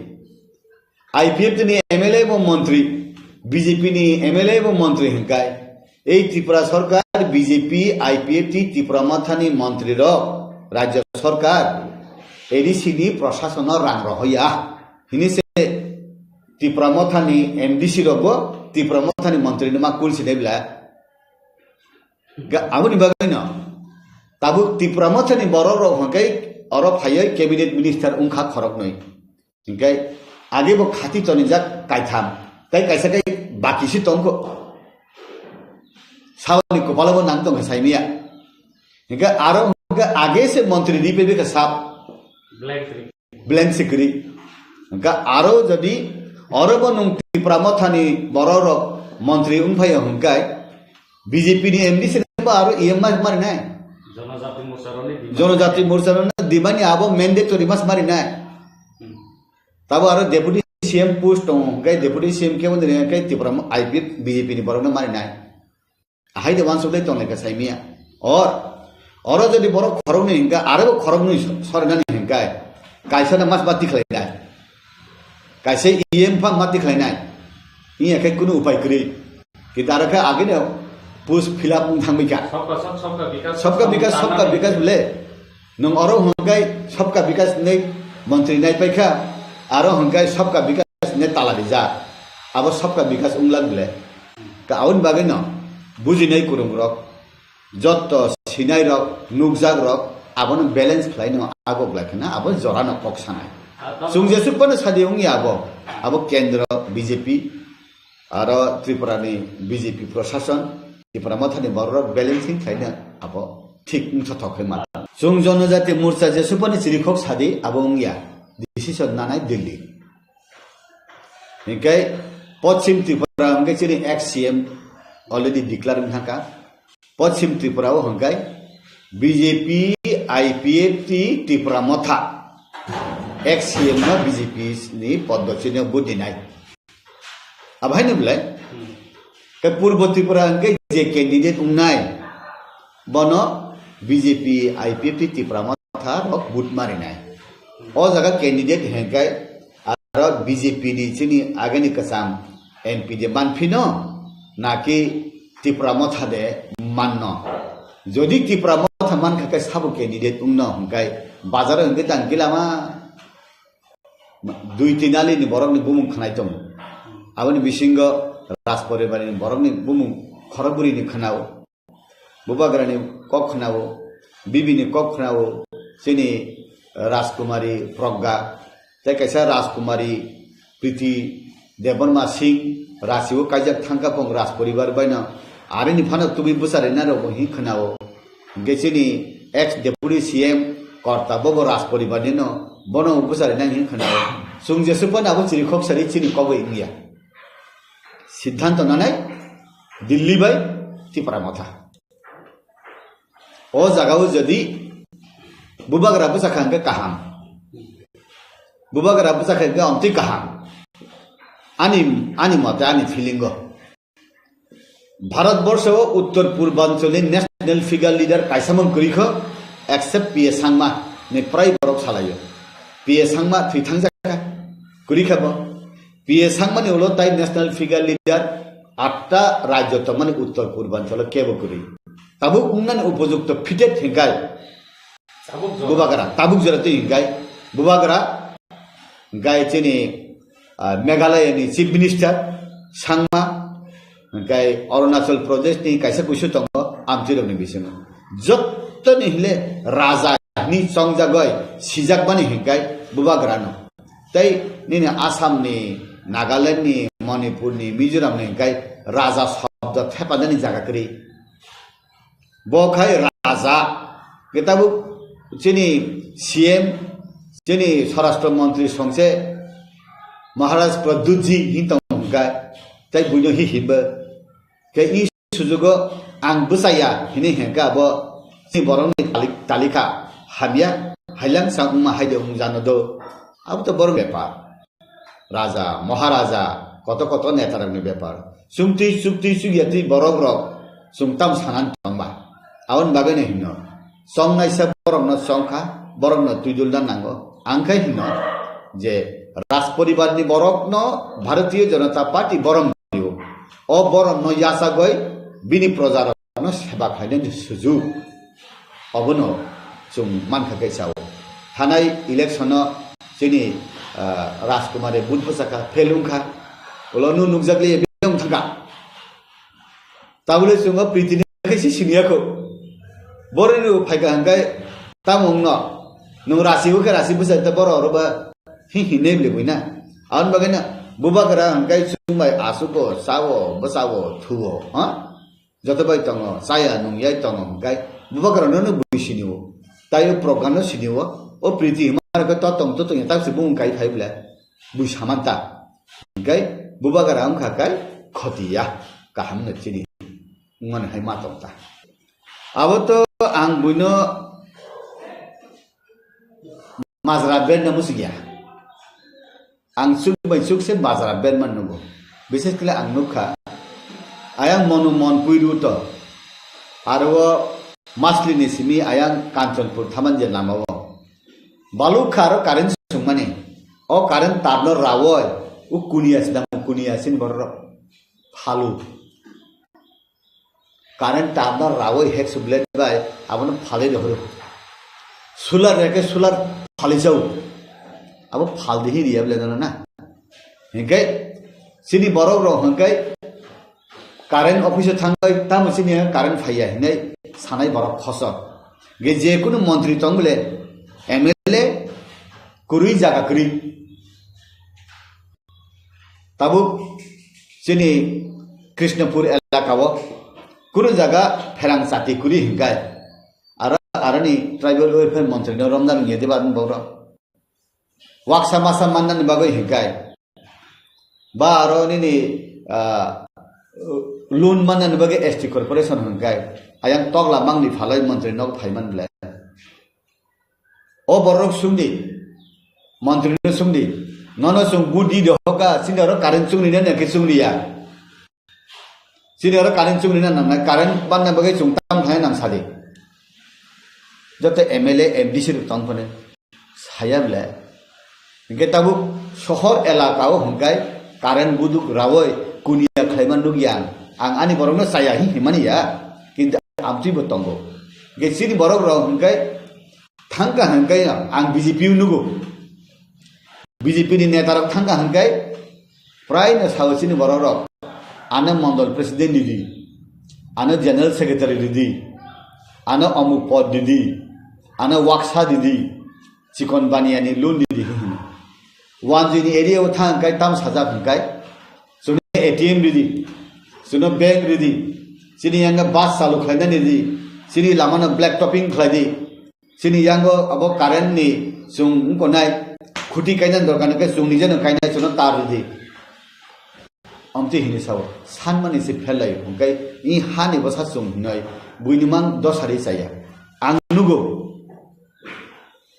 I P F T ni M L A bo montri, B J P ni M L A bo montri hwnkhe, ei Tripura sorkar B J P, I P F T, Tipra Mothani montri rok, rajya sorkar, A D C ni prosasono rang rohoya. Hini se Tipra Mothani M D C rok bo Tipra Mothani montri no ma kul sinai bla. Ga-, aboni bagwi no tabuk Tipra Mothani borok rok hwnkhe oro phaiwi cabinet minister wngkha khoroknwi. Hinkhe age bo khati tonijak kaitham, tei kaisa khe baki se tongkho. Saboni kopalo bo nang tongkha saimaya. Hinkhe aro hinkhe age se montri ripe bikha sab. Blank se kwrwi. Hinkhe aro jodi oro bo nwng Tipra Mothani borok rok montri wngphaiya hinkhe B J P ni M D C ba aro E M ma marinai. Jonojati Morcha rokni demand. Jonojati Morcha rokni demand ni abo mandatory mas marinai. Hmm. Tabo aro deputy C M post tongo, hwnkhe deputy C M khe wngwi rwngya khe Tipra mo-, I P F B J P ni borokno marinai. Ahai de wansuk dai tonglaikha saimaya. Or, oro jodi borok khoroknwi hwnkhe, aro bo khoroknwi so-, sorinani hwnkhe, kaisa no mas ma tikhlainai. Kaisa E M pha ma tikhlainai. Iya khe kunu upai kwrwi. Kita aro khe agini post fill up wng thangwi kha. Sabka sath, sabka vikas, sabka vikas, sabka vikas bole. Nwng oro hwnkhe sabka vikas hinwi montri nai paikha, aro hwnkhe sabka vikas hinwi tala rijak. Abo sabka vikas wngla bole. Ka aboni bagwino bujinai kwrwngrok, jotto sinairok, nukjakrok, abono balance khlaino agok lai kheno abo jorano kok sanai. Chwng jesuk phano sadi wngya abo, abo kendro B J P, aro Tripura ni B J P prosason, Tipra Mothani borok balancing khlaina abo thik wngthothok khe mano. Chwng Jonojati Morcha jesupani chirikhok sadi abo wngya, decision nanai Delhi. Hinkhe Poschim Tripura hinkhe chini ex C M already declare wngkha. Poschim Tripura o hinkhe B J P, I P F T, Tipra Motha ex C M no B J P ni poddo chini vote dinai. Abo haino belai? Hmm. Khe Purbo Tripura hwnkhe je candidate wngnai, bono B J P, I P F T, Tipra Motha rok vote marinai. O jaga candidate hwnkhe aro B J P ni chini agini kwcham M P de manphino, naki Tipra Motha de manno? Jodi Tipra Motha mankha khe sabo candidate wngno hwnkhe bazar hwnkhe tang kilama. Dui tin ali ni borok ni bumung khnai tongo. Aboni bisingo Rajporibar ni borok ni bumung khorokbwrwi ni khwnao. Bubagra ni kok khwnao, bibi ni kok khwnao, chini Rajkumari Progga, tei kaisa Rajkumari Priti Debbarma Singh, Rachi o kaijak thangka pong Rajporibar baino, arini phano tubui bwcharina rok bo hin khwnao. Hingke chini ex deputy C M korta bobo Rajporibar ni no, bono bwchari nai hin khwnao. Chwng jesuk phano abo chirikhok sari chini kogwi wngya. Siddhanto nanai Delhi bai Tipra Motha. O jaga o jodi bubagra bwchakha hingke kaham. Bubagra bwchakha hingke omtwi kaham. Ani, ani mote, ani feeling o. Bharat borsho o uttor purbanchol ni national figure leader kaisa mung kwrwi kho, except P A Sangma ni prai borok salaio. P A Sangma thwi thangjakha, kwrwi kha bo. P A Sangma ni ulo tai national figure leader atta rajyo tongmani uttor purbanchol o kebo kwrwi. Tabuk wngnani upojukto fitted hinkai Bubagra, tabuk jora twi hinkai Bubagra, hinkai chini, ah, Meghalaya ni Chief Minister Sangma, hinkai Arunachal Pradesh ni kaisa kuisu tongo, amchirok ni bisingo. Jottoni hile raja ni chongjagoi sijakmani hinkai Bubagra no. Tei nini Assam ni, Nagaland ni, Manipur ni, Mizoram ni hinkai raja shobdo thepanani jaga kwrwi. Bo khai raja, khe tabuk chini C M, chini Swarashtra Mantri songse Maharaj Pradyutji hin tong hwnka, tei buino hi hinba. Khe i sujugo ang bwchaya hini hwnka bo chini borokni tali-, talika hamya, hailang sa wngma haide wng jano do. Abo to borok bepar. Raja, Maharaja, koto koto netarokni bepar. Chwngtwi, chwktwi, chwkyatwi borokrok chwng tamo sanani tongba. Aboni bagwino hino, chongnaisa borokno chongkha, borokno twidulna nango. Ang khe hino je Raj poribarni borokno Bharatiya Janata Party borom rio. O boromno yachagwi bini projarok no seba khlainani sujuk. Obono chwng mankha khe sao. Thanai election-o chini, ah, Rajkumar-e vote bwchakha, fail wngkha. Ulo nw nukjakliya, biyang thangkha. Tabole chwng o Priti ni khe si siniya kho. Boroni rw phaikha hwnkhai tamo wngno. Nwng rasi wngkhe rasi bwchai ta borok oro ba hi hinwi bwle buina. Aboni bagwino Bubagra hwnkhai chwng bai asugo, sao, bwchao, thuo, ha? Joto bai tongo, chaya nungyai tongo hwnkhai Bubagra no no bui sini o. Tai o program no sini o. O Priti hima khe to tong to tong tak se bung kai phai ble. Bui samanta. Hwnkhai Bubagra wngkha kai khoti ya. Kaham no chini. Wngmani hai ma tong ta. Abo to ang buino majra ben no musik ya. Ang chuk bai chuk se majra ben man nugo. Bises kle ang nukha. Ayang monu mon puiru to. Aro masli ni simi ayang Kanchanpur thaman je lama o. Baluk kha aro current sungmani. O current tar no rawoi. U kuniya sidang kuniya sin borok. Phalu. Current tar no rawoi hek sublet bai abono phalwi rohoro. Solar reke solar phalwi jao. Abo phaldi hi riya bole na na. Hingke chini borok rok hingke current office o thangbai tamo chini current phaiya hinai sanai borok khosok. Ge je kunu montri tong bole M L A kwrwi jaga kwrwi. Tabuk chini Krishnapur elaka o kunu jaga pherang chati kwrwi hingkai. Aro, aroni tribal welfare montri no romdan wngya diba borok. Waksa masa mannani bagwi hingkai. Ba aro nini, ah, loan mannani bagwi S T corporation hingkai. Ayang tokla mangni phalai montri nok phaiman ble. O borok sungdi, montri no sungdi, nono chwng budi dohoka, chini oro current chungni na nangkhe chungni ya. Chini oro current chungni na nangnai, current banna bagwi chwng tam khlai nang sadi. Joto M L A, M D C rok tong phone, saya ble. Hingke tabuk sohor elaka o hingkai current buduk rawoi kuniya khlaima nukya ang. Ang ani borokno chaya hi himani ya, kintu amtwi bo tongo. Hingke chini borok rok hingkai Thangka hingkai ang B J P o nugo. B J P ni neta rok thangka hingkai prai no sao chini borok rok. Ano mondol president didi, ano general secretary didi, ano omuk pod didi, ano waksa didi, chikon baniya ni loan didi hino. Wanjui ni area o thang hingkai tam sajak hingkai. Chwngno A T M ridi, chwngno bank ridi, chini yango bus chalu khlainani ridi, chini lamano black topping khlaidi, chini yango abo current ni chwng wngkonai khuti kainani dorkar hwnkhe chwng nijeno kainai chwngno tar ridi. Amtwi hini sao, sanmani se pherlaio, hwnkhe i hani bwsa chwng hinoi buini mang dosari chaya. Ang nugo,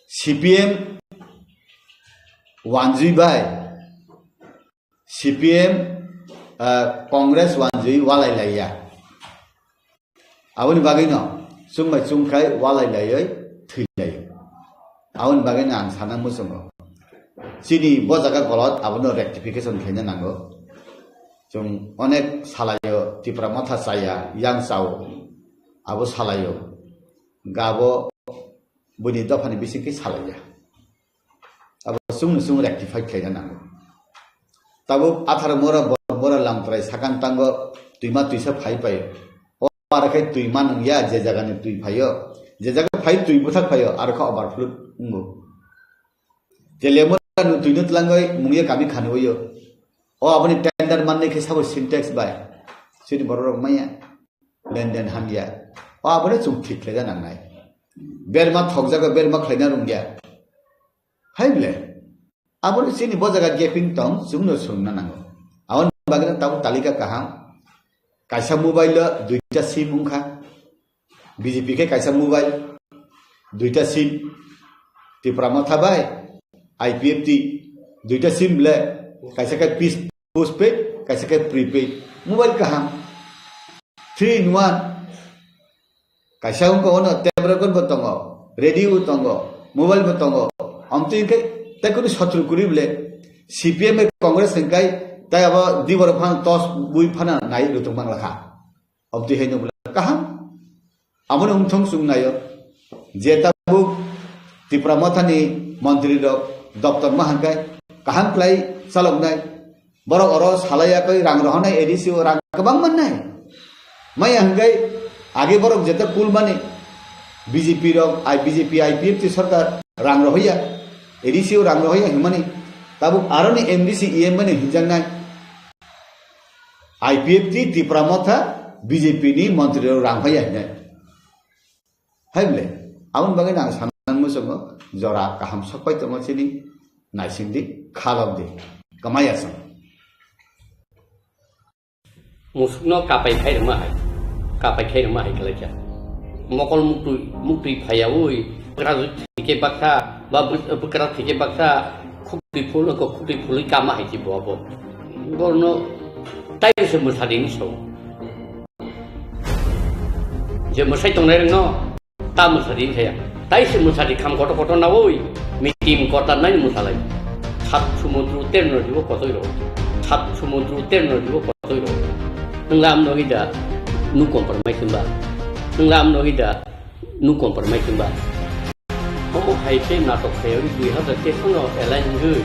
C P M wanjui bai, C P M, ah, Congress wanjui walai laiya. Aboni bagwino chwng bai chwng khai walai laiwi thwi laio. Aboni bagwino ang sana muchungo. Chini bo jaga golot abono rectification khaina nango. Chwng onek salaio, Tipra Motha chaya, yang chao, abo salaio. Gabo buini dophani bisingkhe salaiya. Abo chwngno chwng rectify khlaina nango. Tabuk atharo mora bo-, bora lamtrai sakang tango twima twisa phai paio. O aro khe twima nungya, je jagani twi phaio. Je jaga phai twi bwthak phaio, aro khe overflow wngo. Je lemora no twino tlangwi mungya kami khanwi o. O aboni tender manni khe sabo Sintex bai. Chini borok rok maya. Lenden hamya. O aboni chwng thik khlaina nangnai. Berma thokjago, berma khlaina rungya. Hai ble. Aboni chini bo jaga gaping tong, chwngno swrwngna nango. Aboni bagwino tabuk talika kaham. Kaisa mobile o duita sim wngkha. B J P khe kaisa mobile, duita sim, Tipra Motha bai I P F T, duita sim le, kaisa khe pis-, postpaid, kaisa khe prepaid. Mobile kaham. Three in one. Kaisa wngkha ono tape record bo tongo, radio bo tongo, mobile bo tongo. Amtwi hwnkhe tei kunu sotru kwrwi bole C P M bai Congress hwnkhe tei abo di borok phano tos bui phano nai rwtwk mang lakha. Obdi hai nubla kaham. Aboni wngthong chwng naio. Je tabuk Tipra Mothani montri rok doptor ma hwnkhe kaham khlai chaloknai. Borok oro salai yakoi rang rohonai A D C o rang kwbang mannai. Maya hwnkhe age borok jeta kul mani B J P rok, I, B J P I P F T sorkar rang rohoya, A D C o rang rohoya hwnmani. Tabuk aroni M D C E M mani hinjaknai. I P F T Tipra Motha B J P ni montri rok rang phaiya hinai. Hai bole, aboni bagwi ang sanang muchungo jora kaham sokpai tongo chini naisingdi, khalokdi, kwmaya chwng. Musukno kapai khai rwma hai, kapai khai rwma hai khlaikha. Mokol muktwi, muktwi phaiyaui, bwkra thwike baksa, ba bw-, bwkra thwike baksa, khukti phul, khukti phulwi kama hai se bo abo. Borno tai se mwsadi ni sao. Je mwsai tongnai rwngno, ta mwsadi khe ya. Tai se mwsadi kham kotor kotor naui, mitim kotor nai mwsalai. Sat sumudru terno dibo kotoi ro. Sat sumudru terno dibo kotoi ro. Nwng lam nogi da, nu compromise ba. Nwng lam nogi da, nu compromise ba. Omo hai khe natok khayawi dui hazar teis no alliance wngwi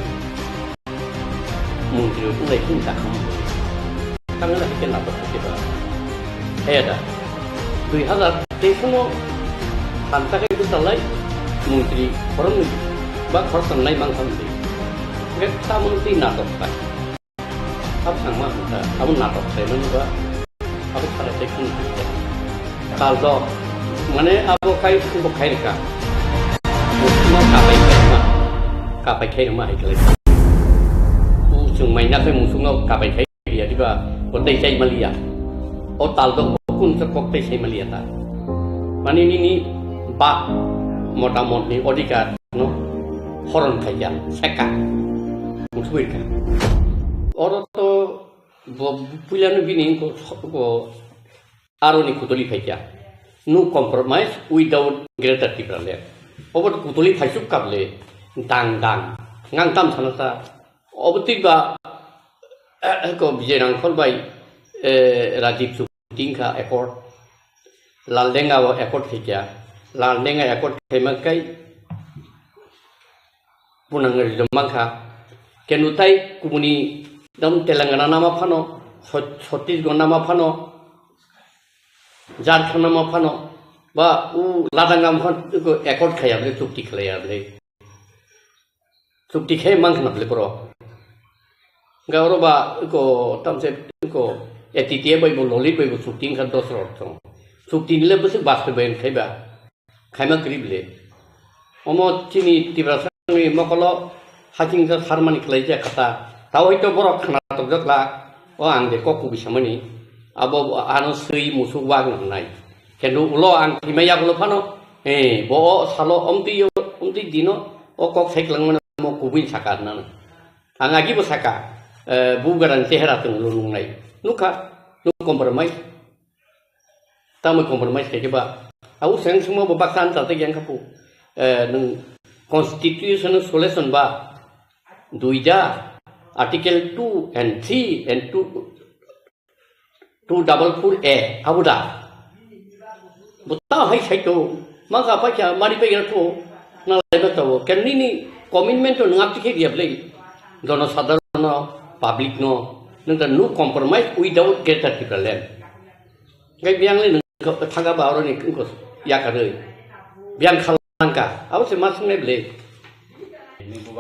montri rok wnglai kheno ta khamu. Tamni hai khe natok khe ba. Haya da. Dui hazar teis no thansa khe bwchalai montri khoroknwi ba khoroktham nai mang kha montri. Hwnkhe tamoni twi natok khlai. Abo thangma hwnka, abo natok khlaimani ba, abo khalai tei kheno hwnka. Tal dok, mane abo khai, bo khai rwkha. Bo kapai khai rwma, kapai khai rwma hai khlai. O chwng mai nakhai musukno kapai khai ya diba, bo tei chai maliya. O tal dok bo kun se kok tei sai maliya ta. Mane nini ba motamotni odhikar no horon khaikha, seka. Muthubui kha. Oro to bo puilano bini ko, ko aroni kutuli phaikha. No compromise without Greater Tipraland. Obo to kutuli phaisuk kable dang dang. Ngang tam sana sa. Obo twi ba, eh, ko Vijay Rangkhol bai, eh, Rajiv Chukti wngkha accord. Laldenga o accord khaikha. Laldenga accord khaima kai punang rijom mankha. Kenu tai kubuni dam Telangana nama phano, Chhat-, Chhattisgarh nama phano, Jharkhand nama phano, ba u Ladakh nama phano accord khaya bole, chukti khlaya bole. Chukti khe mang khna bole borok. Hwnkhe oro ba eko tamse eko A T T A bai bo Lolit bai bo chukti wngkha dos rok thung. Chukti ni le bwswk bastobay khai ba. Khaima kwrwi bole. Omo chini Tiprasa ni mokolo hakingja sarmani khlaijak kha ta. Tao hoi to borok khna tokjak la. O ang de kok kubui samani. Abo ano swi musuk wak nang nai. Kendo ulo ang thima yagulo phano. Eh, bo o salo omtwi yo, omtwi dino. O kok sai kwlangmano mo kubui saka nang. Ang agi bo saka, eh, bu gadang chehera tong lo nungnai. Nukha, no compromise. Tamo compromise khaikhe ba. Au seng sungma bo baksa ang chate yang khapu. Eh, nung constitution solution ba. Duida article two and three and two, two double four A, abuda. Buta hai saito. Maka paikha mari paikha to. Na lai ba to. Ken nini commitment to ngap tikhe dia blei. Jono sadharon no, public no. Nung ta no compromise without Greater Tipraland. Ngai biang le nung thaga ba oro ni ko yakaroi. Biang khalangka. Abo se masung le blei.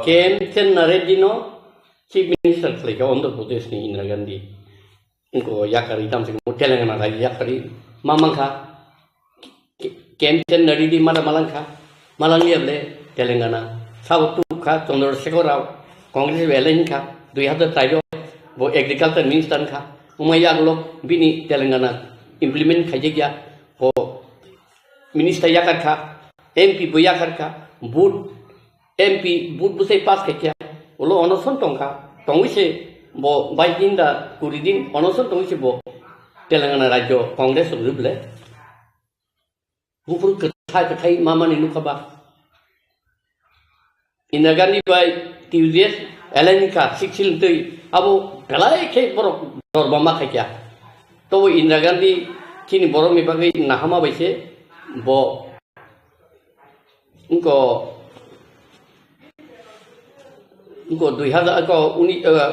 K M Chenna Reddy no Chief Minister khlai kha Andhra Pradesh ni Indira Gandhi. Ko yakari tam se mo Telangana rai yakari mamang kha. K-, K M Chenna Reddy mada malang kha. Malang ya ble Telangana. Sabo tu kha Chandrasekhar Rao. Congress bai alliance kha. Dui hazar char o bo agriculture minister kha. Umai yaglo bini Telangana implement khaijak ya. Bo minister yakar kha. M P bo yakar kha. Vote M P vote bwsai pass khaikha, ulo onoson tongkha, tongwi se bo bais din da kuri din onoson tongwi se bo Telangana rajyo Congress rok rwble. Buphuru kwthai kwthai mamani nukha ba. Indira Gandhi bai T U J S alliance kha six sil twi abo belai khe borok dorba ma khaikha. Tobo Indira Gandhi chini borokni bagwi nahama bai se bo Engko, engko dui hazar, engko uni-, eh,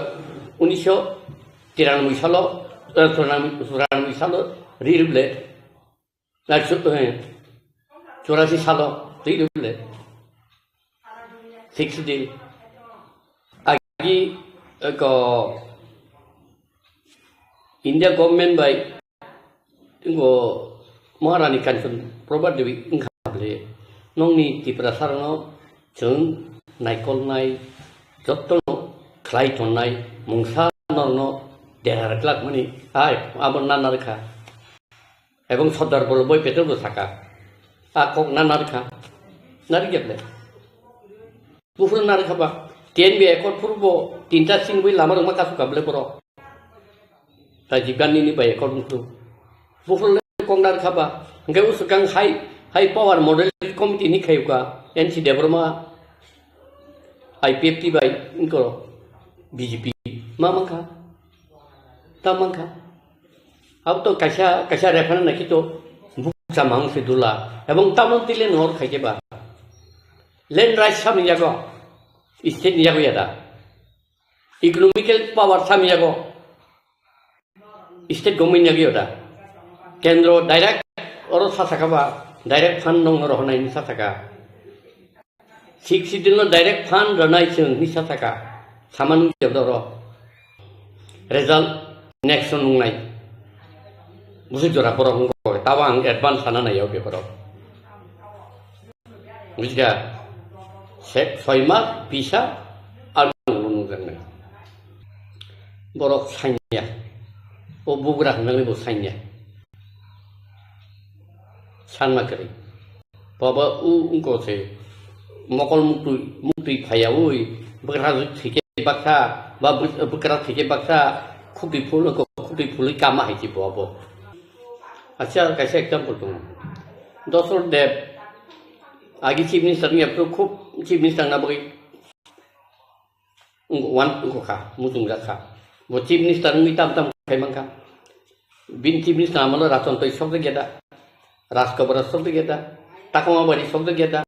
unisho tiranoboi salo, eh, churano-, churano salo ri rwble, na chu-, eh, churasi salo ri rwble, six din. Agi, engko India government bai Ngo Maharani Kanchan Prabhat Devi wngkha bwle, nokni Tiprasarokno chwng naikolnai, jotono khlai tonnai, mungsa norokno dera rwklakmani, ai abo na narwkha. Ebong Sardar Vallabhbhai Patel bo saka, a kok na narwkha, narwkya bwle. Buphuru narwkha ba, T N B accord phuru bo tinta singwi lama rwma kasukha bwle borok. Rajiv Gandhi ni bai accord wngkhu. Buphuru le kok narwkha ba, hwnkhe usukang hai, hai power model committee ni khayuka, N C Debbarma, I P F T bai wngkho B J P. Ma mankha? Ta mankha? Abo to kaisa, kaisa referendum naikhe to bukcha mang se dula. Ebong tamon tile nor khaikhe ba. Land rights samni yago, state ni yago yada. Economical power samni yago, state government ni yago yada. Kendro direct oro sasaka ba, direct fund nong oro honai ni sasaka. Sixth Schedule no direct fund rwnai chwng ni sasaka. Saman yadoro. Result next no nungnai. Busi jora borok wngkha, tabo ang advance sana nai o beparo. Bujikha, se, soi mas, bisa, ang nungjaknai. Borok sanya. O bugra hwnjaknai bo sanya. Sanma kwrwi. Baba u wngkha se mokol muktwi, muktwi phaiyaui bwkra thwikhe baksa, ba bw-, bwkra thwikhe baksa, khukti phul, khukti phulwi kama hai se bo abo. Acha kaisa example tongo. Dosor Deb, agi chief minister wngya phuru khub chief minister wngna bagwi wng-, wan wngkha, muchungjak kha. Bo chief minister wngwi tam tam khai mankha. Bini chief minister amolo Ratan Tui sokjak ya da, Rajkobra sokjak ya da, Takoma Bari sokjak ya da,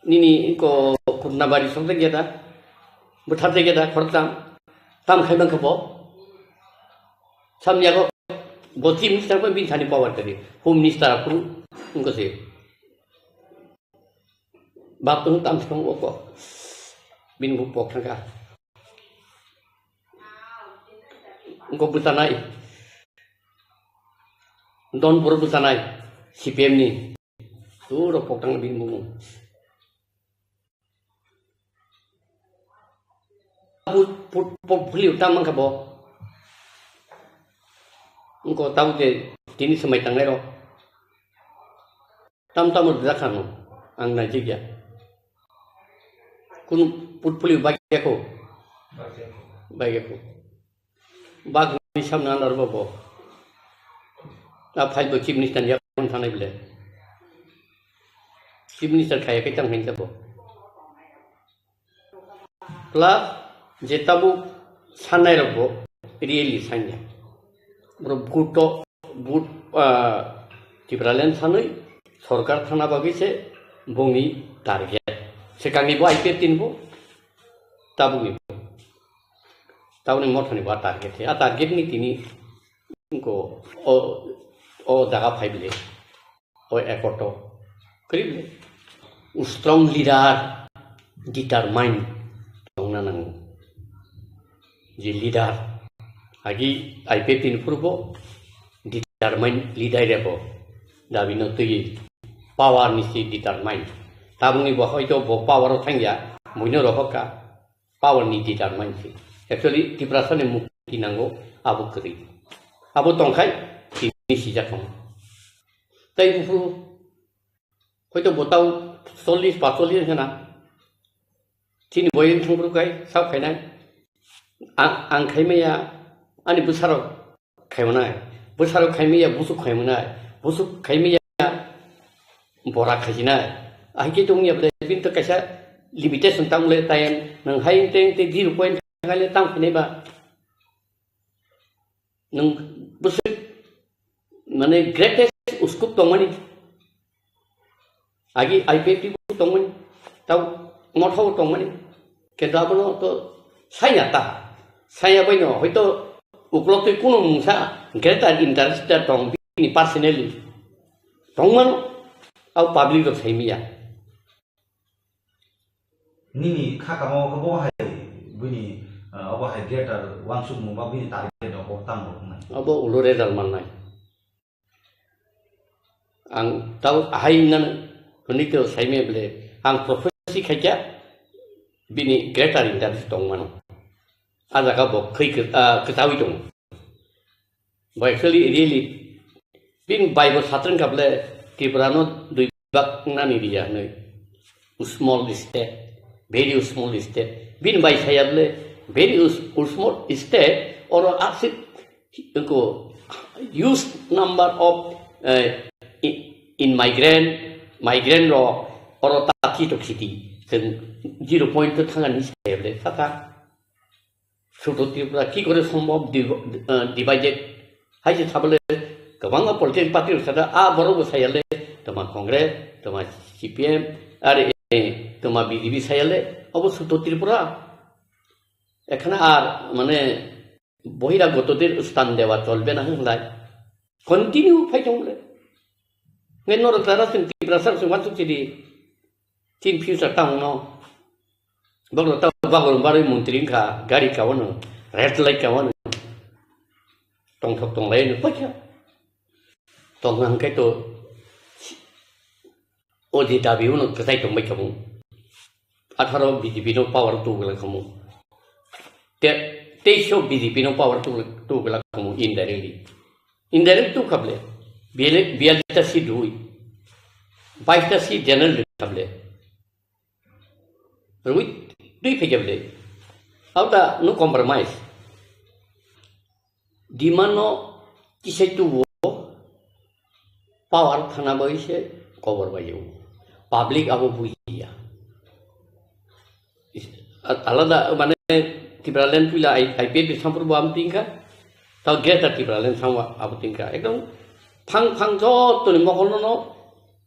nini ko Kutna Bari sokjak ya da, bwtharjak ya da, khoroktham tam khai mankha bo. Samni yago bo chief minister ko bini thani power kari, home minister aphuru wngkha se. Bap tong tam thong o ko. Bini bo pok thangkha. Wngkha bwchanai. Don boro bwchanai. C P M ni. Suro pok thang bini bo. Put, put, put, phuli tam wngkha bo. Wngkha tamo je tini swmai tangnai rok. Tam tamo rwjak kha no, ang naijak ya. Kunu portfolio bai ya ko? Bai ya ko? Bagwi samna ano rwba bo. A file bo Chief Minister ni yakhung thanai bole. Chief Minister khaya khe tang khain tabo. Plus je tabuk sanai rok bo really sanya. Bro vote to vote, ah, Tipraland sanwi sorkar thana bagwi se bongni target. Sekangni bo I P F T ni bo tabukni bo. Tabukni mothani bo a target. A target ni tini ko o, o jaga phai bile. O ekoto. Kwrwi bile. Strong leader, determine tongna nango. Je leader, agi I P F T ni phuru bo determine leader rebo. Dabi no twi power ni si determine. Tabukni bo hoito bo power o thangya, buino rohor ka. Power ni determine se. Actually, Tiprasa ni mukti nango, abo kwrwi. Abo tongkhai, tini sijak tong. Tai buphuru, hoito bo tau chollish, panchollish hena. Chini boyeng thangphuru kai, sab khainai. Ang, ang khaimaya, ani bwsarok khaimanai. Bwsarok khaimaya, busuk khaimanai. Busuk khaimaya, bora khaijinai. Ahike tongya bole, bini to kaisa limitation tang le time, nang hai teng te zero point thangai le tang khainai ba. Nang busuk, mane greatest uskup tongmani. Agi I P F T bo tongmani, tau motha bo tongmani. Kintu abono to saya ta, saya bai no, hoito uklok twi kuno mungsa greater interest tong bini personally. Tongmano, au public rok saimiya. Nini kha kamo khe bo hai bini, ah, obo hai greater wansuk mungba bini target rok bo tang rok nai. Abo ulo result mannai. Ang tau ahai nang hwnwi to saimaya bole, ang prophecy khaikha bini greater interest tongmano. A jaga bo khwi kwt-, ah, kwtawi tongo. Bo actually really bini bai bo satrwng kha bole Tripura no dui bak nani riya hwnwi. Small state, very small state. Bini bai saya bole very us-, small state, oro asik ko huge number of, eh, i-, in migrant, migrant rok oro ta khito khiti. Chwng zero point to thangani saya bole saka. Sudu Tripura ki kore sombhob div-, eh, divided? Hai se sabole kwbangma political party rok sada, a borok bo sayale, toma Congress, toma C P M, are, eh, toma B J P sayale, obo Sudu Tripura. Ekhane ar, mane, বহিরাগতদের স্থান দেওয়া চলবে না hwnlai. Continue phai tong le. Nge norok jara chwng Tiprasa rok chwng wansuk chidi. Chin future tamo no. Bokno tamo bagor barwi montri wngkha, gari kawano, red light kawano. Tongthok tonglai no paikha. Tongna hwnkhe to o je dabi uno kwchai tongbai kamo. Atharo B J P no power tubula kamo. Te, teisho B J P no power tu, tubula kamo indirectly. Indirect tu khable. Biale, bialita si dui. Baista si general khable. Rui, dui phege ble. Auta no compromise. Demand no kisai tubo power thana bai se cover bai o. Public abo bujiya. Is-, a-, alada mane Tipraland puila I-, I P F ni sampur bo am tingka. Tao Greater Tipraland samwa abo tingka. Ekdom phang phang joto ni mokol no no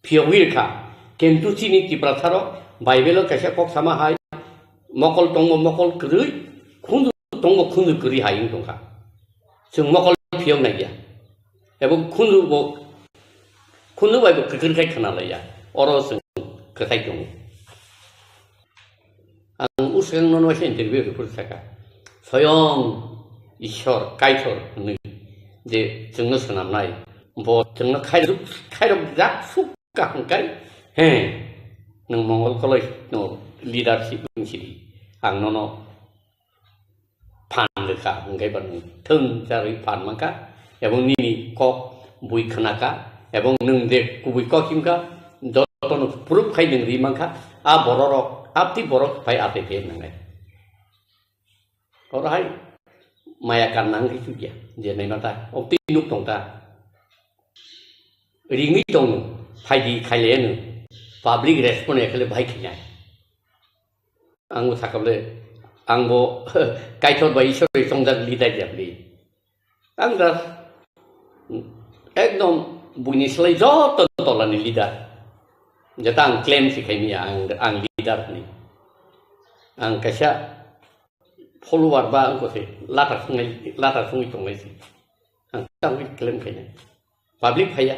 phiyogwi rwkha. Kintu chini Tiprasa rok Bible o kaisa kok sama hai, mokol tongmo mokol kwrwi, khunju tongmo khunju kwrwi hai wng tongkha. Chwng mokol phiyok naiya. Ebo khunju bo, khunju bai bo kwthwr khai khna laiya. Oro chwng kwthai tongo. Ang uswkang nono waisa interview rwphuru saka, Soyong Ishwar Kaitor hwnwi je chwngno swnamnai, bo chwngno khairok, khairok jak suk kaham kai, he, nwng Mongol Koloi no leadership wng sidi, ang nono phan rwkha, hwnkhe ba nwng thwng charwi phan mankha, ebong nini kok bui khnakha, ebong nwng je kubui kok himkha, jotono proof khai nwng ri mankha, a bororok, apti borok phai atete nangnai. Oro hai maya kanna hwnkhe chukya, je naima ta, opti nuk tong ta. ringwi tong, phaidi khailaiya nung, public respond ya khaile bahai khainai. Ang bo sakable, ang bo Kaitor bai Isor bai chongjak leader ya bli. Ang da ekdom buini slai joto tolani leader. Jeta ang claim si khaimiya ang, ang leader ni. Ang kaisa follower ba ang kose lata sungai, lata sungwi tonglai si. Ang tangwi claim khainai. Public phaiya,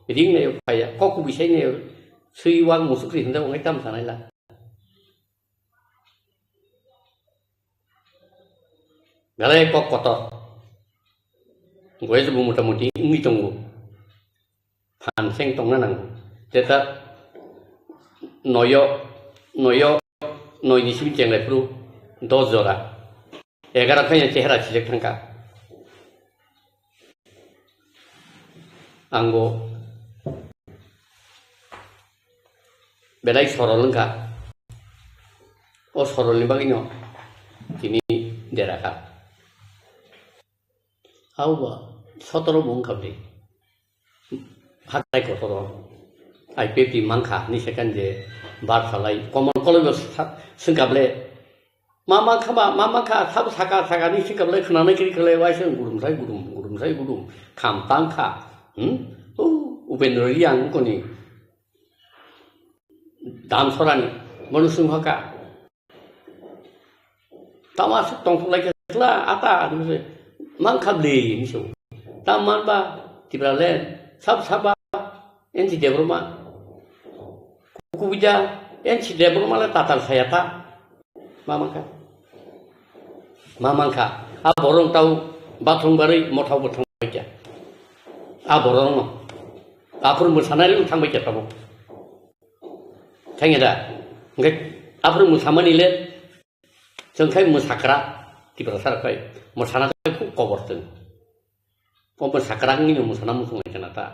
ring nayo phaiya, kok kubui sai nayo, sui wang musuk ri hinda wangai tam sanai la. Belai kok kotor. Goya bo motamuti wngwi tongo. Phan seng tongna nango. Teta noyo, noyo, noi ni simi chenglai phuru dos jora. Egaroh khe chehra sijak thangkha. Ang bo belai sorol wngkha. O sorolni bagwino tini derakha. Hauba sotoro bo wngkha bini. Hatai kotoro I P F T mankha ni second je bar salai komon koloi bo sa-, sengkable. Ma mankha ba, ma mankha, sabo saka, saka ni sengkable khwnanai kiri khalai waisa gudum sai gudum, gudum sai gudum. Kham tangkha. Hmm? O Upendra Reang koni. Dam sorani. Bono sung haka. Tama aswk tongthok lai khe khla ata hinwi se mankha bwlwi hinwi se. Tam manba Tipraland sab saba N C Debbarma. Kubui da N C Debbarma le tatal saya ta. Ma mankha. Ma mankha. A borong tau bathong barwi mothao bo thang bai kha. A borong no. Aphuru mwsanai le thang bai kha tabo. Thangya da. Hingke aphuru mwsamani le Chwng khai mwsakra, Tiprasa rok khai mwsana khai khub kobor chwng. O mwsakra wngwi no mwsana muchung lai khna ta.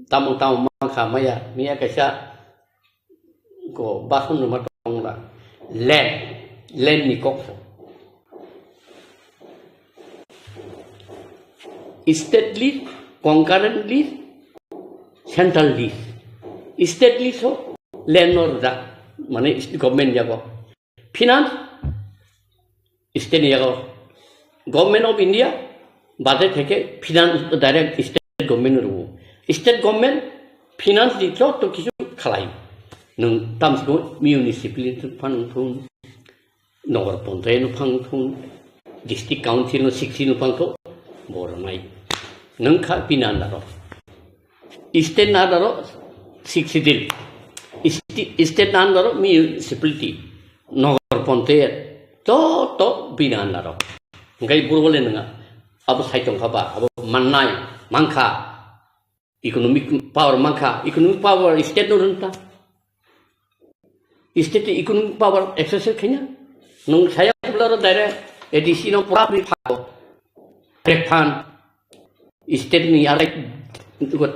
Tamo tamo mankha maya, miya kaisa ko bason rwma tongla. Land, land ni kok. State list, concurrent list, central list. State list ho land no rwjak, mane government yago. Finance state ni yago. Government of India budget theke finance direct state government rwo. State government finance ni joto kichu khalai. Nwng tamsiko municipality phang thung, nogor ponchayat no phang thung, district council no sixty no phang thung, bo rwnai. Nwng kha bini under o. State ni under o sixth schedule. Sti-, state ni under o municipality, nogor ponchayat, joto bini under o. Hingke buro bole nwnga, abo sai tongkha ba, abo mannai, mankha, economic power mankha, economic power state no rwngta. State ni economic power exercise khaina. Nwng saya pula ro direct A D C no pura ni phago. Direct fund. State ni arai go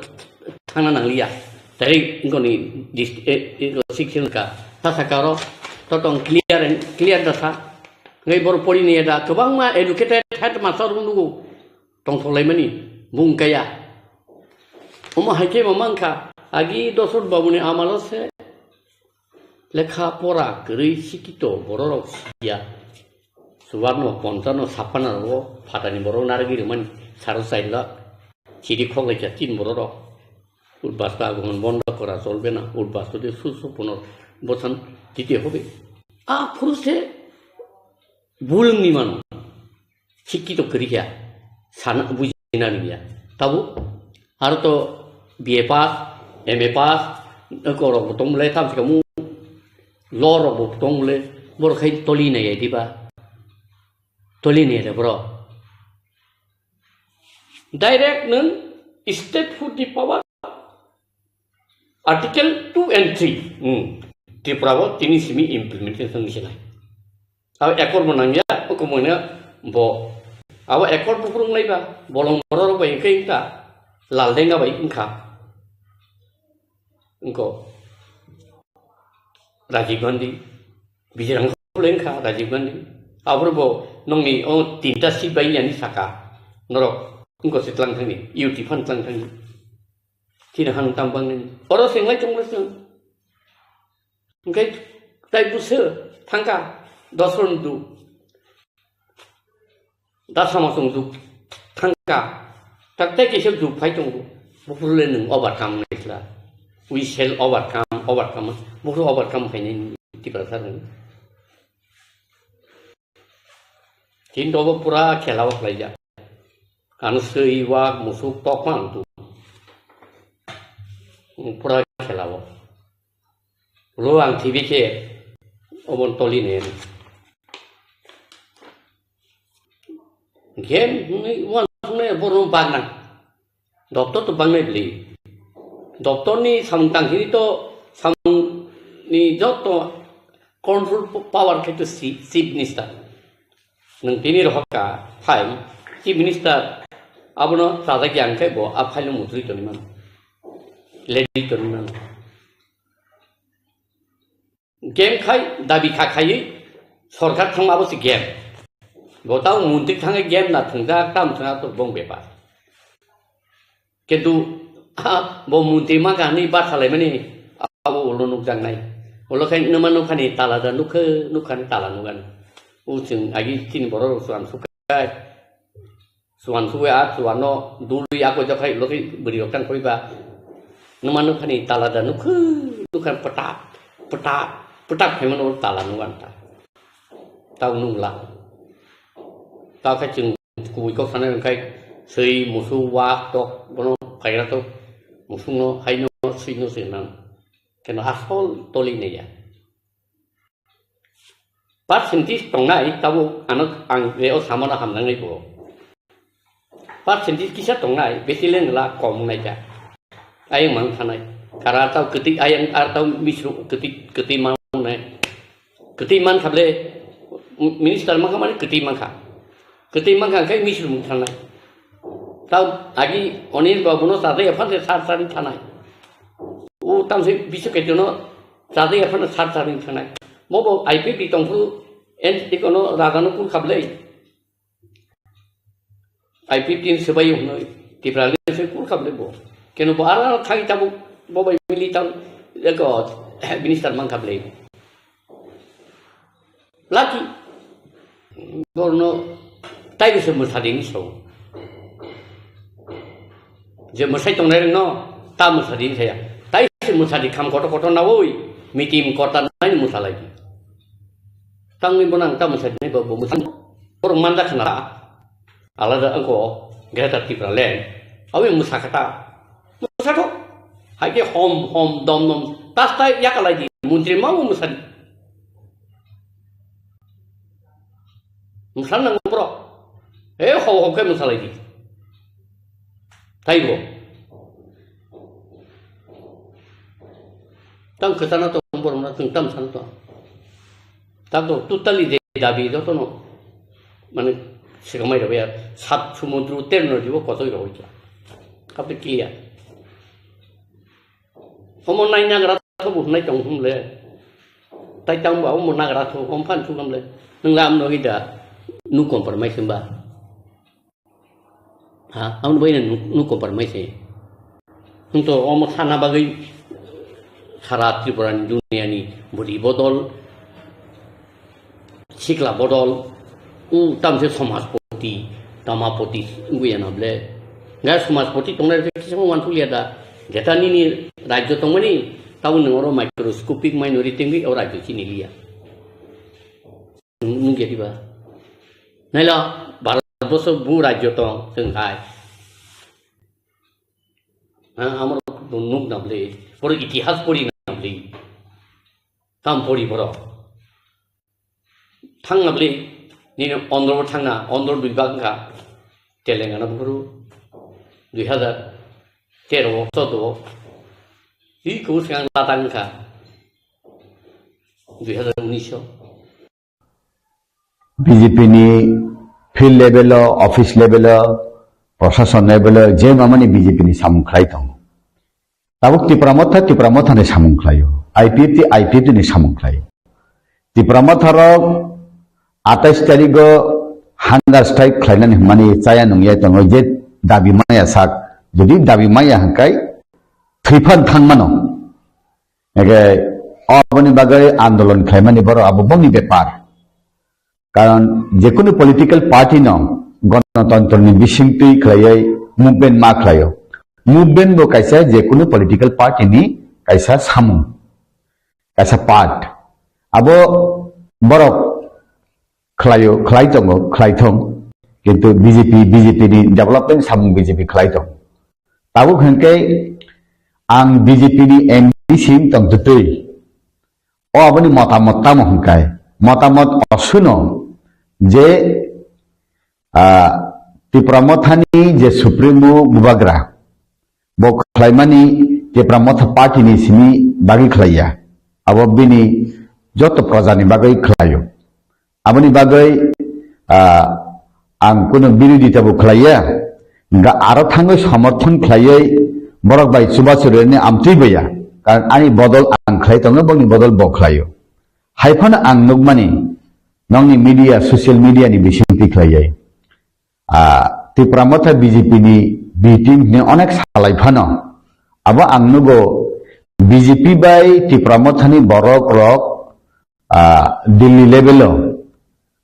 thangna nangliya. Direct go ni dist-, eh, eh, go six ka. Sasa karo. Totong clear and clear dasa. Ngai bor pori ni da. Kwbangma educated headmaster rok nugo. Tongthok laimani. Bung kaya. Omo haike mamang kha. Agi Dosot Babu ni amalo se. Lekha pora kwrwi sikito bororok siya. Chubarno, ponchano, sappanarok phatani borok narwgwi rwmani saro chai lakh. Chiri khoklai kha tin bororok. Udbas ka agomon bondo kora cholbe na. Udbas to de susu punor bosan dite hobe. Aphuru se bulungni mano. Sikki to kwrwi kha, sana bujina liya. Tabu, aro to B A pass, M A pass, ko rok bo tong le tam sikamu, law rok bo tong le, bor khai toli nai diba. Toli nai de bro. Direct nung state food ni power, Article two and three, hmm, Tripura bo tini simi implementation ni sinai. Abo accord bo nangya, o komoi no bo. Abo accord bo phurung nai ba, bolong borok rok bai khe wngkha, Laldenga bai wngkha. Wngko Rajiv Gandhi, Bijirang bai wngkha Rajiv Gandhi. Abo bo nongni o tinta seat bai yani saka. Norok wngko se tlang thangni, U T fan tlang thangni. Chini han tam bang nini. Oro sing lai chung lai chung. Hingke tai buso thangka dosron du. Da sama chung du thangka. Tak tai kisa du phai chung du. Bupur le nung overcome nai sila. We shall overcome, overcome. Bupur overcome khai nai Tiprasa nung. Tin dobo pura khela o khlai ja. Ang swi wak musuk tok mang tu. Pura khela o. Lo ang T V khe obon toli ne. Game ni wan ne borom bagna. Doctor to bangnai bli. Doctor ni samung tangkini to samung ni joto control power khe to si-, chief minister. Nung tini rohor ka file, chief minister abono chajak yang khe bo a file no mutri toni mano. Ledi toni mano. Game khai dabi kha khaiwi sorkar thangma abo se game. Bo tao muntri thangwi game na thwngjak tam thwngya to bong bepar. Kintu, ah, bo muntri ma kha ni ba salai mani abo ulo nukjak nai. Ulo khai numa nukha ni tala da nukhe, nukha ni tala nugan. U chwng agi chini borok rok chuan sukhai. Chuan suwe a chuan no dului ako jokhai logi bwrwi rok tang koi ba. Numa nukha ni tala da nukhe, nukha pata, pata, pata khai mano tala nugan ta. Tao nung la. Tao khe chwng kubui kok sanai wngkhai swi musu wak tok bono phaira tok musungno haino swino se nang. Keno asol toli naiya. Percentage tongnai tabuk ano ang reo samano hamnangnai bo. Percentage kisa tongnai besi lengla kom nai ja. Ayang mang thanai. Kara tau ketik ayang ar tau misru ketik ketik mang nai. Ketik man khable minister mangkha mani ketik mangkha. Ketik mangkha khe misru mung thanai. Tau agi Anil Babu no sadai aphan se sar sar thanai. O tamse bisu ketu no sadai aphan sar sar thanai. Mobo I P P tongphuru en ikono raga no kul khable. I P T ni swbai hwnwi Tipra ni se kul khamle bo. Keno bo ara thai tabuk bo bai mili tam eko minister man khamle. Laki borno tai se mwsadi ni so. Je mwsai tongnai rengno ta mwsadi saya. Tai se mwsadi kham koto koto nawi mitim korta nai mwsalai. Tangni bonang ta mwsadi nai bo mwsadi. Borok manda khna. Alada angko Greater Tipraland. Awi mwsa kata. Mwsa tho. Haike hom hom dom dom. Tas tai yakalai di. Muntri ma mwsa di. Mwsa nang bro. Eh ho ho ke mwsa lai di. Tai bo. Tang kwchana tong borok na tong tam san tong. Tang tong totally de dabi joto no. Mane sikamai rok ya sat sumudru ter no jibo kotoi rok ya. Kape clear. Omo nai nagra tho bu nai tong hum le. Tai tang ba omo nagra tho om phan thu kam le. Nung lam no hida nu compromise ba. Ha, ang bai nu, nu compromise. Hingto omo sana bagwi sara Tripura ni dunia ni budi bodol, sikla bodol, u tamse somajpoti, tamapoti, wngwi ano ble. Ga somajpoti tongnai kisa mo wantu liya da. Jeta nini rajyo tongmani, tabo nung oro microscopic minority wngwi o rajyo chini liya. Nung, nung jadi ba. Naila, Bharat borso bu rajyo tong, tong hai. Ha, amar nuk na bli, poro itihas pori na bli. Tam pori poro. Thang na bli, nini ondro thang na, ondro dui bag ka. Telangana bukuru, dui hazar tero, chodo. Hi ko siang latang ka. Dui hazar unis. B J P ni field level o, office level o, prashasan level o, je mamani B J P ni samung khlai tongo. Tabuk Tipra Motha, Tipra Motha ni samung khlaio. I P F T, I P F T ni samung khlaio. Tipra Motha rok atais tarik o hunger strike khlainani hwnmani chaya nungya tongo je dabi maya sak. Jodi dabi maya hwnkhe thwi phan thang mano. Ege, aboni bagwi andolon khlaimani borok abo bongni bepar. Karon jekunu political party no gonotontro ni bisingtwi khlaiwi movement ma khlaio. Movement bo kaisa jekunu political party ni kaisa samung, kaisa part. Abo borok khlaio, khlai tongo, khlai thong. Kintu B J P, B J P ni development samung B J P khlai tong. Tabuk hwnkhe ang B J P ni M D C wng tong twtwi. O aboni motamot tamo hwnkhe? Motamot osuno je, ah, Tipra Mothani je Supremo Bubagra, bo khlaimani Tipra Motha Party ni simi bagwi khlaiya. Abo bini joto projani bagwi khlaio. Aboni bagwi, ah, ang kunu birodita bo khlaiya. Ga aro thangwi somorthon khlaiwi borok bai chubachu rwni amtwi baya. Karon ani bodol ang khlai tongo, boni bodol bo khlaio. Hai phano ang nukmani nokni media, social media ni bisingtwi khlaiwi. Ah, Tipra Motha B J P ni B team hwnwi onek salai phano. Abo ang nugo B J P bai Tipra Motha ni borok rok, ah, Delhi level o,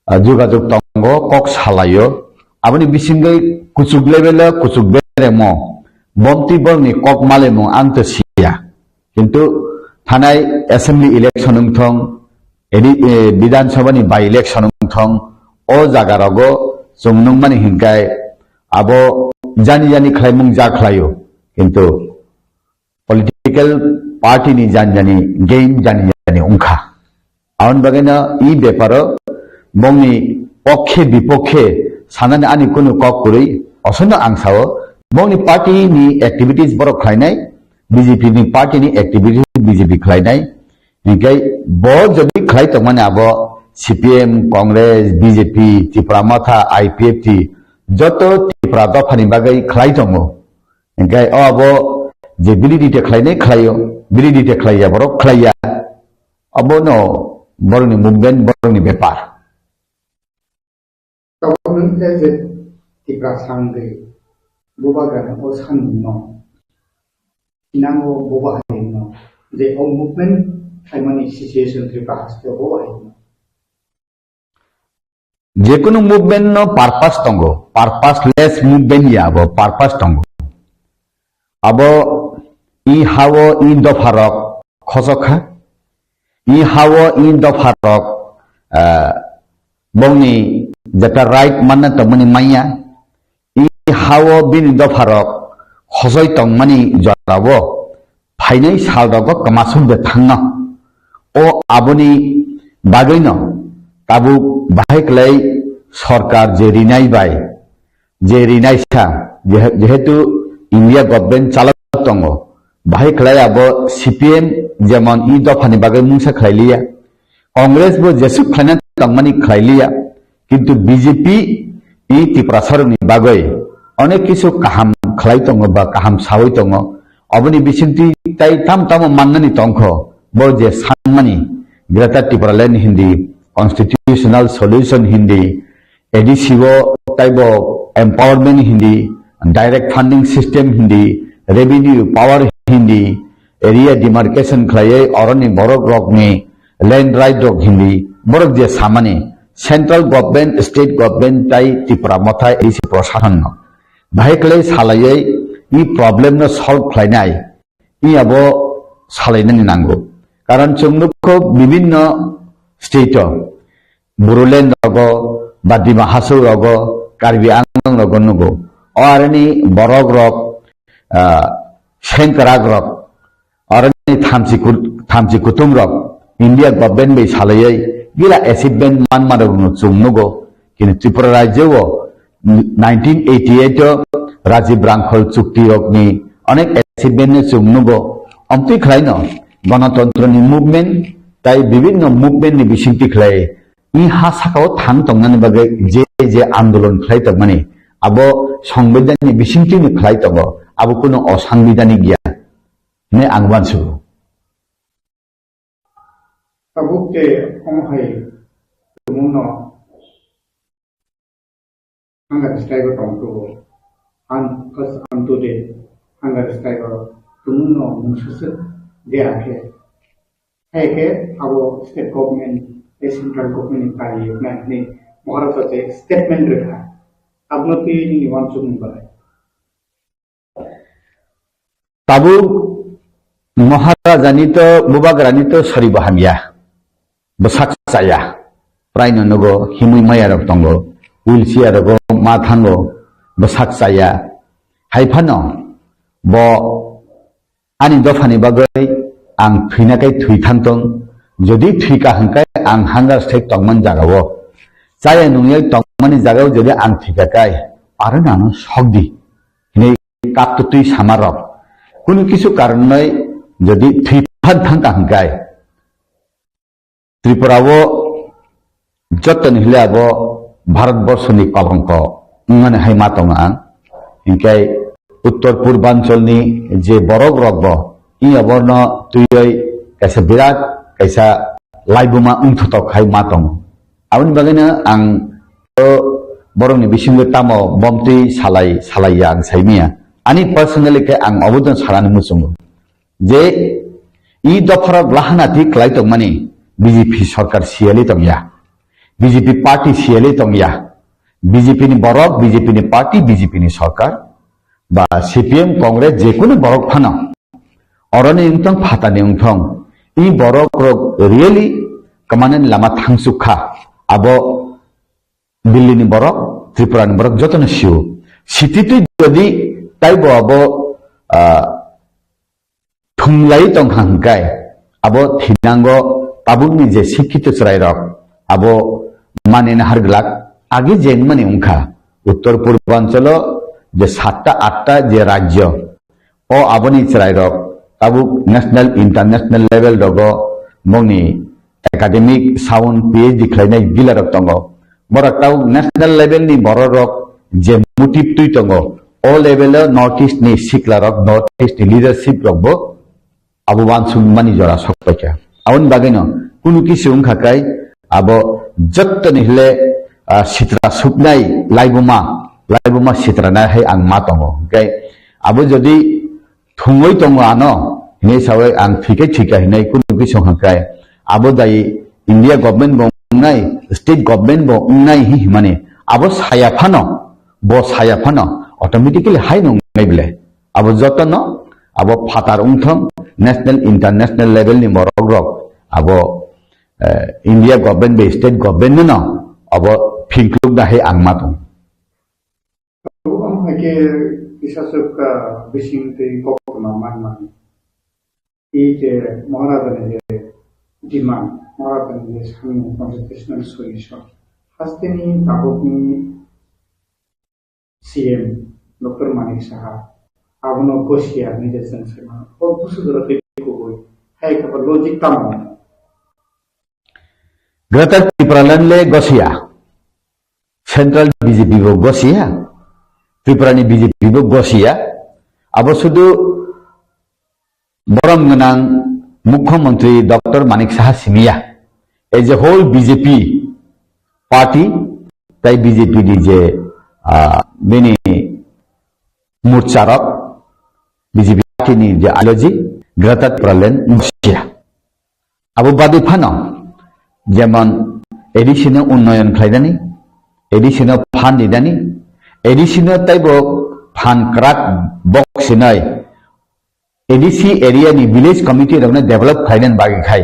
ah, jogajog tongo, kok salaio. Aboni bisingwi kuchuk level o kuchuk beremo bomtwi borokni kok malemung ang to siya. Kintu thanai assembly election wngthong, edi, eh, Bidhan Sabha ni by election wngthong, o jaga rogo chwng nukmani hinkai abo jani jani khlaimung ja khlaio, kintu political party ni jani jani game jani jani wngkha. Aboni bagwino i beparo bongni pokhe bipokhe sanani ani kunu kok kwrwi, osono ang sao, bongni party ni activities borok khlainai, B J P ni party ni activities B J P khlainai, hinkhe bo jodi khlai tongmani abo C P M, Congress, B J P, Tipra Motha, I P F T, joto Tipra dophani bagwi khlai tongo. Hinkhe o abo je validity khlainai khlaio, validity khlaiya borok khlaiya. Abono borokni movement, borokni bepar. Tabuk nwng khe je Tiprasa wngwi bubagrani o sanmungno thinango bubagrino je o movement khlaimani situation Tripura hasteo bubagrino. Jekunu movement no purpose tongo, purposeless movement ya abo, purpose tongo. Abo i hao i dopha rok khosok kha, i hao i dopha rok, ah, bongni jeta right manna tongmani manya, i hao bini dopha rok khosoi tongmani jorao phainai sal rogo kwmasuk de thangno. O aboni bagwino tabuk bahai kwlai sorkar je rinai bai, je rinai sa, jehe-, jehetu India government chalok tongo, bahai kwlai abo C P M jemon i dophani bagwi mungsa khlai liya, Congress bo jesuk khlaina tongmani khlai liya, kintu B J P i Tiprasarokni bagwi onek kisu kaham khlai tongo ba kaham sawi tongo. Oboni bisingtwi tai tam tamo mannani tongkho, bo je sanmani Greater Tipraland hindi, constitutional solution hindi, A D C o taibo empowerment hindi, direct funding system hindi, revenue power hindi, area demarcation khlaiwi oroni borok rokni land right rok hindi, borok je samani central government, state government tai Tipra Motha A D C proshasonno bahai kwlai salaiwi i problem no solve khlainai, i abo salainani nango. Karon chwng nukho bibinno state o Bodoland rogo, ba Dima Hasao rogo, Karbi Anglong rogo nugo. O aroni borok rok, ah, sengkrak rok, aroni thamchi kut-, thamchi kutung rok, India government bai salaiwi gila achievement manma rok no chwng nugo. Kini Tripura rajyo o nineteen eighty-eight o Rajiv Rangkhol chukti rokni onek achievement no chwng nugo. Amtwi khlaino gonotontro ni movement tai bibinno movement ni bisingtwi khlai i ha sakao thang tongnani bagwi je je andolon khlai tongmani, abo songbidhan ni bisingtwi ni khlai tongo, abo kuno osangbidanik ya hwnwi ang uansugo. Tabuk khe omo hai tumungno hunger strike o tong tugo. An, first an today hunger strike o Tongmungno mungsa swk de akhe. Hai khe abo state government tei central government ni kari yoknai hinwi Maharaja tei statement rwkha. Abono twi nini uansukmung belai. Tabuk Maharajani to, Bubagrani to sori bo hamya. Bwsak chaya. Praino nugo himwi maya rok tongo. Wheelchair rogo ma thango. Bwsak chaya. Hai phano bo ani dophani bagwi ang thwina kai thwi thangtong. Jodi thwika hwnkhe ang hunger strike tongmani jagao. Chaya nungya tongmani jagao jodi ang thwika kai, aro nano sokdi. Hinwi kaptwi samarok. Kunu kisu karonoi jodi thwi phan thangka hwnkhe, Tripura o jotoni hile abo Bharat borso ni kolongko wngmani hai ma tongo ang. Hinkhe Uttor Purbanchal ni je borok rok bo i oborno twiwi kaisa birat kaisa laibuma wngthotok hai ma tongo. Aboni bagwino ang o borokni bisingo tamo bomtwi salai, salai ya ang saimanya. Ani personally khe ang obono sanani muchungo je i dopharok lahana thik khlai tongmani B J P sorkar siyali tongya, B J P party siyali tongya, B J P ni borok, B J P ni party, B J P ni sorkar, ba C P M, Congress, jekunu borok phano, oroni wngthong, phatani wngthong, i borok rok really kwmanani lama thangsuk kha. Abo Delhi ni borok, Tripura ni borok jotono sio. Sititwi jodi taibo abo, ah, thumlai tongkha hwnkhe, abo thinango tabukni je sikkito chwrairok, abo manina harglak agi jengmani wngkha. Uttor Purbanchalo je satta atta je rajyo, o aboni chwrairok tabuk national, international level rogo bongni academic sound P H D khlainai gilarok tongo. Borok tabuk national level ni bororok je motive twi tongo, o level o North East ni siklarok, North East ni leadership rok bo abo uansukmani jora sok paikha. Aboni bagwino kunu kisu wngkha kai abo jottoni hile, ah, sitra suknai laibuma, laibuma sitra nai hai ang ma tongo. Hwnkhe abo jodi thungwi tongo ano hinwi sawi ang thwikhe thwikha hinwi kunu kisu wngkha kai abo dai India government bo wngnai, state government bo wngnai hi himani abo saya phano, bo saya phano automatically hai nungnai bile. Abo jotono abo phatar wngthong, national, international level ni borok rok abo, eh, India government bai state government no abo phingkluk da hai ang ma tong. Abo hai khe kisa swk, ah, bising twi koktwma man man. I je Maharajani je demand, Maharajani je samung constitutional solution. Hasteni tabukni C M Doctor Manik Saha, abono gosiya nijor chwng saimano. O busu jora tei kubui. Hai khe bo logic tamo? Greater Tipraland le gosiya. Central B J P bo gosiya. Tripura ni B J P bo gosiya. Abo sudu borom gwnang Mukhyamantri Doctor Manik Saha simiya. As a whole B J P party, tai B J P ni je, ah, bini morcha rok, B J P party ni je ideology, Greater Tipraland gosiya. Abo badi phano, jemon A D C no unnoyon khlainani, A D C no phan rinani, A D C no taibo phan kwrak bok sinai, A D C area ni village committee rokno develop khlainani bagwi khai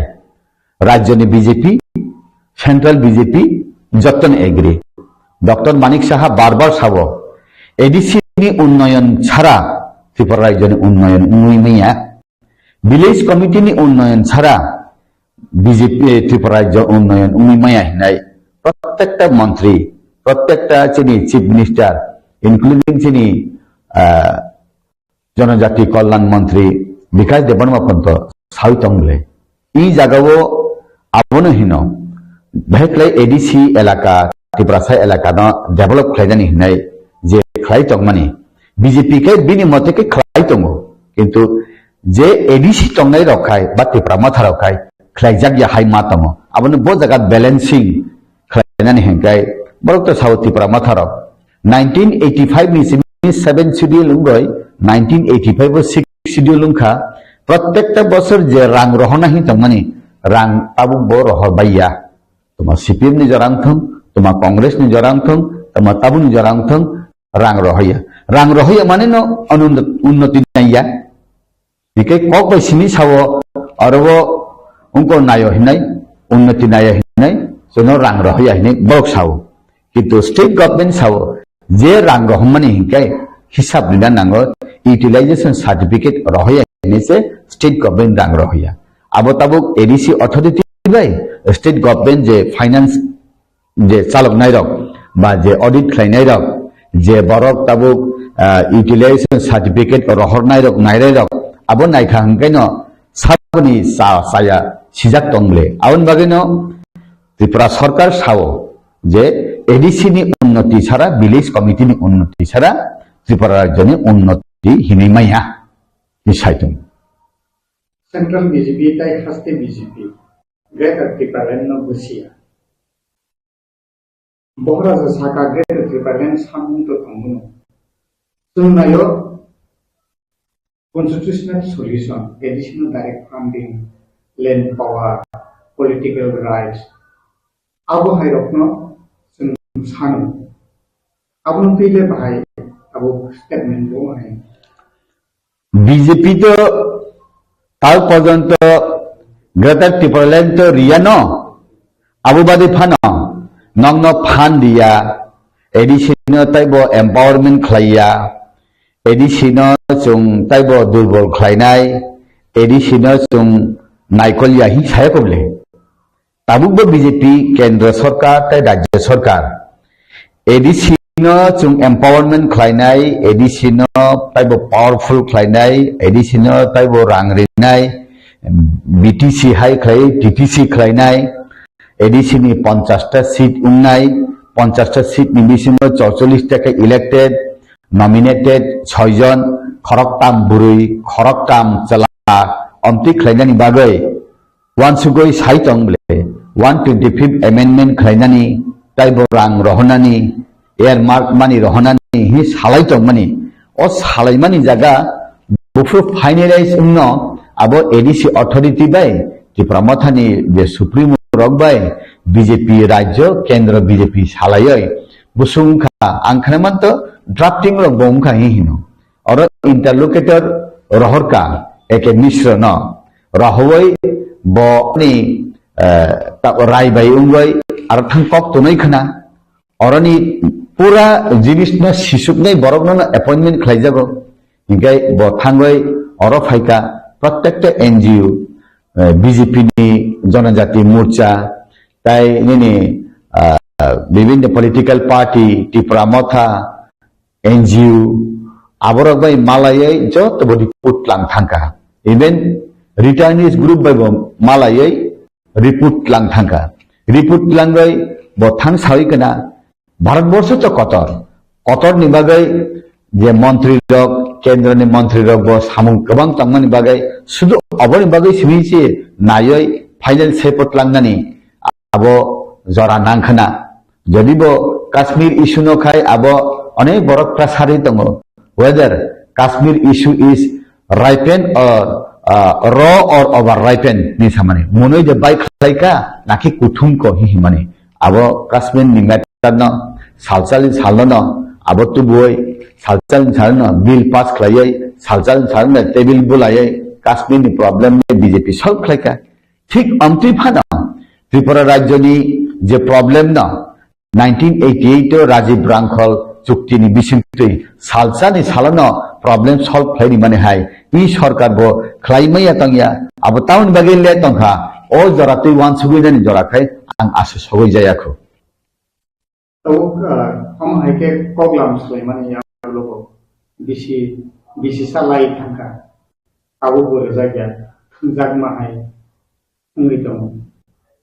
rajyoni B J P, central B J P jottoni agree. Doctor Manik Saha bar bar sabo, A D C ni unnoyon chara Tripura rajyoni unnoyon wngwi manya. Village committee ni unnoyon chara B J P Tripura rajyo unnoyon wngwi maya hinai prottekta montri, prottekta chini chief minister, including chini, ah, Jonojati Kalyan Montri Bikash Debbarma ponto sawi tong le. I jagao abono hino, beheklai A D C elaka, Tiprasa elaka no develop khlainani hinai je khlai tongmani, B J P khe bini mote khe khlai tongo. Kintu je A D C tongnai rok khai ba Tipra Motha rok khai khlaijak ya hai ma tongo. Abono bo jaga balancing khlainani hinkai borok to sao Tipra Motha rok nineteen eighty-five ni simi seven schedule wngoi nineteen eighty-five o six schedule wngkha, prottekta bosor je rang rohorna hin tongmani, rang tabuk bo rohor baiya. Toma C P M ni jora wngthong, toma Congress ni jora wngthong, toma tabuk ni jora wngthong, rang rohoya. Rang rohoya mane no onunnot-, unnoti naiya. Hinkhe kok bai simi sao, oro bo wngko naio hinai, unnoti naio hinai, jono rang rohoya hinai borok sao. Kintu state government sao, je rang rohormani hinkhe hisab rina nango, utilization certificate rohoya hinai se state government rang rohoya. Abo tabuk A D C authority bai state government je finance je chaloknairok ba je audit khlainairok, je borok tabuk, ah, utilization certificate rohornairok, nairairok, abo naikha hwnkhe no saboni cha-, chaya sijak tong ble. Aboni bagwi no Tripura Sarkar sao je A D C ni unnoti sara, village committee ni unnoti sara Tripura rajyo ni unnoti hinwi maya, hinwi sai tongo. Central B J P tai haste B J P Greater Tipraland no busia. Bohoraja saka Greater Tipraland samung to tongmano. Chwng naio constitutional solution, additional direct funding, land power, political rights. Abo hai rokno chwng sano. Abono twi le bahai abo statement bo hai. B J P to tal porjonto Greater Tipraland to riya no, abo bade phano nokno phan diya, A D C no taibo empowerment khlaiya, A D C no chwng taibo durbol khlainai, A D C no chwng naikolya hi saya koble. Tabukbo B J P kendra sarkar tei rajya sarkar A D C no chwng empowerment khlainai, A D C no taibo powerful khlainai, A D C no taibo rang rinai, B T C hai khlai, T T C khlainai, A D C ni ponchash ta seat wngnai, ponchash ta seat ni bisingo chorcholish ta khe elected, nominated soi jon, khoroktam bwrwi, khoroktam chwla, omtwi khlainani bagwi Wansugwi sai tong bole, one twenty-fifth amendment khlainani, taibo rang rohornani, earmark money rohornani hi salai tongmani. O salaimani jaga buphuru finalize wngno abo A D C authority bai Tipra Mothani je supremo rok bai B J P rajyo kendro B J P salaioi busung wngkha, ang khna manto drafting rok bo wngkha hi hino. Oro interlocutor rohorka A K Mishra no. Rohowoi bo ni, eh, ta-, rai bai wngoi aro thang kok tonoi khna. Oroni pura jinis no sisuknai borok no appointment khlaijago. Hinkhe bo thangoi oro phaika prottekta N G O, eh, B J P ni Janajati Morcha, tai nini, ah, bibhinno political party, Tipra Motha, N G O, aborok bai malaiwi joto bo report lang thangkha. Even returnees group bai bo malaiwi report lang thangkha. Report langwi bo thang sawi kana Bharat borsho to kotor. Kotor ni bagwi je montri rok, kendro ni montri rok bo samung kwbang tongmani bagwi sudu oboni bagwi simi se naiwi final report langnani abo jora nangkhna. Jodi bo Kashmir issue no khai abo onek borok pressure tongo. Whether Kashmir issue is ripened or, uh, raw or over ripened ni samani. Monoi de bai khlai ka, naki kuthum ko hi himani. Abo Kashmir ni matter no, salsal ni sal no, abo tubui salsal ni sal no, bill pass khlaiwi, salsal ni sal no, table bulaiwi, Kashmir ni problem ni B J P solve khlai ka. Thik amtwi phano Tripura rajyo ni je problem no nineteen eighty-eight o Rajiv Rangkhol chukti ni bisingtwi salsa ni salo no problem solve khlai ni mani hai i sorkar bo khlai maya tongya, abo tamoni bagwi le tongkha, o jora twi wansugwi nani jora khai ang asu sogwi jaya khu. Tabuk, ah, omo hai khe koklam swlaimani yagulo bo bisi, bisi sa lai thangkha. Abo bo rwjak ya, thwngjak ma hai wngwi tongo.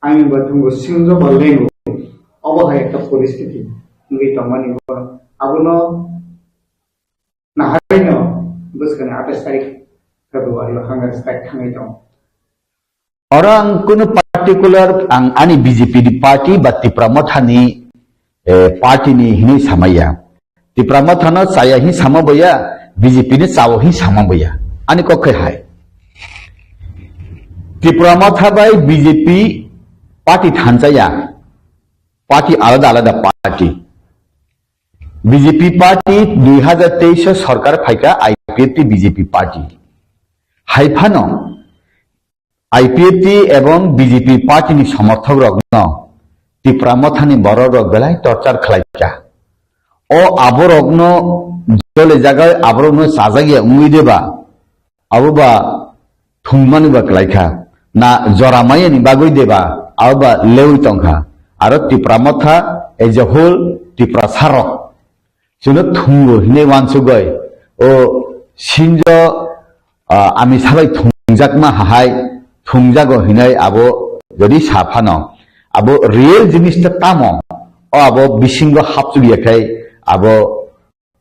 Ani bo thwngbo singjo bo lengo. Obo hai ekta poristiti wngwi tongmani bo. Abono naharino bwskangni atais tarik February o hunger strike thangwi tongo. Oro ang kunu particular ang ani B J P ni party ba Tipra Motha ni, eh, party ni hinwi samaya. Tipra Motha no chaya hin sama boya, B J P ni chao hin sama boya. Ani kok khe hai. Tipra Motha bai B J P party thansa ya. Party alada alada party. B J P party dui hazar teis o sorkar phaikha I P F T B J P party. Hai phano I P F T ebong B J P party ni somorthok rokno Tipra Mothani borok rok belai torture khlaikha. O aborokno jole jagai aborokno chajagya wngwi deba, abo ba thwngmani ba klaikha. Na jora mayani bagwi deba, abo ba lewi tongkha. Aro Tipra Motha as a whole Tipra sarok. Chwngno thwngo hinwi wansugwi o sinjo, ah, ami sabai thwngjakma hahai thwngjago hinwi abo jodi sa phano abo real jinista tamo o abo bisingo hapchukya khai abo,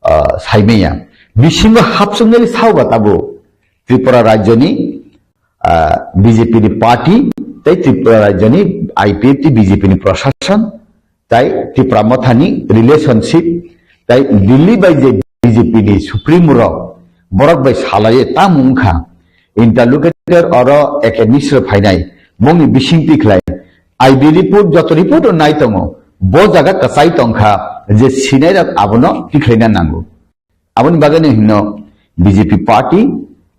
ah, saimanya. Bisingo hapchuknai sao ba tabo Tripura rajyoni, ah, B J P ni party tei Tripura rajyoni I P F T B J P ni prashasan tai Tipra Mothani relationship, tai Delhi bai je B J P ni supremo rok borok bai salaiye tamo wngkha. Interlocutor oro Eke Misra phainai, bongni bisingtwi khlai I D report, joto report o nai tongo, bo jaga kwchai tongkha je sinai rok abono tikhlaina nango. Aboni bagwi no hino B J P party,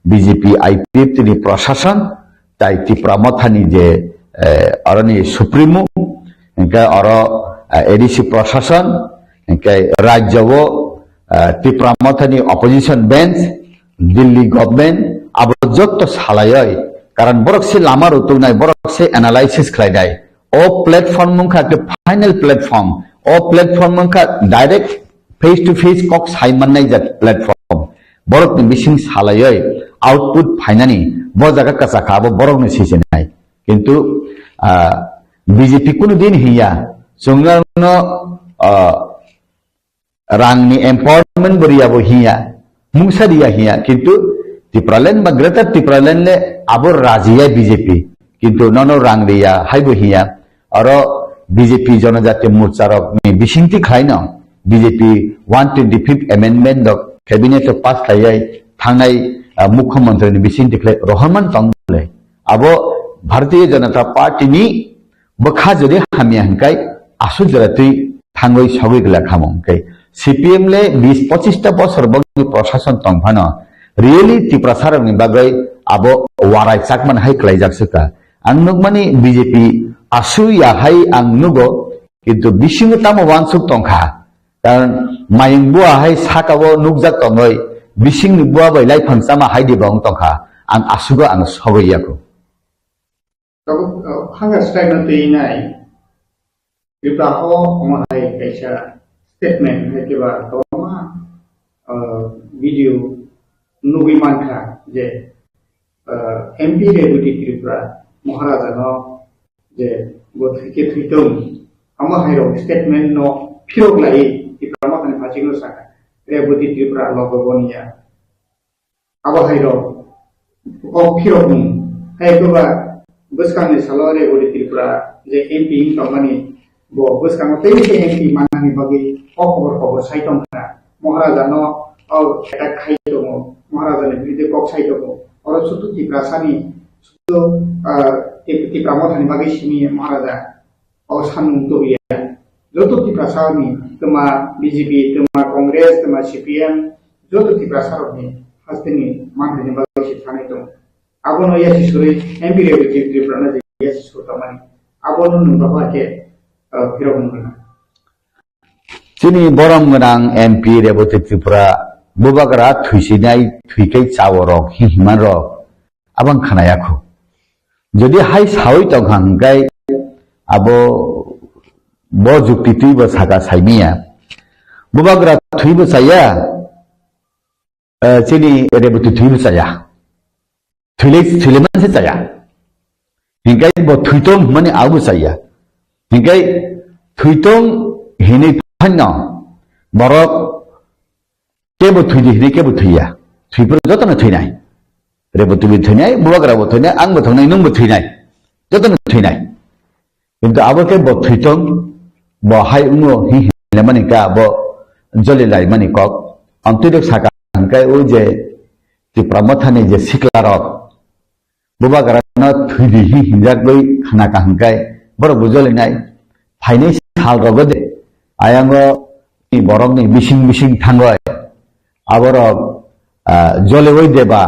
B J P I P F T ni prashasan, tai Tipra Mothani je, eh, oroni supremo, hingke oro, eh, A D C prashasan, hingke rajyo o, eh, Tipra Mothani opposition bench, Delhi government, abo jotto salaioi, karon borok se lama rutuknai, borok se analysis khlainai. O platform wngkha ke final platform. O platform wngkha direct face to face kok sai mannai jat platform. Borok ni bising salaioi output phainani bo jaga kwchakha abo borok ni sisinai. Kintu, ah, B J P kunu din hiya chwngno, ah, rangni empowerment bo riya bo hiya, mungsa riya hiya, kintu Tipraland ba Greater Tipraland le abo rajiya B J P, kintu nono rang riya haibo hiya, aro B J P Jonojati Morcha rok ni bisingtwi khlaino B J P one twenty fifth amendment rok cabinet o pass khlaiwi thangnai, ah, mukhyamantri ni bisingtwi khlai rohorman tong le abo Bharatiya Janata Party ni bwkha jodi hamya hingkai aswk jora twi thangwi sogwi glak hamo hingkai. C P M le bis pochista bosor bokni prashason tong phano really Tiprasa rokni bagwi abo warai chakmani hai klaijak swkha. Ang nukmani B J P aswk ya hai ang nugo, kintu bisingo tamo wansuk tongkha. Karon mayung bua hai saka o nukjak tongwi bisingni bua bai laiphang chama hai diba wng tongkha. Ang asugo ang sogwi yaku. Tabuk, uh, hunger strike no twi nai. Tripura o omo hai kaisa statement hai keba tongma, uh, video nugwi mankha je, uh, M P Rebati Tripura Maharaja no je bo thwike thwitung, omo hai rok statement no phirok lai Tripura Mothani phachik no saka Rebati Tripura logo boniya. Abo hai rok kok phirok mung. Hai eko ba bwskang ni salo Rebati Tripura je M P wng tongmani, bo bwskango tei tei M P mannani bagwi kok khobor khobor sai tongkha. Maharaja no o attack khai tongo, Maharaja ni biruddhe kok sai tongo. Oro sudu Tiprasa ni sudu, ah, Tip-, Tipra Mothani bagwi simi Maharaja. O samung tubuya. Joto Tiprasa ni twma B J P, twma Congress, twma C P M, joto Tiprasa rok ni haste ni manthai ni bagwi se thanai tongo. Abono yasi surui M P Rebati Tripura no je yasi sur tongmani. Abono nung bahai khe, uh, phirok nung rwna. Chini borom gwnang M P Rebati Tripura bubagra thwisinai thwikai chawo rok hi himan rok. Abang khanaya khu. Jodi hai sawi tongkha hingkai abo bo jukti twibo saka saimiya. Bubagra thwibo chaya, eh, chini Rebati thwibo chaya. Thwile, thwile manse chaya. Hingkai bo thwitong himani abo chaya. Hingkai thwitong hinwi phanno borok Kebo thwidi hinwi kebo thwiya. Thwipro jotono thwinai. Rebati bo thwinai, bubagra bo thwinai, ang bo thwngnai, nung bo thwinai. Jotono thwinai. Kintu abo khe bo thwitong, bo hai wngo hi hinlaimani ka, bo jolilaimani kok. Ang twidok saka hwnkhe o je Tipra Mothani je siklarok, bubagrano thwidi hi hinjakgwi khna kaham khe borok bo jolinai. Phainai sal rogo de ayango ni borokni bising bising thangoi aborok, ah, joliwi deba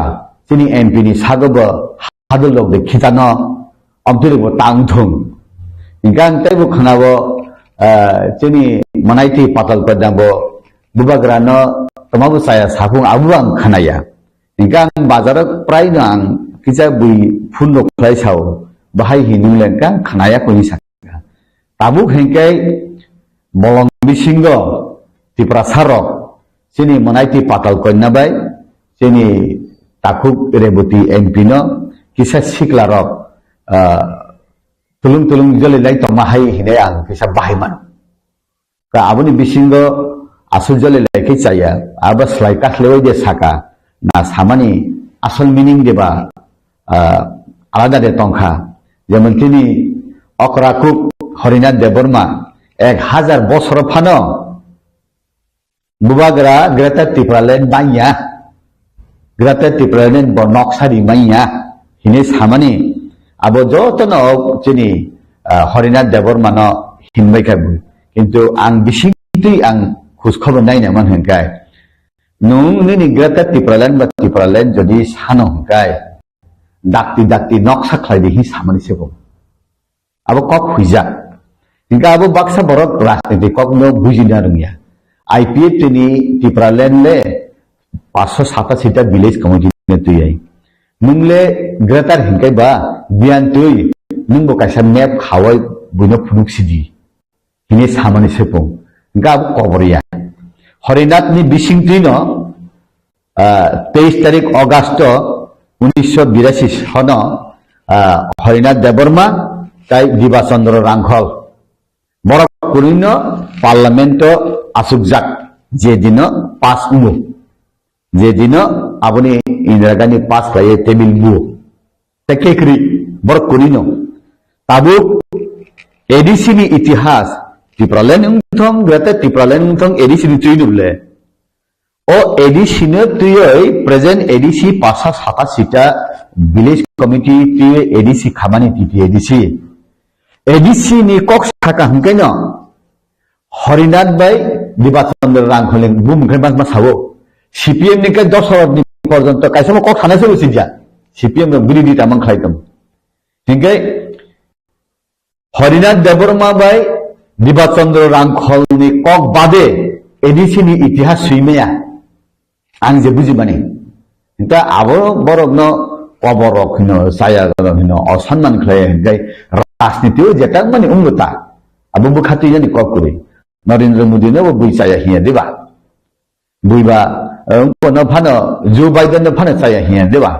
chini M P ni sago bo hadul rok de khitano omtwi rok bo tang thung. Hingkhe ang teibo khnago, ah, chini Manaiti Patal Kanya bo bubagrano toma bo chaya saphung abo ang khnaya. Hingke ang bazaro praino ang kisa bui phone rok khlai sao, bahai hinwi le hingke ang khnaya koi hinwi sakha. Tabuk hingke bolong bisingo Tiprasa rok chini Manaiti Patal Kanya bai chini Takhuk Reboti M P no kisa sikla rok, ah, tulung tulung joli lai tongma hai hinwi ang kisa bahai mano. Ka aboni bisingo aswk jole lai khe chaya, abo slai kakhlewi de saka, na samani asol meaning de ba, ah, alada de tongkha. Jemon tini okra kuk Harinath Debbarma ek hajar bosor phano bubagra Greater Tipraland banya. Greater Tipraland bo noksa ri manya hinwi samani abo jotono chini, ah, Harinath Debbarmano hinbai kha bui. Kintu ang bisingtwi ang khoj khobor naina man hwnkhe nwng nini Greater Tipraland ba Tipraland jodi sano hwnkhe dakti dakti noksa khlai di hi samani se bo. Abo kok huijak. Hingke abo baksa borok rajniti kokno bujina rwngya. I P F T ni Tipraland le paanch sho satasita village committee no twi ai. Nwng le greater hingke ba biyan twi nwng bo kaisa map khawai buino phunuk sidi. Hini samani sepung. Hingke abo kobor ya. Harinath ni bising twi no ah, teis tarik August unisho birasi sono, ah, Harinath Debbarma tai Diba Chandra Rangkhol borok kuni no parliament o asukjak, je dino pass wngo, je dino aboni Indira Gandhi pass khlaiye table bo. Te kekri borok kuni no. Tabuk A D C ni itihas, Tipraland wngthong, Greater Tipraland wngthong, A D C ni twi no le. O A D C no twiwi, present A D C paanch sho satasita village committee twiwi A D C khamani T T A D C. A D C ni kok saka hwnkhe no Harinath bai Diba Chandra Rangkhol ni bumung khai ma sao. C P M ni khe dos hajar ni porjonto kaisa mo kok sanai se bo sijak. C P M rok birodita mang khlai tong. Hingke Harinath Debbarma bai Diba Chandra Rangkhol ni kok bade A D C ni itihas swi maya. Ang je buji mani. Hingke abo borok no kobor rok hino, chaya rok hino, osanman khlai hingke rajniti o je tang mani wngbo ta. Abo bwkha twi yani kok kwrwi. Narendra Modi no bo bui chaya hinya diba? Buiba, eh, wngkha no phano Joe Biden no phano chaya hinya diba?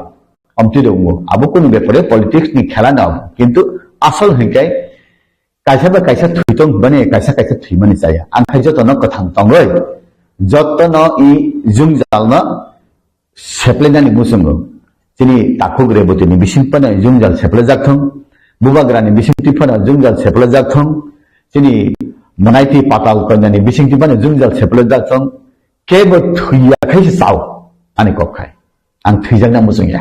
Omtwi rok wngo. Abo kunu bepare politics ni khela no. Kintu asol hingke kaisa ba kaisa thwi tong bani, kaisa kaisa thwi mani chaya. Ang khai joto no kwthang tongoi. Joto no i jwngjal no seplainani muchungo. Chini Takhuk Reboti ni bising phano jwngjal seplajak thung. Bubagra ni bising twi phano jwngjal seplajak thung. Chini Manaiti Patal Kanya ni bising twi phano jwngjal seplajak thung. Kebo thwiya khai se chao, ani kok khai. Ang thwijakna muchungya.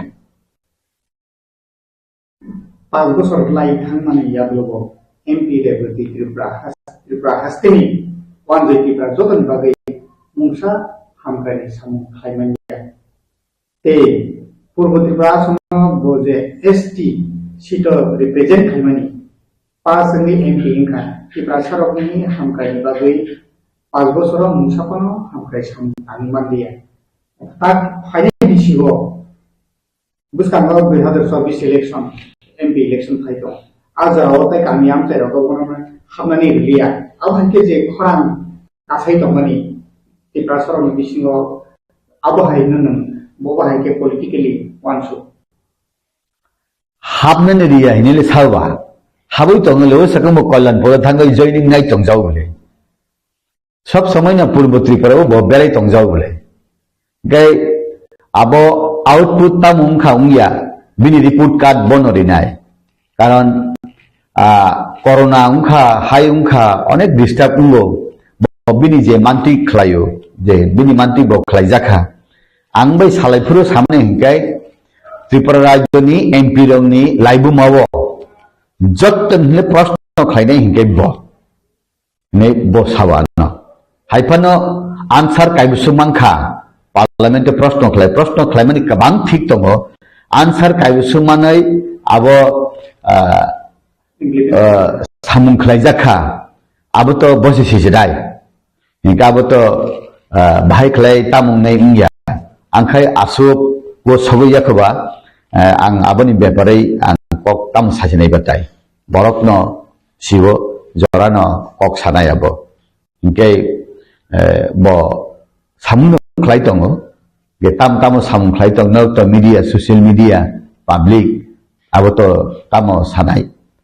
Panch bosor lai thangmani yagulo bo M P Reboti Tripura has-, Tripura hasteni wanjwi Tripura jotoni bagwi mungsa hamkrai samung khlai manya. Tei Purbo Tripura aswkno bo je S T seat o represent khlaimani pass wngwi M P wngkha. Tripura sarokni hamkraini bagwi paanch bosoro mungsa phano hamkrai samung tangwi manliya. Tak phainai bisigo bwskango dui hazar chobbish election, M P election phai tong. A jora o tai kami amchai rogo bono hapnani rwliya. Abo hai khe je khorang kasai tongmani Tiprasa rokni bisingo abo hai no nwng, bo hai khe politically uansuk. Hapnani riya hinile salba. Habwi tongno lewo sakang bo Kalyanpur thangwi joining nai tongjao bole. Sob somoi no Purbo Tripura o bo berai tongjao bole. Gai abo output tamo wngkha wngya, bini report card bono rinai. Karon, ah, corona wngkha, hai wngkha, onek disturb wngo. Bo bini je mantwi khlaio, je bini mantwi bo khlaijakha. Ang bai salai phuru samani hinkai Tripura rajyoni M P rokni laibuma o jotto hinle proshno khlainai hinkai bo. Hinwi bo sao ano. Hai phano answer kaibwswk mankha, parliament o proshno khlai, proshno khlaimani kwbang thik tongo. Answer kaibwswk manwi abo, ah, ah, samung khlaijak kha, abo to bosi sijidai. Hinkhe abo to, ah, bahai khlai tamung nai wngya. Angkhai aswk o sogwi yakhoba, eh, ang aboni bepare ang kok tamo sasinai batai. Borokno sibo jorano kok sanai abo. Hinkhe, eh, bo samungno khlai tongo. Je tam tamo samung khlai tongno to media, social media, public, abo to tamo sanai.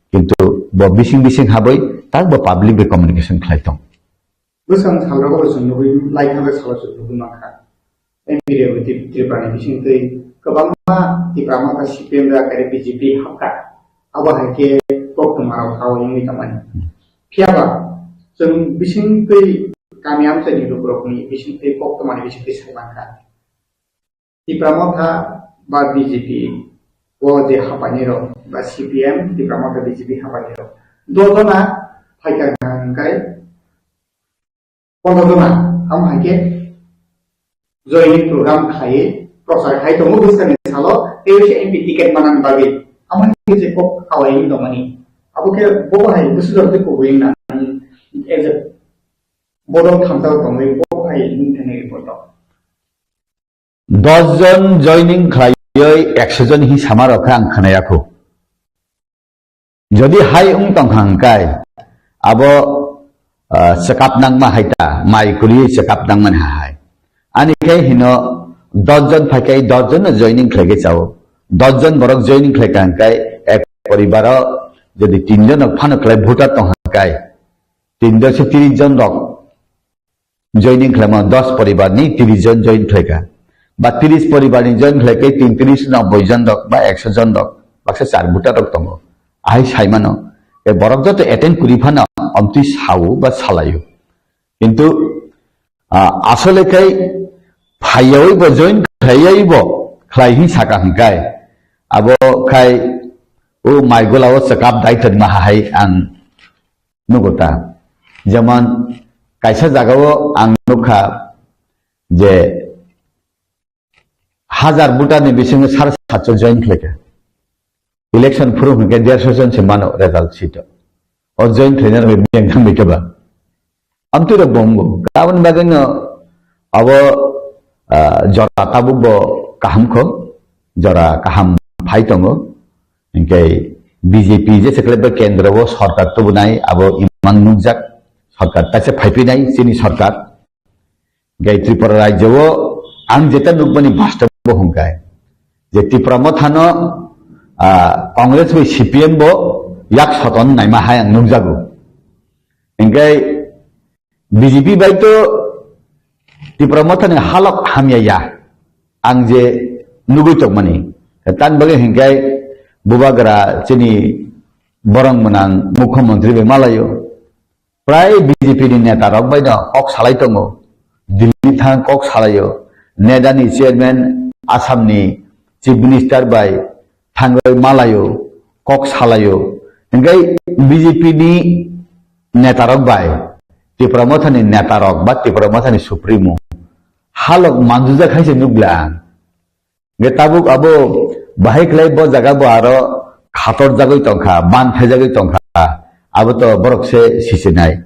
Kintu bo bising bising habwi tak bo public bai communication khlai tong. Bwsang salrogo bo chwng nugwi, lai thangsa salo chwng nugwi mankha. M P rok Tri-, Tripura ni bisingtwi kwbangma Tipra Motha C P M da kare B J P hapkha. Abo hai khe koktwma rok ha wngwi tongmani. Phiya ba chwng bisingtwi kami amchaini lukurokni bisingtwi koktwmani bisingtwi sai mankha. Tipra Motha ba B J P o je hapaini rok ba C P M Tipra Motha B J P hapaini rok dojona phaikha hwnkhe pondro jona, amo hai khe joining program khlaiwi prochar khai tongo bwskangni salo, tei waisa M P ticket manani bagwi. Amo hai khe je kok kawai wngwi tongmani, abo khe bo hai bwswk jora tei kubui wngna as a bodol thamsa tongwi bo hai wngwi thangni report o. Dos jon joining khlaiwi ekso jon hi sama rok khe ang khwnaya kho. Jodi hai wng tong kha hwnkhe abo, ah, chekap nangma hai ta, mai kwrwi chekap nangmani ha hai. Ani khe hino dos jon phai khe dos jon no joining khlai khe chao. Dos jon borok joining khlai kha hwnkhe ek poribaro jodi tin jon no phano khlai voter tong kha hwnkhe tin dos se tris jon rok joining khlaima dos poribar ni tris jon join khlaikha. Ba tris poribar ni join khlaikhe tin tris nobboi jon rok ba ekso jon rok baksa char buta rok tongo. Ahai saimano, e borok joto attend kuri phano omtwi sao ba salaio. Kintu, ah, asole khai phaiyawi bo join khlaiyawi bo khlai hin saka hwnkhe abo khai o mai gola o chekap dai tongma hai ang nugo ta. Jemon kaisa jagao ang nukha je hajar voter ni bisingo sare satso join khlaikha. Election phuru hwnkhe derso jon se mano result sheet o. O join khlaina rwgwi biyang thangwi khe ba. Amtwi rok bo wngo. Aboni bagwi no abo, ah, jora tabuk bo kaham kho. Jora kaham phai tongo. Hinkhe B J P jesa khlai ba kendro o sorkar tubunai abo imang nukjak, sorkar taisa phaipinai chini sorkar. Hinkhe Tripura rajyo o ang jeta nukmani bastob o hwnkhe je Tipra Mothano, ah, Congress bai C P M bo yak soton naima hai ang nukjago. Hinkhe B J P bai to Tipra Mothani halok hamya ya. Ang je nugui tongmani. Tan bagwi hinkhe bubagra chini borong mwnang mukhyamantri bai malayo. Prai B J P ni neta rok bai no kok salai tongo. Delhi thang kok salaio. NEDA ni chairman, Assam ni chief minister bai thangwi malayo, kok salaio. Hinkhe B J P ni neta rok bai Tipra Mothani neta rok ba Tipra Mothani supremo halok manjujak hai se nukla ang. Hinkhe tabuk abo bahai khlai bo jaga bo aro khator jagwi tongkha, ban phaijagwi tongkha. Abo to borok se sisinai.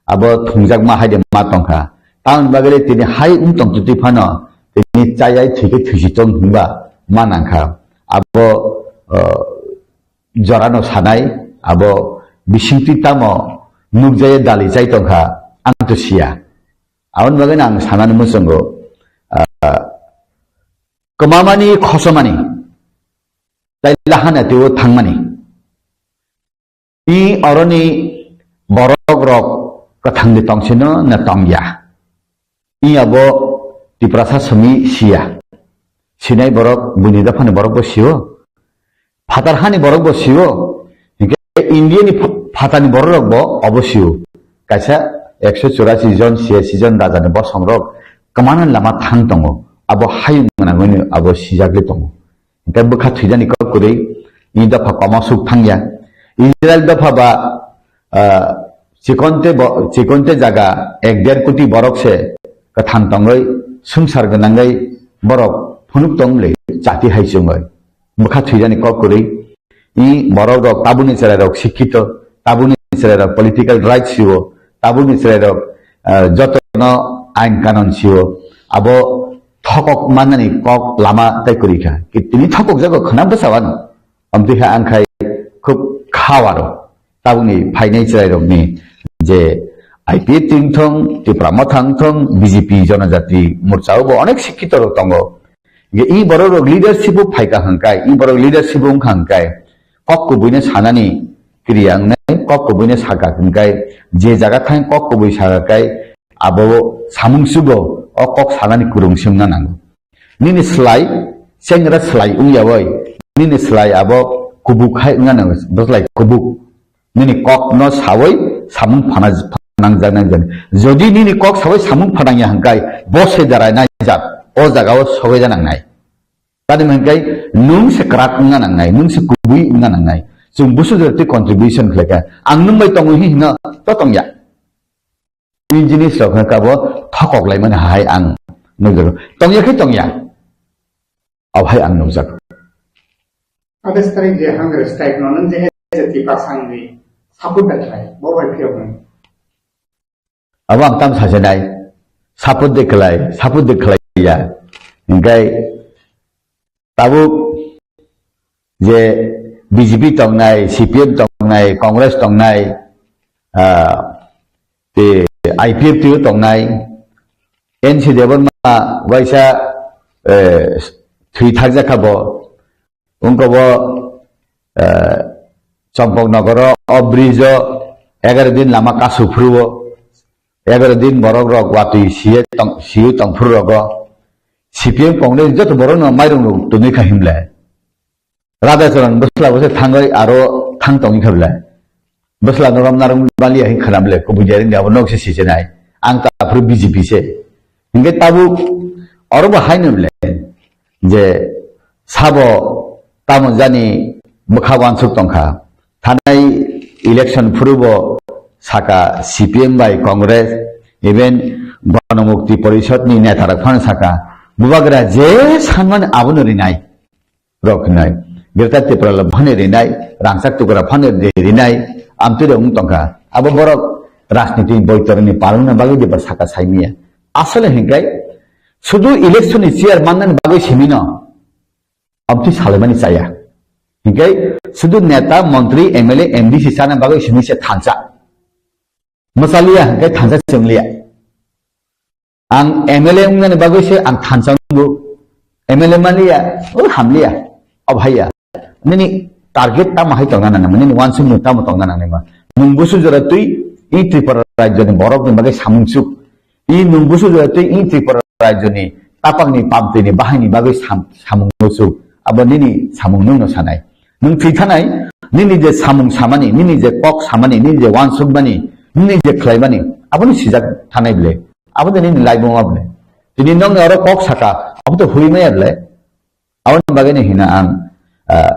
Abo thungjakma hai de ma tongkha. Tamoni bagwi le tini hai wng tong twtwi phano tini chayai thwikhe thwisi tong hinba ma nangkha. Abo, uh, jorano sanai, abo bisingtwi tamo nukjaya dali chai tongkha, ang to siya. Aboni bagwi ang sanani muchungo, ah, kwmamani khosomani, tai lahana teo thangmani. I oroni borok rok kwthang de tongsino na tongya. I abo Tiprasa simi siya. Sinai borok buini dophani borok bo sio. Phatar hani borok bo sio. Hinkhe India ni pha-, phatani borok rok bo obo sio. Kaisa ekso churasi jon, siyasi jon rajani bosong rok kwmana lama thang tongo. abo hayung gwnangwi abo sijagwi tongo. Hwnkhe bwkha thwijani kok kwrwi, i dopha komo suk thangya. Israel dopha ba, ah, chikonte bo-, chikonte jaga ek der koti borok se kwthang tongwi swngchar gwnangwi borok phunuk tong le chati hai chwngwi. Bwkha thwijani kok kwrwi, i borok rok tabukni chwrai rok sikkito, tabukni chwrai rok political rights sio, tabukni chwrai rok, ah, jotono ain kanon sio. Abo thokok mannani kok lama tai kwrwi kha. Ki tini thokok jago khna bwsa wano. Amtwi kha ang khai khub kha waro. Tabukni phainai chwrairokni je I P F T wngthong, Tipra Motha wngthong, B J P Jonojati Morcha o bo onek sikkito rok tongo. Ge i borok rok leadership o phaika hwnkhe, i borok leadership o wngkha hwnkhe, kok kubuino sanani kriya wngnai, kok kubuino saka hwnkhe, je jaga thang kok kubui saka khe, abo samung sugo, o kok sanani kwrwng se wngna nango. Nini slai, chengra slai wngya oi, nini slai abo kubuk hai wngna nango, bwslai kubuk. Nini kok no sawi samung phana, phanang jak nang jak. Jodi nini kok sawi samung phanang ya hwnkhe, bo se darai nai jak, o jaga o sogwi da nang nai. Tani hwnkhe nwng se kwrak wngna nang nai, nwng se kubui wngna nang nai. Chwng busu jora twi contribution khlai kha. Ang nwng bai tongo hi hino to tong ya. I jinis rok hwnkhe abo thokok lai mani hai ang nukjago. Tong ya khe tong ya. Abo hai ang nukjago. Adas tarik je hunger strike no nang je S T Pasang ni support da khlai, bo bai phiyok nang. Abo ang tam sajenai, support de khlai, support de khlai ya. Hingkai tabuk je B J P tongnai, C P M tongnai, Congress tongnai, ah, te I P F T o tongnai, N C Debbarma waisa, eh, thwi thakjak kha bo, wngkha bo, eh, Chompok Nogoro o bridge o egaro din lama kasu phuru o, egaro din borok rok watwi siye tong, siyo tong phuru rogo, C P M Congress joto borok no mairung rok tunui kha himle. Radhacharan bwsla bo se thangwi aro thang tongwi kha bwle. Bwsla no romna rwng baliya hin khana bwle, kubui jering de abo nok se sichinai. Ang ta aphuru B J P se. Hingke tabuk oro bo haino bwle. Je sabo tamo jani bwkha wansuk tongkha. Thanai election phuru bo saka C P M bai Congress, even Ganamukti Porishad ni neta rok phano saka. Bubagra je sanmani abono rinai. Rok hinai. Greater Tipraland phano rinai, rangchak tukra phano ri-, rinai, amtwi rok wng tongkha. Abo borok rajniti boitorni palwngna bagwi diba saka saimiya. Asole hinkai sudu election ni chair mannani bagwi simino amtwi salaimani chaya. Hinkai sudu neta, montri, M L A, M D C chana bagwi simi se thansa. Mwchaliya hinkai thansa chwngliya. Ang M L A wngnani bagwi se ang thansa wngo. M L A manliya, o hamliya, o bhaiya. Nini target tamo hai tongna nang nang, nini wansukmung tamo tongna nang nang ma. Nwng busu jora twi i Tripura rajyoni borokni bagwi samung suk. I nwng busu jora twi i Tripura rajyoni tapakni pamtwini bahaini bagwi sam-, samung suk. Abo nini samung nwngno sanai. Nwng thwi thanai, nini je samung samani, nini je kok samani, nini je wansukmani, nini je khlaimani, abono sijak thanai bwle. Abo de nini laibuma bwle. Tini nokni oro kok saka, abo to huri maya bwle. Aboni bagwi no hino ang, ah,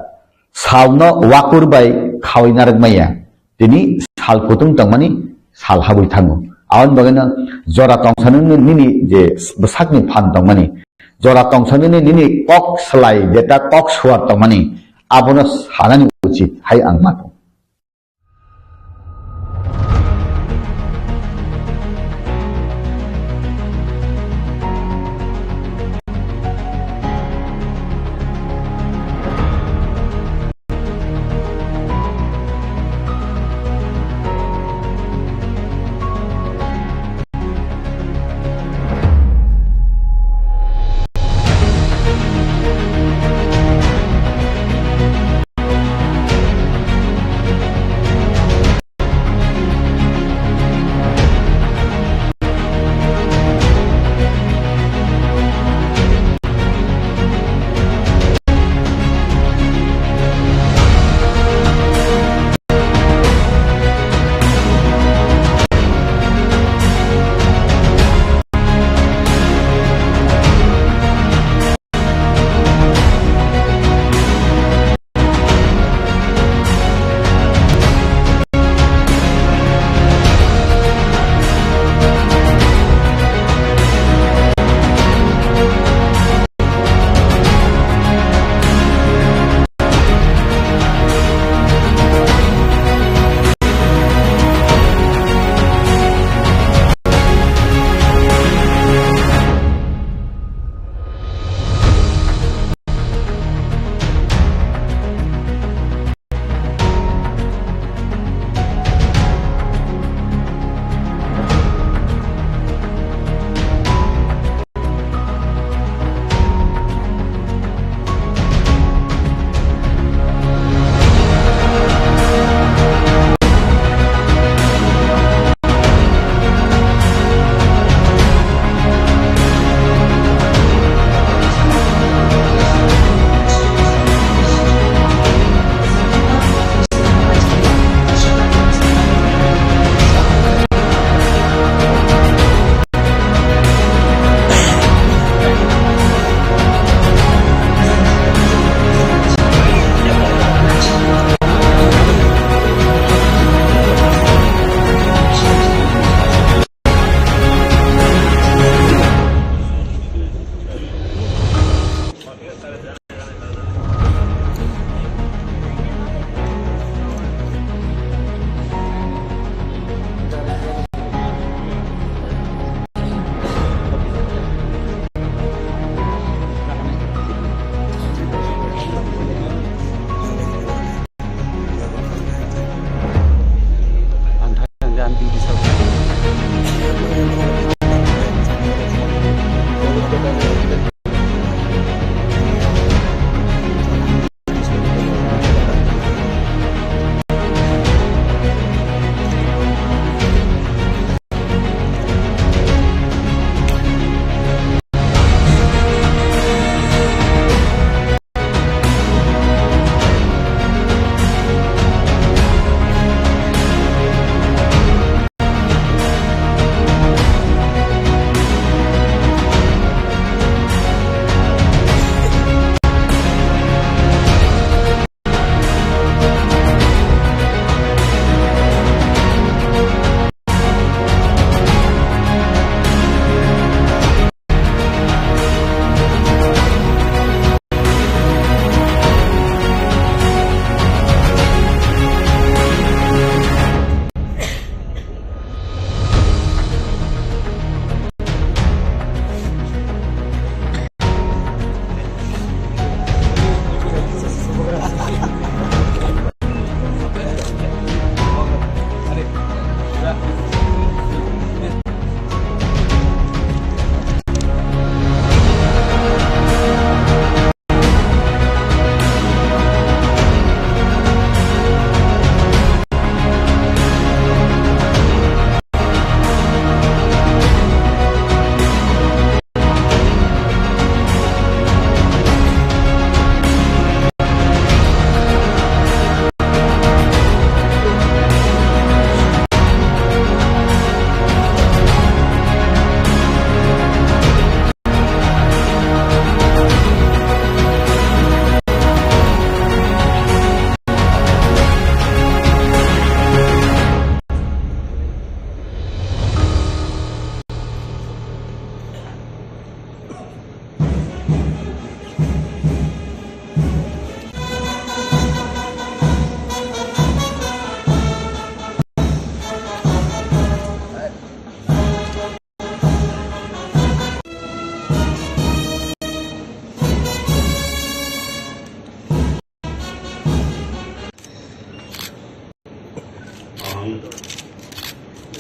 salno wakur bai khawi narwk maya. Tini sal kutung tongmani sal habwi thango. Aboni bagwi no jora tongsa nini, nini je bwsakni phan tongmani, jora tongsa nini, nini kok slai jeta kok suar tongmani, abono sanani uchit hai ang mano.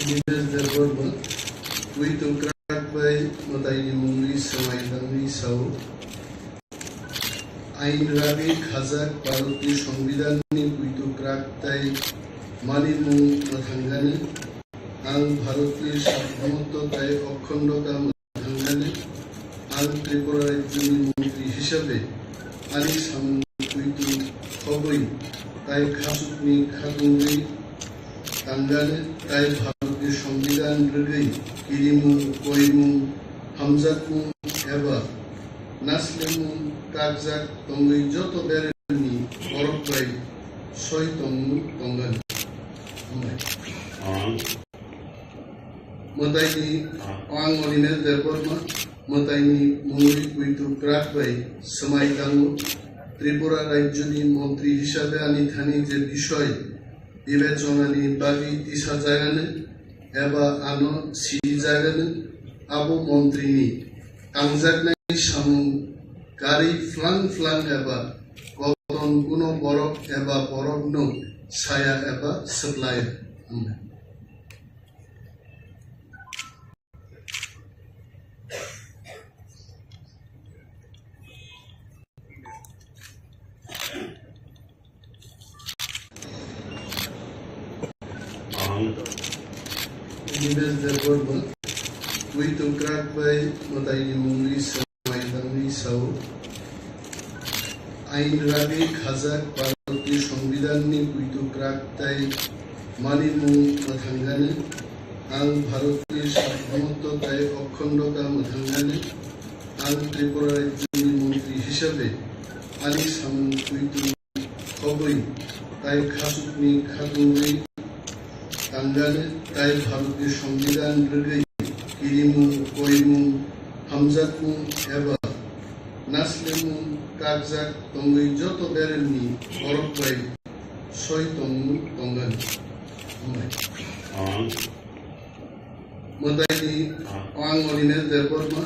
Dinesh Debbarma, Puitokrak bai mwtaini mungwi swmai tangwi sao, ain ragwi khajak Bharatni Songbidanni puitokrak tai manimung mwthangani, ang Bharatni Sarbobomoto tai Okhondo ta thangani, ang Tripura rajyoni montri hisabe ani samung puitu khobwi tai khasukni khatungwi tangani, tai Bharatni Songbidan rwgwi kirimung, koimung, hamjakmung eba naslemung kakjak tongwi joto beremni borok bai soi tongmung tongani. Hambai. Mwtaini, ang Onimesh Debbarma, mwtaini mungwi puitu kwrak bai swmai tango. Tripura rajyoni montri hisabe ani thani je bisoi bibechonani bagwi tisa jagani eba ano siri jagani, abo montrini tangjaknai samung karwi phlang phlang eba koton kuno borok eba borokno saya eba swplaya. Ang Dinesh Debbarma, puitokrak bai mwtaini mungwi swmai tangwi sao, ain ragwi khajak Bharatni Songbidanni puitokrak tai manimung mwthangani, ang Bharatni Sarbobomoto tai Okhondo ta mwthangani, ang Tripura rajyoni montri hisabe ani samung puitu khobwi tai khasukni khatungwi tangani, tai Bharatni Songbidan rwgwi kirimung, koimung, hamjakmung eba naslemung kakjak tongwi joto beremni borok bai soi tongmung tongani. Hambai. Ang Mwtaini, ang Onimesh Debbarma,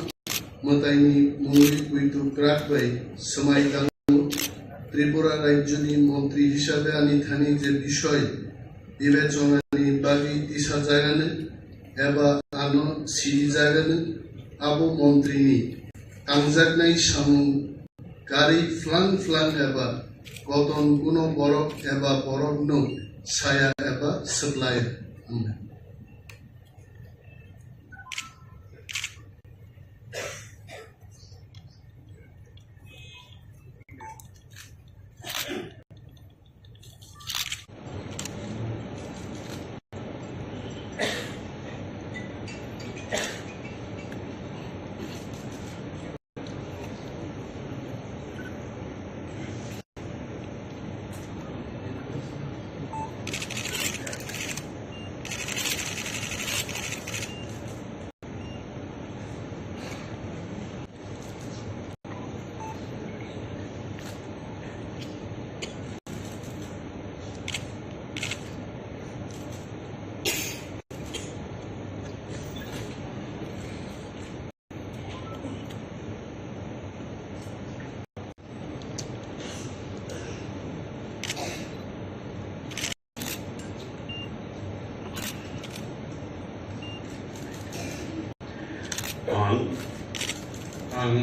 mwtaini mungwi puitu kwrak bai swmai tango. Tripura rajyoni montri hisabe ani thani je bisoi bibechonani bagwi tisa jagani eba ano siri jagani, abo montrini tangjaknai samung karwi phlang phlang eba koton kuno borok eba borokno saya eba swplaya. Ang, ang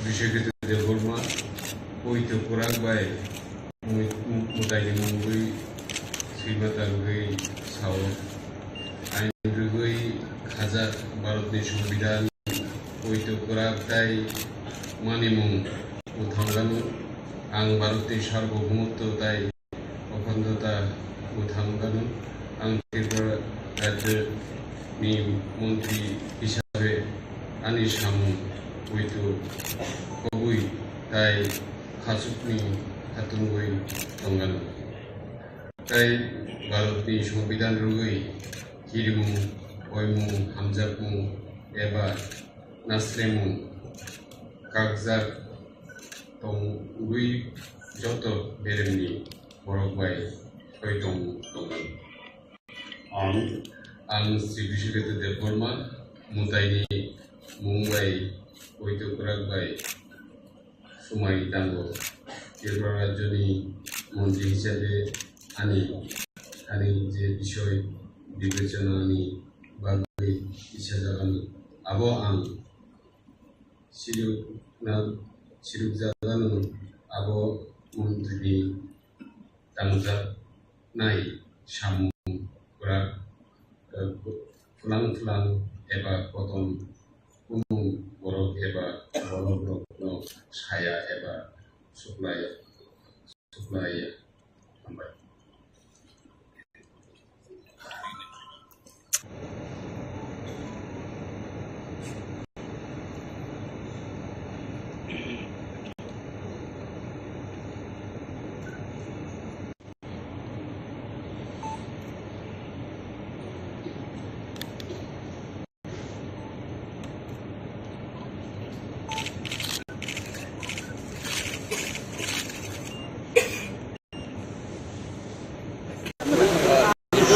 Biswakito Debbarma, poito kwrak bai mui-, mu-, mwtaini mungwi swima tangwi sao. Ain rwgwi khajak Bharatni Songbidan, poito kwrak tai manimung mwthangano. Ang Bharatni Sarbobomoto tai Okhondo ta mwthangano. Ang Tripura rajyoni montri hisabe ani samung poito khobwi tai khasukni khatungwi tongano. Tai Bharatni Songbidan rwgwi kirimung, koimung, hamjakmung eba naslemung kakjak tongwi joto beremni borok bai soi tong-, tongnai. Ang, ang Sri Biswakito Debbarma, mwtaini mung bai poito kwrak bai swmai tango. Tripura rajyoni montri hisabe ani, ani je bisoi bibechanani bagwi kisa jagani. Abo ang sirikna, sirikjagano abo montrini tangjaknai samung kwrak, eh, phulang phulang eba kotom kunu borok eba borokrokno saya eba suklai, suklai. Hambai.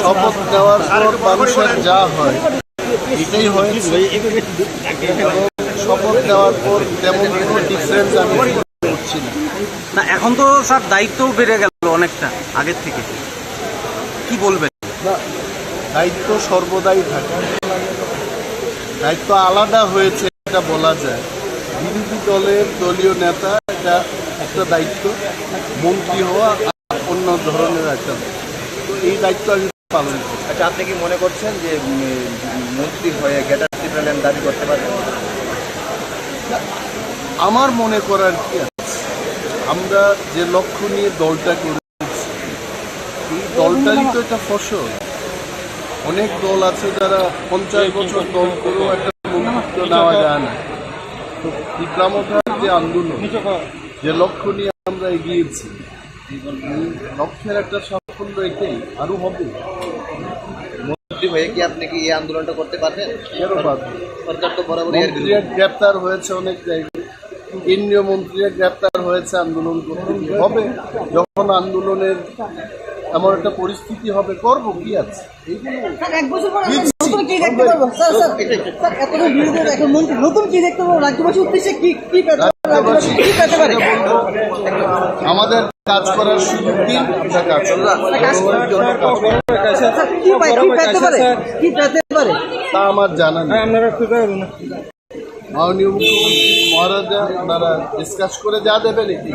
শপথ নেওয়ার পর মানুষের যা হয়, এটাই হয়েছে। এবং শপথ নেওয়ার পর তেমন কোনো ডিফারেন্স আমি ফিল করছি না। না, এখন তো স্যার দায়িত্বও বেড়ে গেল অনেকটা আগের থেকে, কি বলবেন? না, দায়িত্ব সর্বদাই থাকে। দায়িত্ব আলাদা হয়েছে, এটা বলা যায়। বিরোধী দলের দলীয় নেতা, এটা একটা দায়িত্ব, মন্ত্রী হওয়া আর অন্য ধরনের একটা দায়িত্ব। তো এই দায়িত্ব আমি পালন করছি। আচ্ছা, আপনি কি মনে করছেন যে, উম, মন্ত্রী হয়ে গ্রেটার টিপ্রাল্যান্ড দাবি করতে পারবেন? না, আমার মনে করার কি আছে, আমরা যে লক্ষ্য নিয়ে দলটা করি, এই দলটারই তো একটা ফসল। অনেক দল আছে যারা পঞ্চাশ বছর দল করেও একটা মন্ত্রিত্ব নেওয়া যায় না। তো বিপ্লব মথার যে আন্দোলন, যে লক্ষ্য নিয়ে আমরা এগিয়েছি, এই লক্ষ্যের একটা সাফল্য এটাই, আরো হবে। মন্ত্রী হয়ে কি আপনি কি এই আন্দোলনটা করতে পারবেন? কেন পারবো? সরকার তো বরাবরই এর বিরোধী। মন্ত্রীরা গ্রেপ্তার হয়েছে অনেক জায়গায়, কেন্দ্রীয় মন্ত্রীরা গ্রেপ্তার হয়েছে আন্দোলন করতে গিয়ে। হবে, যখন আন্দোলনের এমন একটা পরিস্থিতি হবে, করবো, কি আছে? এইগুলো স্যার, এক বছর পর আমরা বুঝছি। নতুন কি দেখতে পারবো? স্যার, স্যার, স্যার, এতদিন বিরোধী এখন মন্ত্রী নতুন কি দেখতে পারবো? রাজ্যবাসীর উদ্দেশ্যে কি, কি পেতে পারে? রাজ্যবাসী রাজ্যবাসী কি পেতে পারে? বলবো, আমাদের কাজ করার সুযোগ দিন, আমরা কাজ করবো। স্যার, কি পায়, কি পেতে পারে? কি পেতে পারে? তা আমার জানা নেই। আপনারা একটু যাবেন না? মাননীয় মুখ্যমন্ত্রী মহারাজা ওনারা ডিসকাস করে যা দেবেন এটি।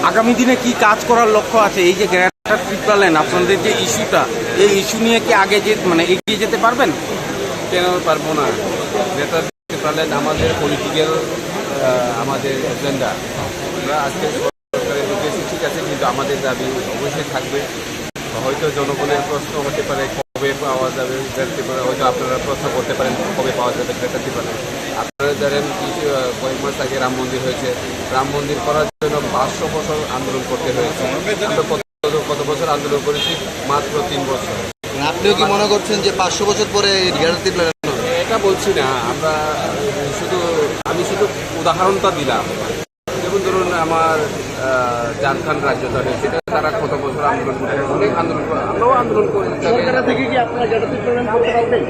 আগামী দিনে কি কাজ করার লক্ষ্য আছে? এই যে গ্রেটার টিপ্রাল্যান্ড, আপনাদের যে ইস্যুটা, এই ইস্যু নিয়ে কি আগে যে, মানে, এগিয়ে যেতে পারবেন? কেন পারবো না? গ্রেটার টিপ্রাল্যান্ড আমাদের পলিটিক্যাল, আহ, আমাদের এজেন্ডা। আমরা আজকে সরকারের ঢুকেছি, ঠিক আছে, কিন্তু আমাদের দাবি অবশ্যই থাকবে। হয়তো জনগণের প্রশ্ন হতে পারে, কবে পাওয়া যাবে, জানতে পারে, হয়তো আপনারা প্রশ্ন করতে পারেন, কবে পাওয়া যাবে, সেটা ঠিক আছে। আপনারা জানেন, কিছু, আহ, কয়েক মাস আগে রাম মন্দির হয়েছে। রাম মন্দির করার জন্য পাঁচশো বছর আন্দোলন করতে হয়েছে। আমরা কত, কত বছর আন্দোলন করেছি? মাত্র তিন বছর। আপনিও কি মনে করছেন যে পাঁচশো বছর পরে গ্রেটার টিপ্রাল্যান্ড হবে? এটা বলছি না, আমরা শুধু, আমি শুধু উদাহরণটা দিলাম। যেমন ধরুন, আমার, আহ, ঝাড়খণ্ড রাজ্যটা হয়েছে, এটা তারা কত বছর আন্দোলন করে, অনেক আন্দোলন করে, আমরাও আন্দোলন করে। সরকার থেকে কি আপনারা গ্রেটার টিপ্রাল্যান্ড করতে পারবেন?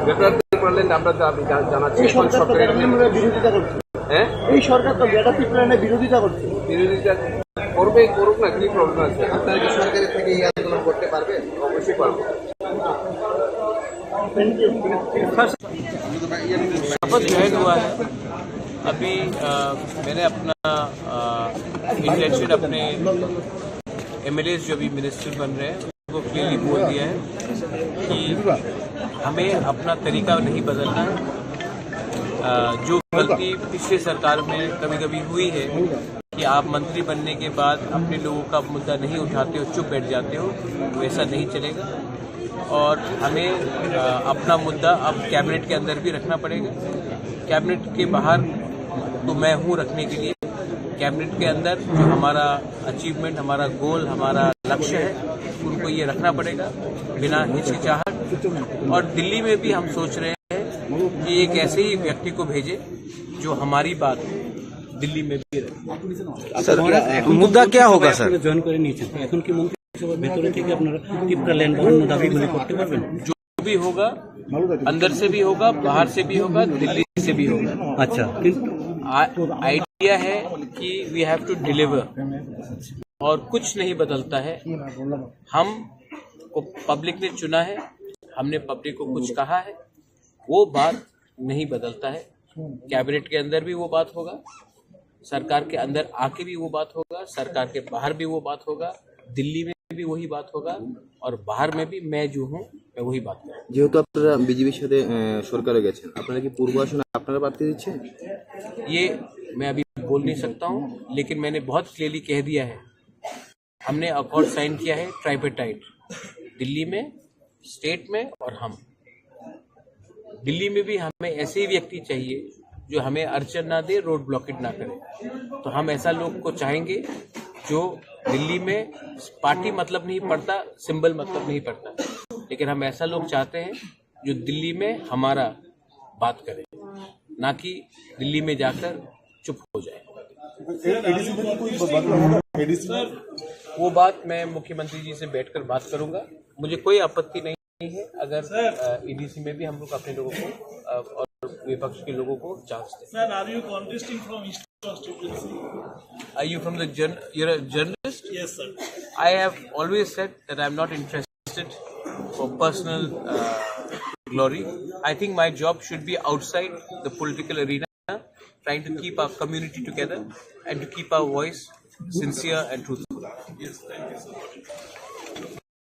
গ্রেটার টিপ্রাল্যান্ড আমরা দাবি জা-, জানাচ্ছি এই এখন সরকার তো সরকারের গ্রেটার টিপ্রাল্যান্ডের বিরোধিতা করছে। হ্যাঁ? এই সরকার তো গ্রেটার টিপ্রাল্যান্ডের বিরোধিতা করছে। বিরোধিতা করবে, করুক না, কি প্রবলেম আছে? আপনারা কি সরকারের থেকে এই আন্দোলন করতে পারবেন? অবশ্যই পারবো। Thank you। शपथ ग्रहण हुआ है। अभी, अ, मैंने अपना, अ, इंटेंशन अपने एमएलएज़ जो भी मिनिस्टर बन रहे हैं, उनको क्लियरली बोल दिया है कि हमें अपना तरीका नहीं बदलना है। अ, जो गलती पिछले सरकार में कभी-कभी हुई है कि आप मंत्री बनने के बाद अपने लोगों का मुद्दा नहीं उठाते हो, चुप बैठ जाते हो, वैसा नहीं चलेगा। और हमें, अ, अपना मुद्दा अब कैबिनेट के अंदर भी रखना पड़ेगा। कैबिनेट के बाहर तो मैं हूँ रखने के लिए। कैबिनेट के अंदर जो हमारा अचीवमेंट, हमारा गोल, हमारा लक्ष्य है, उनको ये रखना पड़ेगा बिना हिचकिचाहट। और दिल्ली में भी हम सोच रहे हैं कि एक ऐसे ही व्यक्ति को भेजें जो हमारी बात दिल्ली में भी रखे। স্যার, মুদ্দা কে হোগা স্যার? আপনারা জয়েন করে নিয়েছেন, এখন কি মন্ত্রিসভার ভেতরে থেকে আপনারা টিপ্রাল্যান্ড বা অন্য দাবিগুলি করতে পারবেন? जो भी होगा, अंदर से भी होगा, बाहर से भी होगा, दिल्ली से भी होगा। আচ্ছা, কিন্তু আ-, आइडिया है कि we have to deliver। और कुछ नहीं बदलता है। हम को पब्लिक ने चुना है, हमने पब्लिक को कुछ कहा है, वो बात नहीं बदलता है। कैबिनेट के अंदर भी वो बात होगा, सरकार के अंदर आके भी वो बात होगा, सरकार के बाहर भी वो बात होगा, दिल्ली में भी वही बात होगा और बाहर में भी मैं जो हूँ, मैं वही बात करूँ। যেহেতু আপনারা বিজেপির সাথে আহ, সরকারে গেছেন, আপনারা কি পূর্ব আসনে আপনারা প্রার্থী দিচ্ছেন? ये मैं अभी बोल नहीं सकता हूँ, लेकिन मैंने बहुत क्लियरली कह दिया है, हमने अकॉर्ड साइन किया है ट्राइपेटाइट, दिल्ली में, स्टेट में और हम। दिल्ली में भी हमें ऐसे ही व्यक्ति चाहिए जो हमें अड़चन ना दे, रोड ब्लॉकेट ना करे। तो हम ऐसा लोग को चाहेंगे जो दिल्ली में पार्टी मतलब नहीं पड़ता, सिंबल मतलब नहीं पड़ता, लेकिन हम ऐसा लोग चाहते हैं जो दिल्ली में हमारा बात करे, ना कि दिल्ली में जाकर चुप हो जाए। एडीसी में कोई बदलाव होगा? एडीसी में वो बात मैं मुख्यमंत्री जी से बैठकर बात करूंगा। मुझे कोई आपत्ति नहीं है अगर ईडीसी में भी हम लोग अपने लोगों को अ, और विपक्ष के लोगों को चांस दें। Sir, are you contesting from East constituency? Are you from the jour- you're a journalist? Yes, sir. I have always said that I'm not interested for personal uh, glory. I think my job should be outside the political arena, trying to keep our community together and to keep our voice sincere and truthful. Yes, thank you so much.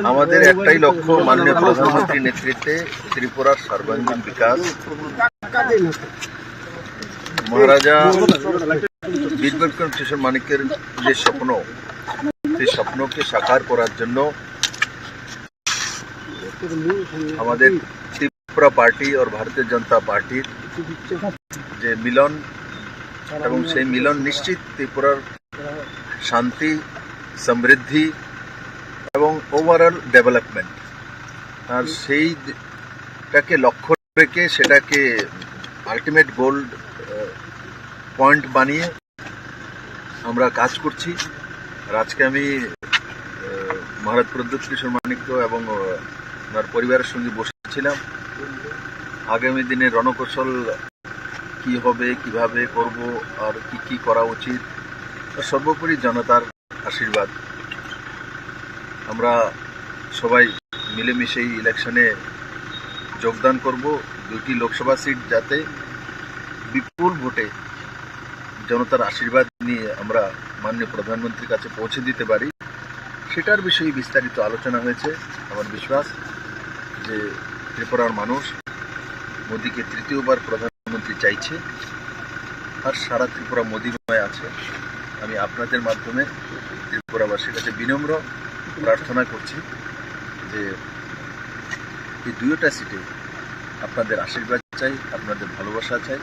আমাদের একটাই লক্ষ্য, মাননীয় প্রধানমন্ত্রীর নেতৃত্বে ত্রিপুরার সর্বাঙ্গীন বিকাশ। মহারাজা বীর বিক্রম কিশোর মানিক্যের যে স্বপ্ন, সেই স্বপ্নকে সাকার করার জন্য আমাদের ত্রিপুরা পার্টি আর ভারতীয় জনতা পার্টির যে মিলন, এবং সেই মিলন নিশ্চিত ত্রিপুরার শান্তি, সমৃদ্ধি এবং ওভারঅল ডেভেলপমেন্ট। আর সেইটাকে লক্ষ্য রেখে সেটাকে আলটিমেট গোল পয়েন্ট বানিয়ে আমরা কাজ করছি। আর আজকে আমি, আহ, মহারাজ প্রদ্যুৎ কিশোর মাণিক্য এবং, আহ, ওনার পরিবারের সঙ্গে বসেছিলাম। আগামী দিনে রণকৌশল কি হবে, কিভাবে করব, আর কি কি করা উচিত, আর সর্বোপরি জনতার আশীর্বাদ। আমরা সবাই মিলেমিশে এই ইলেকশনে যোগদান করব। দুইটি লোকসভা সিট যাতে বিপুল ভোটে জনতার আশীর্বাদ নিয়ে আমরা মাননীয় প্রধানমন্ত্রীর কাছে পৌঁছে দিতে পারি, সেটার বিষয়ে বিস্তারিত আলোচনা হয়েছে। আমার বিশ্বাস যে ত্রিপুরার মানুষ মোদীকে তৃতীয়বার প্রধানমন্ত্রী চাইছে, আর সারা ত্রিপুরা মোদীময় আছে। আমি আপনাদের মাধ্যমে ত্রিপুরাবাসীর কাছে বিনম্র প্রার্থনা করছি যে এই দুইটা সিটে আপনাদের আশীর্বাদ চাই, আপনাদের ভালোবাসা চাই,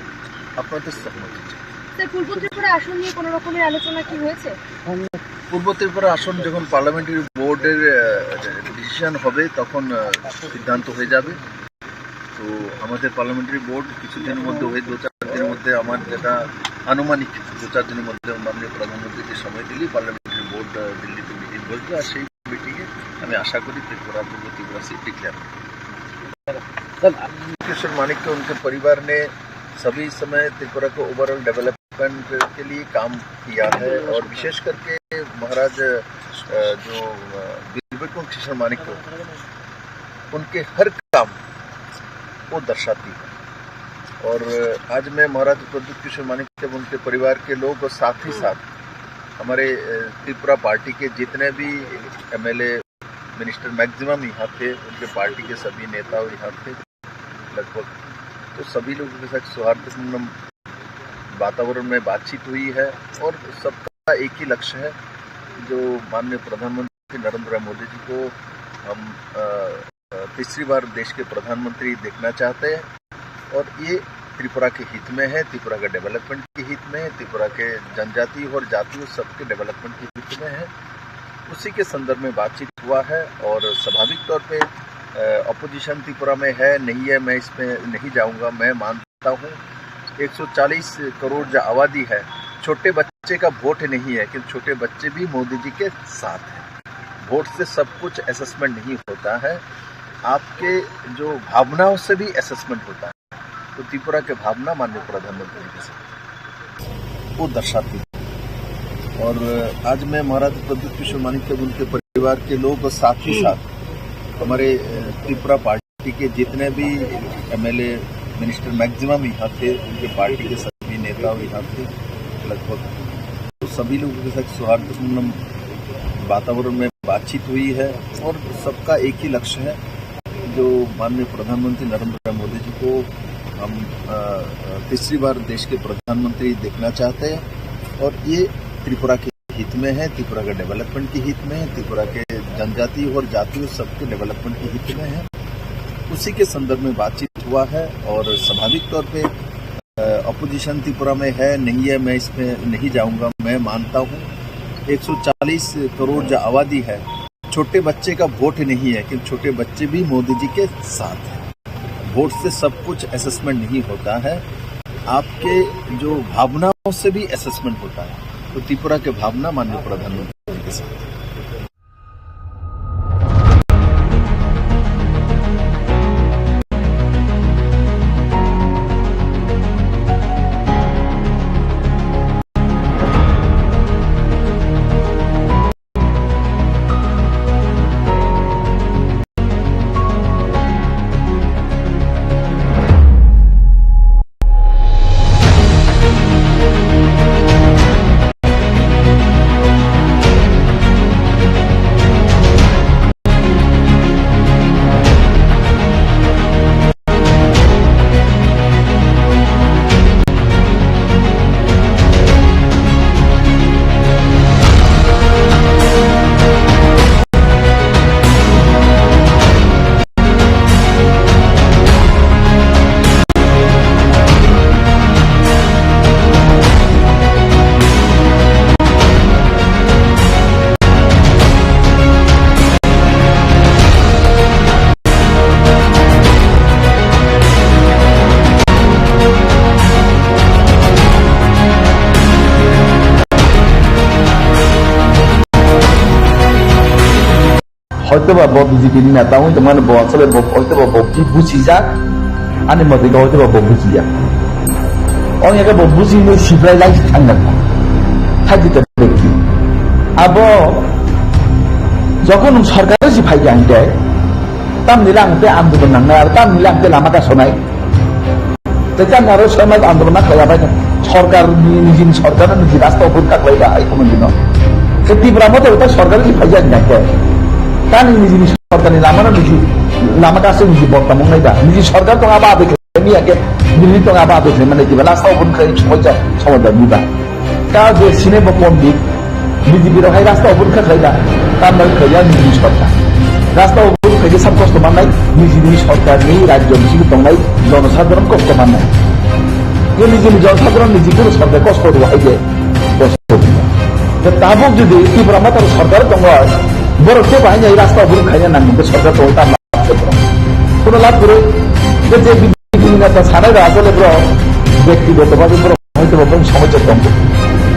আপনাদের সহমত চাই। স্যার, পূর্ব ত্রিপুরা আসন নিয়ে কোনো রকমের আলোচনা কি হয়েছে? পূর্ব ত্রিপুরা আসন যখন পার্লামেন্টারি বোর্ডের, আহ, ডিসিশন হবে, তখন, আহ, সিদ্ধান্ত হয়ে যাবে। তো আমাদের পার্লামেন্টারি বোর্ড কিছুদিনের মধ্যে হয়ে, দু চার দিনের মধ্যে, আমার যেটা আনুমানিক, দু চার দিনের মধ্যে মাননীয় প্রধানমন্ত্রীকে সময় দিলেই পার্লামেন্টারি বোর্ড, আহ, দিল্লিতে মিটিং বসবে, আর সেই মিটিংয়ে আমি আশা করি ত্রিপুরা, পূর্ব ত্রিপুরা সিট ডিক্লেয়ার হবে। किशोर माणिक्य, उनके परिवार ने सभी समय त्रिपुरा को ओवरऑल डेवलपमेंट के लिए काम किया है, और विशेष करके महाराज, अ, जो, अ, वीर विक्रम किशोर माणिक्य, उनके हर काम को दर्शाती है। और आज मैं महाराज प्रद्युत किशोर माणिक्य एवं उनके परिवार के लोग और साथ ही साथ हमारे, अ, त्रिपुरा पार्टी के जितने भी एमएलए, मिनिस्टर मैक्सिमम यहाँ थे, उनके पार्टी के सभी नेता यहाँ थे लगभग। तो सभी लोगों के साथ सौहार्दपूर्ण वातावरण में बातचीत हुई है और सबका एक ही लक्ष्य है, जो माननीय प्रधानमंत्री नरेंद्र मोदी जी को हम, अ, अ, तीसरी बार देश के प्रधानमंत्री देखना चाहते हैं और ये त्रिपुरा के हित में है, त्रिपुरा के डेवलपमेंट के हित में है, त्रिपुरा के जनजाति और जातियों सबके डेवलपमेंट के हित में है। उसी के संदर्भ में बातचीत हुआ है और स्वाभाविक तौर पे, अ, अपोजिशन त्रिपुरा में है, नहीं है, मैं इसमें नहीं जाऊंगा। मैं मानता हूँ एक सौ चालीस करोड़ जो आबादी है, छोटे बच्चे का वोट नहीं है, लेकिन छोटे बच्चे भी मोदी जी के साथ हैं। वोट से सब कुछ असेसमेंट नहीं होता है, आपके जो भावनाओं से भी असेसमेंट होता है। तो त्रिपुरा के भावना माननीय प्रधानमंत्री जी के साथ वो दर्शाती है। और आज मैं महाराज प्रद्युत किशोर माणिक्य, उनके परिवार के लोग और साथ ही साथ हमारे, अ, त्रिपुरा पार्टी के जितने भी एमएलए, मिनिस्टर मैक्सिमम यहाँ थे, उनके पार्टी के सभी नेता यहाँ थे लगभग। तो सभी लोगों के साथ सौहार्दपूर्ण वातावरण में बातचीत हुई है और सबका एक ही लक्ष्य है, जो माननीय प्रधानमंत्री नरेंद्र मोदी जी को हम, अ, अ, तीसरी बार देश के प्रधानमंत्री देखना चाहते हैं और ये त्रिपुरा के हित में है, त्रिपुरा के डेवलपमेंट के हित में है, त्रिपुरा के जनजाति और जातियों सबके डेवलपमेंट के हित में है। उसी के संदर्भ में बातचीत हुआ है और स्वाभाविक तौर पे, अ, अपोजिशन त्रिपुरा में है, नहीं है, मैं इसमें नहीं जाऊंगा। मैं मानता हूँ एक सौ चालीस करोड़ जो आबादी है, छोटे बच्चे का वोट नहीं है, लेकिन छोटे बच्चे भी मोदी जी के साथ हैं। वोट से सब कुछ असेसमेंट नहीं होता है, आपके जो भावनाओं से भी असेसमेंट होता है। तो त्रिपुरा के भावना माननीय प्रधानमंत्री जी के साथ। Hoitoba bo B J P ni neta wngwi tongmani bo asole bo hoitoba bo ki bujijak, ani motoi khe hoitoba bo bujijak. Ong ya khe bo bujinwi sibrai lai thangna thai di ta bekti. Abo jokhon nwng sorkar si phai kha hingke, tamni lang te andolon nangnai, aro tamni lang te lama kasonai. Tei tamni aro soi mai andolon na khlai abai sorkar ni, niji ni sorkar ni niji rasta o phun kaklai ba ai komon dino. Ke Tipra Motha ta sorkar ni phai jak jak te. Tani niji ni sorkar ni lama no niji lama kaso niji borta mong nai ba. Niji sorkar tong aba abe khlai mi ya ke, niji tong aba abe khlai mane tiba rasta o phun khlai choi ja choi da mi ba. Ka je sine bo pondit, B J P rok hai rasta o phun kha khlai da, tam bai khlai ya niji sorkar. Rasta o phun khlai sab kosto mannai, niji ni sorkar ni rajyo bisingo tongnai jonosadharon kosto mannai. Ye niji ni jonosadharon niji kunu sorkar kosto rw hai je kosto. Je tabuk jodi Tipra Motha sorkar tongo, borok se bahai ya rasta o phun khlai ya nang sorkar tongo tam. Kono lab kwrwi, je, je B J P ni neta sanai rok asole borok bektigoto bhabe borok hoito bo borok somosya tongo.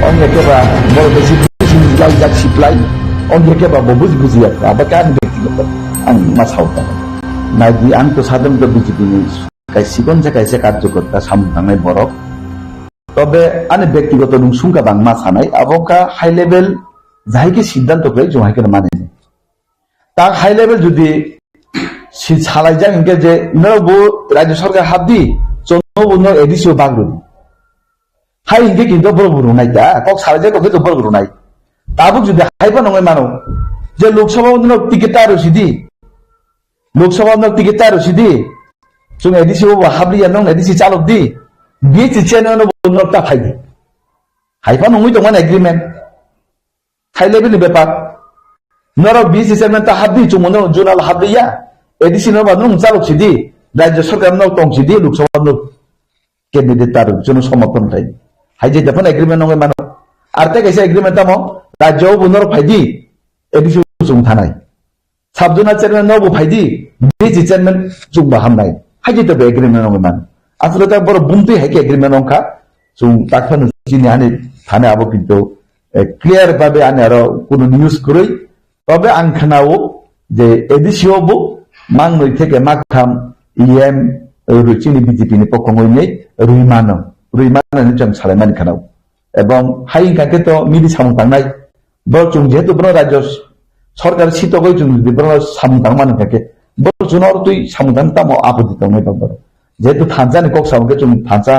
Ong ya khe ba borok besi besi ni lai jak siplai. Ong ya khe ba bo buji buji ya kha, abo khe ani bektigoto ang ma sao ta. Nai di ang to sadhon to B J P ni kai sikon je kaisa karjokorta samung tangnai borok. Tobe ani bektigoto nung sungka bang ma sanai, abo kha high level jahai khe siddhanto khlai jong hai khe mani. Tak high level jodi si salai jak hingke je no bo rajya sarkar habdi, chwng no bo no A D C o bag rwdi. Hai hingke kinto borok bo rwnai da, kok salai jak hingke borok rwnai. Tabuk jodi hai phano wngwi mano je Lok Sabha no ticket ta rw sidi, Lok Sabha no ticket ta rw sidi, chwng A D C o bo habliya, nong A D C chalok di, B C chairman no bo no ta phai di. Hai phano wngwi tongmani agreement. High level ni bepar. Norok B C chairman ta habdi, chwngno zonal habdi ya. A D C no ba nwng chalok sidi, rajya sarkar no tong sidi, Lok Sabha no candidate ta rw, chwngno somorthon khai. Hai je depan agreement nongwi mano. Ar tei kaisa agreement tamo, rajya o bo norok phaidi, A D C o chwng thanai. Sub zonal chairman no bo phaidi, B C chairman chwng ba hamnai. Hai je to be agreement nongwi mano. Asole ta borok bumtwi hai khe agreement nongkha. Chwng takphano chini ani thani abo kintu, eh, clear babe ani aro kuno news kwrwi. Tobe ang khnao je A D C o bo mangnwi theke maktham E M rwi chini B J P ni pokhongwi nei rwi mano. Rwi mano ni chwng salai mani khnao. Ebong hai wngkha khe to midi samung tangnai. Borok chwng jehetu borok rajyo sorkar sitogwi chwng jodi borok samung tangmani hwnkha khe borok chwngno oro twi samung tang tamo apoti tongnai ba borok. Jehetu thansa ni kok samung khe chwng thansa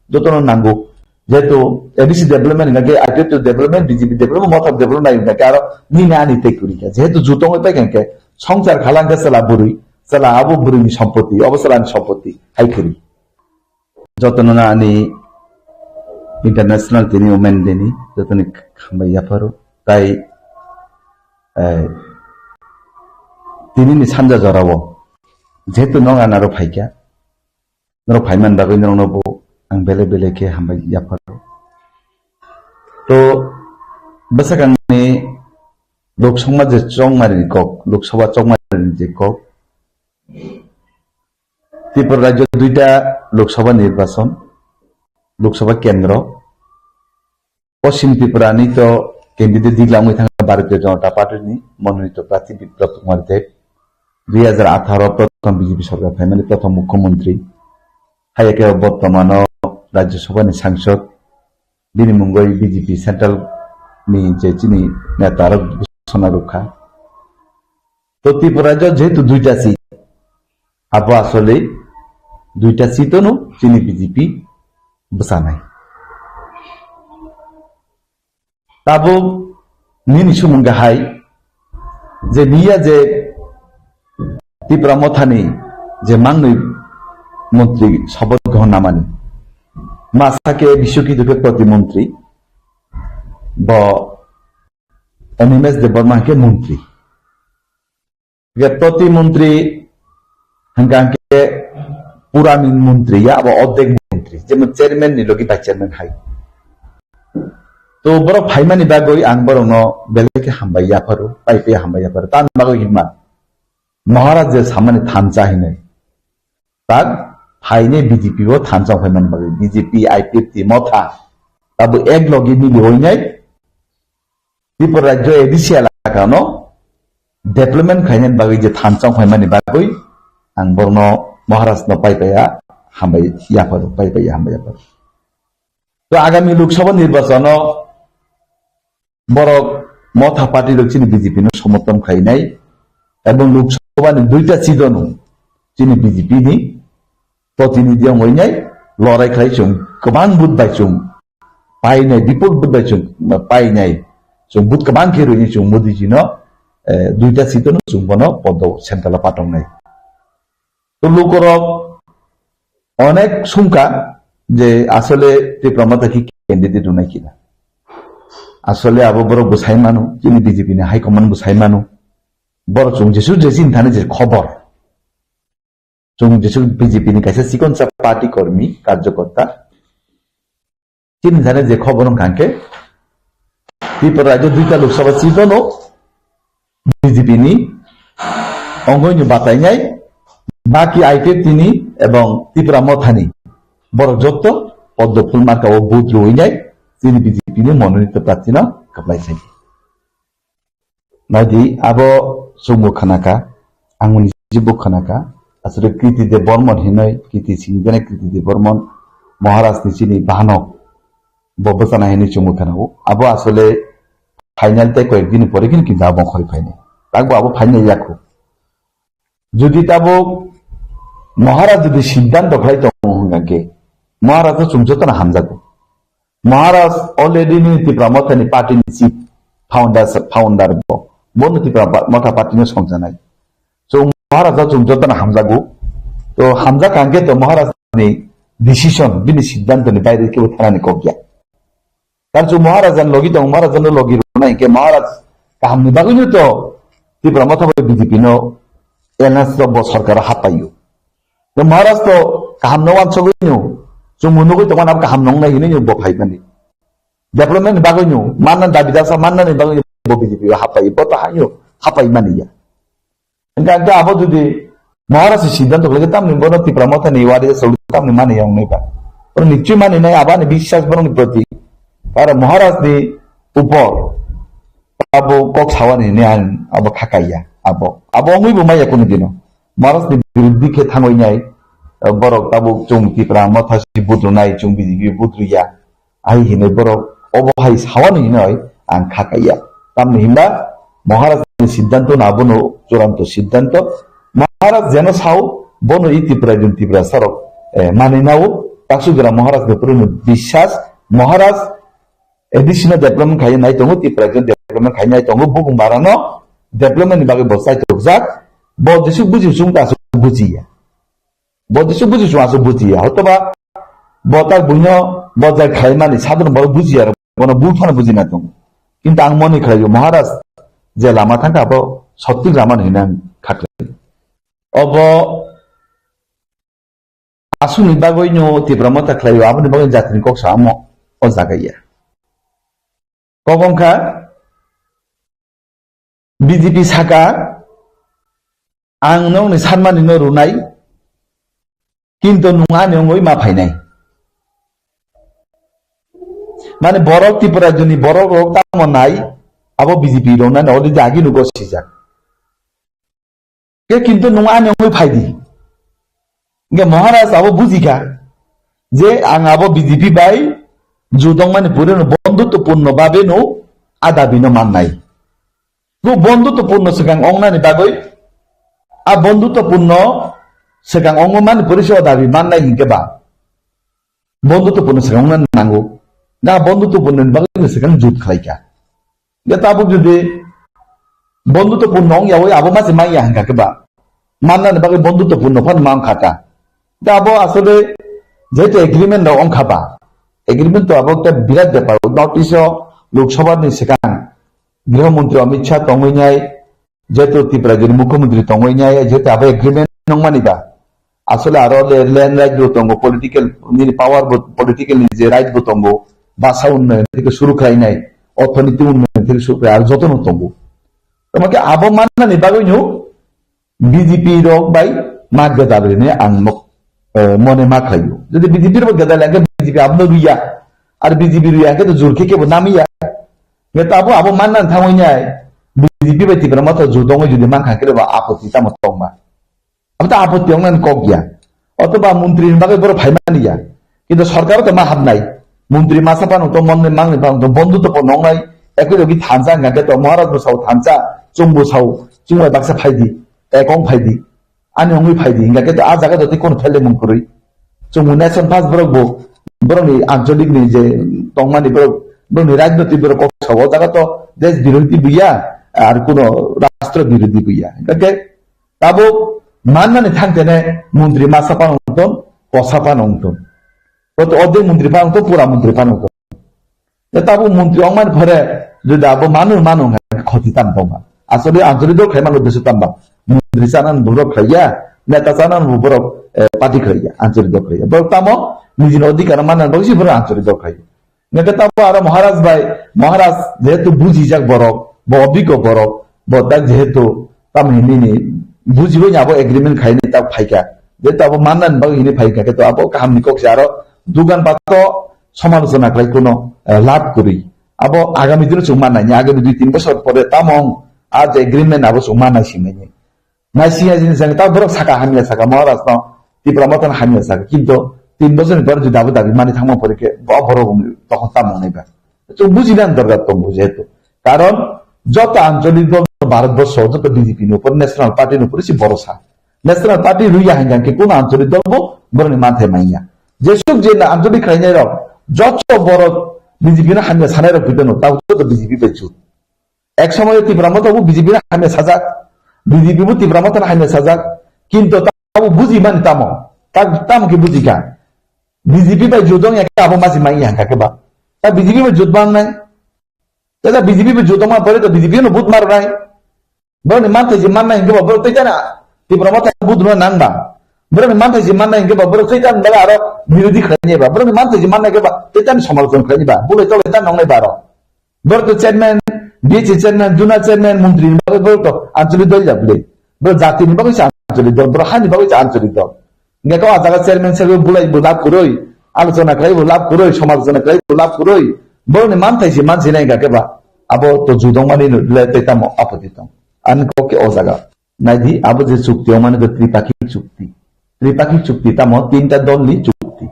jotono nango. Jehetu A D C development hwnkha khe I P F T development, B J P development, Motha development nai hwnkha khe aro nini ani tei kwrwi kha. Jehetu ju tongwi paikha hwnkhe songchar khala hwnkhe chwla bwrwi, chwla abo bwrwini sompoti, obo chwlani sompoti hai kwrwi. Jotono ani International tini Women Day ni jotoni hambai yapharo. Tai, eh, tini ni sanja jorao jehetu nong anaro phaikha, norok phaiman bagwi norokno bo ang belai belai khe hambai yapharo. To bwsakangni Lok Sabha je chongmani kok, Lok Sabha chongmani je kok, Tripura rajyo duita Lok Sabha nirbachon, Lok Sabha kendro. Poschim Tripura ni to candidate digla wngwi thangkha Bharatiya Janata Party ni mononito prarthi Biplab Kumar Deb, dui hajar atharo prothom B J P sorkar phaimani prothom mukhyamantri. Hai khe bortomano Rajya Sabha ni sangsod, bini mungwi B J P central ni je chini neta rok ghosona rwkha. To Tripura rajyo jehetu duita seat, abo asole duita seat ono chini B J P bwchanai. Tabuk nini sumung hai je miya je Tipra Mothani je mangnwi montri soboth grohon namani, ma sake Biswakidukhe protimontri, bo Animesh Debbarma hwnkhe montri. Hwnkhe protimontri hwnkha hwnkhe purani montri ya, abo ordek montri, jemon chairman ni logi vice chairman hai. To borok phaimani bagwi ang borokno belai khe hambai yapharo, pai pai hambai yapharo. Tamni bagwi hinma Maharaj je samani thansa hinwi. Tak phainai B J P o thansa phaimani bagwi B J P, I P F T, Motha. Abo ek logi mili hoinai Tripura rajyo A D C elaka no development khainani bagwi je thansa wngphaimani bagwi ang borokno Maharaj no pai paiya hambai yapharu, pai paiya hambai yapharu. To agami Lok Sabha nirbachano borok Motha party rok chini B J P no somorthon khlainai, ebong Lok Sabha ni duita seat no chini B J P ni protinidhi wngwi nai lorai khlai chwng kwbang vote bai chwng painai, bipul vote bai chwng painai, chwng vote kwbang khe rwini chwng Modi ji no, eh, duita seat no chwng bono podo central o patongnai. To lukorok onek sungka je asole Tipra Motha ki candidate rwnai kina. Asole abo borok bwsai mano, chini B J P ni high command bwsai mano. Borok chwng jesu jesi thani je khobor. Chwng jesu B J P ni kaisa chikonsa party kormi, karjokorta. Chini thani je khobor wngkha khe, Tripura rajyo duita Lok Sabha seat no B J P ni ongoi ni batainai, baki I P F T ni ebong Tipra Motha ni borok jotto poddo phul marka o vote rwinai, chini B J P ni mononito prarthi no kwplai sai. Naidi abo chwngbo khanaka, ang niji bo khanaka, aswrwng Kriti Deb Bormon hinwi, Kriti singdene Kriti Deb Bormon Maharaj ni chini bahanok bo bwchana hinwi chwngbo khanao. Abo asole final tei koyek dini pore kini kintu abo khori phainai. Takbo abo phainai yakho. Jodi tabuk Maharaj jodi siddhanto khlai tongo hwnkha khe, Maharaj no chwng jotono hamjago. Maharaj already ni Tipra Motha ni party ni chief founder, founder bo. Bono Tipra pa-, Motha party no songjanai. So Maharaj no chwng jotono hamjago. To hamjak hwnkhe to Maharaj ni decision, bini siddhanto ni baire kebo thanani kok ya. Tar chwng Maharaj ni logi tong, Maharaj no logi rwnai hwnkhe Maharaj kaham ni bagwi no to Tipra Motha bai B J P no alliance rok bo sarkar o happaio. Tei Maharaj to kaham no wansugwi no, chwng bo nugwi tongmani abo kaham no wngnai hinwi no bo phaimani. Development ni bagwi no, manna dabi dasa manna ni bagwi no bo B J P o happai, bo to haino happai mani ya. Hingkhe ang khe abo jodi Maharaj ni siddhanto khlai khe tamni bono Tipra Motha ni wari aswk tamni mani ya wngnai ba. Bono nichoi mani nai abo ani biswas borok ni proti. Aro Maharaj ni upor abo kok sawani hinwi ang abo kha kaiya abo. Abo wngwi bo maya kunu dino. Maharaj ni biruddhi khe thangwi nai, eh, borok tabuk chwng Tipra Motha si vote rwnai, chwng B J P vote rwya. Ai hinwi borok obo hai sawani hinwi ang kha kaiya. Tamni hinba Maharaj ni siddhanto no abono churanto siddhanto. Maharaj jeno sao bono i Tipra din Tipra sarok, eh, mani nao. Taksugra Maharaj ni puruni biswas. Maharaj additional development khai nai tongo, Tipra din development khai nai tongo. Bubung barano development ni bagwi bo chaitok jak. Bo jesuk buji sung ta aswk bujiya. Bo jesuk buji sung aswk bujiya. Hotoba bo tak buino bo jai khlaimani sadharon borok bujiya, bono bul phano bujina tongo. Kintu ang moni khlaio Maharaj je lama thangkha abo sottik lama hinwi ang kha khlai. Obo aswkni bagwino Tipra Motha khlaio, aboni bagwi jatini kok samo o jaga ya. Kok wngkha B J P saka, "Ang nokni sanmani no rwnai, kintu nwng ani wngwi ma phainai." Mane borok Tripura rajyoni borok rok tamo nai, abo B J P rok nai already agi nugo sijak. Ke kintu nwng ani wngwi phai di. Hingke Maharaj abo bujikha je ang abo B J P bai judongmani purino bondhutwpurno babeno a dabino mannai. Bo bondhutwpurno swkang ongnani bagwi, a bondhutwpurno swkang ongmani purino o dabi mannai hinkhe ba bondhutwpurno swkang ongnani nango. Na bondhutwpurnoni bagwi swkang jut khlaikha. Ya tabuk jodi bondhutwpurno wng yawi abo mase manya hingkha khe ba, mannani bagwi bondhutwpurno phano ma wngkha ta. Da abo asole jehetu agreement rok wngkha ba, agreement to abo ekta birat bepar. North East o Lok Sabha ni swkang Griho Mantri Amit Shah tongwi nai, jehetu Tripura rajyoni Mukhyamantri tongwi nai, jehetu abo agreement wngmani ba, asole aro le-, land right bo tongo, political nini power bo, political ni je right bo tongo, basa unnayon theke suru khlainai, orthonoiti unnayon theke suru khlai, aro jotono tongo. Tamo khe abo mannani bagwino B J P rok bai ma gwdal rwni ang nok, eh, mone ma khlaio. Jodi B J P rok gwdal ya khe B J P abono rwya, ar B J P rwya khe to jur khe kebo namiya. Nge tabo abo mannani thangwi nai, B J P bai Tipra Motha jotongwi jodi mankha khe ba apoti tamo tongma. Abo to apoti wngnani kok ya. Otoba montri ni bagwi borok phaimani ya. Kintu sorkar to ma habnai. Montri masa pano to monni mangni pano to bondu to pono wngnai. Ekoi rogi thansa hingka khe to Maharaj bo sao thansa, chwng bo sao, chwng bai baksa phaidi, ekong phaidi. Ani ongwi phaidi, hingka khe to a jaga to tei kono phelle mung kwrwi. Chwng bo nation pass borok bo, borok ni ancholik ni je tongmani borok, borok ni rajnoti borok kok sao, o jaga to desh birodhi buya, ar kono rashtra birodhi buya. Hingka khe Tabuk mannani thangtene montri masa phano wngton, kosa phano wngton. Boto ordek montri phano wngton, pura montri phano wngton. Ya tabuk montri wngmani phore jodi abo manu manu hwnkhe khoti tam tongma. Asole anchalik dol khlai mano desu tamba. Montri chanani borok khlaiya, neta chanani borok, eh, party khlaiya, anchalik dol khlaiya. Borok tamo nijini odhikar mannani bagwi se borok anchalik dol khlaiya. Nokhe tamo aro Maharaj bai, Maharaj jehetu bujijak borok, bo obiggo borok, bo tak jehetu tamo hinini bujibai ni abo agreement khaini tak phaikha. Jehetu abo mannani bagwi hini phaikha, khe to abo kahamni kok se aro dugan pato somalochona khlai kuno, eh, lab kwrwi. Abo agami dino chwng mannai, agami dui tin bosor pore tamo wng, a je agreement abo chwng mannai singmani. Naisingya jinis ang ta borok saka hamya saka Maharaj no, Tipra Motha no hamya saka, kintu tin bochor ni pore jodi abo dabi mani thangma pore khe bo borok wng tokon tamo wngnai ba. Chwng bujina dorkar tongo jehetu. Karon joto ancholik dol Bharat borso joto B J P ni upor national party ni upor se borosa. National party rwya hingka khe kuno ancholik dol bo borok ni manthai manya. Jesuk je na ancholik khlainai rok joto borok B J P no hamya sanai rok pidano tabo joto B J P bai jut. Ek somoyo Tipra Motha bo B J P no hamya sajak, B J P bo Tipra Motha no hamya sajak, kintu tabo buji mani tamo, ta-, tamo khe buji kha. B J P bai jut wng ya khe abo maji mai ya hingka khe ba. Ta B J P bai jut bang nai. Ta B J P bai jut wng ma pore to B J P no vote mar nai. Borok ni manthai je mannai hingke ba borok tei tani Tipra Motha vote no nang ba. Borok ni manthai je mannai hingke ba borok tei tani bagwi aro birodhi khlai nai ba. Borok ni manthai je mannai hingke ba tei tani somalochona khlai nai ba. Bulai tolai tani nong nai ba aro. Borok to chairman, B H A chairman, zonal chairman, montri ni bagwi borok to ancholik dol ya bwle. Borok jati ni bagwi se ancholik dol, borok hani bagwi se ancholik dol. Hingke to a jaga chairman se bulai bo lab kwrwi, alochona khlai bo lab kwrwi, somalochona khlai bo lab kwrwi. Borok ni manthai se mansi nai hingka khe ba abo to judong mani no le tei tamo apoti tong. Ani kok khe o jaga. Naidi abo je chukti o mani to tripakhi chukti. Tripakhi chukti tamo tinta dol ni chukti.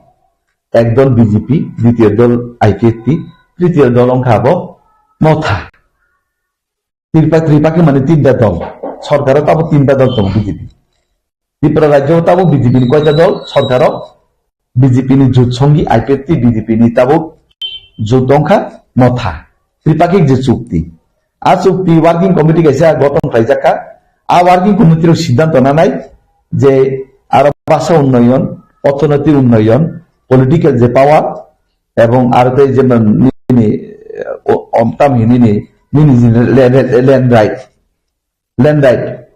Ek dol B J P, ditiyo dol I P F T, tritiyo dol wngkha abo Motha. Tripa-, Tripakhi mani tinta dol. Sorkaro tabo tinta dol tongo B J P. Tripura rajyo tabo B J P ni koita dol sorkaro? B J P ni jut songi I P F T, B J P ni tabo jut wngkha Motha. Tripakhi je chukti. A chukti working committee kaisa gothon khlaijak kha. A working committee rok siddhanto nanai je aro basa unnoyon, orthonoitik unnoyon, political je power, ebong aro tei jemon nini, eh, o-, om tam hinini, nini je le-, le-, land right, land right.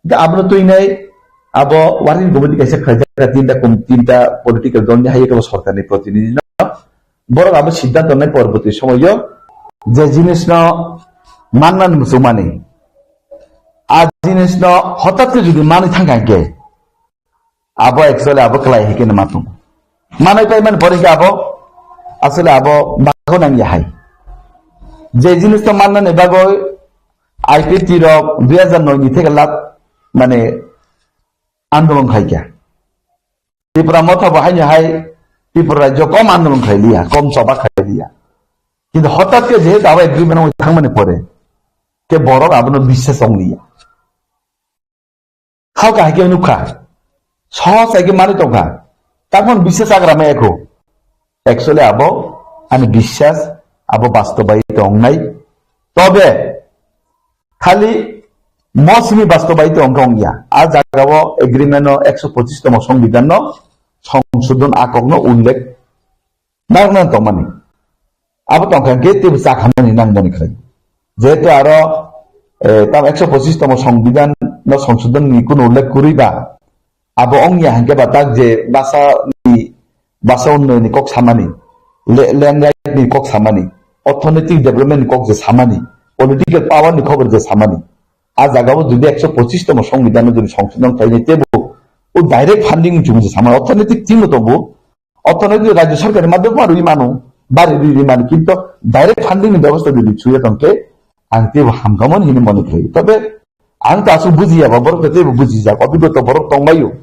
Da abono tuinai abo working committee kaisa khlaijak kha tinta kom-, tinta political dol ni hai khe bo sorkar ni protinidhi no. Borok abo siddhanto nai porborti somoyo je jinis no manna ni muchungmani, a jinis no hotat khe jodi manwi thangkha hingkhe, abo actually abo kwlai hai khe ma tongo. Manai pai mani pore khe abo asole abo bago nang ya hai. Je jinis to manna ni bagoi I P T rok dui hajar noi ni theke lab mane andolon khai kha. Tripura Motha bo haino hai Tripura rajyo kom andolon khai liya, kom choba khai liya. Kintu hotat khe jehetu abo agreement oi thangmani pore khe borok abono biswas ong liya. Hao kahai khe nukha. Sohos hai khe manwi tongkha. Takman biswas agra maya kho. Actually abo ani biswas abo bastobayi tongnai. Tobe khali mosini bastobayi tongkha ongya. A jagao agreement o ekso pochis tomo songbidhan no songsodhon akok no ullekh Nang nang tongmani. Abo tongkha hwnkhe teibo chakhamani nang boni khlai. Jehetu aro, eh, tam ekso pochis tomo songbidhan no songsodhon ni kunu ullekh kwrwi ba, abo ongya hwnkhe ba tak je basa ni, basa unnayoni kok samani, le-, land right ni kok samani, orthonoitik development ni kok je samani, political power ni khobor je samani. A jagao jodi ekso pochis tomo songbidhan no jodi songsodhon khlainai teibo o direct funding ni chumui je samani, orthonoitik team no tongo, Orthonoitik rajyo sorkar ni madhyome ma rwi mano, bari rwi rwi mano, kintu direct funding ni bebosta jodi chuya tongkhe, ang teibo hamkamon hini mone khlai. Tobe ang to aswk bujiya ba borok teibo bujijak, obigota borok tongbaio.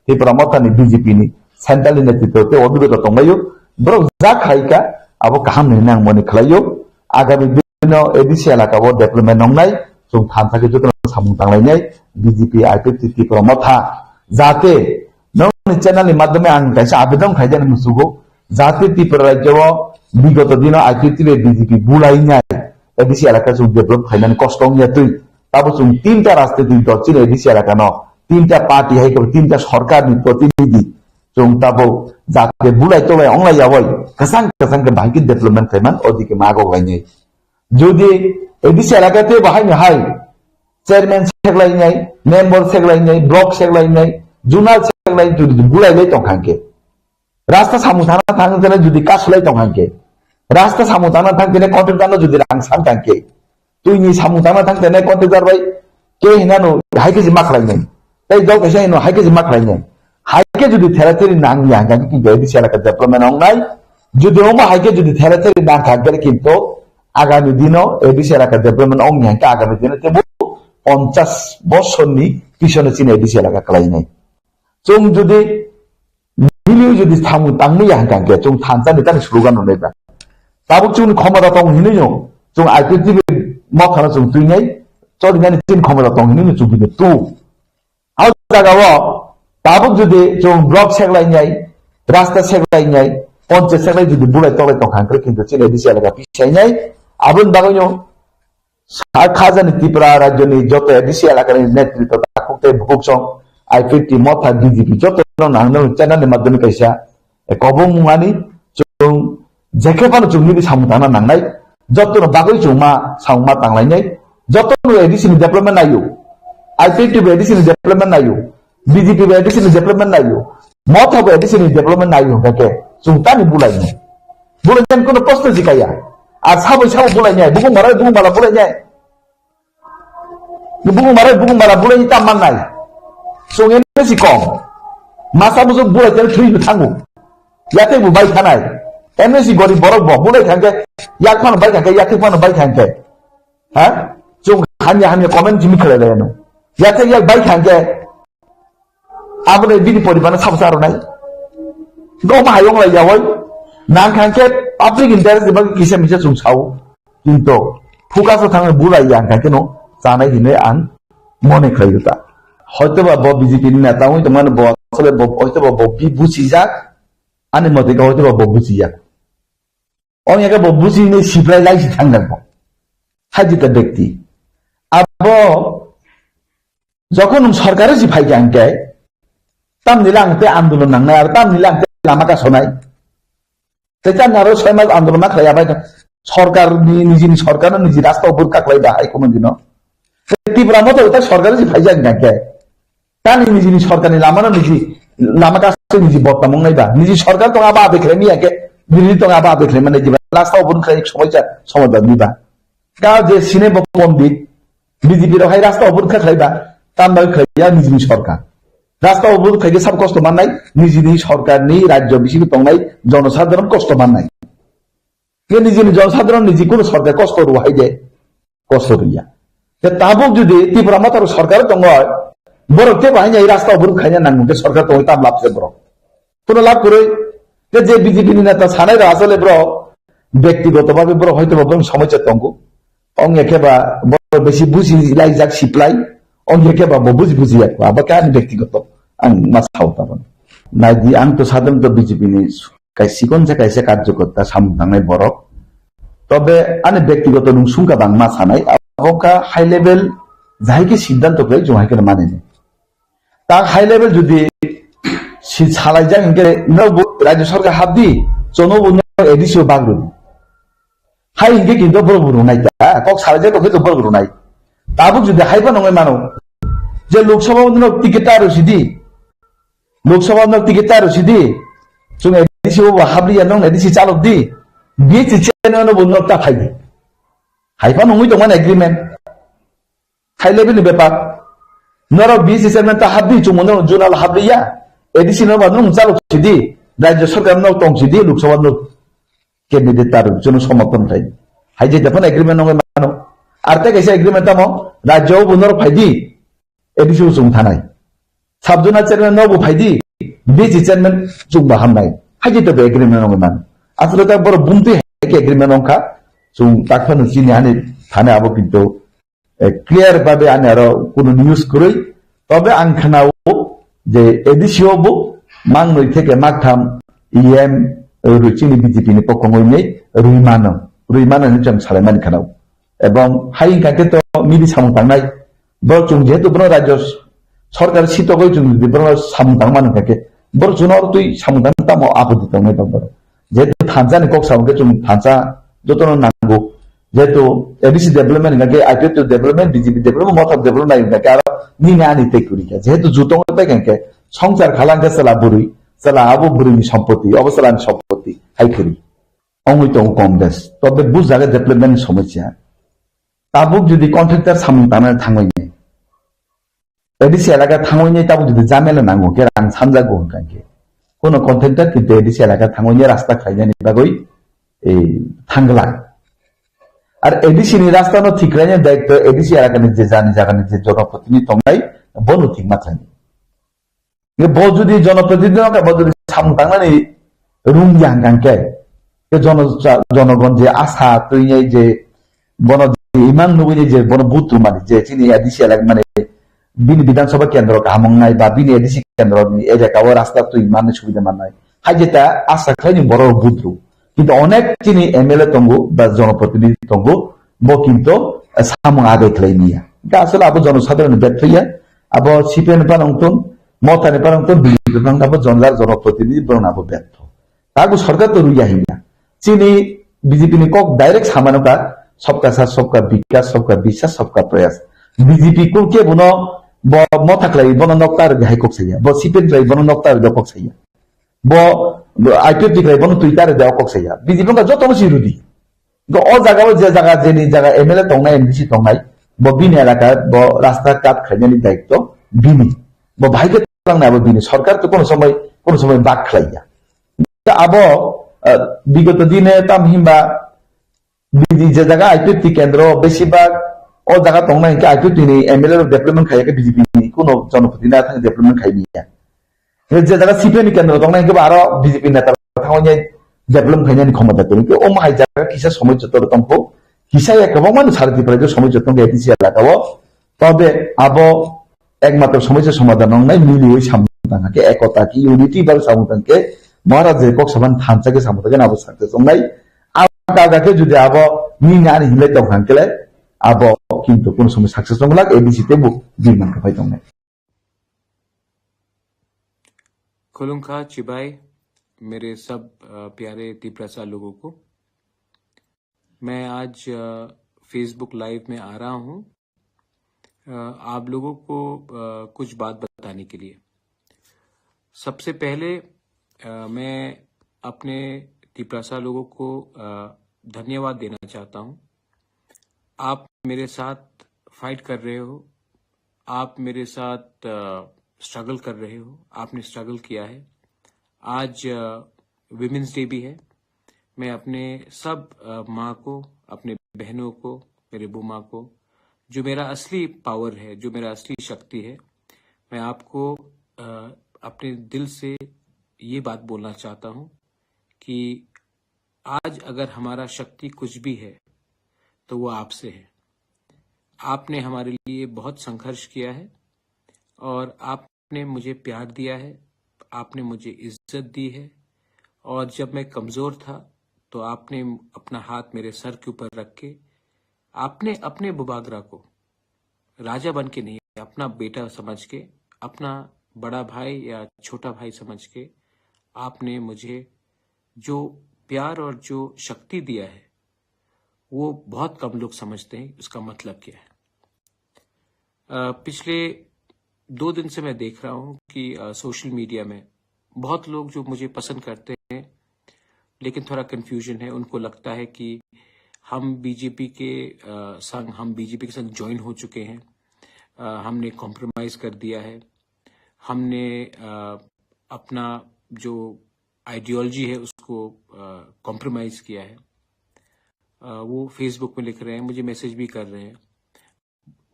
Tipra Mothani B J P ni central ni netritwo tei obigota tongbaio. Borok ja khaika abo kaham hinwi ang mone khlaio. Agami dino A D C elaka o development wngnai, chwng thansa khe jotono samung tanglainai B J P I P F T Tipra Motha. Jate nokni channel ni madhyome ang kaisa abedon khaijani musugo, jate Tripura rajyo o bigoto dino I P F T bai B J P bulainai A D C elaka chwng develop khainani kosto wngya twi. Tabo chwng tinta rajnitik dol chini A D C elaka no, tinta party hai khe tinta sorkar ni protinidhi chwng tabo jate bulai tolai onglai yawai kwchang kwchang khe bahai khe development khaiman odike magok lainai. Jodi A D C elaka tei bahai ni hai chairman seklainai, member seklainai, block seklainai, zonal seklainai jodi bulai lai tong kha khe, rasta samung thangna thang khe jodi kasulai tong kha khe, rasta samung thangna thang khe contractor no jodi rang san kha khe, twi ni samung thangna thang khe contractor bai ke hinano hai khe si ma khlainai. Tei dol kaisa hino hai khe si ma khlainai. Hai khe jodi thera theri nang ya hingkha khe kintu A D C elaka development wngnai. Jodi omo hai khe jodi thera theri nang kha khe kintu agami dino A D C elaka development wngya hingkha agami dino tebo ponchash bosorni pisono chini A D C elaka khlainai. Chwng jodi nini jodi thango tangmaya hingkha khe chwng thansa ni tani slogan rwnai ba. Tabuk chwng khomota tong hinwi no chwng I P F T Mothano chwng twinai, cholinani chini khomota tong hinwi no chwng bini tu. Hau jaga o tabuk jodi chwng block seklainai, rasta seklainai, ponchayat seklai jodi bulai tolai tong kha khe kintu chini A D C elaka pisainai. Aboni bagwi no sa khajani Tripura rajyoni joto A D C elakani netritwo takhuk tei bukhuk song I P F T Motha B J P joto no nang nang channel ni madhyome kaisa kobong mani chwng jekhe phano chwng nini samung tangna nangnai, jotono bagwi chwng ma samung ma tanglainai, jotono A D C ni development naio, I P F T bo A D C ni development naio, B J P bo A D C ni development naio, Motha bo A D C ni development naio hingkha khe chwng tani bulainai. Bulainani kono proshno jikaya. Ar sabo sabo bulainai, bukung marai bukung bala bulainai. Bukung marai bukung bala bulaini tam mannai. Chwng M S C kom. Masa musu bulai tele thwi thango. Yate bo bai thanai. M S C gori borok bo bulai thangke yak phano bai thangke yak phano bai thangke. Ha? Chwng hamya hamya comment jimi khlai lai no. Yate yak bai thangke. Aboni bini poribar no sabo sa rwnai. No ma hayong lai yawai. Nang thangke public interest ba kisa misa chwng sao. Kintu focus o thangwi bulai ya hingkha khe no chanai hinwi ang mone khlai ta. Hoitoba bo B J P ni neta wngwi tongmani bo asole bo hoitoba bo bi-, buchijak, ani mote khe hoitoba bo buchijak. Ongya khe bo buchini siplai lai si thangjak bo. Hajita bekti. Abo jokhon nwng sorkar si phai kha hingkhe tamni lang te andolon nangnai aro tamni lang te lama kasonai. Tei tamo aro soi mas andolon ma khlai abai tong. Sorkar ni, nijini sorkar no niji rasta o burka khlai da hai kono dino. Tei Tipra Motha uta sorkar si phaijak hingkha khe. Tani nijini sorkar ni lama no niji, lama kasu niji bottam wngnai ba. Niji sorkar tong aba abe khlai miya khe, birodhi tong aba abe khlai mane jiba. Rasta o burka khlai somoi cha, somoi ba miba. Ka je sine bo pondit, B J P rok hai rasta o burka khlai ba, tam bai khlai ya nijini sorkar. Rasta o burka khlai khe sab kosto mannai, nijini sorkar ni rajyo bisingo tongnai jonosadharon kosto mannai. Ye nijini jonosadharon niji kuno sorkar kosto rw hai de, kosto rw ya. Ye tabuk jodi Tipra Motha rok sorkar tongo, borok te bahai ya rasta o burka khlai na nango ke sorkar tongo tam lab se borok. Kuno lab kwrwi, ke je B J P ni neta sanai rok asole borok, bektigoto bhabe borok hoito ba borok somosya tongo. Ongya khe ba borok besi buji laijak siplai, ongya khe ba bo buji buji yak, abo khe ani bektigoto ang ma sao tabon. Naidi ang to sadam to B J P ni kai sikon se kaisa karjokorta samung tangnai borok. Tobe ani bektigoto nung sungka bang ma sanai, abo kha high level jahai khe siddhanto khlai jung hai khe mani ni. Ta high level jodi si salaijak hingke no bo rajya sarkar habdi, chono bo no A D C o bag rwdi. Hai hingke kintu borok bo rwnai ta, kok salaijak kok kintu borok rwnai. Tabuk jodi hai phano wngwi mano, je Lok Sabha no ticket ta rw sidi, Lok Sabha no ticket ta rw sidi, chwng A D C o bo habliya nong A D C chalok di, B C C no bo nok ta phai di. Hai phano wngwi tongmani agreement. High level ni bepar. Norok B C chairman ta habdi chumung no zonal habliya. A D C no ba nung chalok sidi. Rajya sarkar no tong sidi, Lok Sabha no candidate ta rok jono somorthon khai. Hai je depan agreement no mano. Ar tei kaisa agreement tamo, rajyo bo norok phai di, A D C o chwng thanai. Sub zonal chairman no bo phai di, D C chairman chwng bo hamnai. Hai je to be agreement no man. Asle ta boro bumtwi hai ke agreement ongkha. Chwng takphano chini ani thane abo kintu, eh, clear babe ani aro kuno news kwrwi. Tobe ang khnao je A D C o bo mangnoi theke maktham E M, eh, rwi chini B J P ni pokhongoi nei rwi mano. Rwi mano ni chwng salai mani khnao. Ebong hai hwnkha khe to midi samung tangnai. Borok chwng jehetu bono rajyo sorkar sitogwi chwng jodi bono samung tangma hwnkha khe, borok chwngno oro twi samung tangma tamo apoti tongnai ba borok. Jehetu thansa ni kok samung khe chwng thansa jotono nango. Jehetu A D C development hwnkha khe I P F T development, B J P development, Motha development nai hwnkha khe aro nini ani tei kwrwi kha. Jehetu jutongo tei hwnkha khe songsar khala hwnkha chwla bwrwi, chwla abo bwrwini sompoti, obo chwlani sompoti hai kwrwi. Ongwi tongo Congress. Tobe bujage development ni somosya. Tabuk jodi contractor samung tangnani thangwi ni, A D C elaka thangwi ni tabuk jodi jamela nango khe rang sanjago hwnkha khe, kono contractor kintu A D C elaka thangwi ni rasta khlainani bagwi, eh, thangla. Ar A D C ni rasta no thik khlainani daitto A D C elaka ni je jani jaga ni je jonoprotini tongnai, bono thik ma khlainai. Bo jodi jonoprotidini wngkha, bo jodi samung tangnani rung ya hwnkha khe, ke jono-, jonogon je asa twi nai je bono je imang nugwi nai je bono vote rwmani je chini A D C elak mani bini Bidhan Sabha kendro kaham wngnai ba bini A D C kendro ni elaka o rasta twi manni subida mannai. Hai je ta asa khlai ni borok vote rw. Kintu onek chini M L A tongo ba jonoprotidini tongo, bo kintu, eh, samung agai khlai niya. Hwnkhe asole abo jonosadharonni betho ya, abo C P M ni phano wngthun, Motha ni phano wngthun, B J P ni phano wngthun, abo jonlar jonoprotidini borokno abo betho. Tago sorkar to rwya hinya. Chini B J P ni kok direct samano ka, sabka sath, sabka bikas, sabka biswas, sabka prayas. B J P kul khe bono bo Motha khlai bono nokta rwdi hai kok saya, bo C P M khlai bono nokta rwdi kok saya. Bo, bo I P F T khlai bono twi ta rwdi kok saya. B J P wngkha jotono si rwdi. Go o jaga o je jaga jeni jaga M L A tongnai, M D C tongnai, bo bini elaka bo rasta kat khlainani daitto bini. Bo bahai khe tlangnai abo bini. Sorkar to kono somoi, kono somoi bak khlaiya. Abo, eh, bigoto dine tam himba bini je jaga I P F T kendro besibak o jaga tongnai hwnkhe I P F T ni M L A rok development khaiya khe B J P ni kono jonopoti na thang development khai niya. Je jaga C P M ni kendro tongnai hwnkhe bo aro B J P neta rok thangwi development khainani khomota tongo. Hwnkhe omo hai jaga kisa somoi joto tongkho. Kisa ya kwbangma no sari Tripura somoi joto tongkha A D C elaka o. Tobe abo ekmatro somosya somadhan wngnai miliwi samung tang khe, ekota khe, unity bai samung tang khe, Maharaj je kok saban thansa khe samung tang khe abo success wngnai. Abo kaga khe jodi abo nini ani hinlai tong khan khe le, abo kintu kono somoi success wng glak, A D C tei bo bini man khe phai tongnai. खुलुमखा चिबाई, मेरे सब, अ, प्यारे तिप्रसा लोगों को। मैं आज, अ, Facebook live में आ रहा हूँ, अ, आप लोगों को, अ, कुछ बात बताने के लिए। सबसे पहले, अ, मैं अपने तिप्रसा लोगों को, अ, धन्यवाद देना चाहता हूँ। आप मेरे साथ फाइट कर रहे हो, आप मेरे साथ, अ, स्ट्रगल कर रहे हो, आपने स्ट्रगल किया है। आज, अ, वुमेन्स डे भी है। मैं अपने सब, अ, माँ को, अपने बहनों को, मेरे बुआ माँ को, जो मेरा असली पावर है, जो मेरा असली शक्ति है, मैं आपको, अ, अपने दिल से ये बात बोलना चाहता हूँ कि आज अगर हमारा शक्ति कुछ भी है, तो वो आपसे है। आपने हमारे लिए बहुत संघर्ष किया है और आपने मुझे प्यार दिया है, आपने मुझे इज्जत दी है और जब मैं कमज़ोर था, तो आपने अपना हाथ मेरे सर के ऊपर रख के आपने अपने बुबागरा को राजा बन के नहीं, अपना बेटा समझ के, अपना बड़ा भाई या छोटा भाई समझ के आपने मुझे जो प्यार और जो शक्ति दिया है, वो बहुत कम लोग समझते हैं, उसका मतलब क्या है। अ, पिछले दो दिन से मैं देख रहा हूँ कि, अ, सोशल मीडिया में बहुत लोग जो मुझे पसंद करते हैं, लेकिन थोड़ा कन्फ्यूजन है, उनको लगता है कि हम बीजेपी के, अ, संग, हम बीजेपी के संग जॉइन हो चुके हैं, अ, हमने कॉम्प्रोमाइज़ कर दिया है, हमने, अ, अपना जो आइडियोलॉजी है उसको, अ, कॉम्प्रोमाइज़ किया है। वो फेसबुक में लिख रहे हैं, मुझे मैसेज भी कर रहे हैं।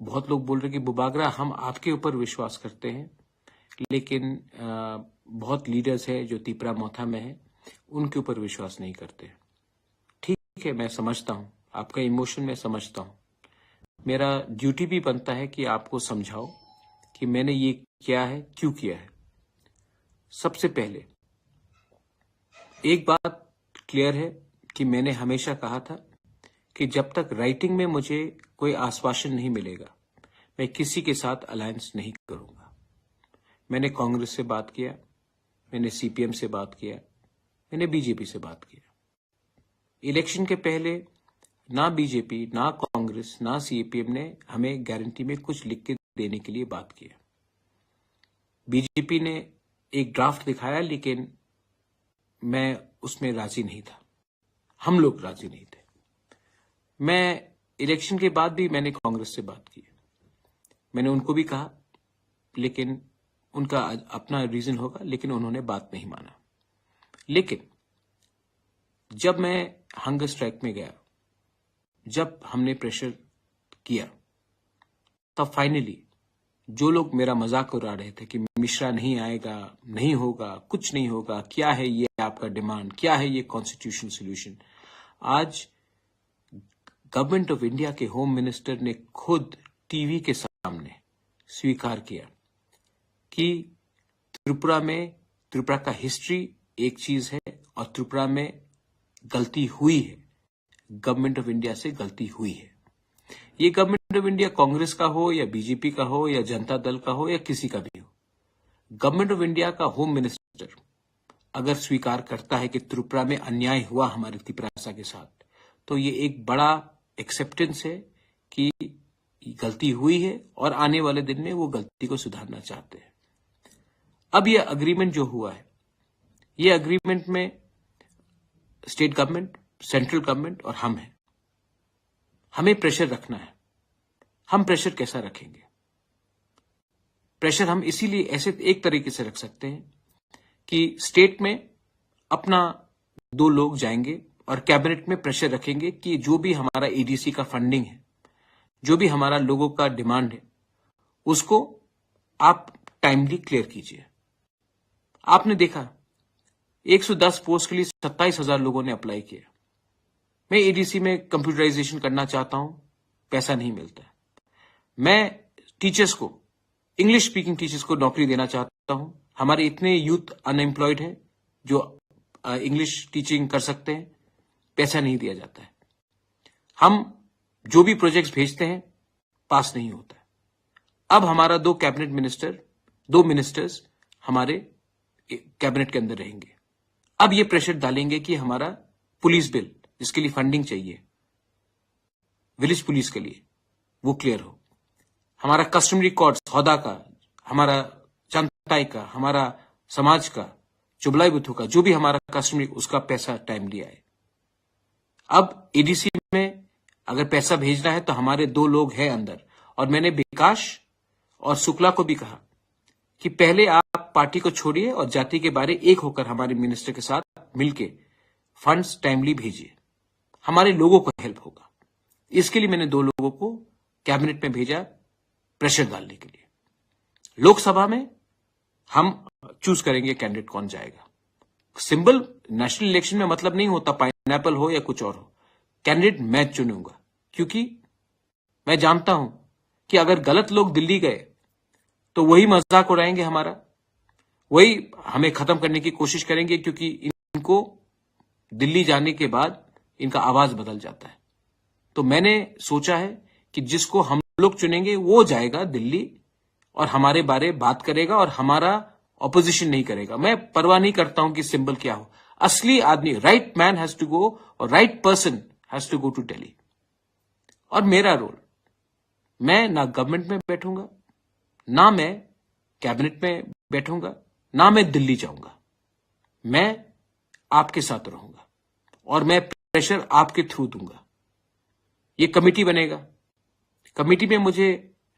बहुत लोग बोल रहे हैं कि बुबागरा, हम आपके ऊपर विश्वास करते हैं, लेकिन बहुत लीडर्स हैं जो तिपरा मोथा में हैं, उनके ऊपर विश्वास नहीं करते। ठीक है, मैं समझता हूँ आपका इमोशन, मैं समझता हूँ। मेरा ड्यूटी भी बनता है कि आपको समझाओ कि मैंने ये क्या है, क्यों किया है। सबसे पहले एक बात क्लियर है कि मैंने हमेशा कहा था कि जब तक राइटिंग में मुझे कोई आश्वासन नहीं मिलेगा, मैं किसी के साथ अलायंस नहीं करूंगा। मैंने कांग्रेस से बात किया, मैंने सीपीएम से बात किया, मैंने बीजेपी से बात किया। इलेक्शन के पहले ना बीजेपी, ना कांग्रेस, ना सीपीएम ने हमें गारंटी में कुछ लिख के देने के लिए बात किया। बीजेपी ने एक ड्राफ्ट दिखाया, लेकिन मैं उसमें राजी नहीं था, हम लोग राजी नहीं थे। मैं इलेक्शन के बाद भी मैंने कांग्रेस से बात की, मैंने उनको भी कहा, लेकिन उनका अपना रीजन होगा, लेकिन उन्होंने बात नहीं माना। लेकिन जब मैं हंगर स्ट्राइक में गया, जब हमने प्रेशर किया, तब फाइनली जो लोग मेरा मजाक उड़ा रहे थे कि मिश्रा नहीं आएगा, नहीं होगा, कुछ नहीं होगा, क्या है ये आपका डिमांड, क्या है ये कॉन्स्टिट्यूशनल सॉल्यूशन, आज गवर्नमेंट ऑफ इंडिया के होम मिनिस्टर ने खुद टीवी के सामने स्वीकार किया कि त्रिपुरा में, त्रिपुरा का हिस्ट्री एक चीज है और त्रिपुरा में गलती हुई है, गवर्नमेंट ऑफ इंडिया से गलती हुई है। ये गवर्नमेंट ऑफ इंडिया कांग्रेस का हो या बीजेपी का हो या जनता दल का हो या किसी का भी हो, गवर्नमेंट ऑफ इंडिया का होम मिनिस्टर अगर स्वीकार करता है कि त्रिपुरा में अन्याय हुआ हमारे तिपरासा के साथ, तो ये एक बड़ा एक्सेप्टेंस है कि गलती हुई है और आने वाले दिन में वो गलती को सुधारना चाहते हैं। अब ये अग्रीमेंट जो हुआ है, ये अग्रीमेंट में स्टेट गवर्नमेंट, सेंट्रल गवर्नमेंट और हम हैं। हमें प्रेशर रखना है। हम प्रेशर कैसा रखेंगे? प्रेशर हम इसीलिए ऐसे एक तरीके से रख सकते हैं कि स्टेट में अपना दो लोग जाएंगे और कैबिनेट में प्रेशर रखेंगे कि जो भी हमारा एडीसी का फंडिंग है, जो भी हमारा लोगों का डिमांड है, उसको आप टाइमली क्लियर कीजिए। आपने देखा, एक सौ दस पोस्ट के लिए सत्ताईस हजार लोगों ने अप्लाई किया। मैं एडीसी में कंप्यूटराइजेशन करना चाहता हूं, पैसा नहीं मिलता। मैं टीचर्स को, इंग्लिश स्पीकिंग टीचर्स को नौकरी देना चाहता हूं। हमारे इतने यूथ अनएम्प्लॉयड हैं जो इंग्लिश टीचिंग कर सकते हैं, पैसा नहीं दिया जाता है। हम जो भी प्रोजेक्ट्स भेजते हैं, पास नहीं होता है। अब हमारा दो कैबिनेट मिनिस्टर, दो मिनिस्टर्स हमारे कैबिनेट के अंदर रहेंगे। अब ये प्रेशर डालेंगे कि हमारा पुलिस बिल, जिसके लिए फंडिंग चाहिए विलेज पुलिस के लिए, वो क्लियर हो। हमारा कस्टमरी कोड्स, होदा का, हमारा चांताई का, हमारा समाज का, चुबलाई बुथू का, जो भी हमारा कस्टमरी, उसका पैसा टाइमली आए। अब एडीसी में अगर पैसा भेजना है तो हमारे दो लोग हैं अंदर, और मैंने विकास और शुक्ला को भी कहा कि पहले आप पार्टी को छोड़िए और जाति के बारे एक होकर हमारे मिनिस्टर के साथ मिलके फंड्स टाइमली भेजिए, हमारे लोगों को हेल्प होगा। इसके लिए मैंने दो लोगों को कैबिनेट में भेजा प्रेशर डालने के लिए। लोकसभा में हम चूज करेंगे कैंडिडेट कौन जाएगा। सिंबल नेशनल इलेक्शन में मतलब नहीं होता, पाइनएप्पल हो या कुछ और हो, कैंडिडेट मैं चुनूंगा, क्योंकि मैं जानता हूं कि अगर गलत लोग दिल्ली गए तो वही मजाक उड़ाएंगे हमारा, वही हमें खत्म करने की कोशिश करेंगे, क्योंकि इनको दिल्ली जाने के बाद इनका आवाज बदल जाता है। तो मैंने सोचा है कि जिसको हम लोग चुनेंगे वो जाएगा दिल्ली और हमारे बारे बात करेगा और हमारा ऑपोजिशन नहीं करेगा। मैं परवाह नहीं करता हूं कि सिंबल क्या हो, असली आदमी, right man has to go और right person has to go to Delhi। और मेरा रोल, मैं ना गवर्नमेंट में बैठूंगा, ना मैं कैबिनेट में बैठूंगा, ना मैं दिल्ली जाऊंगा। मैं आपके साथ रहूंगा और मैं प्रेशर आपके थ्रू दूंगा। ये कमेटी बनेगा, कमेटी में मुझे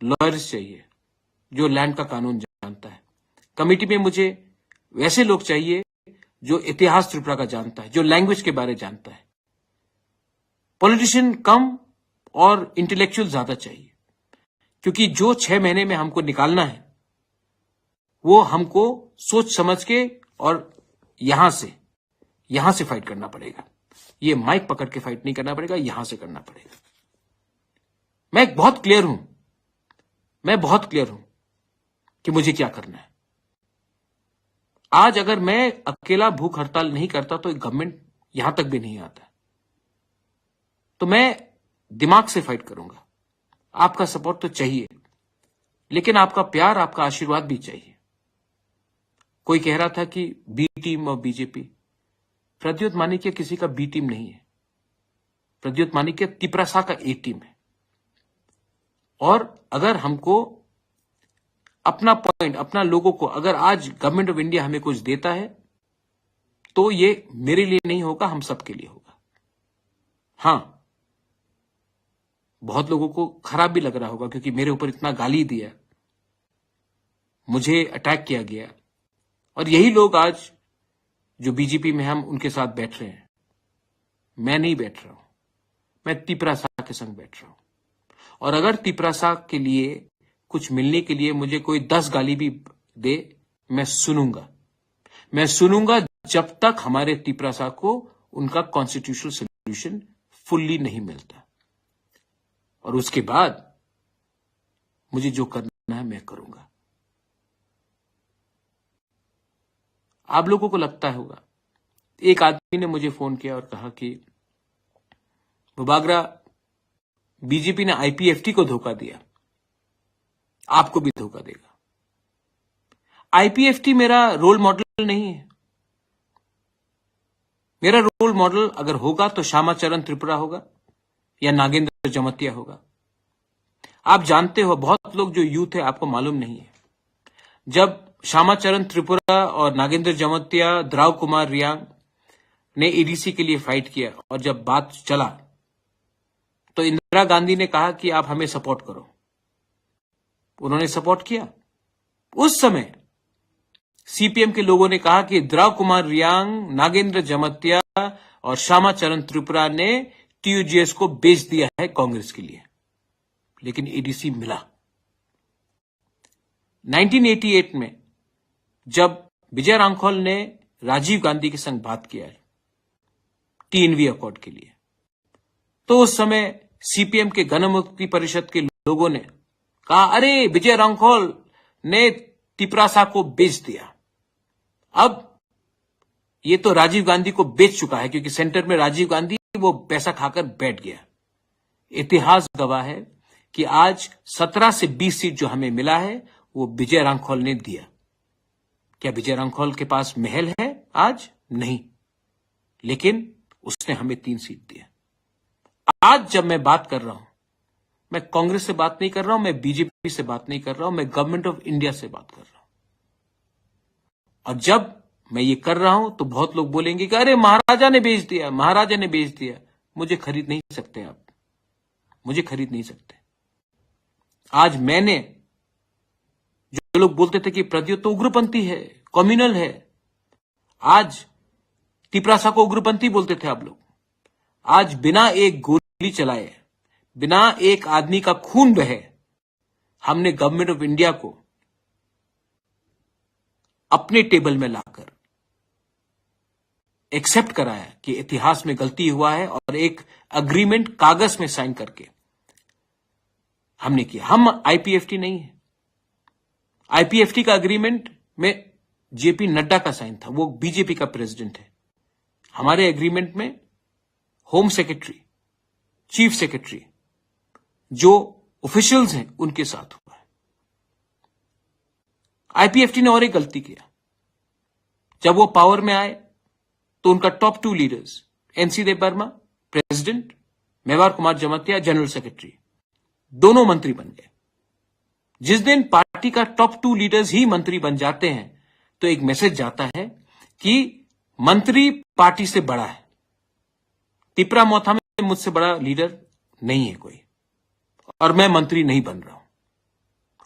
लॉयर्स चाहिए जो लैंड का कानून जानता है। कमेटी में मुझे वैसे लोग चाहिए जो इतिहास त्रिपुरा का जानता है, जो लैंग्वेज के बारे जानता है। पॉलिटिशियन कम और इंटेलेक्चुअल ज्यादा चाहिए, क्योंकि जो छह महीने में हमको निकालना है, वो हमको सोच समझ के और यहां से, यहां से फाइट करना पड़ेगा। ये माइक पकड़ के फाइट नहीं करना पड़ेगा, यहां से करना पड़ेगा। मैं बहुत क्लियर हूं, मैं बहुत क्लियर हूं कि मुझे क्या करना है। आज अगर मैं अकेला भूख हड़ताल नहीं करता तो गवर्नमेंट यहां तक भी नहीं आता। तो मैं दिमाग से फाइट करूंगा। आपका सपोर्ट तो चाहिए, लेकिन आपका प्यार, आपका आशीर्वाद भी चाहिए। कोई कह रहा था कि बी टीम और बीजेपी। प्रद्युत मानिक्य किसी का बी टीम नहीं है। प्रद्युत मानिक्य तिपरासा का ए टीम है। और अगर हमको अपना पॉइंट, अपना लोगों को, अगर आज गवर्नमेंट ऑफ इंडिया हमें कुछ देता है, तो ये मेरे लिए नहीं होगा, हम सबके लिए होगा। हाँ, बहुत लोगों को खराब भी लग रहा होगा, क्योंकि मेरे ऊपर इतना गाली दिया, मुझे अटैक किया गया। और यही लोग आज जो बीजेपी में हम उनके साथ बैठ रहे हैं, मैं नहीं बैठ रहा हूं, मैं तिपरासा के संग बैठ रहा हूं। और अगर तिपरासा के लिए कुछ मिलने के लिए मुझे कोई दस गाली भी दे, मैं सुनूंगा। मैं सुनूंगा जब तक हमारे तिपरासा को उनका कॉन्स्टिट्यूशनल सोल्यूशन फुल्ली नहीं मिलता। और उसके बाद मुझे जो करना है, मैं करूंगा। आप लोगों को लगता होगा, एक आदमी ने मुझे फोन किया और कहा कि बुबागरा, बीजेपी ने आईपीएफटी को धोखा दिया, आपको भी धोखा देगा। आईपीएफटी मेरा रोल मॉडल नहीं है। मेरा रोल मॉडल अगर होगा तो श्यामा चरण त्रिपुरा होगा या नागेंद्र जमतिया होगा। आप जानते हो, बहुत लोग जो यूथ है, आपको मालूम नहीं है, जब श्यामा चरण त्रिपुरा और नागेंद्र जमतिया, द्राव कुमार रियांग ने एडीसी के लिए फाइट किया और जब बात चला तो इंदिरा गांधी ने कहा कि आप हमें सपोर्ट करो। उन्होंने सपोर्ट किया। उस समय सीपीएम के लोगों ने कहा कि द्राव कुमार रियांग, नागेंद्र जमतिया और श्यामा चरण त्रिपुरा ने टीयूजीएस को बेच दिया है कांग्रेस के लिए, लेकिन एडीसी मिला। नाइनटीन एटी एट में जब विजय रांखल ने राजीव गांधी के संग बात किया है टीएनवी अकॉर्ड के लिए, तो उस समय सीपीएम के गणमुक्ति परिषद के लोगों ने कहा, अरे, विजय रांखल ने तिपरासा को बेच दिया। अब ये तो राजीव गांधी को बेच चुका है, क्योंकि सेंटर में राजीव गांधी, वो पैसा खाकर बैठ गया। इतिहास गवाह है कि आज सत्रह से बीस सीट जो हमें मिला है, वो विजय रांखल ने दिया। क्या विजय रांखल के पास महल है आज? नहीं, लेकिन उसने हमें तीन सीट दिया। आज जब मैं बात कर रहा हूं, मैं कांग्रेस से बात नहीं कर रहा हूं, मैं बीजेपी से बात नहीं कर रहा हूं, मैं गवर्नमेंट ऑफ इंडिया से बात कर रहा हूं। और जब मैं ये कर रहा हूं तो बहुत लोग बोलेंगे कि अरे, महाराजा ने बेच दिया, महाराजा ने बेच दिया। मुझे खरीद नहीं सकते आप, मुझे खरीद नहीं सकते। आज मैंने, जो लोग बोलते थे कि प्रद्युत तो उग्रपंथी है, कम्युनल है, आज तिपरासा को उग्रपंथी बोलते थे आप लोग। आज बिना एक गोली चलाए, बिना एक आदमी का खून बहे, हमने गवर्नमेंट ऑफ इंडिया को अपने टेबल में लाकर एक्सेप्ट कराया कि इतिहास में गलती हुआ है और एक एग्रीमेंट कागज में साइन करके हमने किया। हम आईपीएफटी नहीं है। आईपीएफटी का एग्रीमेंट में जेपी नड्डा का साइन था, वो बीजेपी का प्रेसिडेंट है। हमारे एग्रीमेंट में होम सेक्रेटरी, चीफ सेक्रेटरी, जो ऑफिशियल्स हैं, उनके साथ हुआ है। आईपीएफटी ने और एक गलती किया। जब वो पावर में आए तो उनका top two leaders, NC Debbarma president, Mebar Kumar Jamatia general secretary, दोनों मंत्री बन गए। जिस दिन पार्टी का टॉप टू लीडर्स ही मंत्री बन जाते हैं तो एक मैसेज जाता है कि मंत्री पार्टी से बड़ा है। तिपरा मोथा में मुझसे बड़ा लीडर नहीं है कोई, और मैं मंत्री नहीं बन रहा हूं,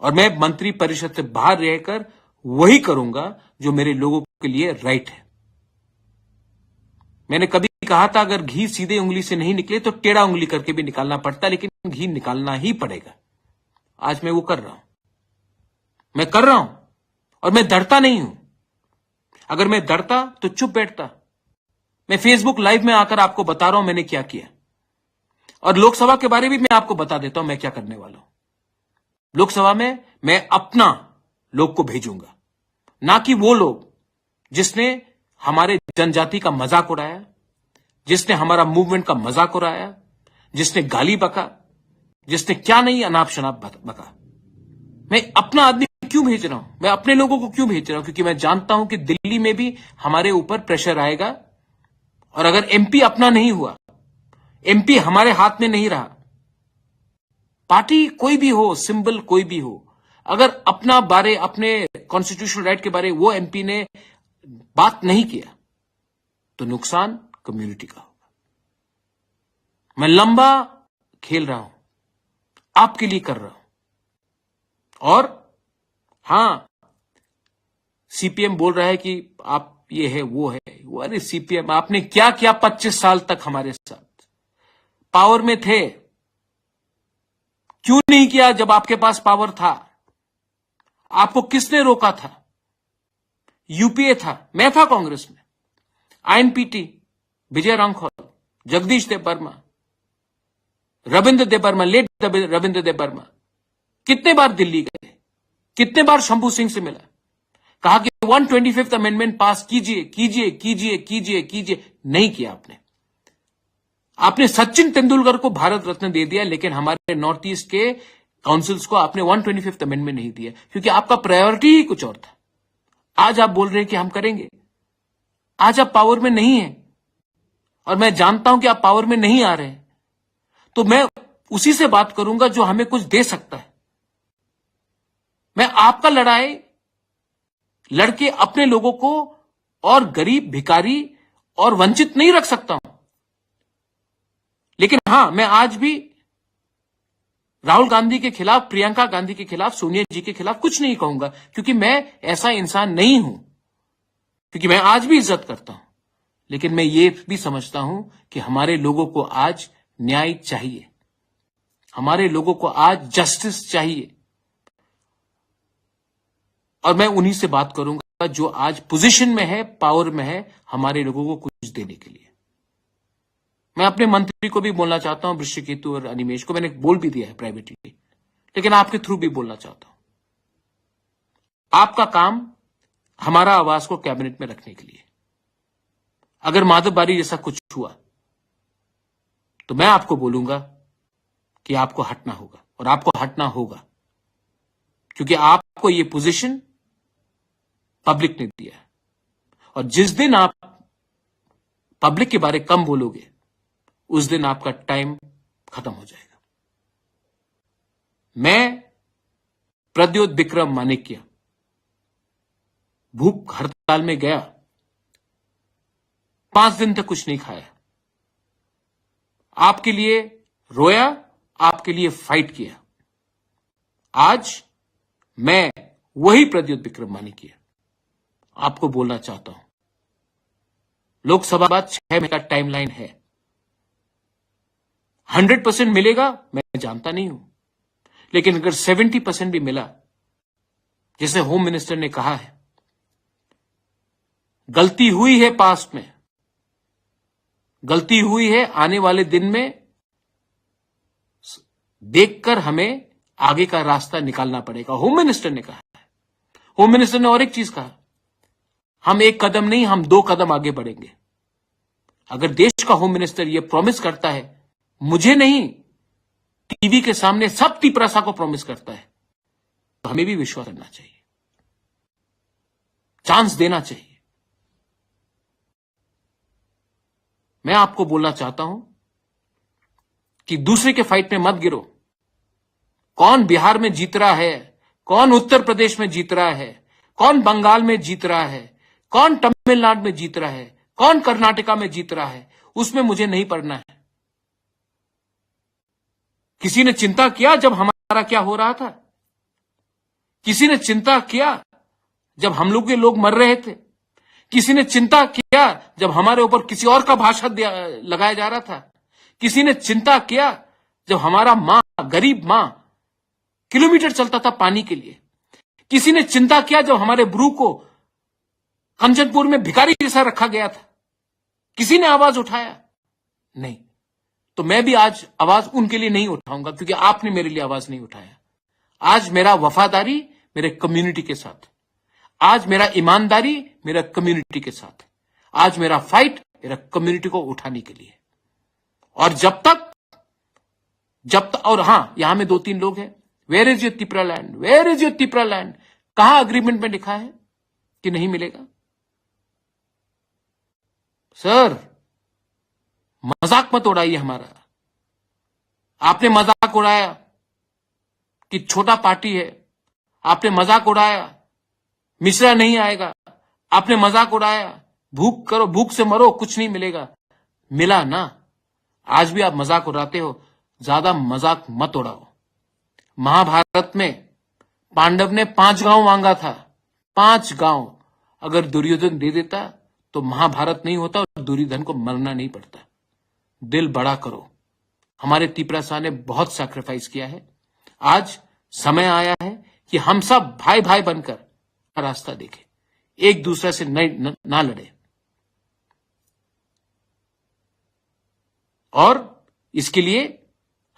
और मैं मंत्री परिषद से बाहर रहकर वही करूंगा जो मेरे लोगों के लिए राइट है। मैंने कभी कहा था, अगर घी सीधे उंगली से नहीं निकले तो टेढ़ा उंगली करके भी निकालना पड़ता, लेकिन घी निकालना ही पड़ेगा। आज मैं वो कर रहा हूं, मैं कर रहा हूं, और मैं डरता नहीं हूं। अगर मैं डरता तो चुप बैठता। मैं Facebook लाइव में आकर आपको बता रहा हूं मैंने क्या किया, और लोकसभा के बारे में मैं आपको बता देता हूं मैं क्या करने वाला हूं। लोकसभा में मैं अपना लोग को भेजूंगा, ना कि वो लोग जिसने हमारे जनजाति का मजाक उड़ाया, जिसने हमारा मूवमेंट का मजाक उड़ाया, जिसने गाली बका, जिसने क्या नहीं अनाप शनाप बक-, बका। मैं अपना आदमी क्यों भेज रहा हूं, मैं अपने लोगों को क्यों भेज रहा हूं? क्योंकि मैं जानता हूं कि दिल्ली में भी हमारे ऊपर प्रेशर आएगा, और अगर एमपी अपना नहीं हुआ, एमपी हमारे हाथ में नहीं रहा, पार्टी कोई भी हो, सिंबल कोई भी हो, अगर अपना बारे, अपने कॉन्स्टिट्यूशनल राइट के बारे वो एमपी ने बात नहीं किया, तो नुकसान कम्युनिटी का होगा। मैं लंबा खेल रहा हूं, आपके लिए कर रहा हूं। और हां, सीपीएम बोल रहा है कि आप ये है, वो है, वो, अरे सीपीएम, आपने क्या किया पच्चीस साल तक हमारे साथ? पावर में थे, क्यों नहीं किया जब आपके पास पावर था? आपको किसने रोका था? यूपीए था, मैं था कांग्रेस में। आईएनपीटी, विजय रांखल, जगदीश देव वर्मा, रविंद्र देव वर्मा, लेट रविंद्र देव वर्मा कितने बार दिल्ली गए, कितने बार शंभू सिंह से मिला, कहा कि वन ट्वेंटी फिफ्थ अमेंडमेंट पास कीजिए, कीजिए, कीजिए, कीजिए, कीजिए। नहीं किया आपने। आपने सचिन तेंदुलकर को भारत रत्न दे दिया, लेकिन हमारे नॉर्थ ईस्ट के काउंसिल्स को आपने वन ट्वेंटी फिफ्थ अमेंडमेंट नहीं दिया, क्योंकि आपका प्रायोरिटी ही कुछ और था। आज आप बोल रहे हैं कि हम करेंगे, आज आप पावर में नहीं है, और मैं जानता हूं कि आप पावर में नहीं आ रहे हैं, तो मैं उसी से बात करूंगा जो हमें कुछ दे सकता है। मैं आपका लड़ाई लड़के अपने लोगों को और गरीब, भिखारी और वंचित नहीं रख सकता हूं, लेकिन हां, मैं आज भी राहुल गांधी के खिलाफ, प्रियंका गांधी के खिलाफ, सोनिया जी के खिलाफ कुछ नहीं कहूंगा, क्योंकि मैं ऐसा इंसान नहीं हूं, क्योंकि मैं आज भी इज्जत करता हूं। लेकिन मैं ये भी समझता हूं कि हमारे लोगों को आज न्याय चाहिए, हमारे लोगों को आज जस्टिस चाहिए। और मैं उन्हीं से बात करूंगा जो आज पोजीशन में है, पावर में है, हमारे लोगों को कुछ देने के लिए। मैं अपने मंत्री को भी बोलना चाहता हूं, वृषिकेतु और अनिमेश को मैंने बोल भी दिया है प्राइवेटली, लेकिन आपके थ्रू भी बोलना चाहता हूं। आपका काम हमारा आवाज को कैबिनेट में रखने के लिए। अगर माधव बारी जैसा कुछ हुआ, तो मैं आपको बोलूंगा कि आपको हटना होगा, और आपको हटना होगा, क्योंकि आपको ये पोजीशन पब्लिक ने दिया है। और जिस दिन आप पब्लिक के बारे कम बोलोगे, उस दिन आपका टाइम खत्म हो जाएगा। मैं, प्रद्योत विक्रम माणिक्य, भूख हड़ताल में गया, पांच दिन तक कुछ नहीं खाया, आपके लिए रोया, आपके लिए फाइट किया। आज मैं वही प्रद्योत विक्रम माणिक्य आपको बोलना चाहता हूं। लोकसभा बाद छह महीने का टाइमलाइन है। हंड्रेड परसेंट मिलेगा, मैं जानता नहीं हूं, लेकिन अगर सेवेंटी परसेंट भी मिला, जैसे होम मिनिस्टर ने कहा है, गलती हुई है पास्ट में, गलती हुई है, आने वाले दिन में देखकर हमें आगे का रास्ता निकालना पड़ेगा, होम मिनिस्टर ने कहा है। होम मिनिस्टर ने और एक चीज कहा, हम एक कदम नहीं, हम दो कदम आगे बढ़ेंगे। अगर देश का होम मिनिस्टर ये प्रॉमिस करता है, मुझे नहीं, टीवी के सामने सब तिपरासा को प्रॉमिस करता है, तो हमें भी विश्वास करना चाहिए, चांस देना चाहिए। मैं आपको बोलना चाहता हूं कि दूसरे के फाइट में मत गिरो। कौन बिहार में जीत रहा है, कौन उत्तर प्रदेश में जीत रहा है, कौन बंगाल में जीत रहा है, कौन तमिलनाडु में जीत रहा है, कौन कर्नाटका में जीत रहा है, उसमें मुझे नहीं पड़ना है। किसी ने चिंता किया जब हमारा क्या हो रहा था? किसी ने चिंता किया जब हम लोग के लोग मर रहे थे? किसी ने चिंता किया जब हमारे ऊपर किसी और का भाषा दिया, लगाया जा रहा था? किसी ने चिंता किया जब हमारा माँ, गरीब माँ, किलोमीटर चलता था पानी के लिए? किसी ने चिंता किया जब हमारे ब्रू को कंचनपुर में भिखारी जैसा रखा गया था? किसी ने आवाज उठाया? नहीं। तो मैं भी आज आवाज उनके लिए नहीं उठाऊंगा, क्योंकि आपने मेरे लिए आवाज नहीं उठाया। आज मेरा वफादारी मेरे कम्युनिटी के साथ, आज मेरा ईमानदारी मेरा कम्युनिटी के साथ, आज मेरा फाइट मेरा कम्युनिटी को उठाने के लिए। और जब तक, जब तक, और हाँ, यहाँ में दो तीन लोग हैं, where is your Tipra land, where is your Tipra land? कहाँ अग्रीमेंट में लिखा है कि नहीं मिलेगा? सर, मजाक मत उड़ाइए हमारा। आपने मजाक उड़ाया कि छोटा पार्टी है, आपने मजाक उड़ाया मिश्रा नहीं आएगा, आपने मजाक उड़ाया भूख करो, भूख से मरो, कुछ नहीं मिलेगा। मिला ना? आज भी आप मजाक उड़ाते हो, ज्यादा मजाक मत उड़ाओ। महाभारत में पांडव ने पांच गांव मांगा था, पांच गांव अगर दुर्योधन दे देता तो महाभारत नहीं होता और दुर्योधन को मरना नहीं पड़ता। दिल बड़ा करो। हमारे तिपरासा ने बहुत सैक्रिफाइस किया है। आज समय आया है कि हम सब भाई भाई बनकर रास्ता देखें, एक दूसरे से नहीं, न, ना लड़े। और इसके लिए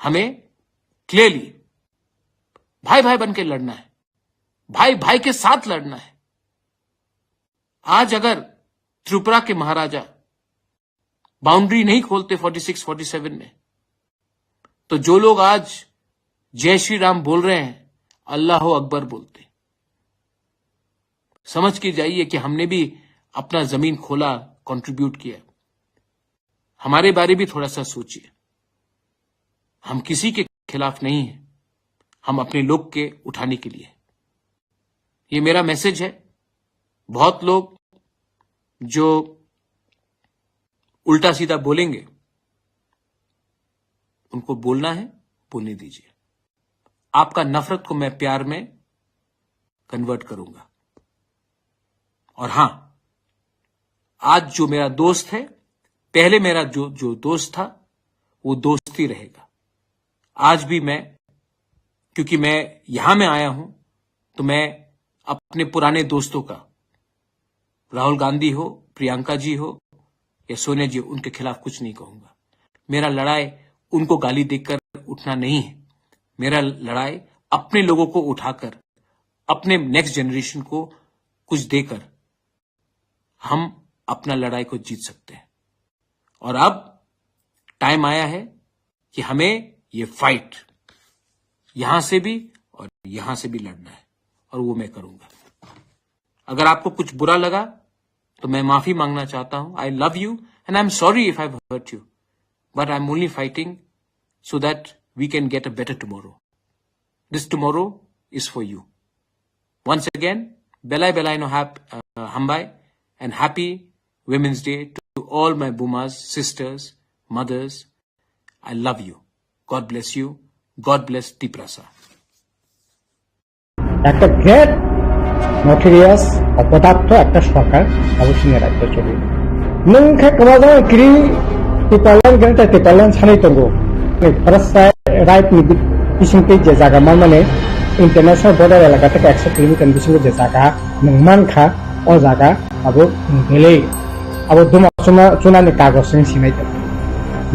हमें क्लियरली भाई भाई बन के लड़ना है, भाई भाई के साथ लड़ना है। आज अगर त्रिपुरा के महाराजा बाउंड्री नहीं खोलते फ़ोर्टी सिक्स फ़ोर्टी सेवन में, तो जो लोग आज जय श्री राम बोल रहे हैं, अल्लाह अकबर बोलते। समझ के जाइए कि हमने भी अपना जमीन खोला, कंट्रीब्यूट किया। हमारे बारे भी थोड़ा सा सोचिए। हम किसी के खिलाफ नहीं हैं, हम अपने लोग के उठाने के लिए। ये मेरा मैसेज है। बहुत लोग जो उल्टा सीधा बोलेंगे, उनको बोलना है, बोलने दीजिए। आपका नफरत को मैं प्यार में कन्वर्ट करूंगा। और हां, आज जो मेरा दोस्त है, पहले मेरा जो, जो दोस्त था, वो दोस्त ही रहेगा। आज भी मैं, क्योंकि मैं यहां में आया हूं, तो मैं अपने पुराने दोस्तों का, राहुल गांधी हो, प्रियंका जी हो या सोनिया जी, उनके खिलाफ कुछ नहीं कहूंगा। मेरा लड़ाई उनको गाली देकर उठना नहीं है। मेरा लड़ाई अपने लोगों को उठाकर, अपने नेक्स्ट जनरेशन को कुछ देकर हम अपना लड़ाई को जीत सकते हैं। और अब टाइम आया है कि हमें ये फाइट यहां से भी और यहां से भी लड़ना है, और वो मैं करूंगा। अगर आपको कुछ बुरा लगा तो मैं माफी मांगना चाहता हूं। I love you and I am sorry if I hurt you, but I am only fighting so that we can get a better tomorrow. This tomorrow is for you. Once again, belai belai no hap, uh, hambai, and happy Women's Day to all my bumas, sisters, mothers. I love you. God bless you. God bless Tiprasa. একটা গ্রেট নথরিয়াস অপদার্থ একটা সরকার অবশ্যই রাজ্য চলে। নং খে কমাজা ক্রি টিপালেন গেলতে টিপালেন সানি তঙ্গো। ফরেস্ট রাইট নি বিসিং তে যে জায়গা মানে ইন্টারন্যাশনাল বর্ডার এলাকা থেকে একশো কিলোমিটার বিসিং যে জায়গা নং মানখা, ও জায়গা আবো বেলে আবো দুমা চুনা চুনানি কাগজ সিং সিনাই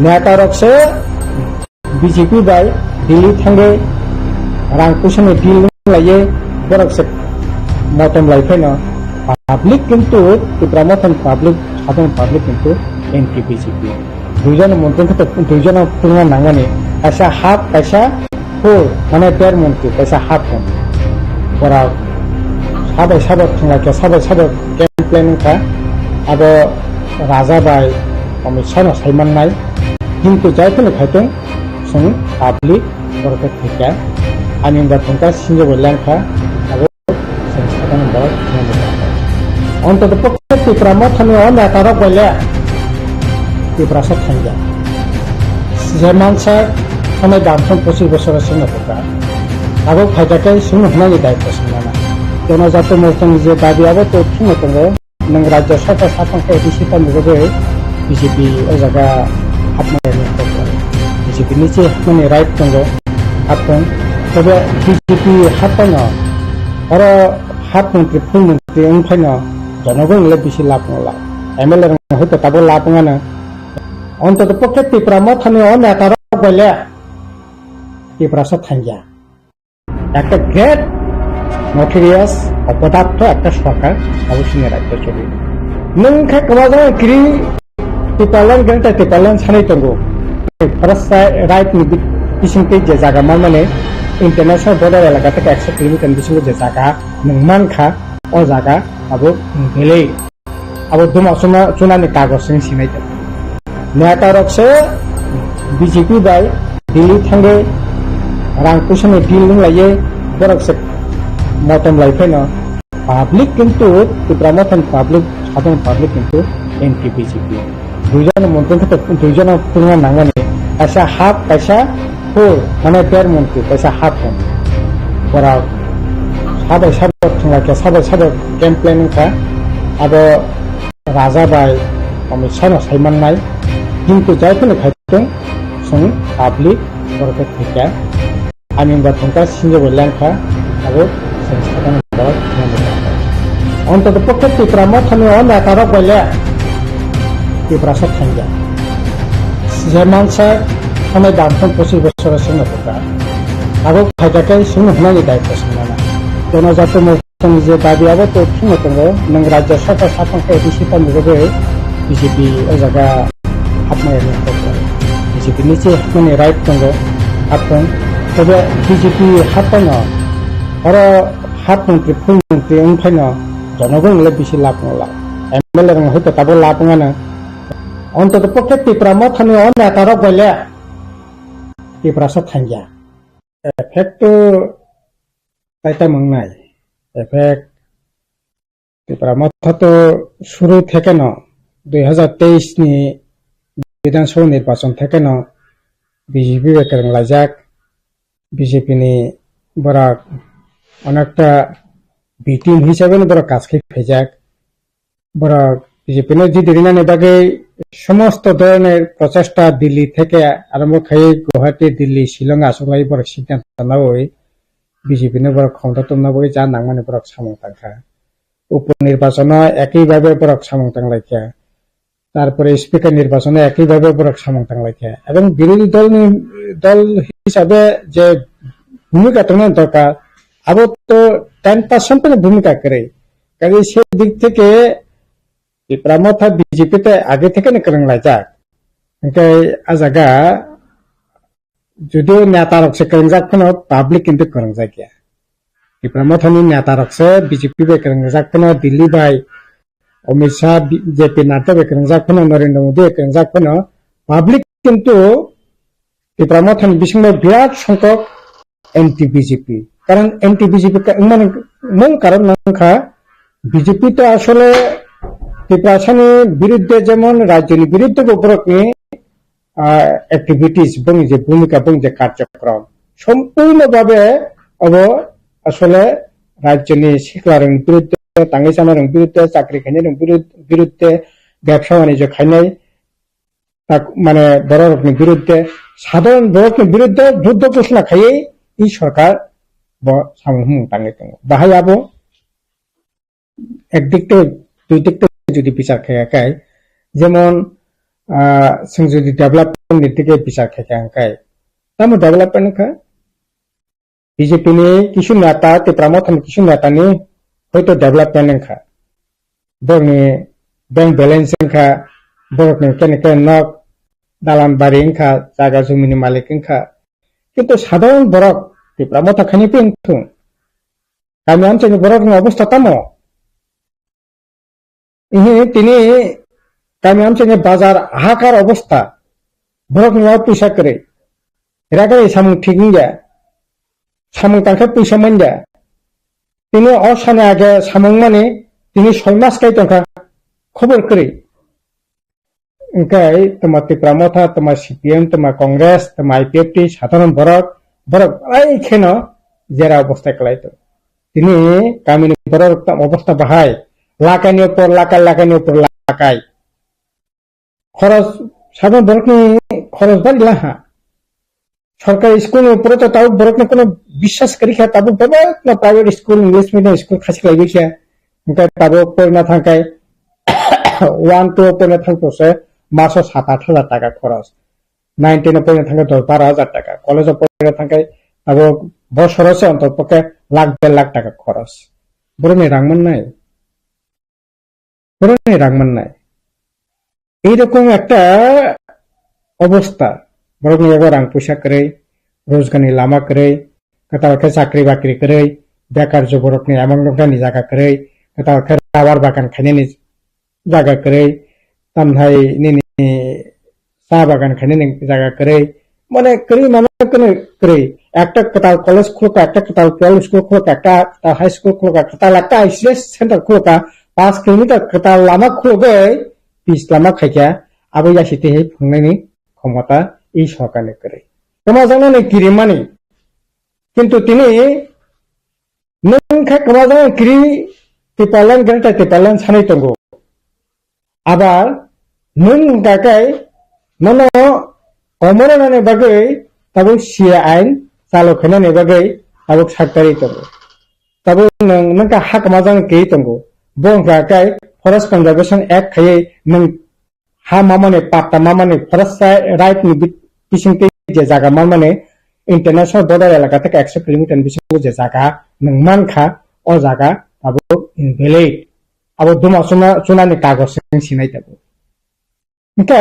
নেতা রকসে BJP bai Delhi thangwi rang puisa ni deal laiye borok se motom lai phaino public kintu Tipra Mothani public, sadharon public kintu anti B J P. Duijon montri khe to duijon pungna nangmani, kaisa half, kaisa full, mane der montri, kaisa half montri. Borok sabai sabai thangla khe sabai sabai game plan wngkha. Abo Raja bai Amit Shah no sai mannai. Kintu jai phano khaitong, chwng public borok khe thwikha. Ani wngkha thwngkha sinjo bo lengkha. Abo chwng sakani borok thwngkha. Ontoto pokhe Tipra Mothani o neta rok bai le Tiprasa thangya. Je mansa thanai bamsong pochis bosor singno thwkha. Abo phaikha khe chwngno hwnani daitwa swngnana. Jonojato Morchani je dabi abo to thwngno tongo. nwng rajya sarkar sapan khe A D C tamo bagwi B J P o jaga hapmani B J P ni se hapmani right tongo, hap tong. Tebe B J P hap tongno, oro hap montri, full montri wng phaino jonogon le bisi lab wng la. M L A rok hoito tabo lab wng ano. Ontoto pokhe Tipra Mothani o neta rok bai le Tiprasa thangya. একটা গ্রেট নোটেরিয়াস অপদার্থ একটা সরকার, অবশ্যই রাজ্য চলি। Nwng khe kwmajak kiri Tipraland ganta Tipraland sanai tongo. First right ni bisingtwi je jaga man mane international border elaka theke ekso kilometer ni bisingo je jaga nwng mankha, o jaga abo nwng belai. Abo duma chuna, chunani kagoj wng sinai tongo. Neta rok se B J P bai Delhi thangwi rang puisa ni deal wng laiwi borok se motom lai phaino public kintu Tipra Mothani public, sadharon public kintu anti B J P. Duijon montri khe duijon pungna nangmani, kaisa half, kaisa full, mane der montri, kaisa half montri. Borok sabai sabai thwngla khe, sabai sabai game plan wngkha. Abo Raja bai Amit Shah no sai mannai, kintu jai phano khai tong, chwng public borok khe thwikha. Ani wngkha thwngkha, sinjo bo lengkha, abo chwng sakani borok nangwi tongkha. Ontoto pokhe Tipra Mothani o neta rok bai le Tiprasa thangya. Je mansa thanai dam thang pochis bosor singno thangkha. Abo phaikha khe chwngno hwnani daitwa swngnana. Jono jati mo Tong je dabi abo to thwngwi tongo, nwng rajya sarkar sapan khe A D C tamo bagwi B J P o jaga hapmaya ni kok. B J P ni se hapmani right tongo, hap tong. Tebe B J P hap tongno, oro hap montri, full montri wng phaino jonogon le bisi lab wng la. M L A rok hoito tabo lab wng ano. Ontoto pokhe Tipra Mothani o neta rok bai le Tiprasa thangya. Effect to tai tamo wngnai. Effect Tipra Motha to suru thekeno dui hazar teis ni Bidhan Sabha nirbachon thekeno B J P bai kwrwng laijak, B J P ni borok onekta B team hisabe no borok kaj khai phaijak. Borok B J P no jidi rinani bagwi somosto dhoroner prochesta Delhi theke arombo khai Guwahati, Delhi, Shillong achuklai borok siddhanto nawi B J P no borok khomota tongna bagwi ja nangmani borok samung tangkha. Upo nirbachono ekibhabe borok samung tanglaikha. Tarpore speaker nirbachono ekibhabe borok samung tanglaikha. Ebong birodhi dolni, dol hisabe je bhumika tongna dorkar, abo to ten percent ni bhumika kwrwi. Kaje se dik theke Tipra Motha B J P te age theke no kwrwng laijak. Hwnkhe a jaga judio neta rok se kwrwngjak phano public kintu kwrwngjak ya. Tipra Mothani neta rok se B J P bai kwrwngjak phano, Delhi bai Amit Shah, B J P Nadda bai kwrwngjak phano, Narendra Modi bai kwrwngjak phano, public kintu Tipra Mothani bisingo birat songkok anti B J P. Karon anti B J P ka-, wngmani mung karon wngkha B J P to asole Tiprasani birudde jemon rajyoni birudde bo borokni, ah, activities, boni je bhumika, boni je karjokrom, sompurno bhabe abo asole rajyoni siklarokni birudde, tangwi chanarokni birudde, chakri khainairokni birud-, birudde, bebsa banijyo khainai, tak, mane bororokni birudde, sadharon borokni birudde juddho ghoshona khaiwi i sorkar bo samung humung tangwi tongo. Bahai abo ek dik te, dui dik te jodi bichar khaikha khai, jemon, ah, chwng jodi development ni dike bichar khaikha khai, tamo development wngkha? B J P ni kisu neta, Tipra Motha ni kisu neta ni hoito development wngkha. Borokni bank balance wngkha, borokni kene kene nok, dalan bari wngkha, jaga jumi ni malik wngkha. Kintu sadharon borok Tipra Motha khaini pin thung. Kami amchai ni borok ni obostha tamo? Ihi tini kami amchai ni bazar hahakar obostha. Borok ni o puisa kwrwi. Ragwi samung thik wngya. Samung tangkhe puisa manya. Tini o sani age samung mani tini soi mas kai tongkha. Khobor kwrwi. Hwnkhe toma Tipra Motha, toma C P M, toma Congress, toma I P F T, sadharon borok, borok belai kheno jera obostha kwlai tongo. Tini kamini borok tam obostha bahai, Lakaini upor lakai, lakaini upor lakai. Khoros, sadharon borokni khoros bari laha. Sorkari school ni upore to tabuk borokno kono biswas kwrwi kha, tabuk bebakno private school, English medium school khasi khlaiwi kha. Hwnkhe tabuk porina thangkhai one two porina thangtose maso sat aat hajar taka khoros. Nine ten o porina thangkhai dos baro hajar taka. College o porina thangkhai tabuk bosoro se onto pokhe lakh der lakh taka khoros. Borokni rang mannai? Borokni rang mannai. Ei rokom ekta obostha, borokni yago rang puisa kwrwi, rojgarni lama kwrwi, kwtal khe chakri bakri kwrwi, bekar juborokni amang noknani jaga kwrwi, kwtal khe rabar bagan khainani jaga kwrwi, tamthai nini cha bagan khainani jaga kwrwi, mane kwrwi mano kwrwi kwrwi. Ekta kwtal college khulukha, ekta kwtal P L school khulukha, ekta kwtal high school khulukha, kwtal ekta I C S center khulukha, paanch kilometer kwtal lama khulugwi pitch lama khaikha, abo yasi twi hai phunuknani khomota i sorkarni kwrwi. Kwmajaknani kirimani, kintu tini nwng khe kwmajaknani kiri Tipraland, Greater Tipraland sanwi tongo. Abar nwng hwnkha khe nono komornani bagwi tabuk C A ain chalu khainani bagwi tabuk saktarwi tongo. Tabuk nwng, nwng kha ha kwmajaknani kiri tongo. Bo hwnkha khe Forest Conservation Act khaiwi nwng ha mamani, patta mamani, forest right ni bi-, bisingtwi je jaga mamani, international border elaka theke ekso kilometer ni bisingo je jaga nwng mankha, o jaga tabuk invalid. Abo duma chuna, chunani kagoj se sinai tabuk. Hwnkhe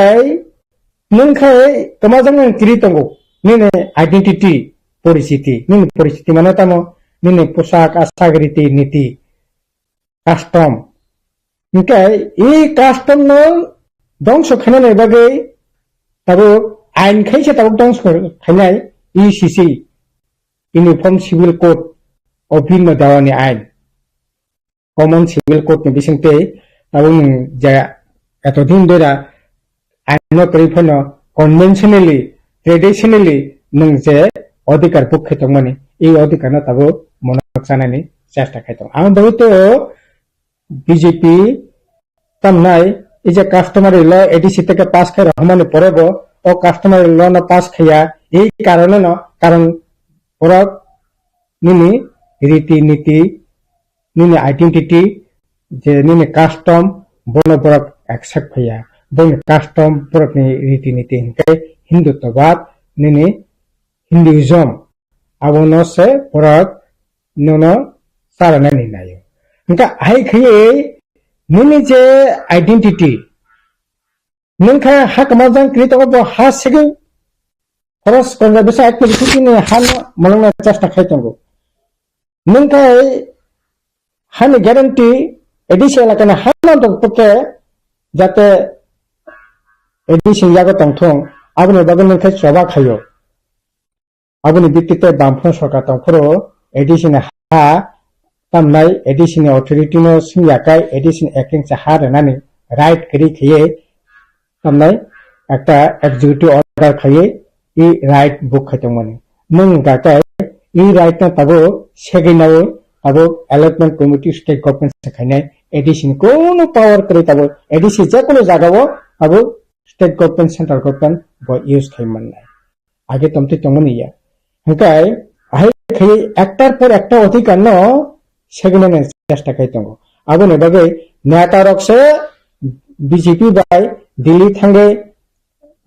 nwng khai kwmajaknani kiri tongo, nini identity, porichiti, nini porichiti mane tamo, nini poshak, ashak, riti niti, custom. Hwnkhe i custom no dongso khainani bagwi tabuk ain khaisa tabuk dongso khainai, U C C, Uniform Civil Code of Bhima Dawani ain. Common Civil Code ni bisingtwi tabuk nwng je etodin dera aino kwrwi phano conventionally, traditionally nwng je odhikar buk khai tongmani, ei odhikar no tabuk monok chanani chesta khai tongo. Ang bagwi to B J P tamnai, ei je customary law A D C theke pass khai rohormani pore bo o customary law no pass khaiya, ei karone no, karon borok nini riti niti, nini identity, je nini custom, bono borok accept khaiya. Boni custom, borokni riti niti hwnkhe Hindutvabad, nini Hinduism, abono se borok nono charanani naio. Hwnkhe hai khaiwi nini je identity, nwng khe ha kwmajaknani kiri tongo, bo ha segwi Forest Conservation Act ni bisingtwi nini ha no mwlwngna chesta khai tongo. Nwng khe hani guarantee A D C elakani ha no tongthok khe, jate A D C ni yago tongthung, aboni bagwi nwng khe choba khaio. Aboni bitti tei bamphano sorkar tongphuru A D C ni ha tamnai, A D C ni authority no swngya kai, A D C ni acting cha ha rwnani right kwrwi khaiwi tamnai ekta executive order khaiwi i right book khai tongmani. Nwng hwnkha khe i right no tabuk segwi naui tabuk allotment committee state government se khainai, A D C ni kunu power kwrwi tabuk A D C jekunu jagao tabuk state government, central government bo use khai mannai. Age tomtwi tongmani ya. Hwnkhe ahai khe ektar por ekta odhikar no segwinani chesta khai tongo. Aboni bagwi neta rok se B J P bai Delhi thangwi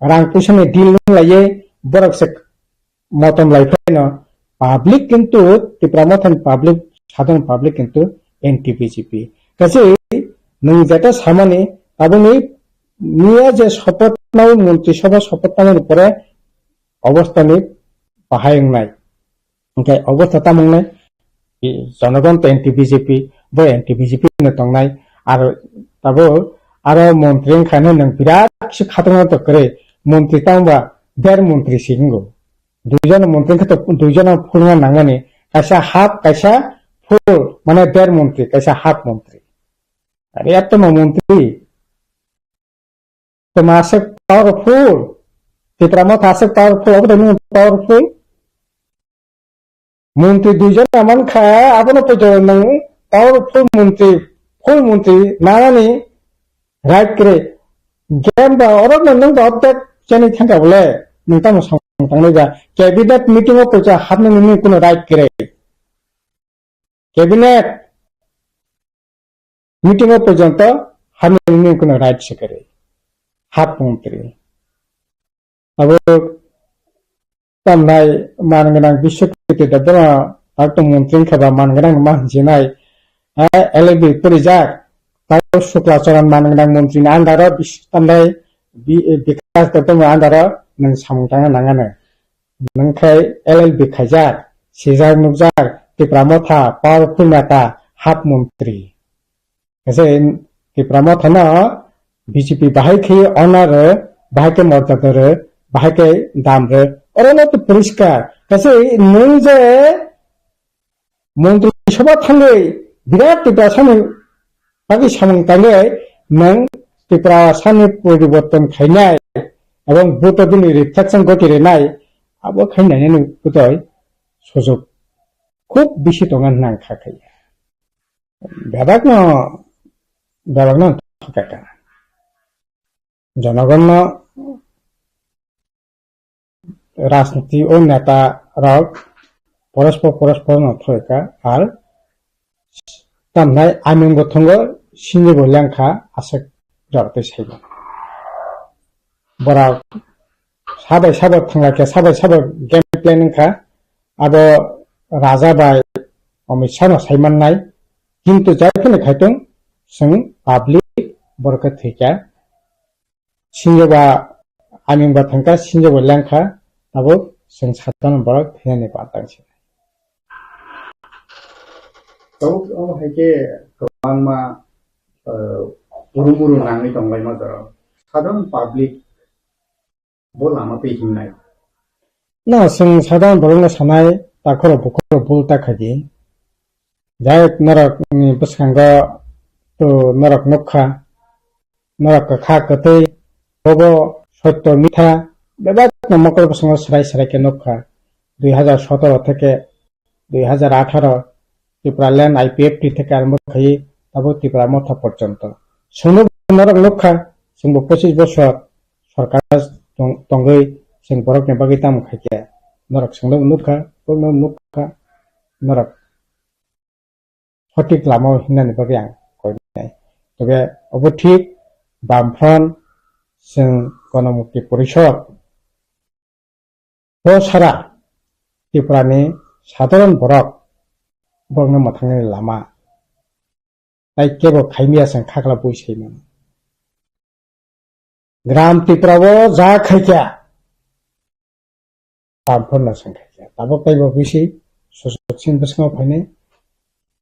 rang puisa ni deal nung laiwi borok se motom lai phai no public kintu Tipra Motha ni public, sadharon public kintu anti B J P. Kachi nwng jeta samani tabukni miya je sopoth nai montri sabha sopoth nai pore obostha ni bahai wngnai. Hwnkhe obostha tamo wngnai? Jonogon to anti B J P, bo anti B J P no tongnai. Ar tabuk aro montri wngkha hwnwi nwng birat kisa khatungma to kwrwi. Montri tamo ba der montri se wngo. Duijon montri wngkha to duijon phulna nangmani. Kaisa half, kaisa full, mane der montri, kaisa half montri. Are eto no montri. Toma aswk powerful. Tipra Motha aswk powerful, abo de nwng powerful. Montri duijon mankha, abono poito nwng powerful montri Full montri nanani right kwrwi. Game ba oro no nwng ba update chani thangka bole nwng tamo samung tangnai ba. Cabinet meeting o poisa hapnani nwng kuno right kwrwi. Cabinet meeting o porjonto hamya nini kuno right se kwrwi, hap montri. Abo tamnai man gwnang Biswakirti Debbarma, tak tong montri wngkha ba man gwnang ma hinjinai, eh, L L B porijak, tak Sukla Charan man gwnang montri ni under o bis-, tamnai bi-, Bikas Debbarma under o nwng samung tangna nangano. Nwng khe L L B khaijak, sijak nukjak, Tipra Motha, powerful neta, hap montri. Kaisa Tipra Motha no B J P bahai khe honor, bahai khe morjada rw, bahai khe dam rw. Oro no to poriskar. Kaisa nwng je Montri Sabha thangwi birat Tiprasani bagwi samung tangwi nwng Tiprasani poriborton khainai ebong vote bini reflection goti rinai abo khainai nini bwtwi sujuk khub bisi tongo hwnna ang kha khai. Bebakno, bebakno thokaka. Jonogonno rajniti o neta rok porospo porospo no thoi ka ar tamnai aming bo thongo sini bo lengkha aswk jora tei saibo borok sabai sabo thangla khe sabai sabo game plan wngkha abo raja bai Amit Shah no sai mannai kintu jai phano khaitung chwng public borok khe thwikha. Sinjoba aming ba thangkha, sinjoba lengkha, tabuk chwng sadharan borok thwinani pantang se. Tabuk omo hai khe kwbangma, eh, urumuru nangwi tonglaima jorao. Sadharan public bo lama twi himnai. Na, chwng sadharan borokno sanai, takhoro bukhoro bul ta khaidi. Jai norokni bwskango to norok nukha, norok kwkha kwtwi, bobo sotto mitha bebakno mokol bwskango swrai swrai khe nukha. Dui hazar sotoro theke dui hazar atharo Tipraland I P F T theke arombo khaiwi tabuk Tipra Motha porjonto. Chwngno norok nukha, chwngbo pochis bosor sorkar tong-, tongwi chwng borokni bagwi tamo khaikhe norok chwngno nukha, borokno nukha, norok sothik lama o himnani bagwi ang koinai. Tobe obo thik, Bamfront, chwng Gonomukti Porishod, bo sara Tripurani sadharan borok, borokno mwthangni lama tai kebo khaimya chwng khakla bui sai mano. Gram Tripura o ja khaikha, Bamfront no chwng khaikha. Tabuk taibo bisi sujuk chini bwskango phainai.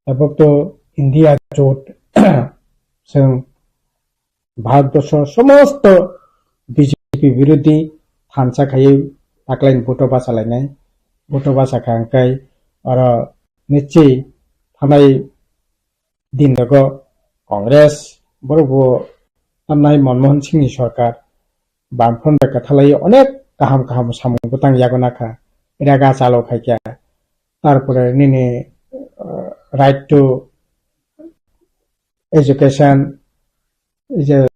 Tabuk to India jot chwng Bharatborsho somosto B J P birodhi thansa khaiwi taklaini vote o bachalainai. Vote o bachakha hwnkhe oro nichwi thanai din rogo Congress borok bo tamnai Manmohan Singh ni sorkar Bamfront bai kwthalai onek kaham kaham samung bwtang yago nakha, rega chalo khaikha, tarpore nini, uh, right to education, je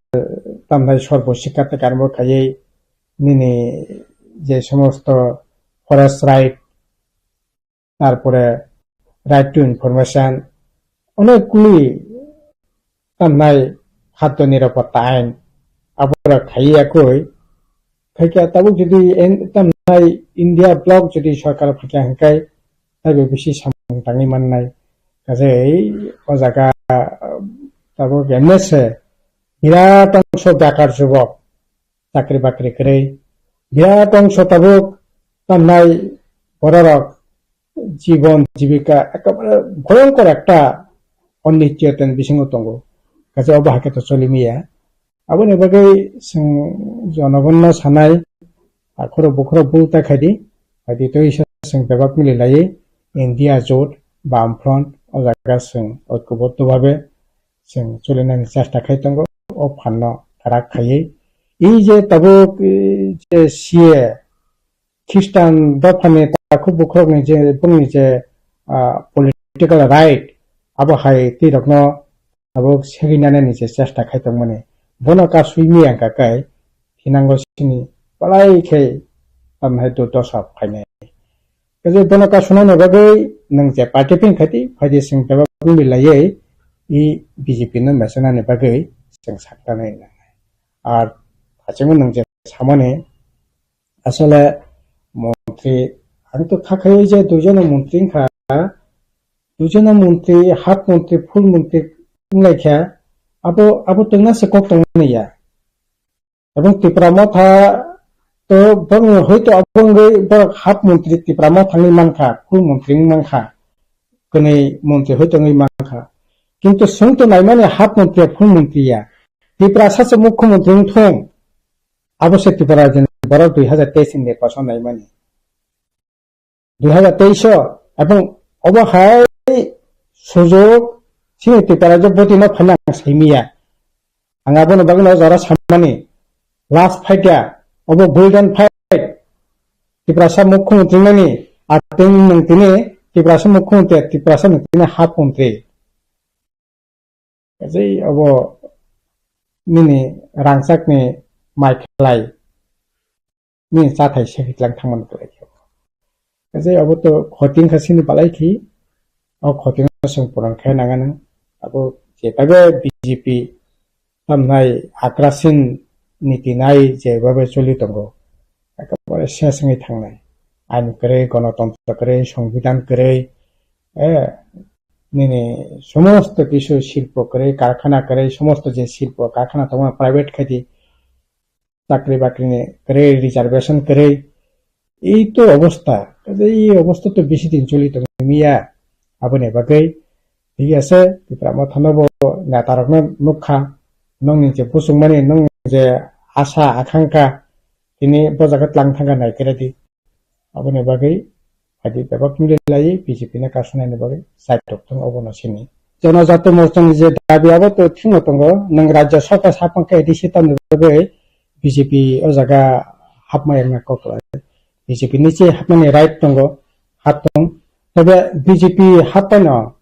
tamnai sorbo sikha te karmo khaiwi nini je somosto forest right, tarpore right to information, onekguli tamnai khadyo nirapotta ain, aborok khaiya koi, khaikha tabuk jodi en-, tamnai India bloc jodi sorkar phaikha hwnkhe taibo bisi samung tangwi mannai. Kaje o jaga tabuk M S A birat ongso bekar jubok chakri bakri kwrwi, birat ongso tabuk tamnai bororok jibon jibika ekebare bhoyonkor ekta onischitotan bisingo tongo. Kaje obo hai khe to choli maya. Aboni bagwi chwng jonogonno sanai, akhoro bukhoro bul ta khaidi, haidi to isa chwng bebak mili laiwi India jot, Bamfront, o jaga chwng oikoboddo bhabe chwng cholinani chesta khai tongo, o phanno kwrak khaiwi. I je tabuk, eh, je C A, Khristan dophani takhuk bukhukni je bongni je, ah, political right, abo hai twi rokno tabuk segwi nanani je chesta khai tongmani. Bono kasui miya wngkha khe thinango sini balai khe tamhai durdosa phainai. Kaje bono kasunani bagwi nwng je party pin khaidi, phaidi chwng bebak wngwi laiwi i B J P no mesenani bagwi chwng saktanai nangnai. Ar hachingwi nwng je samani asole montri, ang to kha khaiwi je duijono montri wngkha, duijono montri, half montri, full montri wnglaikha, abo, abo twngna se kok tongmani ya. Ebong Tipra Motha to bongni hoito abo wngwi borok half montri Tipra Motha wngwi mankha, full montri wngwi mankha, kwnwi montri hoito wngwi mankha. Kintu chwng to naimani half montri ya, full montri ya. Tiprasa se mukhyamantri wngthung, abo se Tipra Rajyani borok dui hazar teis ni nirbason naimani. Dui hazar teis o, ebong obo hai sujok chini Tipra Rajya boti no phaina ang saimiya. Ang abono bagwi no jora samani. Last fight ya, obo golden fight. Tiprasa mukhyamantri nani, ateng nung tini Tiprasa mukhyamantri, Tiprasa nung tini half montri. Kaje obo nini rangchakni mai khlai, nini chathai se hitlang thangmani kwlai khe. Kaje obo to khoting kha sini balai khi, o khoting no chwng puran khe nangani. Abo je tabe B J P tamnai akrasin niti nai je babe choli tongo. Ekabare ses wngwi thangnai. Ain kwrwi, gonotontro kwrwi, songbidan kwrwi, eh, nini somosto kisu silpo kwrwi, karkhana kwrwi, somosto je silpo karkhana tongo private khaidi, chakri bakri ni kwrwi, reservation kwrwi. Ei to obostha, kaje ei obostha to bisi din choli tongwi miya. Aboni bagwi thik ase, Tipra Motha no bo neta rok no nukha, nongni je buchung mani, nongni je asa akhangkha, tini bo jaga tlang thangkha nai khe di. Aboni bagwi adi bebak wngwi lai B J P no kasunani bagwi side rok thung obo no sini. Jonojati Morcha ni je dabi abo to thwngwi tongo, nwng Rajya Sarkar saphang khe A D C tamni bagwi B J P o jaga hapma yangna kok lai. B J P ni se hapmani right tongo, hap tong. Tobe B J P happaino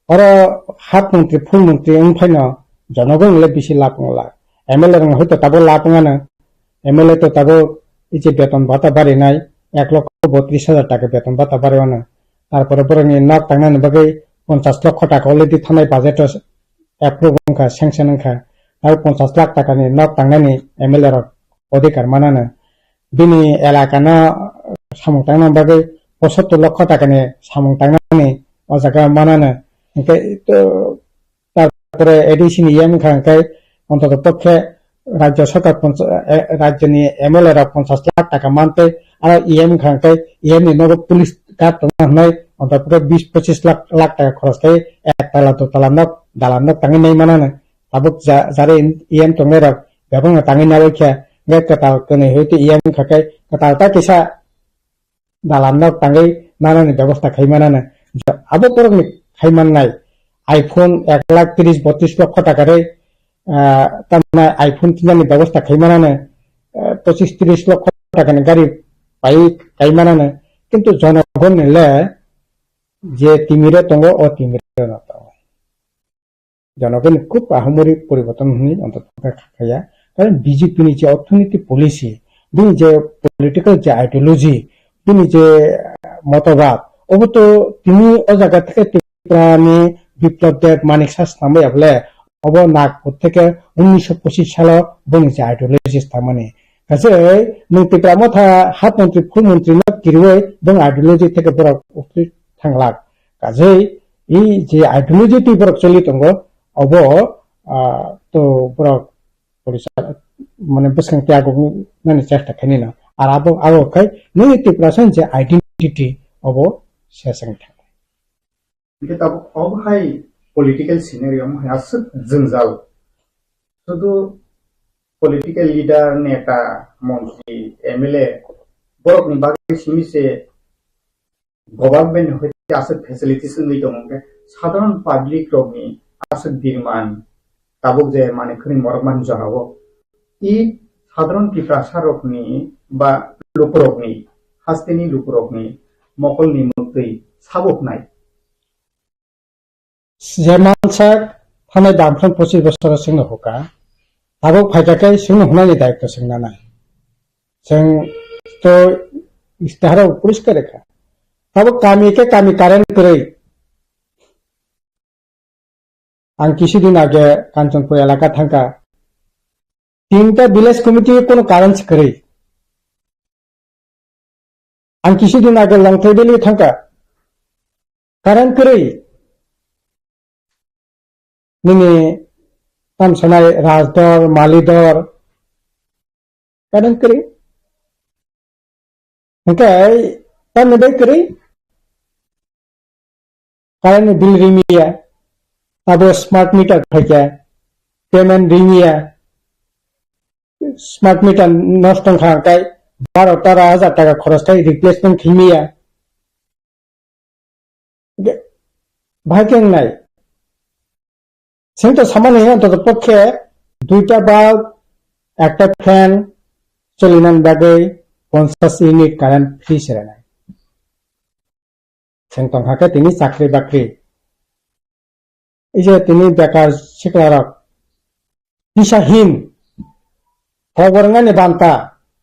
oro half montri, full montri wng phaino jonogon le bisi lab wng la. M L A rok hoito tabuk lab wng ano. M L A to tabuk ije beton bata barinai ek lokho botris hajar taka beton bata bari ano. Tarpore borokni nok tangnani bagwi ponchas lokho taka already thanai budget o approve wngkha, sanction wngkha. Tabuk ponchas lakh takani nok tangnani M L A rok odhikar manano. Bini elakano samung tangna bagwi posottor lokho takani samung tangnani o jaga manano. Hwnkhe to tarpore A D C ni E M wngkha hwnkhe ontoto pokhe Rajya Sarkar poncha-, eh, rajyoni M L A rok ponchas lakh taka mantwi, aro E M wngkha hwnkhe E M ni nogo police guard tongna hwnwi ontoto pokhe bis pochis lakh, lakh taka khoros khe ek tala, do tala nok, dalan nok tangwi nai manano. Tabuk ja-, jare E M tongnai rok bebakno tangwi nabai khe, hwnkhe kwtal kwnwi hwitwi E M wngkha khe kwtal ta kisa dalan nok tangwi nanani bebosta khai manano. Abo borokni khai mannai iPhone ek lakh tris botris lokho taka rwi, ah, tamna iPhone tinani bebosta khai manano, ah, pochis tris lokho takani gari pai kai manano. Kintu jonogonni le je timiro tongo, o timiro no tongo. Jonogoni khub ahamori poriborton hwnwi ontoto kha khaya. Karon B J P ni je orthonoiti policy, bini je political je ideology, bini je motobad, obo to tini o jaga theke Tripura ni Biplab Deb, Manik Saha swnamwi abole, obo Nagpur theke unnisho pochis salo boni je ideology swnamani. Kaje nwng Tripura Motha half montri, full montri no kiriwi bong ideology theke borok uktwi thanglak. Kaje i je ideology twi borok choli tongo, obo, ah, to borok porisa-, mane bwskang tiyagoknani chesta khainino. Ar abo, abo khai nini Tiprasa je identity obo sesang thang. Hingke tabuk obo hai political scenario omo hai aswk jwngjal. Sudu political leader, neta, montri, M L A borokni bagwi simi se government ni hoite aswk facilities wngwi tongo, hwnkhe sadharan public rokni aswk demand tabuk je manwi khwnwi morok mani jora o. I sadharan Tiprasa rokni ba lukurokni, hasteni lukurokni mokolni mwktwi sabo hwnai. Je mansak thanai bamphran pochis bosor chwngno hukha. Tabuk phaikha khe chwngno hunani daitw chwng nanai. Chwng to istiharo poriskar kha. Tabuk kami khe kami current kwrwi. Ang kisi din age Kanchanpur elaka thangkha. Tinta village committee kono current kwrwi. Ang kisi din age Longthai Valley thangkha. Current kwrwi. Nini tamsanai Rajdor, Malidor. Current kwrwi. Hingke tamni bai kwrwi. Current ni bill rimiya, abo smart meter phaikha, payment rimiya, smart meter nosto wngkha hwnkhe baro tero hajar taka khoros khai replacement khaimiya. Bahai khe wngnai. Chwng to samani hino to pokhe duita bulb, ekta fan cholinani bagwi ponchash unit current free se rwnai. Chwng tongkha khe tini chakri bakri. Ije tini bekar siklarok. Kisa hin. Khobor wngnani banta.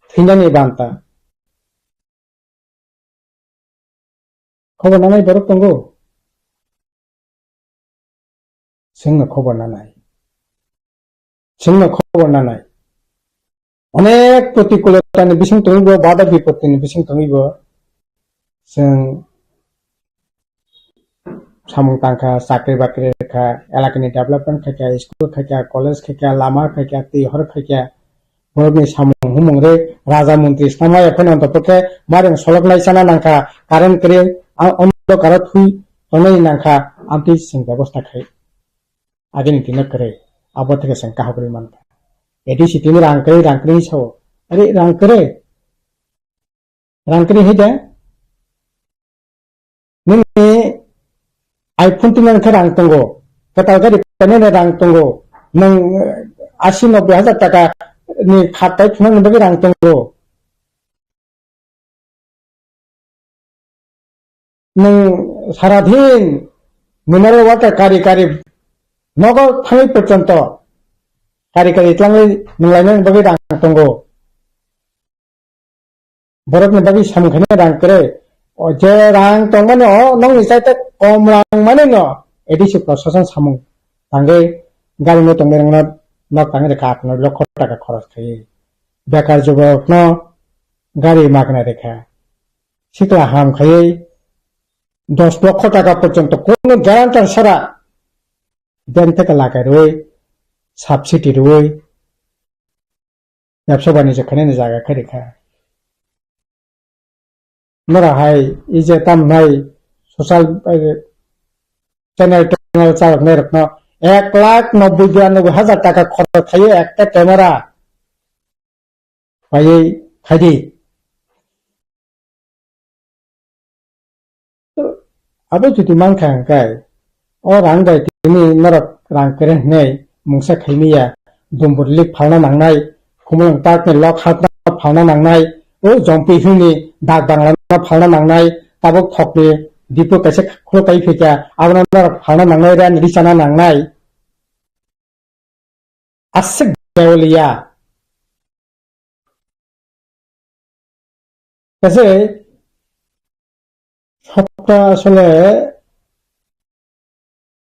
Thwinani banta. Khobor nanai borok tongo. Chwngno khobor nanai. Chwngno khobor nanai. Onek protikulotani bising tongwi bo, bada bipottini bising tongwi bo. Chwng samung tangkha, chakri bakri rwkha, elakani development khaikha, school khaikha, college khaikha, lama khaikha, twi hor khaikha. Borokni samung humung rwi raja montri swnamya phano anto pokhe mareng solok nai chana nangkha, current kwrwi, a-, ondokaro thwi tongnani nangkha, amtwi chwng bebosta khai. Agini tino kwrwi, abo theke chwng kaham rwi mankha. A D C tini rang kwrwi, rang kwrwi sao. Are rang kwrwi? Rang kwrwi hai de? Nini iPhone tini khe rang tongo. Kwtal gari painani rang tongo. Nwng, eh, asi noboi hajar taka ni khat pai phunukni bagwi rang tongo. Nwng saradin mineral water kari kari nogo thangwi porjonto kari kari tlangwi nwnglainani bagwi rang tongo. Borokni bagwi samung khaina rang kwrwi. O je rang tongmani o nokni chaita kom rang mani no A D C prosason samung tangwi gari no tongwi rang no nok tangwi rwkha aat noi lokho taka khoros khaiwi. Bekar jubok no gari magna rwkha. Sikla ham khaiwi dos lokho taka porjonto kunu guarantor sara bank theke lakai rwi subsidy rwi. Bebsa banijyo khainani jaga khe rikha. Nora hai ije tamnai social, eh, channel, channel chaloknai rokno ek lakh nobboi biranoboi hajar taka khorok khaio ekta camera paiwi khaidi. Abo jodi mankha hwnkhe, o rang bai tini norok rang kwrwi hwnwi mungsa khaimaya, Dumbur Lake phalna nangnai, Khumulwng Park ni lok hatno phalna nangnai, o Jompi Hill ni dak bangla no phalna nangnai, tabuk thokni dipo kaisa khuluk kai phikha, abono norok phalna nangnai, rang richana nangnai. Aswk dewaliya. Kaise sopta asole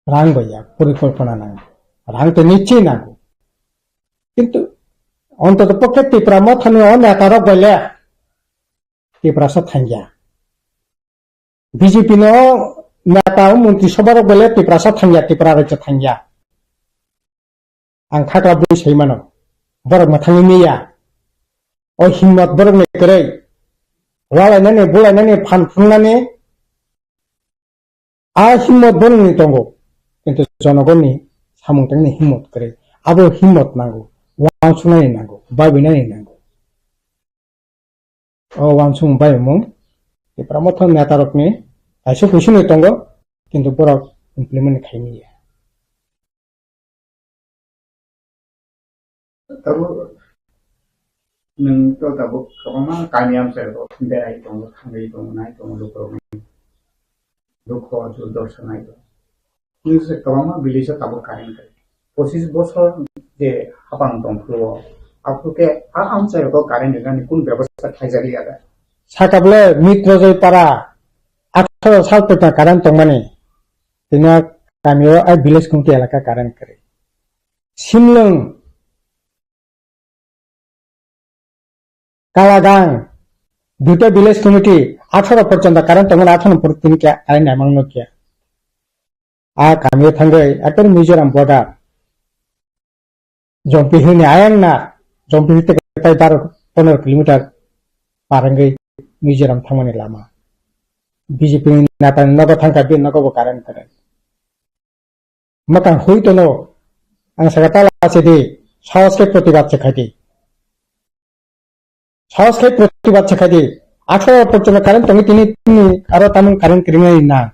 rang bai ya, porikolpona nango. Rang to nichchoi nango. Kintu ontoto pokhe Tipra Mothani o neta rok bai le Tiprasa thangya. B J P no neta o montri sobha rok bai le Tiprasa thangya, Tipra rajya thangya. Ang khakra bui sai mano. Borok mwthangwi miya. O himmot borokni kwrwi. Walainani, bulainani, phan phunuknani a himmot borokni tongo. Kintu jonogonni samung tangni himmot kwrwi. Abo himmot nango. Wansuknani nango. Babinani nango. O wansukmung bai mung Tipra Motha neta rokni kaisa kuisini tongo, kintu borok implement khaimaya. Tabuk nwng to tabuk kwbangma kami amchai rok berai tongo, thangwi tongo, nai tongo, lukurokni dukho, durdosa nai tongo. Nwng se kwbangma village o tabuk current kwrwi. Pochis bosor je hapang tongphuru o, aphuru khe a amchaio current rinani kun bebostha khlaijak liya da? Sakable Mitrojoy para atharo sal pekna current tongmani, tini kamio ai village committee elaka current kwrwi. Simlwng Kalagang, duita village committee, atharo porjonto current tongmani, atharo pore tini khe current naimang nukya. A kamio thangwi, ator Mizoram border. Jompi hini ayang na, Jompi hini tei baro pondro kilometer parangwi Mizoram thangmani lama. B J P ni neta ni nogo thangkha, bini nogo bo current kwrwi. Mwkang hui tono, ang saka tala se di, sahos khe protibad se khai di. Sahos khe protibad se khai di. Atharo porjonto current tongwi tini, tini aro tamung current kwrwngwi na.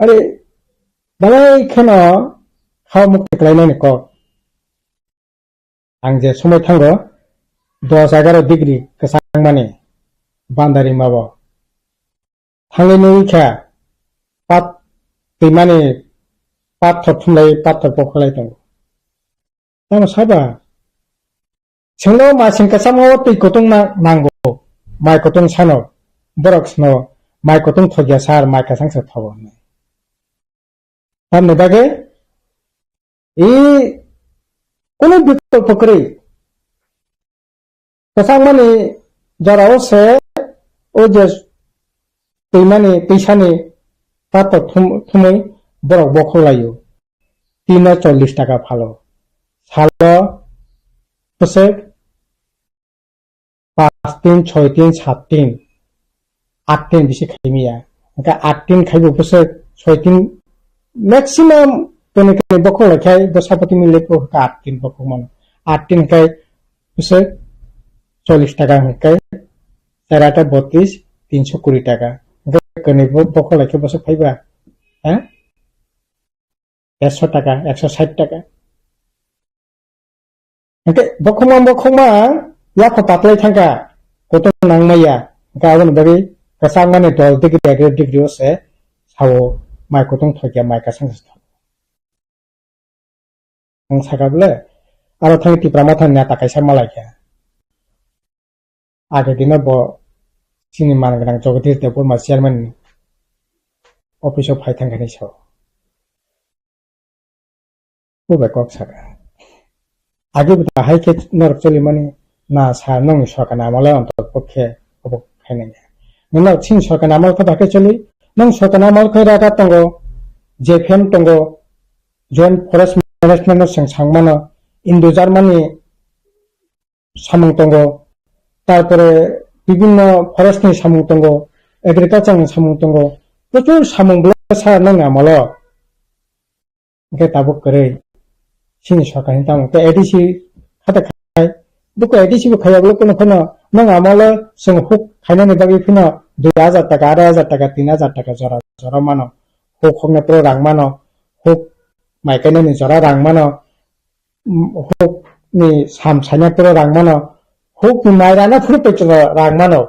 Are, belai kheno kha mukti khlainani kok. Ang je somoi thango, dos egaro degree kwchangmani bandari mabo. Thangwi nugwi kha, pat twimani pathor thumlai, pathor pokholai tongo. Tamo saba? Chwngno masing kwchangma o twi kutung na-, nango. Mai kutung sano. Borok sano. Mai kutung thokya sar, mai kwchang se thogo hinwi. Tamni bagwi, i, kunu bikolpo kwrwi. Kwchangmani jorao se o je twimani, twisani pato thum-, thumwi borok bokhok laio. Tino chollish taka phalo. Salo bwswk pas tin, soi tin, sat tin, at tin bisi khaimaya. Hwnkhe at tin khaibo bwswk soi tin maximum kene kene bokhok lai khai bwsapotini lepo hwnkhe at tin bokhok mano. At tin khai bwswk chollish taka hwnkhe char ata botris, tinso kuri taka. Hwnkhe kene bo-, bokhok lai khe bwswk phaiba? Ha? Ekso taka, ekso sait taka. Hwnkhe bokhokma, bokhokma yakho patlai thangkha, kutung nangmaya. Hwnkhe aboni bagwi kwchangmani dol degree, egaro degree o se sao mai kutung thokya, mai kwchang se thok. Ang saka bole, aro thang Tipra Motha ni neta kaisa malaikha. Age dino bo chini man gwnang Jagadish Debbarma chairman ni office o phai thangkha hinwi sao. Bo bai kok saka. Age bo hai khe norok cholimani na sa nongni sorkar ni amolo ontok pokhe obo khainai. Nonok chini sorkar ni amol khe bahai khe choli, nong sorkar ni amol khe raga tongo, J F M tongo, Joint Forest Management no chwng sangmano, Indo Germany samung tongo, tarpore bibinno forest ni samung tongo, agriculture ni samung tongo, prochur samung bwlai sa nang amolo. Hwnkhe tabuk kwrwi chini sorkar ni tamo tei A D C khata khai, buko A D C bo khaiya bwlai kunu phano nang amolo chwng huk khainani bagwi phano dui hajar taka, arai hajar taka, tin hajar taka jora jora mano, huk hokna phuru rang mano, huk mai kainani jora rang mano, huk ni sam saina phuru rang mano, huk ni mai rana phuru petrol rang mano.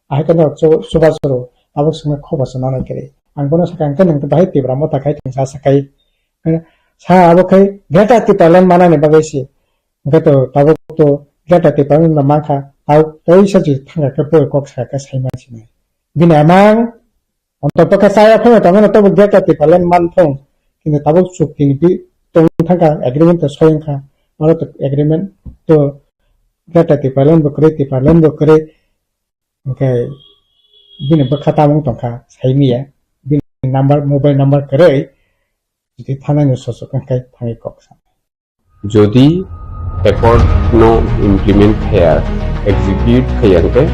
Ahai khe no chu-, chubachu rw, abo swngno kho bo se nanai kwrwi. Ang bono sakha, hwnkhe nwng to bahai Tipra Motha khai tongsa sakai. Sa abo khai Greater Tipraland manani bagwi se. Hwnkhe to tabuk to Greater Tipraland no mankha, tabuk teisa je thangkha khe bo kok sakha khe sai man sinai. Bini amang Onto bwkha chaya phano tongmano tobo Greater Tipraland man thung. Kintu tabuk chukti ni bi tong thangkha, agreement to soi wngkha. Oro to agreement to Greater Tipraland bo kwrwi, Tipraland bo kwrwi. Hwnkhe bini bwkha tamung tongkha, saimiya. Bini number, mobile number kwrwi. Jodi thanai no sosok wngkhe thangwi kok sa. Jodi accord no implement khaya, execute khaya hwnkhe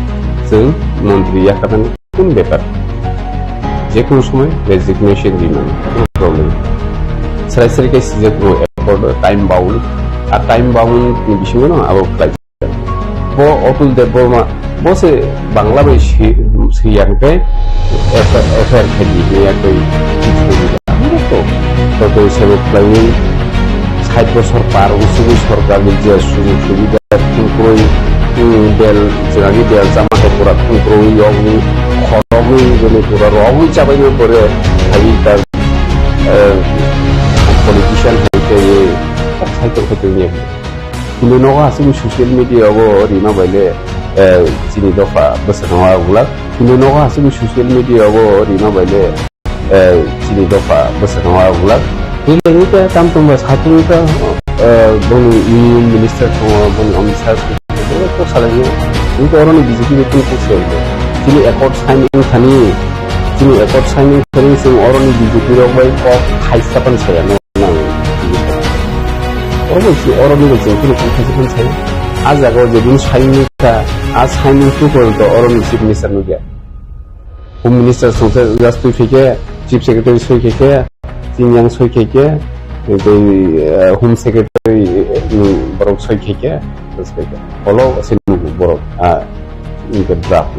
chwng montri yakarnani kun bepar. Jekunu somoi resignation rinani, no problem. Srai srai khe sijak rw accord time bound, a time bound ni bisingo no abo khlai. Bo Atul Debbarma, bo se Bangla bai si-, siya hwnkhe F I R khai di, ya tei sori da. Amo to, to tei sabo khlaiwi sait bosor par wng sugwi sorkar ni je sujog subida thwngkwrwi, hmm, bel, jwnagi bel chama hai pura thwngkwrwi yogwi, khorogwi, bini pura rogwi chabaino pore, hai ta eh, politician hai khe kok sai tong khe tong ya. Hinwi nogo aswk social media o rima bai le, eh, chini dopha bwswk wngma bulak. Hinwi nogo aswk social media o rima bai le, eh, chini dopha bwswk wngma bulak. Hinwi khe tam tong ba satung kha, eh, boni union minister tongo, boni omisa tongo, kok salai no. Hinwi khe oroni B J P ni kunu kok salai no. Chini accord signing thani, chini accord signing thani chwng oroni B J P rok bai kok khaisa pan saya no. Oro bai si, oro ni bai chwng kunu kung khaisa phano sai. A jaga o jebini signing kha, a signing tu porjonto oro ni chief minister nukya. Home minister songsa just twi phaikhe, chief secretary soi khaikhe, chini yang soi khaikhe, tei, eh, home secretary ni borok soi khaikhe, olo se nugo borok, ah, inke draft.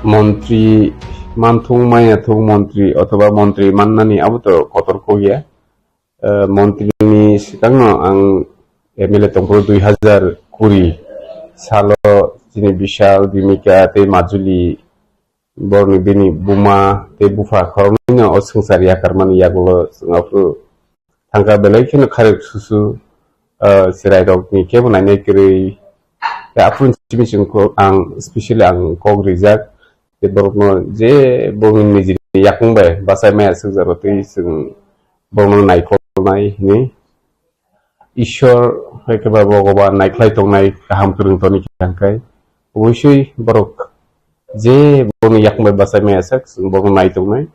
Montri manthung maya thung montri othoba montri mannani abo to kotor kok ya. Eh, montri ni swkangno ang M L A tongphuru dui hazar kuri salo chini Bishal, Dimika tei Majuli borokni bini buma tei bupha khoroknwino o swngchar yakarmani yagulo chwng aphuru thangkha belai kheno kharwi susu, eh, chwrairokni kebo nainai kwrwi. Tei aphuru simi chwng kok, ang specially ang kok rijak tei borokno je borokni nijini yakung bai bachai maya swkjak rw tei chwng borokno naikolnai hwnwi Ishwar hai khe ba Bhogoban naikhlai tongnai kaham kwrwng toni khe hwnkhe obosoi borok je borokni yakung bai bachai maya sak chwng borokno nai tongnai.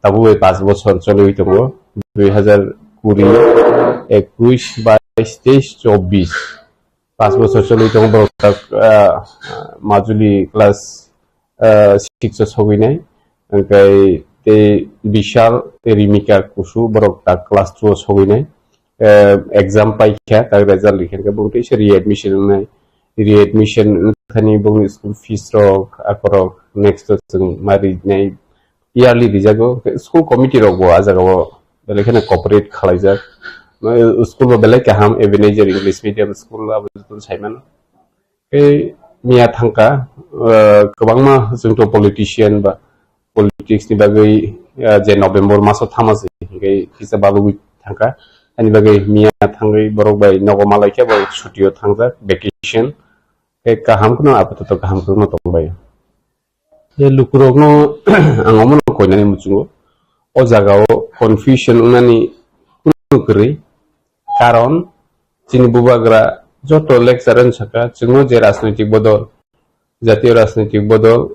Tabuk bai paanch bochor choliwi tongo, dui hazar kuri, ekush, bais, teis, chobbish. Paanch bochor choliwi tongo borok tak, ah, Majuli class, ah, six o sogwi nai. Hwnkhe tei Bishal tei Rimika Kusu borok tak class two o sogwi nai. Eh, exam paikha, tak result rikha hwnkhe bongtwi se readmission wngnai. Readmission wngthani bongni school fees rok, akorok next o chwng ma rinai. Yearly rijago, school committee rok bo ah jaga o belai kheno cooperate khwlaijak. School bo belai kaham, Ebenezer English Medium School abo joto sai mano. Tei miya thangkha, ah, kwbangma chwngto politician ba politics ni bagwi, ah, je November maso thama se hinkhe kisa balugwi thangkha. Ani bagwi miya thangwi borok bai nogo malaikhe borok chuti o thangjak, vacation. Tei kaham kheno apatot kaham kheno tongbai. Je lukurokno ang omono koinani muchungo. O jagao confusion wngnani kunu kwrwi. Karon chini bubagra joto lecture wng sakha, chwngno je rajnoitik bodol, jatiyo rajnoitik bodol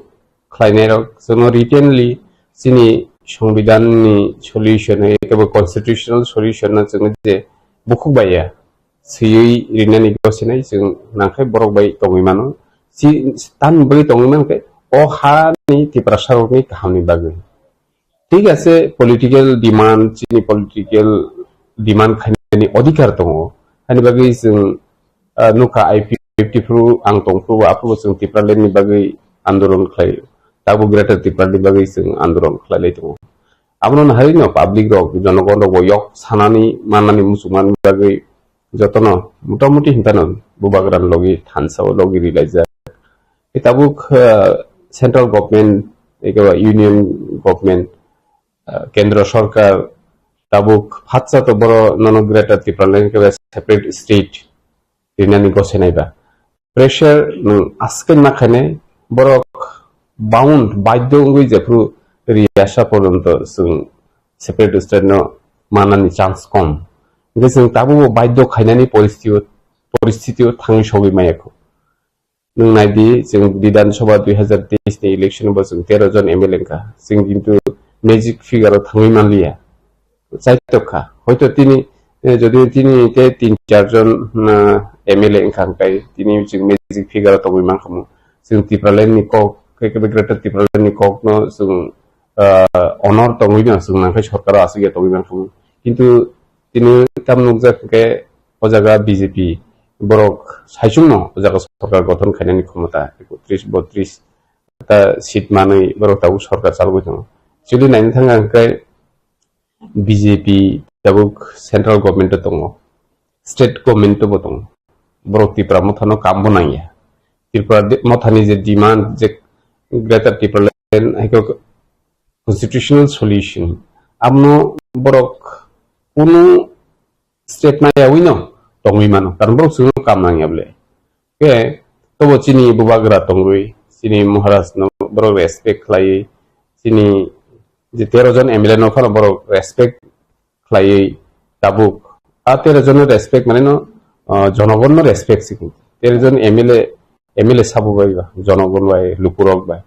khlainairok chwngno writtenly chini songbidanni solution, ekebo constitutional solution no chwngno je bukhuk bai ya swiwi rinani gosinai chwng nangkhe borok bai tongwi mano. Chi-, tamni bagwi tongwi mankhe o hani Tiprasa rokni kahamni bagwi. Thik ase, political demand, chini political demand khainani odhikar tongo. Hani bagwi chwng, ah, nukha I P F T phuru ang tongphuru, aphuru chwng Tipraland ni bagwi andolon khlai, tabuk Greater Tipraland ni bagwi chwng andolon khlailai tongo. Abono naharwi no public rok, jonogon rok bo yok sanani mannani muchungmani bagwi jotono motamuti hinthano bubagrani logi thansa o logi rilaijak. Tei tabuk, ah, central government, ekeba union government, ah, kendro sorkar tabuk phatsa to boro nono Greater Tipraland keba separate state rinani gosenai ba. Pressure nwng aswk ma khainai, borok bound, badhyo wngwi jephru riyasa porjonto chwng separate state no manani chance kom. Hwnkhe chwng tabukbo badhyo khainani poristitio, poristitio thangwi sogwi maya kho. Nwng nai di, chwng Bidhan Sabha dui hazar teis ni election bo chwng tero jon M L A wngkha. Chwng kintu magic figure o thangwi manliya. Chaitok kha. Hoito tini, eh, jodi tini te tin char jon, ah, M L A wngkha hwnkhe tini chwng magic figure o tongwi mankha mo. Chwng Tipraland ni kok, khe khe Greater Tipraland ni kok no chwng, ah, honor tongwi no chwng nangkhe sorkar o aswk ya tongwi mankha mo. Kintu tini tam nukjak hwnkhe o jaga B J P borok saichung no o jaga sorkar gothon khainani khomota ekotris botris ta seat manwi borok tabuk sorkar chalogwi tongo. Chwli naina thangkha hwnkhe B J P tabuk central government o tongo, state government o bo tongo. Borok Tipra motha no kam bo nangya. Tripura de-, motha ni je demand je Greater Tipraland hai khe constitutional solution Abono borok kunu step naiyawi no tongwi mano, karon borok chwngno kam nangya bole. Khe tobo chini bubagra tongwi, chini Maharaj no borok respect khlaiwi, chini je tero jon M L A no phano borok respect khlaiwi tabuk. A tero jon no respect mane no, ah, jonogon no respect sikho. Tero jon M L A, M L A sabo bai ba, jonogon bai, lukurok bai.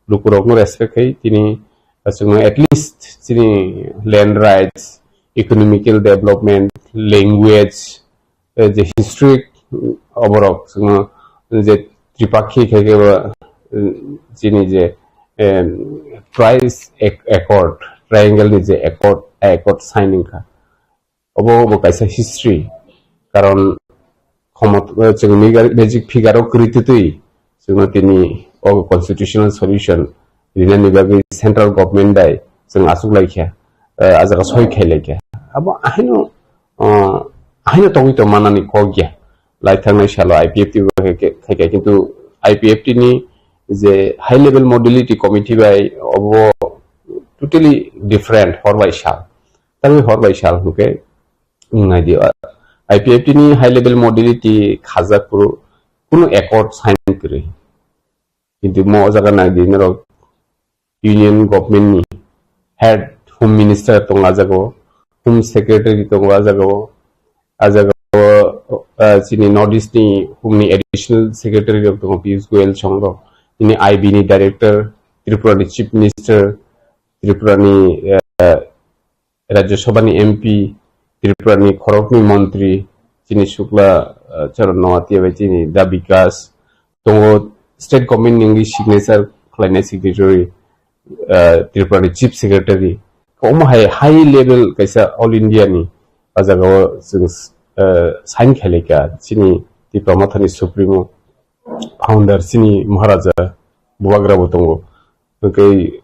Lukurokno respect khai tini, ah, chwngno at least chini land rights, economical development, language, eh, je history, mm, oborok chwngno je Tripakhi khai khe ba, mm, chini je, em, Trice Ac-, Accord, Triangle ni je Accord, Accord sign wngkha. Obo bo kaisa history, karon khomot-, chwng migar-, magic figure o kwrwi twtwi chwngno tini o constitutional solution rinani bagwi central government bai chwng achuk laikha, eh, a jaga soi khai laikha. Abo ahaino, eh, ahaino tongwi tong manani kok ya. Lai thangnai salo I P F T bo khai khe, khai khe, kintu I P F T ni je high level modality committee bai obo totally different hor bai sal. Tangwi hor bai sal hwnkhe, wng nai di, I P F T ni high level modality khajak phuru kunu accord sign kwrwi. Kintu mo o jaga nai di norok Union Government ni head Home Minister tongo a jaga o, Home Secretary tongo a jaga o, a jaga o, ah, chini North East ni Home ni Additional Secretary rok tongo, Piyush Goyal song rok, chini I B ni Director, Tripura ni Chief Minister, Tripura ni, ah, Rajya Sabha ni M P, Tripura ni khoroknwi montri, chini Shukla, ah, Charan Noatia bai chini Da Bikas, tongo state government ni wngwi signature khlainai signatory, ah, Tripura ni chief secretary. Omo hai high level kaisa all India ni o jaga o chwng, ah, sign khailai kha chini Tipra Motha ni supremo founder chini Maharaja Bubagra bo tongo. Hwnkhe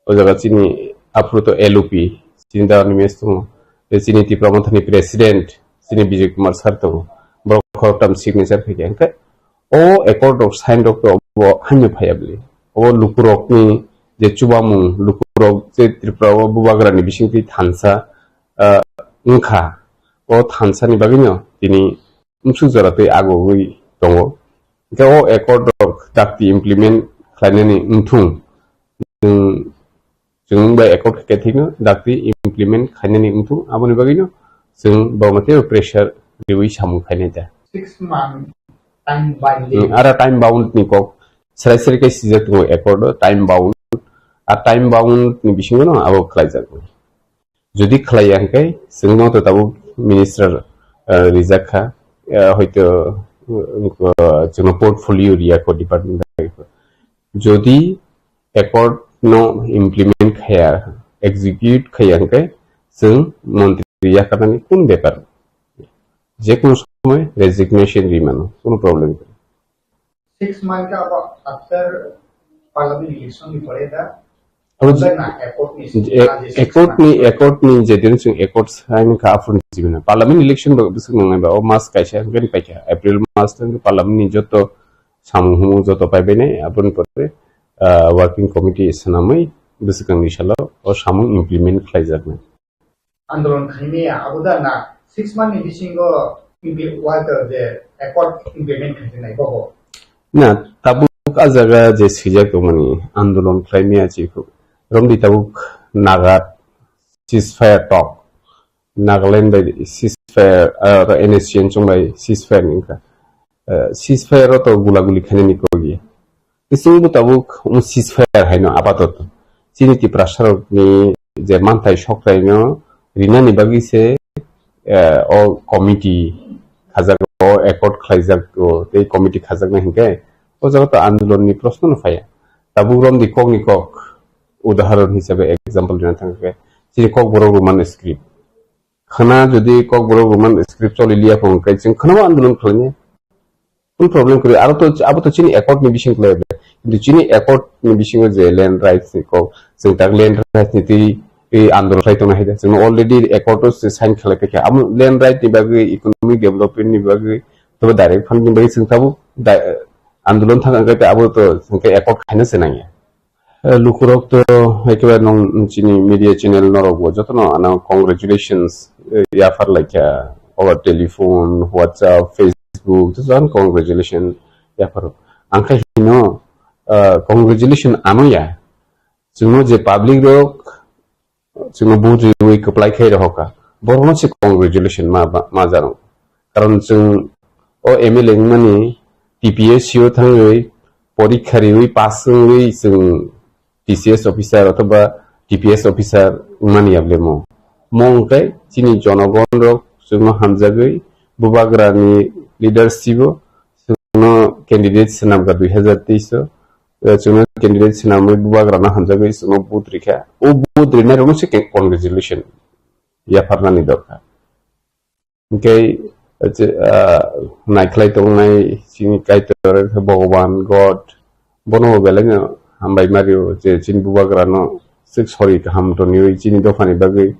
o jaga chini aphuru to L O P, chini dani mes tongo. Tei chini Tipra Motha ni president, chini Bijoy Kumar sir tongo. Borok khoroktham signature khaikha. Hwnkhe o accord rok sign rok to bo haino phaiya bwle. O lukurokni je chubamung, lukurok je Tripura o Bubagra ni bisingtwi thansa, ah, wngkha. O thansa ni bagwino tini bwswk jora tei agogwi tongo. Hwnkhe o accord rok dakti implement khlainani wngthung. Chwng, chwng bai accord khe thikno dakti implement khainani wngthung. Aboni bagwino chwng borokno teibo pressure riwi samung khainai da. Six month time bound. Hmm, ara time bound ni kok serai serai khe sijak tongo accord o time bound. A time bound ni bisingo no abo khlaijak. Jodi khlaiya hwnkhe, chwngno to tabuk minister, eh, rijak kha, eh, hoito, eh, chwngno portfolio riya kho department bai. Jodi accord no implement khaya, execute khaya hwnkhe, chwng montri yakarnani kun bepar. Jekunu somoy resignation ri mano, kunu problem kwrwi. Six month ka abo after parliament election ni pore da. Abo je-, na accord ni e-, accord ni, accord ni je din sing accord sign ka after ni jibina. Parliament election ba bwswk nangnai ba, o mas kaisa hwnkhe paikha. April mas tang parliament ni joto samung humung joto paibainai, aboni pore, ah, working committee swnamwi bwswkangni salo o samung implement khlaijaknai. Andolon khaimaya, abo da na six month ni bisingo impli-, what, uh, the accord implement khainai bobo? Na, tabuk a jaga je swijak tongmani andolon khlaimaya chikhuk. Romdi tabuk Naga ceasefire talk. Nagaland bai ceasefire, ah, N S C N chwng bai ceasefire ni wngkha. Eh, ceasefire o to gula guli khainani kok ya. Bising bo tabuk um ceasefire haino apatoto. Chini Tiprasa rokni je manthai sokrai no rinani bagwi se, eh, o committee khajak o accord khlaijak o tei committee khajaknai hinkhe o jaga to andolon ni proshno no phaiya. Tabuk romdi kok ni kok udaharon hisabe example rina thangkhe chini Kokborok Roman script. Khna jodi Kokborok Roman script choli liya phone kai chwng khna andolon khlainai. Kun problem kwrwi, aro to, abo to chini accord ni bising kwlai bai. Kintu chini accord ni bisingo je land rights ni kok, chwng tak land rights ni twi, twi andolon khlai tongna hai da. Chwng already accord o se sign khlai paikha. Amo land right ni bagwi, economic development ni bagwi, tobo direct fund ni bagwi chwng tabuk da-, andolon thang kai ta abo to chwng khe accord khaina se nangya. Eh, lukurok to ekebai nong chini media channel norok bo jotono ano congratulations, eh, yaphar laikha. Over telephone, WhatsApp, Facebook, jotono congratulation yaphar. Angkhe hino, eh, congratulation ano ya. Chwngno je public rok chwngno vote riwi kwplai khai rohoka, borokno se congratulation ma, ma, ma jano. Karon chwng o M L A wngmani T P S C o thangwi porikha riwi pass wngwi chwng T C S officer othoba T P S officer wngmani yablemo. Mo wngkhe chini jonogon rok chwngno hamjagwi bubagrani leadership o chwngno candidate swnamkha dui hazar teis o. Eh, chwngno candidate swnamwi bubagrano hamjagwi chwngno vote rikha. O vote rinai rokno se ke-, congratulation yapharnani dorkar. Hwnkhe, eh, che-, ah, naikhlai tongnai chini Kaitor, Bhogoban, God, bono bo belai no hambai mario je chini bubagrano swk sori kaham toniwi chini dophani bagwi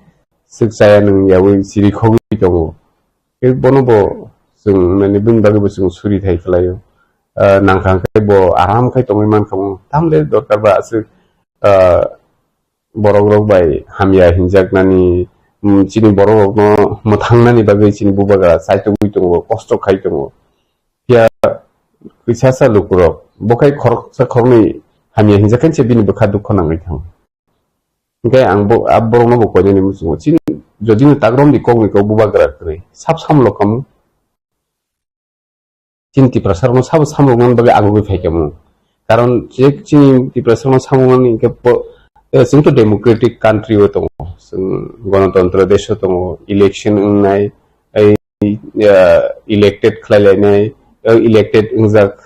swk chaya nung yawi chiri khogwi tongo. Tei bono bo chwng, mane, bini bagwi bo chwng suri thai khlaio. Ah, nangkha hwnkhe bo aram khai tongwi mankha mo. Tamle dorkar ba aswk, ah, borok rok bai hamya hinjaknani, mm, chini borok rokno mwthangnani bagwi chini bubagra chaitugwi tongo, kosto khai tongo. Phiya kisa sa lukurok bo khai khoroksa khoroknwi hamya hinjak khe se bini bwkha dukho nangwi thango. Hwnkhe ang bo, a borokno bo koinani muchungo. Chini, jodi no tak romdi kokni kok bubagra kwrwi, sab samlo kamu. Chini Tiprasa rokno sabo samrokmani bagwi agugwi phaikha mung. Karon je chini Tiprasa rokno samrokmani hwnkhe po-, eh, chwng to democratic country o tongo, chwng gonotontro desh o tongo, election wngnai, ei, eh, elected khlai lainai, eh, elected wngjak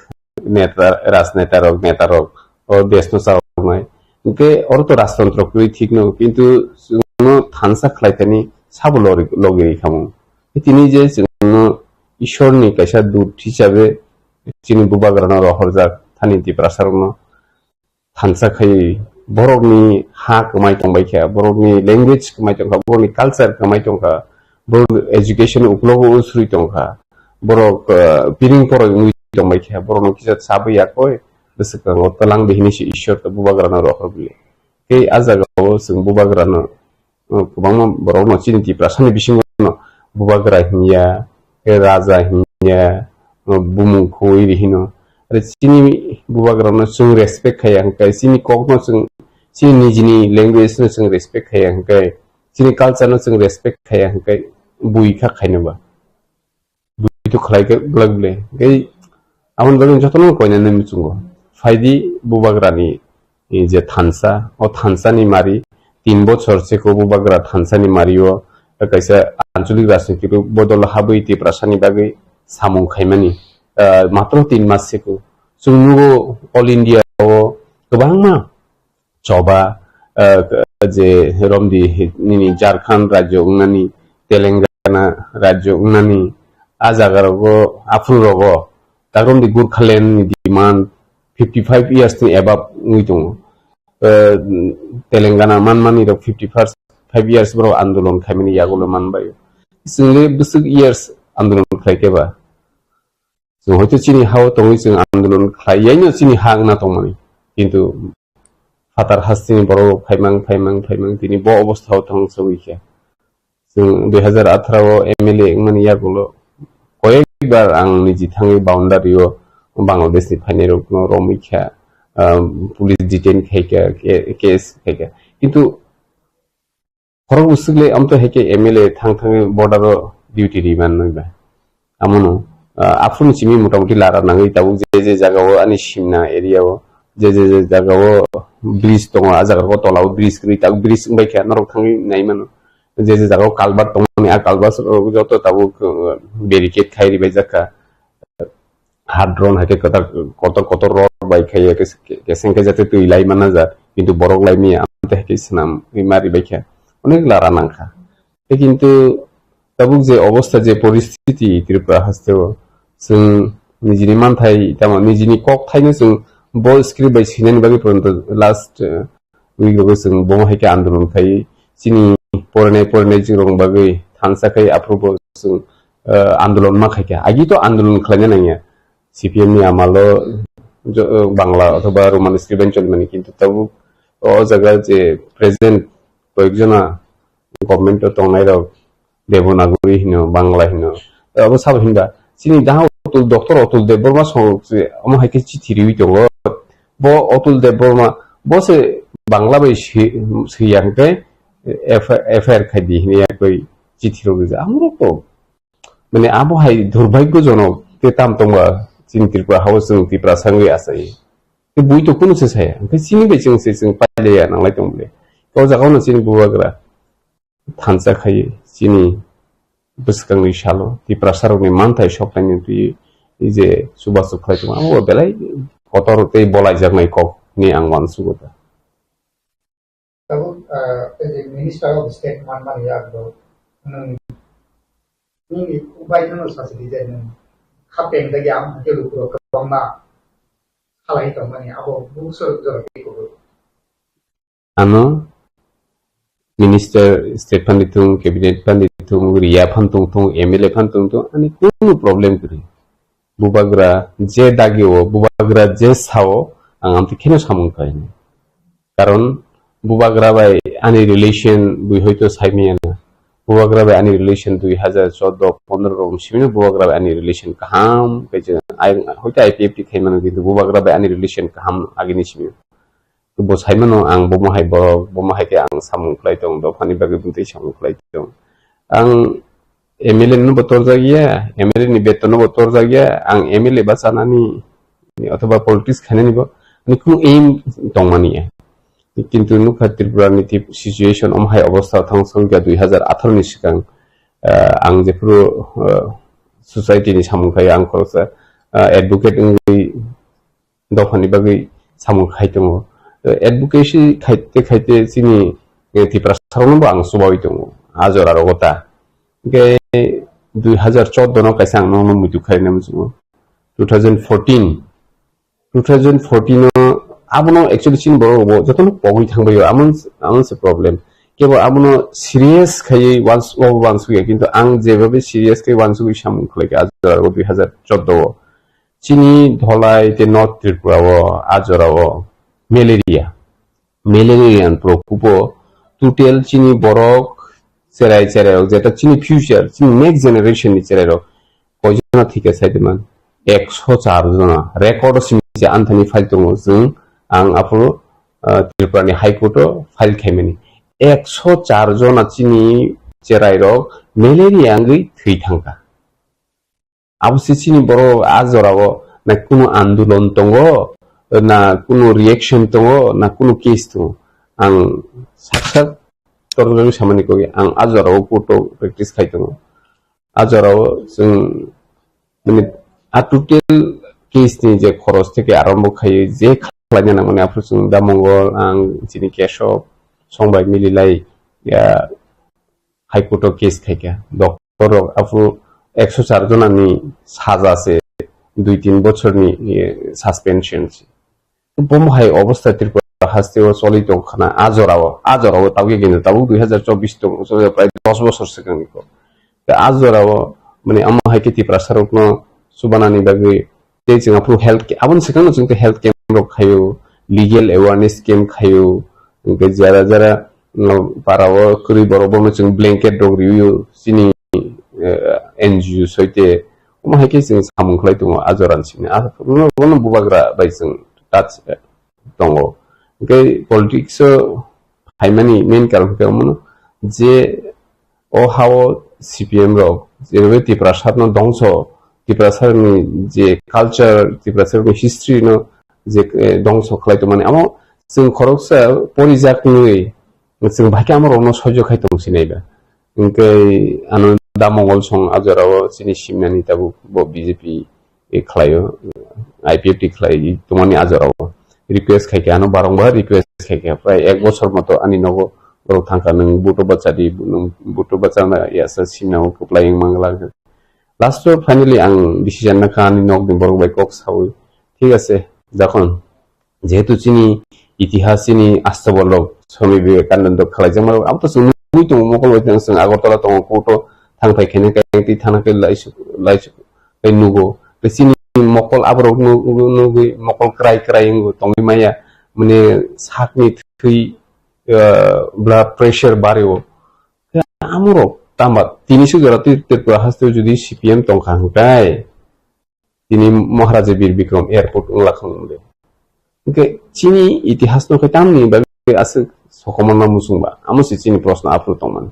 neta, rajneta rok, neta rok, o desh no chaloknai. Hwnkhe oro to rajtontro kwrwi thik no, kintu chwngno thansa khlai thani sabo lori-, logi rikha mung. Tini je chwngno Ishorni kaisa dut hisabe chini bubagrano rohorjak thani Tiprasarokno thansa khai borokni ha kwmai tongbai kha, borokni language kwmai tongkha, borokni culture kwmai tongkha, borok education uklogo usrwi tongkha, borok, eh, piring poroi wngwi tongbai kha, borokno kisa chabwi yakoi bwswkango twlang di hinwi se Ishor to bubagrano rohor bili. Tei a jagao chwng bubagrano, uh, kwbangma borokno chini Tiprasani bisingo no bubagra hinya, tei raja hinya, uh, bumung khoi ri hino. Are chini bubagrano chwng respect khaiya hwnkhe, chini kokno chwng, chini nijini language no chwng respect khaiya hwnkhe, chini culture no chwng respect khaiya hwnkhe, bui kha khaino ba. Bui to khlai khe glak ble. Tei aboni bagwi jotono koinani muchungo. Phaidi bubagrani, eh, je thansa, o thansani mari tin bochor se ko bubagra thansani mario kaisa anchalik rajniti bodol habwi Tiprasani bagwi samung khaimani, eh, matro tin mas se ko. Chwng nugo all India o kwbangma choba, eh, je romdi nini Jharkhand rajyo wngnani, Telangana rajyo wngnani, a jaga rogo, aphuru rogo, tak romdi Gurkhaland ni demand fifty five years ni above wngwi tongo. Eh, Telangana manmani rok fifty five years borok andolon khaimani yagulo manbai. Chwngli bwswk years andolon khlai khe ba? Chwng hoito chini ha-o tongwi chwng andolon khlai yaino chini ha wngna tongmani. Kintu phatar hasteni borok phaimang, phaimang, phaimang tini bo obostha-o thang sogwi kha. Chwng dui hazar atharo o M L A wngmani yagulo koyekbar ang niji thangwi boundary-o Bangladesh-ni phainairokno romwi kha, um, police detain khai kha, ke-, case khai kha. Kintu Khorok bwswk le amto hai khe M L A thang thangwi border o duty ri man nai ba. Amono, ah, aphuru ni simi motamuti lara nangwi tabuk je je jaga o ani simna area o je je je jaga o bridge tongo, a jaga o tola o bridge kwrwi tabuk bridge wngbai kha norok thangwi nai mano. Je je jaga o culvert tongmani a culvert rok joto tabuk, uh, barricade khai ribai jak kha. Hard run hai khe kotor, kotor, kotor rod bai khai, ke-, ke-, keseng khe jate twi lai mana ja, kintu borok lai maya, amte hai khe swnam wi ma ribai kha. Onek lara nang kha. Tei kintu tabuk je obostha, je poristiti Tripura haste o, chwng nijini manthai, tamo nijini kok thaino chwng bo script bai swinani bagwi poronto last, eh, week rogo chwng bomo hai khe andolon khai chini porinai, porinai chwng rok bagwi thansa khai aphuru bo chwng, eh, andolon ma khai kha. Agi to andolon khlaina nangya. C P M ni amalo jo-, eh, Bangla othoba Roman script bai cholimani, kintu tabuk o jaga je present koyekjona government o tongnai rok Devanagari hino, Bangla hino. Abo sabo hinba chini daha Atul, Doctor Atul Debbarma song se omo hai khe chithi riwi tongo. Bo Atul Debbarma bo se Bangla bai si, si yang khe F I R khai di hini ya koi chithi rok rijak. Amro to mane abo hai durbhagyojonok te tam tongba chini Tripura hao chwng Tiprasa wngwi achai. Te bui to kunu se saya. Hwnkhe chini bai chwng se chwng pailaiya nanglai tong bole. O jaga no chini bubagra thansa khai chini bwskangni salo Tiprasa rokni manthai soknaini twi je chubachu khlai tongo. Abo belai kotor tei bolaijaknai kok hinwi ang uansugo ta. Tabuk, ah, as a Minister of State manmani yak do, nwng, nwng ubai no sasi di je nwng khapeng dagi ang hake lukurok kwbangma khalai tongmani abo bukso jora tei kubui. Ano Minister State phan di thung, Cabinet phan di thung, Riya phan tong thung, M L A phan tong thung, ani kunu problem kwrwi. Bubagra je dagi o, bubagra je sao, ang amtwi kheno samung khlainai. Karon bubagra bai ani relation bui hoito saimaya na. Bubagra bai ani relation dui hajar chordo pondro rom simino bubagra bai ani relation kaham khe je ai hoito I P F T khaimano kintu bubagra bai ani relation kaham agini simino. Bo saimano ang bomo hai borok, bomo hai khe ang samung khlai tong, dophani bagwi bwtwi samung khlai tong. Ang M L A no bo torjak ya, M L A ni beton no bo torjak ya, ang M L A ba chanani othoba politics khainani bo ani kunu aim tongmani ya. Kintu nukha Tripura ni tip-, situation om hai obostha thang songkha dui hajar atharo ni swkang, ah, ang jephuru, ah, society ni samung khaio ang khoroksa, ah, advocate wngwi dophani bagwi samung khai tongo. Advocacy khaite khaite chini, eh, Tiprasa rokno bo ang chubawi tongo. A jora rogo ta. Hwnkhe dui hajar chordo no kaisa ang nono muitu khaina muchungo. Two thousand fourteen, two thousand fourteen o abono actually chini borok bo jotono pogwi thangbaio. Amon, amon se problem. Kebo abono serious khaiwi wans-, o wansukya. Kintu ang jebabe serious khai wansugwi samung khlaikha a jora rogo dui hajar chordo o. Chini Dholai tei North Tripura o a jora o malaria, malaria ni prokopo total chini borok cherai cherai rok jeta chini future, chini next generation ni cherai rok koijona thika sai de man ekso char jona record o simi se anthani file tongo chwng ang aphuru, ah, Tripura ni High Court o file khaimani ekso char jona chini cherai rok malaria wngwi thwi thangkha. Abo se chini borok a jorao na kunu andolon tongo, na kunu reaction tongo, na kunu case tongo. Ang sak sak torjorwi samani koi, ang a jorao court o practice khai tongo. A jorao chwng, mane, a total case ni je khoros theke arombo khai, je khlaina nangmani, aphuru chwng Da Mongol, ang chini Keshob, songbai mililai, ya, High Court o case khaikha. Doctor rok aphuru ekso char jona ni saja se dui tin bochor ni, eh, suspension se. Bomo hai obostha Tripura haste o choli tong khana a jora o, a jora o tabuk kintu tabuk dui hajar chobbish tong, prai dos bochor swkang ni ko. Tei a jora o mane amo hai khe Tiprasa rok no chubanani bagwi tei chwng aphuru health ca-, aboni swkangno chwng tei health camp rok khaio, legal awareness camp khaio, hwnkhe jara jara, mm, para o kwrwi borok bono chwng blanket rok rwio, chini, eh, N G O soite, omo hai khe chwng samung khlai tongo a jorani simi. A, bono, bono bubagra bai chwng touch, eh, tongo. Hwnkhe politics o phaimani main karon khe omono je o ha-o C P M rok, jerobe Tiprasa no dongso, Tiprasa ni je culture, Tiprasa ni history no je, eh, dongso khlai tongmani, amo chwng khoroksa porijak wngwi chwng bai khe amo rokno soijo khai tong sinai ba. Hwnkhe ano Da Mongol song a jorao chini simnani tabuk bo B J P e khlaio, I P F T khlai tongmani a jorao request khai kha, ano barongbar request khai kha, prai ek bochor moto ani nogo borok thangkha, "Nwng buto bacha di, nwng buto bacha na yasa sinao kwplai wng mangla." Last o finally ang decision nakha, ani nokni borok bai kok saui, "Thik ase, jokhon jehetu chini itihas, chini astabolrok Swami Vivekananda khlaijakma rok, abo to chwng nugwi tongo, mokol bai chwng Agartala tongo, court o thang phai khaina kayang twi thana khe laisuk, laisuk tei nugo. Tei chini mokol aborok nu-, nu-, nugwi mokol kwrai kwrai wngo tongwi maya. mane sakni thwi, ah, blood pressure bario. Amorok tamba tini sujara twi Tripura haste jodi C P M tongkha hwnkhe tini Maharaja Bir Bikram airport wngla khang de. Hwnkhe chini itihas no khe tamni bagwi aswk sokomorna muchungba? Amo se chini proshno aphuru tongmani.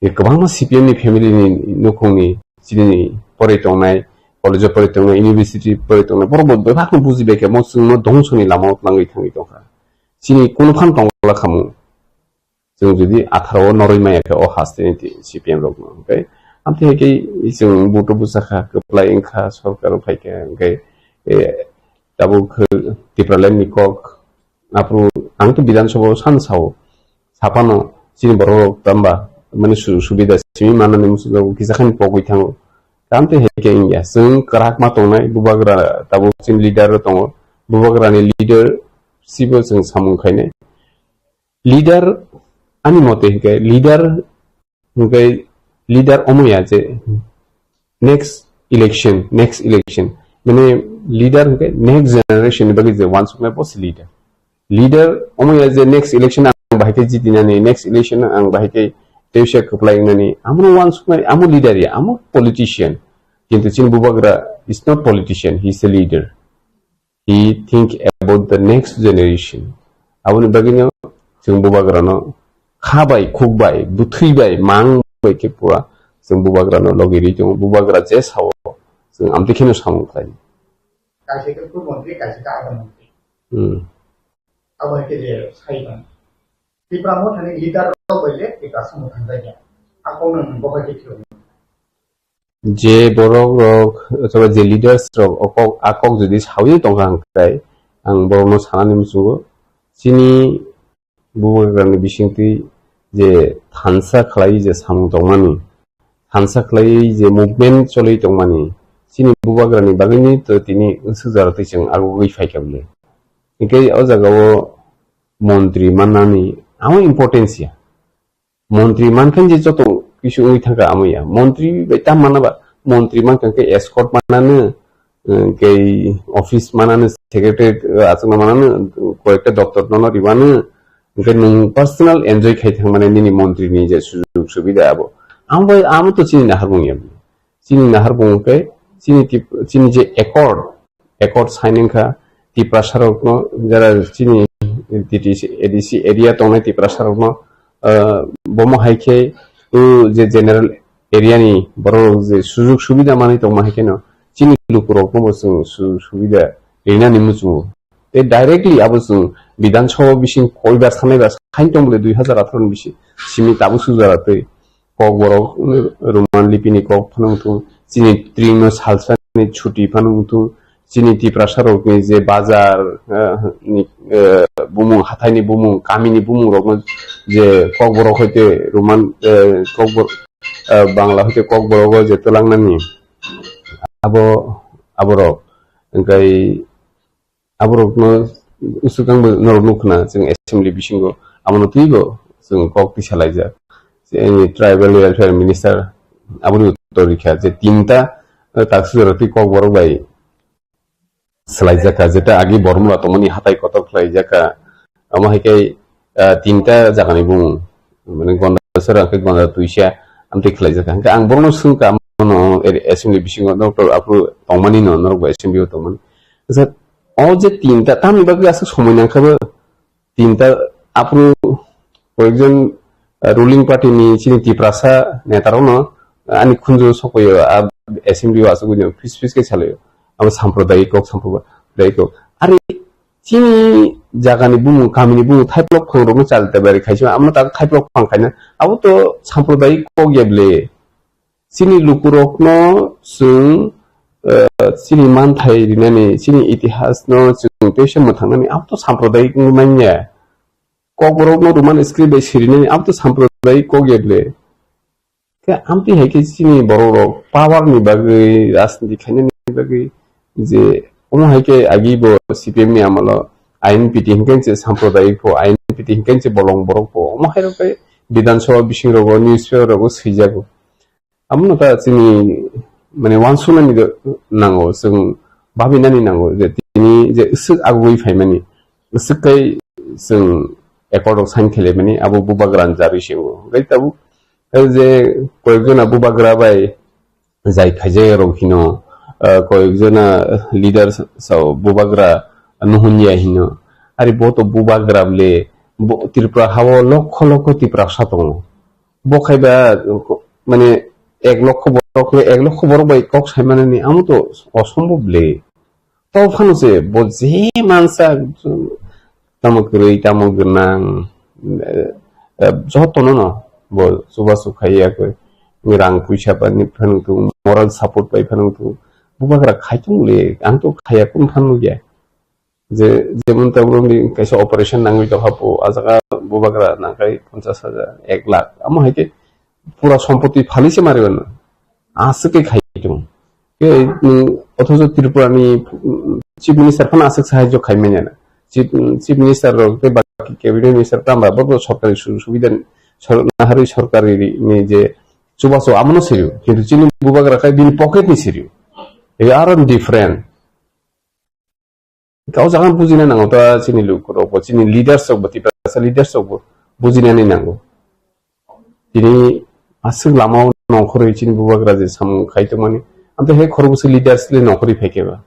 Kwbangma C P M ni family ni nukhungni chini pori tongnai, college o pori tongnai, university pori tongnai, borok bo bebakno buji bai khe mo chwngno dongso ni lama o twlangwi thangwi tongkha. Chini kunu phan tongla khamu. Chwng jodi atharo o norwi maya khe o haste ni ti C P M rok no, okay? Amtwi hai khe chwng buto bwsa kha, kwplai wngkha, sorkar o phai kha, hwnkhe, eh, tabuk khe Tipraland ni kok, aphuru ang to Bidhan Sabha o san sao, saphano chini borok rok tamba, mane su-, subida simi manani muchungjago, kisa khani pogwi thango. Amtwi hai khe wngya, chwng kwrak ma tongnai, bubagra tabuk chini leader rok tongo, bubagra ni leader sibo chwng samung khainai. Leader, ani mote hwnkhe leader, hwnkhe leader omoya je next election, next election, mane leader hwnkhe next generation ni bagwi je wansuknai bo se leader. Leader omoya je next election ang bahai khe jitinani, next election ang bahai khe teisa kwplai wngnani, amo wansuknai, amo leader ya, amo politician. Kintu chini bubagra is not politician, he is a leader. He think about the next generation. Aboni bagwino chwng bubagrano kha bai, khuk bai, bwthwi bai, mang bai khe pura chwng bubagrano logi ri tongo. Bubagra je sao chwng amtwi kheno samung khlai. Kaisa khe pur montri, kaisa khe ada montri. Hmm. Abo hai khe je sai mano. Tipra Mothani leader rok bai le Tipra Motha thangjakya. A kokno nwng bo hai khe phiyokno. Je borok rok, othoba je leaders rok o kok, a kok jodi sawi tongkha hwnkhe, ang borokno sanani muchungo, chini bubagrani bisingtwi je thansa khlai je samung tongmani, thansa khlai je movement choli tongmani, chini bubagrani bagwini to tini swkjak twi chwng agugwi phaikha bwle. Hwnkhe o jagao montri mannani amo importance ya. Montri mankha je joto kisu wngwi thangkha amo ya. Montri bai tam mana ba? Montri mankha khe escort manano, eh, kei office manano, secretary, eh, achukna manano, koyekta doptor nono rwmano, hwnkhe nwng personal enjoy khai thangmani nini montri ni je sujug subida abo. Amo bai, amo to chini naharmung ya. Chini naharmung khe chini tip-, chini je accord, accord sign wngkha Tiprasa rokno, jara chini T T C, A D C area tongnai Tiprasa rokno, ah, bomo hai khe o je general area ni borok rok je sujug subida manwi tongma hai kheno chini luku rokno bo chwng sujug subida rinani muchungo. Tei directly abo chwng Bidhan Sabha bising koibar sanaibar sain tong bole dui hazar atharo ni bisi simi tabuk sujak twi Kokborok Roman lipi ni kok phano wngthung, chini tring no salsa ni chuti phano wngthung, chini Tiprasa rok ni je bazar, eh, ni, eh, bumung, hathai ni bumung, kami ni bumung rok no je Kokborok hoite Roman, eh, Kokbor-, eh, Bangla hoite Kokborok o je twlang nani abo, aborok. Hwnkhe aborokno usukangbo norok nukha na, chwng assembly bisingo amono twibo chwng kok tisa laijak. Chini tribal welfare minister aboni uttor rikha je tinta, eh, taksujora twi Kokborok bai swlaijakha, jeta agi Bormula tongmani hatai kotor khlaijakha. Amo hai khe, ah, tinta jagani bumung, mane Gondasora hwnkhe Gonda Tuisa amtwi khlaijakha. Hwnkhe ang borokno swngkha, amono assembly bisingo doctor aphuru tongmani no, norok bo assembly o tongmani. Acha, o je tinta, tamni bagwi aswk somoi nangkha bo? Tinta aphuru koyekjon, ah, ruling party ni chini Tiprasa neta rokno, ah, ani khunju sokoyo, ah, assembly o aswk phis phis khe salaio. Abo sampradayik kok, sampradayik kok. Are chini jagani bumung, kamini bumung, thaiplok phang rokno chal ta bari khaisima, amo ta thaiplok phang khaina, abo to sampradayik kok ya bwle. Chini lukurokno chwng, eh, chini manthai rinani, chini itihasno chwng teisa mwthangnani, abo to sampradayik wngwi manya. Kokborokno Roman script bai sirinani, abo to sampradayik kok ya bwle. Khe amtwi hai khe chini borok rok power ni bagwi rajniti khainani bagwi je omo hai khe agi bo C P M ni amolo I N P T hinkhe se sampradayik pho, I N P T hinkhe se bolong borok pho, omo hai rok khe Bidhan Sabha bising rogo, newspaper rogo swijago. Amo no ta chini mane wansuknani nango, chwng babinani nango je tini je swk agugwi phaimani. Swkhe chwng accord rok sign khlaimani abo bubagra ni jarwi se wngo. Hwnkhe tabuk je koyekjona bubagra bai jai khaijak rok hino, ah, koyekjona leader sa-, sao bubagra nuhunjya hino. Ari bo to bubagra bole, bo Tripura hao lokho lokho Tiprasa tongo. Bo khaiba, mane, ek lokho borok, ek lokho borok bai kok saimanani amo to osombhob le. To phano se bo je mansa tamo kwrwi, tamo gwnang, eh, eh, jotono no bo chubachu khaiya khe rang puisa bai phano tung, moral support bai phano tung. Bubagra khaitung le, ang to khaiya kun phano ya. Je, jemon tabuk ni kaisa operation nangwi tongkha po, a jaga bubagra nangkhe ponchash hajar, ek lakh. Amo hai khe pura sompoti phalwi se mari mano. Aswk khe khai tong. Khe, mm, othocho Tripura ni, mm, Chief Minister phano aswk sahajyo khai manya na. Chief, mm, Chief Minister rok tei baki Cabinet Minister tamba bo sorkari su-, subida ni sor-, naharwi sorkari ni je chubachu amono sirio. Kintu chini bubagra khai bini pocket ni sirio. They are different. Kau jagan bujina nango ta chini lukurok bo, chini leaders rok bo, Tiprasa leaders rok bo bujinani nango. Tini aswk lama o nongkhorwi chini bubagra je samung khai tongmani. Amtwi hai khorokbwswk leaders le nongkhorwi phaikhe ba.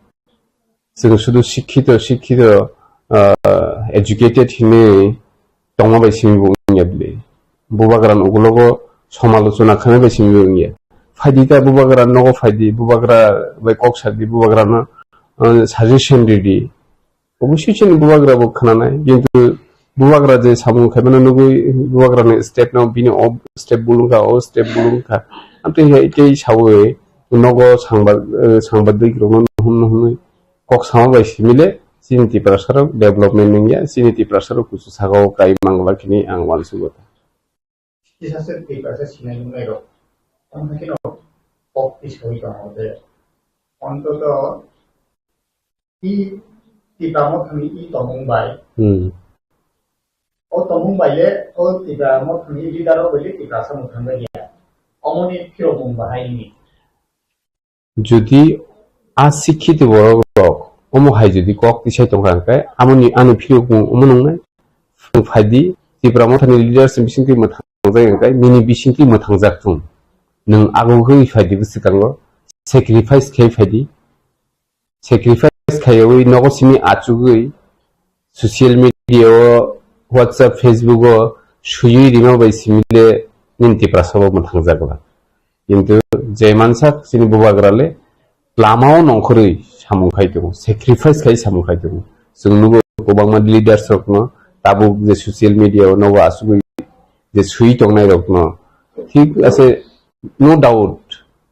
Chwng sudu sikhito, sikhito, ah, educated hinwi tongma bai simi bo wngya bwle. Bubagra ni ukulogo somalochona khaina bai simi bo wngya. Phaidi ta bubagra nogo phaidi, bubagra bai kok sadi, bubagra no, ah, suggestion ridi. Obviously chini bubagra bo khnanai, kintu bubagra je samung khaimano nugwi bubagra ni step no, bini o step bulungkha, o step bulungkha. Amtwi hai tei sawi nogo sangba-, eh, sangbadik rokno nuhun nuhunwi kok sama bai simile chini Tiprasa rok development wngya, chini Tiprasa rok kuchu saka o kai mangla kini ang uansugo. Kisa se Tiprasa sinai nungnai rok, tamo khe no kok tisawi tongo je, ontoto i Tipra Mothani i tongmung bai. Hmm. O tongmung bai le, o Tipra Mothani leader rok bai le Tiprasa mwthang bai ya. Omoni phirokmung bahai ni. Jodi a sikhito borok rok omo hai jodi kok tisai tongkha hwnkhe, amoni, ani phirokmung omo nungnai. Phaidi, Tipra Mothani leaders ni bisingtwi mwthangjak hwnkhe, nini bisingtwi mwthangjak thung. Nwng agugwi phaidi bwswkango, sacrifice khai phaidi. Sacrifice khaiwi nogo simi achugwi, social media o, WhatsApp, Facebook o swiwi rima bai simile nini Tiprasa bo mwthangjak ba. Kintu je mansak chini bubagra le lama o nongkhorwi samung khai tongo, sacrifice khai samung khai tongo. Chwng nugo kwbangma leaders rokno tabuk je social media o nogo asugwi je swi tongnai rokno. Thik ase, no doubt,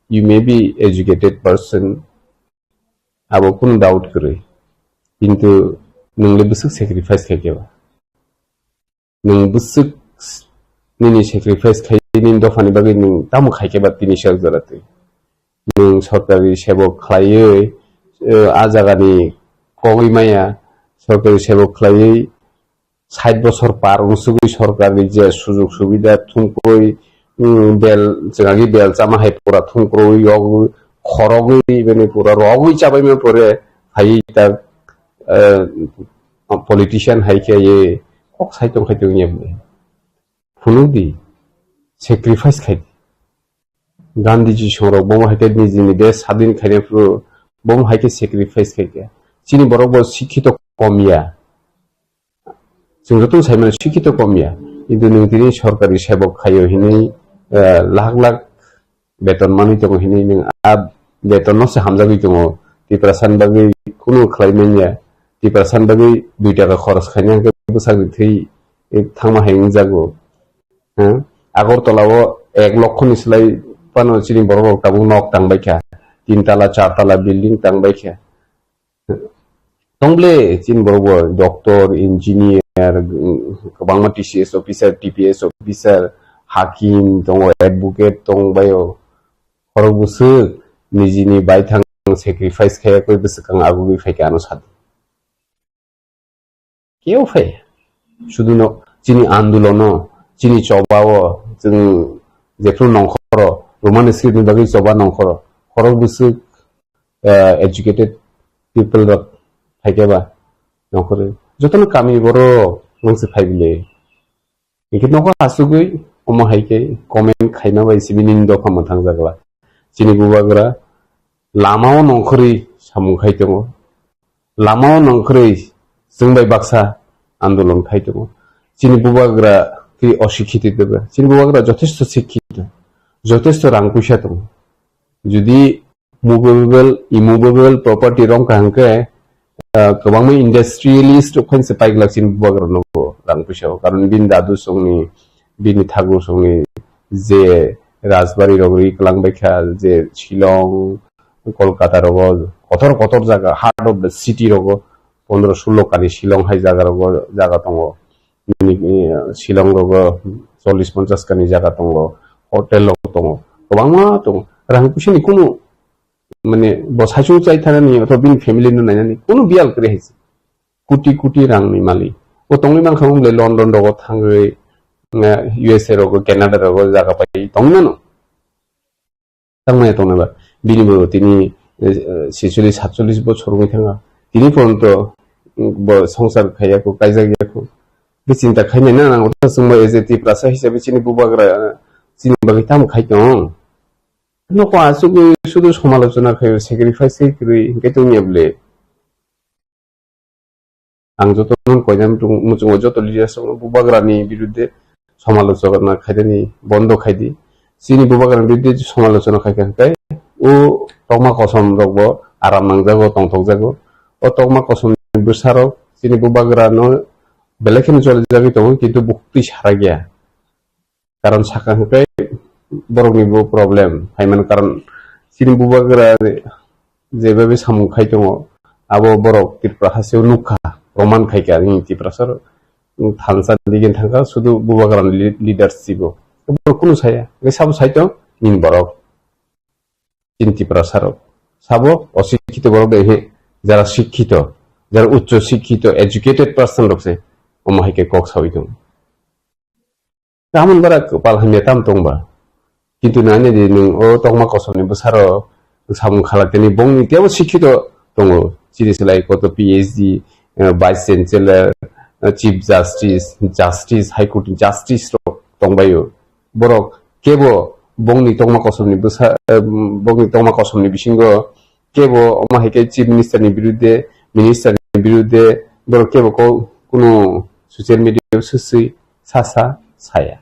you may be educated person, abo kunu doubt kwrwi. Kintu nwng le bwswk sacrifice khai khe ba? Nwng bwswk nini sacrifice khai nini dophani bagwi nwng tamo khai khe ba tini sak jora twi? Nwng sorkari sebok khlaiwi, eh, a jagani kogwi maya, sorkari sebok khlaiwi sait bosor par wngsugwi sorkarni je sujug subida thumkrwi, mm, bel, chwngagi bel chama hai pura thumkrwi yogwi khorogwi bini pura rogwi chabaima pore phaiwi ta, eh, politician hai khe ye kok sai tong khai tong ye phunukdi, sacrifice khai. Gandhiji songrok bomo hai khe nijini desh sadin khaina phuru bomo hai khe sacrifice khai khe. Chini borok bo sikhito kom ya. Chwng joto sai mano sikhito kom ya. Kintu nwng tini sorkari sebok khaio hinwi, eh, lakh lakh beton manwi tongo hinwi nwng a beton no se hamjagwi tongo. Tiprasa ni bagwi kunu khlai manya. Tiprasa ni bagwi dui taka khoros khaina hwnkhe bwsakni thwi, eh, thangma hai wngjago. Hmm? Agartala o ek lokho ni slai phano chini borok rok tabuk nok tang bai kha. Tin tala, char tala building tang bai kha. Tong ble chini borok bo doctor, engineer, kwbangma T C S officer, T P S officer, hakim tongo, advocate tong bai o. Khorok bwswk nijini baithang sacrifice khaiya koi bwswk ang agugwi phai kha ano sadi. Keo phai. Sudu no chini andolono, chini chobao, chwng jephru nongkhoro, Roman script ni bagwi choba nongkhoro. Khorok bwswk, eh, educated people rok phaikhe ba nongkhorwi. Jotono kami borok nungsi phai bile. Hingke nogo asugwi omo hai khe comment khaima bai sibini dopha mwthang jakla. Chini bubagra lamao nongkhorwi samung khai tongo. Lamao nongkhorwi chwng bai baksa andolon khai tongo. Chini bubagra tei osikhito dobe. Chini bubagra jothesto sikhito, jothesto rang puisa tongo. Jodi movable, immovable property rok kaham khe, ah, kwbangma industrialist rok phainse paiglak chini bubagra nogo rang puisa o. Karon bini dadu songni, bini thagu songni je rajbari rok ri kwlang baikha, je Shillong, Kolkata rogo, kotor kotor jaga, heart of the city rogo, pondro sulo kani Shillong hai jaga rogo, jaga tongo. Nini, eh, Shillong rogo chollish ponchash kani jaga tongo, hotel rok tongo, kwbangma tongo. Rang puisa ni kunu, mane, bo saichung chai thanani, othoba bini family no nainani, kunu biyal kwrwi hai se. Kuti kuti rang ni malik. O tongwi mankha wng belai London rogo thangwi, eh, U S A rogo, Canada rogo jaga pai tongwi mano. Tangmaya tongnai ba. Bini bo tini, eh, ছেচল্লিশ সাতচল্লিশ bochor wngwi thanga. Tini poronto, mm, bo songsar khaiya kho, kaijak ya kho. Bo chinta khainai na nango ta chwngbo as a Tiprasa hisabe chini bubagra, eh, chini bagwi tamo khai tong. Nokho asugwi sudu somalochona khaio, sacrifice khe kwrwi hinkhe tongya bwle. Ang joto non koinani muchungo joto leaders rok bubagrani birudde somalochona khaidani bondo khaidi. Chini bubagrani birudde somalochona khaikha hwnkhe o tokma kosom rokbo aram nangjago, tongthokjago. O tokma kosomni bwsarok chini bubagrano belai kheno cholijagwi tongo, kintu buktwi sarakya. Karon saka hwnkhe borokni bo problem phaimani karon chini bubagra jebabe samung khai tongo, abo borok Tripura hasteo nukha, proman khaikha, nini Tiprasa thansa digin thangkha, sudu bubagrani li-, leadership o. Borok kunu saya, hwnkhe sabo saitong nini borok. Chini Tiprasa rok sabo osikhito borok de he, jara sikhito, jara uccho sikhito, educated person rok se omo hai khe kok sawi tongo. Tamon bara kwpal hamya tam tongba. Kintu nani di nwng o tokma kosomni bwsaro samung khalak tini bongni tebo sikhito tongo. Chini slai koto P H D, eh, Vice Chancellor, eh, Chief Justice, Justice, High Court Justice rok tongbaio. Borok kebo bongni tokma kosomni bwsa, eh, bongni tokma kosomni bisingo kebo omo hai khe Chief Minister ni birudde, Minister ni birudde borok kebo ko-, kunu social media o swswi sasa saya.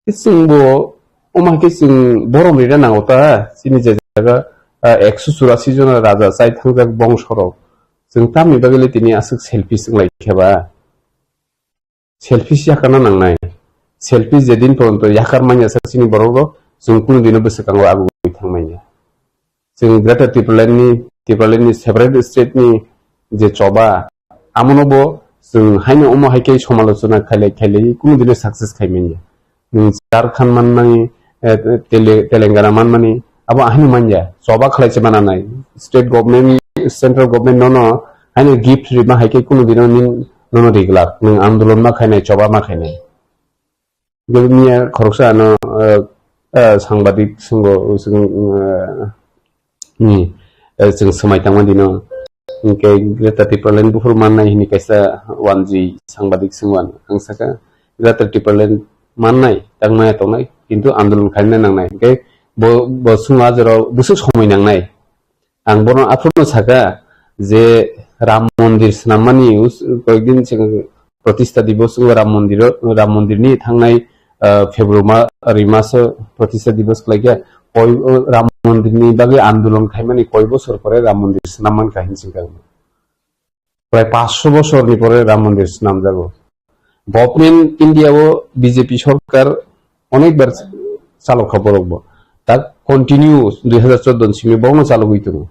Chwngbo omo hai khe chwng borom rina nango ta, chini je jaga, ah, ekso churasi jona raja chai thangjak bongsorok. Chwng tamni bagwi le tini aswk selfish wng lai khe ba? Selfish yakana nangnai. Selfish jedin poronto yakar manya sak chini borok rok, chwng kunu dino bwswkango agugwi thangmanya. Chwng Greater Tipraland ni, Tipraland ni separate state ni je choba, amono bo chwng haino omo hai khe somalochona khailai khailai kunu dino success khai manya. Nwng Jharkhand mannai, eh, Tele-, Telangana manmani, abo ahini manya, choba khlai se mana nai. State government, central government nono haino gift rima hai khe kunu dino nin nono riglak, nwng andolon ma khainai, choba ma khainai. Miya khoroksa ano, eh, eh, sangbadik swngo, swng, eh, ni, eh, chwng swmai tangma dino. Hinkhe Greater Tipraland buphuru mannai hini kaisa wanjwi sangbadik swngwan. Ang saka Greater Tipraland mannai, tangmaya tongnai, kintu andolon khaina nangnai. Hinkhe bo, bo swngma jorao bwswk somoi nangnai. Ang bono aphuru saka je Ram Mondir swnammani us-, koyekdin chwng Pratistha Divos wngwi Ram Mondir, Ram Mondirni thangnai, ah, February ma-, February maso Pratistha Divos khlaikha. Koi, o, Ram Mondirni bagwi andolon khaimani koi bosor pore Ram Mondir swnam mankha hinwi swngkha. Prai paanch sho bosorni pore Ram Mondir swnamjago. Government India o B J P sorkar onekbar chalokha borokbo. Tak continue dui hazar chordo ni simi borokno chalogwi tongo.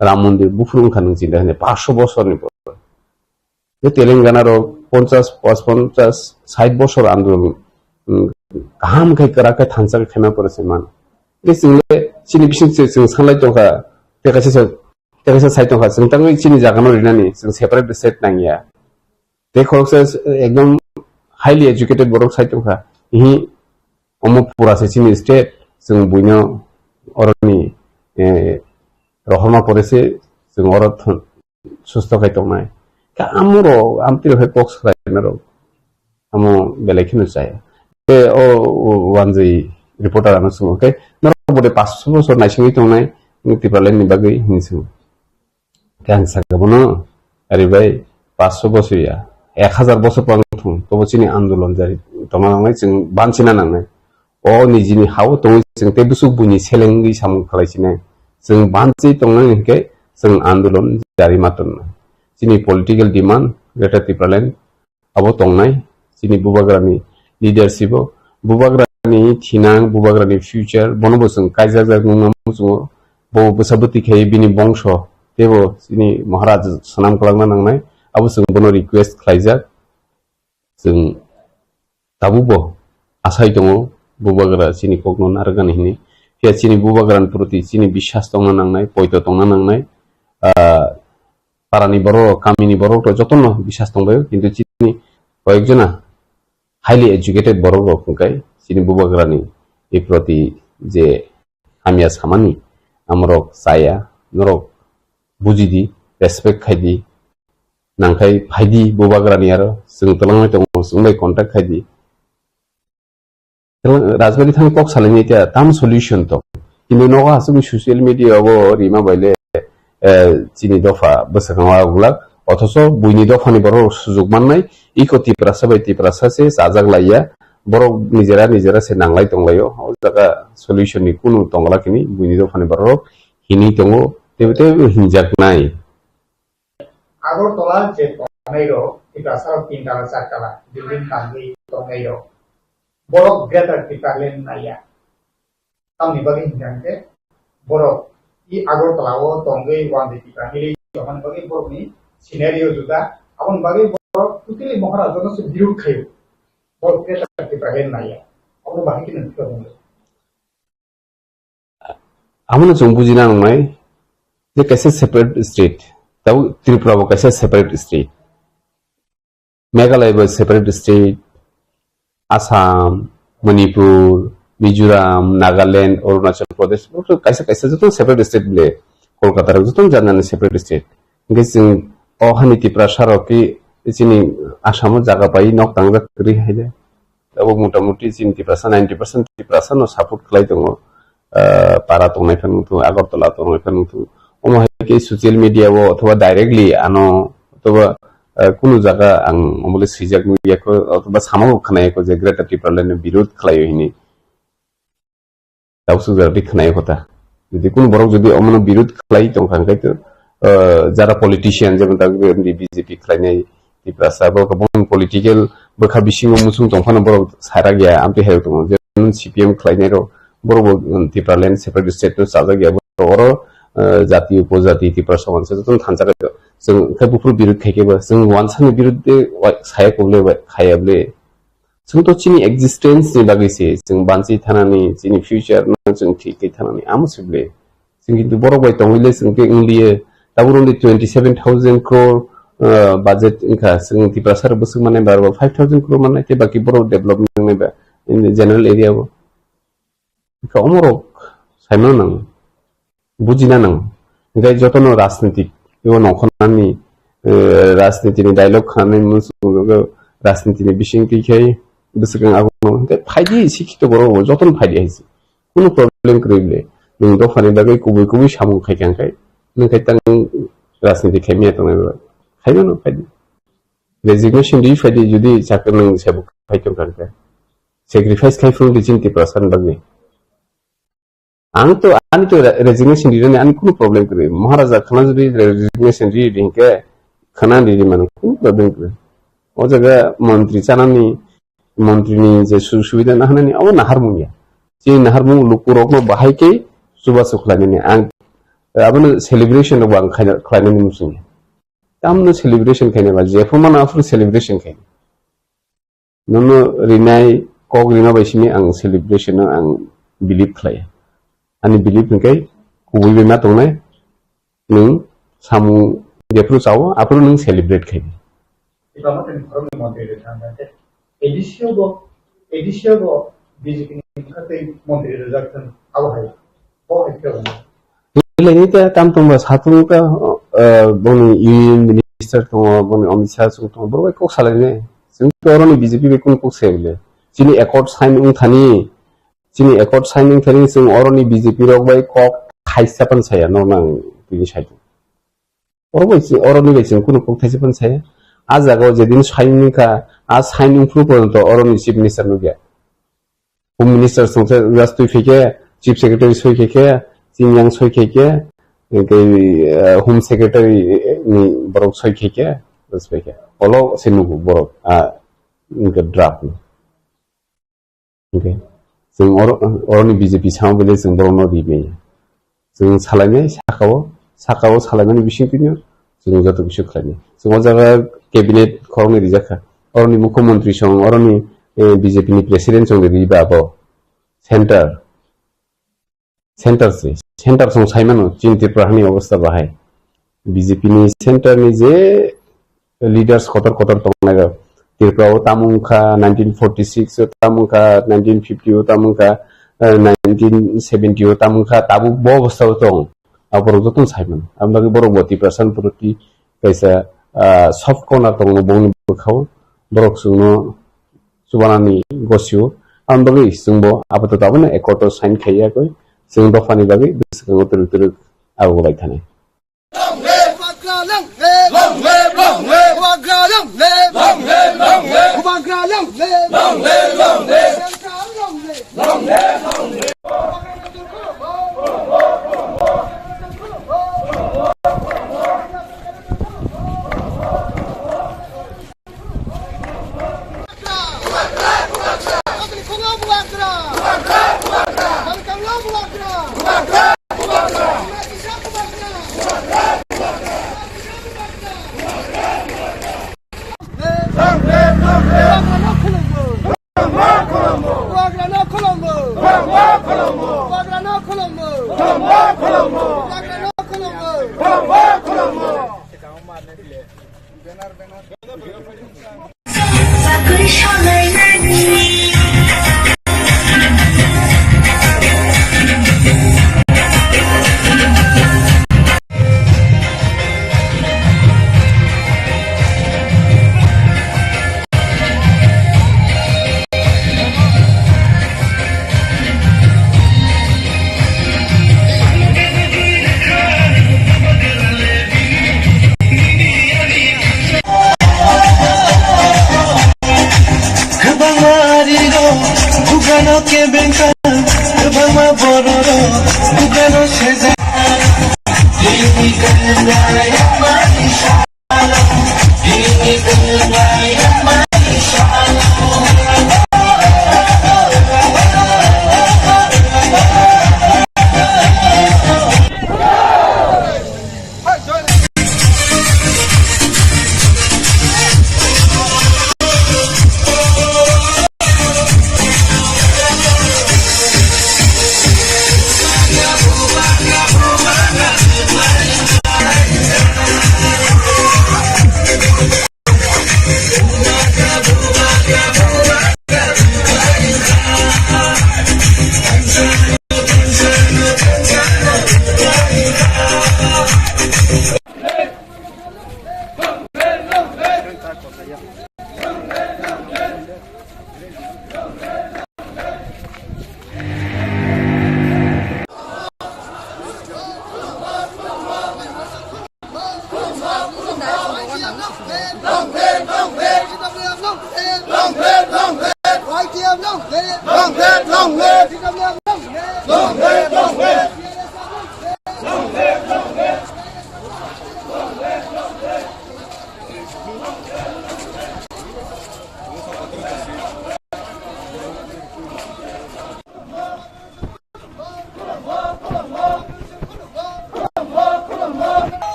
Ram Mondir buphuru wngkha nwng chinta khainai paanch sho bosorni pore. Tei Telangana rok ponchash, paanch ponchash, sait bosor andolon, mm, kaham khe kwrak khe thansa khe khaima pore se man. Tei chwng le chini bising se chwng sanlai tongkha, tei kaisa se, tei kaisa sai tongkha, chwng tangwi chini jaga no rinani, chwng separate state nangya. Tei khoroksa ekdom highly educated borok sai tongkha, ihi omo pura se chini state, chwng buino oroni, eh, rohorma pore se chwng oro thon-, susto khai tongnai. Ka amoro amtwi rok hai kok swlainai rok. Amo belai kheno chaya. Te o, o wanjwi reporter ano swngo, "Khe norok bo de paanch bosor naisingwi tongnai, nini Tipraland ni bagwi?" hinwi swngo. Khe ang sakha bono, "Ari bai, paanch bosor ya, ek hazar bosor pang thung, tobo chini andolon jari tongna nangnai, chwng banchina nangnai. O nijini ha-o tongwi chwng tei bwswk buini selengwi samung khlai sinai. Chwng banchi tongnai hinkhe chwng andolon jari ma tonnai. Chini political demand, Greater Tipraland, abo tongnai, chini bubagrani leadership o, bubagrani thinang, bubagrani future, bono bo chwng kaijakjak nukna muchungo, bo bwsa bwtwi khe bini bongso, teibo chini Maharaj swnam kwlangna nangnai, abo chwng bono request khlaijak, chwng tabuk bo asai tongo, bubagra chini kokno narwknani hwnwi, phiya chini bubagrani proti chini biswas tongna nangnai, poito tongna nangnai, ah, parani borok, kamini borok rok jotono biswas tongbaio, kintu chini koyekjona highly educated borok rok hwnkhe chini bubagrani e proti je hamya samani amorok chaya, norok bujidi, respect khaidi, nangkhai phaidi bubagrani aro chwng twlangwi tongo, chwng bai contact khaidi. Rajbari thang kok salaini ta tam solution to. Kintu nogo aswk social media o rima baile, eh, chini dopha bwswkang wa glak. Othoso buini dophani borok sujuk mannai, iko Tiprasa bai Tiprasa se chajak laiya. Borok nijera nijera se nanglai tonglaio. O jaga solution ni kunu tongla kini buini dophani borok hini tongo, tebo tebo hinjak nai. Agartala je tongnai rok, Tiprasa rok tin tala, char tala building tangwi tongnai rok. Borok Greater Tipraland naiya. Tamni bagwi hinkha hinkhe borok i Agartala o tongwi one day Tipra hili tongmani bagwi borokni scenario juda. Aboni bagwi borok totally Maharaja no se birud khaio. Borok Greater Tipraland naiya. Aboni bagwi khe nang khe. Abono chwng bujina nangnai je kaisa separate state, tabuk Tripura bo kaisa separate state, Meghalaya bo separate state, Assam, Manipur, Mizoram, Nagaland, Arunachal Pradesh, kaisa kaisa joto separate state bole, Kolkata rok joto janani separate state. Hingke chwng o hani Tiprasa rok ki chini Assam o jaga pai nok tangjak kwrwi hai de. Abo mota moti chini Tiprasa ninety percent Tiprasa no support khlai tongo. Ah, para tongnai phano wngthung, Agartala tongnai phano wngthung. Omo hai khe social media o othoba directly ano othoba, ah, kunu jaga ang omo le swijak nukya kho othoba sama bo khwnaya kho je Greater Tipraland ni birud khlaio hini. Tabuk suk jaga twi khwnaya kho ta. Jodi kunu borok jodi omono birud khlai tongkha hwnkhe to, ah, jara politician jemon ta B J P khlainai, Tiprasa borok kwbangma political bwkha bisingo muchung tong phano borok sarak ya, amtwi hai tongo. Jemon C P M khlainai rok, borok bo, um, Tipraland separate state no chajak ya, borok oro, uh, jati upojati Tiprasa wansa jotono thansa khe chwng khe buphuru birud khai khe bo chwng wansani birudde wa-, saya kobole wa-, khaya bole. Chwng to chini existence ni bagwi se chwng banchi thanani, chini future no chwng thik khe thanani amo se bole. Chwng kintu borok bai tongwi le chwng khe wng liye. Tabuk wng di twenty seven thousand crore, uh, budget wngkha. Chwng Tiprasa rok bwswk mannai ba five thousand crore mannai, tei baki borok development wngnai ba in the general area o. Wngkha omorok saimano nang, bujina nang. Hingkhe jotono rajnitik, ibo nongkhornani, eh, rajnitini dialogue khanani muchungo rajnitini bisingtwi khai bwswkang abono. Hingkhe phaidi sikhito borok bo jotono phaidi hai se. Kunu problem kwrwi bwle. Nwng dophani bagwi kubui kubui samung khai kha hwnkhe, nwng khai tang rajniti khai maya tongnai ba? Khaimano phaidi. Resignation rwi phaidi jodi chakri nwng sabo khai tong kha hwnkhe. Sacrifice khai phuru di chini Tiprasa ni bagwi. Ang to, ani to re-, resignation rinani ani kunu problem kwrwi. Maharaja khana jodi resignation ri ri hwnkhe khana ri ri mano kunu problem kwrwi. O jaga montri chanani, montri ni je su-, subida nahanani abo naharmung ya. Chini naharmung lukurokno bahai khe chubachu khlainani. Ang abono celebration rokbo ang khaina, khlainani muchung ya. Tamno celebration khaina ba, jephru mano aphuru celebration khaina. Nono rinai kok rima bai simi ang celebration no ang believe khlai. Ani believe hwnkhe kubui bai ma tongnai, nwng samung jephru chao aphuru nwng celebrate khai. Ibama tini khoroknwi montri rwkha hwnkhe A D C o bo, A D C o bo B J P ni wngkha tei montri rwjak thung abo hai. Bo hai khe wngkha. Belai ni ta tam tong ba satung ka, eh, boni union minister Minister tongo, boni Amit Shah chwng tongo, borok bai kok salainai. Chwng to oroni B J P bai kunu kok sai bole. Chini accord sign wng thani, chini accord sign wng thani chwng oroni B J P rok bai kok thaisa pan saya, no nang tini sai. Oro bai chwng, oroni bai chwng kunu kok thaisa pan saya. A jaga o jedin sign wng kha, a sign wng phuru porjonto oroni Chief Minister nukya. Home Minister songsa jas twi phaikhe, Chief Secretary soi khaikhe, Chingyang soi khaikhe, tei, eh, Home Secretary ni borok soi khaikhe, jas phaikhe. Olo se nugo borok, ah, hwnkhe draft no. Hwnkhe chwng oro, oroni B J P samo bele chwng borokno ribai. Chwng salainai saka-o, saka-o salaimani bisingtwino chwng joto kisu khlainai. Chwng o jaga cabinet khoroknwi rijak kha. Oroni mukhyamantri song, oroni, eh, B J P ni president song riba abo center, center se, center song saimano chini Tripura hani obostha bahai. B J P ni center ni je leaders kotor kotor tongnai rok. Tripura o tamo wngkha nineteen forty six o, tamo wngkha nineteen fifty o, tamo wngkha, eh, nineteen seventy o, tamo wngkha tabuk bo obostha o tong. Aborok jotono sai mano. Aboni bagwi borok bo Tiprasa ni proti kaisa, ah, soft corner tongo bongni bwkhao. Borok chwngno chubanani gosio. Aboni bagwi chwngbo apatot abono accord o sign khaiya koi. Chwng dophani bagwi bwskango twrwk twrwk ago lai thanai. Bubagra long live! Long live, long live! Bubagra long live! Long live, long live! Bubagra long live! Long live, long live! Bubagra long live! Long live, long live! Kwbangma rirok bugano kebengkha, kwbangma bororok bugano sejak.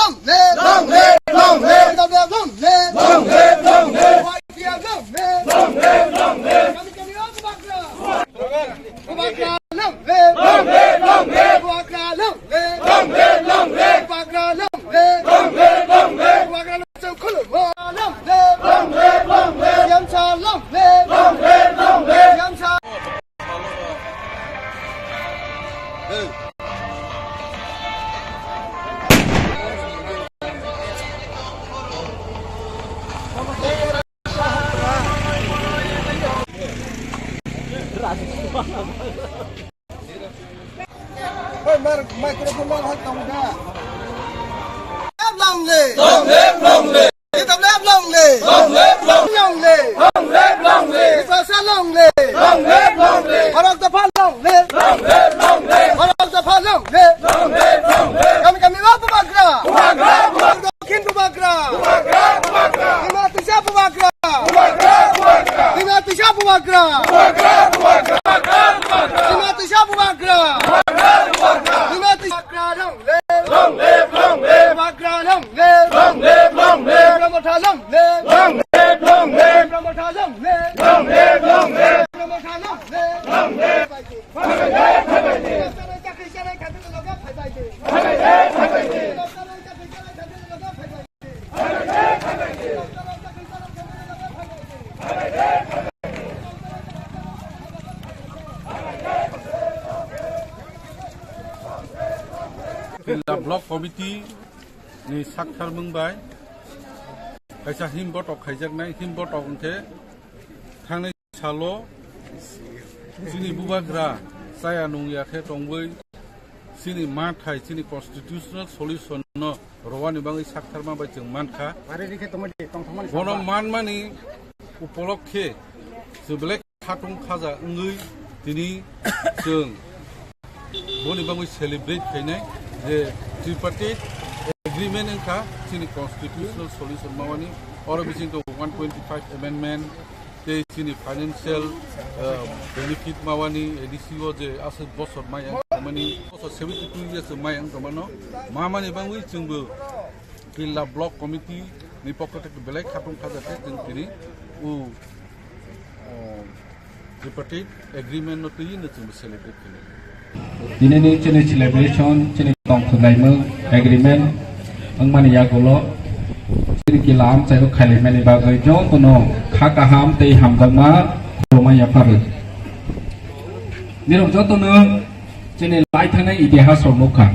Long live! Long live! Long live! T W F long live! Long live! Long live! Y T F long live! Long live! Long live! Kami, kami, oh, Bubagra! Bubagra long live! Long live! Long live! Bubagra long live! Long live! Long live! Bubagra long live! Long live! Long live! Bubagra long live! Bubagra long live! Long live! Long live! Long live! Siamsa long live! Long live! Long live! Siamsa Hey, mar, microphone mar, hoi, tong da. Long live! Long live, long live! T W F long live! Long live, long live! Long live! Long live, long live! Tiprasa long live! Long live, long live! Bharat Dopha long live! Long live, long live! Bharat Dopha long live! Long live, long live! Kami kami o Bubagra! Bubagra! Bubagra! Dokhin Bubagra! Bubagra! Bubagra! Dima Tisa Bubagra! Bubagra! Bubagra! Dima Tisa Bubagra! Bubagra! Bubagra! Dima Tisa Bubagra! Bubagra! Bubagra! Dima Tisa Bubagra long live! Long live, long live! Bubagra long live! Long live, long live! Tipra Motha long live! Long live, long live! Tipra Motha long live! Long live, long live! Tipra Motha long live! Long live! Phaibai di! Phaibai di! Phaibai di! Phaibai di! Phaibai di! Pilla Block Committee ni sakthar mung bai kaisa him botok khaijaknai, him botok hwnkhe thangnai salo chini Bubagra chaya nungya khe tongwi chini mathai, chini constitutional solution no rwani bagwi saktharma bai chwng mankha. Bono manmani upolokhe chwng belai khatung khaja wngwi tini chwng boni bagwi celebrate khainai je tripartite agreement wngkha chini constitutional solution mawani, oro bising tongo one twenty-five amendment, tei chini financial, uh, benefit mawani A D C o je aswk bosor mai ang tongmani, bosor seventy two years mai ang tongmano, mamani bagwi chwngbo Pilla Block Committee ni pokho theke belai khatung khaja khe chwng tini o, o, tripartite agreement no twi no chwngbo celebrate khainai. Tinini chini celebration, chini tongthwlaimung agreement wngmani yagulo chini kila amchaio khailaimani bagwi jotono kha kaham tei hamjakma khulumani yapharwi. Nirok jotono chini lai thangnai itihas rok nukha.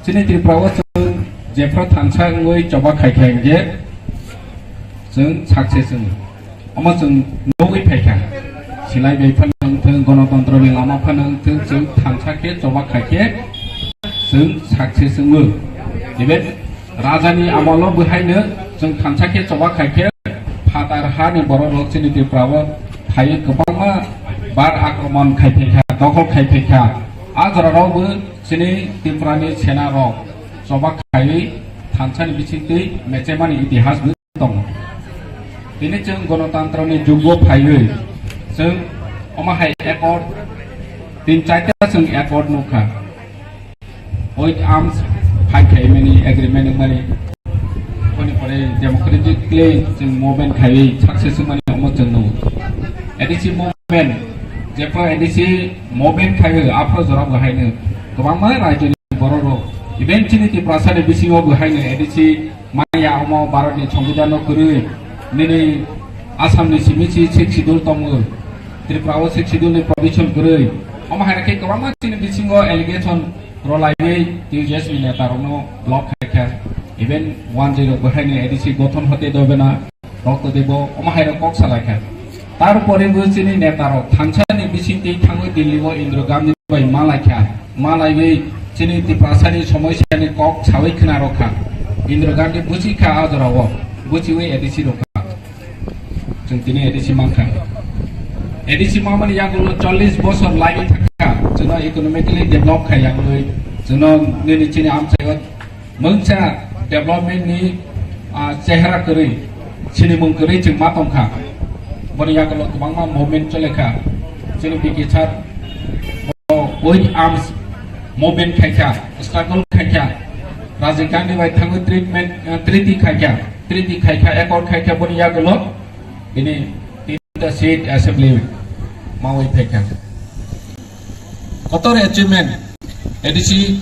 Chini Tripura o chwng jephru thansa wngwi choba khaikha hwnkhe chwng success wngo. Omo chwng nugwi phaikha. Silai bai phano wngthwng, gonotontro ni lama phano wngthwng, chwng thansa khe choba khaikhe chwng success wngo. Even raja ni amolo bwhaino chwng thansa khe choba khaikhe phatar ha ni borok rok chini Tripura o phaiwi kwbangma bar akromon khai phaikha, dokhol khai phaikha. A jora rok bo chini Tripura ni sena rok choba khaiwi thansa ni bisingtwi mechemani itihas bo tongo. Tini chwng gonotantroni jugo phaiwi chwng omo hai accord tin charta chwng accord nukha. With arms phai khaimani agreement wngmani. Boni pore democratically chwng movement khaiwi success wngmani omo chwng nukgo. A D C movement, jepho A D C movement khaiwi aphro jora bo haino kwbangma raijoni borok rok, even chini Tiprasa ni bisingo bo haino A D C maya omo Bharat ni Songbidan no kwrwi, nini Assam ni simi si Sixth Schedule tongo, Tripura o Sixth Schedule ni provision kwrwi, omo hai khe kwbangma chini bisingo allegation rwlaiwi T J S ni neta rok no block khai kha, even one zero bo haino A D C gothon hote dobe na. Rok todebo omo hai rok kok salai kha. Tar pore bo chini neta rok thansa ni bising twi thangwi Delhi o Indira Gandhi bai malai kha. Malaiwi chini Tiprasa ni somosya ni kok sawi khna rok kha. Indira Gandhi buchi kha a jora o. Buchiwi A D C rok kha. Chwng tini A D C man kha. A D C mamani yagulo chollish bosor laiwi thang kha. Chwngno economically develop khai yangwi. Chwngno nini chini amchaio Mungsa development ni, ah, chehra kwrwi, sinimung kwrwi chwng ma tongkha. Boni yagulo kwbangma movement chole kha. Chini B K sir bo with arms movement khai kha, struggle khai kha. Rajiv Gandhi bai thangwi treatment, eh, treaty khaikha, treaty khaikha, accord khaikha, boni yagulo bini tinta seat assembly mawi phaikha. Kotor achievement A D C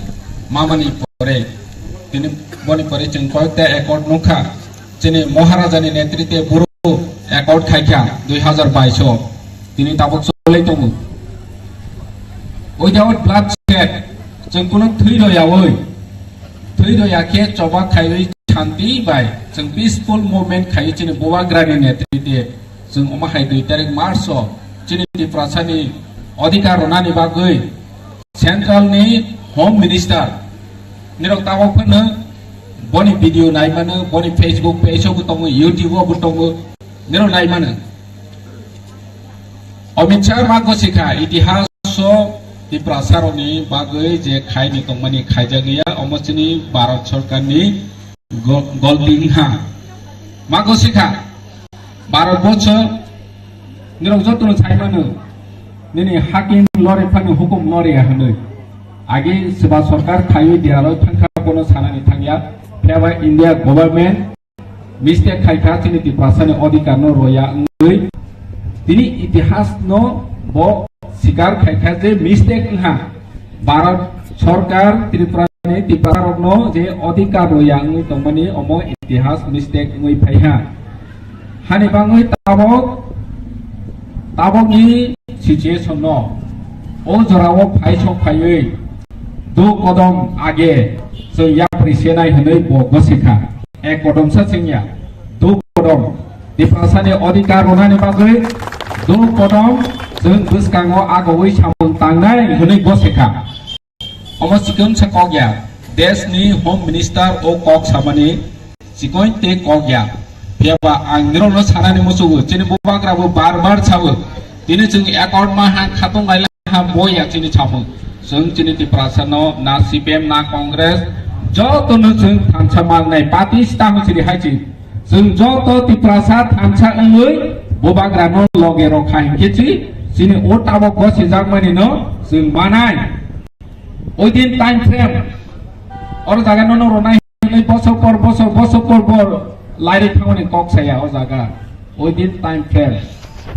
mamani pore, tini boni pore chwng koyekta accord nukha. Chini Maharaja ni netritwe buru accord khaikha dui hazar bais o. Tini tabuk cholai tongo. Without bloodshed, chwng kuno thwi royawi, thwi roya khe choba khaiwi shanti bai chwng peaceful movement khaiwi chini Bubagra ni netritwe chwng omo hai dui tarik March o chini Tiprasa ni adhikar rwnani bagwi Central ni Home Minister nirok tabok phano boni video nai mano, boni Facebook page o bo tongo, YouTube o bo tongo, nirok nai mano. Amit Shah ma gosikha itihas o Tiprasa rokni bagwi je khaini tongmani khaijak ya, omo chini Bharat Sarkar ni go-, golti wngha. Ma gosikha Bharat Borsho nirok jotono sai mano, nini hakim lori phano hukum lori ya hwnwi. Agi swba sarkar khaiwi derarwi thangkha bono sanani thangya, phiya ba India government mistake khaikha chini Tiprasa ni adhikar no roya wngwi. Tini itihas no bo sikar khaikha je mistake wngha. Bharat Sarkar Tripura ni Tiprasa rokno je adhikar roya wngwi tongmani omo itihas mistake wngwi phaiha. Hani bangwi tabok, tabokni situation no o jorao phai sok phaiwi du kodom age chwng yapri senai hwnwi bo gosikha. Ek kodom sa chwngya, du kodom. Tiprasa ni adhikar rwnani bagwi du kodom chwng bwskango agogwi samung tangnai hwnwi gosikha. Omo chikon sa kok ya, desh ni Home Minister o kok samani chikon te kok ya. Phiya ba ang nirok no sanani musugo, chini Bubagra bo bar bar sabo. Tini chwng accord ma ha khatung gaila ha bo ya chini samung. Chwng chini Tiprasa no na C P M na Congress joto no chwng thansa mangnai party sta ho chiri hai chi. Chwng joto Tiprasa thansa wngwi Bubagra no loge rok kha hinkhe chi chini o tabok gosijakmani no chwng manai. Within time frame, oro jaga no no ronai hinwi bosor por bosor, bosor por bor lairi thangmani kok saya o jaga. Within time frame,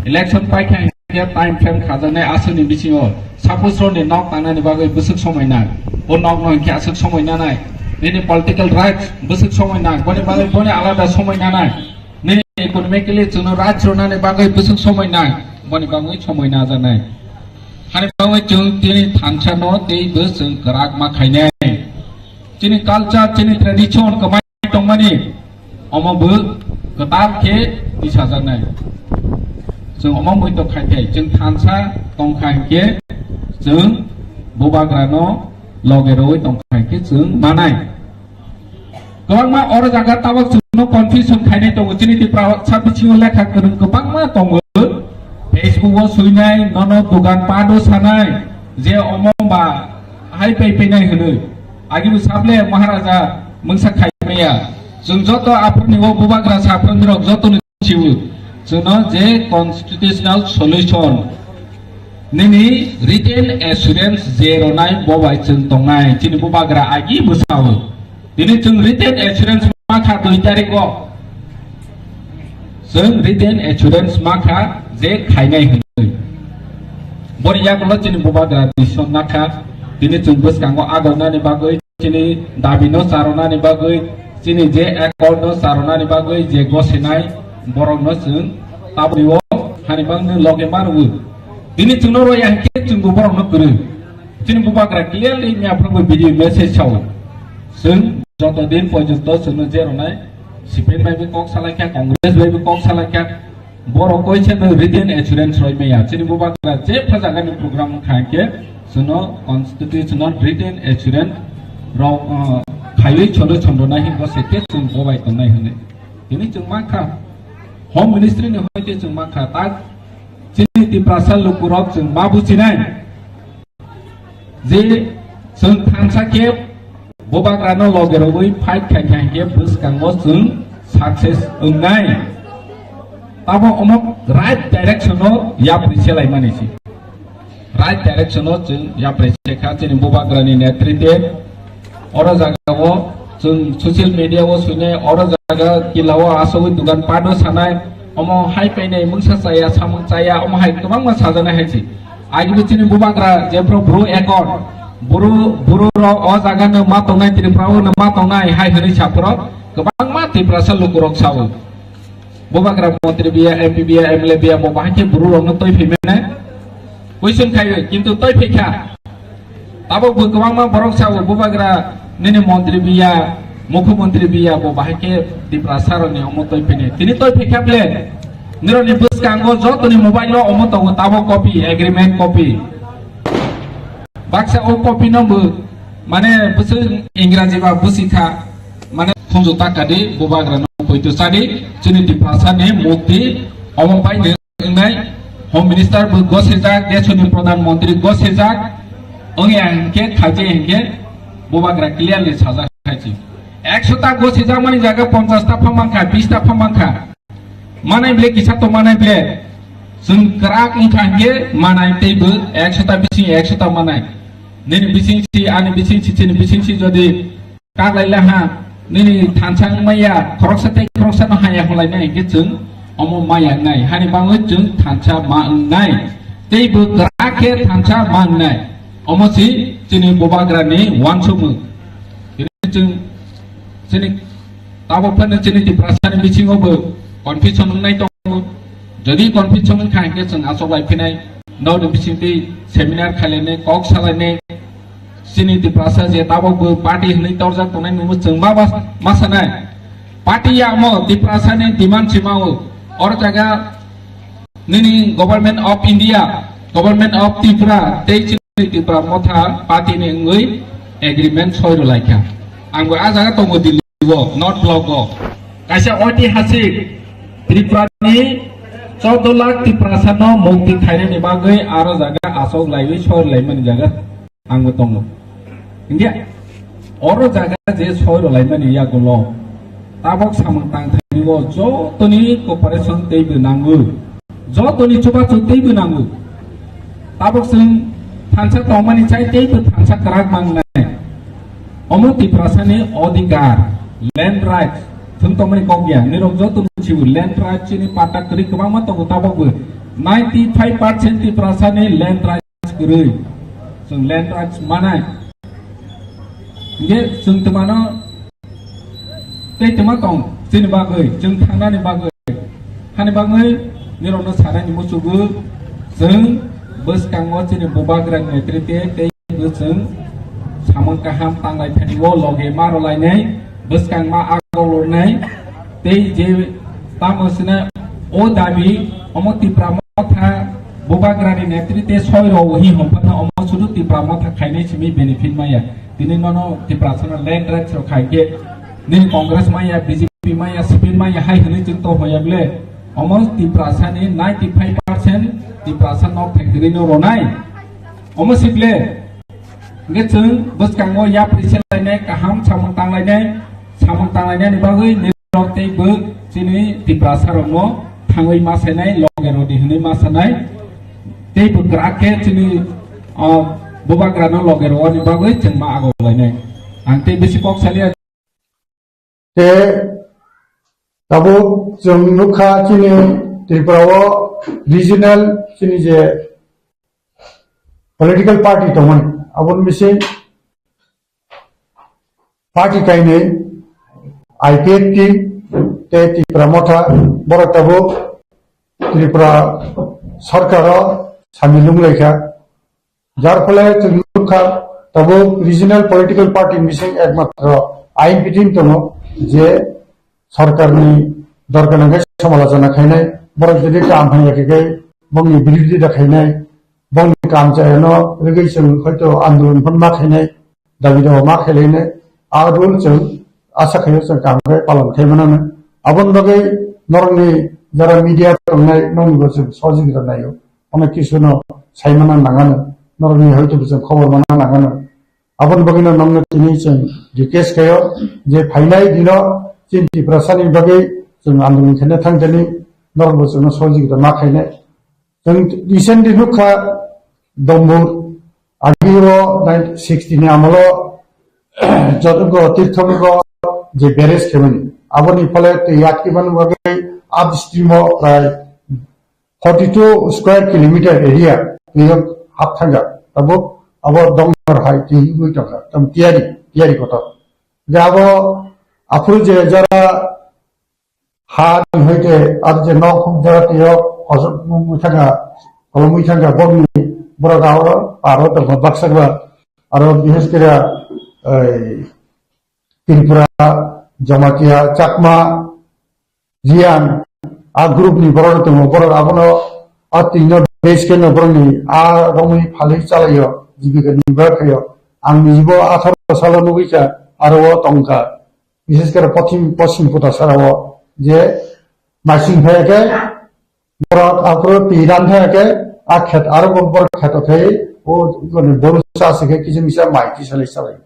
election paikha hinkhe time frame khajaknai aswkni bisingo. Suppose roni nok tangnani bagwi bwswk somoi nang, o nok no hinkhe aswk somoi nanai. Nini political rights bwswk somoi nang, boni bagwi boni alada somoi nanai. Nini economically chwngno rights rwnani bagwi bwswk somoi nang, boni bagwi somoi najaknai. Hani bagwi chwng tini thansa no tei bo chwng kwrak ma khainai. Chini culture, chini tradition kwmai tongmani omo bo kwtal khe tisajaknai. Chwng omo mui to khai thai, chwng thansa tongkha hinkhe chwng Bubagra no loge rwi tongkha hinkhe chwng manai. Kwbangma oro jaga tabok chwngno confusion khainai tongo. Chini Tiprasa bisingo lekha kwrwng kwbangma tongo. Facebook o swinai, nono dogan pado sanai, je omo ba hai pai painai hwnwi. Agini sable Maharaja mungsa khaimaya. Chwng joto aphurni o Bubagra saphurni rok joto Sibu, chwngno je constitutional solution nini written assurance je ronai bo bai chwng tongnai, chini Bubagra agi bwsao. Tini chwng written assurance ma kha dui tarik o. Chwng written assurance ma kha je khainai hwnwi. Boni yagulo chini Bubagra decision na kha, tini chwng bwskango agonani bagwi chini dabi no charonani bagwi, chini je accord no charonani bagwi je gosinai borok no chwng tabwi o hani bangni loge manwi. Tini chwngno roya hinkhe chwngbo borok no kwrwi. Chini Bubagra clearly miya phwrwngwi video message sao. Chwng joto din porjonto chwngno je ronai, C P M bai bo kok salaikha, Congress bai bo kok salaikha, borok koi se no written assurance roi maya. Chini Bubagra je phajagani program kha hinkhe chwngno constitutional written assurance rok, uh, khaiwi cholo chondrona hinbo se khe chwng bobai tongnai hwnwi. Tini chwng mankha, Home Ministry ni hoite chwng mankha, tak chini Tiprasa lukurok chwng ma buchinai. Je chwng thansa khe Bubagrano loge rogwi fight khai khai khe bwskango chwng success wngnai. Tamo omo right direction o yapri selaimani si. Right direction o chwng yapri sekha chini Bubagrani netritwe oro jagao Chwng social media o swinai, oro jaga kila o asogwi dugan pado sanai, omo hai painai mungsa chaya, samung chaya, omo hai kwbangma sajaknai hai se. Agi bo chini bubagra jephru bru ekor, bru, bru rok o jaga no ma tongnai, Tripura o no ma tongnai hai hwnwi saphuru kwbangma Tiprasa lukurok sao. Bubagra montri biya, M P biya, M L A biya, bo bahai khe bru rok no twi phimene. Question khai, kintu twi phikha. Tabuk bo kwbangma borok sao, bubagra nini montri biya, mukhyamantri biya, bo bahai khe Tiprasa rokni omo twi phini. Tini twi phikha ble, nirokni bwskango jotoni mobile o omo tongo, tabuk copy, agreement copy. Baksa o copy no bo, mane, bwswk Ingraji ba bwswk kha, mane, khunju taka di, bubagra no poito sadi, chini Tiprasa ni mukti, omo pai ni Wngnai, Home Minister bo gosirjak, desoni Pradhan Mantri gosirjak, wngya hinkhe khaje hinkhe bubagra clearly sajak khachi. Ekshota gosijakmani jaga ponchas ta pha mankha, bis ta pha mankha. Manai ble kisa to manai ble. Chwng kwrak wngkha hinkhe manai teibo ekshot ta bising ekshot ta manai. Nini bising si, ani bising si, chini bising si jodi Kaklai laha, nini thansa wngmaya, khoroksa tei khoroksa no haya hwnlainai hinkhe chwng omo maya wngnai. Hani bagwi chwng thansa ma wngnai. Tei bo kwrak khe thansa ma wngnai. Omo si chini bubagra ni uansukmung. Tini chwng chini tabuk phano chini Tiprasa ni bisingo bo confusion wngnai tongo. Jodi confusion wngkha hinkhe chwng achoklai phinai. Nokni bisingtwi seminar khailainai, kok salainai. Chini Tiprasa je tabuk bo party hwnwi torjak tongnai nungbo chwng ma bas-, ma sanai. Party ya omo Tiprasa ni demand si mao. Or jaga nini Government of India, Government of Tripura, tei chini Tipra Motha party ni wngwi agreement soi rwlaikha. Ang bo a jaga tongo Delhi o, North Block o. Kaisa oitihasik Tripura ni chordo lakh Tiprasa no mukti khainani bagwi aro jaga asok laiwi soi rwlaimani jaga. Ang bo tongo. Hinkhe oro jaga je soi rwlaimani yagulo tabok samung tangthani o jotoni cooperation teibo nango, jotoni chubachu teibo nango. Tabok chwng thansa tongmani chai teibo thansa kwrak mangnai. Omo Tiprasa ni odhikar, land rights, thwng tongmani kok ya, nirok joto michigo land rights chini patta kwrwi kwbangma tongo tabok bo. Ninety five percent Tiprasa ni land rights kwrwi, chwng land rights manai. Hinkhe chwng twmano tei twma tong chini bagwi, chwng thangnani bagwi. Hani bagwi nirokno sanani muchugo, chwng bwskango chini bubagra netrite tei bo chwng samung kaham tanglai thani o loge ma rwlainai, bwskang ma agok lornai. Tei je tamo sina o dabi omo Tipra Motha bubagrani netrite soi rw hi hwnphano omo sudu Tipra Motha khainai simi benefit maya. Tini nono Tiprasano land rights rok khai khe nini Congress maya, B J P maya, C P M maya hai hwnwi chwng to hoya ble. Omo Tiprasani ninety five percent Tiprasa nok thai kwrwi no ronai. Omo si ble. Hingke chwng bwskango yapri se lainai, kaham samung tang lainai, samung tang lainani bagwi nirok tei bo chini Tiprasa rokno thangwi ma sainai, loge rodi hwnwi ma sanai, tei bo kwrak khe chini, o, bubagrano loge rwani bagwi chwng ma agok lainai. Ang tei bisi kok saliya. Te tabuk chwng nukha chini Tripura o regional chini je political party tongmani, aboni bising party kainwi I P F T tei Tipra Motha, borok tabuk Tripura sarkar o samil wnglaikha. Jar phole chwng nukha, tabuk regional political party ni bising ekmatro I N P team tongo, je sarkar ni dorkar nangkhe samalochona khainai, borok jodi kam hamya khe khe bongni birodita khainai, bongni kam chayano rigwi chwng hoito andolon phano ma khainai, dabi dawa ma khailainai, a rule chwng asa khaio chwng kaham khe palon khai manano. Aboni bagwi norokni jara media tongnai nokni bo chwng sohojogita naio. Onek kisu no sai mana nangano, norokni hoito bo chwng khobor mana nangano. Aboni bagwino nokno tini chwng request khaio je phainai dino chini Tiprasani bagwi chwng andolon khaina thangthani, norok bo chwngno sohojogita ma khainai. Chwng recently nukha Dombur, agi o nineteen sixty ni amolo jotogo tirthongo je barrage khaimani, aboni phole twi atkimani bagwi upstream o prai forty two square kilometer area twi hap thangkha. Tabuk abo dongor hai twi wngwi tongkha, tam tiyari, tiyari kotor. Je abo aphuru je jora ha ni hoite ar je nok huk jora twi o kosok mui thangkha, kolomwi thangkha, bokni borok aro paro tongkha baksa ba, aro bises khe ei Tripura, Jamatia, Chakma, Riang, a group ni borok tongo, borok abono a twi no base khe no borok ni a romwi phalwi chalaio, jibika ni ba khaio. Ang nibo atharo salo nugwi kha, aro o tongkha. Bises khe pochim, pochim puta sara o je masing phai khe borok aphuru twi ran phai khe a khet aro bo borok kheto khai o goni boru sa se khe kisa misa mai kisa le salai.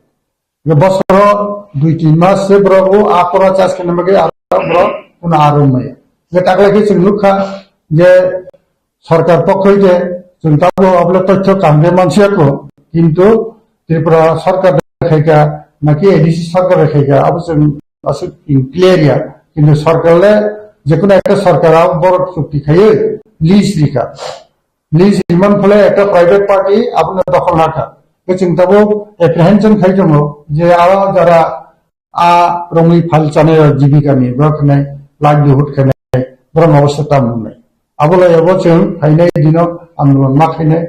Ye bosoro dui tin mas se borok o a pora chas khe nang bagwi aro borok kuno aro maya. Ye takla khe chwng nukha je sarkar pokkhoi de chwng tabuk abole tothyo kamde mansiya ko, kintu Tripura sarkar de khaika naki A D C sarkar de khaika abo chwng aswk clear ya. Kintu sarkar le jekunu ekta sarkar abo borok chukti khaiwi lease rika. Lease riman phole ekta private party abono dokhol nakha. Khe chwng tabuk apprehension khai tongo je aro jara a romwi phal chanai rok jibika ni borok khnai livelihood khnai borok no obosta tam wngnai. Abo lai abo chwng phainai dino andolon ma khainai.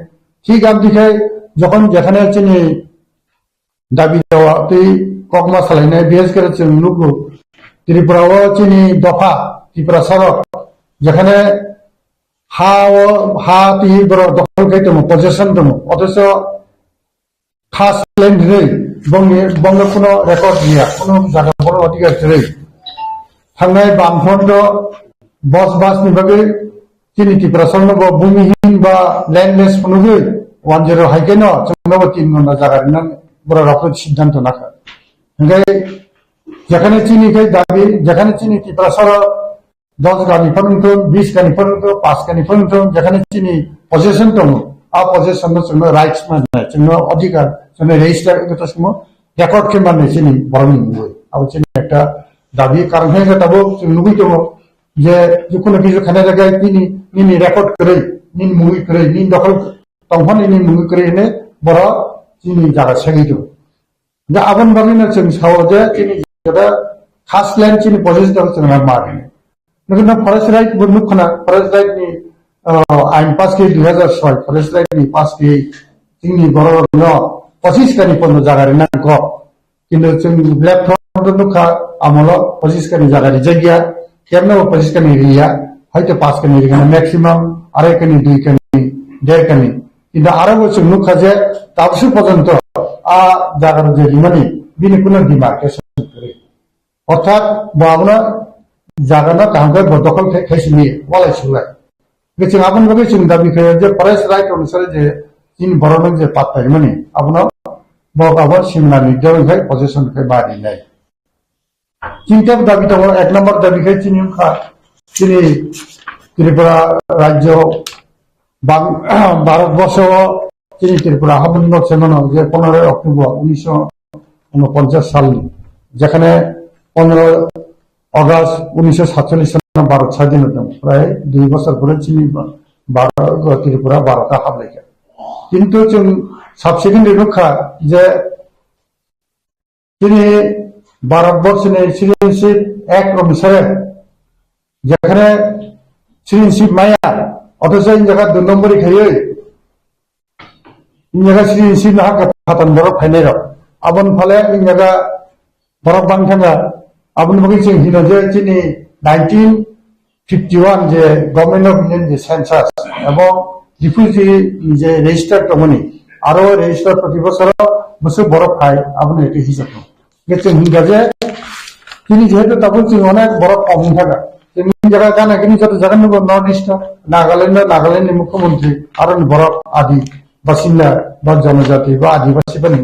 Thik abdi khai jokhon jekhane chini dabi dawa twi kokma salainai, bises khe chwng nugo Tripura o chini dopha Tiprasa rok jekhane ha o ha twi borok dokhol khai tongo, possession tongo, othocho khas land hinwi bongni, bongno kuno record riya, kuno jaga borok adhikar kwrwi. Thangnai Bamfront o bosbas ni bagwi chini Tiprasa no bo bhumihin ba landless phunugwi one zero hai khe no chwngno bo tin ghonta jaga rinani borok rok siddhanto nakha. Hingkhe jekhane chini khai dabi, jekhane chini Tiprasa rok dos gani phano wngthung, bis gani phano wngthung, pas gani phano wngthung, jekhane chini possession tongo, a possession no chwngno rights mannai, chwngno adhikar, chwngno register wngwi tongmo, record khe mannai chini borokni mungwi. Abo chini ekta dabi, karon khe tabuk chwng nugwi tongo je, jukunu kisu khana jaga tini, nini record kwrwi, nini mungwi kwrwi, nini dokhol tongphani nini mungwi kwrwi hwnwi borok chini jaga segwi tongo. Hingkhe aboni bagwino chwng sao je chini jora khas land chini possession chwng ma rinai. Nokhe no forest right bo nukha na, forest right ni, ah, ain pass khe dui hazar soi, forest right ni pass khe chini borok no pochis kani pono jaga rinai kok. Kintu chwng left front o nukha amolo pochis kani jaga rijak ya, kemno bo pochis kani riya, hoito pas kani rigana maximum, arai kani, dui kani, der kani. Kintu aro bo chwng nukha je tabsu pojonto a jaga rok je rimani bini kuno demarcation kwrwi. Orthat bo abono jaga no kaham khe bo dokhol khe, khe simi walai sulai. Hingkhe chwng aboni bagwi chwng dabi khaio je forest right onusare je chini borokno je patta rimani abono bo abo simna ni dol khai possession khai ma rinai. Chini tebo dabi tongo, ek number dabi khai chini wngkha chini Tripura rajyo bang-, Bharat borso o chini Tripura haboni nok se mano je পনেরোই October উনিশশো ঊনপঞ্চাশ salni, jekhane পনেরোই August উনিশশো সাতচল্লিশ sano Bharat sadhino tong, prai dui bosor pore chini Bharat, Tripura Bharat o hablaikha. Kintu chwng subsequently nukha je chini Bharat borso ni citizenship act onusare jekhane citizenship maya, othocho in jaga dui nombori khaiwi, in jaga citizenship no hakhe phatan borok phainai rok. Aboni phale in jaga borok bang thangkha. Aboni bagwi chwng hino je chini nineteen fifty one je Government of India ni je census ebong refugee ni je register tongmani, aro register proti bosoro bwswk borok phai, aboni ekhe hisab no. Hingkhe chwng hingkha je chini jehetu tabuk chwng onek borok kok wngkha da. Chwng jaga gana gini joto jaga nugo North East o, Nagaland o, Nagaland ni mukhyamantri, aro ni borok adi basinda ba jonojati ba adibasi bani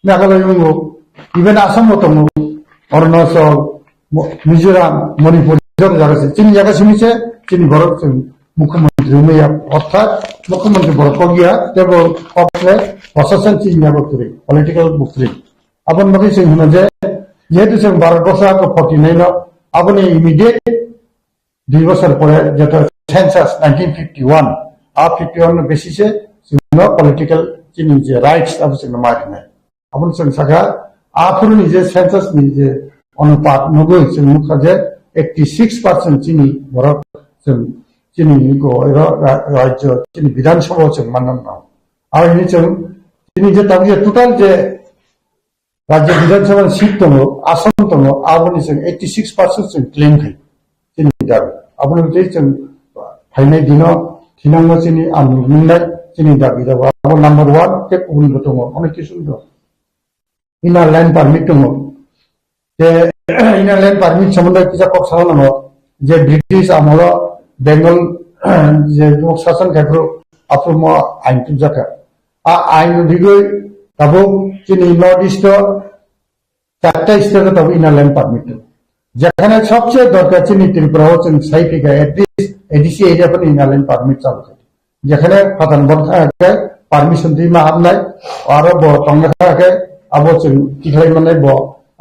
Meghalaya wngo, even Assam bo tongo, Arunachal, Mo-, Mizoram, Manipur, joto jaga se. Chini jaga simi se, chini borok chwng mukhyamantri wngya, orthat mukhyamantri borok kok ya, tebo kok le prosason chini jaga kwrwi, political bo kwrwi. Aboni bagwi chwng hino je, Jehetu chwng Bharat borso aro forty nine no, aboni immediate dui bosor pore jeto census nineteen fifty one, a fifty one no basis e chwngno political chini je rights abo chwngno ma rinai. Aboni chwng saka, aphuru ni je census ni je onupat nugwi chwng nukha je eighty six percent chini borok chwng chini go ero ra-, rajyo chini Bidhan Sabha o chwng manna nang. Aro hini chwng chini je tabuk je total je Rajya Bidhan Sabha ni seat tongo, ason tongo, aboni chwng eighty six percent chwng claim khai. Chini dabi. Aboni tei chwng phainai dino thinangno chini ang nungnai chini dabi rok. Abo number one, tei kubun bo tongo, onek kisu tongo. Inner line permit tongo. Tei inner line permit somondo kisa kok sana nango je British amolo Bengal je sasan khai phuru aphuru mo ain tubjaka. A ain rigwi tabuk chini North East o চারটা স্টেটে তবে inner line permit. যেখানে সবচেয়ে দরকার চিনি ত্রিপুরাও চিনি সাইফিকা, at least এডিসি এরিয়া পরে ইনার লাইন পারমিট চালু থাকে। যেখানে ফাতান বন্ধ থাকে, পারমিশন দিয়ে মা হামনায়, আরো ব তঙ্গা থাকে, আবো চিনি টিকলাই মানে ব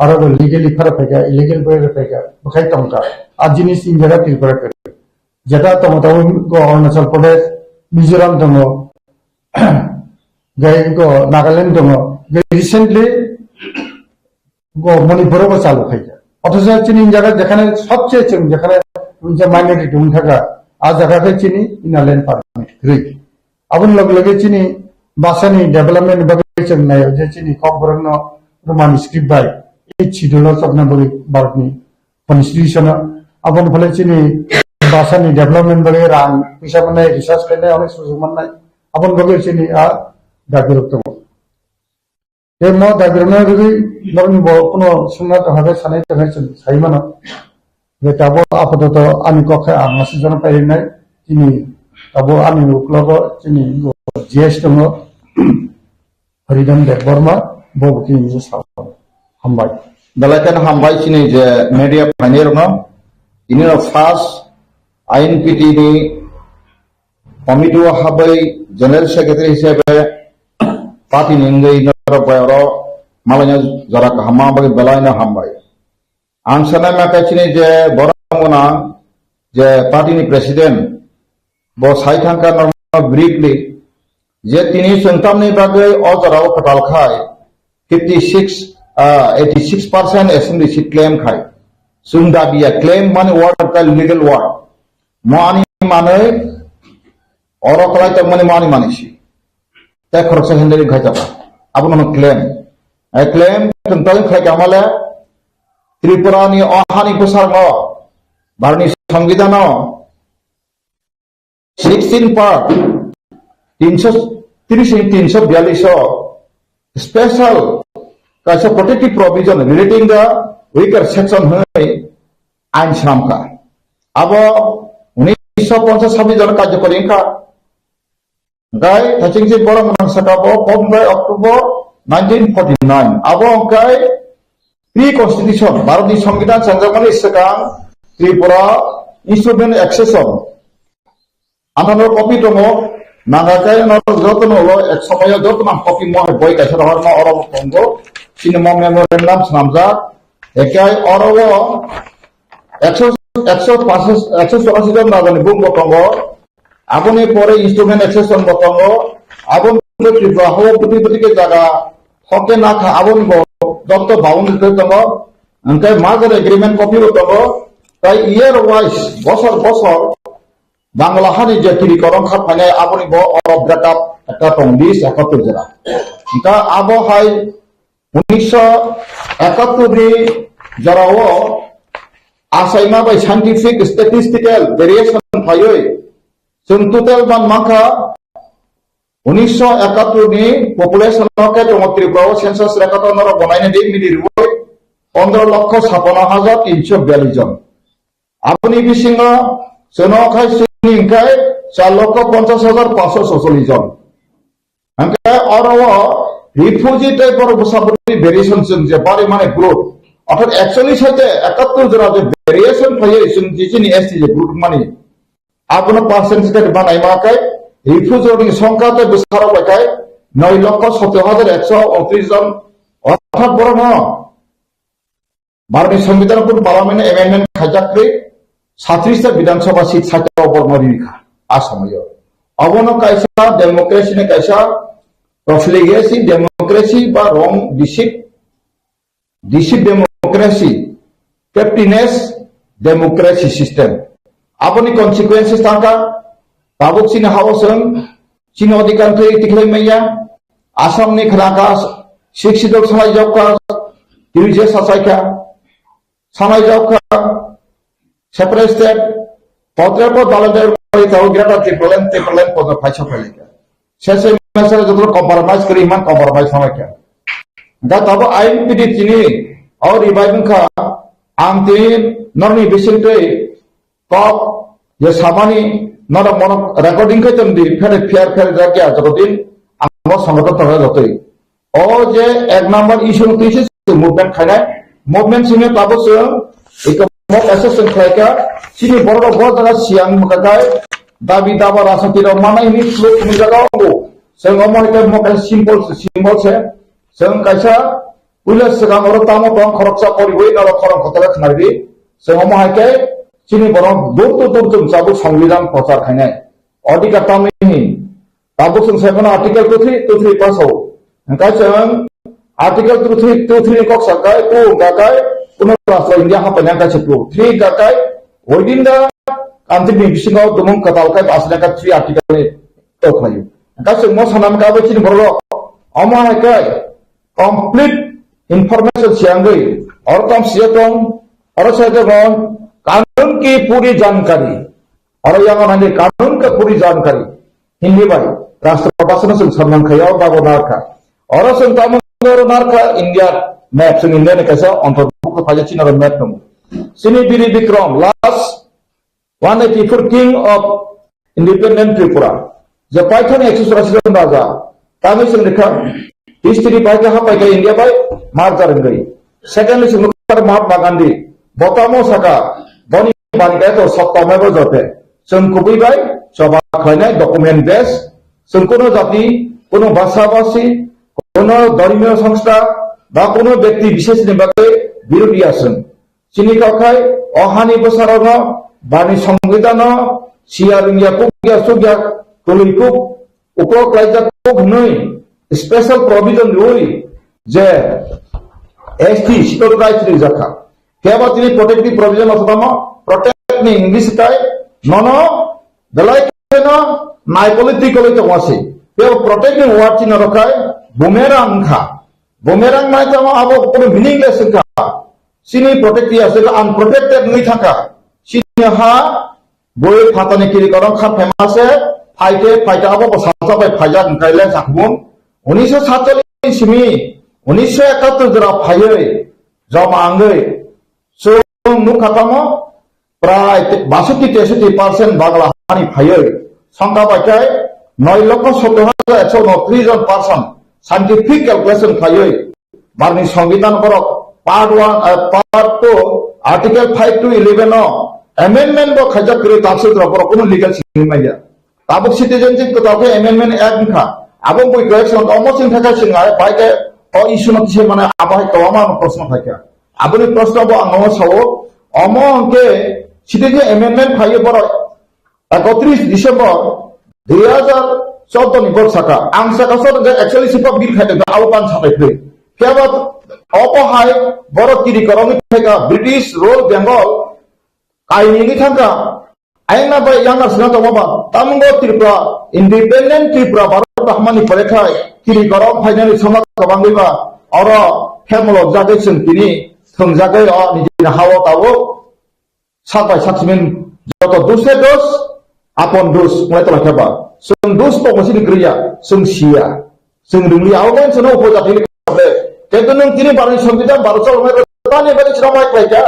আরো ব লিগেলি ফারা থাকে, ইলিগেল বয়ে থাকে, বখাই তঙ্গা। আর জিনিস ইন জায়গা ত্রিপুরা করে। যেটা তমো তমো অরুণাচল প্রদেশ, মিজোরাম তমো, gai go Nagaland tongo, gai recently go Manipur o bo chalu khaikha. Othocho chini jaga jekhane sobcheye chwng jekhane je minority wng thaka, a jaga khe chini inner line permit kwrwi. Aboni loge loge chini bwsani development bagwi chwng naio je chini Kokborok no Roman script bai eighth schedule o chopna bagwi Bharat ni constitution o. Aboni phole chini bwsani development bagwi rang puisa mannai, research khainai, onek sujuk mannai. Aboni bagwi chini a dabi rok tongo. Tei mo dabi rok no rwgwi norokni bo kuno swngna tongkha khe sanai tongkha chwng sai mano. Je tabuk apatot ani kok khe ang aswk jora pairinai, chini tabuk ani uklogo chini G S tongo. Haridhan Debbarma, bo bo kini je sao. Hambai. Belai kheno hambai chini je media phainai rokno. Ini no first I N P T ni committee o habai general secretary hisabe party ni wngwi norok bai oro malaino jora kaham ma bagwi belai no hambai. Ang sanai ma khe chini je borok mona je party ni president bo sai thangkha normal briefly je tini chwng tamni bagwi o jora o kwtal khai fifty six, ah, eighty six percent assembly seat claim khai. Chwng dabi ya claim mani word ka legal word. Mo ani manwi oro kwlai tongmani mo ani manwi si. Tei khoroksa hwnwi khai tongkha. Abono hwnkhe claim. Ai claim chwng tong khlai tongmale Tripura ni o hani bwskango Bharatni Songbidan o sixteen part, tinsho tris ni tinsho biyallis o special kaisa protective provision relating the weaker section hwnwi ain swnamkha. Abo unisho ponchas sabis jora karjokori wngkha. Hwnkhe thaichingsi borok mwnang saka bo fourteen October nineteen forty nine. Abo hwnkhe pre-constitution, Bharatni Songbidan chengjakmani swkang Tripura Instrument Accession. Anthano copy tongo, nangkhe norok jotono ulo ek somoyo jotono ang copy mo hai boi kaisa rohorma oro tongo. Chini mo memorandum swnamjak. Ekai oro o ekso, ekso pasis, ekso chorasi jon rajani bung bo tongo. Aboni pore instrument accession bo tongo. Aboni pore Tripura hao bwtwi bwtwi khe jaga hokke nakha aboni bo doctor boundary tei tongo. Hwnkhe merger agreement copy bo tongo. Tai year wise, bosor bosor Bangla hani je tiri korong kha phainai aboni bo oro break up ekta tong list ekattor jora. Hwnkhe abo hai unisho ekattor ni jorao achaima bai scientific statistical variation phaiwi chwng total man mankha unisho ekattor ni population no khe tongo Tripura o census record o norok bo naina di mini rwi pondro lokho sapano hajar tinsho biyallis jon. Aboni bisingo chwngno khai chini hwnkhe char lokho ponchas hajar pansho socholish jon. Hwnkhe oro o refugee tei borok bwsa bwrwini variation chwng je bari mani group, orthat actually saite ekattor jora je variation phaiwi chwng je chini S T je group mani, abono percentage khe rwma naima khe refugee rokni songkha tei bwsarok bai khe noi lokho soto hajar ekso untris jon, orthat borokno Bharotni Songbidan pun Parliament amendment khaijak kri, satris ta Bidhan Sabha seat sakya borno ri kha, a somoyo. Abono kaisa democracy ni kaisa profligacy democracy ba wrong deceit, deceit democracy, captainess democracy system. Aboni consequences tangka, tabuk chini hao chwng, chini odhikar khe tikhlai manya, Assam ni khna kha, Sixth Schedule salai jok kha, U J sachai kha, salai jok kha, separate state, potre po dalade bai tau Greater Tipraland, Tipraland po phai sa phai kha. Sese mese joto compromise kri man compromise salai kha. Da tabo I N P D tini, au revive kha, ang tin, norni bising tei, kok, ye samani, norok monok recording khe tong di, phene fair fair jakya joto din, ang mo sangato tong jotoi. O je ek number issue no twi se movement khainai, movement simi tabuk chwng eko mo kaisa chwng khlai kha, chini borok rok bo jaga siyang mwkha kai, dabi daba rajniti rok manai hini fluk ni jaga o. Chwng omo hai khe mo kaisa symbol se, symbol se. Chwng kaisa puila swkang oro tamo tong khoroksa poriwi norok khorang kotor khnai di. Chwng omo hai khe chini borok dur tu dur tu chabuk Songbidan prochar khainai. Odhikar tamni hin. Tabuk chwng sai mano Article two three, two three pass o. Hwnkhe chwng Article two three, two three ni kok sa kai, ku wngkha kai, kuno rashtra India hapaina kaisa two. Three wngkha kai, within the country ni bisingo dumung kwtal kai asle ka three article ni tok khlaio. Hwnkhe chwng mo sana wngkha abo chini borok rok. Omo hai kai, complete information siyangwi, oro tam siya tong, oro sai tong, kanun ki puri jankari. Oro yang nani kanun ka puri jankari. Hindi bai, rashtra bhasha no chwng sanman khaya, o bago narkha. Oro chwng tamo oro narkha India map, chwng India ni kaisa antorbhukto khaijak chini oro map tongo. Chini Biri Bikram, last one eighty-four king of independent Tripura. Je paithani ekso churashi jon raja, tamo chwng rikha, history bai kha, hapai kha India bai merger wngwi. Secondly, chwng nukha Mahatma Gandhi, botamo saka, boni bani kaya to sotto mebo jote. Chwng kubui bai choba khlainai document base, chwng kuno jati, kuno bhasha bhasi, kuno dharmiyo songstha, ba kuno byakti bishesh ni bagwi birodi ya chwng. Chini kok khai, o hani bwsarokno, bani songwidano, siya rwngya kukya sukya, kwlwi kuk, uklo klaijak kuk hwnwi, special provision rwi, je S T, Scheduled Tribe rijak kha. Kebo tini protective provision o tamo, protect ni English tai, nono, belai kheno, nai political ito wasi. Kebo protect ni word chini rok khai, bumerang wngkha. Bumerang nai tamo abo kono meaningless wngkha. Chini protect ya se unprotected wngwi thangkha. Chini ha boi phatani kiri korong kha phaima se phaite phaite abo bo salsa bai phaijak wngkha le sakbun. Unisho satchallis simi, unisho ekattor jora phaiwi joma wngwi chwng nukha tamo prai te-, basotti tesotti percent Bangla hani phaiwi songkha bai khe noi lokho sottor hajar ekso unotris jon person scientific calculation khaiwi Bharni Songbidan borok part one, eh, part two, Article five to eleven o amendment bo khaijak kwrwi, tabuk rok borok kuno legal simi manya. Tabuk citizenship kwtal khe amendment act wngkha. Abo bui khe song omo sing thakha sing ai bai khe o issue no kise mane abo hai kwbangma ano proshno phaikha. Aboni proshno bo ang omo sao, omo hwnkhe citizen amendment phaiyo borok ekotris December dui hajar chordo ni borok saka, ang saka chordo je actually sipak bill khai tongkha, abo pan sapai phai. Kebo obo hai borok kiri korokni phaikha British rule Bengal kainwi thangkha. Ayang na bai yang na sina tongma ba, tamungo Tripura, independent Tripura Bharat hamani pore khai kiri korok phainani songma kwbangwi ba, oro hemlo jagwi chwng tini thwngjagwi o nijini hao tabuk. Sak bai sak simin joto dusre dos, apon dos, mulai tola kheba. Sung dos pokmo sini kriya, sung siya. Sung dungli au ben seno upo jati ni kabe. Ketu nung tini barani songbidan baro chol mai tani bari chira mai klai kya.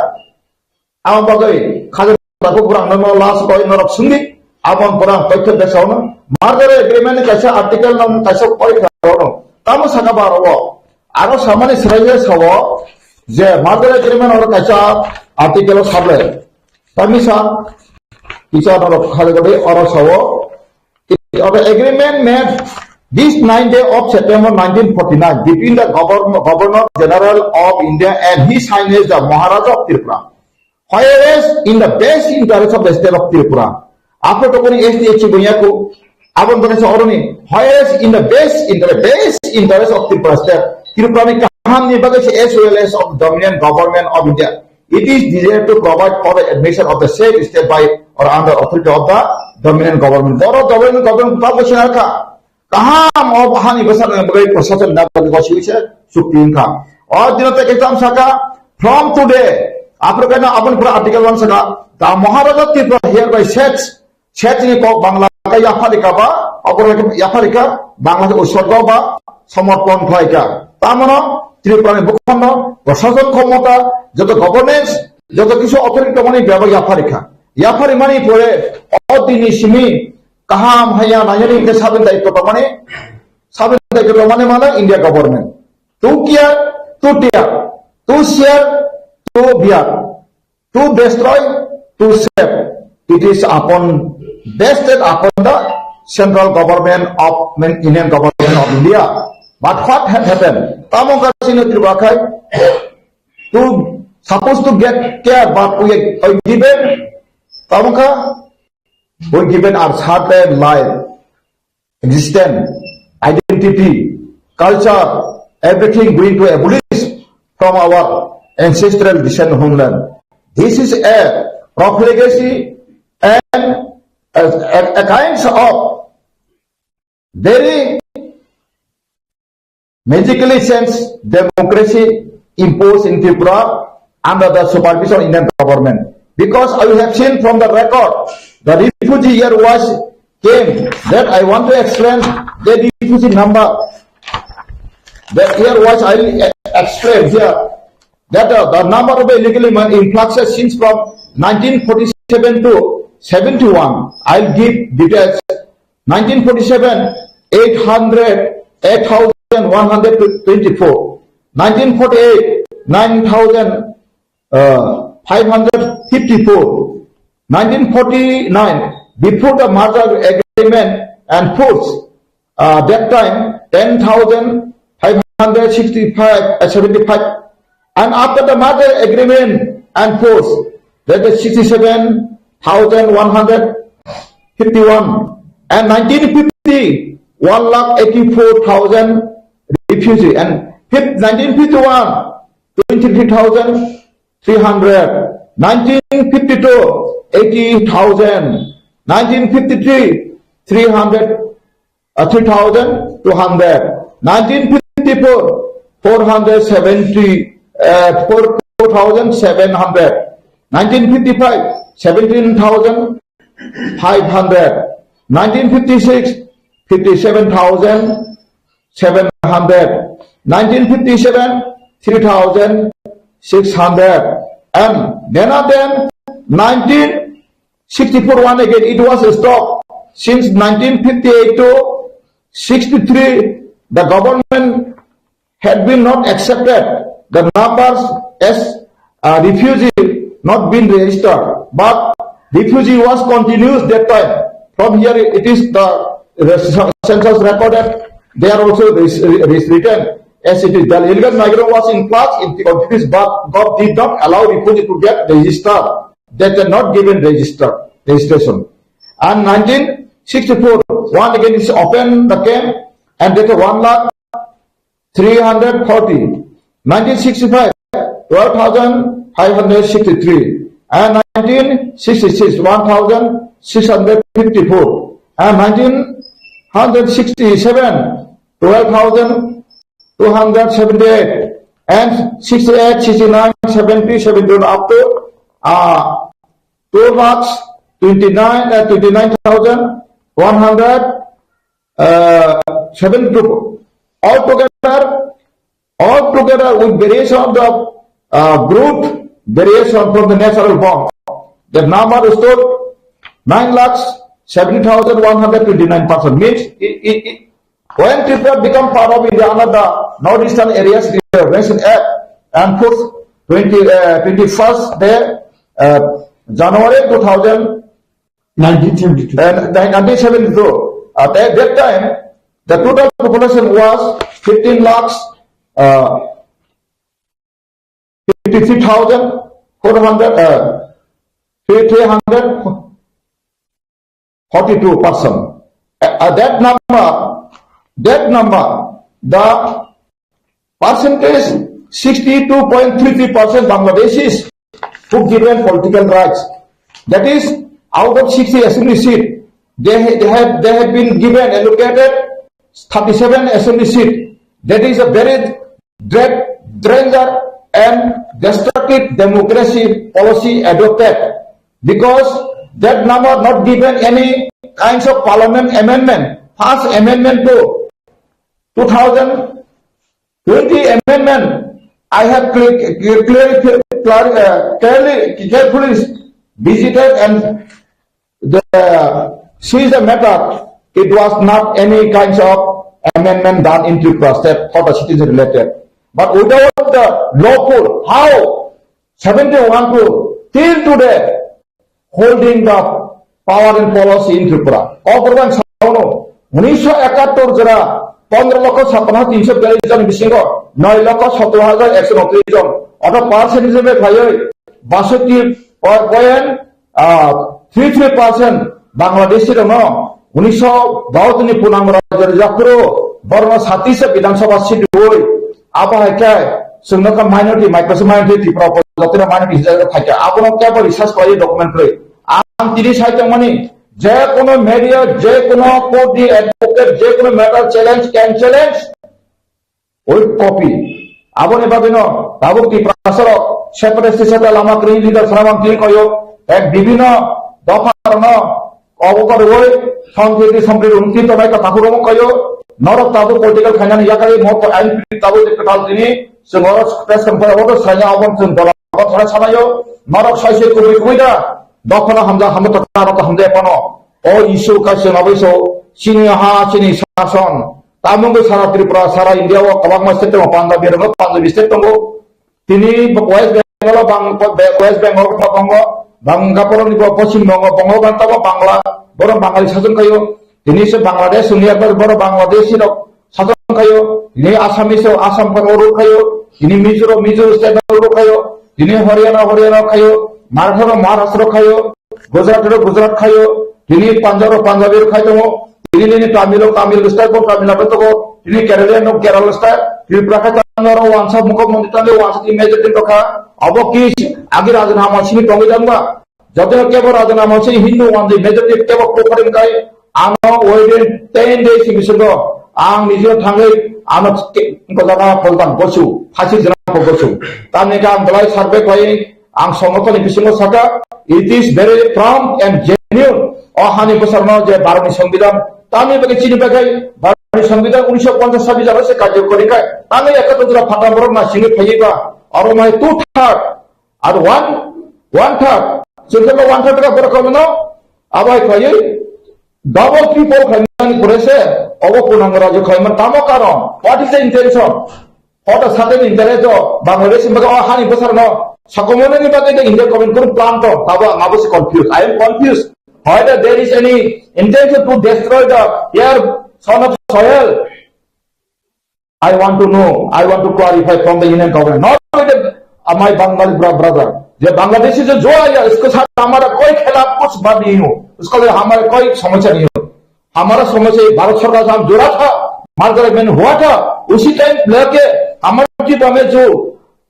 Am bagai, khaja ko kurang nama last koi norok sungdi. Apon kurang koi kya besa ono. Merger agreement ni kaisa article nam kaisa koi kya ono. Tamu saka baro wo. Aro samani sraiya sao je merger agreement oro kaisa article o sable. Tamisa kisa norok khajagwi oro sao. Oro agreement made This ninth day of September nineteen forty-nine, between the Governor, Governor General of India and His Highness the Maharaja of Tripura, whereas in the best interest of the state of Tripura, after tokoni S T H C bunyako, abon bane sa oroni, whereas in the best, in the best interest of Tripura state, Tripura ni kaham ni bagwi se as well as of dominant government of India, it is desired to provide for the admission of the said state by or under authority of the dominant government. Boro dominant government ta bwswng kha. Kaham o hani bwsakni bagwi prosason na bagwi gosi se chukti wngkha. O dino tei ekdam saka, from today, Africa na aboni pura article one saka, the Maharaja Tripura hereby sets, sets ni kok Bangla ka yapharika ba, aboni yapharika Bangla se uswargo ba, somorpon khlaika. Tamono Tripura ni bukhono prosason khomota, joto governance, joto kisu authority tongmani bebak yapharika. Yapharimani pore o dini simi kaham haya nayani ke sabin daityo tongmani, sabin daityo tongmani mano India government. To care, to tear, to share, to bear, to destroy, to save. It is upon, vested upon the central government of, main Union government of India. But what had happened? Tamo ka sino Tripura khai, to supposed to get care, but we, we given, tamo ka, we given our certain life, existence, identity, culture, everything going to abolish from our ancestral descent homeland. This is a profligacy and a, a, a kinds of very magically changed democracy imposed in Tripura under the supervision of Indian government. Because I have seen from the record, the refugee here was came. That I want to explain the refugee number. That here was I will e-, explain here that uh, the number of illegal immigrant influxes since from nineteen forty-seven to seventy-one. I'll give details. Nineteen forty-seven, eight hundred, eight thousand one hundred twenty-four. Nineteen forty-eight, nine thousand, uh, five hundred fifty-four. Nineteen forty-nine, before the merger agreement and force, uh, that time, ten thousand five hundred sixty-five, uh, seventy-five. And after the merger agreement and force, that is sixty-seven thousand one hundred fifty-one. And nineteen fifty, one lakh eighty-four thousand refugee. And fif-, nineteen fifty-one, twenty-three thousand three hundred. Nineteen fifty-two, eighty thousand. Nineteen fifty-three, three hundred, uh, three thousand two hundred. Nineteen fifty-four, four hundred seventy, uh, four, four thousand seven hundred. Nineteen fifty-five, seventeen thousand five hundred. Nineteen fifty-six, fifty-seven thousand seven hundred. Nineteen fifty-seven, three thousand six hundred. And then, then nineteen sixty-four one again, it was stopped. Since nineteen fifty-eight to sixty-three, the government had been not accepted, the numbers as, uh, refugee not been registered, but refugee was continuous that time. From here it is the, the census recorded, they are also res-, res-, written as it is. The illegal migrant was in flux, in continuous, but govt did not allow refugee to get registered. They were not given register, registration. And nineteen sixty-four, one again is open the camp, and that one lakh three hundred forty. Nineteen sixty-five, twelve thousand five hundred sixty-three. And nineteen sixty-six, one thousand six hundred fifty-four. And nineteen sixty-seven, twelve thousand two hundred seventy-eight. And sixty-eight, sixty-nine, seventy, seventy-one, up to, uh, two lakhs twenty-nine, uh, twenty-nine thousand one hundred, uh, seven group. Altogether, altogether with variation of the, uh, group, variation from the natural bomb, the number stood nine lakhs seventy thousand one hundred twenty-nine person. Means, it, it, it, when Tripura become part of India under the Northeastern Areas Reorganization Act and force twenty, uh, twenty-first day, uh, January two thousand, nineteen seventy-two. Uh, nineteen seventy-two. At that, that time, The total population was fifteen lakhs, uh, fifty-three thousand four hundred, uh, three hundred forty-two person. Uh, uh, that number, that number, the percentage, sixty-two point three three percent Bangladeshis who given political rights. That is, out of sixty assembly seat, they, ha- they have they have been given, allocated thirty-seven assembly seat. That is a very great danger and destructive democracy policy adopted, because that number not given any kinds of parliament amendment, first amendment to two thousand twenty amendment, I have clear, clear, clear, clear, uh, clearly, carefully visited and the, see the matter. It was not any kinds of amendment done in Tripura state for the citizen related. But without the lawful, how seventy-one to till today holding the power and policy in Tripura. Koborban saono, unisho ekattor jora pondro lokho sapano tinsho biyallis jon bisingo noi lokho sottor hajar ekso notris jon, ortho percent hisebe khlaiwi basotti point three three percent Bangladeshi rokno unisho bahattoni punango rajyo rijak phuru borokno sati se Bidhan Sabha seat rwui, abo hai khe chwngno kha minority, micro minority Tripura upojatino minority hisab khe phaikha. Abono kebo research khlaiwi document rwui. Ang tini sai tongmani, je kono media, je kono court ni advocate, je kono matter challenge can challenge with copy. Aboni bagwino tabuk Tiprasarok separatist sete lama kwrwi leader swnamang twi koyo, ek bibhinno dopharokno obo kwrwi sampriti sampriti rungti tongnai ta takhuk rokno koyo. Norok tabuk political khainani yakarwi mo to N P tabuk je kwtal tini chwng oro press conference oro swlaiya, obo chwng dola abo thana sanayo. Norok sai sai kubui kubui da dophano hamjak hamjak ta hamjak phano. O issue kaisa nabaiso chini ha chini sason. Tamungwi sara Tripura, sara India o kwbangma state tongo, Punjabi rok, Punjabi state tongo. Tini West Bengal o bang, West Bengal o tongo, Bangladesh ni bo Poschim Bongo, Bongo Banta bo Bangla, borok Bangali sason khayo. Tini se Bangladesh, Suniya borok Bangladesh rok sason khayo. Tini Assamese rok Assam rok khayo. Tini Mizoram, Mizoram state rok khayo. Tini Haryana, Haryana khayo. Maharashtra, Maharashtra khayo. Gujarat rok Gujarat khayo, tini Punjab rok Punjabi rok khai tongo, tini nini Tamil rok Tamil style bo Tamil Nadu tongo, tini Kerala rok Kerala style, Tripura khai tongo oro wansa mukho mondi tangwi wansa tini majority tongkha, abo ki agi raja nama sini tongwi jangba, joto kebo raja nama sini Hindu wanjwi majority kebo kufaring kai, ano within ten days ni bisingo ang nijino thangwi ano ke-, ko jaga poltan gosu, phasi jana ko gosu, tamni ka ang belai survey khlai, Ang Songotoni bisingo saka, it is very prompt and genuine. O hani bwsarno je Bharotni Songbidan, tamni bagwi chini bagwi Bharotni Songbidan unisho ponchas sabi jaro se karjo kori kai. Tamni ekatro jora phatang borok na sini phaiwi ba. Oro mai two third, ar one, one third. Chwng khe one third ka borok kono, abai khaiwi double triple khaimani pore se, obo kunang rajyo khaiman tamo karon. What is the intention? Hota sate ni interest o Bangladesh ni bagwi o hani bwsarno sakomornani bagwi de India government kunu plan tong, tabo ang abo se confused. I am confused. Whether there is any intention to destroy the air, son of soil. I want to know, I want to clarify from the Indian government, not with the, uh, my Bengali bra-, brother. Je Bangladeshi jo jo aaya, usko saath hamara koi khilaf kuch baat nahi ho, usko liye hamara koi samasya nahi ho. हमारा समस्या ये भारत सरकार से हम जुड़ा था, मार्गरेट में हुआ था, उसी टाइम लेके हमारे त्रिपुरा में जो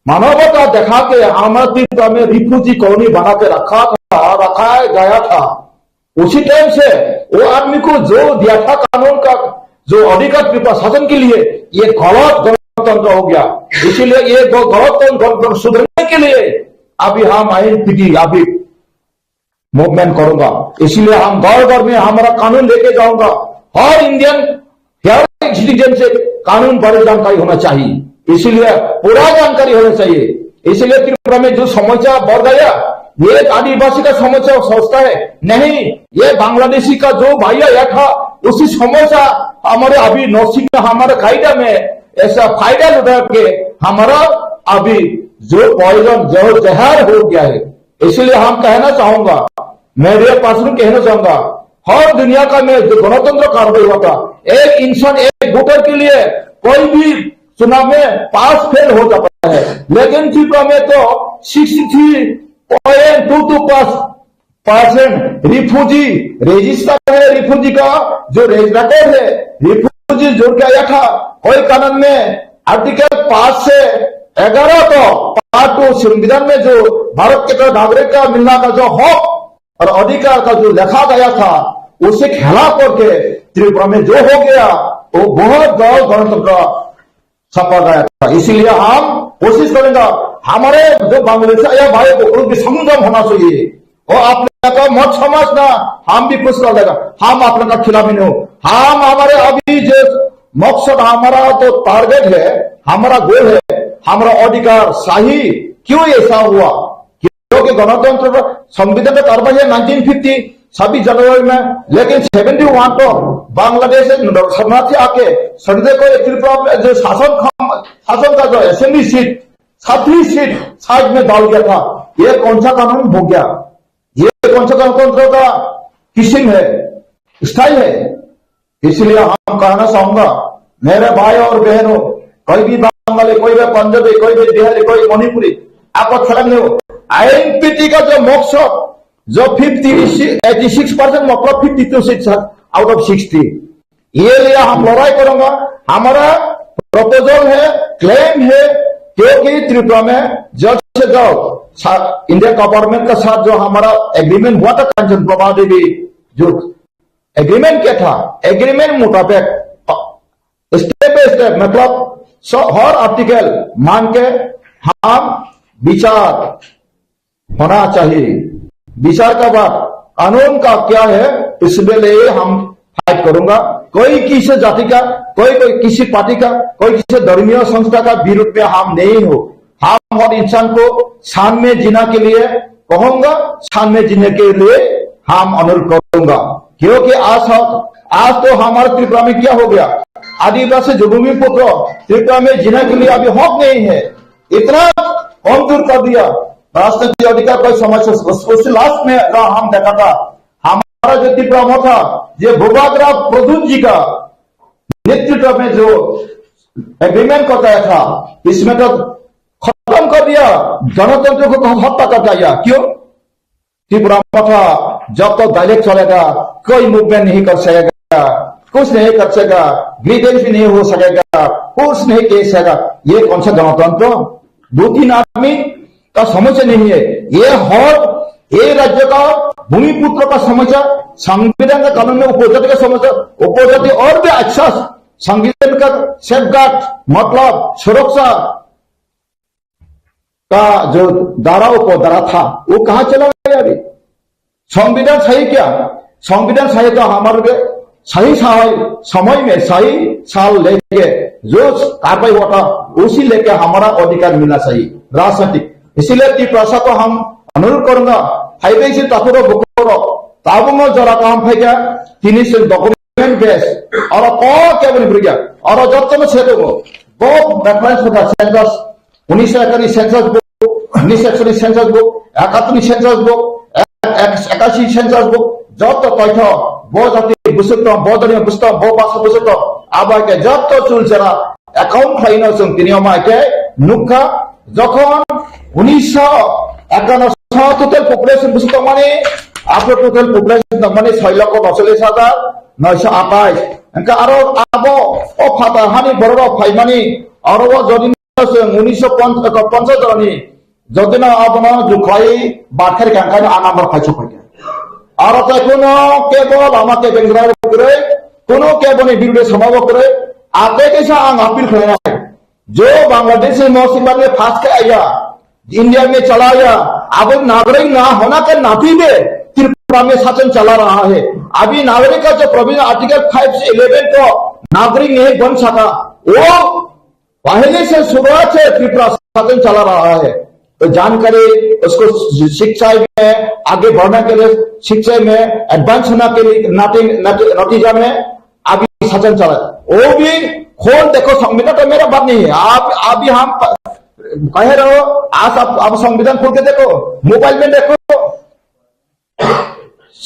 मानवता दिखा के हमारे त्रिपुरा में रिफ्यूजी कॉलोनी बना के रखा था, रखा गया था, उसी टाइम से वो आदमी को जो दिया था कानून का जो अधिकार त्रिपुरा शासन के लिए, ये गलत गणतंत्र हो गया। इसीलिए ये ग-, गलत गणतंत्र सुधरने के लिए अभी हम आई एन पी टी अभी मूवमेंट करूंगा, इसीलिए हम घर घर में हमारा कानून लेके जाऊंगा। हर इंडियन हर एक सिटीजन से कानून बारे जानकारी होना चाहिए, इसीलिए पूरा जानकारी होना चाहिए। इसीलिए त्रिपुरा में जो समस्या बढ़ गया, ये एक आदिवासी का समस्या सोचता है, नहीं, ये बांग्लादेशी का जो भैया या था, उसी समस्या हमारे अभी नौसिंग में, हमारे कायदा में ऐसा फायदा उठा के हमारा अभी जो पॉइजन, जो जहर हो गया है, इसलिए हम कहना चाहूंगा, मीडिया पर्सन कहना चाहूंगा, हर दुनिया का में जो गणतंत्र कार्रवाई हुआ था, एक इंसान एक वोटर के लिए कोई भी चुनाव में पास फेल हो जाता है, लेकिन त्रिपुरा में तो sixty three point two two पास परसेंट रिफ्यूजी रजिस्टर है, रिफ्यूजी का जो रिकॉर्ड है, रिफ्यूजी जोड़ के आया था, कोई कानून में आर्टिकल पाँच से ग्यारह तो पार्ट टू संविधान में जो भारत के नागरिक का मिलना का जो हक और अधिकार का जो लिखा गया था, उसे खिलाफ करके त्रिपुरा में जो हो गया, वो बहुत गलत गणतंत्र छापा गया था। इसीलिए हम कोशिश करेंगे, हमारे जो बांग्लादेश से आया भाई को उनकी संगम होना चाहिए। और आप लोग का मत समझना, हम भी कुछ कर देगा, हम आप लोग का खिलाफ नहीं हो। हम हमारे अभी जो मकसद हमारा तो टारगेट है, हमारा गोल है, हमारा अधिकार सही क्यों ऐसा हुआ? क्योंकि गणतंत्र का संविधान का कार्रवाई है नाइनटीन फिफ्टी छब्बीस जनवरी में, लेकिन सेवेंटी वन तो बांग्लादेश से शरणार्थी आके समुद्र को एक त्रिपुरा में जो शासन खम-, शासन का जो असेंबली सीट, छत्तीस सीट साइड में डाल दिया था। ये कौन सा कानून हो गया? ये कौन सा गणतंत्र का किस्म है, स्टाइल है? इसलिए हम कहना चाहूंगा, मेरे भाई और बहनों, कोई भी बंगाली, कोई भी पंजाबी, कोई भी बिहारी, कोई मणिपुरी, आपको फर्क नहीं हो। आईएनपीटी का जो मकसद, जो फिफ्टी, एटी सिक्स परसेंट, मतलब fifty two seat out of sixty, ये लिए हम लड़ाई करेंगे। हमारा प्रपोजल है, क्लेम है, क्योंकि त्रिपुरा में जल्द से जल्द सा-, इंडिया गवर्नमेंट के साथ जो हमारा एग्रीमेंट हुआ था, कंचन प्रभा देवी जो एग्रीमेंट क्या था, एग्रीमेंट मुताबिक स्टेप बाय स्टेप, मतलब स-, हर आर्टिकल मान के हम विचार होना चाहिए। विचार का बात, कानून का क्या है, इसके लिए हम फाइट करूंगा। कोई किसी जाति का, कोई, कोई किसी पार्टी का, कोई किसी धर्मीय संस्था का विरुद्ध में हम नहीं हो। हम हर इंसान को शान में जीना के लिए कहूंगा, शान में जीने के लिए हम अनुरोध करूंगा। क्योंकि आज हम, आज तो हमारे त्रिपुरा में क्या हो गया, आदिवासी जो भूमिपुत्र त्रिपुरा में जीने के लिए अभी हक नहीं है, इतना कमजोर कर दिया। राजनीतिक अधिकार कोई समस्या, उस, उस लास्ट में अगर हम देखा था, हमारा जो त्रिपुरा में था, ये भूभागराव प्रद्युत जी का नेतृत्व में जो एग्रीमेंट करता था, इसमें तो खत्म कर दिया, गणतंत्र को तो हत्या कर दिया। क्यों? त्रिपुरा में था, जब तक डायलॉग चलेगा, कोई मूवमेंट नहीं कर सकेगा, कुछ नहीं कर सकेगा, ग्रीवेंस भी नहीं हो सकेगा, कुछ नहीं कह सकेगा। ये कौन सा गणतंत्र? दो तीन आदमी का समस्या नहीं है। ये हर, ये राज्य का भूमिपुत्र का समस्या, संविधान का कानून में उपजाति का समस्या, उपजाति और भी अच्छा संविधान का सेफगार्ड, मतलब सुरक्षा का जो धारा उपधारा था, वो कहाँ चला गया अभी? संविधान सही क्या? संविधान सही तो हमारे सही सही समय में सही साल लेके जो कार्रवाई हुआ था, उसी लेके हमारा अधिकार मिलना चाहिए राजनीतिक। इसीलिए त्रिपुरा को हम अनुरोध करूंगा, फाइव से तकुरो बुकुरो ताबुंगो जरा काम फाइगा, तीन से डॉक्यूमेंट बेस और को क्या बनी बुढ़िया और जब तक से तो वो रेफरेंस होता सेंसस, उन्नीस सौ इक्यासी सेंसस बुक, उन्नीस सौ इकसठ सेंसस बुक, इकहत्तर सेंसस बुक, एक-, एक-, इक्यासी सेंसस बुक, जब तो तथ्य, वो जाति बुसुक तो, वो धर्म बुसुक तो, वो भाषा बुसुक तो, अब आके जब तो चुल चला, अकाउंट खाइनो जों तिनियाव माइके नुखा, जखन उन्नीस सौ इक्यावन total population बुसुक तो माने, आपको total population तो माने छह लक्ष नौ सौ बीस हजार नौ सौ अट्ठाईस। इनका आरो आबो, ओ फाता हानि बरोबर फाइमानी, आरो वो जदि जों उन्नीस सौ पचास जनानि जदिनो abono jukhai bathar kangkano a number phai sokphaikha. Aro tai kuno kebo lama kebengrai kwrwi, kuno keboni birude samabo kwrwi, ate kaisa ang appeal khlainai. जो बांग्लादेश में मौसम में फंस के आया, इंडिया में चला आया, अब नागरिक ना होना का नाते भी त्रिपुरा में शासन चला रहा है। अभी नागरिक का जो प्रोविजन आर्टिकल फ़ाइव से इलेवन को नागरिक नहीं बन सका, वो पहले से शुरुआत से त्रिपुरा शासन चला रहा है। तो जानकारी उसको शिक्षा में आगे बढ़ने के लिए, शिक्षा में एडवांस होने के लिए नाते, नाते, नतीजा में अभी शासन चला है। वो भी खोल देखो, संविधान तो मेरा बात नहीं है। आप, अभी हम प-, कह रहे हो, आज आप, आप संविधान खोल के देखो, मोबाइल में देखो,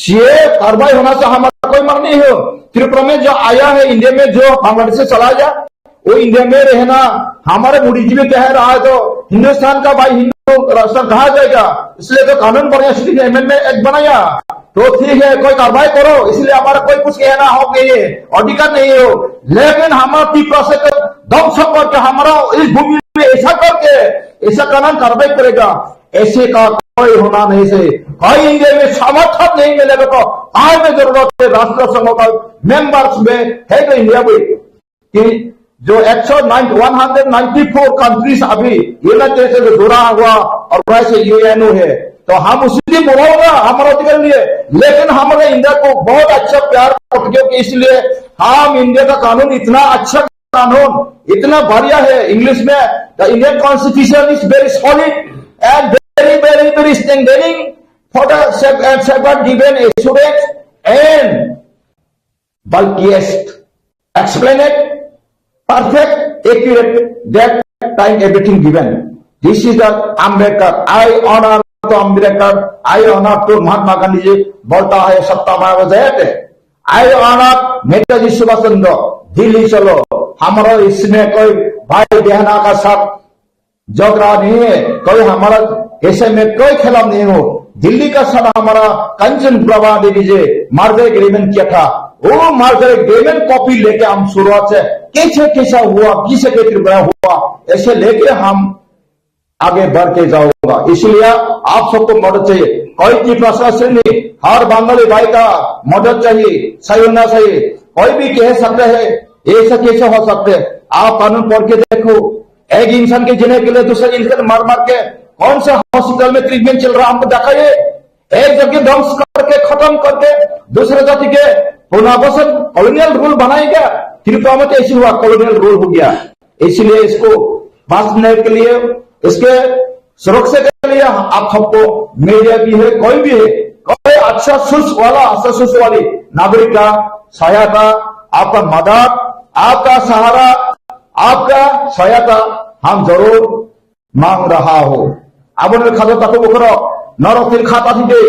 ये कार्रवाई होना से हमारा कोई मांग नहीं हो। त्रिपुरा में जो आया है, इंडिया में जो बांग्लादेश से चला गया, वो इंडिया में रहना, हमारे बुद्धिजीवी कह रहा है तो हिंदुस्तान का भाई हिंदू राष्ट्र कहा जाएगा, इसलिए तो कानून बढ़िया सिटी ने अमेंडमेंट एक्ट बनाया, तो ठीक है, कोई कार्रवाई करो, इसलिए हमारा कोई कुछ कहना हक नहीं है, अधिकार नहीं हो, लेकिन हमारा तिप्रा से तो ध्वंस करके हमारा इस भूमि में ऐसा करके ऐसा कानून कार्रवाई करेगा, ऐसे का कोई होना नहीं से, कोई इंडिया में समर्थन नहीं मिलेगा तो आज में जरूरत है राष्ट्र संघ का मेंबर्स में है तो इंडिया भी कि जो एक सौ ninety, one hundred ninety four countries अभी यूनाइटेड नेशन से जुड़ा हुआ ऑर्गेनाइजेशन यूएनओ है, तो हम उसी दिन बुलाऊंगा हमारा अधिकार लिए, लेकिन हमारे इंडिया को बहुत अच्छा प्यार करते हो, इसलिए हम इंडिया का कानून इतना अच्छा कानून, इतना बढ़िया है। इंग्लिश में, the Indian Constitution is very solid and very very very strengthening for the safeguard given students and bulkiest, explained, perfect, accurate, that time everything given. This is the Ambedkar. I honor to Ambedkar. I honor to Mahatma Gandhi ji. बोलता है सत्ता में वो जयते. I honor Netaji सुभाष चंद्र. दिल्ली चलो. हमारा इसमें कोई भाई बहना का साथ झगड़ा नहीं है, कोई हमारा ऐसे में कोई खिलाफ नहीं हो। दिल्ली का साथ हमारा कंचन प्रभा देवी जी मर्जर एग्रीमेंट किया था, वो मर्जर एग्रीमेंट कॉपी लेके हम शुरुआत से कैसे कैसा हुआ, किसे के त्रिपुरा हुआ, ऐसे लेके हम आगे बढ़ के जाऊंगा। इसलिए आप सबको मदद चाहिए, कोई की प्रशासन नहीं, हर बंगाली भाई का मदद चाहिए, सही होना चाहिए। कोई भी कह सकता है ऐसा कैसे हो सकता है, आप कानून पढ़ के देखो। एक इंसान के जीने के लिए दूसरे इंसान मार मार के कौन सा हॉस्पिटल में ट्रीटमेंट चल रहा, हमको दिखाइए। एक जगह ध्वंस करके खत्म करके दूसरे जाति के पुनर्वासन कॉलोनियल रूल बनाएगा। त्रिपुरा में तो ऐसे हुआ, कॉलोनियल रूल हो गया। इसलिए इसको बांचने के लिए, इसके सुरक्षा के लिए आप सबको मीडिया भी है, कोई भी है, कोई अच्छा सोच वाला, अच्छा सोच वाली नागरिक का सहायता, आपका मदद, आपका सहारा, आपका सहायता हम जरूर मांग रहा हो। Aboni khajo takhuk bukhurok, norok tini kha tathi de,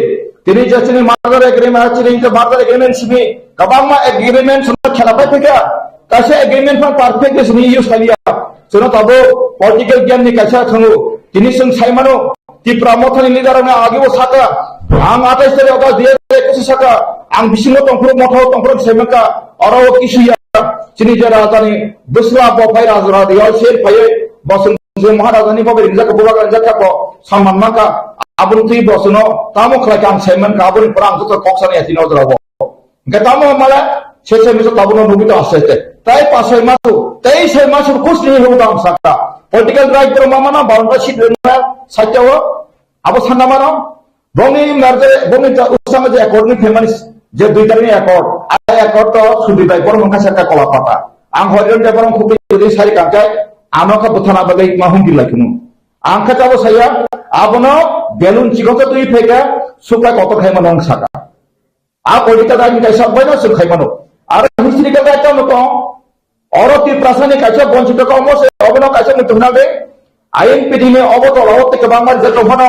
tini je chini mother agreement, chini je mother agreement simi, kwbangma agreement simi khela pai thika, kaisa agreement phan perfect de simi use khaliya. Chwngno tabuk political giyan ni kaisa thwngo, tini chwng sai mano, Tipra Mothani leader rokno agi bo saka, ang atais tarik August dui hajar ekush saka, ang bisingo tongphuru motha o tongphuru sai manka, oro o kisuya, chini je rajdhani bwsla bo phai raj-, rajya o sel phaiwi, bo chwng je Maharajani bo bai ringjak, bo bai ringjak kha, bo samman manka, aboni twi bo chwngno tamo khlai kha ang sai manka, aboni pore ang joto kok sanai ya tini o jora o. Hingke tamo mala se se miso tabuno nugui tong aste aste. Tai pa soi masu, tei soi masu khusni hwnwi tong saka. Political right borok ma mano, baron ta seat rwna sakya o, abo sanna mano. Bongni merje, bongni ja usama je accord ni family je dui tarikni accord, a accord to Sudip Rai borok mungkha sakha kola pata. Ang hoiron je borok khukui jodi sari kangkai, ano kha bwthana bagwi ma hum bilai khunu. Ang kha tabo saya, abono belun chikon khe twi phaikha, sukha kotor khai mano ang saka. A political right ni kaisa bai no chwng khai mano. Aro historical right no tong. Oro Tiprasa ni kaisa bonchito ka omo se obono kaisa muitu hwnna de. I N P T ni obo tola o tei kwbangma rijak tong phano.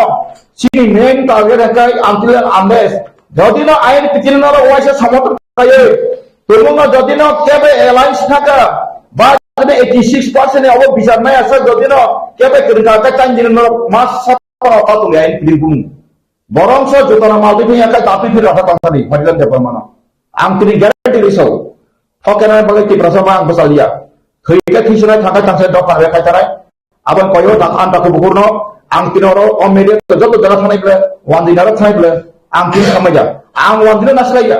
Chini main target hwnkhe until and unless jodi no I N P T ni norok waisa samotwk khlaiwi tongmungno jodi no kebo alliance thangkha ba jodi eighty six percent ni obo bichar nai asa jodi no kebo kwrwngkha khe chan jini norok mas sa pa tong I N P T ni bumung. Borok se jotona maltwi phiyakhe datwi phira kha tongthani Hoilan Debbarmano. Ang tini guarantee rwi sao. Thokenani bagwi Tiprasa ma ang bwchaliya. Thwikhe thisnai thangkhe tangse dok kanwi khai tanai. Aboni koyo dakha ang dakha bukurno ang tini oro o media joto jaga thanai ble, wanjwi narok thanai ble ang tini samai ja. Ang wanjwino nasilaiya.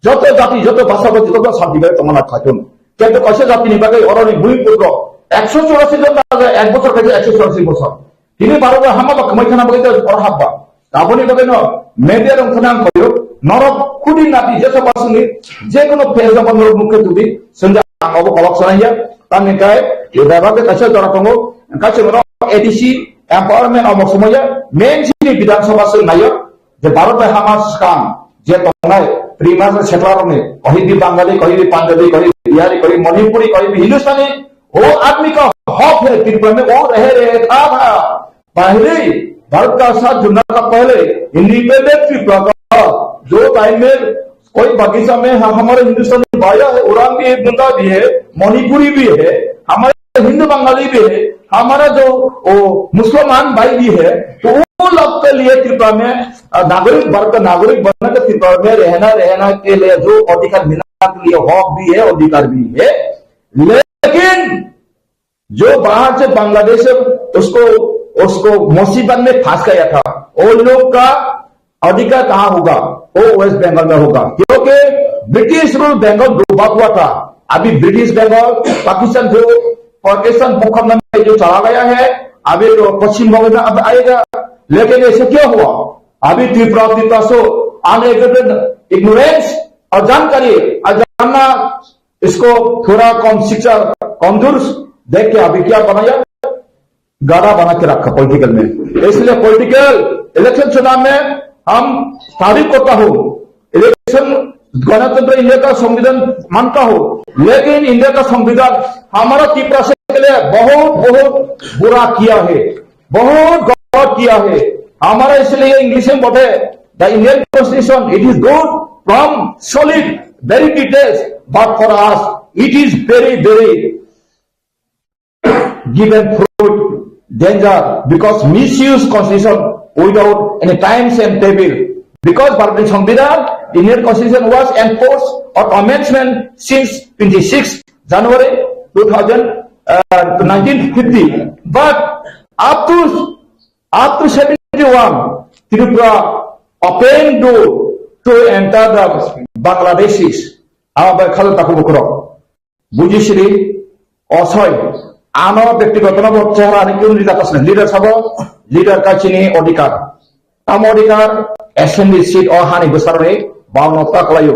Joto jati, joto bhasha bo joto santi bai tongna khaitun. Kintu kaisa jatini bagwi oroni bui putro ekso churasi jon na ek bochor khaite ekso churasi bochor. Tini Bharat o hama ba kwmai thana bagwi oro hapba. Aboni bagwi no media rok thana ang koyo. Norok khudi nati jesa basuni je kono page o norok mukhe tudi sengja ang obo kolok sanaiya. Tamni kai bebak kaisa jora tongo. Kaisa norok A D C empowerment omo somoya main chini Bidhan Sabha sung nayo. Je Bharat bai hama swkang je tongnai, Pre-Marshall settler rokni, kohibi Bangali, kohibi Punjabi, kohibi Bihari, kohibi Manipuri, kohibi Hindustani, wo aadmi ka hak hai Tripura mein wo reh raha tha. Pehle Bharat ka saath judne ka pehle independent Tripura ka जो टाइम में कोई बगीचा में ह-, हमारे हिंदुस्तानी भाई है, उरांव भी है, मुंडा भी है, मणिपुरी भी है, हमारे हिंदू बंगाली भी है, हमारा जो वो मुसलमान भाई भी है, तो वो लोग के लिए त्रिपुरा में, अ, नागरिक वर्ग, नागरिक बनने के त्रिपुरा में रहना, रहना के लिए जो अधिकार मिलना के लिए हक भी है, अधिकार भी है, लेकिन जो बाहर से बांग्लादेश से उसको, उसको मुसीबत में फंस गया था, वो लोग का अधिकार कहाँ होगा? वो वेस्ट बंगाल में होगा, क्योंकि ब्रिटिश रूल बंगाल डूबा हुआ था। अभी ब्रिटिश बंगाल पाकिस्तान जो, पाकिस्तान भूखंड में जो चला गया है, अभी तो पश्चिम बंगाल में अब आएगा। लेकिन ऐसे क्या हुआ? अभी त्रिपुरा, त्रिपुरा सो अनएजुकेटेड, इग्नोरेंस और जानकारी, अजाना, इसको थोड़ा कम शिक्षा, कमजोर देख के अभी क्या बनाया, गाड़ा बना के रखा पॉलिटिकल में। इसलिए पॉलिटिकल इलेक्शन चुनाव में हम तारीफ करता हूँ, इलेक्शन गणतंत्र इंडिया का संविधान मानता हूँ, लेकिन इंडिया का संविधान हमारा तिपरासी के लिए बहुत, बहुत बुरा किया है, बहुत गलत किया है। हमारा इसलिए इंग्लिश में बोलते, the Indian Constitution, it is good from solid, very details, but for us it is very, very given fruit danger, because misuse constitution without any times and table, because Bharat Sangvidhan, Indian Constitution was enforced or amendment since twenty-six January two thousand, uh, nineteen fifty, but up to, up to seventy-one, Tripura open door to enter the Bangladeshis. Abo bai khalo takhuk bukhurok. Bujisiri, osoi, ano bektigoto no bo chehra ni kunu leader kasne, leader sabo, leader ka chini odhikar. Tamo odhikar, assembly seat o hani bwsarni, bauno ta kwlaio,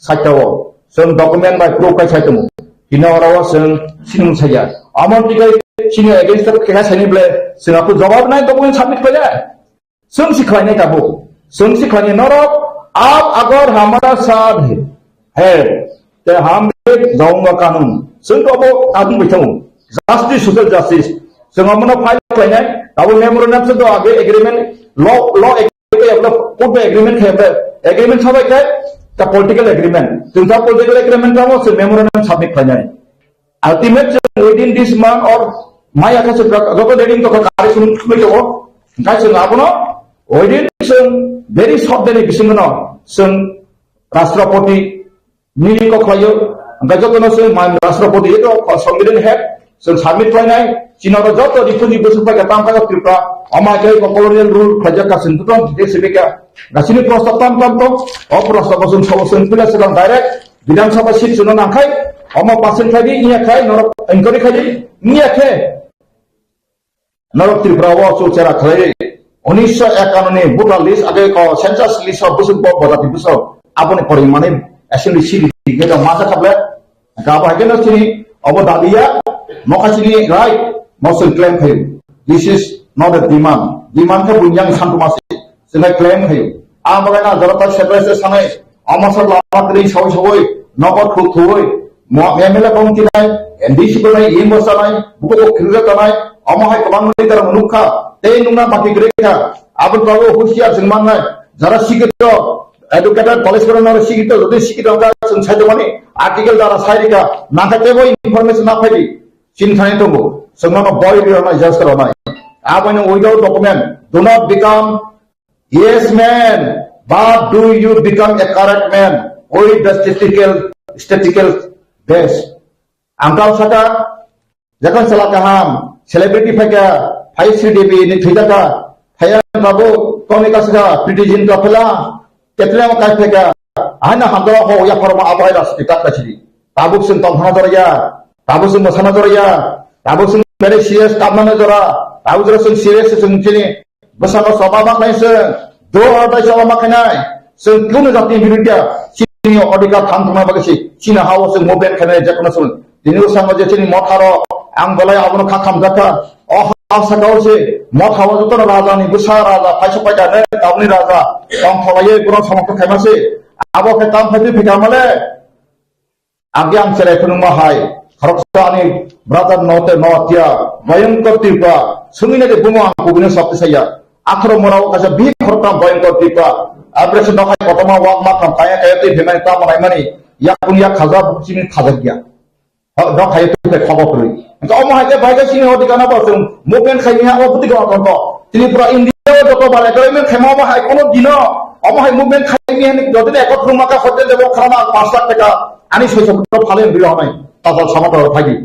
saitao. Chwng document bai proof kai saitongo. Hino oro o chwng sinung saya. Amon tikai chini against o kekha saini ble, chwng apu jawab nai document submit khailai. Chwng si khlainai tabuk. Chwng si khlainai norok, "Aap agar hamara saath hai, te hum bhi jaunga kanun." Chwng to bo kanun bai thango. Justice, social justice. Chwng omono file khlainai, tabuk memorandum se do age agreement, law, law ag-, court bai agreement khe, agreement sabai khe, ta political agreement. Chwng ta political agreement tamo chwng memorandum submit khlainai. Ultimate chwng within this month or May akha se joto ready to kari sung khulai to. Hingkai chwng abono within chwng very short day ni bisingo no chwng Rashtrapati meeting ko khlaio. Hingkai joto no chwng man Rashtrapati eto Songbidan head chwng submit khlainai. Chini oro joto refugee bwswk pai ka tam ka Tripura, ama khe ko colonial rule khlaijak ka chwng joto details se beka. Gasini prostab tam tam to, o prostab bo chwng sabo chwng pila chwng direct Bidhan Sabha seat chwngno nangkhai, omo pass khlai di, wngya khai norok inquiry khai di, wngya khe norok Tripura o chukchera khlai di. Unisho ekanno ni voter list age ko census list o bwswk bo bojati bwswk aboni pori mani assembly seat di khe masa khaple ka bo hai kheno chini obo dabi ya, mokha chini right, mo chwng claim khai. This is not a demand. Demand khe bunyang santumasi. Chwng hai claim khaio. A bagwi na jora separate sanai, omo sa lama twi sawi sawi, nogo thu thuwi, mo M L A kong tinai, M D C ko nai, imo sanai, buko ko khirga tanai, omo hai kwbang leader nukha, tei nungna baki grekha, aboni bagwi husiar chwng mannai, jara sikito, educated college ko nang sikito, jodi sikito ka chwng sai tongmani, article dara sai rika, nangkha tebo information na phaidi, chini thani tongo, chwng mano boy rionai, just rionai. Aboni without document, do not become Yes, man. But do you become a correct man with the statistical, statistical base? Ang kau saka, jakon sala kaham, celebrity phaika, phai Sri Devi ni thwijaka, phai ang babu, koni kasaka, Pretty Zinta phela, ketle mo kai phaika, haina hamdala ho ya phorma abo hai ras pitak ka chiri. Tabuk sing tong hana dor ya, tabuk sing masana dor ya, tabuk sing very serious kamna dor ya, tabuk jora sing serious sing chini, Bwsano choba ma khlai se, do or dai choba ma khlainai. Chwng kunu jatni birudia, chini odhikar thang thangna bagwi se, chini ha-o chwng movement khlainai jekono chwng. Tini bwskango je chini motha rok, ang belai abono kha khamjakha. O ha sakao se, motha o jotono raja ni bwsa raja, phaisa paida ne, tabukni raja, tong kholaiwi bono samokto khaima se. Abo khe tam phai twi phika male. Agi ang cherai phunukma hai, khoroksa ani brother no te no atia, Bhayankur Tripura, sungwi nai de bumo ang kubuni sabti saya. Atharo mora o kaisa bihik khoroktham Bhayantor Tripura. Abore se nokhai kotorma wak makam kaya kaya twi phaimani tamo naimani. Yakung yak khaja chini khajakya. Ho, nok hai tu ke khobo kwrwi. Engka omo hai ke bai ke sini hodi kana bo chwng movement khai miya o buti ko tongo. Tripura India o joto balai kwrwi men khai omo hai kono dino. Omo hai movement khai miya ni jodi ne ekot ruma ka hotel debo khana paanch lakh taka ani soi sokto phale bi honai. Tajal sama to thagi.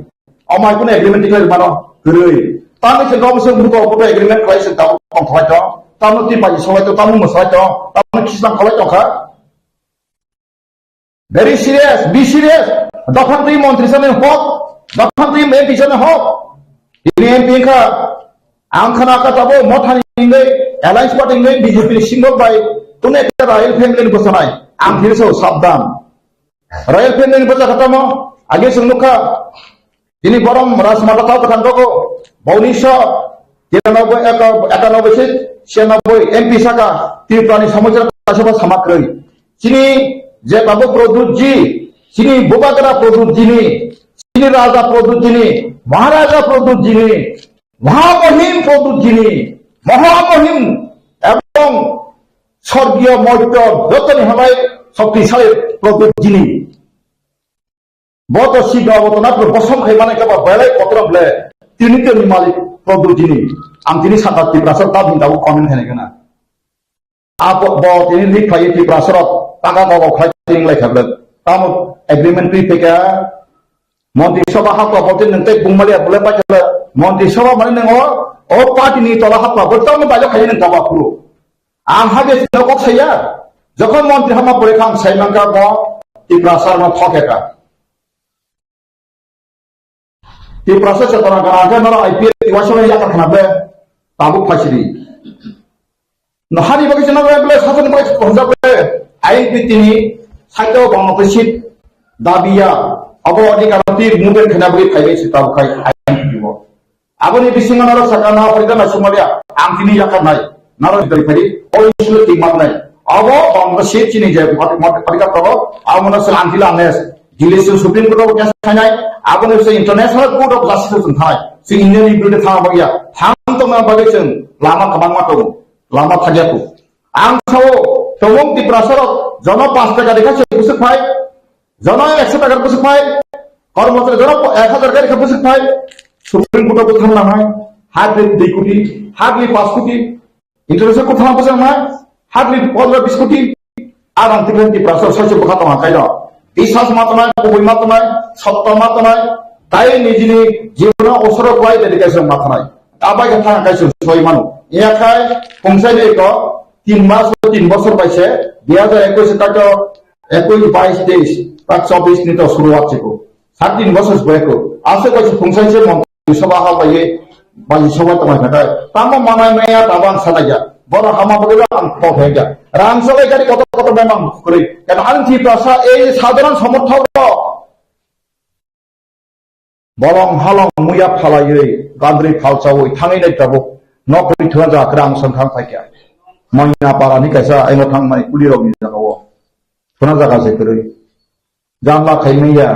Omo hai kono agreement tiklai mano kwrwi. Tani se gom se muko koto agreement khai se tabo tong khai to. Tamo ti pai sawai to, tamo mwsai to, tamo khisang kholai to kha. Very serious, be serious. Dophang twi montri sani hok, dophang twi M P sani hok. Ini M P wngkha, ang khana kha tabo mothani hingwi, alliance party hingwi B J P ni singo bai, tune ekta royal family ni bwsanai. Ang phiri so sabdan. Royal family ni bwsa kha tamo, age sung nukha. Tini borom Rajmata tau kwthang dogo, bauni so, tiranoboi, eka-, ekanoboi se, sianoboi M P saka, Tripura ni samajra kaisa ba sama kwrwi. Chini je tabuk Pradyut ji, chini bubagra Pradyut ji ni, chini raja Pradyut ji ni, maharaja Pradyut ji ni, mahamohim Pradyut ji ni, mahamohim ebong sorgiyo moityo jotoni hamai shoktisali Pradyut ji ni. Bo to si gawo to na bosom khai mane ka ba belai kotor ble. Tini to ni malik Pradyut ji ni. Ang tini saka Tiprasa tab hinta ko comment khai kana. Abo bo tini lik khai Tiprasa rok taka ko khai ting lai khablet. Tamo agreement pi peka. Montri Sabha hakwa bo tin nang tei bungmali abule pa khala. Montri Sabha mani nang o, o party ni tola hakwa bo tamo bajo khai nang ka ba phuru. Ang hage sino kok saya. Jokhon montri hama pore kha ang sai mangka mo Tiprasa no thokeka. Tiprasa chetona gana khe noro I P F ni waisa yakar khna be tabuk phaisidi. No hari bagwi chana be bele sasan bagwi khonjak be I P T ni saito bangma khe seat dabiya abo adhikar ti movement khna bagwi phaibai se tabuk khai I P T bo. Aboni bisingo norok saka na pharikha na sumalia, ang tini yakarnai, norok jidari phari, o issue tingmaknai. Abo bangma se chini je pharikha tongo, abo no se ang tila nes. Delhi se Supreme Court of case khainai, aboni se International Court of Justice se thai. Se Indian ni birude thang bagya, thang tongna bagwi se lama kwbangma tongo, lama thagya tongo. Ang sao, tongmung Tiprasa rok, jono panch taka dekha se busuk phai, jono ekso taka busuk phai, kormochari jono ek hajar gari khe busuk phai, Supreme Court o bwthang nangnai, hardly dui koti, hardly panch koti, international court thang bwthang nai, hardly pondro bis koti, arang tiklen Tiprasa soichuk bwkha tongma kaino. Biswas ma tongnai, kubui ma tongnai, sotto ma tongnai, tai nijini jibono osoro kwlai dedication ma tongnai. Abai khe thang kaisa soi mano. Yakhai pungsai ni ko tin mas, tin bosor bai se, dui hajar ekwis ta to ekwis, bais, teis, ta chobis ni to suruat chiko. Sat tin bosor bai ko. Ase bai se pungsai se mon sabha ha bai, bai sabha tongma khatai. Tamo manai maya tabang salai ya. Boro hama bolo ang kho hai ya. Rang salai gari koto koto memang kuri. Kan ang Tiprasa ei sadharan somorthok rok. Bolong halong muya phalaiwi gandri phalchawi thangwi nai tabuk nok ri thuna ja kwrang song thang phaikya. Moina para ni kaisa aino thang mani kuli rok ni jaga o. Thuna jaga se kwrwi. Jamla khai manya,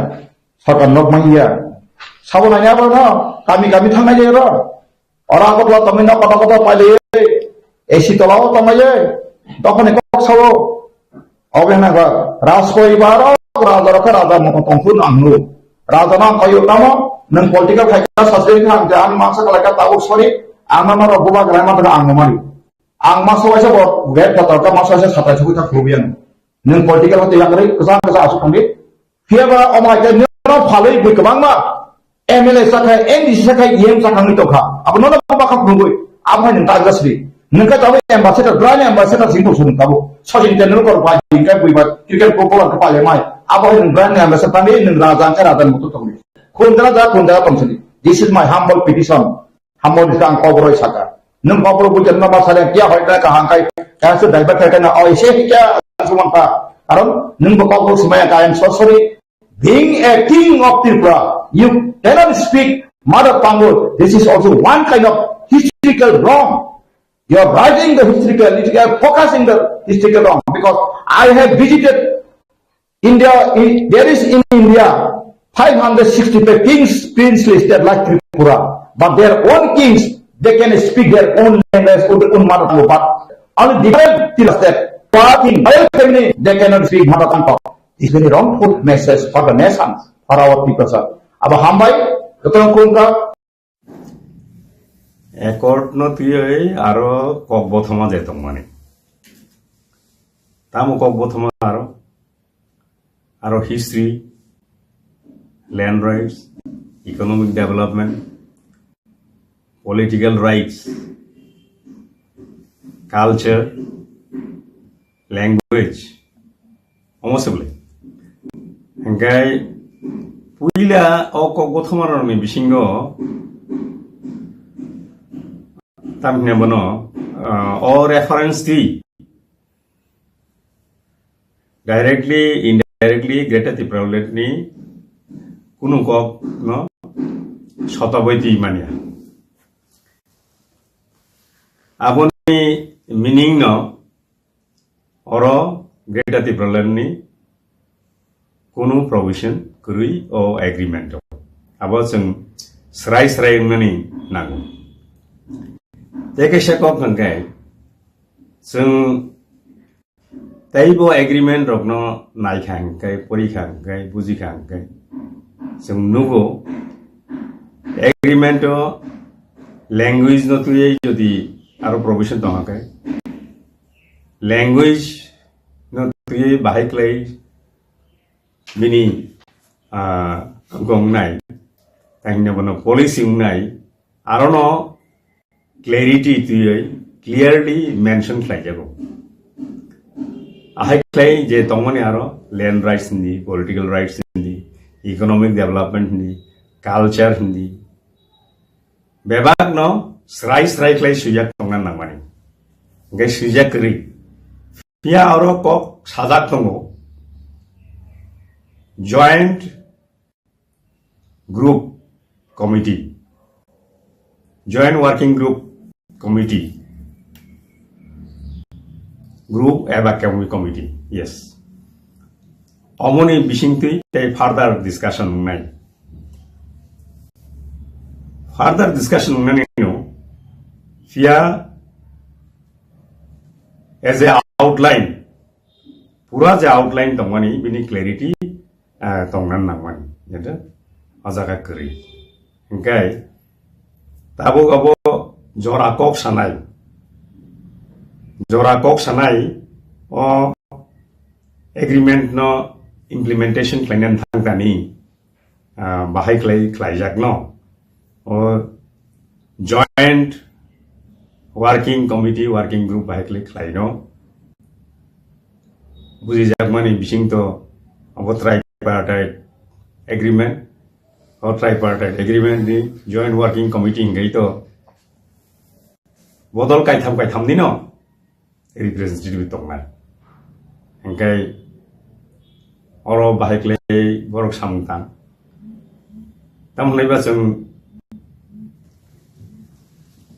sakar nok manya. Sabo nai abo no, kami kami thang nai ro. Ora ko tla tongwi nok kotor kotor pailaiwi, A C tola o tonglaio, dophani kok sao. Obo hwnba Rajporibar o raja rok khe raja moto tongphuru ang nukgo. Raja no ang kaiyo tamo, nwng political khai kha sasri kha ang je ang masa kalai kha tabuk sorry, ang no norok bubagra ma thangkha ang no mari. Ang masa waisa bo gate kotor kha masa waisa satai sugwi kha khulubwi ang. Nwng political hote yakarwi kwchang kwchang asuk thangdi. Phiya ba omo hai khe nino phalwi bui kwbangma M L A sakha, M D C sakha, E M sakha wngwi tongkha. Abo nono bakha phunugwi, abo hai nwng ta jasri. Nwng khe tabuk ambassador, brand ambassador sing tong sung tabuk. Sachin Tendulkar bai hingkhe bui ba cricket footballer khe paile mai. Abo hai nwng brand ambassador tangwi nwng raja hwnkhe raja ni moto tongdi. Khun jara ja, khun jara tong sini. This is my humble petition. Hamo ni ang kok roi saka. Nwng kok roi bujar nama sare kia hoi na kaham kai. Kaya se driver kai na oi se kia suman pa. Karon nwng bo kok roi sumaya ka, I am so sorry. Being a king of Tripura, you cannot speak mother tongue. This is also one kind of historical wrong. You are writing the historical, you are focusing the historical wrong because I have visited India, in, there is in India five hundred sixty-five kings, princely state like Tripura, but their own kings, They can speak their own language, their own mother tongue, but only different till state. But in other family, they cannot speak mother tongue. This is very wrongful message for the nation, for our people, sir. Abo hambai, kotong kungka. Accord no twiwi aro kok bothoma je tongmani. Tamo kok bothoma aro, aro history, land rights, economic development, political rights, culture, language, omo se bwle. Hingkai puila o kok bothoma rokni bisingo tamni bono, ah, o reference di directly, indirectly Greater Tipraland ni kunu kok no sotaboi twi manya. Aboni meaning no oro Greater Tipraland ni kunu provision kwrwi o agreement o. Abo chwng srai srai wngnani nango. Tei kaisa kok hwnkhe chwng teibo agreement rokno naikha hwnkhe, porikha hwnkhe, bujikha hwnkhe, chwng nugo agreement o language no twiwi jodi aro provision tongkha khe, language no twiwi bahai khlai bini, ah, gongnai, tei hwnwi bono policy wngnai, arono clarity twiwi clearly mention khlaijago. Ahai khlai je tongmani aro land rights hindi, political rights hindi, economic development hindi, culture hindi, bebak no srai srai khlai swijak tongna nangmani. Hingke swijak kwrwi. Phiya oro kok sajak tongo. Joint Group Committee. Joint Working Group Committee. Group eba committee. Yes. Omoni bisingtwi tei further discussion wngnai. Further discussion wngnani no, phiya as a outline, pura je outline tongmani, bini clarity, ah, tongna nangmani, jeta o jaga kwrwi. Hingke tabuk abo jora kok sanai, jora kok sanai o agreement no implementation khlainani thangtani, ah, bahai khlai khlaijak no. O joint working committee, working group bahai khlai khlai no. Bujijakmani bising to abo tripartite agreement. O tripartite agreement ni joint working committee hingkai to bodol kaitham kaitham ni no representative tongnai. Hingkai oro bahai khlai borok samung tang. Tamo hwnwi ba chwng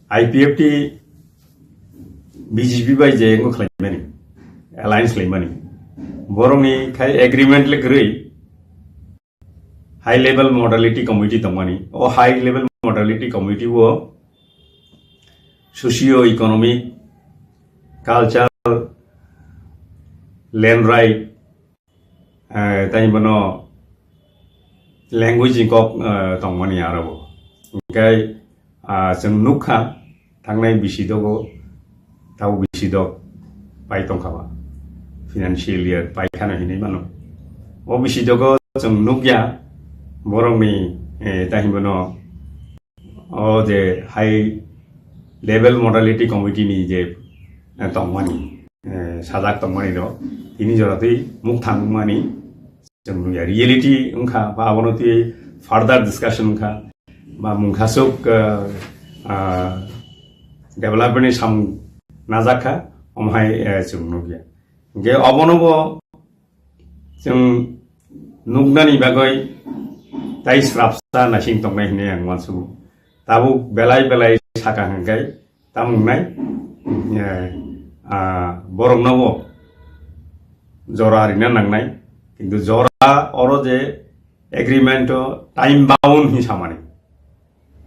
I P F T B J P bai je wngkha khlaimani, alliance khlaimani. Borokni khai agreement le kwrwi. High level modality committee tongmani. O high level modality committee o socio economic, cultural, land right, eh, tei bono language ni kok, eh, tongmani aro bo. Hingkai, ah, chwng nukha, thangnai bisi dogo, tabo bisi dok pai tongkha ba. Financial year pai khano hinwi mano. O bisi dogo chwng nukya, borokni, eh, tei bono o je high level modality committee ni je, eh, tongmani, eh, sajak tongmani rok, tini jora twi mukthang wngmani chwng nukya. Reality wngkha, ba abono twi further discussion wngkha, ba mungkhasuk, eh, ah, development ni samung najakha, omo hai, eh, chwng nukya. Hingke obono bo chwng nuknani bagwi tai srapsa naising tongnai hinwi ang uansugo. Tabuk belai belai saka hingkai tamo wngnai, eh, ah, borokno bo jora rina nangnai. Kintu jora oro je agreement o time bound hinwi samani.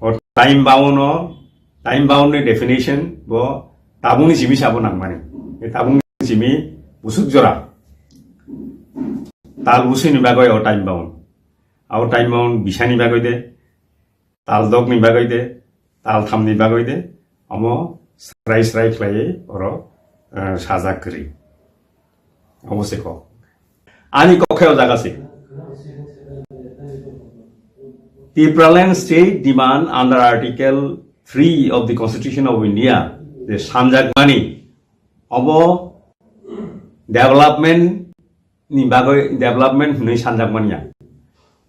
O time bound o Time bound ni definition bo tabukni simi sabo nangmani. E tabukni simi busuk jora. Tal busui ni bagwi o time bound. Abo time bound bisani bagwi de, tal dok ni bagwi de, tal tham ni bagwi de, omo srai srai khlaiwi oro, eh, sajak kwrwi. Obo se kok. Ani kokhe o jaga se. Tipraland state demand under Article three of the Constitution of India, je sanjakmani, obo development ni bagwi development hwnwi sanjakmani ya.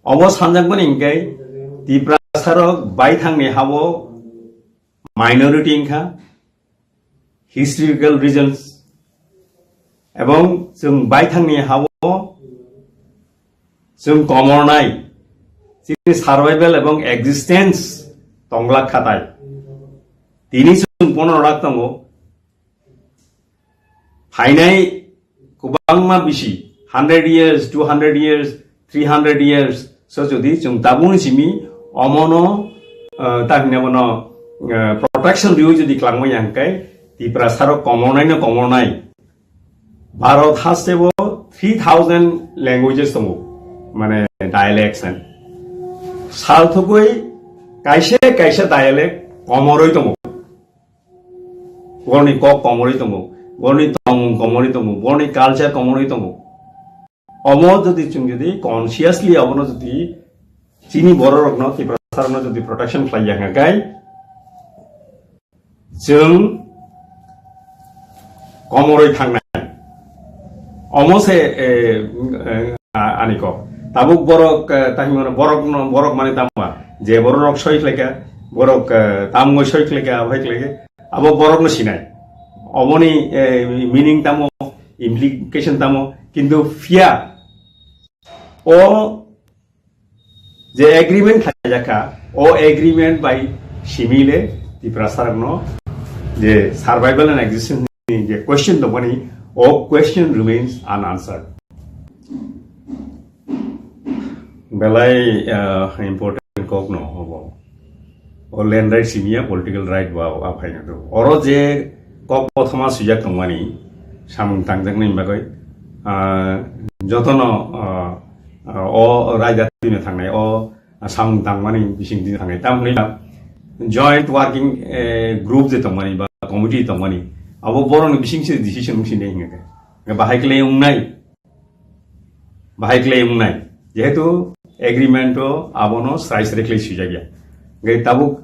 Obo sanjakmani hwnkhe Tiprasarok baithangni habo minority wngkha, historical regions, ebong chwng baithangni habo chwng komornai, chini survival ebong existence tonglak khatai. Tini chwng pono rak tongo, phainai kwbangma bisi, hundred years, two hundred years, three hundred years, so jodi chwng tabukni simi omono, eh, ta hwnwi bono, eh, protection riwi jodi klangmani ya hwnkhe Tiprasarok komornai no komornai. Bharat hasteo three thousand languages tongo, mane dialects and sal thugwi kaisa kaisa dialect komorwi tongo. Borni kok komorwi tongo, borni tongmung komorwi tongo, borni culture komorwi tongo. Omo jodi chwng jodi consciously obono jodi chini bororokno, Tiprasarokno jodi protection khlai ya hwnkhe, chwng komorwi thangnai. Omo se, eh, eh, a-, ani kok. Tabuk borok, eh, tahimano borokno, borok mane tamo ba? Je bororok soi khlaika, borok, eh, tamgoi soi khlaika, abai khlaika. Abo borokno sinai. Oboni, eh, meaning tamo, implication tamo, kintu phiya o je agreement khlaijakha, o agreement bai simile Tiprasarokno je survival and existence ni je question tongmani, o question remains unanswered. Belai, ah, important kok no obo. O land right simiya political right bo abo aphaina do. Oro je kok kothoma swijak tongmani samung tangjaknai bagwi, ah, jotono, ah, ah, o raida tino thangnai, o samung tangmani bising tino thangnai. Tamni joint working, eh, group je tongmani ba committee tongmani, abo borokni bising se decision wngsinai hinga khe. Bahai khlai wngnai. Bahai khlai wngnai. Jehetu agreement o abono srai srai khlai swijak ya. Hingke tabuk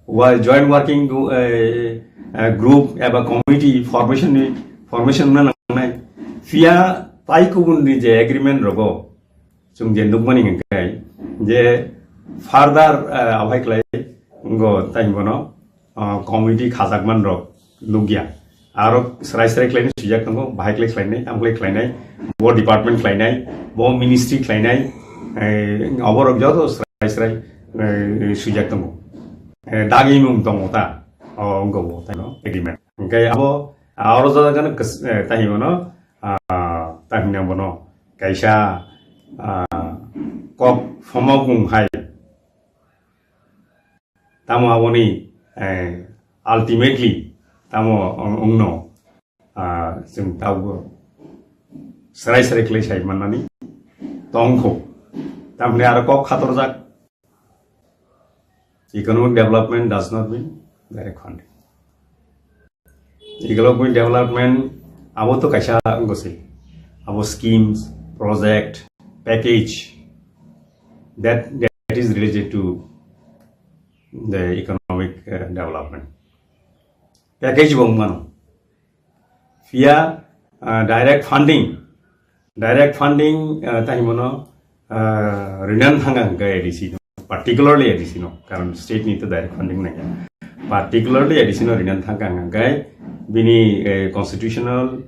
wa-, joint working gru-, eh, eh, group eba committee formation ni, formation wngna nangnai. Phiya tai kubun ni je agreement rogo chwng je nukmani hingke je further, eh, abhai khlai ngo tai bono ah, committee khajakman rok nukya. Aro srai srai khlainai swijak tongo, bahai khlai khlainai, tamo khlai khlainai, bo department khlainai, bo ministry khlainai, eh, oborok joto srai srai, eh, swijak tongo. Eh, dagimung tongo ta, o wngkha bo, tai no, agreement. Hingke abo, ah, oro jagano kis-, eh, tahimano, ah, tahimna bono kaisa, ah, kok phomokmung hai. Tamo aboni, eh, ultimately tamo wng-, wngno, ah, chwng tabuk srai srai khlai sai manmani tongkho. Tamni aro kok khatorjak, economic development does not mean direct funding. Economic development abo to kaisa wngwi se. Abo schemes, project, package that, that is related to the economic, uh, development. Package bo wngmano. Phiya, uh, direct funding, direct funding, uh, tahimano, uh, rinan thanga hingka A D C no, particularly A D C no, karon state ni to direct funding nangya. Particularly A D C no rinan thanga hingka bini, eh, constitutional,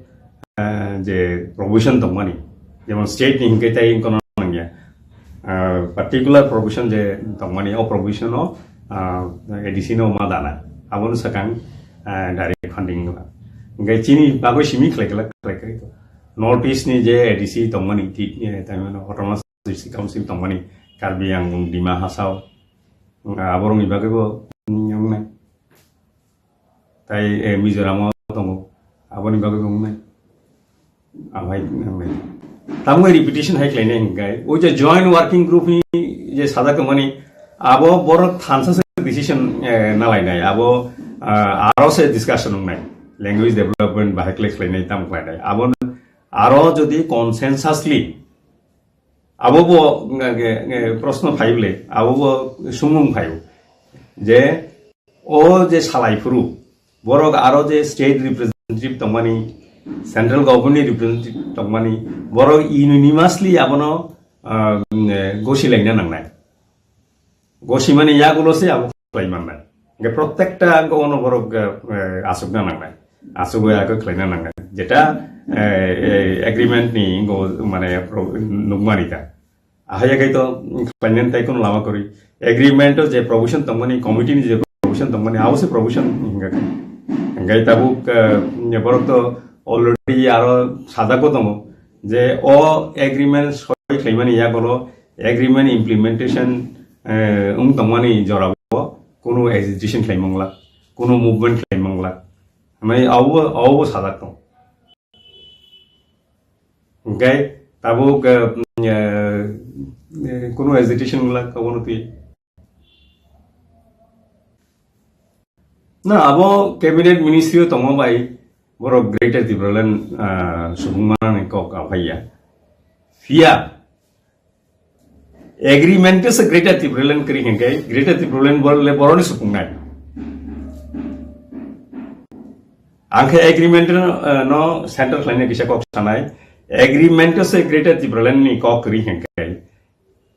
eh, je provision tongmani, jemon state ni hingke tai kono nangya. Ah, particular provision je tongmani, o provision o, ah, A D C no ma dana. Abono sakang, ah, direct funding nangya. Hingke chini bagwi simi khlai khlai khlai khlai. North East ni je A D C tongmani, ti, eh, tamano autonomous district council tongmani, Karbi Anglong, Dima Hasao, ah, aborokni bagwibo, mm, wngnai. Tai, eh, Mizoram o tongo. Aboni bagwi tongnai. Amai nangnai. Tamoi repetition hai khlainai hingkai. O je joint working group ni je sajak tongmani, abo borok thansa se decision, eh, nalainai. Abo, ah, aro se discussion wngnai. Language development bahai khlai khlainai, tam khlainai. Abo aro jodi consensusly abo bo, nge, nge, nge, proshno phaible, abo bo sumung phaio. Je o je salai phuru, borok aro je state representative tongmani, central government ni representative tongmani, borok unanimously abono, ah, mm, eh, gosi laina nangnai. Gosimani yagulo se abo khlai mannai. Hingke protekta angko ono borok, eh, eh, asukna nangnai. Asugwi abo khlaina nangnai. Jeta, eh, eh, agreement ni ngo mane pro-, nukmani ta. Ahaya kai to khlainani tai kono lama kwrwi. Agreement o je provision tongmani, committee ni je provision tongmani, abo se provision hingka khe. Hingkai tabuk, eh, borok to already aro sajagwi tongo je o agreement soi khlaimani yagulo agreement implementation, eh, wng tongmani jorao kunu agitation khlai mangla, kunu movement khlai mangla. Hwnwi abo, abo sajak tong. Hingkai tabuk, eh, eh, kunu agitation wngla, abono twi. Na, abo cabinet ministry o tongma bai borok Greater Tipraland, ah, subung manani kok aphaiya. Phiya agreement o se Greater Tipraland kwrwi hingke Greater Tipraland bor-, le boroni supungnai. Angkhe agreement no, ah, no center khlaina kisa kok sanai. Agreement o se Greater Tipraland ni kok kwrwi hingke.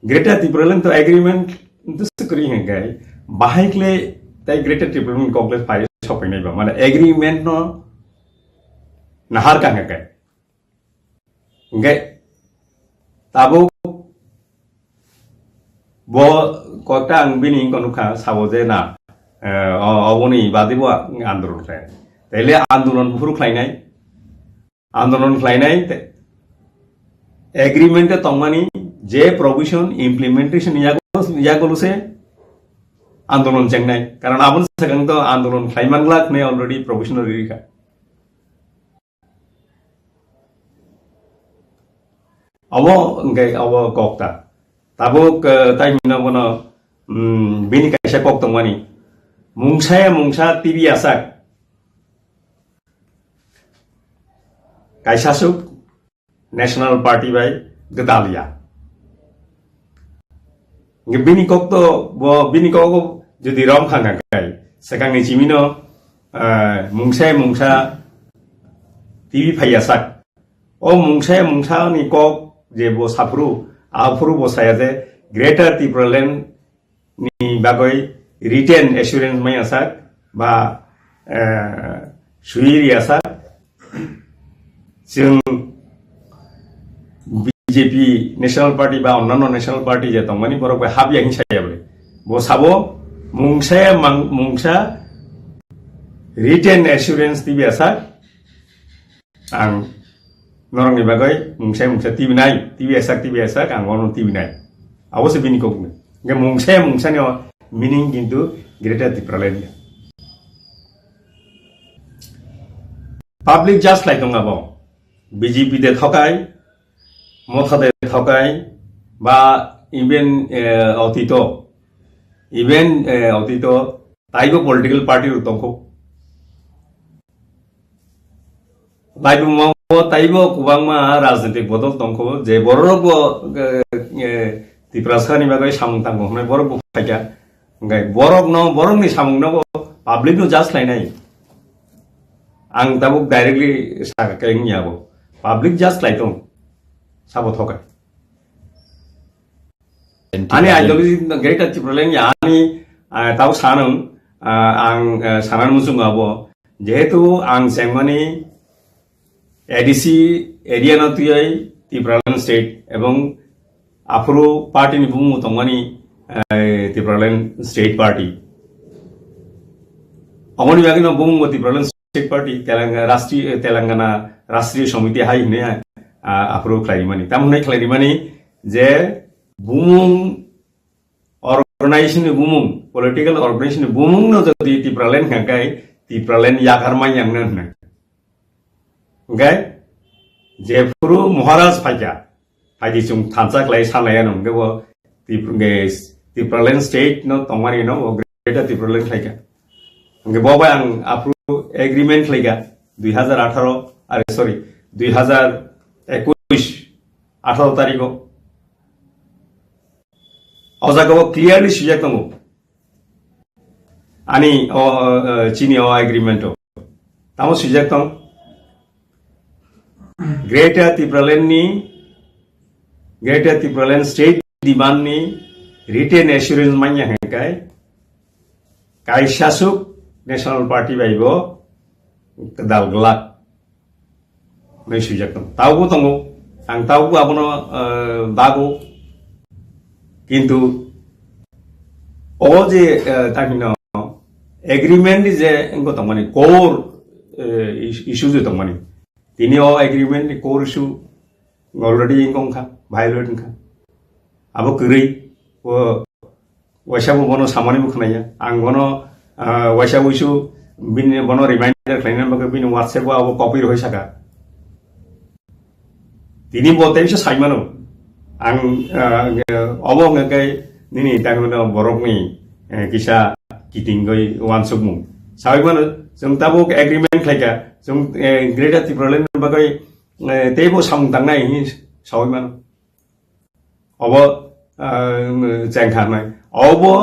Greater Tipraland to agreement to se kwrwi hingke, bahai kle tai Greater Tipraland ni kok le phai sophainai ba, mane agreement no nahar ka hingke. Hingke tabuk bo kok ta ang bini wngkha nukha sabo je na, eh, o-, oboni badi bo andolon khlai. Taile andolon buphuru khlainai. Andolon khlainai te-, agreement e tongmani je provision implementation yago, yago se andolon chengnai. Karon aboni swkang to andolon khlai manglak ne already provision rikha. Abo hingke abo kok ta. Tabuk, eh, tai hino bono, mm, bini kaisa kok tongmani. Mungsa ya mungsa T V asak. Kaisa suk National Party bai gwdal ya. Hingke bini kok to, bo, bini kok jodi rom kha hingka kai, swkangni chimino, eh, mungsa ya mungsa T V phaiya sak. O mungsa ya mungsa ni kok je bo saphuru, aphuru bo saya je Greater Tipraland ni bagwi written assurance maya sak ba, eh, sui riya sak. Chwng B J P National Party ba onnanno National Party je tongmani borok bai hapya hin saya bai. Bo sabo mungsa ya mang-, mungsa written assurance T V asak. Ang norokni bagwi mungsa mungsa T V nai, T V asak, T V asak, ang ono T V nai. Abo se bini kokno. Hingke mungsa mungsa ni meaning kintu Greater Tipraland ya. Public just lai tong abo. B J P de thokai, Motha de thokai, ba even, eh, otito, even, eh, otito, taibo political party rok tongkho. Laibuma o taibo kwbangma rajnitik bodol tongkho, je borok bo, eh, eh, Tiprasa ni bagwi samung tangkho hwnwi borok bo phaikha. Hingke borok no, borok ni samung no bo public no judge khlainai. Ang tabuk directly sakha khe wngya bo. Public judge khlai tong. Sabo thokai. Ani ideology Greater Tipraland ya ani, ah, tau sanung, ah, ang, ah, sanan muchungo abo. Jehetu ang chengmani A D C area no twiwi Tipraland state ebong aphuru party ni bumung tongmani, eh, Tipraland state party. Aboni bagwi no bumung bo Tipraland state party, Telanga-, Rashtriya, Telangana Rashtriya Samiti hai hwnwi, ah, aphuru khlaimani. Tamo hwnwi khlaimani je bumung organization ni bumung, political organization ni bumung no jodi Tipraland hwnka khe Tipraland yakar manya hwnwi hwnwi. Hwnkhe jephuru Maharaj phaikha, phaidi chwng thansa khlai sanlaiya hwnkhe bo Tip-, hwnkhe Tipraland state no tongmani no bo Greater Tipraland khlaikha. Hwnkhe bo bai ang aphuru agreement khlaikha dui hazar atharo, are sorry, dui hazar ekush, atharo tarikh o. O jaga o clearly swijak tongo. Ani o, o, o, chini o agreement o. Tamo swijak tong. Greater Tipraland ni, Greater Tipraland state demand ni written assurance manya hwnkhe kaisa suk National Party bai bo dal glak. Hwnwi swijak tongo. Tabukbo tongo. Ang tabukbo abono, eh, bago. Kintu o je, eh, tamino agreement ni je wngkha tongmani core, eh, is-, issue je tongmani. Tini o agreement ni core issue already wngkha, violate wngkha. Abo kwrwi o Waisa bo bono samani bo khwnaya. Ang bono, ah, waisa wisu bini bono reminder khlaina bagwi bini WhatsApp o abo copy rwhai saka. Tini bo tei bisa sai mano. Ang, ah, obo hwnkhe nini tangmano borokni, eh, kisa kitingwi wansukmung. Sawi mano, chwng tabuk agreement khlaika, chwng, eh, Greater Tipraland bagwi, eh, teibo samung tangnai hinwi sawi mano. Obo, ah, chengkha hnai. Obo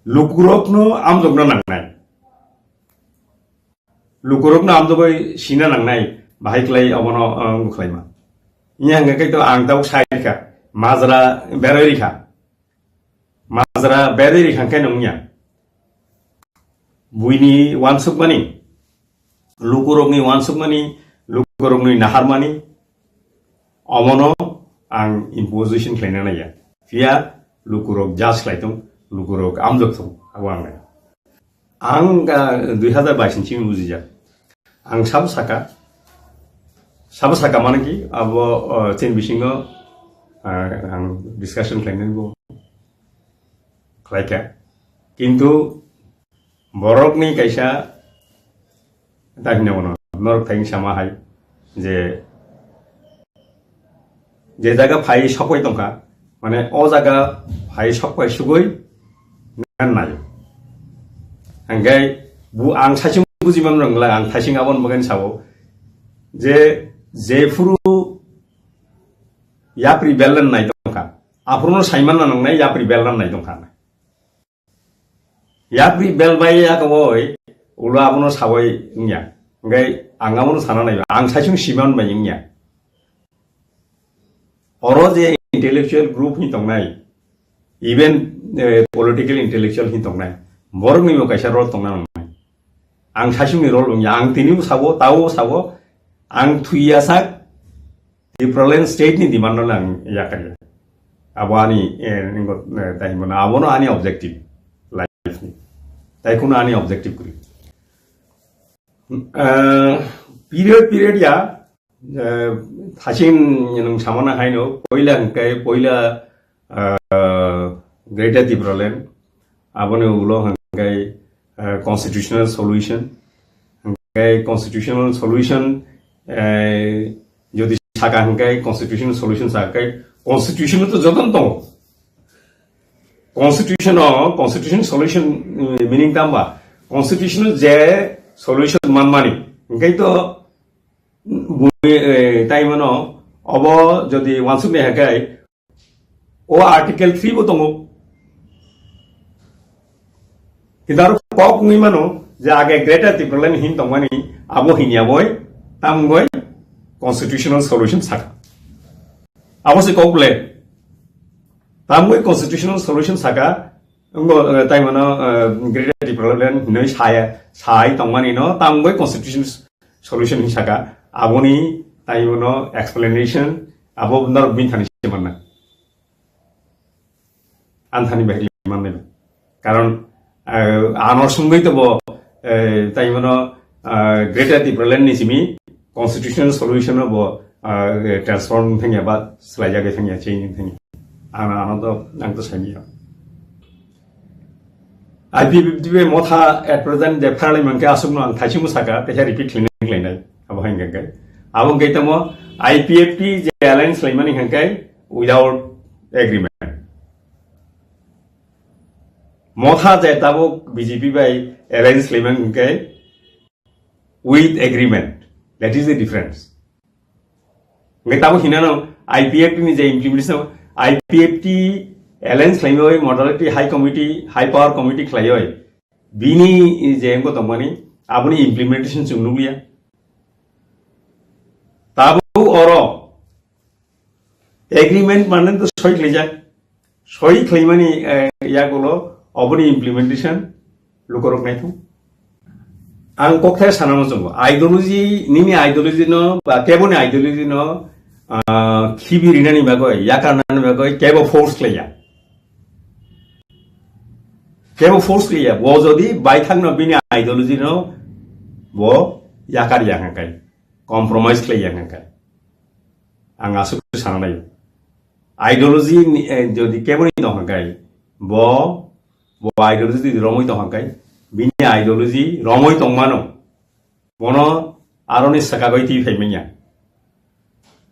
lukurokno amjokna nangnai. Lukurokno amjogoi sina nangnai. Bahai klai obono, ah, wngkhlaima. Iya hwnkhe to ang tabuk sai rikha. Majra beroi rikha. Majra beroi rikha khe nungya. Buini wansukmani, lukurokni wansukmani, lukurokni naharmani, omono ang imposition khlaina naiya. Phiya lukurok judge khlai tong, lukurok amjok thung, abo ang nai. Ang, ah, dui hazar bais ni simi bujijak. Ang sabo saka, sabo saka mano ki, abo, ah, chini bisingo, ah, ang discussion khlainani bo khlaikha. Kintu borokni kaisa, ta hino bono, norok thai sama hai, je, je jaga phai sokoi tongkha, mane o jaga phai sokoi sugoi ngan nai. Hingke bu ang saichung buji man rwngla, ang thaising abon bagan sao, je, jephuru yapri belan nai tongkha, aphuru no saiman na nangnai yapri belan nai tongkha. Yapri bel bai ya kawoi, ulo abono sawoi wngya. Hingke ang abono sana naiba, ang saichung siman bai wngya. Oro je intellectual group ni tongnai, even, eh, political intellectual ni tongnai, borok ni bo kaisa role tongna nangnai. Ang saichung ni role wngya, ang tini bo sabo, tao bo sabo, ang thuya sak, Tipraland state ni demand no ang yakarya. Abo ani, eh, ningo, eh, tai himano, abono ani objective life ni. Tai kuno ani objective kuri. Eh, period, period ya, eh, thasing nung samana haino, poila hingkai, poila, eh, Greater Tipraland, aboni ulo hingkai, eh, constitutional solution. Hingkai constitutional solution, eh, jodi saka hingkai constitutional solution saka kai constitution to joton tongo. Constitution o, constitution solution, eh, meaning tamba? Constitution je solution manmani. Hingkai to, bui, eh, tai mano, obo jodi wansuk ni hingkai, o Article three bo tongo. Kintu aro kok wngwi mano je age Greater Tipraland hin tongmani abo hinya boi tamgoi constitutional solution saka. Abo se kok le tamgoi constitutional solution saka, wngbo, eh, tai mano, eh, Greater Tipraland hinoi saya, sai tongmani no tamgoi constitutional solution hin saka. Aboni tai mano explanation abo norok bini thani se manna. Anthani bahai manwi. Karon, eh, ano sungwi to bo, eh, tai mano, eh, Greater Tipraland ni simi constitutional solution no bo, eh, transform thangya ba swlai jagwi thangya, change thangya. Ano, ano to, ang to sami ya. I P F T bai motha at present je pharlai mankhe aswkno ang thaisingmo saka, teisa repeat khlainai khlainai. Abo hai hwnkhe. Abo hwnkhe tamo I P F T je alliance khlaimani hwnkhe without agreement. Motha je tabuk B J P bai alliance khlaimani hwnkhe with agreement. That is the difference. Hwnkhe tabuk hinano I P F T ni je implementation, I P F T alliance khlaiwi modality high committee, high power committee khlaiwi bini je engko tongmani aboni implementation chwng nukliya. Tabuk oro agreement mane to soi khlaijak. Soi khlaimani, eh, yagulo oboni implementation lukorok naithok. Ang kokthai sanano chongo. Ideology, nini ideology no, ba keboni ideology no, ah, khibi rinani bagwi, yakarnani bagwi, kebo force khlaiya. Kebo force khlaiya. Bo jodi baithangno bini ideology no, bo yakar ya hwnkai, compromise khlaiya hwnkai. Ang aswk sananai. Ideology ni, eh, jodi keboni tong hwnkai, bo, bo ideology jodi romwi tong hwnkai, bini ideology romwi tongmano, bono aroni swkagwi twi phai manya,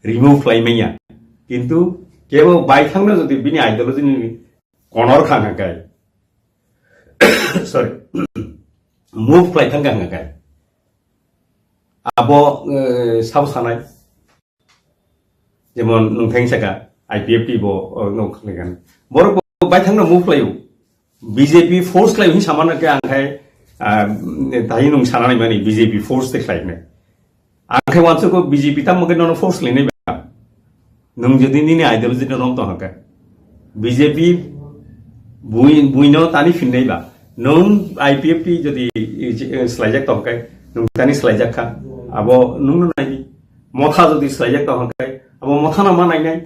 remove khlai manya. Kintu kebo baithangno jodi bini ideology ni konor kha hwnkai, sorry, move khlai thang kha hwnkai, abo, eh, sabo sanai. Jemon nwng thang saka I P F T bo, o, no khlaikan. Borok bo baithangno move khlaio. B J P force khlaio hin samana khe ang khai, ah, tahi nwng sanani mani B J P force te khlainai. Ang khai wansuk ko B J P tamo khe nono force khlainai ba. Nwng jodi nini ideology no rom tong hwnkhe. B J P bui, buino tani phinnai ba. Nwng I P F T jodi, eh, slaijak tong hwnkhe, nwng tani slaijak kha. Abo nwngno naidi. Motha jodi slaijak tong hwnkhe, abo mothano ma nainai.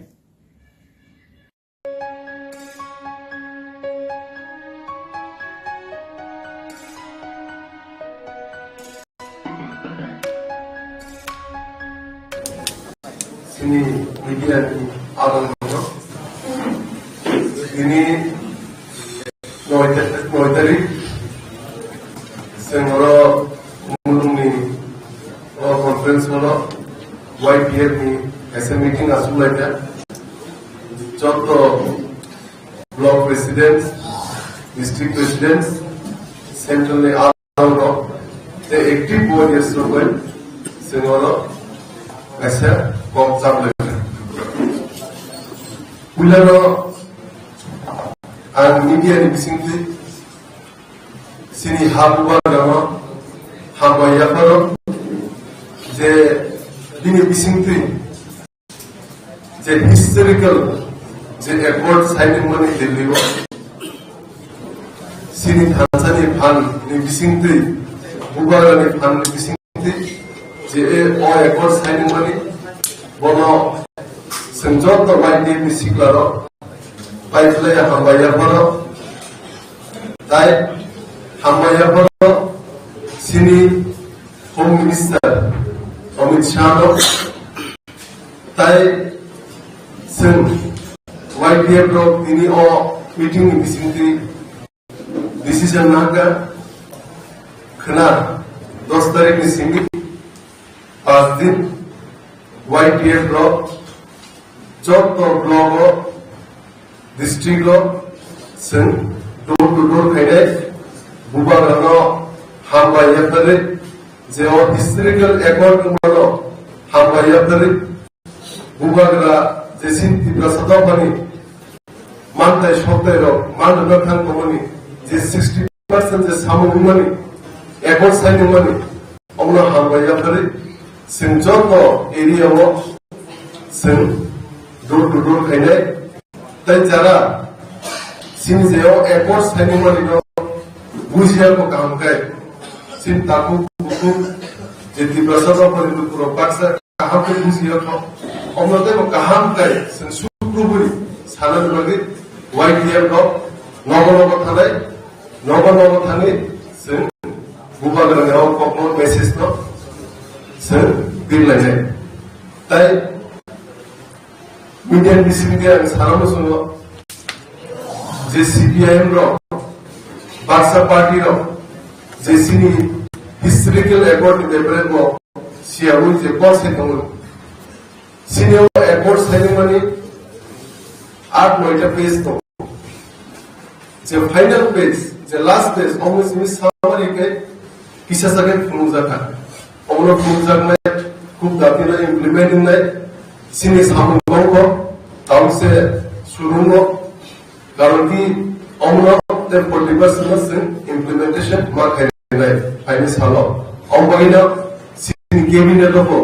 Chini media ni adong no. Chini noi ta-, noi tarik, chwng oro mulungni o conference hall o Y P F ni kaisa meeting aswk lai kha. Joto block president, district president, central ni adong no, tei active warriors rok bai chwng oro kaisa kok chap lai kha. Puila no ang media ni bisingtwi chini ha bubagrano hambai yapharo je bini bisingtwi je historical je accord signing mani Delhi o chini thansa ni phan ni bisingtwi bubagra ni phan ni bisingtwi je o accord signing mani bono chwng joto bai ni sikla rok paiphlai hambai yapharo tai hambai yapharo chini Home Minister Amit Shah no tai chwng Y P F rok tini o meeting ni bisingtwi decision nangkha khwna dos tarik ni simi pas din Y P F rok joto block o district o chwng door to door khainai bubagrano hambai yapharwi je o historical accord wngmano hambai yapharwi bubagra je chini Tiprasa dophani mantai sotai rok man rwna thang tongmani je sixty percent je samung wngmani accord sign wngmani omono hambai yapharwi chwng joto area o chwng door to door khainai. Tai jara chini je o accord signing mani no bujiya ko kaham kai chini takhuk bukhuk je Tiprasa dophani lukurok baksa kaham khe bujiya kho. Omo tei bo kaham kai chwng sukrubui sana bagwi Y T F rok nogo nogo thanai, nogo nogo thani chwng bubagrani rok kokno message no chwng birlainai. Tai media bisingtwi ang sana muchungo je C P I M rok baksa party rok je chini historical accord ni bepare bo siyaui je kok sai tongo. Chini o accord signing mani aat noita page tongo. Je final page, je last page, omo simi summary khe kisa sakhe phunukjakha. Omono phunukjaknai, khub dakti no implement wngnai, chini samung tongo, tamo se surungo, karon ki omono tei forty percent no chwng implementation ma khainai, phaini salo. Omo bagwino chini cabinet o bo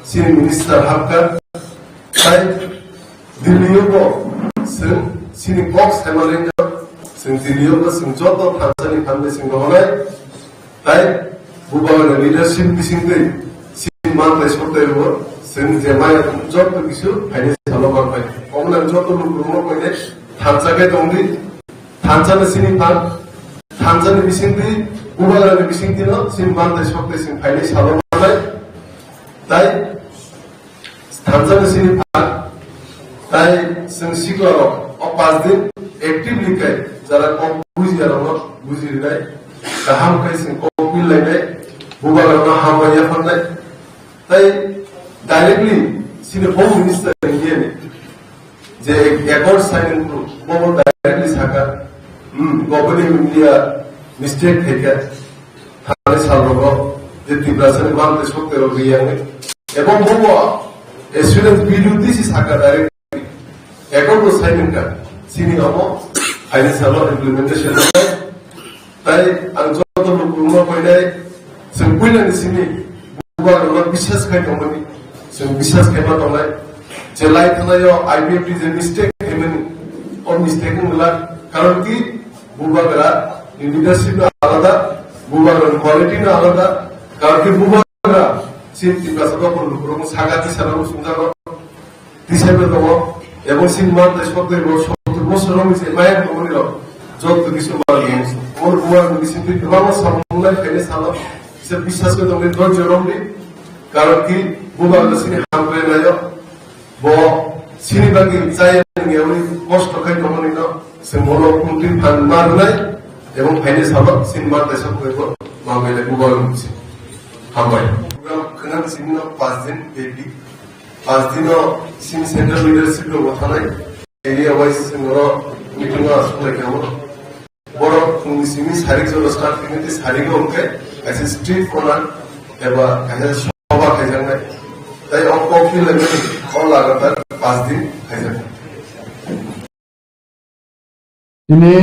chini minister habkha, tai Delhi o bo chwng chini kok saimanai no, chwng Delhi o bo chwng joto thansani phan bai chwng rohornai. Tai bubagra leadership bisingtwi chini mantai soktaibo chwng je maya joto kisu phaini salo manpai. Omo nang joto lukurokno koine thansa khe tongdi. Thansa no chini phan, thansa ni bisingtwi, bubagra ni bisingtwi no chini mantai soktai chwng phaini salo manpai. Tai Thansa ni sini phan, tai chwng sikla rok o panch din actively khe jara kok bujiya rok no buji rinai, kaham khe chwng kok pil lainai, bubagra no hambai yapharnai, tai directly sini Home Minister India ni je accord signing group bo directly saka, hmm, Government of India mistake khaikha. Thani salrogo je Tiprasani mantai sokterok riyangwi. Ebong bobo assurance video tisi saka direct. Account bo sign wngkha. Sini omo financial implementation. Tai ang joto lukurokno koinai chwng puilani sini bubagrano biswas khai tongmani. Chwng biswas khaima tongnai. Je lai thanaio I P F T je mistake khaimani. O mistake wngla. Karon ki bubagra ni leadership no alada, bubagra ni quality no alada, karti bubagra chini Tiprasa dopha ni lukurok saka tisa no sungjago, tisa no tongo, ebong chini mantai sottor bosor, sottor bosor rok ni se maya tongmani rok, joto kisu manwi mungsu. Omo bubagra ni bisingtwi kwbangma samung lai khaini salo, kisa biswas khe tongwi dhorjo romdi, karti bubagra chini hamkrai naio, Bo chini bagwi chaya wngyaui kosto khai tongmani no chwng bono kwrwngtwi phan ma rwnai ebong phainai salo chini mantai sokbai bo mangai lai bubagra wngsi. Hambai. Program khwnang simi no panch din bedi. Panch din no chini central leadership rok bo thanai. Area wise chwng oro meeting o aswk lai khe abo. Borok phungni simi sarik jora start khainai tei sarik o hwnkhe kaisa street corner eba kaisa soba khaijaknai. Tai o kok philaimani o lagatar panch din khaijaknai. Tini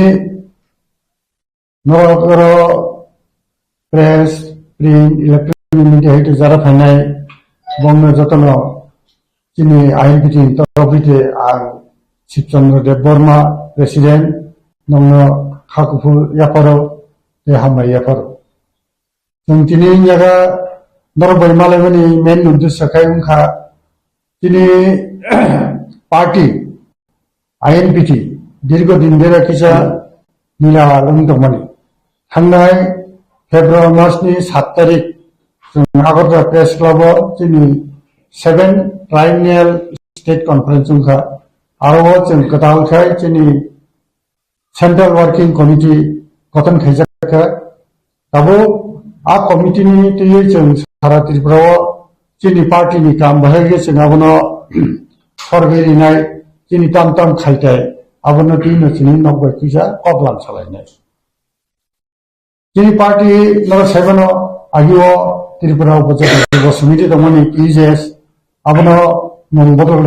norok oro press, print, electronic media hai jara phainai bongno jotono chini I N P T ni torof hwnkhe ang Shibchandra Debbarma, President, nongno kha kuphur yapharo tei hambai yapharo. Chwng tini wngya kha norok bai malaimani main uddesho khai wngkha chini party I N P T dirgo din bera kisa nila wng tongmani. Thangnai February mas ni sat tarik chwng Agartala Press Club o chini seven Triennial State Conference wngkha. Aro o chwng kwtal khai chini Central Working Committee gothon khaijak kha. Tabuk a committee ni twiwi chwng sara Tripura o chini party ni kam bahai khe chwng abono sorgwi rinai, chini tam tam khaitai abono twi no chini nok bai kisa kok lam salainai. Chini party no sebano agio Tripura Upajati Bosomiti tongmani T J S abono mung bodol